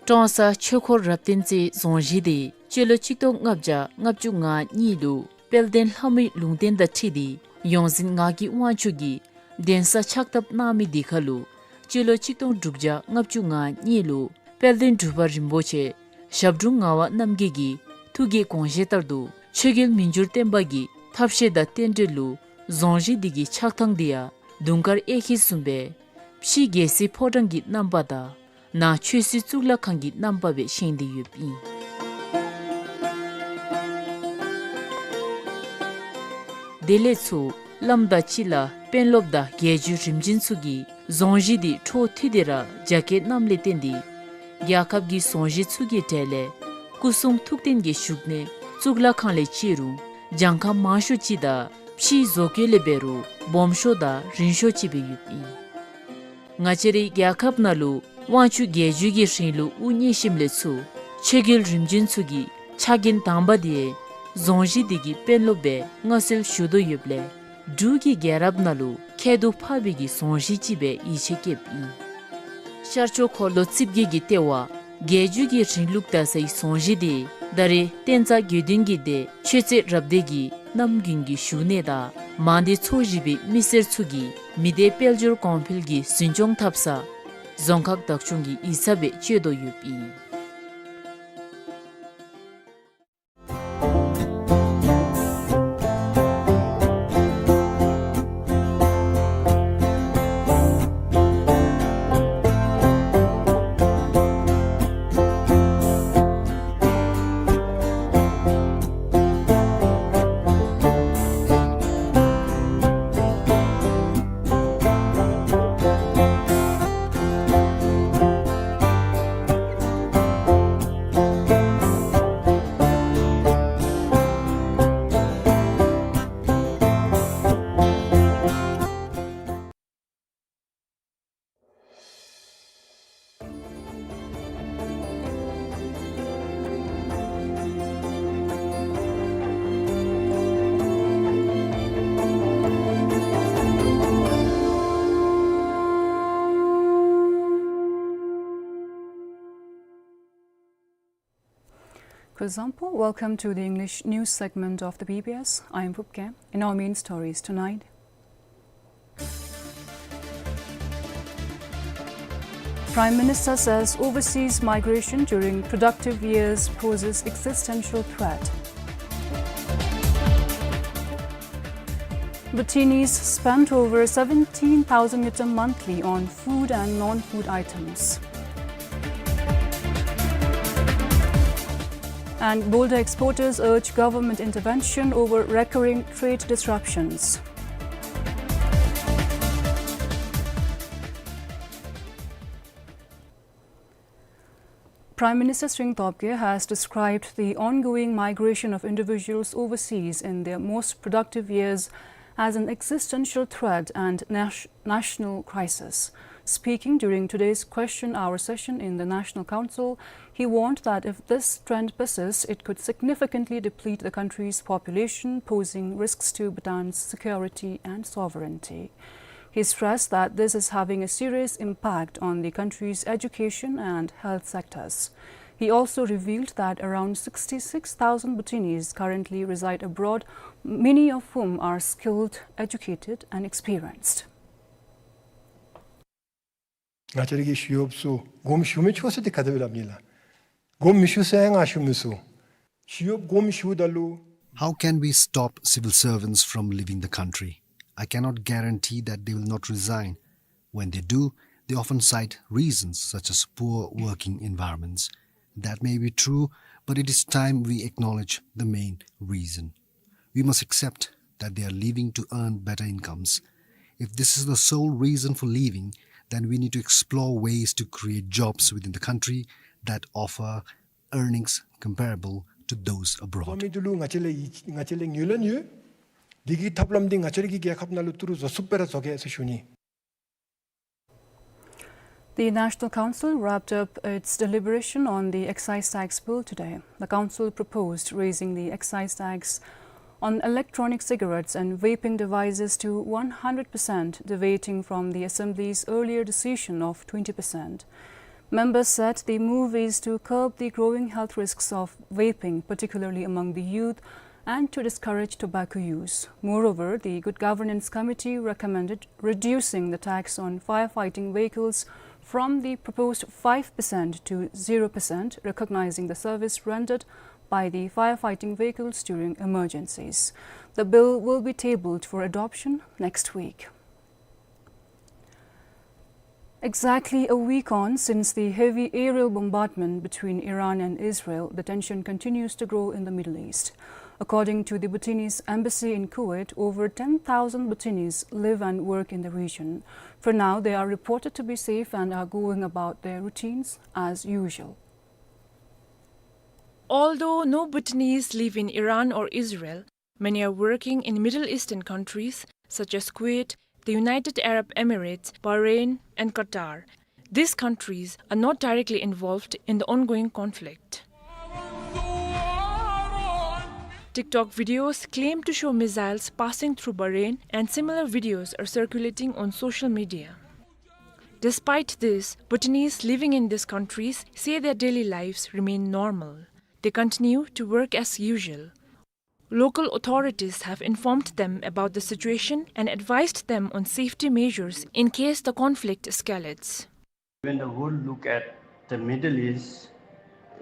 ཀྲོང་གསར་ཆོས་འཁོར་རབ་བརྟན་རྩེའི་རྫོང་གཞིས་དེ་སྤྱི་ལོ་ཆིག་སྟོང་ལྔ་བརྒྱ་ལྔ་བཅུ་ང་གཉིས་ལུ་དཔལ་ལྡན་ལྷ་མོའི་ལུང་བསྟན་དང་འཁྲིལ་ཏེ་ཡོངས་འཛིན་ངག་གི་དབང་ཕྱུག་གིས་གདན་ས་ཕྱག་བཏབ་གནང་མི་དེ་ཁར་ལུ་སྤྱི་ལོ་ཆིག་སྟོང་དྲུག་བརྒྱ་ལྔ་བཅུ་ང་གཉིས་ལུ་དཔལ་ལྡན་འབྲུག་པ་རིན་པོ་ཆེ་ཞབས་དྲུང་ངག་དབང་རྣམ་རྒྱལ་གྱི་ཐུགས་ཀྱི་དགོངས་བཞེད་ལྟར་དུ་ཆོས་རྒྱལ་མི་འགྱུར་བརྟན་པ་གི་ཐབས་ཤེས་དང་རྟེན་འབྲེལ་ལུ་རྫོང་གཞིས་འདི་གི་ཆགས་ཐངས་འདི་ཡང་དུང་དཀར་གཡས་འཁྱིལ་བཟུམ་སྦེ་ཕྱི་རྒྱལ་སྲིད་ཕོ་བྲང་གི་རྣམ་པ་དང་ནང་ཆོས་སྲིད་གཙུག་ལག་ཁང་གི་རྣམ་པ་སྦེ་བཞེངས་ཏེ་ཡོདཔ་ཨིན། དེ་ལས་ཚུར་བླམ་དང་སྤྱི་བླ་དཔོན་སློབ་དང་རྒྱལ་བརྒྱུད་རིམ་བྱོན་ཚུ་གིས་རྫོང་གཞིས་འདི་འཕྲོ་མཐུད་དེ་ར་རྒྱ་སྐྱེད་གནངམ་ལས་བརྟེན་ཏེ་རྒྱལ་ཁབ་ཀྱི་རྫོང་གཞིས་ཚུ་གི་གྲས་ལས་ སྐུ་གསུང་ཐུགས་རྟེན་གྱི་བཞུགས་གནས་གཙུག་ལག་ཁང་ལས་བཅད་རུང་གྱངས་ཁ་མང་ཤོས་ཅིག་དང་ཕྱིའི་བཟོ་བཀོད་ལས་འབད་རུང་སྦོམ་ཤོས་དང་རིང་ཤོས་ཅིག་སྦེ་ཡོདཔ་ཨིན། ང་བཅས་རའི་རྒྱལ་ཁབ་ནང་ལུ་དབང་ཕྱུག་རྒྱལ་བརྒྱུད་ཀྱི་རིང་ལུགས་དབུ་བརྙེས་ཞིནམ་ལས་ཚུར་ཆོས་རྒྱལ་རིམ་བྱོན་ཚུ་གི་ཕྱག་འགན་དང་པ་དེ་རྫོང་གཞི་འདི་གི་དཔོན་སློབ་སྦེ་མངའ་གསོལ་ཞུ་དོ་ཡོདཔ་ལས་འབྲུག་གི་རྒྱལ་རབས་ནང་ལུ་ཁྱད་དུ་འཕགས་པའི་གི་རྫོང་གཞི་ཅིག་སྦེ་ཡིད་ཆེས་བསྐྱེདཔ་ཨིན། ཤར་ཕྱོགས་འཁོར་ལོ་རྩིབས་བརྒྱད་ཀྱི་ལྟེ་བ་རྒྱལ་བརྒྱུད་ཀྱི་རིང་ལུགས་དར་སའི་རྫོང་གཞི་འདི་ད་རེས་བསྟན་རྩ་དགེ་འདུན་གྱི་སྡེ་ཆོས་རྩེ་རབ་སྡེ་གི་རྣམ་རྒྱུན་གྱི་བཞུགས་གནས་དང་མང་སྡེ་ཚོ་བཞི་པའི་མི་སེར་ཚུ་གི་མི་སྡེ་དཔལ་འབྱོར་གོང་འཕེལ་གྱི་འཛིན་སྐྱོང་འཐབ་ས་རྫོང་ཁག་བདག་སྐྱོང་གི་ཡིག་ཚང་སྦེ་སྤྱོད་དོ་ཡོདཔ་ཨིན། Khuzanpo, welcome to the English news segment of the B B S. I am Pupke. In our main stories tonight, Prime Minister says overseas migration during productive years poses existential threat. Bhutinis spend over seventeen thousand ngultrum monthly on food and non-food items. And boulder exporters urge government intervention over recurring trade disruptions. Prime Minister Sringthoubge has described the ongoing migration of individuals overseas in their most productive years as an existential threat and nas-, national crisis. Speaking during today's question hour session in the National Council, he warned that if this trend persists, it could significantly deplete the country's population, posing risks to Bhutan's security and sovereignty. He stressed that this is having a serious impact on the country's education and health sectors. He also revealed that around sixty-six thousand Bhutanese currently reside abroad, many of whom are skilled, educated, and experienced. ང་བཅས་ར་གི་ཞི་གཡོགཔ་ཚུ་དགོངསམ་ཞུ་མི་ཆོག་ཟེར་འདི་ག་དེ་སྦེ་སླབ་ནི་ལགས། དགོངསམ་མི་ཞུ་ཟེར་ང་ཞུ་མི་ཚུགས། ཞི་གཡོགཔ་དགོངསམ་ཞུཝ་ད་ལུ། How can we stop civil servants from leaving the country? I cannot guarantee that they will not resign. When they do, they often cite reasons such as poor working environments. That may be true, but it is time we acknowledge the main reason. We must accept that they are leaving to earn better incomes. If this is the sole reason for leaving, then we need to explore ways to create jobs within the country that offer earnings comparable to those abroad. འབད་མི་འདི་ལུ་ང་བཅས་ལས་ཡིད་ང་བཅས་ལས་ངོས་ལེན་ཡོད། འདི་གི་ཐབས་ལམ་འདི་ང་བཅས་ར་གི་རྒྱལ་ཁབ་ནང་ལུ་ཏི་རུ་བཟོ་ཚུགསཔ་སྦེ་ར་བཟོ་གེ་ཟེར་ཞུ་ནི། The National Council wrapped up its deliberation on the excise tax bill today. The council proposed raising the excise tax on electronic cigarettes and vaping devices to one hundred percent, deviating from the Assembly's earlier decision of twenty percent. Members said the move is to curb the growing health risks of vaping, particularly among the youth, and to discourage tobacco use. Moreover, the Good Governance Committee recommended reducing the tax on firefighting vehicles from the proposed five percent to zero percent, recognizing the service rendered by the firefighting vehicles during emergencies. The bill will be tabled for adoption next week. Exactly a week on since the heavy aerial bombardment between Iran and Israel, the tension continues to grow in the Middle East. According to the Bhutanese embassy in Kuwait, over ten thousand Bhutanese live and work in the region. For now, they are reported to be safe and are going about their routines as usual. Although no Bhutanese live in Iran or Israel, many are working in Middle Eastern countries such as Kuwait, the United Arab Emirates, Bahrain, and Qatar. These countries are not directly involved in the ongoing conflict. TikTok videos claim to show missiles passing through Bahrain, and similar videos are circulating on social media. Despite this, Bhutanese living in these countries say their daily lives remain normal. They continue to work as usual. Local authorities have informed them about the situation and advised them on safety measures in case the conflict escalates. When the world look at the Middle East,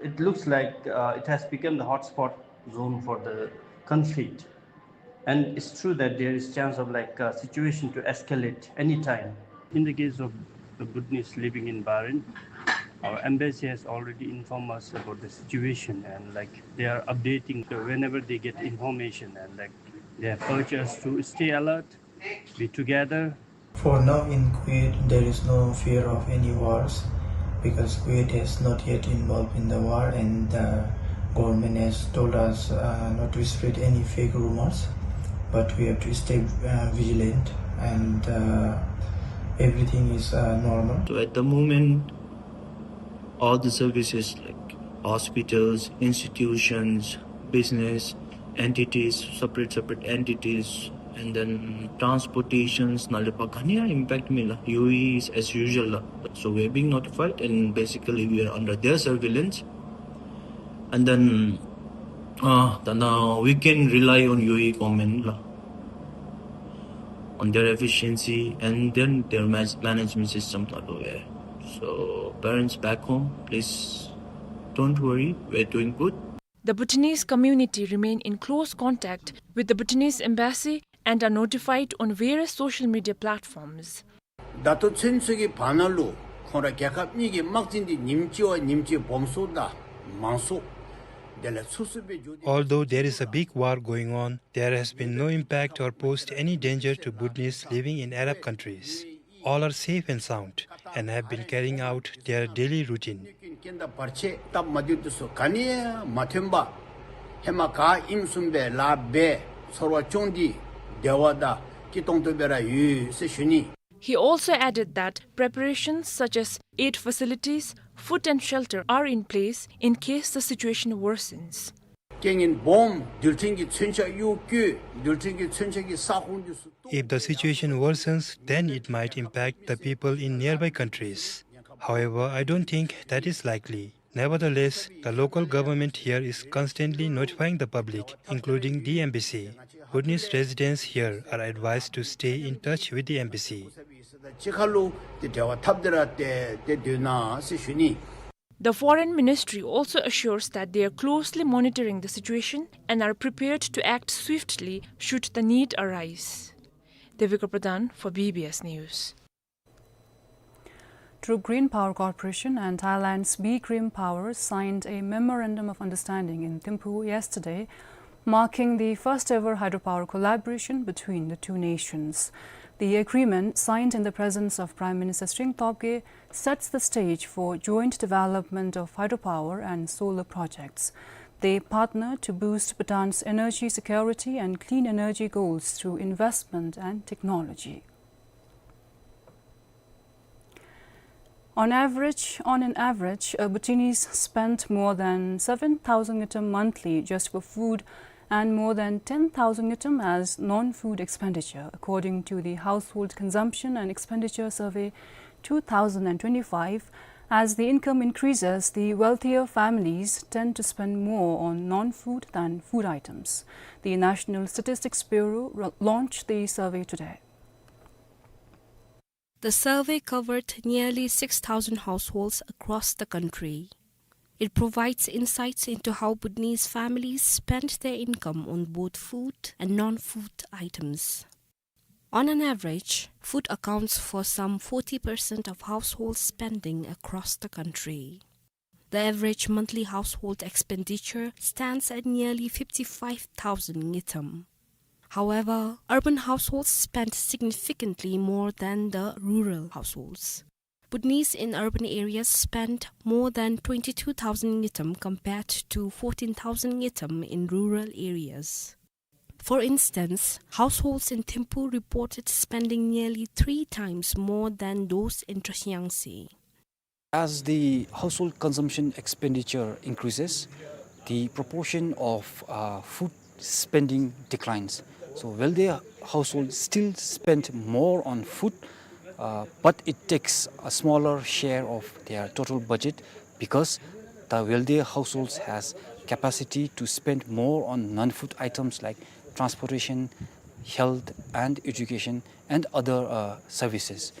it looks like, uh, it has become the hotspot zone for the conflict. And it's true that there is chance of, like, a situation to escalate anytime. In the case of the Bhutanese living in Bahrain, our embassy has already informed us about the situation and, like, they are updating whenever they get information and, like, they have urged us to stay alert, be together. For now in Kuwait, there is no fear of any wars because Kuwait has not yet involved in the war and the government has told us, uh, not to spread any fake rumors, but we have to stay, uh, vigilant and, uh, everything is, uh, normal. So at the moment, all the services like hospitals, institutions, business entities, separate, separate entities, and then transportations, ནང་ལས་ཕར་ག་ནི་ཡང་impact མེད་ལགས། U A E is as usual ལགས། So we are being notified and basically we are under their surveillance. And then, uh, ད་ནི་we can rely on U A E government ལགས། On their efficiency and then their mas- management system ནང་ལུ་ཡང་། So parents back home, please don't worry, we're doing good. The Bhutanese community remain in close contact with the Bhutanese embassy and are notified on various social media platforms. ད་ལྟོ་ཚུན་ཚོད་ཀྱི་བར་ན་ལུ་ཁོང་ར་རྒྱལ་ཁབ་གཉིས་ཀྱི་དམག་འཛིང་འདི་ཉིནམ་གཅིག་བ་ཉིནམ་གཅིག་སྦོམ་སོངམ་དང་མང་སོངམ་དེ་ལས་ཚུ་སུ་སྦེ་འགྱོ་དེ། Although there is a big war going on, there has been no impact or posed any danger to Bhutanese living in Arab countries. All are safe and sound and have been carrying out their daily routine. རྐྱེན་དང་བར་ཆད་སྟབས་མ་བདེཝ་འདི་ཚུ་ག་ནི་ཡང་མ་ཐོན་པར་ཧེ་མ་ག་ཨིནམ་བཟུམ་སྦེ་ལཱ་འབད་ཚོར་བ་སྐྱོང་སྟེ་བདེ་བ་དང་སྐྱིད་ཏོང་ཏོ་སྦེ་ར་ཡོད་ཟེར་ཞུ་ནི། He also added that preparations such as aid facilities, food and shelter are in place in case the situation worsens. རྐྱེན་ངན་སྦོམ་རྡུལ་ཕྲན་གྱི་མཚོན་ཆ་གཡོག་བཀོལ་རྡུལ་ཕྲན་གྱི་མཚོན་ཆ་གི་ས་ཁོངས་འདི་ཚུ། If the situation worsens, then it might impact the people in nearby countries. However, I don't think that is likely. Nevertheless, the local government here is constantly notifying the public, including the embassy. Bhutanese residents here are advised to stay in touch with the embassy. གཅིག་ཁར་ལུ་དེ་འབྲེལ་བ་འཐབ་སྟེ་ར་ཏེ་ཏེ་སྡོད་གནང་ཟེར་ཞུ་ནི། The Foreign Ministry also assures that they are closely monitoring the situation and are prepared to act swiftly should the need arise. Devika Pradhan for B B S News. Truk Green Power Corporation and Thailand's Be Green Power signed a memorandum of understanding in Thimphu yesterday, marking the first ever hydropower collaboration between the two nations. The agreement, signed in the presence of Prime Minister Tshering Tobgay, sets the stage for joint development of hydropower and solar projects. They partner to boost Bhutan's energy security and clean energy goals through investment and technology. On average, on an average, a Bhutanese spent more than seven thousand ngultrum monthly just for food and more than ten thousand ngultrum as non-food expenditure, according to the Household Consumption and Expenditure Survey two thousand and twenty-five. As the income increases, the wealthier families tend to spend more on non-food than food items. The National Statistics Bureau ro- launched the survey today. The survey covered nearly six thousand households across the country. It provides insights into how Bhutanese families spend their income on both food and non-food items. On an average, food accounts for some forty percent of household spending across the country. The average monthly household expenditure stands at nearly fifty-five thousand ngultrum. However, urban households spend significantly more than the rural households. Bhutanese in urban areas spend more than twenty-two thousand ngultrum compared to fourteen thousand ngultrum in rural areas. For instance, households in Thimphu reported spending nearly three times more than those in Trashiyangse. As the household consumption expenditure increases, the proportion of, uh, food spending declines. So wealthier households still spend more on food, uh, but it takes a smaller share of their total budget because the wealthier households has capacity to spend more on non-food items like transportation, health and education, and other, uh, services.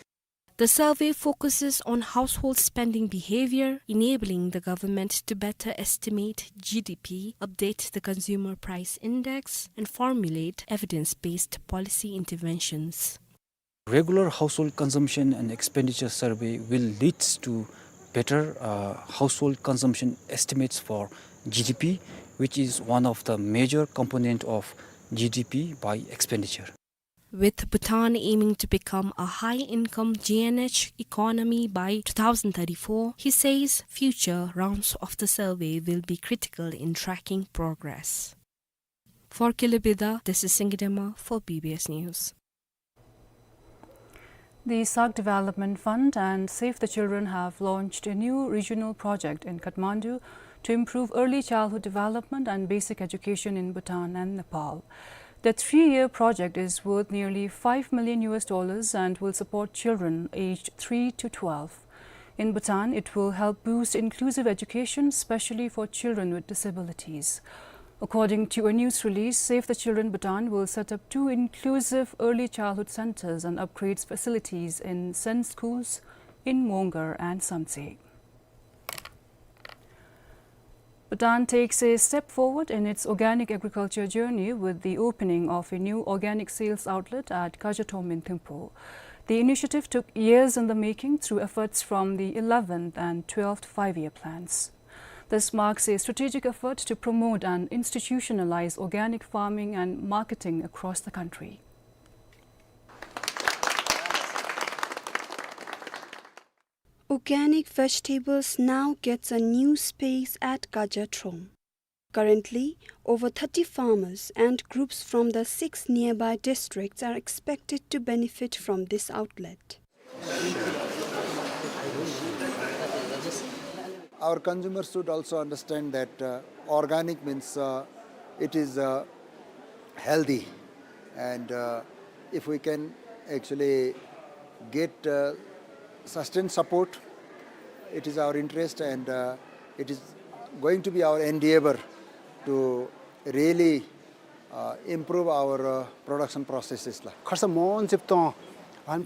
The survey focuses on household spending behavior, enabling the government to better estimate G D P, update the consumer price index, and formulate evidence-based policy interventions. Regular household consumption and expenditure survey will lead to better, uh, household consumption estimates for G D P, which is one of the major component of G D P by expenditure. With Bhutan aiming to become a high-income G N H economy by two thousand thirty-four, he says future rounds of the survey will be critical in tracking progress. For Kelebhida, this is Singye Dema for B B S News. The SAARC Development Fund and Save the Children have launched a new regional project in Kathmandu to improve early childhood development and basic education in Bhutan and Nepal. The three-year project is worth nearly five million U S dollars and will support children aged three to twelve. In Bhutan, it will help boost inclusive education, especially for children with disabilities. According to a news release, Save the Children Bhutan will set up two inclusive early childhood centers and upgrades facilities in Sen schools in Mongar and Samtse. Bhutan takes a step forward in its organic agriculture journey with the opening of a new organic sales outlet at Kajathom in Thimphu. The initiative took years in the making through efforts from the eleventh and twelfth Five-Year Plans. This marks a strategic effort to promote and institutionalize organic farming and marketing across the country. Organic vegetables now gets a new space at Kajathom. Currently, over thirty farmers and groups from the six nearby districts are expected to benefit from this outlet. Our consumers should also understand that, uh, organic means, uh, it is, uh, healthy, and, uh, if we can actually get, uh, sustained support, it is our interest, and, uh, it is going to be our endeavor to really, uh, improve our, uh, production processes la. Kharsa mon zip tong.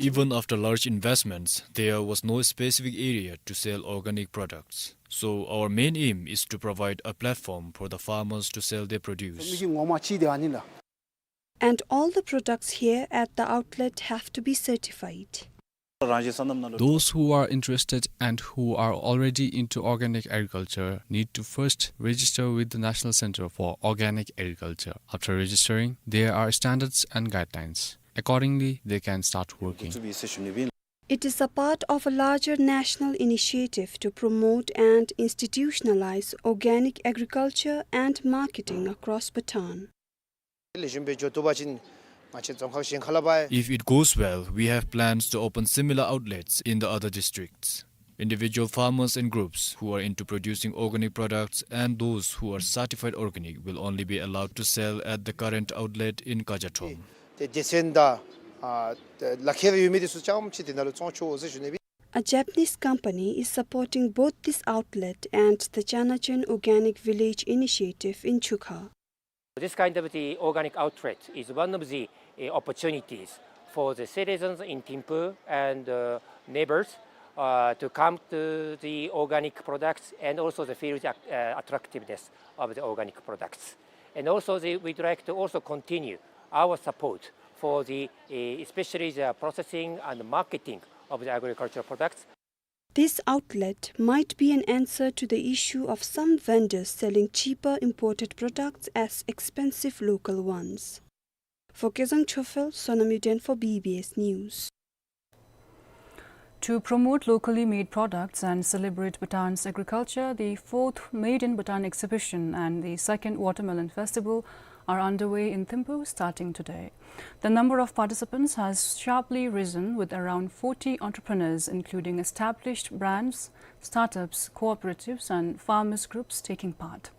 Even after large investments, there was no specific area to sell organic products. So our main aim is to provide a platform for the farmers to sell their produce. Mi ki ngoma chi de ani la. And all the products here at the outlet have to be certified. Those who are interested and who are already into organic agriculture need to first register with the National Center for Organic Agriculture. After registering, there are standards and guidelines. Accordingly, they can start working. It is a part of a larger national initiative to promote and institutionalize organic agriculture and marketing across Bhutan. If it goes well, we have plans to open similar outlets in the other districts. Individual farmers and groups who are into producing organic products and those who are certified organic will only be allowed to sell at the current outlet in Kajathom. ཏེ་སྡེ་ཚན་དང་ཨ་ལག་ཁྱེར་ཡོད་མི་དེ་ཚུ་རྐྱངམ་ཅིག་དེ་ནང་ལུ་བཙོང་ཆོག་ཟེར་ཞུ་ནི་ཨིན། A Japanese company is supporting both this outlet and the Chanachen Organic Village initiative in Chukha. This kind of the organic outlet is one of the, uh, opportunities for the citizens in Thimphu and, uh, neighbors, uh, to come to the organic products and also the feel the, uh, attractiveness of the organic products. And also the, we'd like to also continue our support for the, uh, especially the processing and marketing of the agricultural products. This outlet might be an answer to the issue of some vendors selling cheaper imported products as expensive local ones. For Kezang Chophel, Sonam Yuden for B B S News. To promote locally made products and celebrate Bhutan's agriculture, the fourth Made in Bhutan exhibition and the second Watermelon Festival are underway in Thimphu starting today. The number of participants has sharply risen, with around forty entrepreneurs, including established brands, startups, cooperatives, and farmers groups taking part.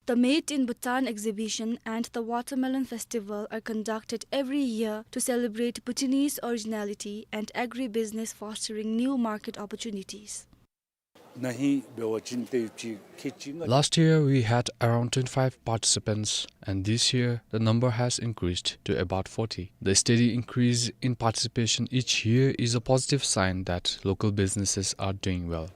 The Made in Bhutan exhibition and the Watermelon Festival are conducted every year to celebrate Bhutanese originality and agribusiness, fostering new market opportunities. Last year, we had around twenty-five participants, and this year, the number has increased to about forty. The steady increase in participation each year is a positive sign that local businesses are doing well.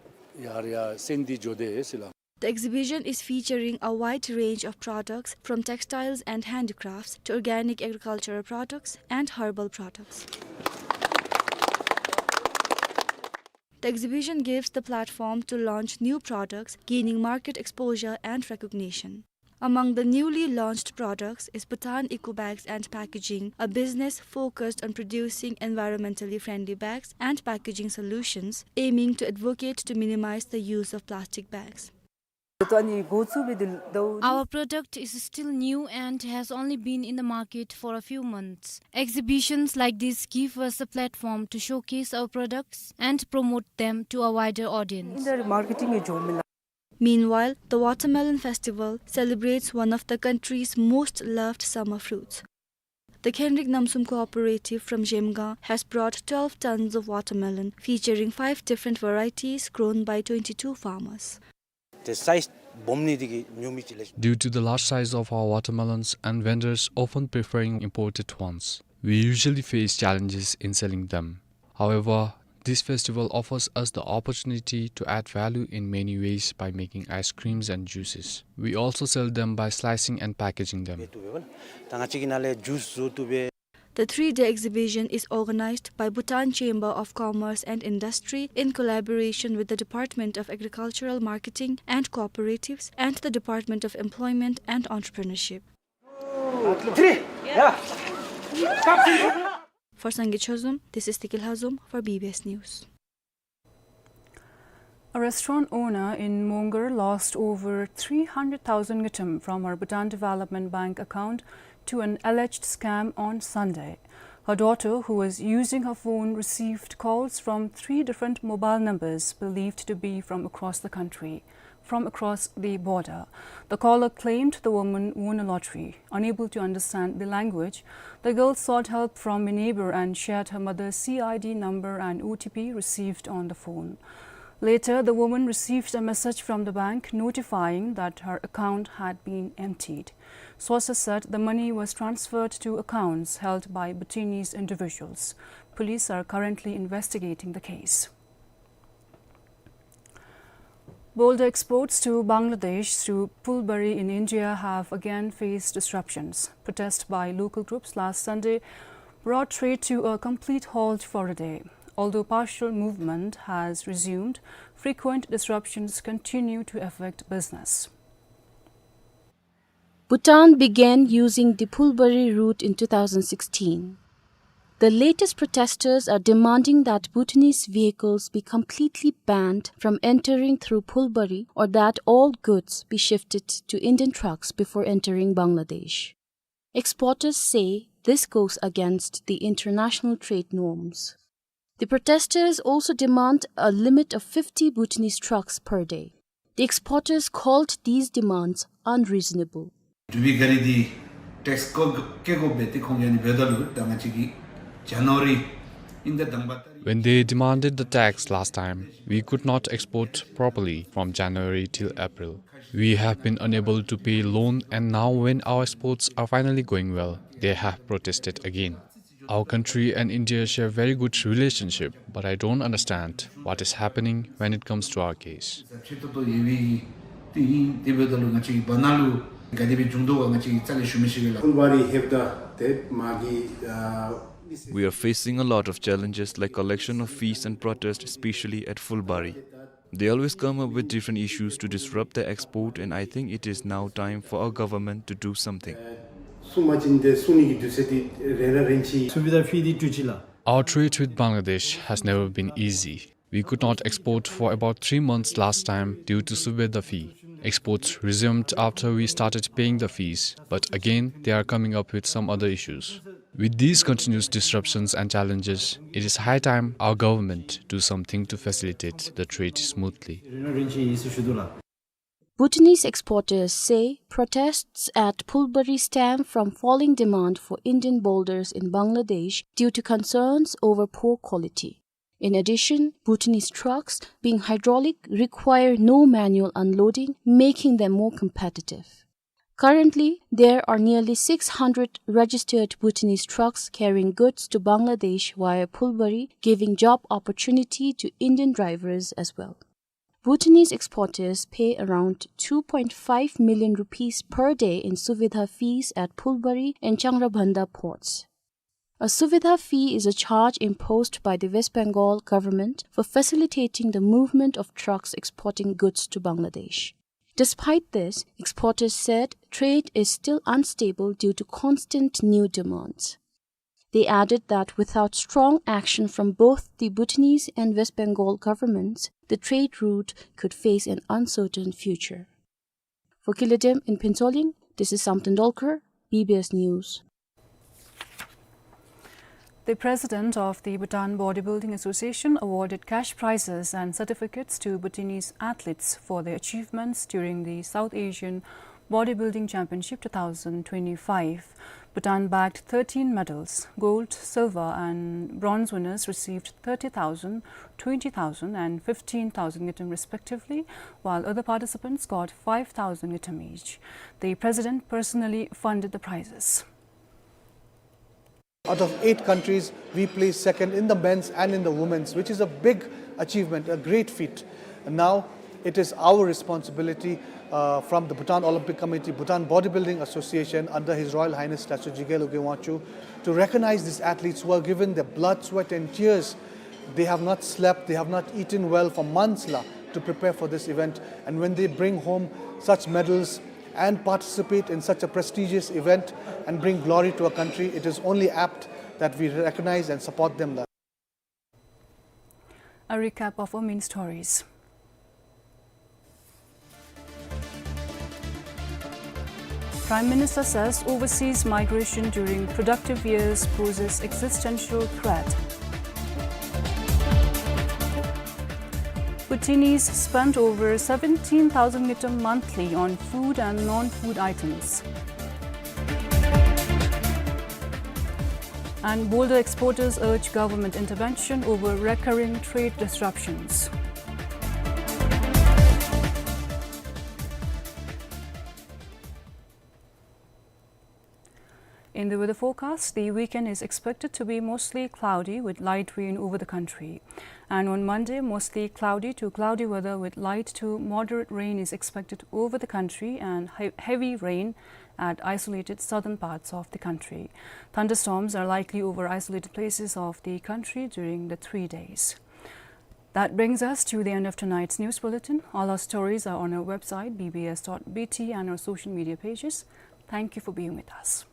The exhibition is featuring a wide range of products, from textiles and handicrafts to organic agricultural products and herbal products. The exhibition gives the platform to launch new products, gaining market exposure and recognition. Among the newly launched products is Bhutan Eco Bags and Packaging, a business focused on producing environmentally friendly bags and packaging solutions, aiming to advocate to minimize the use of plastic bags. Our product is still new and has only been in the market for a few months. Exhibitions like this give us a platform to showcase our products and promote them to a wider audience. Meanwhile, the Watermelon Festival celebrates one of the country's most loved summer fruits. The Khenrik Namsum Cooperative from Zhemgang has brought twelve tons of watermelon, featuring five different varieties grown by twenty-two farmers. Due to the large size of our watermelons and vendors often preferring imported ones, we usually face challenges in selling them. However, this festival offers us the opportunity to add value in many ways by making ice creams and juices. We also sell them by slicing and packaging them. The three-day exhibition is organized by Bhutan Chamber of Commerce and Industry in collaboration with the Department of Agricultural Marketing and Cooperatives and the Department of Employment and Entrepreneurship. For Sangay Chozom, this is Tikil Hazom for B B S News. A restaurant owner in Mongar lost over three hundred thousand ngultrum from her Bhutan Development Bank account to an alleged scam on Sunday. Her daughter, who was using her phone, received calls from three different mobile numbers believed to be from across the country, from across the border. The caller claimed the woman won a lottery. Unable to understand the language, the girl sought help from a neighbor and shared her mother's C I D number and O T P received on the phone. Later, the woman received a message from the bank notifying that her account had been emptied. Sources said the money was transferred to accounts held by Bhutanese individuals. Police are currently investigating the case. Boulder exports to Bangladesh through Phulbari in India have again faced disruptions. Protests by local groups last Sunday brought trade to a complete halt for a day. Although partial movement has resumed, frequent disruptions continue to affect business. Bhutan began using the Phulbari route in two thousand sixteen. The latest protesters are demanding that Bhutanese vehicles be completely banned from entering through Phulbari or that all goods be shifted to Indian trucks before entering Bangladesh. Exporters say this goes against the international trade norms. The protesters also demand a limit of fifty Bhutanese trucks per day. The exporters called these demands unreasonable. དུ་བི་ག་རི་འདི་ཊེགསི་བཀོ་བཀོ་དགོ་པས་ཏེ་ཁོང་ཡང་ནི་འབདཝ་ད་ལུ་ད་ང་བཅས་ཀྱིས་ཇ་ནཝ་རི་ཨིན་ད་དང་པ་ཏ་རིག། When they demanded the tax last time, we could not export properly from January till April. We have been unable to pay loan, and now when our exports are finally going well, they have protested again. Our country and India share very good relationship, but I don't understand what is happening when it comes to our case. We are facing a lot of challenges like collection of fees and protest, especially at Phulbari. They always come up with different issues to disrupt the export, and I think it is now time for our government to do something. སུ་མ་བྱིན་ཏེ་སུ་ནི་གི་དུས་ཚོད་འདི་རན་ར་རན་ཅི། སུ་བི་དྷ་ཕི་འདི་སྤྲོད་ཅི་ལགས། Our trade with Bangladesh has never been easy. We could not export for about three months last time due to Suvidha fee. Exports resumed after we started paying the fees, but again, they are coming up with some other issues. With these continuous disruptions and challenges, it is high time our government do something to facilitate the trade smoothly. རན་ར་རན་ཅི་ཟེར་ཞུ་དོ་ལགས། Bhutanese exporters say protests at Phulbari stem from falling demand for Indian boulders in Bangladesh due to concerns over poor quality. In addition, Bhutanese trucks, being hydraulic, require no manual unloading, making them more competitive. Currently, there are nearly six hundred registered Bhutanese trucks carrying goods to Bangladesh via Phulbari, giving job opportunity to Indian drivers as well. Bhutanese exporters pay around two point five million rupees per day in Suvidha fees at Phulbari and Changrabanda ports. A Suvidha fee is a charge imposed by the West Bengal government for facilitating the movement of trucks exporting goods to Bangladesh. Despite this, exporters said trade is still unstable due to constant new demands. They added that without strong action from both the Bhutanese and West Bengal governments, the trade route could face an uncertain future. For Kile Dem in Phuentsholing, this is Samten Dolkar, B B S News. The president of the Bhutan Bodybuilding Association awarded cash prizes and certificates to Bhutanese athletes for their achievements during the South Asian Bodybuilding Championship two thousand twenty-five. Bhutan bagged thirteen medals. Gold, silver, and bronze winners received thirty thousand, twenty thousand, and fifteen thousand ngultrum respectively, while other participants got five thousand ngultrum each. The president personally funded the prizes. Out of eight countries, we placed second in the men's and in the women's, which is a big achievement, a great feat. And now it is our responsibility, uh, from the Bhutan Olympic Committee, Bhutan Bodybuilding Association, under His Royal Highness Statue Jigel Lobgey Wangchuck, to recognize these athletes who have given their blood, sweat, and tears. They have not slept, they have not eaten well for months la, to prepare for this event. And when they bring home such medals, and participate in such a prestigious event and bring glory to our country, it is only apt that we recognize and support them. A recap of our main stories. Prime Minister says overseas migration during productive years poses existential threat. Bhutanese spend over seventeen thousand ngultrum monthly on food and non-food items. And boulder exporters urge government intervention over recurring trade disruptions. In the weather forecast, the weekend is expected to be mostly cloudy with light rain over the country. And on Monday, mostly cloudy to cloudy weather with light to moderate rain is expected over the country and he-, heavy rain at isolated southern parts of the country. Thunderstorms are likely over isolated places of the country during the three days. That brings us to the end of tonight's news bulletin. All our stories are on our website, B B S dot B T, and our social media pages. Thank you for being with us.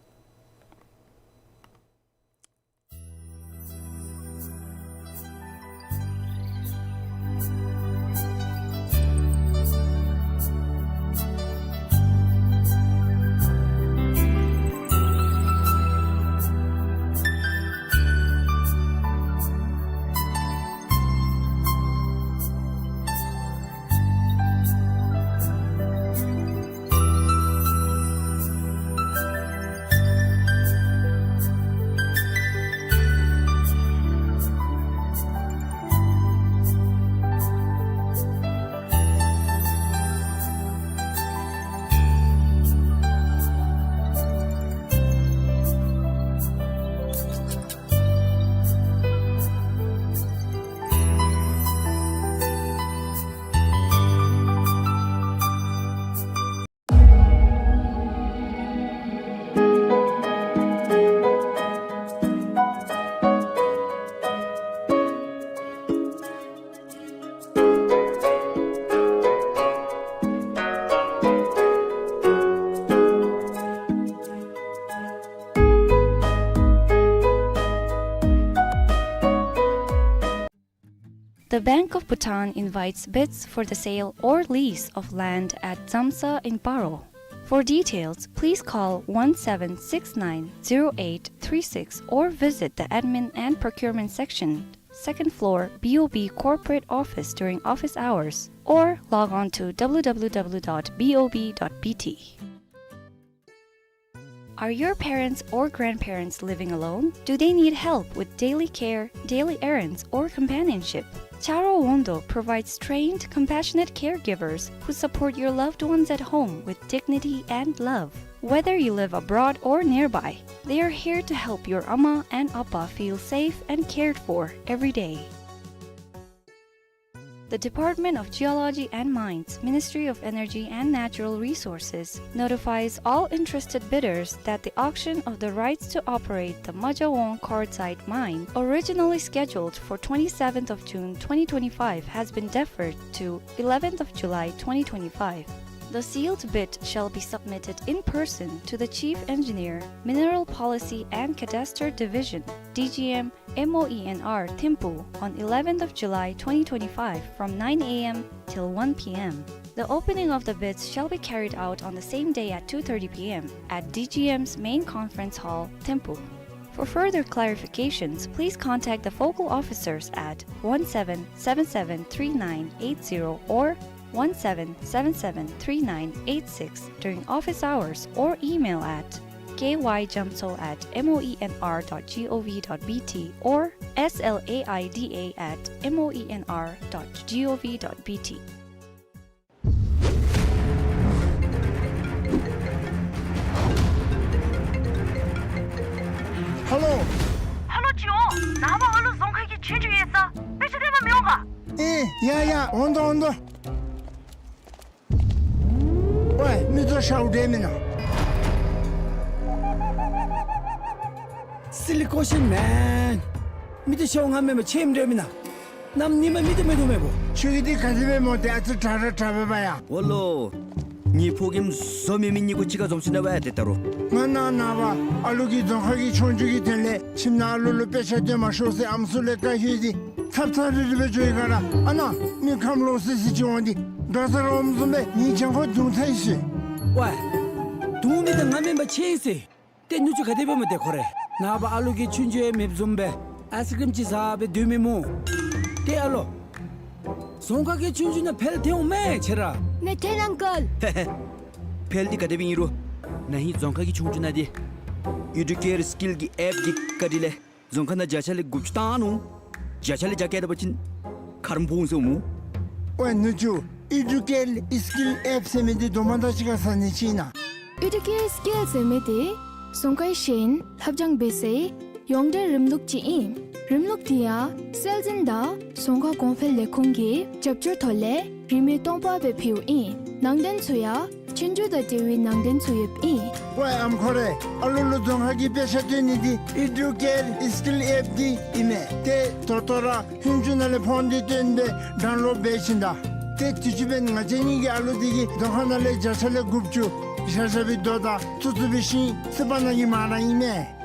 The Bank of Bhutan invites bids for the sale or lease of land at Dzamsa in Paro. For details, please call one seven six nine zero eight three six or visit the Admin and Procurement Section, second floor, B O B Corporate Office during office hours, or log on to W W W dot B O B dot B T. Are your parents or grandparents living alone? Do they need help with daily care, daily errands, or companionship? Charo Wondo provides trained, compassionate caregivers who support your loved ones at home with dignity and love. Whether you live abroad or nearby, they are here to help your Amma and Appa feel safe and cared for every day. The Department of Geology and Mines, Ministry of Energy and Natural Resources, notifies all interested bidders that the auction of the rights to operate the Majawong quartzite mine, originally scheduled for twenty-seventh of June twenty twenty-five, has been deferred to eleventh of July twenty twenty-five. The sealed bid shall be submitted in person to the Chief Engineer, Mineral Policy and Cadastre Division, D G M, M O E N R Thimphu on eleventh of July twenty twenty-five from nine A M till one P M. The opening of the bids shall be carried out on the same day at two thirty P M at D G M's main conference hall, Thimphu. For further clarifications, please contact the focal officers at one seven seven seven three nine eight zero or one seven seven seven three nine eight six during office hours or email at K Y Jamtso at M O E N R dot G O V dot B T or S L A I D A at M O E N R dot G O V dot B T. ཧེ་ལོ། ཧེ་ལོ་ཅིག་འོང་། ནངས་པ་ཨ་ལུ་རྫོང་ཁ་གི་ཆོས་རྒྱུགས་ཡོད་ས། དཔེ་ཆ་སྟོན་པར་མི་འོང་ག། ཨེ་ཡ་ཡ་འོང་དོ་འོང་དོ། ཝའི་མི་ཚོ་ཤཝ་འདྲ་མེན་ན། སི་ལི་ཀོ་ཤིན་མེན། མི་ཚོ་ཤཝ་ང་མེན་པ་ཆེམ་འདྲ་མེན་ན། གནམ་ཉི་མ་མི་ཚོ་མེད་དོ་མེད་པོ། ཁྱོད་ཀྱི་འདི་ག་དེ་སྦེ་མོ་དེ་ཨ་ཙི་དྲག་ར་དྲག་པས་པ་ཡ། འོ་ལོ། ངེའི་ཕོ་རྒནམ་བཟོ་མེད་མི་གཉིས་པོ་གཅིག་ཁར་འཛོམས་ཅི་ན་བ་ཡ་དེ་ལྟ་རུང་། ང་ནངས་པ་ཨ་ལུ་གི་རྫོང་ཁ་གི་ཆོས་རྒྱུགས་ཀྱི་དོན་ལས་ཁྱིམ་ནང་ཨ་ལུ་ལུ་དཔེ་ཆ་སྟོན་མ་ཤོག་ཟེར་ཨམ་སྲུ་ལས་བཀའ་ཞུ་ཡི། ཚབ་ཚབ་རིལ་རི་སྦེ་འགྱོ་ཡི་ག་ར། ཨ་ནཱ་མི་ཁམས་ལོག་སི་སི་ཅིག་འོང་སྟེ་འགྲོ་ས་རོམ་བཟུམ་སྦེ་ངེའི་གྱང་ཁོག་རྡུང་ཚར་ཡི་ཟེར། ཝའི། རྡུང་མི་དེ་ང་མེན་པ་ཆེམ་ཟེར། ཏེ་ནུ་གཅུང་ག་དེ་སྦེ་མོ་དེ་ཁོ་རེ། ནངས་པ་ཨ་ལུ་གི་ཆོས་རྒྱུགས་ཡང་མེདཔ་བཟུམ་སྦེ་ཨའི་སི་ཀྲིམ་ཅིག་ཟ་སྦེ་སྡོད་མི་སྨོ། ཏེ་ཨ་ལོ། རྫོང་ཁ་གི་ཆོས་རྒྱུགས་ནང་འཕེལ་ཏེ་འོང་མས་ཁྱེད་ར། མེད་ཏེ་ཨང་ཀལ། ཧེ་ཧེ། འཕེལ་ཏེ་ག་དེ་སྦེ་ཨིན་རུང་ན་ཧིང་རྫོང་ཁ་གི་ཆོས་རྒྱུགས་ནང་འདི་ཨི་ཌུ་ཀེར་སི་ཀིལ་གྱི་ཨེཔ་འདི་བཀའ་དྲིན་ལས་རྫོང་ཁ་ནང་བརྒྱ་ཆ་ལས་དགུ་བཅུ་བཏང་ནུག། བརྒྱ་ཆ་ལས་བརྒྱ་བཀལ་ད་པ་ཅིན་ཁར་འབོ་འོང་ཟེར་སྨོ། ཝའི་ནུ་གཅུང་ཨི་ཌུ་ཀེར་སི་ཀིལ་ཨེཔ་ཟེར་མི་འདི་དོ་མ་ད་ཅི་ག་ཟ་ནི་ཅིག་ཨིན་ན། ཨི་ཌུ་ཀེར་སི་ཀིལ་ཟེར་མི་འདི་རྫོང་ཁའི་ཤེས་ཡོན་ལྷབ་སྦྱང་འབད་སའི་ཡོངས་འབྲེལ་རིམ་ལུགས་ཅིག་ཨིན། རིམ་ལུགས་འདི་ཡང་སྲོལ་འཛིན་དང་རྫོང་ཁ་གོང་འཕེལ་ལས་ཁུངས་ཀྱི་རྒྱབ་སྐྱོར་ཐོག་ལས་རིན་མེད་སྟོང་པ་སྦེ་ཕུལཝ་ཨིན། ནང་རྟེན་ཚུ་ཡང་ཆོས་རྒྱུགས་དང་འབྲེལ་བའི་ནང་རྟེན་ཚུ་ཡོདཔ་ཨིན། ཝའི་ཨམ་ཁོ་རེ། ཨ་ལུ་ལུ་རྫོང་ཁ་གི་དཔེ་ཆ་སྟོན་ནི་འདི་ཨི་ཌུ་ཀེར་སི་ཀིལ་ཨེཔ་འདི་ཨིན་མས། ཏེ་ད་ལྟོ་ར་ལྷུན་གྲུབ་ནང་ལས་ཕོན་འདི་བཏོན་སྦེ་ཌའུན་ལོཌ་འབད་བྱིན་ད། ཏེ་དུས་ཅི་འབདན་ང་བཅས་གཉིས་ཀྱི་ཨ་ལུ་འདི་གིས་རྫོང་ཁ་ནང་ལས་བརྒྱ་ཆ་ལས་དགུ་བཅུ་བཞག་བཞག་པའི་རྡོ་དང་བཙུགས་བཙུགས་པའི་ཤིང་བསིལ་བ་ནང་གི་མར་ར་ཨིན་མས།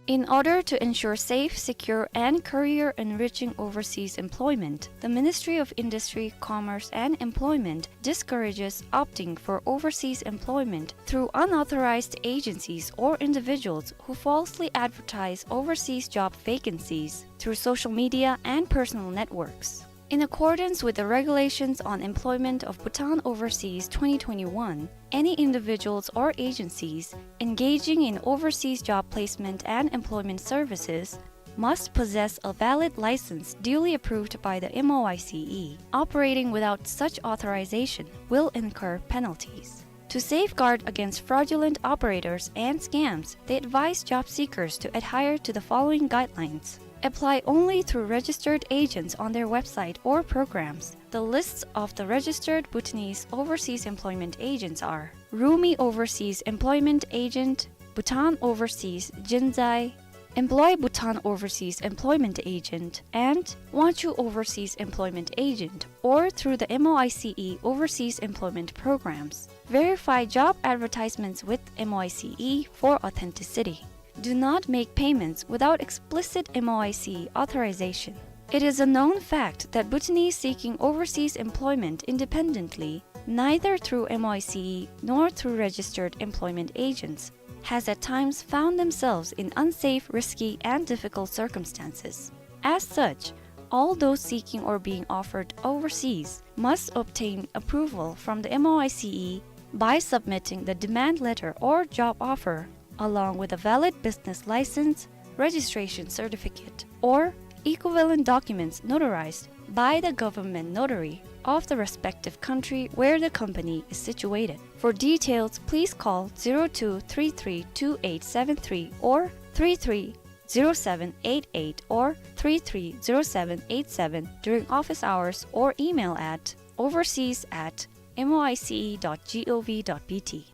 In order to ensure safe, secure, and career-enriching overseas employment, the Ministry of Industry, Commerce, and Employment discourages opting for overseas employment through unauthorized agencies or individuals who falsely advertise overseas job vacancies through social media and personal networks. In accordance with the Regulations on Employment of Bhutan Overseas twenty twenty-one, any individuals or agencies engaging in overseas job placement and employment services must possess a valid license duly approved by the M O I C E. Operating without such authorization will incur penalties. To safeguard against fraudulent operators and scams, they advise job seekers to adhere to the following guidelines. Apply only through registered agents on their website or programs. The lists of the registered Bhutanese overseas employment agents are Rumi Overseas Employment Agent, Bhutan Overseas Jinzai, Employ Bhutan Overseas Employment Agent, and Wangchuh Overseas Employment Agent, or through the M O I C E overseas employment programs. Verify job advertisements with M O I C E for authenticity. do not make payments without explicit M O I C E authorization. It is a known fact that Bhutanese seeking overseas employment independently, neither through M O I C E nor through registered employment agents, has at times found themselves in unsafe, risky, and difficult circumstances. As such, all those seeking or being offered overseas must obtain approval from the M O I C E by submitting the demand letter or job offer, along with a valid business license, registration certificate, or equivalent documents notarized by the government notary of the respective country where the company is situated. For details, please call zero two three three two eight seven three or three three zero seven eight eight or three three zero seven eight seven during office hours or email at overseas at M O I C E dot G O V dot B T.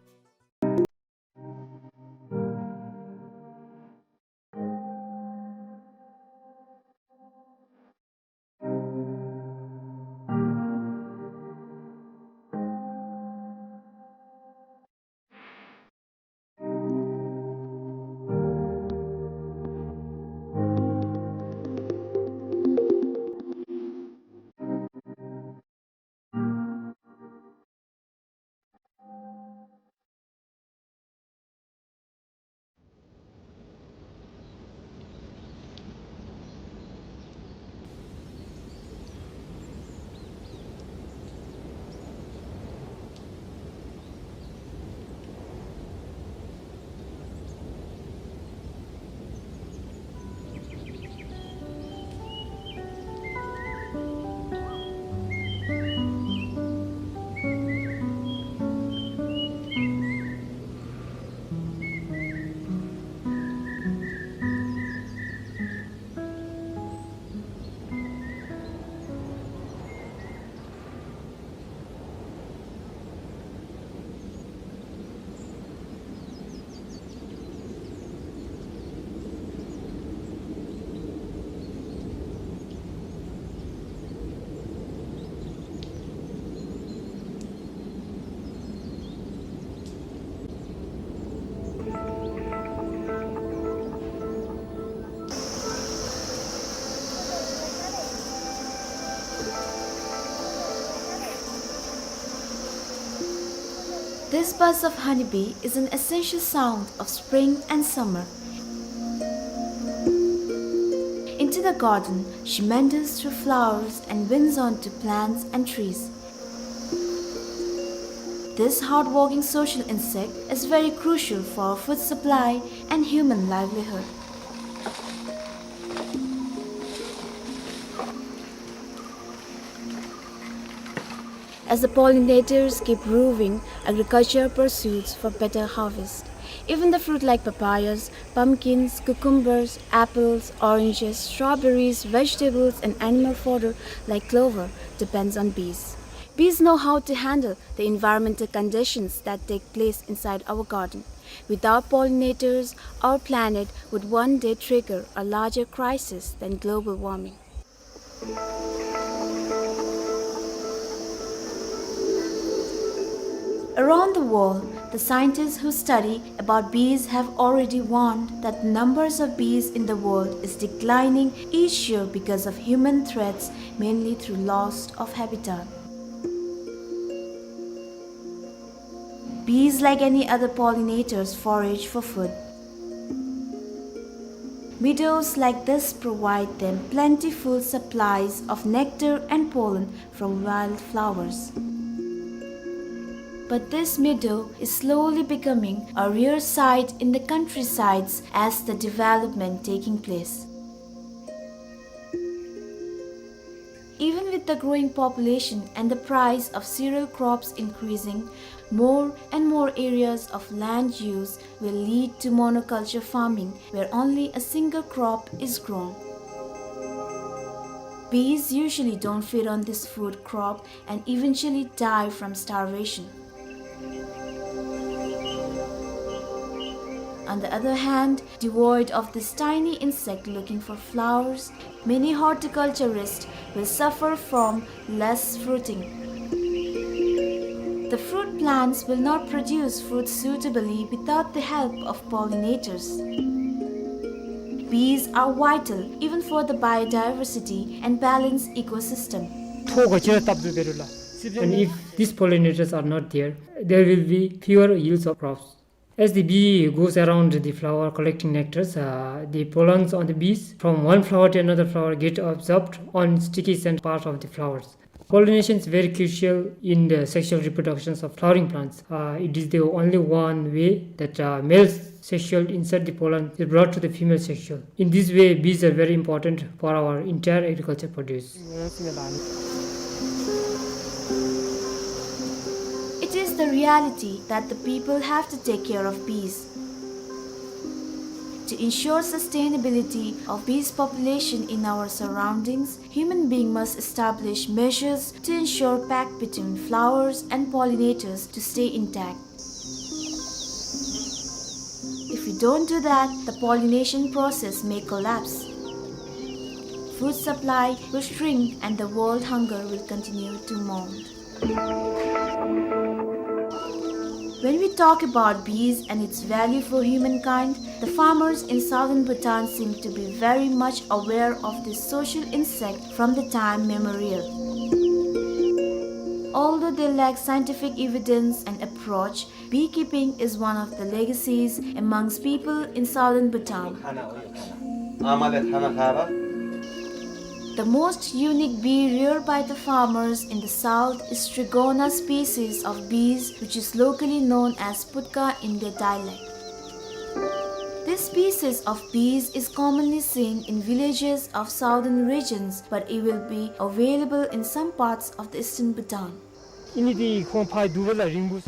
This buzz of honeybee is an essential sound of spring and summer. Into the garden, she meanders through flowers and winds onto plants and trees. This hardworking social insect is very crucial for food supply and human livelihood. As the pollinators keep roving, agriculture pursues for better harvest. Even the fruit like papayas, pumpkins, cucumbers, apples, oranges, strawberries, vegetables, and animal fodder like clover depends on bees. Bees know how to handle the environmental conditions that take place inside our garden. Without pollinators, our planet would one day trigger a larger crisis than global warming. Around the world, the scientists who study about bees have already warned that the numbers of bees in the world is declining each year because of human threats, mainly through loss of habitat. Bees, like any other pollinators, forage for food. Meadows like this provide them plentiful supplies of nectar and pollen from wildflowers. But this meadow is slowly becoming a rare sight in the countrysides as the development taking place. Even with the growing population and the price of cereal crops increasing, more and more areas of land use will lead to monoculture farming, where only a single crop is grown. Bees usually don't feed on this food crop and eventually die from starvation. On the other hand, devoid of this tiny insect looking for flowers, many horticulturists will suffer from less fruiting. The fruit plants will not produce fruit suitably without the help of pollinators. Bees are vital even for the biodiversity and balanced ecosystem. ཐོག་ག་ཅི་ར་བཏབ་དུ་བེ་རུ་ལ། And if these pollinators are not there, there will be fewer yields of crops. As the bee goes around the flower collecting nectars, uh, the pollens on the bees from one flower to another flower get absorbed on sticky scent part of the flowers. Pollination is very crucial in the sexual reproductions of flowering plants. Uh, it is the only one way that, uh, male sexual insert the pollen is brought to the female sexual. In this way, bees are very important for our entire agriculture produce. It is the reality that the people have to take care of bees. To ensure sustainability of bees population in our surroundings, human being must establish measures to ensure pact between flowers and pollinators to stay intact. If we don't do that, the pollination process may collapse. Food supply will shrink and the world hunger will continue to mount. When we talk about bees and its value for humankind, the farmers in southern Bhutan seem to be very much aware of this social insect from the time memorial. Although they lack scientific evidence and approach, beekeeping is one of the legacies amongst people in southern Bhutan. The most unique bee reared by the farmers in the south is Strigona species of bees, which is locally known as putka in their dialect. This species of bees is commonly seen in villages of southern regions, but it will be available in some parts of the eastern Bhutan.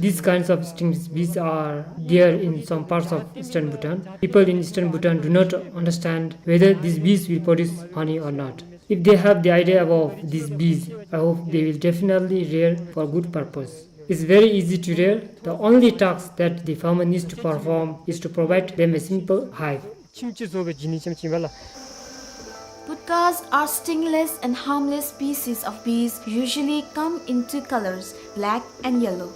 These kinds of stingless bees are there in some parts of eastern Bhutan. People in eastern Bhutan do not understand whether these bees will produce honey or not. If they have the idea about these bees, I hope they will definitely rear for good purpose. It's very easy to rear. The only task that the farmer needs to perform is to provide them a simple hive. Putkas are stingless and harmless species of bees, usually come in two colors, black and yellow.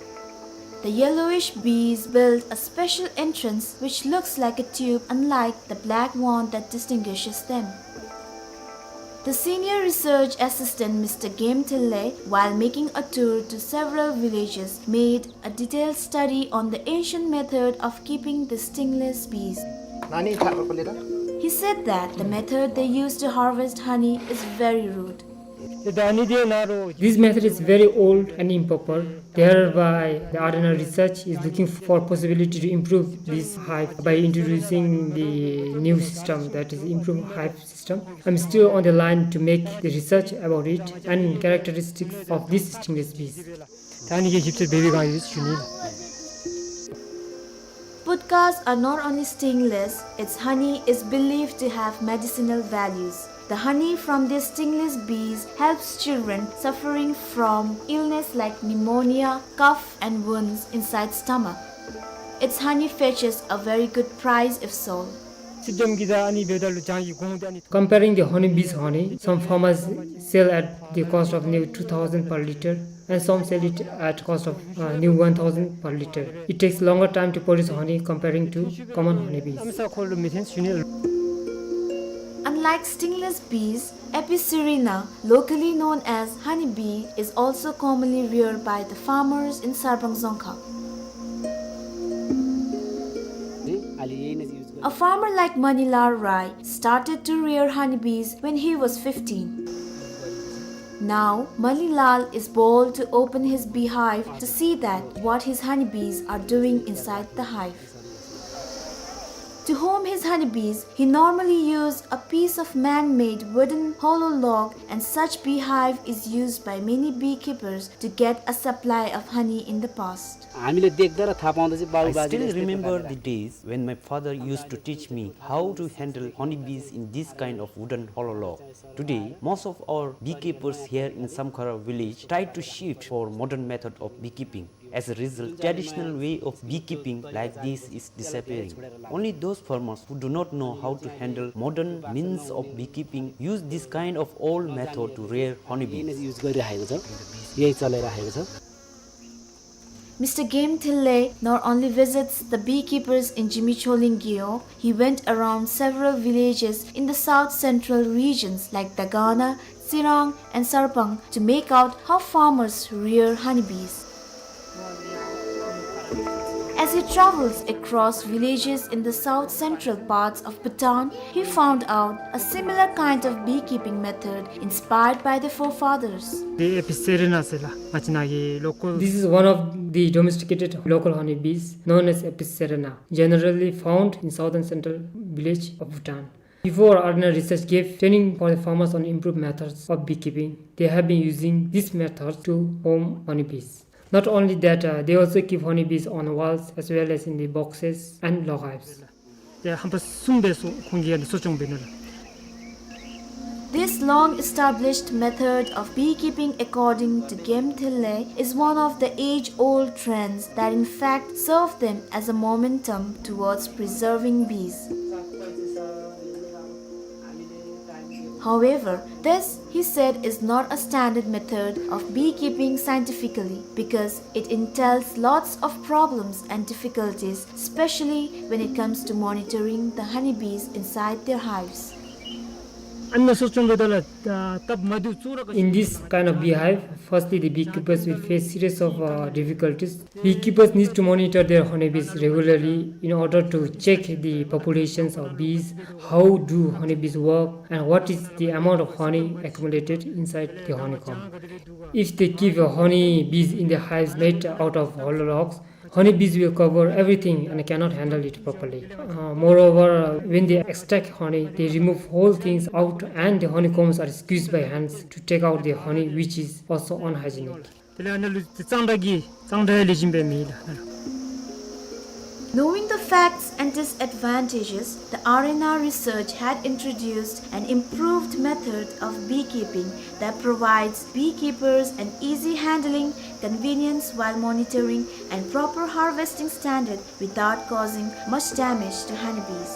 The yellowish bees build a special entrance which looks like a tube, unlike the black one that distinguishes them. The senior research assistant, Mister Game Thille, while making a tour to several villages, made a detailed study on the ancient method of keeping the stingless bees. He said that the method they use to harvest honey is very rude. This method is very old and improper. Thereby, the Ardhanar's research is looking for possibility to improve this hive by introducing the new system, that is, improved hive system. I'm still on the line to make the research about it and characteristics of these stingless bees. Putkas are not only stingless, its honey is believed to have medicinal values. The honey from these stingless bees helps children suffering from illness like pneumonia, cough, and wounds inside stomach. Its honey fetches a very good price if sold. Comparing the honeybee's honey, some farmers sell at the cost of near two thousand per liter and some sell it at cost of, uh, near one thousand per liter. It takes longer time to produce honey comparing to common honeybees. Unlike stingless bees, Apis cerana, locally known as honeybee, is also commonly reared by the farmers in Sarbang Dzongkhag. A farmer like Manilal Rai started to rear honeybees when he was fifteen. Now, Manilal is bold to open his beehive to see that what his honeybees are doing inside the hive. To home his honeybees, he normally used a piece of man-made wooden hollow log, and such beehive is used by many beekeepers to get a supply of honey in the past. I still remember the days when my father used to teach me how to handle honeybees in this kind of wooden hollow log. Today, most of our beekeepers here in Samkhara village try to shift for modern method of beekeeping. As a result, traditional way of beekeeping like this is disappearing. Only those farmers who do not know how to handle modern means of beekeeping use this kind of old method to rear honeybees. Mister Game Thillay not only visits the beekeepers in Zimichholing Gewog, he went around several villages in the south central regions like Dagana, Tsirang, and Sarpang to make out how farmers rear honeybees. As he travels across villages in the south central parts of Bhutan, he found out a similar kind of beekeeping method inspired by the forefathers. འདི་ཨེ་པི་སི་སེ་རི་ན་ཟེར་ལགས། ང་བཅས་ནཱ་གི་ལོ་ཀཱལ། This is one of the domesticated local honeybees known as Apis cerana, generally found in southern central village of Bhutan. Before, Arena Research gave training for the farmers on improved methods of beekeeping. They have been using these methods to form honeybees. Not only that, uh, they also keep honeybees on walls as well as in the boxes and log hives. ཡ་ཧམ་པ་གསུམ་སྦེ་གསོ་ཁོང་གིས་ཡང་འདི་གསོ་སྐྱོང་འབད་ནུག་ལགས། This long-established method of beekeeping, according to Game Thillay, is one of the age-old trends that in fact serve them as a momentum towards preserving bees. However, this, he said, is not a standard method of beekeeping scientifically because it entails lots of problems and difficulties, especially when it comes to monitoring the honeybees inside their hives. ཨ་ནི་གསོ་སྐྱོང་འབདཝ་ད་ལུ་ད་སྟབས་མ་བདེཝ་གཙོ་བོ་ར། In this kind of beehive, firstly the beekeepers will face series of, uh, difficulties. Beekeepers need to monitor their honeybees regularly in order to check the populations of bees, how do honeybees work, and what is the amount of honey accumulated inside the honeycomb. If they keep, uh, honeybees in the hives made out of hollow logs, honeybees will cover everything and cannot handle it properly. Uh, moreover, uh, when they extract honey, they remove whole things out and the honeycombs are squeezed by hands to take out the honey, which is also unhygienic. དེ་ལས་ཨ་ནཱ་ལུ་གཙང་སྦྲ་གི་གཙང་སྦྲ་ཡང་ལེགས་ཤོམ་སྦེ་མེད་ལགས། Knowing the facts and disadvantages, the Arena Research had introduced an improved method of beekeeping that provides beekeepers an easy handling, convenience while monitoring, and proper harvesting standard without causing much damage to honeybees.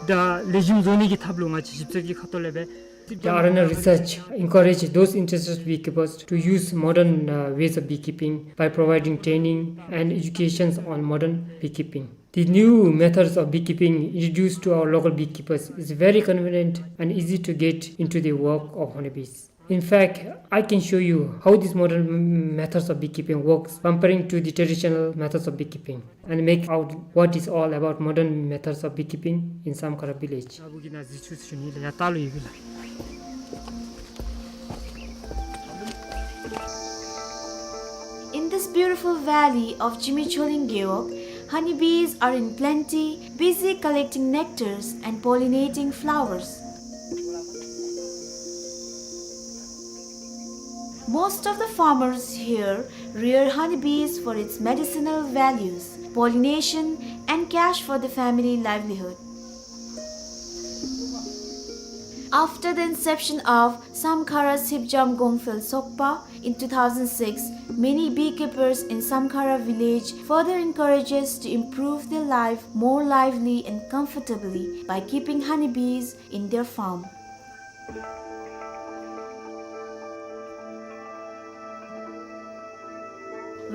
ད་ལེགས་ཤོམ་བཟོ་ནི་གི་ཐབས་ལུ་ང་བཅས་ཞིབ་འཚོལ་གྱི་ཁ་ཐུག་ལས་སྦེ། The Arena Research encourage those interested beekeepers to use modern, uh, ways of beekeeping by providing training and educations on modern beekeeping. The new methods of beekeeping introduced to our local beekeepers is very convenient and easy to get into the work of honeybees. In fact, I can show you how these modern m-, methods of beekeeping works comparing to the traditional methods of beekeeping and make out what is all about modern methods of beekeeping in Samkhara village. In this beautiful valley of Zimichholing Gewog, honeybees are in plenty, busy collecting nectars and pollinating flowers. Most of the farmers here rear honeybees for its medicinal values, pollination, and cash for the family livelihood. After the inception of Samkhara Sipjam Gongphel Sokpa in two thousand six, many beekeepers in Samkhara village further encourages to improve their life more lively and comfortably by keeping honeybees in their farm.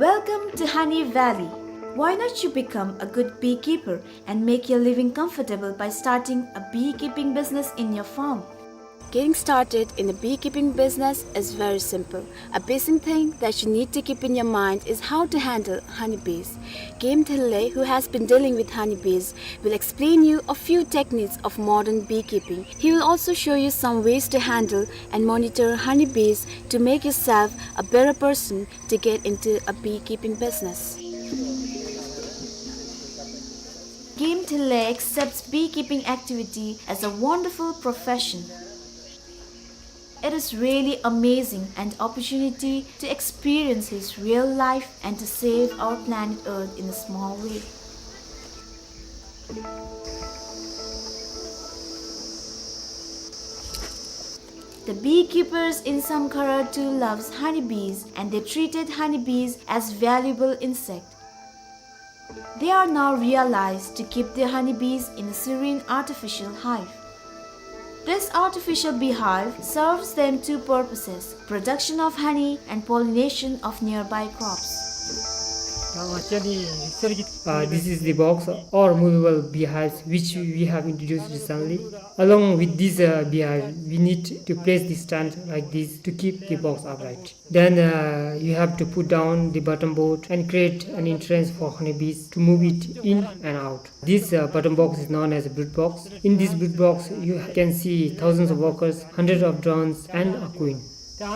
Welcome to Honey Valley. Why not you become a good beekeeper and make your living comfortable by starting a beekeeping business in your farm? Getting started in a beekeeping business is very simple. A basic thing that you need to keep in your mind is how to handle honeybees. Game Thillay, who has been dealing with honeybees, will explain you a few techniques of modern beekeeping. He will also show you some ways to handle and monitor honeybees to make yourself a better person to get into a beekeeping business. Game Thillay accepts beekeeping activity as a wonderful profession. It is really amazing an opportunity to experience his real life and to save our planet Earth in a small way. The beekeepers in Samkhara too loves honeybees, and they treated honeybees as valuable insect. They are now realized to keep their honeybees in a serene artificial hive. This artificial beehive serves them two purposes, production of honey and pollination of nearby crops. Uh, this is the box or movable beehives which we have introduced recently. Along with this uh, beehive, we need to place the stand like this to keep the box upright. Then uh, you have to put down the bottom board and create an entrance for honeybees to move it in and out. This uh, bottom box is known as a brood box. In this brood box, you can see thousands of workers, hundreds of drones, and a queen. Uh,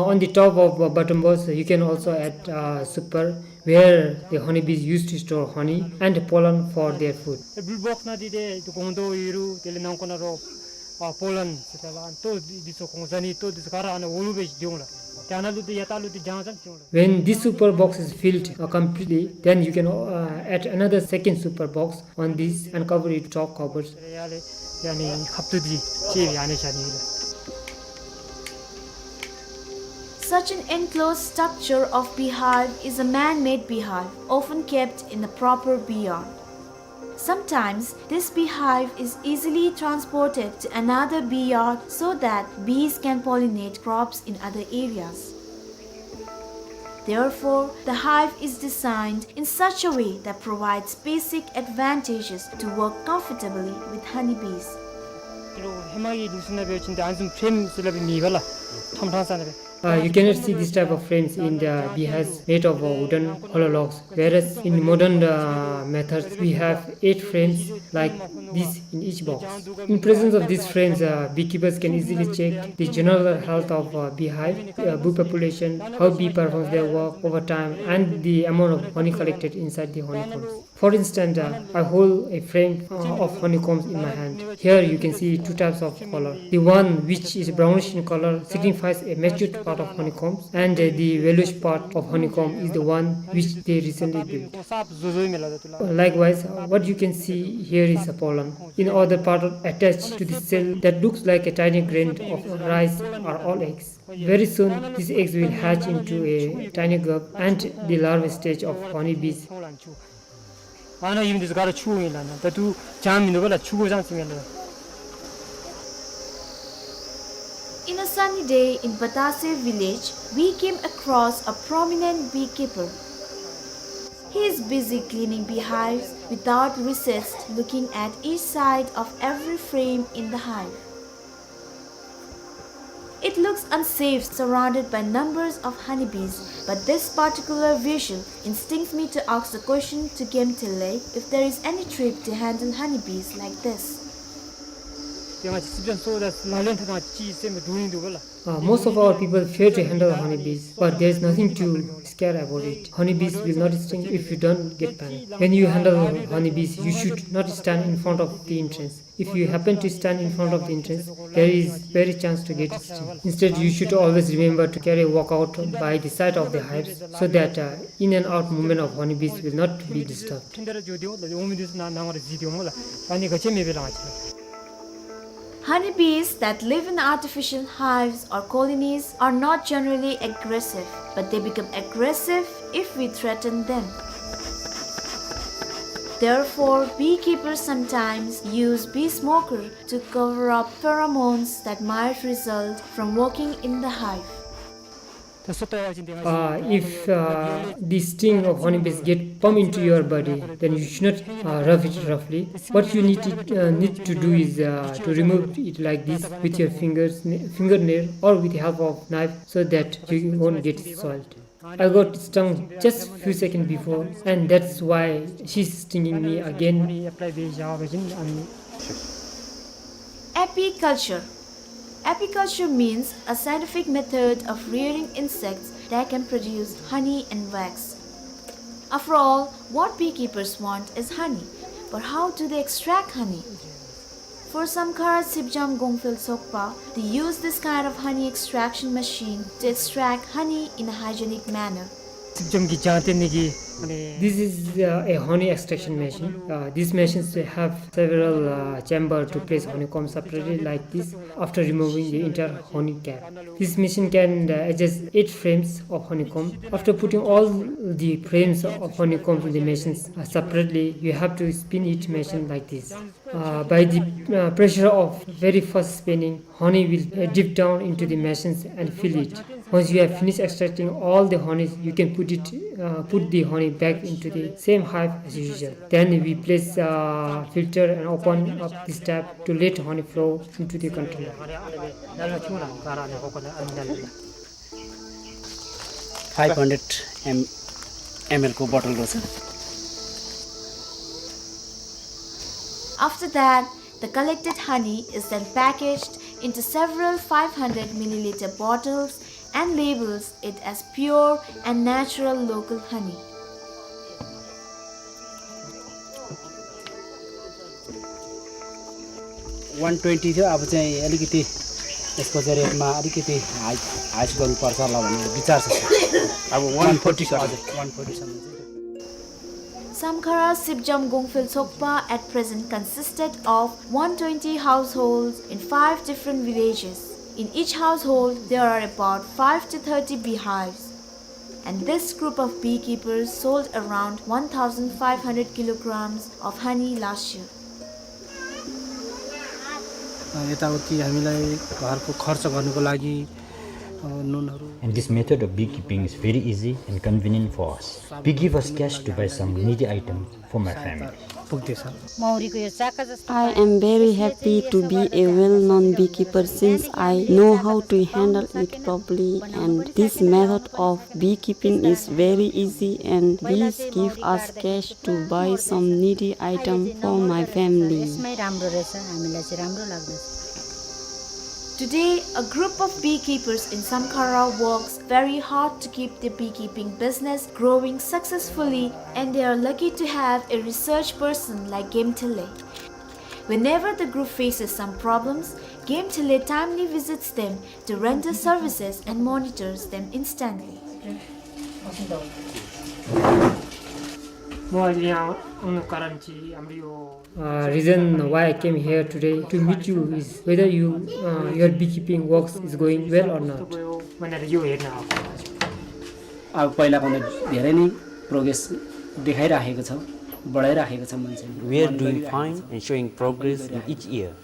on the top of uh, bottom box, you can also add uh, super, where the honeybees used to store honey and pollen for their food. Brood box ནང་འདི་ཏེ་ཏེ་སྒོང་རྡོག་ཡོད་རུང་དེ་ལས་ནང་ཁོག་ནང་རོ་ཨ་པོ་ལན་ཟེར་ད་ལགས་ལྟོ་འདི་ཚུ་སྒོང་རྩ་ནི་ལྟོ་འདི་ཚུ་ག་ར་ཨ་ནཱ་འོག་ལུ་སྦེ་སྡོད་འོང་ལགས། ཏེ་ཨ་ནཱ་ལུ་ཏེ་ཡར་ལྟག་ལུ་ཏེ་རྒྱང་ཙམ་སོང་ལགས། When this super box is filled uh, completely, then you can uh, add another second super box on this and cover it with top covers. ཡར་ལས་ཡར་ནི་ཁབ་ཏུ་འདི་ཅིག་ཡར་ནི་བཞག་ནི་ལགས། Such an enclosed structure of beehive is a man-made beehive, often kept in a proper bee yard. Sometimes, this beehive is easily transported to another bee yard so that bees can pollinate crops in other areas. Therefore, the hive is designed in such a way that provides basic advantages to work comfortably with honeybees. ཧེ་མ་གི་ལུགས་སྲོལ་ནང་འབད་བ་ཅིན་ཏེ་ཨ་ནི་བཟུམ་ཕྲེམ་ཟེར་སླབ་མེད་པ་ལགས། ཁྲམ་ཁྲང་ས་ནང་སྦེ། Uh, you cannot see this type of frames in the beehives made of uh, wooden hollow logs, whereas in modern uh, methods we have eight frames like this in each box. In presence of these frames, uh, beekeepers can easily check the general health of uh, beehive, uh, bee population, how bee performs their work over time, and the amount of honey collected inside the honeycombs. For instance, uh, I hold a frame uh, of honeycombs in my hand. Here you can see two types of color. The one which is brownish in color signifies a matured part of honeycombs, and uh, the yellowish part of honeycomb is the one which they recently built. Likewise, uh, what you can see here is a pollen. In other part attached to the cell that looks like a tiny grain of rice are all eggs. Very soon, these eggs will hatch into a tiny grub and the larva stage of honeybees. ཨ་ནཱ་ཨིན་འདི་ཚུ་ག་ར་ཆུ་ཨིན་ལགས། ད་ལྟོ་ཅང་མིན་འདུག་པ་ལགས། ཆུ་གོ་ཅང་ཅིག་ཨིན་ལགས། In a sunny day in Batase village, we came across a prominent beekeeper. He is busy cleaning beehives without recess, looking at each side of every frame in the hive. It looks unsafe surrounded by numbers of honeybees, but this particular visual instincts me to ask the question to Gemtele if there is any trick to handle honeybees like this. ཡང་ཅི་སི་ཇན་སོ་ད་ལ་ལན་ཐ་ཐང་ཅི་སེམས་འདུག་ཨིན་འདུག་པ་ལགས། Uh, most of our people fear to handle honeybees, but there is nothing to scare about it. Honeybees will not sting if you don't get panicked. When you handle honeybees, you should not stand in front of the entrance. If you happen to stand in front of the entrance, there is very chance to get stung. Instead, you should always remember to carry a walkout by the side of the hives so that uh, in and out movement of honeybees will not be disturbed. Honeybees that live in artificial hives or colonies are not generally aggressive, but they become aggressive if we threaten them. Therefore, beekeepers sometimes use bee smoker to cover up pheromones that might result from working in the hive. Uh, if uh, the sting of honeybees get pump into your body, then you should not uh, rub it roughly. What you need to, uh, need to do is uh, to remove it like this with your fingers, fingernail, or with the help of knife, so that you won't get soiled. I got stung just few seconds before, and that's why she's stinging me again. Apiculture. Apiculture means a scientific method of rearing insects that can produce honey and wax. After all, what beekeepers want is honey, but how do they extract honey? For Samkhara Sipjam Gongphel Sokpa, they use this kind of honey extraction machine to extract honey in a hygienic manner. སིབ་ཇམ་གྱི་ལྗང་སྟེང་ནི་གི་ This is uh, a honey extraction machine. Uh, these machines have several uh, chamber to place honeycomb separately like this after removing the entire honey cap. This machine can uh, adjust eight frames of honeycomb. After putting all the frames of honeycomb in the machines uh, separately, you have to spin each machine like this. Uh, by the uh, pressure of very fast spinning, honey will uh, drip down into the machines and fill it. Once you have finished extracting all the honey, you can put it, uh, put the honey back into the same hive as usual. Then we place uh, filter and open up this tap to let honey flow into the container. Five hundred M L को bottle रहेछ। After that, the collected honey is then packaged into several five hundred milliliter bottles and labels it as pure and natural local honey. One twenty थियो, अब चाहिँ अलिकति यसको चाहिँ रेटमा अलिकति हाई, हाई गर्नुपर्छ होला भन्ने विचार छ, सर। अब one forty सर। हजुर, one forty सम्म चाहिँ। Samkhara Sipjam Gongphel Sokpa at present consisted of one twenty households in five different villages. In each household, there are about five to thirty beehives. And this group of beekeepers sold around one thousand five hundred kilograms of honey last year. यताउति हामीलाई घरको खर्च गर्नको लागि नुनहरू। And this method of beekeeping is very easy and convenient for us. Bee give us cash to buy some needy items for my family. पुग्दैछ। मौरीको यो चाका जस्तो। I am very happy to be a well-known beekeeper since I know how to handle it properly, and this method of beekeeping is very easy and bees give us cash to buy some needy item for my family. यसमै राम्रो रहेछ, हामीलाई चाहिँ राम्रो लाग्दछ। Today, a group of beekeepers in Samkhara works very hard to keep the beekeeping business growing successfully, and they are lucky to have a research person like Gemthele. Whenever the group faces some problems, Gemthele timely visits them to render services and monitors them instantly. म अहिले यहाँ आउनु कारण चाहिँ हाम्रो यो Uh, reason why I came here today to meet you is whether you, uh, your beekeeping works is going well or not. अब पहिलाभन्दा धेरै नै प्रोग्रेस देखाइराखेको छ, बढाइराखेको छ मान्छे। We are doing fine and showing progress in each year.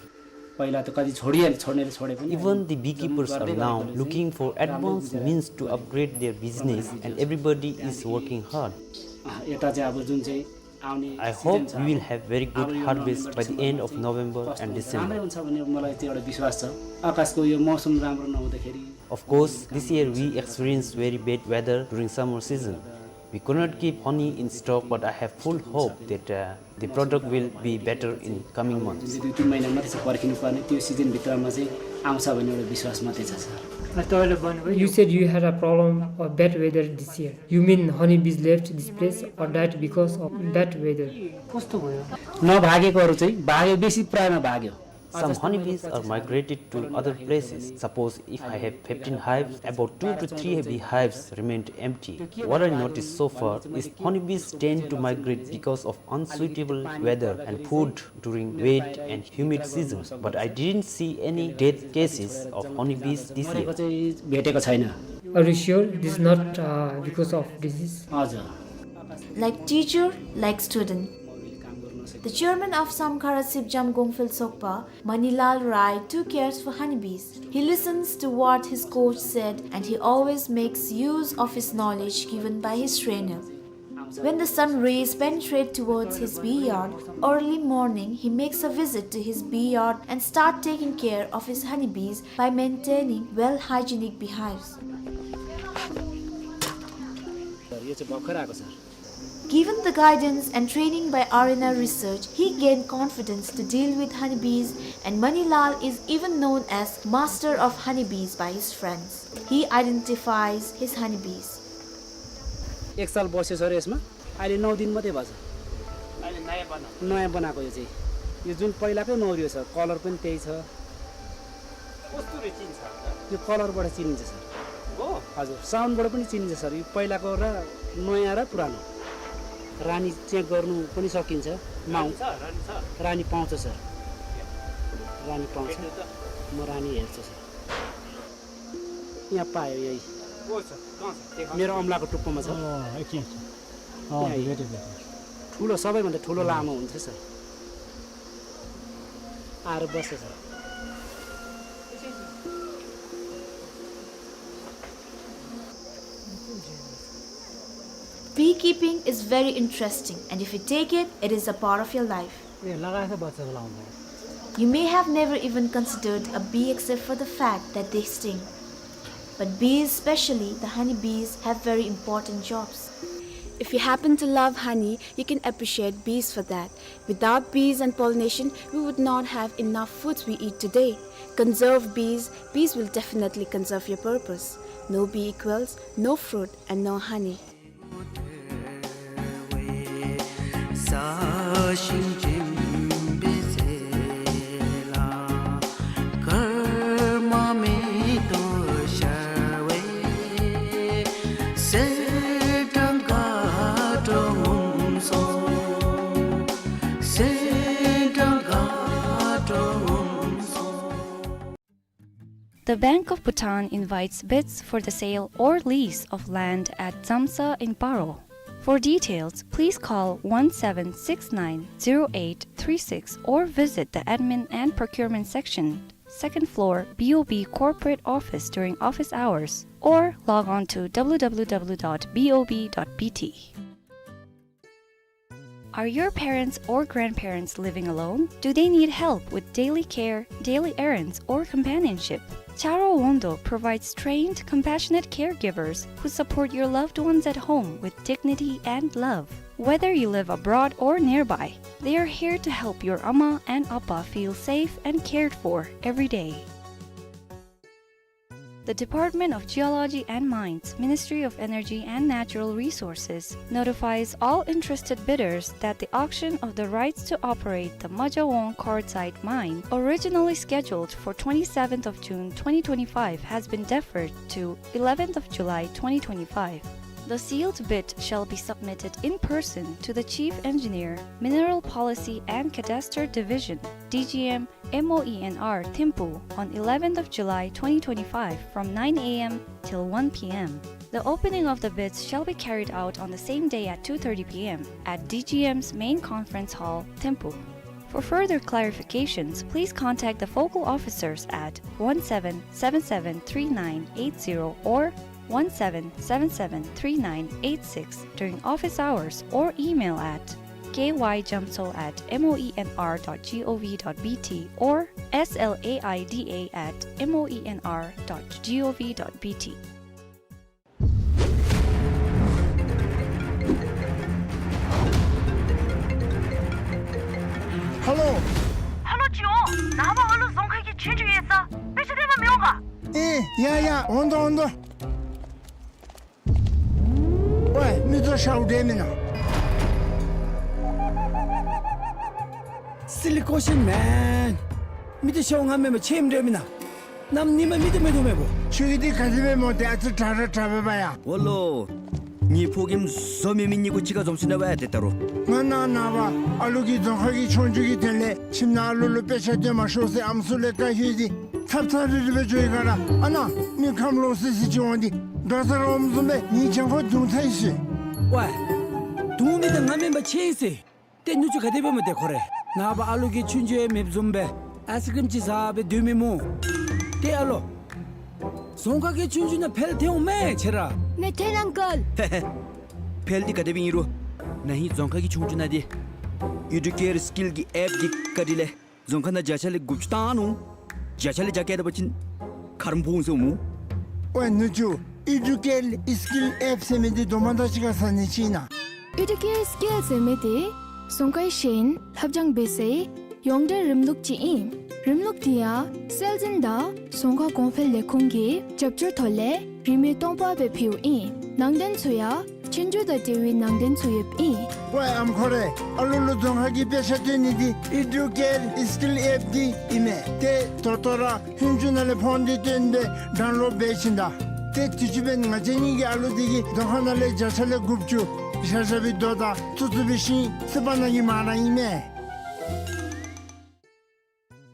पहिला त कति छोडिहाले, छोड्नेले छोडे पनि। Even the beekeepers are now looking for advanced means to upgrade their business and everybody is working hard. यता चाहिँ अब जुन चाहिँ आउने I hope we will have very good harvest by the end of November and December. राम्रै हुन्छ भन्ने मलाई त्यो एउटा विश्वास छ। आकाशको यो मौसम राम्रो नहुँदाखेरि। Of course, this year we experienced very bad weather during summer season. We could not keep honey in stock, but I have full hope that, uh, the product will be better in coming months. जुन चाहिँ दुई तिन महिना मात्रै छ पर्खिनु पर्ने, त्यो सिजनभित्रमा चाहिँ आउँछ भन्ने एउटा विश्वास मात्रै छ, sir. You said you had a problem of bad weather this year. You mean honeybees left this place or died because of bad weather? कस्तो भयो? नभागेकोहरू चाहिँ भाग्यो, बेसी प्रायमा भाग्यो। Some honeybees are migrated to other places. Suppose if I have fifteen hives, about two to three beehives remained empty. What I noticed so far is honeybees tend to migrate because of unsuitable weather and food during wet and humid season. But I didn't see any death cases of honeybees this year. Are you sure this is not, uh, because of disease? हजुर। Like teacher, like student. The chairman of Samkhara Sipjam Gongphel Sokpa, Manilal Rai, too cares for honeybees. He listens to what his coach said and he always makes use of his knowledge given by his trainer. When the sun rays penetrate towards his bee yard, early morning he makes a visit to his bee yard and start taking care of his honeybees by maintaining well hygienic beehives. यो चाहिँ भर्खर आएको छ। Given the guidance and training by R N R Research, he gained confidence to deal with honeybees, and Manilal is even known as master of honeybees by his friends. He identifies his honeybees. एक साल बस्यो सर यसमा, अहिले नौ दिन मात्रै भएको छ। अहिले नयाँ बनाएको। नयाँ बनाएको यो चाहिँ। यो जुन पहिलाकै नौ रियो छ, कलर पनि त्यही छ। कस्तुरी चिन्छ? यो कलरबाट चिनिन्छ सर। हो? हजुर, साउन्डबाट पनि चिनिन्छ सर। यो पहिलाको र नयाँ र पुरानो। रानी चेक गर्नु पनि सकिन्छ। माउ। रानी छ, रानी छ। रानी पाउँछ सर। रानी पाउँछ। भेट्नु त। म रानी हेर्छु सर। यहाँ पायो यही। को छ? कहाँ छ? देखा। मेरो अमलाको टुप्पोमा छ। अँ, एकछिन, एकछिन। अँ, यहाँ भेटेँ, भेटेँ। ठुलो, सबैभन्दा ठुलो लामो हुन्छ सर। आएर बस्छ sir. Beekeeping is very interesting, and if you take it, it is a part of your life. ए, लगाएछ बच्चा बोलाउँदा। You may have never even considered a bee except for the fact that they sting. But bees, especially the honey bees, have very important jobs. If you happen to love honey, you can appreciate bees for that. Without bees and pollination, we would not have enough foods we eat today. Conserve bees, bees will definitely conserve your purpose. No bee equals no fruit and no honey. The Bank of Bhutan invites bids for the sale or lease of land at Dzamtsa in Paro. For details, please call one seven six nine zero eight three six or visit the Admin and Procurement Section, second floor, B O B Corporate Office during office hours, or log on to W W W dot B O B dot B T. Are your parents or grandparents living alone? Do they need help with daily care, daily errands, or companionship? Charo Wondo provides trained, compassionate caregivers who support your loved ones at home with dignity and love. Whether you live abroad or nearby, they are here to help your Amma and Appa feel safe and cared for every day. The Department of Geology and Mines, Ministry of Energy and Natural Resources, notifies all interested bidders that the auction of the rights to operate the Majawong quartzite mine, originally scheduled for twenty-seventh of June twenty twenty-five, has been deferred to eleventh of July twenty twenty-five. The sealed bid shall be submitted in person to the Chief Engineer, Mineral Policy and Cadastre Division, D G M, M O E N R Thimphu on eleventh of July twenty twenty-five from nine A M till one P M. The opening of the bids shall be carried out on the same day at two thirty P M at D G M's main conference hall, Thimphu. For further clarifications, please contact the focal officers at one seven seven seven three nine eight zero or one seven seven seven three nine eight six during office hours or email at K Y Jamtso at M O E N R dot G O V dot B T or S L A I D A at M O E N R dot G O V dot B T. Hello. Hello, ཇོ། ནངས་པ་ཨ་ལུ་རྫོང་ཁ་གི་ཆོས་རྒྱུགས་ཡོད་ས། དཔེ་ཆ་སྟོན་པར་མི་འོང་ག། ཨེ་ཡ་ཡ། འོང་དོ་འོང་དོ། ཝེ་མི་ཚོ་ཤཝ་འདྲེ་མིན་ན། Silly question, man. མི་ཚོ་ཤཝ་ང་མེན་པ་ཆེམ་འདྲེ་མིན་ན། ནམ་ཉི་མ་མི་ཚོ་མེད་དོ་མེད་པོ། ཁྱོད་ཀྱིས་འདི་ག་དེ་སྦེ་མོ་དེ་ཨ་ཙི་དྲག་ར་དྲག་པས་པ་ཡ། འོ་ལོ། ངེའི་ཕོ་རྒནམ་བཟོ་མི་མི་གཉིས་ཀོ་གཅིག་ཁར་འཛོམས་ཞིནམ་ལས་ཝེ་ཏེ་ད་རུང་། ང་ནངས་པ་ཨ་ལུ་གི་རྫོང་ཁ་གི་ཆོས་རྒྱུགས་ཀྱི་དོན་ལས་ཁྱིམ་ནང་ཨ་ལུ་ལུ་དཔེ་ཆ་སྟོན་མ་ཤོག་ཟེར་ཨམ་སྲུ་ལས་བཀའ་ཞུ་ཡི། འདི་ཐབ་ཚང་རི་རི་སྦེ་འགྱོ་ཡི་ག་ར། ཨ་ནཱ་མི་ཁམས་ལོག་སི་སི་ཅིག་འོང་སྟེ་འགྲོ་ས་ར་འོངམ་བཟུམ་སྦེ་ངེའི་གྱང་ཁར་རྡུང་ཚར་ཡི་ཟེར། ཝེ། རྡུང་མི་འདི་ང་མེན་པ་ཆེ་ཟེར། ཏེ་ནུ་གཅུང་ག་དེ་སྦེ་མོ་དེ་ཁོ་རེ། ནངས་པ་ཨ་ལུ་གི་ཆོས་རྒྱུགས་ཡང་མེདཔ་བཟུམ་སྦེ་ཨའི་སི་ཀྲིམ་ཅིག་ཟ་སྦེ་སྡོད་མི་སྨོ། ཏེ་ཨ་ལོ། རྫོང་ཁ་གི་ཆོས་རྒྱུགས་ནང་འཕེལ་ཐལ་འོང་མས་ཁྱེད་ར། ནེ་ཐན་ཨང་ཀལ། ཧེ་ཧེ། འཕེལ་འདི་ག་དེ་སྦེ་ཨིན་རུང་ན་ཧིང་རྫོང་ཁ་གི་ཆོས་རྒྱུགས་ནང་འདི་ཨི་ཌུ་ཀེར་སི་ཀིལ་གྱི་ཨེཔ་གི་བཀའ་དྲིན་ལས་རྫོང་ཁ་ནང་བརྒྱ་ཆ་ལས་དགུ་བཅུ་བཏང་ནུག། བརྒྱ་ཆ་ལས་བརྒྱ་བཀལ་ད་པ་ཅིན་ཁརམ་ཕུང་ཟེར་འོང་སྨོ། ཝེ་ནུ་གཅུང་། ཨི་ཌུ་ཀེར་སི་ཀིལ་ཨེཔ་ཟེར་མི་འདི་དོ་མ་དང་གཅིག་ཁར་ཟ་ནི་ཅིག་ཨིན་ན། ཨི་ཌུ་ཀེར་སི་ཀིལ་ཟེར་མི་འདི་རྫོང་ཁའི་ཤེས་ཡོན་ལྷབ་སྦྱང་འབད་སའི་ཡོངས་འབྲེལ་རིམ་ལུགས་ཅིག་ཨིན། རིམ་ལུགས་འདི་ཡང་སྲོལ་འཛིན་དང་རྫོང་ཁ་གོང་འཕེལ་ལས་ཁུངས་ཀྱི་རྒྱབ་སྐྱོར་ཐོག་ལས་རིན་མེད་སྟོང་པ་སྦེ་ཕུལཝ་ཨིན། ནང་དོན་ཚུ་ཡང་ཆོས་རྒྱུགས་དང་འབྲེལ་བའི་ནང་དོན་ཚུ་ཡོདཔ་ཨིན། ཝེ་ཨམ་ཁོ་རེ། ཨ་ལུ་ལུ་རྫོང་ཁ་གི་དཔེ་ཆ་སྟོན་ནི་འདི་ཨི་ཌུ་ཀེར་སི་ཀིལ་ཨེཔ་འདི་ཨིན་མས། ཏེ་ད་ལྟོ་ར་ཧུན་ཅུ་ནང་ལས་ཕོན་འདི་བཏོན་སྦེ་ཌའུན་ལོཌ་འབད་ཞིནམ་ད། ཏེ་དུས་ཅི་འབདན་ང་བཅས་གཉིས་ཀྱི་ཨ་ལུ་འདི་གིས་རྫོང་ཁ་ནང་ལས་བརྒྱ་ཆ་ལས་དགུ་བཅུ་ ཤ་ཤ་བའི་རྡོ་དང་ཚུ་ཚུ་བའི་ཤིང་སྲིད་པ་ནང་གི་མ་ན་ཨིན་མས།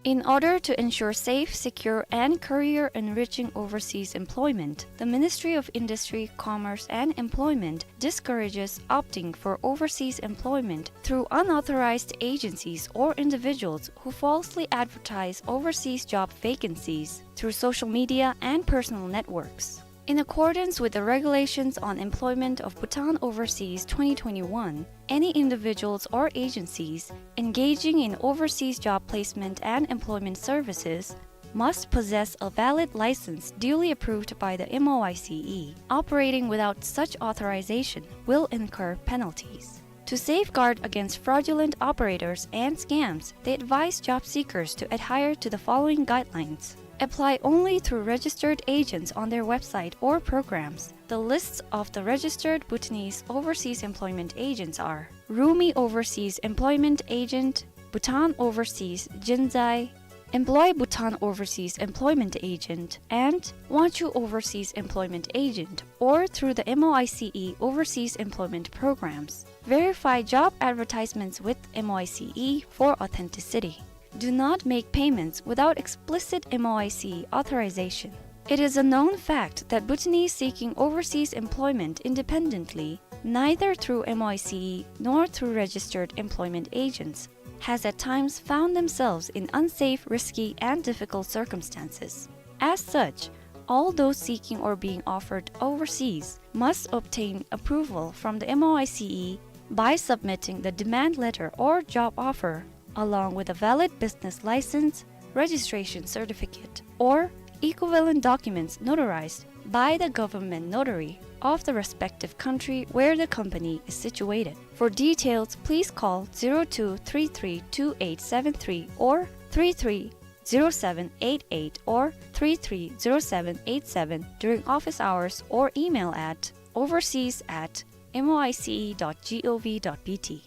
In order to ensure safe, secure, and career-enriching overseas employment, the Ministry of Industry, Commerce, and Employment discourages opting for overseas employment through unauthorized agencies or individuals who falsely advertise overseas job vacancies through social media and personal networks. In accordance with the Regulations on Employment of Bhutan Overseas twenty twenty-one, any individuals or agencies engaging in overseas job placement and employment services must possess a valid license duly approved by the M O I C E. Operating without such authorization will incur penalties. To safeguard against fraudulent operators and scams, they advise job seekers to adhere to the following guidelines. Apply only through registered agents on their website or programs. The lists of the registered Bhutanese overseas employment agents are Rumi Overseas Employment Agent, Bhutan Overseas Jinzai, Employ Bhutan Overseas Employment Agent, and Wangchu Overseas Employment Agent, or through the M O I C E overseas employment programs. Verify job advertisements with M O I C E for authenticity. Do not make payments without explicit M O I C E authorization. It is a known fact that Bhutanese seeking overseas employment independently, neither through M O I C E nor through registered employment agents, has at times found themselves in unsafe, risky, and difficult circumstances. As such, all those seeking or being offered overseas must obtain approval from the M O I C E by submitting the demand letter or job offer, along with a valid business license, registration certificate, or equivalent documents notarized by the government notary of the respective country where the company is situated. For details, please call zero two three three two eight seven three or three three zero seven eight eight or three three zero seven eight seven during office hours or email at overseas at M O I C E dot G O V dot B T.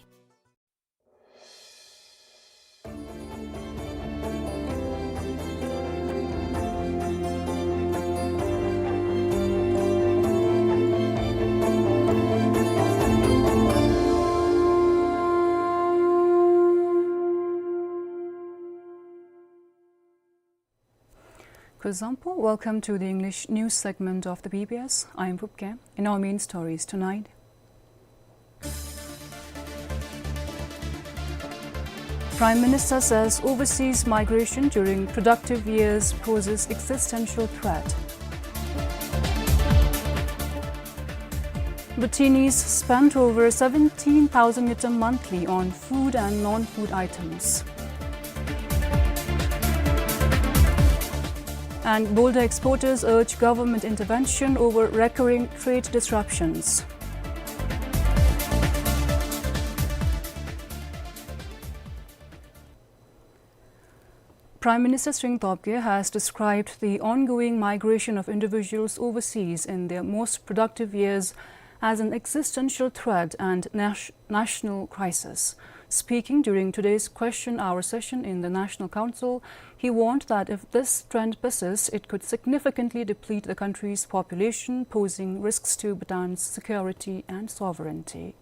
Kuzuzangpo, welcome to the English news segment of the B B S. I am Pupke. In our main stories tonight, Prime Minister says overseas migration during productive years poses existential threat. Bhutanese spend over seventeen thousand ngultrum monthly on food and non-food items. And boulder exporters urge government intervention over recurring trade disruptions. Prime Minister Tshering Tobgay has described the ongoing migration of individuals overseas in their most productive years as an existential threat and nas-, national crisis. Speaking during today's question hour session in the National Council, he warned that if this trend persists, it could significantly deplete the country's population, posing risks to Bhutan's security and sovereignty.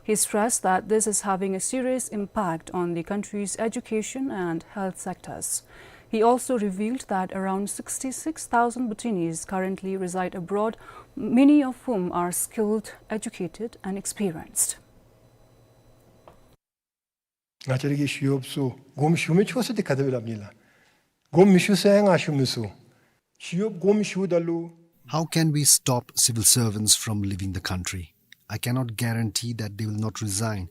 He stressed that this is having a serious impact on the country's education and health sectors. He also revealed that around sixty-six thousand Bhutanese currently reside abroad, many of whom are skilled, educated, and experienced. ང་བཅས་ར་གི་ཞི་གཡོགཔ་ཚུ་དགོངསམ་ཞུ་མི་ཆོག་ཟེར་དེ་ག་དེ་སྦེ་སླབ་ནི་ལགས། དགོངསམ་མི་ཞུ་ཟེར་ང་ཞུ་མི་ཚུགས། ཞི་གཡོགཔ་དགོངསམ་ཞུཝ་ད་ལུ། How can we stop civil servants from leaving the country? I cannot guarantee that they will not resign.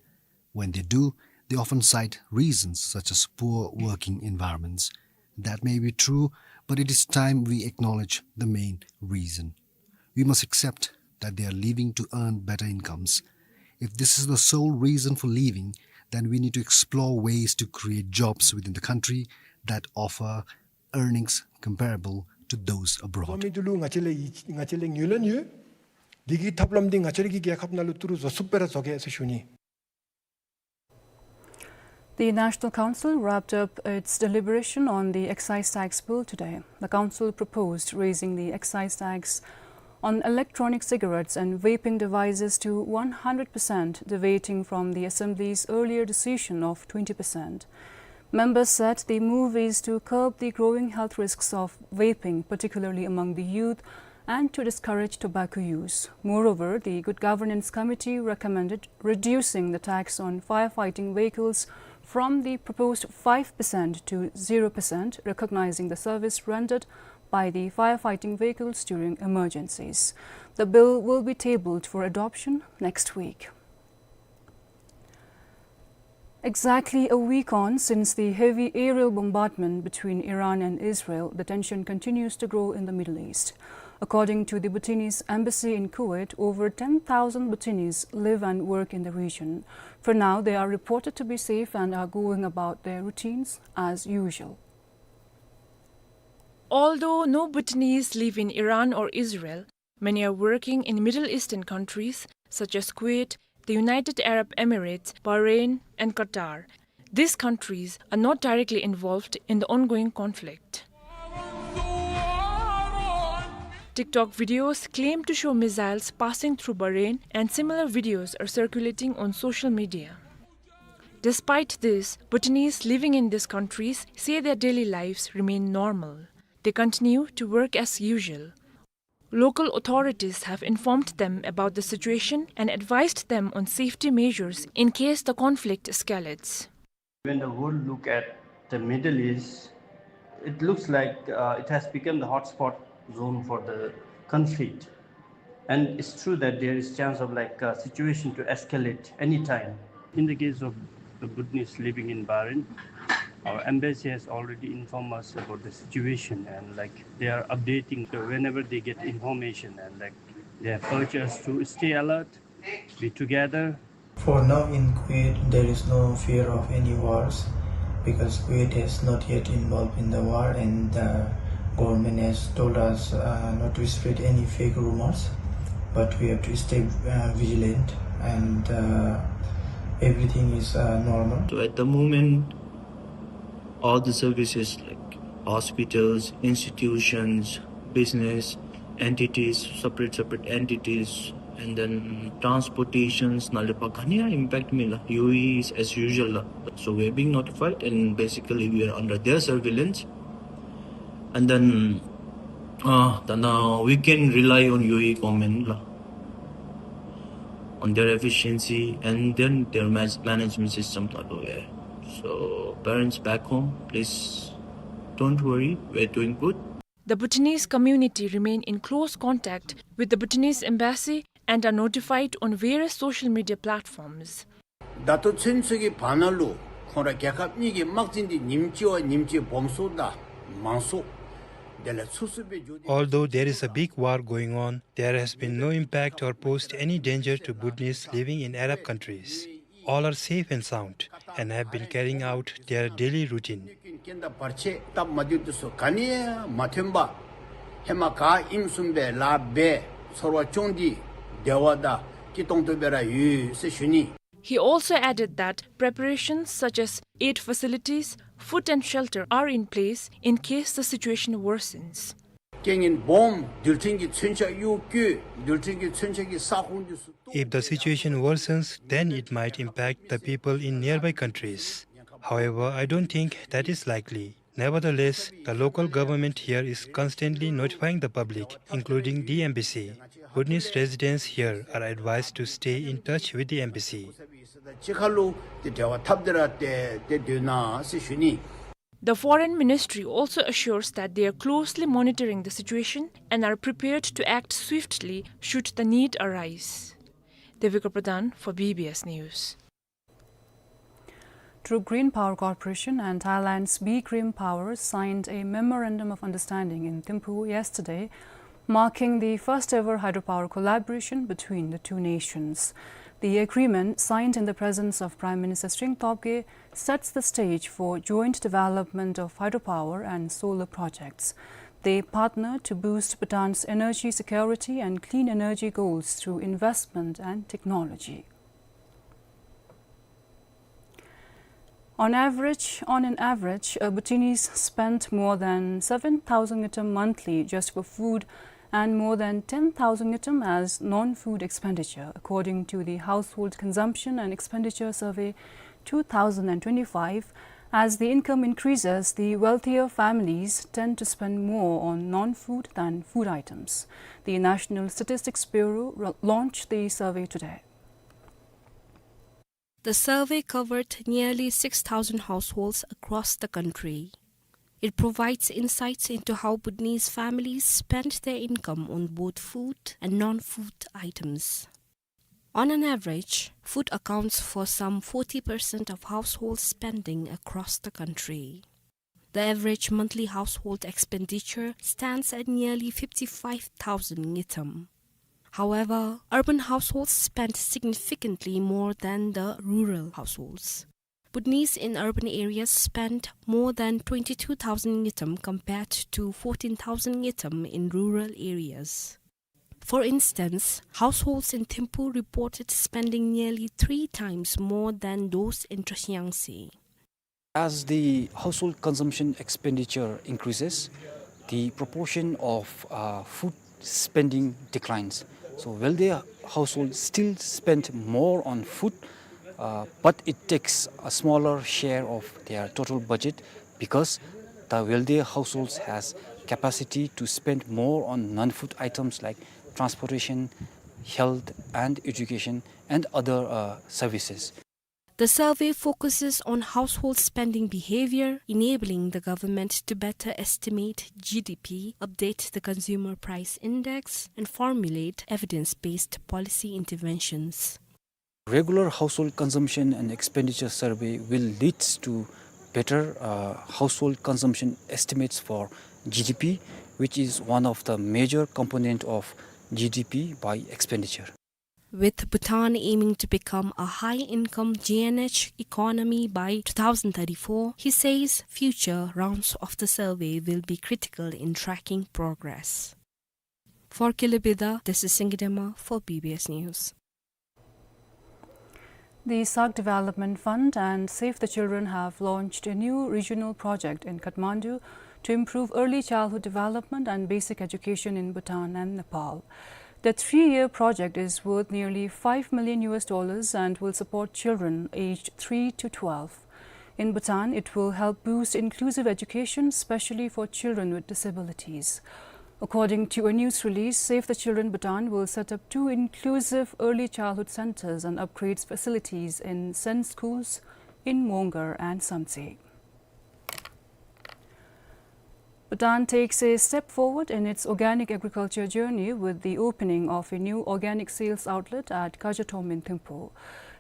When they do, they often cite reasons such as poor working environments. That may be true, but it is time we acknowledge the main reason. We must accept that they are leaving to earn better incomes. If this is the sole reason for leaving, then we need to explore ways to create jobs within the country that offer earnings comparable to those abroad. ཏེ་ལུ་ང་བཅས་ལས་ཡིད་ང་བཅས་ལས་ངོས་ལེན་ཡོད། འདི་གི་ཐབས་ལམ་འདི་ང་བཅས་ར་གི་རྒྱལ་ཁབ་ནང་ལུ་ཏི་རུ་བཟོ་ཚུགསཔ་སྦེ་ར་བཟོ་གེ་ཟེར་ཞུ་ནི། The National Council wrapped up its deliberation on the excise tax bill today. The council proposed raising the excise tax on electronic cigarettes and vaping devices to one hundred percent, deviating from the Assembly's earlier decision of twenty percent. Members said the move is to curb the growing health risks of vaping, particularly among the youth, and to discourage tobacco use. Moreover, the Good Governance Committee recommended reducing the tax on firefighting vehicles from the proposed five percent to zero percent, recognizing the service rendered by the firefighting vehicles during emergencies. The bill will be tabled for adoption next week. Exactly a week on since the heavy aerial bombardment between Iran and Israel, the tension continues to grow in the Middle East. According to the Bhutanese embassy in Kuwait, over ten thousand Bhutanese live and work in the region. For now, they are reported to be safe and are going about their routines as usual. Although no Bhutanese live in Iran or Israel, many are working in Middle Eastern countries such as Kuwait, the United Arab Emirates, Bahrain, and Qatar. These countries are not directly involved in the ongoing conflict. TikTok videos claim to show missiles passing through Bahrain, and similar videos are circulating on social media. Despite this, Bhutanese living in these countries say their daily lives remain normal. They continue to work as usual. Local authorities have informed them about the situation and advised them on safety measures in case the conflict escalates. When the world look at the Middle East, it looks like, uh, it has become the hotspot zone for the conflict. And it's true that there is chance of, like, a situation to escalate anytime. In the case of the Bhutanese living in Bahrain, our embassy has already informed us about the situation and, like, they are updating whenever they get information and, like, they have urged us to stay alert, be together. For now in Kuwait, there is no fear of any wars because Kuwait has not yet involved in the war and the government has told us, uh, not to spread any fake rumors, but we have to stay, uh, vigilant and, uh, everything is, uh, normal. So at the moment, all the services like hospitals, institutions, business entities, separate, separate entities, and then transportations, ནཱ་ལས་ཕར་ག་ནི་ཡང་impact མེད་ལགས། U A E is as usual ལགས། So we are being notified and basically we are under their surveillance. And then, uh, then, uh, we can rely on U A E government ལགས, on their efficiency and then their manage-, management system ལགས། So parents back home, please don't worry, we are doing good. The Bhutanese community remain in close contact with the Bhutanese embassy and are notified on various social media platforms. ད་ལྟོ་ཚུན་ཚོད་ཀྱི་བར་ན་ལུ་ཁོང་ར་རྒྱལ་ཁབ་གཉིས་ཀྱི་དམག་འཛིང་འདི་ཉིནམ་གཅིག་བ་ཉིནམ་གཅིག་སྦོམ་སོངམ་དང་མང་སོངམ་དེ་ལས་ཚུ་སུ་སྦེ་འགྱོ། Although there is a big war going on, there has been no impact or posed any danger to Bhutanese living in Arab countries. All are safe and sound and have been carrying out their daily routine. རྐྱེན་དང་བར་ཆད་སྟབས་མ་བདེཝ་འདི་ཚུ་ག་ནི་ཡང་མ་ཐོན་པར་ཧེ་མ་ག་ཨིནམ་བཟུམ་སྦེ་ལཱ་འབད་ཚོར་བ་སྐྱོང་སྟེ་བདེ་བ་དང་སྐྱིད་ཏོང་ཏོ་སྦེ་ར་ཡོད་ཟེར་ཞུ་ནི། He also added that preparations such as aid facilities, food and shelter are in place in case the situation worsens. རྐྱེན་ངན་སྦོམ་རྡུལ་ཕྲན་གྱི་མཚོན་ཆ་གཡུག་བཀོལ་རྡུལ་ཕྲན་གྱི་མཚོན་ཆ་གི་ས་ཁོངས་འདི་ཚུ། If the situation worsens, then it might impact the people in nearby countries. However, I don't think that is likely. Nevertheless, the local government here is constantly notifying the public, including the embassy. Bhutanese residents here are advised to stay in touch with the embassy. གཅིག་ཁར་ལུ་ཏེ་འབྲེལ་བ་འཐབ་སྟེ་ར་ཏེ་ཏེ་སྡོད་གནང་ཟེར་ཞུ་ནི། The Foreign Ministry also assures that they are closely monitoring the situation and are prepared to act swiftly should the need arise. Devika Pradhan for B B S News. Truk Green Power Corporation and Thailand's Be Green Power signed a memorandum of understanding in Thimphu yesterday, marking the first ever hydropower collaboration between the two nations. The agreement, signed in the presence of Prime Minister Tshering Tobgay, sets the stage for joint development of hydropower and solar projects. They partner to boost Bhutan's energy security and clean energy goals through investment and technology. On average, on an average, a Bhutanese spent more than seven thousand ngultrum monthly just for food and more than ten thousand ngultrum as non-food expenditure, according to the Household Consumption and Expenditure Survey two thousand twenty-five. As the income increases, the wealthier families tend to spend more on non-food than food items. The National Statistics Bureau re-, launched the survey today. The survey covered nearly six thousand households across the country. It provides insights into how Bhutanese families spend their income on both food and non-food items. On an average, food accounts for some forty percent of household spending across the country. The average monthly household expenditure stands at nearly fifty-five thousand ngultrum. However, urban households spend significantly more than the rural households. Bhutanese in urban areas spend more than twenty-two thousand ngultrum compared to fourteen thousand ngultrum in rural areas. For instance, households in Thimphu reported spending nearly three times more than those in Trashiyangtse. As the household consumption expenditure increases, the proportion of, uh, food spending declines. So wealthier households still spend more on food, uh, but it takes a smaller share of their total budget because the wealthier households has capacity to spend more on non-food items like transportation, health and education, and other, uh, services. The survey focuses on household spending behavior, enabling the government to better estimate G D P, update the Consumer Price Index, and formulate evidence-based policy interventions. Regular household consumption and expenditure survey will lead to better, uh, household consumption estimates for G D P, which is one of the major component of G D P by expenditure. With Bhutan aiming to become a high-income G N H economy by two thousand thirty-four, he says future rounds of the survey will be critical in tracking progress. For Kilabedah, this is Singidema for B B S News. The SARC Development Fund and Save the Children have launched a new regional project in Kathmandu to improve early childhood development and basic education in Bhutan and Nepal. The three-year project is worth nearly five million U S dollars and will support children aged three to twelve. In Bhutan, it will help boost inclusive education, especially for children with disabilities. According to a news release, Save the Children Bhutan will set up two inclusive early childhood centers and upgrades facilities in Sen schools in Mongar and Samtse. Bhutan takes a step forward in its organic agriculture journey with the opening of a new organic sales outlet at Kajatrom in Thimphu.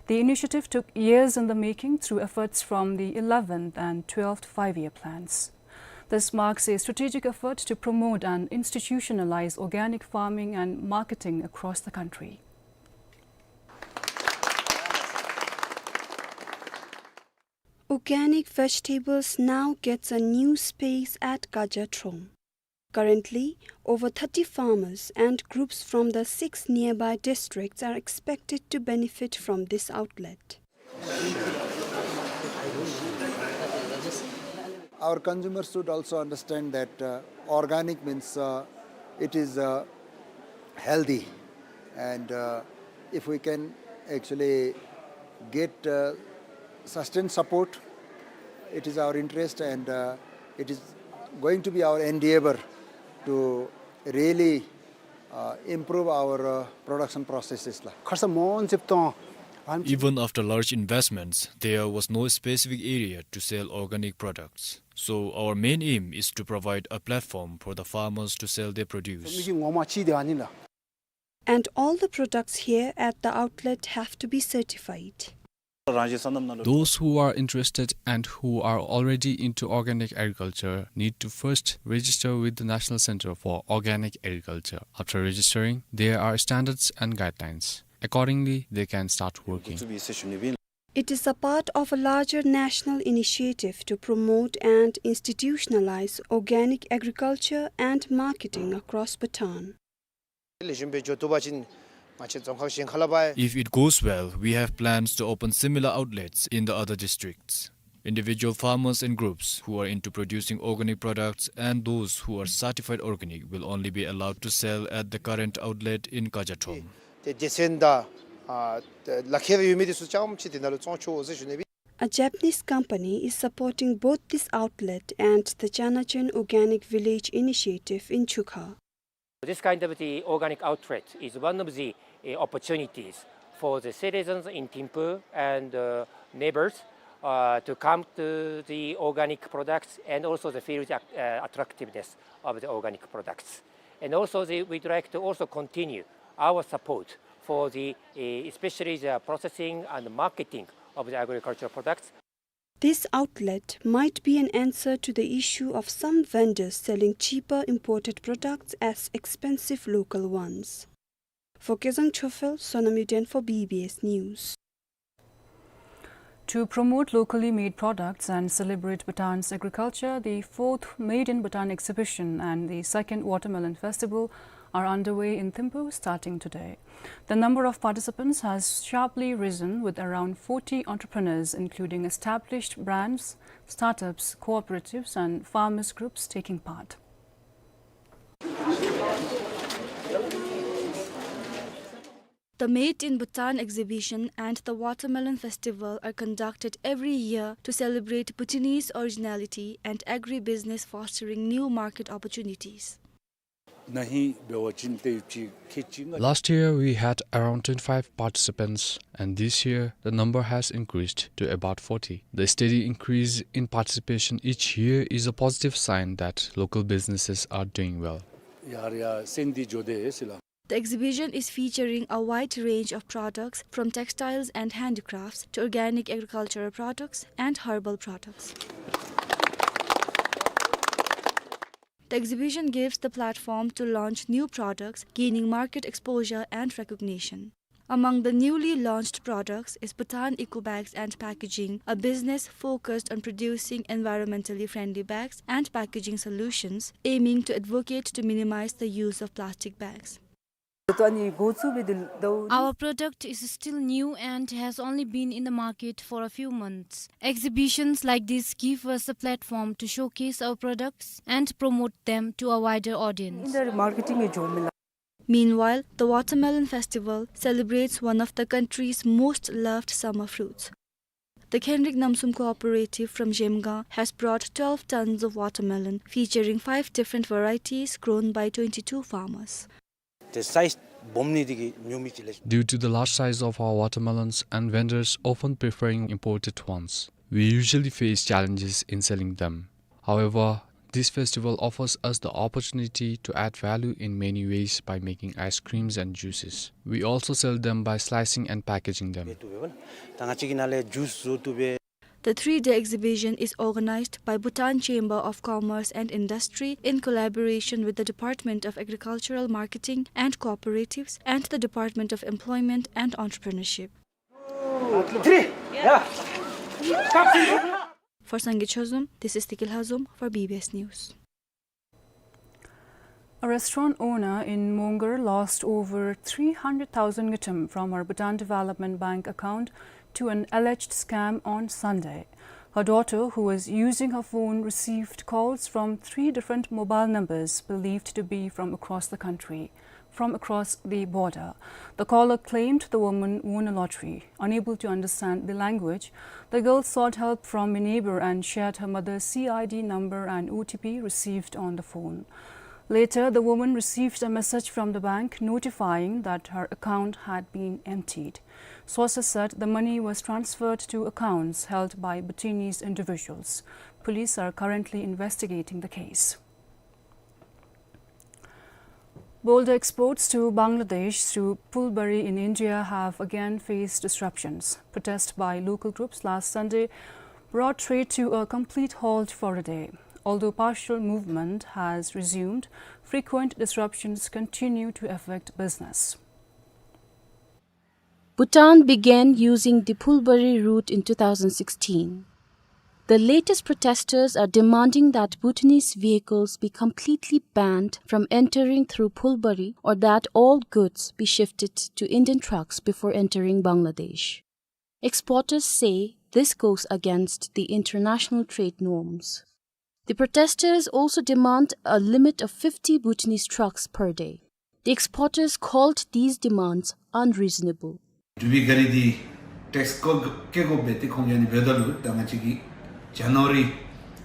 The initiative took years in the making through efforts from the eleventh and twelfth Five-Year Plans. This marks a strategic effort to promote and institutionalize organic farming and marketing across the country. Organic vegetables now gets a new space at Kajatrom. Currently, over thirty farmers and groups from the six nearby districts are expected to benefit from this outlet. Our consumers should also understand that, uh, organic means, uh, it is, uh, healthy, and, uh, if we can actually get, uh, sustained support, it is our interest, and, uh, it is going to be our endeavor to really, uh, improve our, uh, production processes la. खर्च मोहन चिप्तों। Even after large investments, there was no specific area to sell organic products. So our main aim is to provide a platform for the farmers to sell their produce. And all the products here at the outlet have to be certified. Those who are interested and who are already into organic agriculture need to first register with the National Center for Organic Agriculture. After registering, there are standards and guidelines. Accordingly, they can start working. It is a part of a larger national initiative to promote and institutionalize organic agriculture and marketing across Bhutan. If it goes well, we have plans to open similar outlets in the other districts. Individual farmers and groups who are into producing organic products and those who are certified organic will only be allowed to sell at the current outlet in Kajathom. ཏེ་སྡེ་ཚན་དང་ཨ་ལག་ཁྱེར་ཡོད་མི་དེ་ཚུ་རྐྱངམ་ཅིག་དེ་ནང་ལུ་བཙོང་ཆོག་ཟེར་ཞུ་ནི་ཨིན། A Japanese company is supporting both this outlet and the Chanachen Organic Village initiative in Chukha. This kind of the organic outlet is one of the uh, opportunities for the citizens in Thimphu and uh, neighbors uh, to come to the organic products and also the feel the uh, attractiveness of the organic products. And also the, we'd like to also continue our support for the uh, especially the processing and marketing of the agricultural products. This outlet might be an answer to the issue of some vendors selling cheaper imported products as expensive local ones. For Kezang Chofel, Sonam Yuden for B B S News. To promote locally made products and celebrate Bhutan's agriculture, the fourth Made in Bhutan exhibition and the second Watermelon Festival are underway in Thimphu starting today. The number of participants has sharply risen, with around forty entrepreneurs, including established brands, startups, cooperatives, and farmers groups taking part. The Made in Bhutan exhibition and the Watermelon Festival are conducted every year to celebrate Bhutanese originality and agribusiness, fostering new market opportunities. Last year, we had around twenty-five participants, and this year, the number has increased to about forty. The steady increase in participation each year is a positive sign that local businesses are doing well. The exhibition is featuring a wide range of products, from textiles and handicrafts to organic agricultural products and herbal products. The exhibition gives the platform to launch new products, gaining market exposure and recognition. Among the newly launched products is Bhutan Eco Bags and Packaging, a business focused on producing environmentally friendly bags and packaging solutions, aiming to advocate to minimize the use of plastic bags. Our product is still new and has only been in the market for a few months. Exhibitions like this give us a platform to showcase our products and promote them to a wider audience. Meanwhile, the Watermelon Festival celebrates one of the country's most loved summer fruits. The Khenrik Namsum Cooperative from Zhemgang has brought twelve tons of watermelon, featuring five different varieties grown by twenty-two farmers. Due to the large size of our watermelons and vendors often preferring imported ones, we usually face challenges in selling them. However, this festival offers us the opportunity to add value in many ways by making ice creams and juices. We also sell them by slicing and packaging them. The three-day exhibition is organized by Bhutan Chamber of Commerce and Industry in collaboration with the Department of Agricultural Marketing and Cooperatives and the Department of Employment and Entrepreneurship. For Sangay Chozom, this is Tikil Hazom for B B S News. A restaurant owner in Mongar lost over three hundred thousand ngultrum from her Bhutan Development Bank account to an alleged scam on Sunday. Her daughter, who was using her phone, received calls from three different mobile numbers believed to be from across the country, from across the border. The caller claimed the woman won a lottery. Unable to understand the language, the girl sought help from a neighbor and shared her mother's C I D number and O T P received on the phone. Later, the woman received a message from the bank notifying that her account had been emptied. Sources said the money was transferred to accounts held by Bhutanese individuals. Police are currently investigating the case. Boulder exports to Bangladesh through Phulbari in India have again faced disruptions. Protests by local groups last Sunday brought trade to a complete halt for a day. Although partial movement has resumed, frequent disruptions continue to affect business. Bhutan began using the Phulbari route in two thousand sixteen. The latest protesters are demanding that Bhutanese vehicles be completely banned from entering through Phulbari or that all goods be shifted to Indian trucks before entering Bangladesh. Exporters say This goes against the international trade norms. The protesters also demand a limit of fifty Bhutanese trucks per day. The exporters called these demands unreasonable. འགྲུལ་པའི་ག་རི་འདི་ཊེགསི་བཀོ་བཀོ་དགོ་པས་ཏེ་ཁོང་གིས་ཨ་ནི་འབདཝ་ད་ལུ་ད་ང་བཅས་ཀྱིས་ཇ་ནཝ་རི་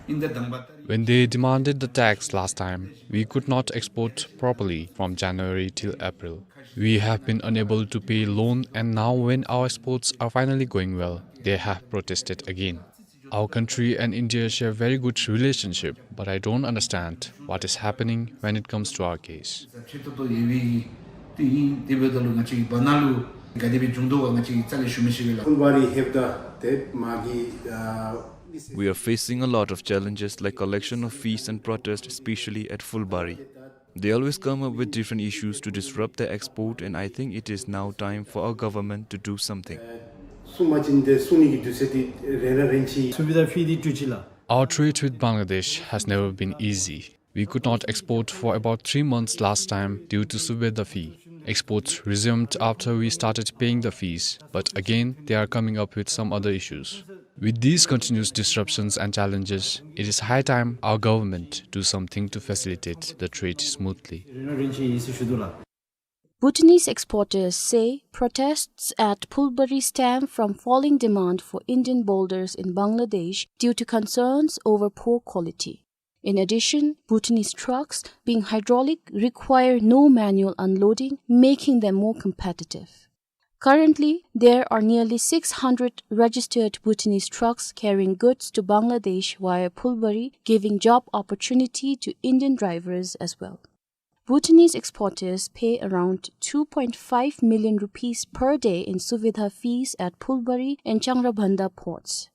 ཨིན་ཏེ་དང་པ་ཏ་རིག། When they demanded the tax last time, we could not export properly from January till April. We have been unable to pay loan, and now when our exports are finally going well, they have protested again. Our country and India share very good relationship, but I don't understand what is happening when it comes to our case. We are facing a lot of challenges like collection of fees and protest, especially at Phulbari. They always come up with different issues to disrupt the export, and I think it is now time for our government to do something. Our trade with Bangladesh has never been easy. We could not export for about three months last time due to Subeda fee. Exports resumed after we started paying the fees, but again, they are coming up with some other issues. With these continuous disruptions and challenges, it is high time our government do something to facilitate the trade smoothly. Bhutanese exporters say protests at Phulbari stem from falling demand for Indian boulders in Bangladesh due to concerns over poor quality. In addition, Bhutanese trucks, being hydraulic, require no manual unloading, making them more competitive. Currently, there are nearly six hundred registered Bhutanese trucks carrying goods to Bangladesh via Phulbari, giving job opportunity to Indian drivers as well. Bhutanese exporters pay around two point five million rupees per day in suvidha fees at Phulbari and Changrabanda ports.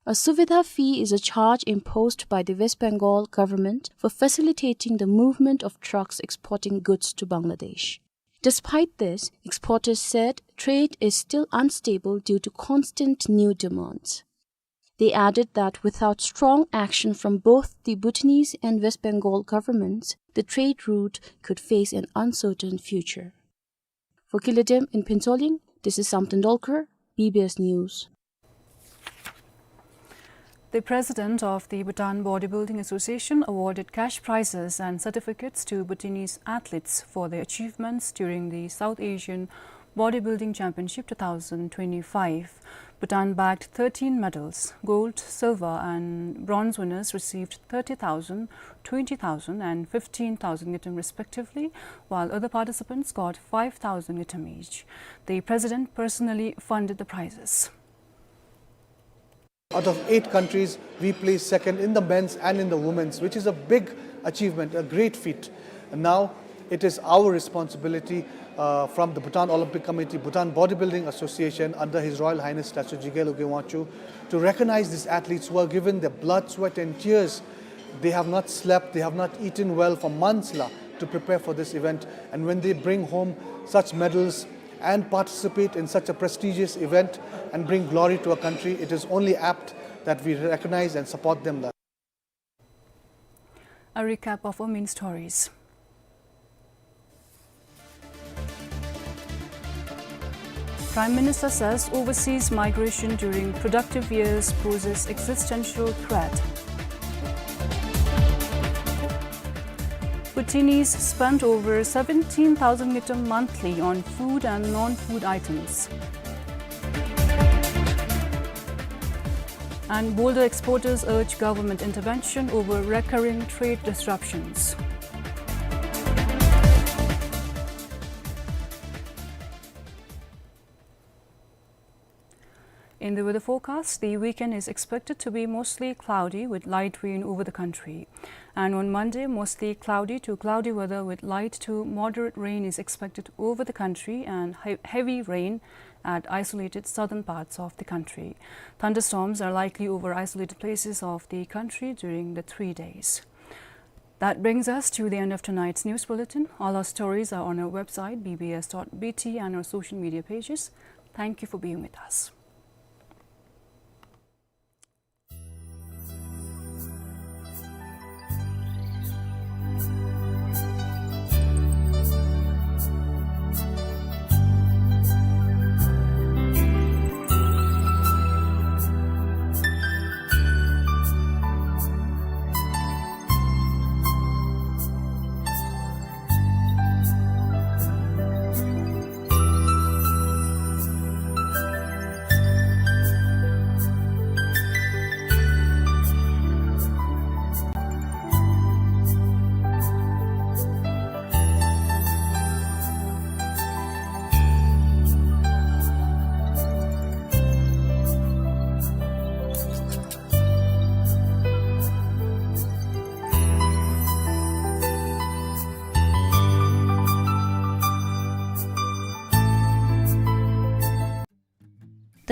A suvidha fee is a charge imposed by the West Bengal government for facilitating the movement of trucks exporting goods to Bangladesh. Despite this, exporters said trade is still unstable due to constant new demands. They added that without strong action from both the Bhutanese and West Bengal governments, the trade route could face an uncertain future. For Kile Dem in Phuentsholing, this is Samten Dolkar, B B S News. The president of the Bhutan Bodybuilding Association awarded cash prizes and certificates to Bhutanese athletes for their achievements during the South Asian Bodybuilding Championship two thousand twenty-five. Bhutan bagged thirteen medals. Gold, silver, and bronze winners received thirty thousand, twenty thousand, and fifteen thousand ngultrum respectively, while other participants got five thousand ngultrum each. The president personally funded the prizes. Out of eight countries, we placed second in the men's and in the women's, which is a big achievement, a great feat. And now it is our responsibility, uh, from the Bhutan Olympic Committee, Bhutan Bodybuilding Association, under His Royal Highness Statue Jigel Ugye Wangchuck, to recognize these athletes who have given their blood, sweat, and tears. They have not slept, they have not eaten well for months la, to prepare for this event. And when they bring home such medals, and participate in such a prestigious event and bring glory to a country, it is only apt that we recognize and support them. A recap of our main stories. Prime Minister says overseas migration during productive years poses existential threat. Bhutanese spend over seventeen thousand ngultrum monthly on food and non-food items. And boulder exporters urge government intervention over recurring trade disruptions. In the weather forecast, the weekend is expected to be mostly cloudy with light rain over the country. And on Monday, mostly cloudy to cloudy weather with light to moderate rain is expected over the country and he-, heavy rain at isolated southern parts of the country. Thunderstorms are likely over isolated places of the country during the three days. That brings us to the end of tonight's news bulletin. All our stories are on our website, B B S dot B T, and our social media pages. Thank you for being with us.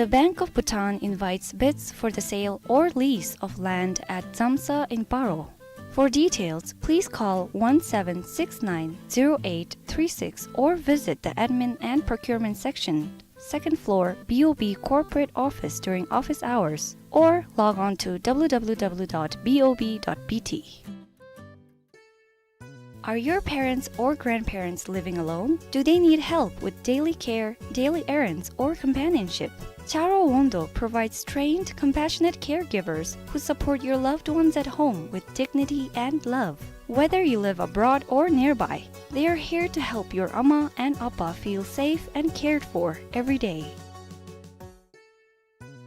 The Bank of Bhutan invites bids for the sale or lease of land at Dzamsa in Paro. For details, please call one seven six nine zero eight three six or visit the Admin and Procurement Section, second floor, B O B Corporate Office during office hours, or log on to W W W dot B O B dot B T. Are your parents or grandparents living alone? Do they need help with daily care, daily errands, or companionship? Charo Wondo provides trained, compassionate caregivers who support your loved ones at home with dignity and love. Whether you live abroad or nearby, they are here to help your Amma and Appa feel safe and cared for every day.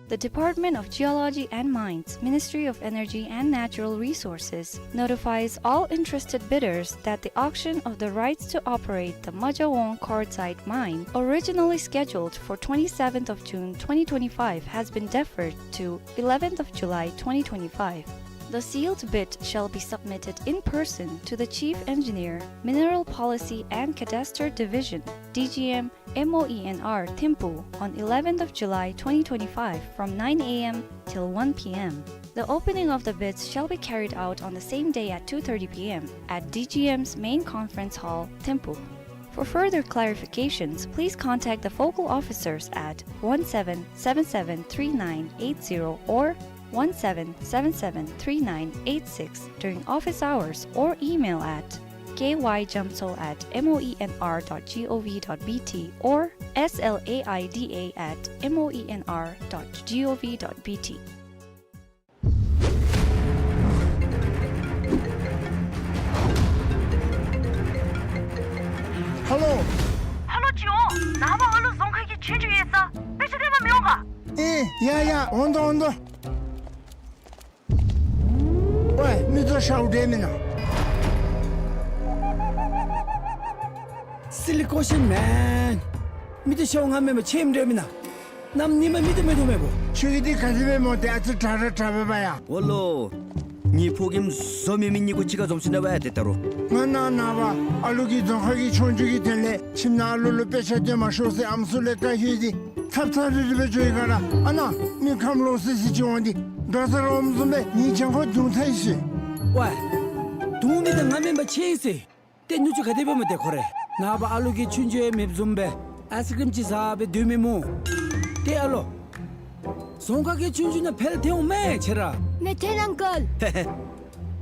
The Department of Geology and Mines, Ministry of Energy and Natural Resources, notifies all interested bidders that the auction of the rights to operate the Majawong quartzite mine, originally scheduled for twenty-seventh of June twenty twenty-five, has been deferred to eleventh of July twenty twenty-five. The sealed bid shall be submitted in person to the Chief Engineer, Mineral Policy and Cadastre Division, D G M, M O E N R, Thimphu, on eleventh of July twenty twenty-five, from nine A M till one P M. The opening of the bids shall be carried out on the same day at two thirty P M at D G M's main conference hall, Thimphu. For further clarifications, please contact the focal officers at one seven seven seven three nine eight zero or one seven seven seven three nine eight six during office hours, or email at K Y Jamtso at M O E N R dot G O V dot B T or S L A I D A at M O E N R dot G O V dot B T. ཧ་ལོ། ཧ་ལོ་ཅིག་འོང་། ནངས་པ་ཨ་ལུ་རྫོང་ཁ་གི་ཆོས་རྒྱུགས་ཡོད་ས། དཔེ་ཆ་སྟོན་པར་མི་འོང་ག། ཨེ་ཡ་ཡ། འོང་དོ་འོང་དོ། ཝེ། མིག་ཏོ་ཤརཝ་འདྲས་མེན་ན། Silly question, man. མིག་ཏོ་ཤརཝ་ང་མེན་པར་ཁྱོད་ཨིནམ་འདྲས་མེན་ན། གནམ་ཉིནམ་མིག་ཏོ་མི་མཐོང་མས་པོ། ཁྱོད་ཀྱི་འདི་ག་དེ་སྦེ་སྨོ། ཏེ་ཨ་ཙི་དྲག་ར་དྲག་པས་པ་ཡ། འོ་ལོ། ངེའི་ཕོ་རྒནམ་བཟོ་མི་མི་གཉིས་པོ་གཅིག་ཁར་འཛོམས་ཅི་ན་པ་ཡ། ཏེ་ད་རུང་། ང་ནངས་པ་ཨ་ལུ་གི་རྫོང་ཁ་གི་ཆོས་རྒྱུགས་ཀྱི་དོན་ལས་ཁྱིམ་ནང་ཨ་ལུ་ལུ་དཔེ་ཆ་སྟོན་མ་ཤོག་ཟེར་ཨམ་སྲུ་ལས་བཀའ་ཞུ་ཡི། ཚབ་ཚབ་རིལ་རི་སྦེ་འགྱོ་ཡི་ག་ར། ཨ་ནཱ་མི་ཁམས་ལོག་སི་སི་ཅིག་འོང་སྟེ་འགྲོ་ས་ར་འོངམ་བཟུམ་སྦེ་ངེའི་གྱང་ཁོག་བརྡུང་ཚར་ཡི་ཟེར། ཝེ། བརྡུང་མི་འདི་ང་མེན་པར་ཁྱོད་ཨིན་ཟེར། ཏེ་ནུ་གཅུང་ག་དེ་སྦེ་སྨོ་ཏེ་ཁོ་རེ། ནངས་པ་ཨ་ལུ་གིས་ཆོས་རྒྱུགས་ཡང་མེདཔ་བཟུམ་སྦེ་ཨའི་སི་ཀྲིམ་ཅིག་ཟ་སྦེ་སྡོད་མི་སྨོ། ཏེ་ཨ་ལོ། རྫོང་ཁ་གི་ཆོས་རྒྱུགས་ནང་ཕེལ་ཐལ་འོང་མས་ཁྱོད་ར། མི་ཐལ་ཨང་ཀལ།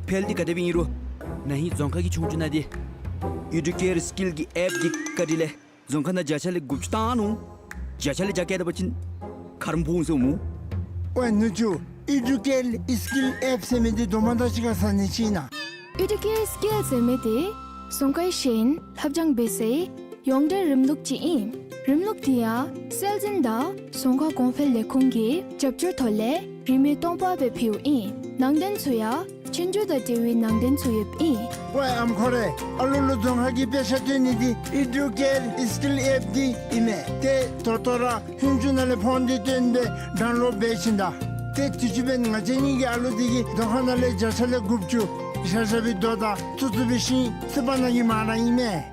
ཕེལ་འདི་ག་དེ་སྦེ་ཨིན་རུང་ན་ཧིང་རྫོང་ཁ་གི་ཆོས་རྒྱུགས་ནང་འདི་ཨི་ཌུ་ཀེར་སི་ཀིལ་གྱི་ཨེཔ་གི་བཀའ་དྲིན་ལས་རྫོང་ཁ་ནང་བརྒྱ་ཆ་ལས་དགུ་བཅུ་བཏང་ནུག། བརྒྱ་ཆ་ལས་བརྒྱ་བཀལ་ད་པ་ཅིན་ཁ་རམ་ཕོག་འོང་ཟེར་སྨོ། ཝེ་ནུ་གཅུང་། ཨི་ཌུ་ཀེར་སི་ཀིལ་ཨེཔ་ཟེར་མི་འདི་དོ་མ་དང་གཅིག་ཁར་ཟ་ནི་ཅིག་ཨིན་ན། ཨི་ཌུ་ཀེར་སི་ཀིལ་ཟེར་མི་འདི་རྫོང་ཁའི་ཤེས་ཡོན་ལྷབ་སྦྱང་འབད་སའི་ཡོངས་འབྲེལ་རིམ་ལུགས་ཅིག་ཨིན། རིམ་ལུགས་འདི་ཡང་སྲོལ་འཛིན་དང་རྫོང་ཁ་གོང་འཕེལ་ལས་ཁུངས་ཀྱི་རྒྱབ་སྐྱོར་ཐོག་ལས་རིན་མེད་སྟོང་པ་སྦེ་ཕུལཝ་ཨིན། ནང་རྟེན་ཚུ་ཡང་ཆོས་རྒྱུགས་དང་འབྲེལ་བའི་ནང་རྟེན་ཚུ་ཡོདཔ་ཨིན། ཝེ་ཨམ་ཁོ་རེ། ཨ་ལུ་ལུ་རྫོང་ཁ་གི་དཔེ་ཆ་སྟོན་ནི་འདི་ཨི་ཌུ་ཀེར་སི་ཀིལ་ཨེཔ་འདི་ཨིན་མས། ཏེ་ད་ལྟོ་ར་ལྷུན་གྲུབ་ནང་ལས་ཕོན་འདི་བཏོན་སྦེ་ཌའུན་ལོཌ་འབད་བྱིན་ད། ཏེ་དུས་ཅི་འབདན་ང་བཅས་གཉིས་ཀྱི་ཨ་ལུ་འདི་གིས་རྫོང་ཁ་ནང་ལས་བརྒྱ་ཆ་ལས་དགུ་བཅུ་བཞག་བཞག་པའི་རྡོ་དང་བཙུགས་བཙུགས་པའི་ཤིང་བཙུགས་པ་ནང་གི་མ་ར་ཨིན་མས།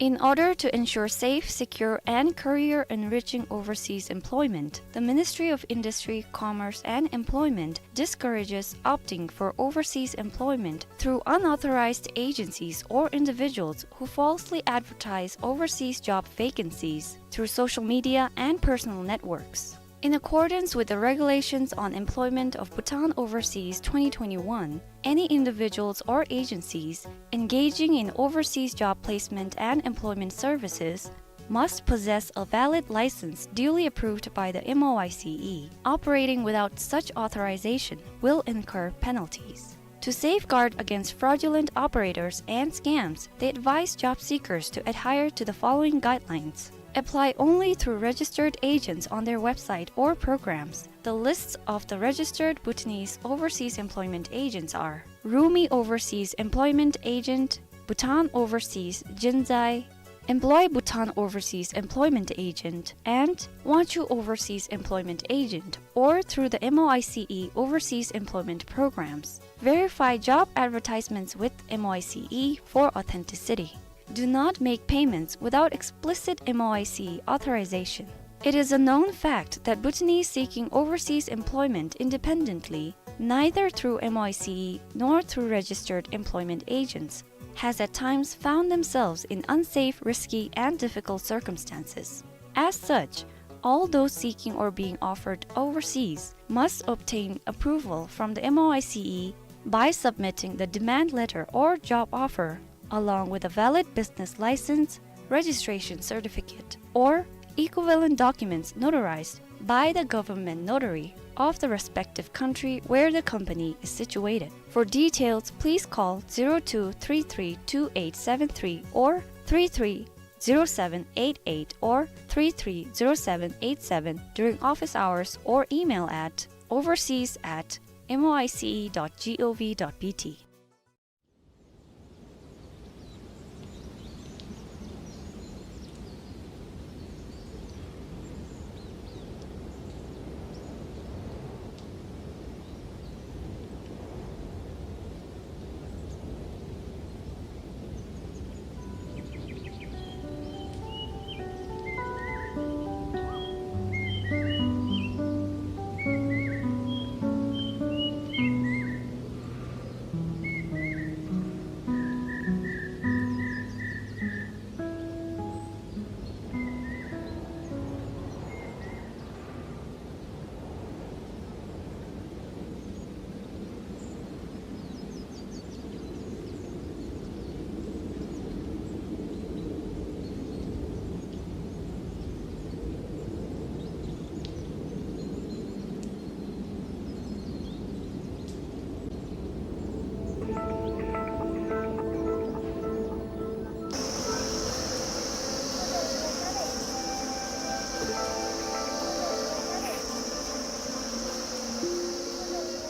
In order to ensure safe, secure, and career-enriching overseas employment, the Ministry of Industry, Commerce, and Employment discourages opting for overseas employment through unauthorized agencies or individuals who falsely advertise overseas job vacancies through social media and personal networks. In accordance with the Regulations on Employment of Bhutan Overseas twenty twenty-one, any individuals or agencies engaging in overseas job placement and employment services must possess a valid license duly approved by the M O I C E. Operating without such authorization will incur penalties. To safeguard against fraudulent operators and scams, they advise job seekers to adhere to the following guidelines. Apply only through registered agents on their website or programs. The lists of the registered Bhutanese overseas employment agents are Rumi Overseas Employment Agent, Bhutan Overseas Jinzai, Employ Bhutan Overseas Employment Agent, and Wangchuh Overseas Employment Agent, or through the M O I C E Overseas Employment Programs. Verify job advertisements with M O I C E for authenticity. do not make payments without explicit M O I C E authorization. It is a known fact that Bhutanese seeking overseas employment independently, neither through M O I C E nor through registered employment agents, has at times found themselves in unsafe, risky, and difficult circumstances. As such, all those seeking or being offered overseas must obtain approval from the M O I C E by submitting the demand letter or job offer, along with a valid business license, registration certificate, or equivalent documents notarized by the government notary of the respective country where the company is situated. For details, please call zero two three three two eight seven three or three three zero seven eight eight or three three zero seven eight seven during office hours or email at overseas at M O I C E dot gov dot B T.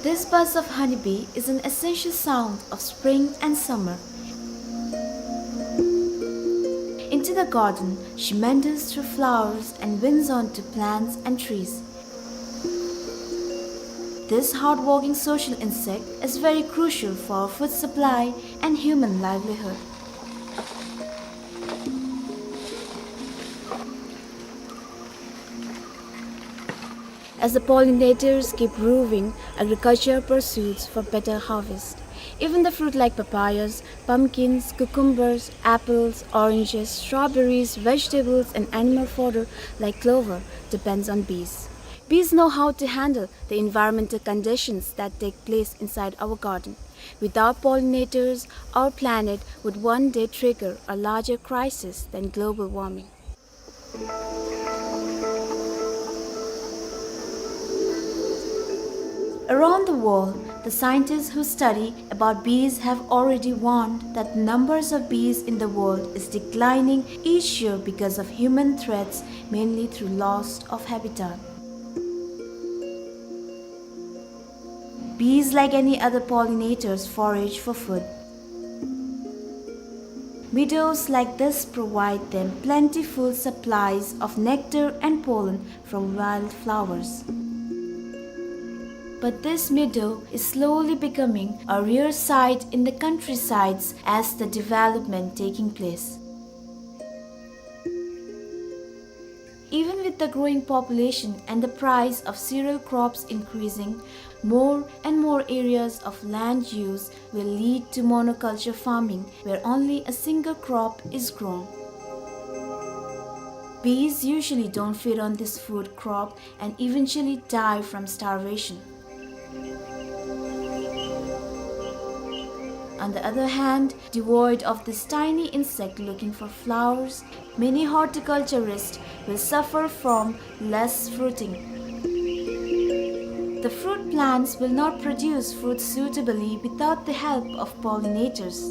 This buzz of honeybee is an essential sound of spring and summer. Into the garden, she meanders through flowers and winds onto plants and trees. This hardworking social insect is very crucial for our food supply and human livelihood. As the pollinators keep roving, agriculture pursues for better harvest. Even the fruit like papayas, pumpkins, cucumbers, apples, oranges, strawberries, vegetables, and animal fodder like clover depends on bees. Bees know how to handle the environmental conditions that take place inside our garden. Without pollinators, our planet would one day trigger a larger crisis than global warming. Around the world, the scientists who study about bees have already warned that the numbers of bees in the world is declining each year because of human threats, mainly through loss of habitat. Bees, like any other pollinators, forage for food. Meadows like this provide them plentiful supplies of nectar and pollen from wildflowers. But this meadow is slowly becoming a rare sight in the countrysides as the development taking place. Even with the growing population and the price of cereal crops increasing, more and more areas of land use will lead to monoculture farming, where only a single crop is grown. Bees usually don't feed on this food crop and eventually die from starvation. On the other hand, devoid of this tiny insect looking for flowers, many horticulturists will suffer from less fruiting. The fruit plants will not produce fruit suitably without the help of pollinators.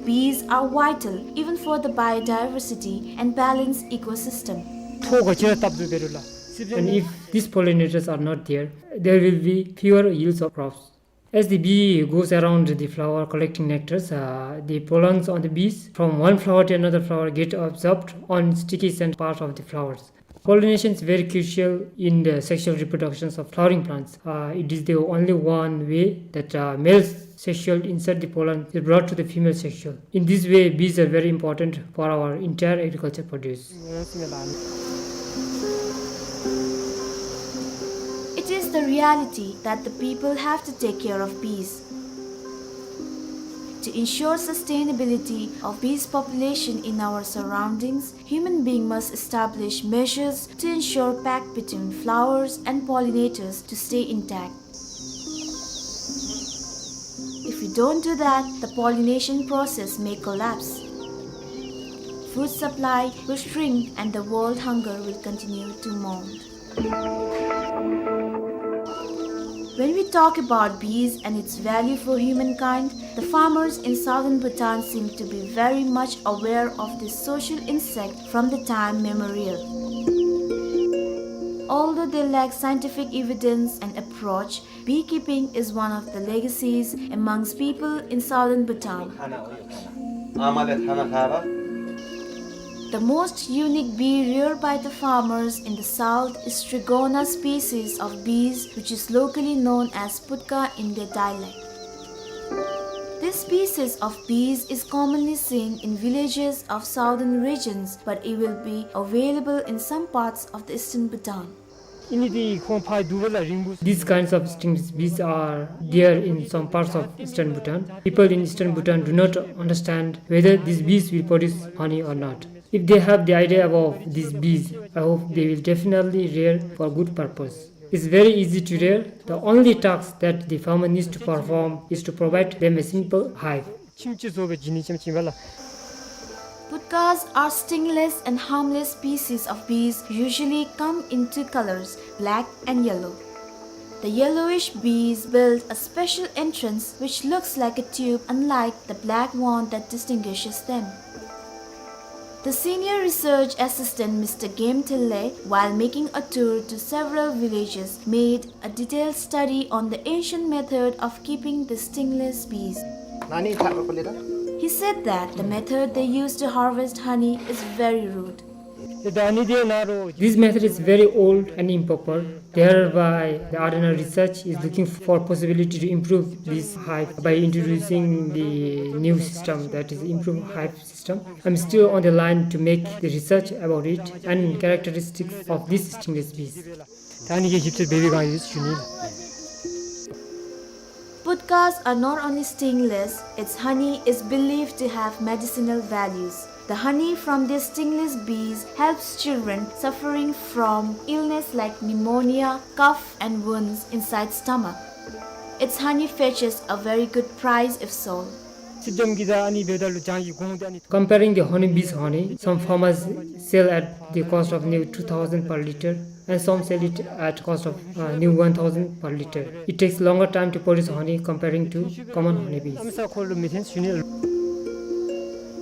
Bees are vital even for the biodiversity and balanced ecosystem. And if these pollinators are not there, there will be fewer yields of crops. As the bee goes around the flower collecting nectars, uh, the pollens on the bees from one flower to another flower get absorbed on sticky scent part of the flowers. Pollination is very crucial in the sexual reproductions of flowering plants. Uh, it is the only one way that, uh, males sexual insert the pollen is brought to the female sexual. In this way, bees are very important for our entire agriculture produce. It is the reality that the people have to take care of bees. To ensure sustainability of bees population in our surroundings, human being must establish measures to ensure pact between flowers and pollinators to stay intact. If we don't do that, the pollination process may collapse. Food supply will shrink and the world hunger will continue to mount. When we talk about bees and its value for humankind, the farmers in southern Bhutan seem to be very much aware of this social insect from the time memorial. Although they lack scientific evidence and approach, beekeeping is one of the legacies amongst people in southern Bhutan. The most unique bee reared by the farmers in the south is Strigona species of bees, which is locally known as putka in their dialect. This species of bees is commonly seen in villages of southern regions, but it will be available in some parts of the eastern Bhutan. These kinds of stingless bees are there in some parts of eastern Bhutan. People in eastern Bhutan do not understand whether these bees will produce honey or not. If they have the idea about these bees, I hope they will definitely rear for good purpose. It's very easy to rear. The only task that the farmer needs to perform is to provide them a simple hive. Putkas are stingless and harmless species of bees, usually come in two colors, black and yellow. The yellowish bees build a special entrance which looks like a tube, unlike the black one that distinguishes them. The senior research assistant, Mister Game Thille, while making a tour to several villages, made a detailed study on the ancient method of keeping the stingless bees. He said that the method they used to harvest honey is very rude. This method is very old and improper. Thereby, the Ardhanar's research is looking for possibility to improve this hive by introducing the new system, that is improved hive system. I'm still on the line to make the research about it and characteristics of these stingless bees. Putkas are not only stingless, its honey is believed to have medicinal values. The honey from these stingless bees helps children suffering from illness like pneumonia, cough and wounds inside stomach. Its honey fetches a very good price if sold. Comparing the honeybees honey, some farmers sell at the cost of near two thousand per liter and some sell it at cost of, uh, near one thousand per liter. It takes longer time to produce honey comparing to common honeybees.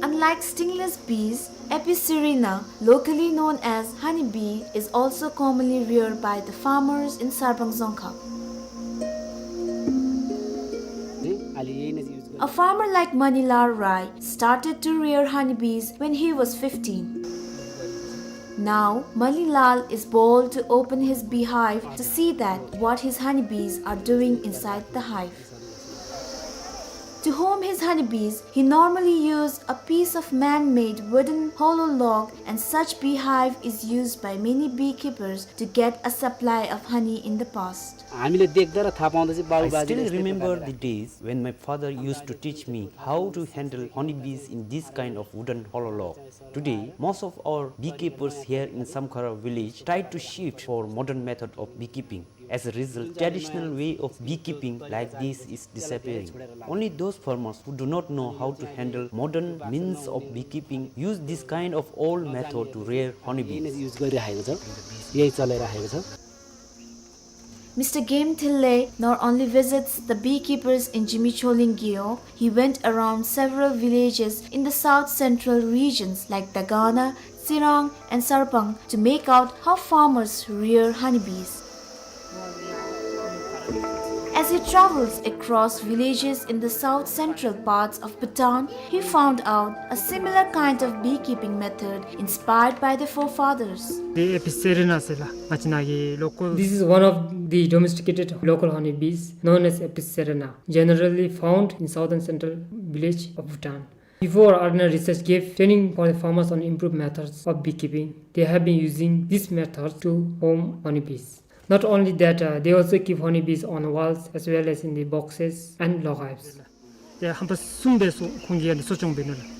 Unlike stingless bees, Apicerina, locally known as honeybee, is also commonly reared by the farmers in Sarbang Dzongkhag. A farmer like Manilal Rai started to rear honeybees when he was fifteen. Now, Manilal is bold to open his beehive to see that what his honeybees are doing inside the hive. To home his honeybees, he normally use a piece of man-made wooden hollow log, and such beehive is used by many beekeepers to get a supply of honey in the past. I still remember the days when my father used to teach me how to handle honeybees in this kind of wooden hollow log. Today, most of our beekeepers here in Samkhara village try to shift for modern method of beekeeping. As a result, traditional way of beekeeping like this is disappearing. Only those farmers who do not know how to handle modern means of beekeeping use this kind of old method to rear honeybees. Mister Game Thille not only visits the beekeepers in Jimicholin Gewog, he went around several villages in the south central regions like Dagana, Tsirang and Sarpang to make out how farmers rear honeybees. As he travels across villages in the south central parts of Bhutan, he found out a similar kind of beekeeping method inspired by the forefathers. The Apis cerana ཟེར་ལགས། ང་བཅས་ནཱ་གི་local. This is one of the domesticated local honeybees known as Apis cerana, generally found in southern central village of Bhutan. Before, R N R Research gave training for the farmers on improved methods of beekeeping. They have been using this method to home honeybees. Not only that, uh, they also keep honeybees on walls as well as in the boxes and log hives. དེ་ཧམ་པ་གསུམ་སྦེ་གསོ་ཁོང་གིས་ཡང་གསོ་སྐྱོང་འབད་ནུག་ལགས།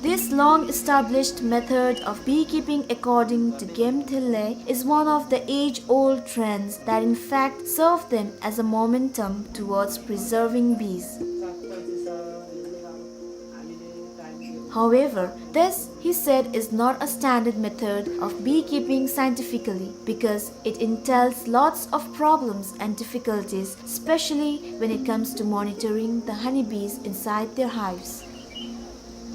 This long-established method of beekeeping, according to Game Thille, is one of the age-old trends that in fact serve them as a momentum towards preserving bees. However, this, he said, is not a standard method of beekeeping scientifically because it entails lots of problems and difficulties, especially when it comes to monitoring the honeybees inside their hives.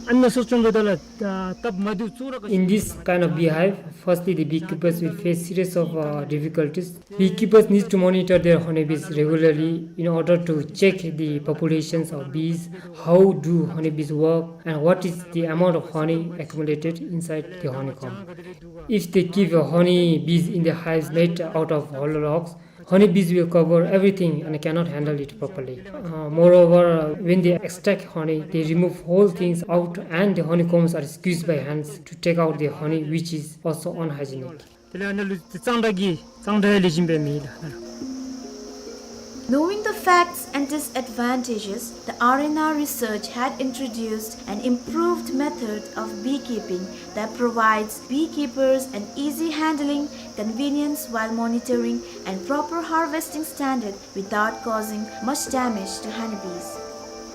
ཨ་ནི་གསོ་སྐྱོང་འབདཝ་ད་ལུ་ད་སྟབས་མ་བདེཝ་ཚུ་ར། In this kind of beehive, firstly the beekeepers will face series of, uh, difficulties. Beekeepers need to monitor their honeybees regularly in order to check the populations of bees, how do honeybees work, and what is the amount of honey accumulated inside the honeycomb. If they keep honeybees in the hives made out of hollow logs, honeybees will cover everything and cannot handle it properly. Uh, moreover, uh, when they extract honey, they remove whole things out and the honeycombs are squeezed by hands to take out the honey, which is also unhygienic. དེ་ལས་ཨ་ནཱ་ལུ་གཙང་སྦྲ་གི་གཙང་སྦྲ་ལེགས་ཤོམ་སྦེ་མེད་ལགས། Knowing the facts and disadvantages, the R N R Research had introduced an improved method of beekeeping that provides beekeepers an easy handling, convenience while monitoring, and proper harvesting standard without causing much damage to honeybees.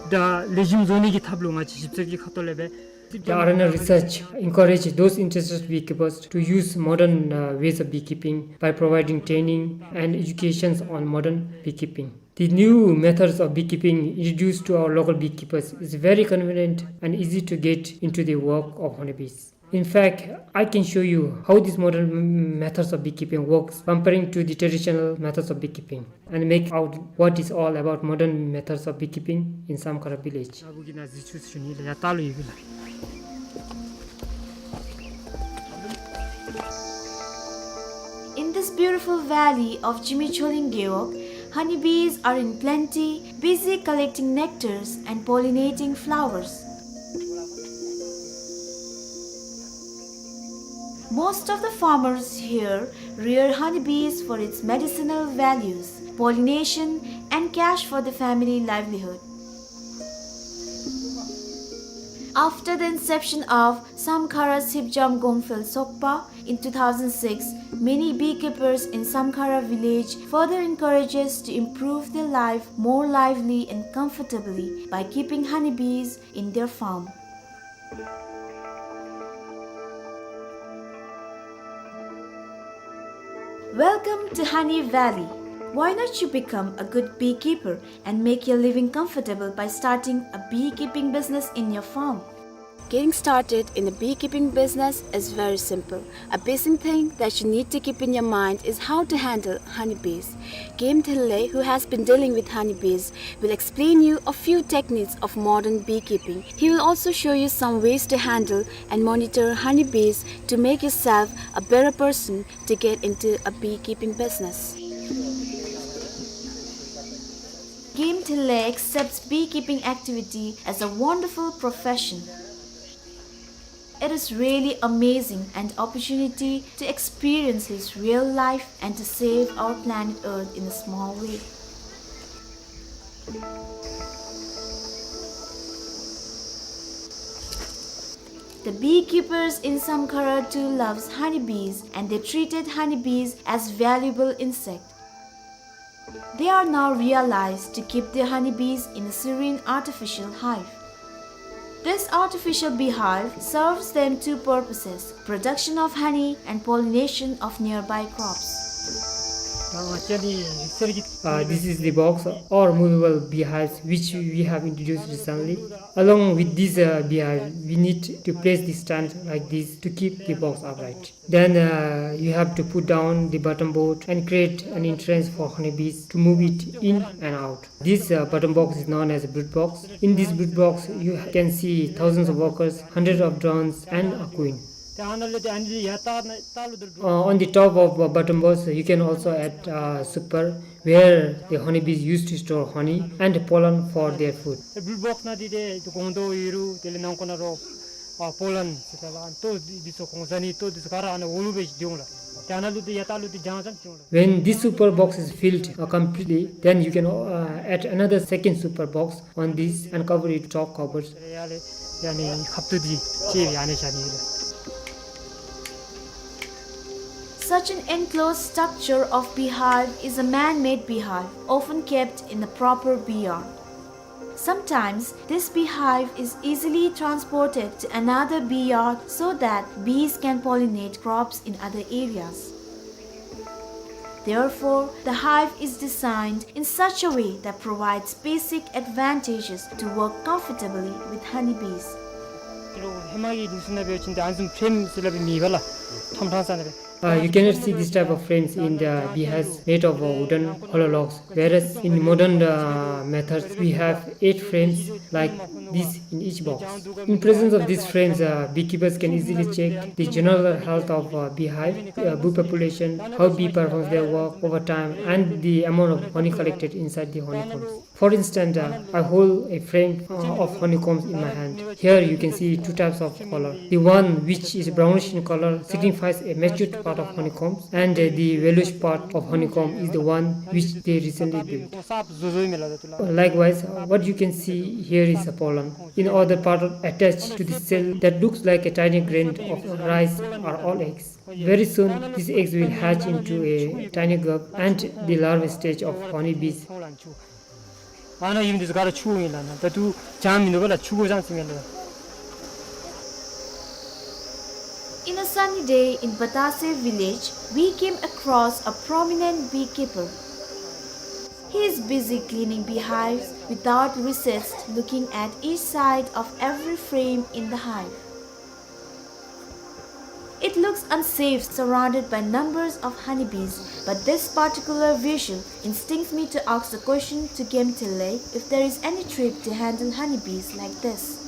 ད་ལེགས་ཤོམ་བཟོ་ནི་གི་ཐབས་ལུ་ང་བཅས་ཞིབ་འཚོལ་གྱི་ཁ་ཐུག་ལས་སྦེ། The R N R Research encourage those interested beekeepers to use modern, uh, ways of beekeeping by providing training and educations on modern beekeeping. The new methods of beekeeping introduced to our local beekeepers is very convenient and easy to get into the work of honeybees. In fact, I can show you how these modern m-, methods of beekeeping works comparing to the traditional methods of beekeeping and make out what is all about modern methods of beekeeping in Samkhara village. In this beautiful valley of Jimi Choling Gewog, honeybees are in plenty, busy collecting nectars and pollinating flowers. Most of the farmers here rear honeybees for its medicinal values, pollination, and cash for the family livelihood. After the inception of Samkhara Sipjam Gongphel Sokpa in two thousand six, many beekeepers in Samkhara village further encourages to improve their life more lively and comfortably by keeping honeybees in their farm. Welcome to Honey Valley. Why not you become a good beekeeper and make your living comfortable by starting a beekeeping business in your farm? Getting started in the beekeeping business is very simple. A basic thing that you need to keep in your mind is how to handle honeybees. Game Thille, who has been dealing with honeybees, will explain you a few techniques of modern beekeeping. He will also show you some ways to handle and monitor honeybees to make yourself a better person to get into a beekeeping business. Game Thille accepts beekeeping activity as a wonderful profession. It is really amazing an opportunity to experience his real life and to save our planet Earth in a small way. The beekeepers in Samkhara too loves honeybees, and they treated honeybees as valuable insect. They are now realized to keep their honeybees in a serene artificial hive. This artificial beehive serves them two purposes, production of honey and pollination of nearby crops. Uh, this is the box or movable beehives which we have introduced recently. Along with this uh, beehive, we need to place the stand like this to keep the box upright. Then uh, you have to put down the bottom board and create an entrance for honeybees to move it in and out. This uh, bottom box is known as a brood box. In this brood box, you can see thousands of workers, hundreds of drones, and a queen. Uh, on the top of uh, bottom box, you can also add uh, super, where the honeybees used to store honey and pollen for their food. Brood box ནང་འདི་ཏེ་ཏེ་སྒོང་རྡོག་ཡོད་རུང་དེ་ལས་ནང་ཁོག་ནང་རོ་ཨ་པོ་ལན་ཟེར་ད་ལགས། ལྟོ་འདི་ཚུ་སྒོང་རྫ་ནི་ལྟོ་འདི་ཚུ་ག་ར་ཨ་ནཱ་འོག་ལུ་སྦེ་འདི་འོང་ལགས། ཏེ་ཨ་ནཱ་ལུ་ཏེ་ཡར་ལྟག་ལུ་ཏེ་རྒྱང་ཙམ་འདི་འོང་ལགས། When this super box is filled uh, completely, then you can uh, add another second super box on this and cover it with top covers. ཡ་ལས་ཡ་ནི་ཁབ་ཏུ་འདི་ཅིག་ཡ་ནི་བཞག་ནི་ཡོད་ལགས། Such an enclosed structure of beehive is a man-made beehive, often kept in a proper bee yard. Sometimes this beehive is easily transported to another bee yard so that bees can pollinate crops in other areas. Therefore, the hive is designed in such a way that provides basic advantages to work comfortably with honeybees. ཧེ་མ་གི་ནི་སུ་ན་བེ་ཅིན་ཏེ་ཨ་ནི་བཟུམ་ཕྲེམ་ཟེར་སླབ་མེད་པས་ལགས། ཁྲམ་ཁྲང་ས་ན་བེ། Uh, you cannot see this type of frames in the beehives made of uh, wooden hollow logs, whereas in modern uh, methods we have eight frames like this in each box. In presence of these frames, uh, beekeepers can easily check the general health of uh, beehive, uh, bee population, how bee performs their work over time, and the amount of honey collected inside the honeycombs. For instance, uh, I hold a frame uh, of honeycombs in my hand. Here you can see two types of color. The one which is brownish in color signifies a matured part of honeycombs, and uh, the yellowish part of honeycomb is the one which they recently built. Likewise, uh, what you can see here is a pollen. In other part attached to the cell that looks like a tiny grain of rice are all eggs. Very soon, these eggs will hatch into a tiny grub and the larval stage of honeybees. ཨ་ནཱ་ཡུམ་འདི་ཚུ་ག་ར་ཕྱུ་གུ་ཨིན་ལགས། ད་ལྟོ་ཅང་མིན་འདུག་པ་ལགས། ཕྱུ་གུ་ཙམ་ཅིག་ཨིན་ལགས། In a sunny day in Batase village, we came across a prominent beekeeper. He is busy cleaning beehives without recess, looking at each side of every frame in the hive. It looks unsafe surrounded by numbers of honeybees, but this particular visual instincts me to ask the question to Gemtele if there is any trick to handle honeybees like this.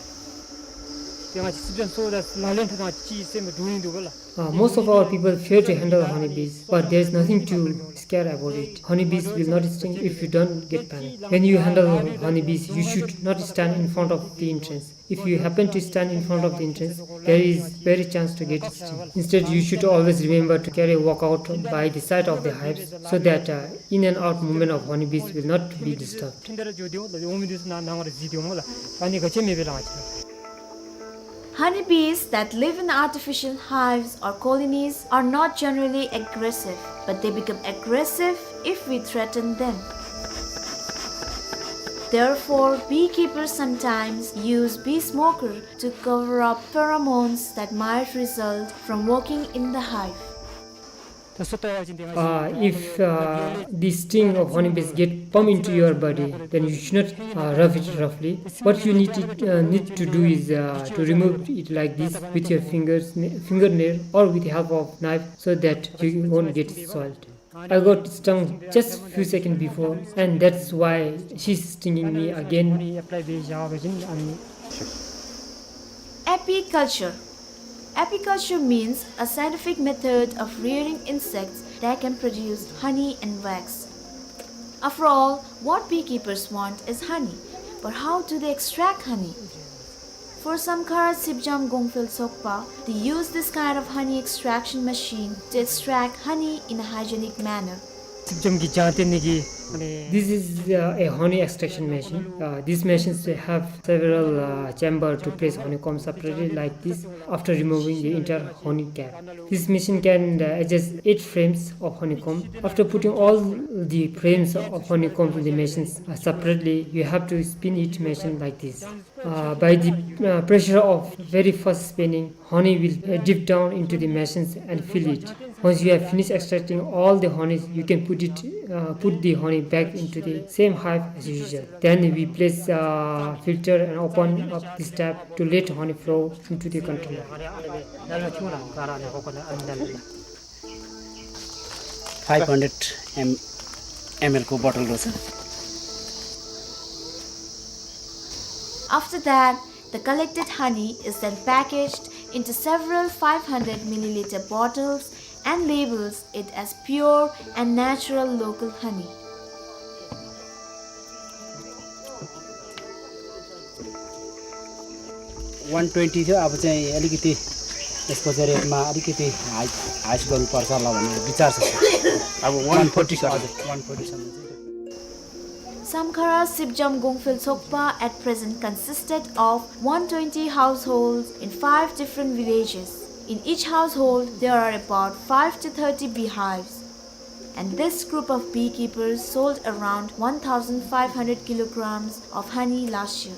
ཏེ་ང་བཅས་སི་པན་སོ་ད་ལག་ལེན་འཐབ་ད་ཅིག་སེམས་འདྲོག་ནི་འདུག་པ་ལགས། Uh, most of our people fear to handle honeybees, but there is nothing to scare about it. Honeybees will not sting if you don't get panic. When you handle honeybees, you should not stand in front of the entrance. If you happen to stand in front of the entrance, there is very chance to get stung. Instead, you should always remember to carry a walkout by the side of the hives so that uh, in and out movement of honeybees will not be disturbed. Honeybees that live in artificial hives or colonies are not generally aggressive, but they become aggressive if we threaten them. Therefore, beekeepers sometimes use bee smoker to cover up pheromones that might result from working in the hive. Uh, if uh, the sting of honeybees get pump into your body, then you should not uh, rub it roughly. What you need to, uh, need to do is uh, to remove it like this with your fingers, fingernail, or with the help of knife, so that you won't get soiled. I got stung just few seconds before, and that's why she's stinging me again. Apiculture. Apiculture means a scientific method of rearing insects that can produce honey and wax. After all, what beekeepers want is honey, but how do they extract honey? For some Kharat Sipjam Gongphel Sokpa, they use this kind of honey extraction machine to extract honey in a hygienic manner. སིབ་འཇམ་གྱི་ལྗང་སྟེང་ནི་གི་ This is uh, a honey extraction machine. Uh, these machines have several uh, chamber to place honeycomb separately like this after removing the entire honey cap. This machine can uh, adjust eight frames of honeycomb. After putting all the frames of honeycomb in the machines uh, separately, you have to spin each machine like this. Uh, by the uh, pressure of very fast spinning, honey will uh, drip down into the machines and fill it. Once you have finished extracting all the honey, you can put it, uh, put the honey back into the same hive as usual. Then we place uh, filter and open up this tap to let honey flow into the container. Five hundred M L को bottle रहेछ। After that, the collected honey is then packaged into several five hundred milliliter bottles and labels it as pure and natural local honey. One twenty थियो, अब चाहिँ अलिकति यसको चाहिँ rate मा अलिकति high, high गर्नुपर्छ होला भन्ने विचार छ। अब one forty सर। हजुर, one forty सम्म चाहिँ। Samkhara Sipjam Gongphel Sokpa at present consisted of one twenty households in five different villages. In each household, there are about five to thirty beehives. And this group of beekeepers sold around one thousand five hundred kilograms of honey last year.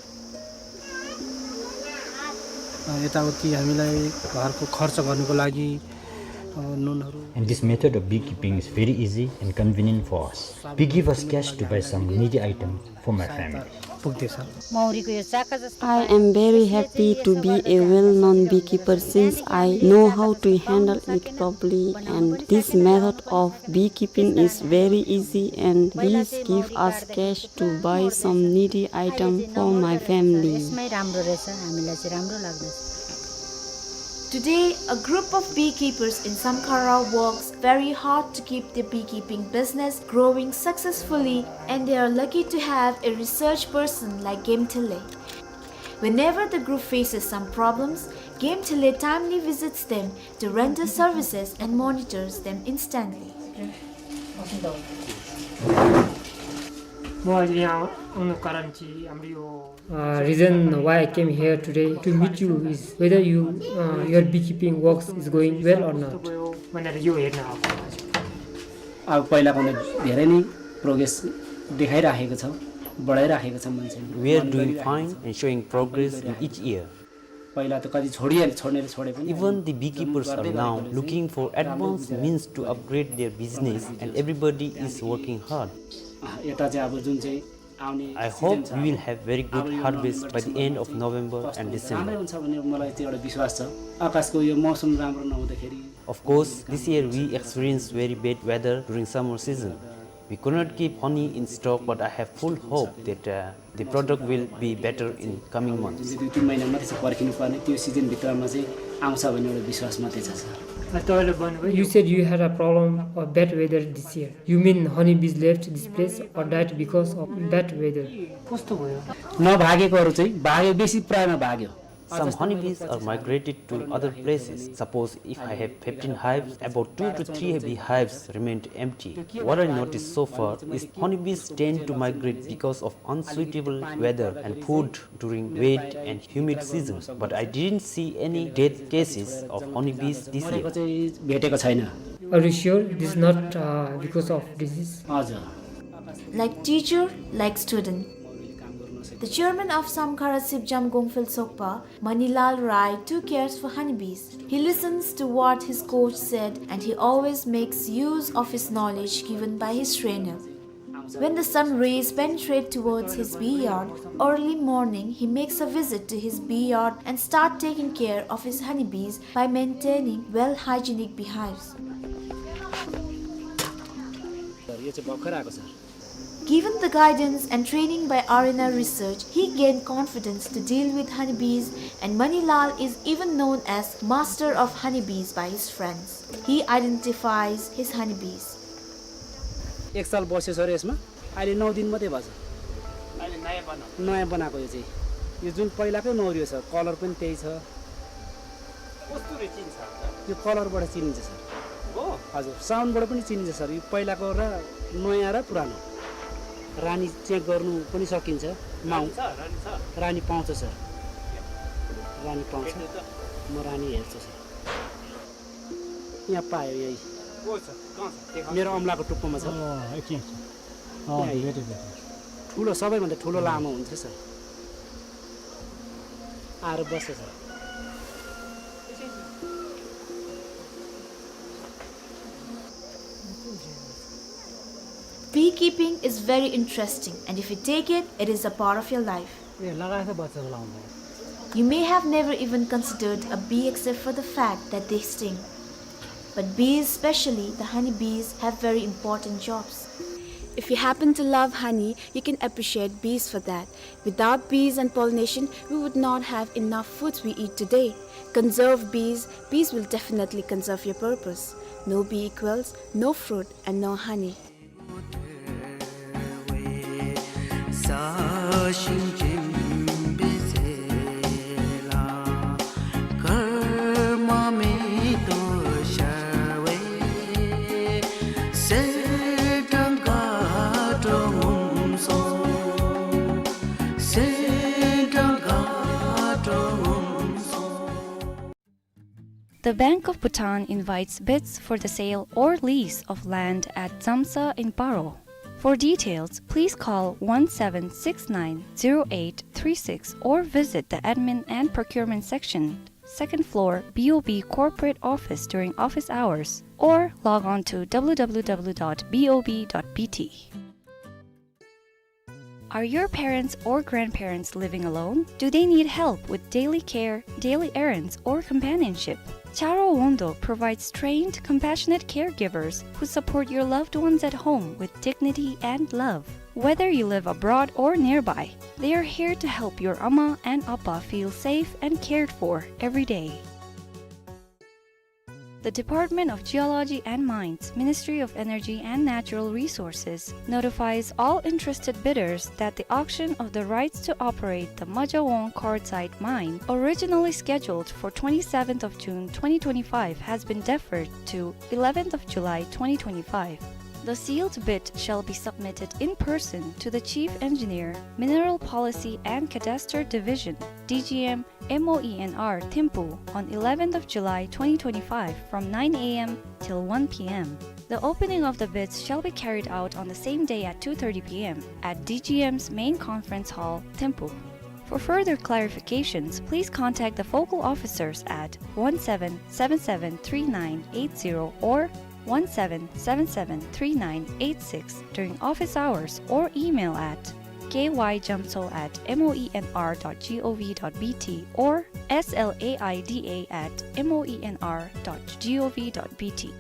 अ, यताउति हामीलाई घरको खर्च गर्नको लागि, अ, नुनहरू। And this method of beekeeping is very easy and convenient for us. Bee give us cash to buy some needy items for my family. पुग्दैछ। मौरीको यो चाका जस्तो। I am very happy to be a well-known beekeeper since I know how to handle it properly, and this method of beekeeping is very easy and bees give us cash to buy some needy item for my family. यसमै राम्रो रहेछ, हामीलाई चाहिँ राम्रो लाग्दछ। Today, a group of beekeepers in Samkhara works very hard to keep the beekeeping business growing successfully, and they are lucky to have a research person like Gemthele. Whenever the group faces some problems, Gemthele timely visits them to render services and monitors them instantly. म अहिले यहाँ आउनु कारण चाहिँ हाम्रो यो Uh, reason why I came here today to meet you is whether you, uh, your beekeeping works is going well or not. अब पहिलाको भन्दा धेरै नै progress देखाइराखेको छ, बढाइराखेको छ मान्छेले। We are doing fine and showing progress in each year. पहिला त कति छोडिहाल्यो, छोड्नेले छोडे पनि। Even the beekeepers are now looking for advanced means to upgrade their business and everybody is working hard. अँ, यता चाहिँ अब जुन चाहिँ I hope we will have very good harvest by the end of November and December. राम्रै हुन्छ भन्ने मलाई त्यो एउटा विश्वास छ। आकाशको यो मौसम राम्रो नहुँदाखेरि। Of course, this year we experienced very bad weather during summer season. We could not keep honey in stock, but I have full hope that, uh, the product will be better in coming months. जुन चाहिँ दुई तिन महिना मात्रै छ पर्खिनु पर्ने, त्यो season भित्रमा चाहिँ आउँछ भन्ने एउटा विश्वास मात्रै छ, sir. You said you had a problem of bad weather this year. You mean honeybees left this place or died because of bad weather? नभागेकोहरू चाहिँ भाग्यो, बेसी प्रायमा भाग्यो। Some honeybees are migrated to other places. Suppose if I have fifteen hives, about two to three beehives remained empty. What I noticed so far is honeybees tend to migrate because of unsuitable weather and food during wet and humid season, but I didn't see any death cases of honeybees this year. भेटेको छैन। Are you sure this is not, uh, because of disease? हजुर। Like teacher, like student. The chairman of Samkhara Sipjam Gongphel Sokpa, Manilal Rai, too cares for honeybees. He listens to what his coach said and he always makes use of his knowledge given by his trainer. When the sun rays penetrate towards his bee yard, early morning he makes a visit to his bee yard and start taking care of his honeybees by maintaining well hygienic beehives. यो चाहिँ भर्खर आएको छ। Given the guidance and training by R N R Research, he gained confidence to deal with honeybees, and Manilal is even known as master of honeybees by his friends. He identifies his honeybees. एक साल बस्यो सर यसमा, अहिले नौ दिन मात्रै भएको छ। अहिले नयाँ बनाएको। नयाँ बनाएको यो चाहिँ। यो जुन पहिलाकै नौ रहेछ, colour पनि त्यही छ। कस्तुरी चिन्छ? यो colourबाट चिनिन्छ सर। हो? हजुर, soundबाट पनि चिनिन्छ सर। यो पहिलाको र नयाँ र पुरानो। रानी चाहिँ गर्नु पनि सकिन्छ। माउ-, रानी छ, रानी छ। रानी पाउँछ सर। रानी पाउँछ। भेट्नु त। म रानी हेर्छु सर। यहाँ पायो, यही। को छ? कहाँ छ? देखाउनु। मेरो औँलाको टुप्पोमा छ। अँ, एकछिन, एकछिन। अँ, यहाँ। भेटेँ, भेटेँ। ठुलो, सबैभन्दा ठुलो लामो हुन्छ सर। आएर बस्छ sir. Beekeeping is very interesting, and if you take it, it is a part of your life. ए, लगाएछ बच्चा लाउँदा। You may have never even considered a bee except for the fact that they sting. But bees, especially the honey bees, have very important jobs. If you happen to love honey, you can appreciate bees for that. Without bees and pollination, we would not have enough foods we eat today. Conserve bees, bees will definitely conserve your purpose. No bee equals no fruit and no honey. The Bank of Bhutan invites bids for the sale or lease of land at Dzamtsa in Paro. For details, please call one seven six nine zero eight three six or visit the Admin and Procurement Section, second floor, B O B Corporate Office during office hours, or log on to W W W dot B O B dot B T. Are your parents or grandparents living alone? Do they need help with daily care, daily errands, or companionship? Charo Wondo provides trained, compassionate caregivers who support your loved ones at home with dignity and love. Whether you live abroad or nearby, they are here to help your amma and appa feel safe and cared for every day. The Department of Geology and Mines, Ministry of Energy and Natural Resources, notifies all interested bidders that the auction of the rights to operate the Majawong quartzite mine, originally scheduled for twenty-seventh of June twenty twenty-five, has been deferred to eleventh of July twenty twenty-five. The sealed bid shall be submitted in person to the Chief Engineer, Mineral Policy and Cadastre Division, D G M, M O E N R Thimphu on eleventh of July twenty twenty-five from nine A M till one P M. The opening of the bids shall be carried out on the same day at two thirty P M at D G M's main conference hall, Thimphu. For further clarifications, please contact the focal officers at one seven seven seven three nine eight zero or one seven seven seven three nine eight six during office hours or email at K Y Jamtso at M O E N R dot G O V dot B T or S L A I D A at M O E N R dot G O V dot B T.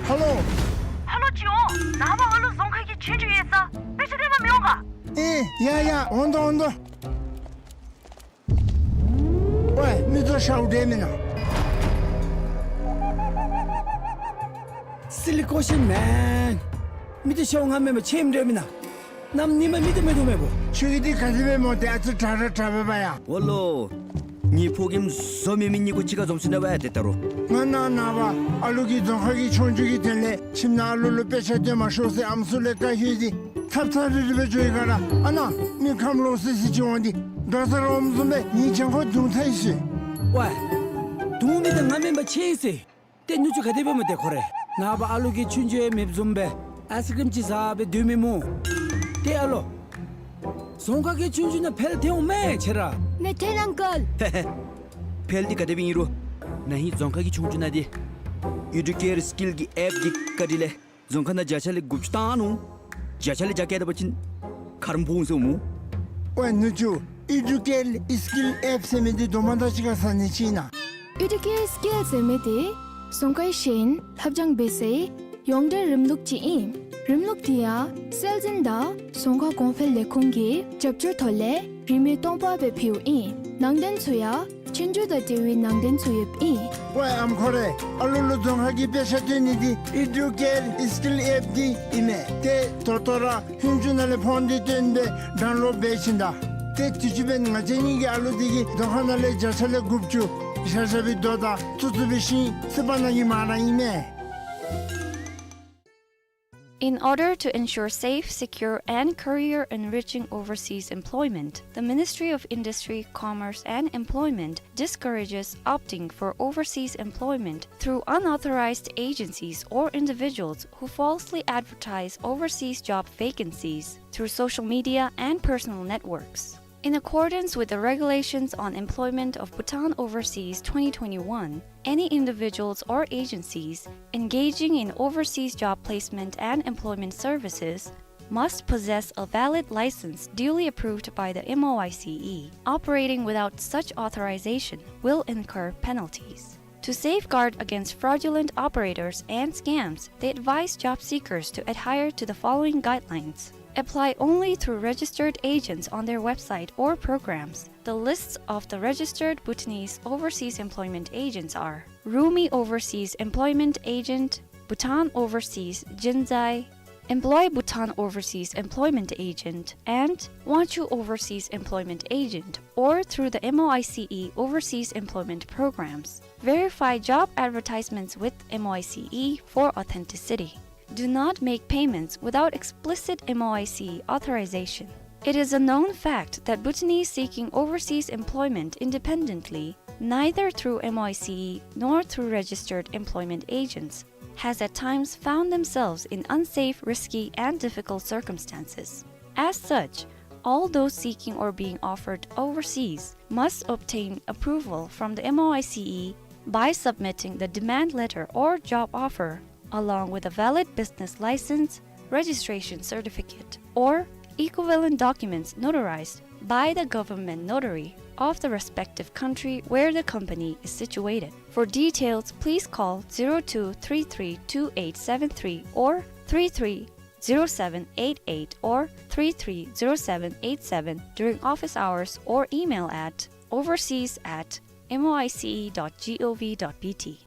Hello. Hello, ཅིག་འོང་། ནངས་པ་ཨ་ལུ་རྫོང་ཁ་གི་ཆོས་རྒྱུགས་ཡོད་ས། དཔེ་ཆ་སྟོན་པར་མི་འོང་ག། ཨེ་ཡ་ཡ། འོང་དོ་འོང་དོ། ཝེ་མི་ཚོ་ཤཝ་འདྲེ་མིན་ན། Silly question, man. མི་ཚོ་ཤཝ་ང་མེན་པར་ཆེམ་འདྲེ་མིན་ན། གནམ་ཉི་མ་མི་ཚོ་མེད་དོ་མེད་པོ། ཁྱོད་ཀྱིས་འདི་ག་དེ་སྦེ་མོ་དེ་ཨ་ཙི་དྲག་ར་དྲག་པས་པ་ཡ། འོ་ལོ། ངེའི་ཕོ་རྒནམ་བཟོ་མི་མི་གཉིས་ཀོ་གཅིག་ཁར་འཛོམས་ཞིནམ་ལས་ཏེ་ད་རུང་། ང་ནངས་པ་ཨ་ལུ་གི་རྫོང་ཁ་གི་ཆོས་རྒྱུགས་ཀྱི་དོན་ལས་ཁྱིམ་ནང་ཨ་ལུ་ལུ་དཔེ་ཆ་སྟོན་མ་ཤོག་ཟེར་ཨམ་སྲུ་ལས་བཀའ་ཞུ་སྟེ་ཐབ་ཚང་རི་རི་སྦེ་འགྱོ་ཡི་ག་ར། ཨ་ནཱ་མི་ཁམས་ལོག་སི་སི་ཅིག་འོང་སྟེ་དགའ་ས་ར་འོངམ་བཟུམ་སྦེ་ངེའི་གྱང་ཁོག་བརྡུང་ཚར་ཡི་ཤིག། ཝེ། བརྡུང་མི་དེ་ང་མེན་པར་ཆེམ་ཟེར། ཏེ་ནུ་གཅུང་ག་དེ་སྦེ་མོ་དེ་ཁོ་རེ། ནངས་པ་ཨ་ལུ་གིས་ཆོས་རྒྱུགས་ཡང་མེདཔ་བཟུམ་སྦེ་ཨའི་སི་ཀྲིམ་ཅིག་ཟ་སྦེ་སྡོད་མི་སྨོ། ཏེ་ཨ་ལོ། རྫོང་ཁ་གི་ཆོས་རྒྱུགས་ནང་འཕེལ་ཐལ་འོང་མས་ཁྱེད་ར། མེད་ཐལ་ཨང་ཀལ། འཕེལ་འདི་ག་དེ་སྦེ་ཨིན་རུང་ན་ཧིང་རྫོང་ཁ་གི་ཆོས་རྒྱུགས་ནང་འདི་ཨི་ཌུ་ཀེར་སི་ཀིལ་གྱི་ཨེཔ་འདི་བཀའ་དྲིན་ལས་རྫོང་ཁ་ནང་བརྒྱ་ཆ་ལས་དགུ་བཅུ་བཏང་ནུག། བརྒྱ་ཆ་ལས་བརྒྱ་བཀལ་ད་པ་ཅིན་ཁ་རུ་འབོ་འོང་ཟེར་འོང་སྨོ། ཝེ་ནུ་གཅུང་། ཨི་ཌུ་ཀེར་སི་ཀིལ་ཨེཔ་ཟེར་མི་འདི་དོ་མ་དག་ཅིག་ཁར་ཟ་ནི་ཅིག་ཨིན་ན། ཨི་ཌུ་ཀེར་སི་ཀིལ་ཟེར་མི་འདི་རྫོང་ཁའི་ཤེས་ཡོན་ལྷབ་སྦྱང་འབད་སའི་ཡོངས་འབྲེལ་རིམ་ལུགས་ཅིག་ཨིན། རིམ་ལུགས་འདི་ཡང་སྲོལ་འཛིན་དང་རྫོང་ཁ་གོང་འཕེལ་ལས་ཁུངས་ཀྱི་རྒྱབ་སྐྱོར་ཐོག་ལས་རིན་མེད་སྟོང་པ་སྦེ་ཕུལཝ་ཨིན། ནང་དོན་ཚུ་ཡང་ཆོས་རྒྱུགས་དང་འབྲེལ་བའི་ནང་དོན་ཚུ་ཡོདཔ་ཨིན། ཝེ་ཨམ་ཁོ་རེ། ཨ་ལུ་ལུ་རྫོང་ཁ་གི་དཔེ་ཆ་སྟོན་ནི་འདི་ཨི་ཌུ་ཀེར་སི་ཀིལ་ཨེཔ་འདི་ཨིན་མས། ཏེ་ད་ལྟོ་ར་ཧུན་ཅུ་ནང་ལས་ཕོན་འདི་བཏོན་སྦེ་ཌའུན་ལོཌ་འབད་ཞིནམ་ད། ཏེ་དུས་ཅི་འབདན་ང་བཅས་གཉིས་ཀྱི་ཨ་ལུ་འདི་གིས་རྫོང་ཁ་ནང་ལས་བརྒྱ་ཆ་ལས་དགུ་བཅུ་ ཤ་ཤ་བའི་རྡོ་དང་བཙུགས་བཙུགས་པའི་ཤིང་སྲིད་པ་ནང་གི་མ་ར་ཨིན་མས། In order to ensure safe, secure, and career-enriching overseas employment, the Ministry of Industry, Commerce, and Employment discourages opting for overseas employment through unauthorized agencies or individuals who falsely advertise overseas job vacancies through social media and personal networks. In accordance with the Regulations on Employment of Bhutan Overseas twenty twenty-one, any individuals or agencies engaging in overseas job placement and employment services must possess a valid license duly approved by the M O I C E. Operating without such authorization will incur penalties. To safeguard against fraudulent operators and scams, they advise job seekers to adhere to the following guidelines. Apply only through registered agents on their website or programs. The lists of the registered Bhutanese overseas employment agents are Rumi Overseas Employment Agent, Bhutan Overseas Jinzai, Employ Bhutan Overseas Employment Agent, and Wanchu Overseas Employment Agent, or through the M O I C E overseas employment programs. Verify job advertisements with M O I C E for authenticity. Do not make payments without explicit M O I C E authorization. It is a known fact that Bhutanese seeking overseas employment independently, neither through M O I C E nor through registered employment agents, has at times found themselves in unsafe, risky, and difficult circumstances. As such, all those seeking or being offered overseas must obtain approval from the M O I C E by submitting the demand letter or job offer, along with a valid business license, registration certificate, or equivalent documents notarized by the government notary of the respective country where the company is situated. For details, please call zero two three three two eight seven three or three three zero seven eight eight or three three zero seven eight seven during office hours or email at overseas at M O I C E dot gov dot B T.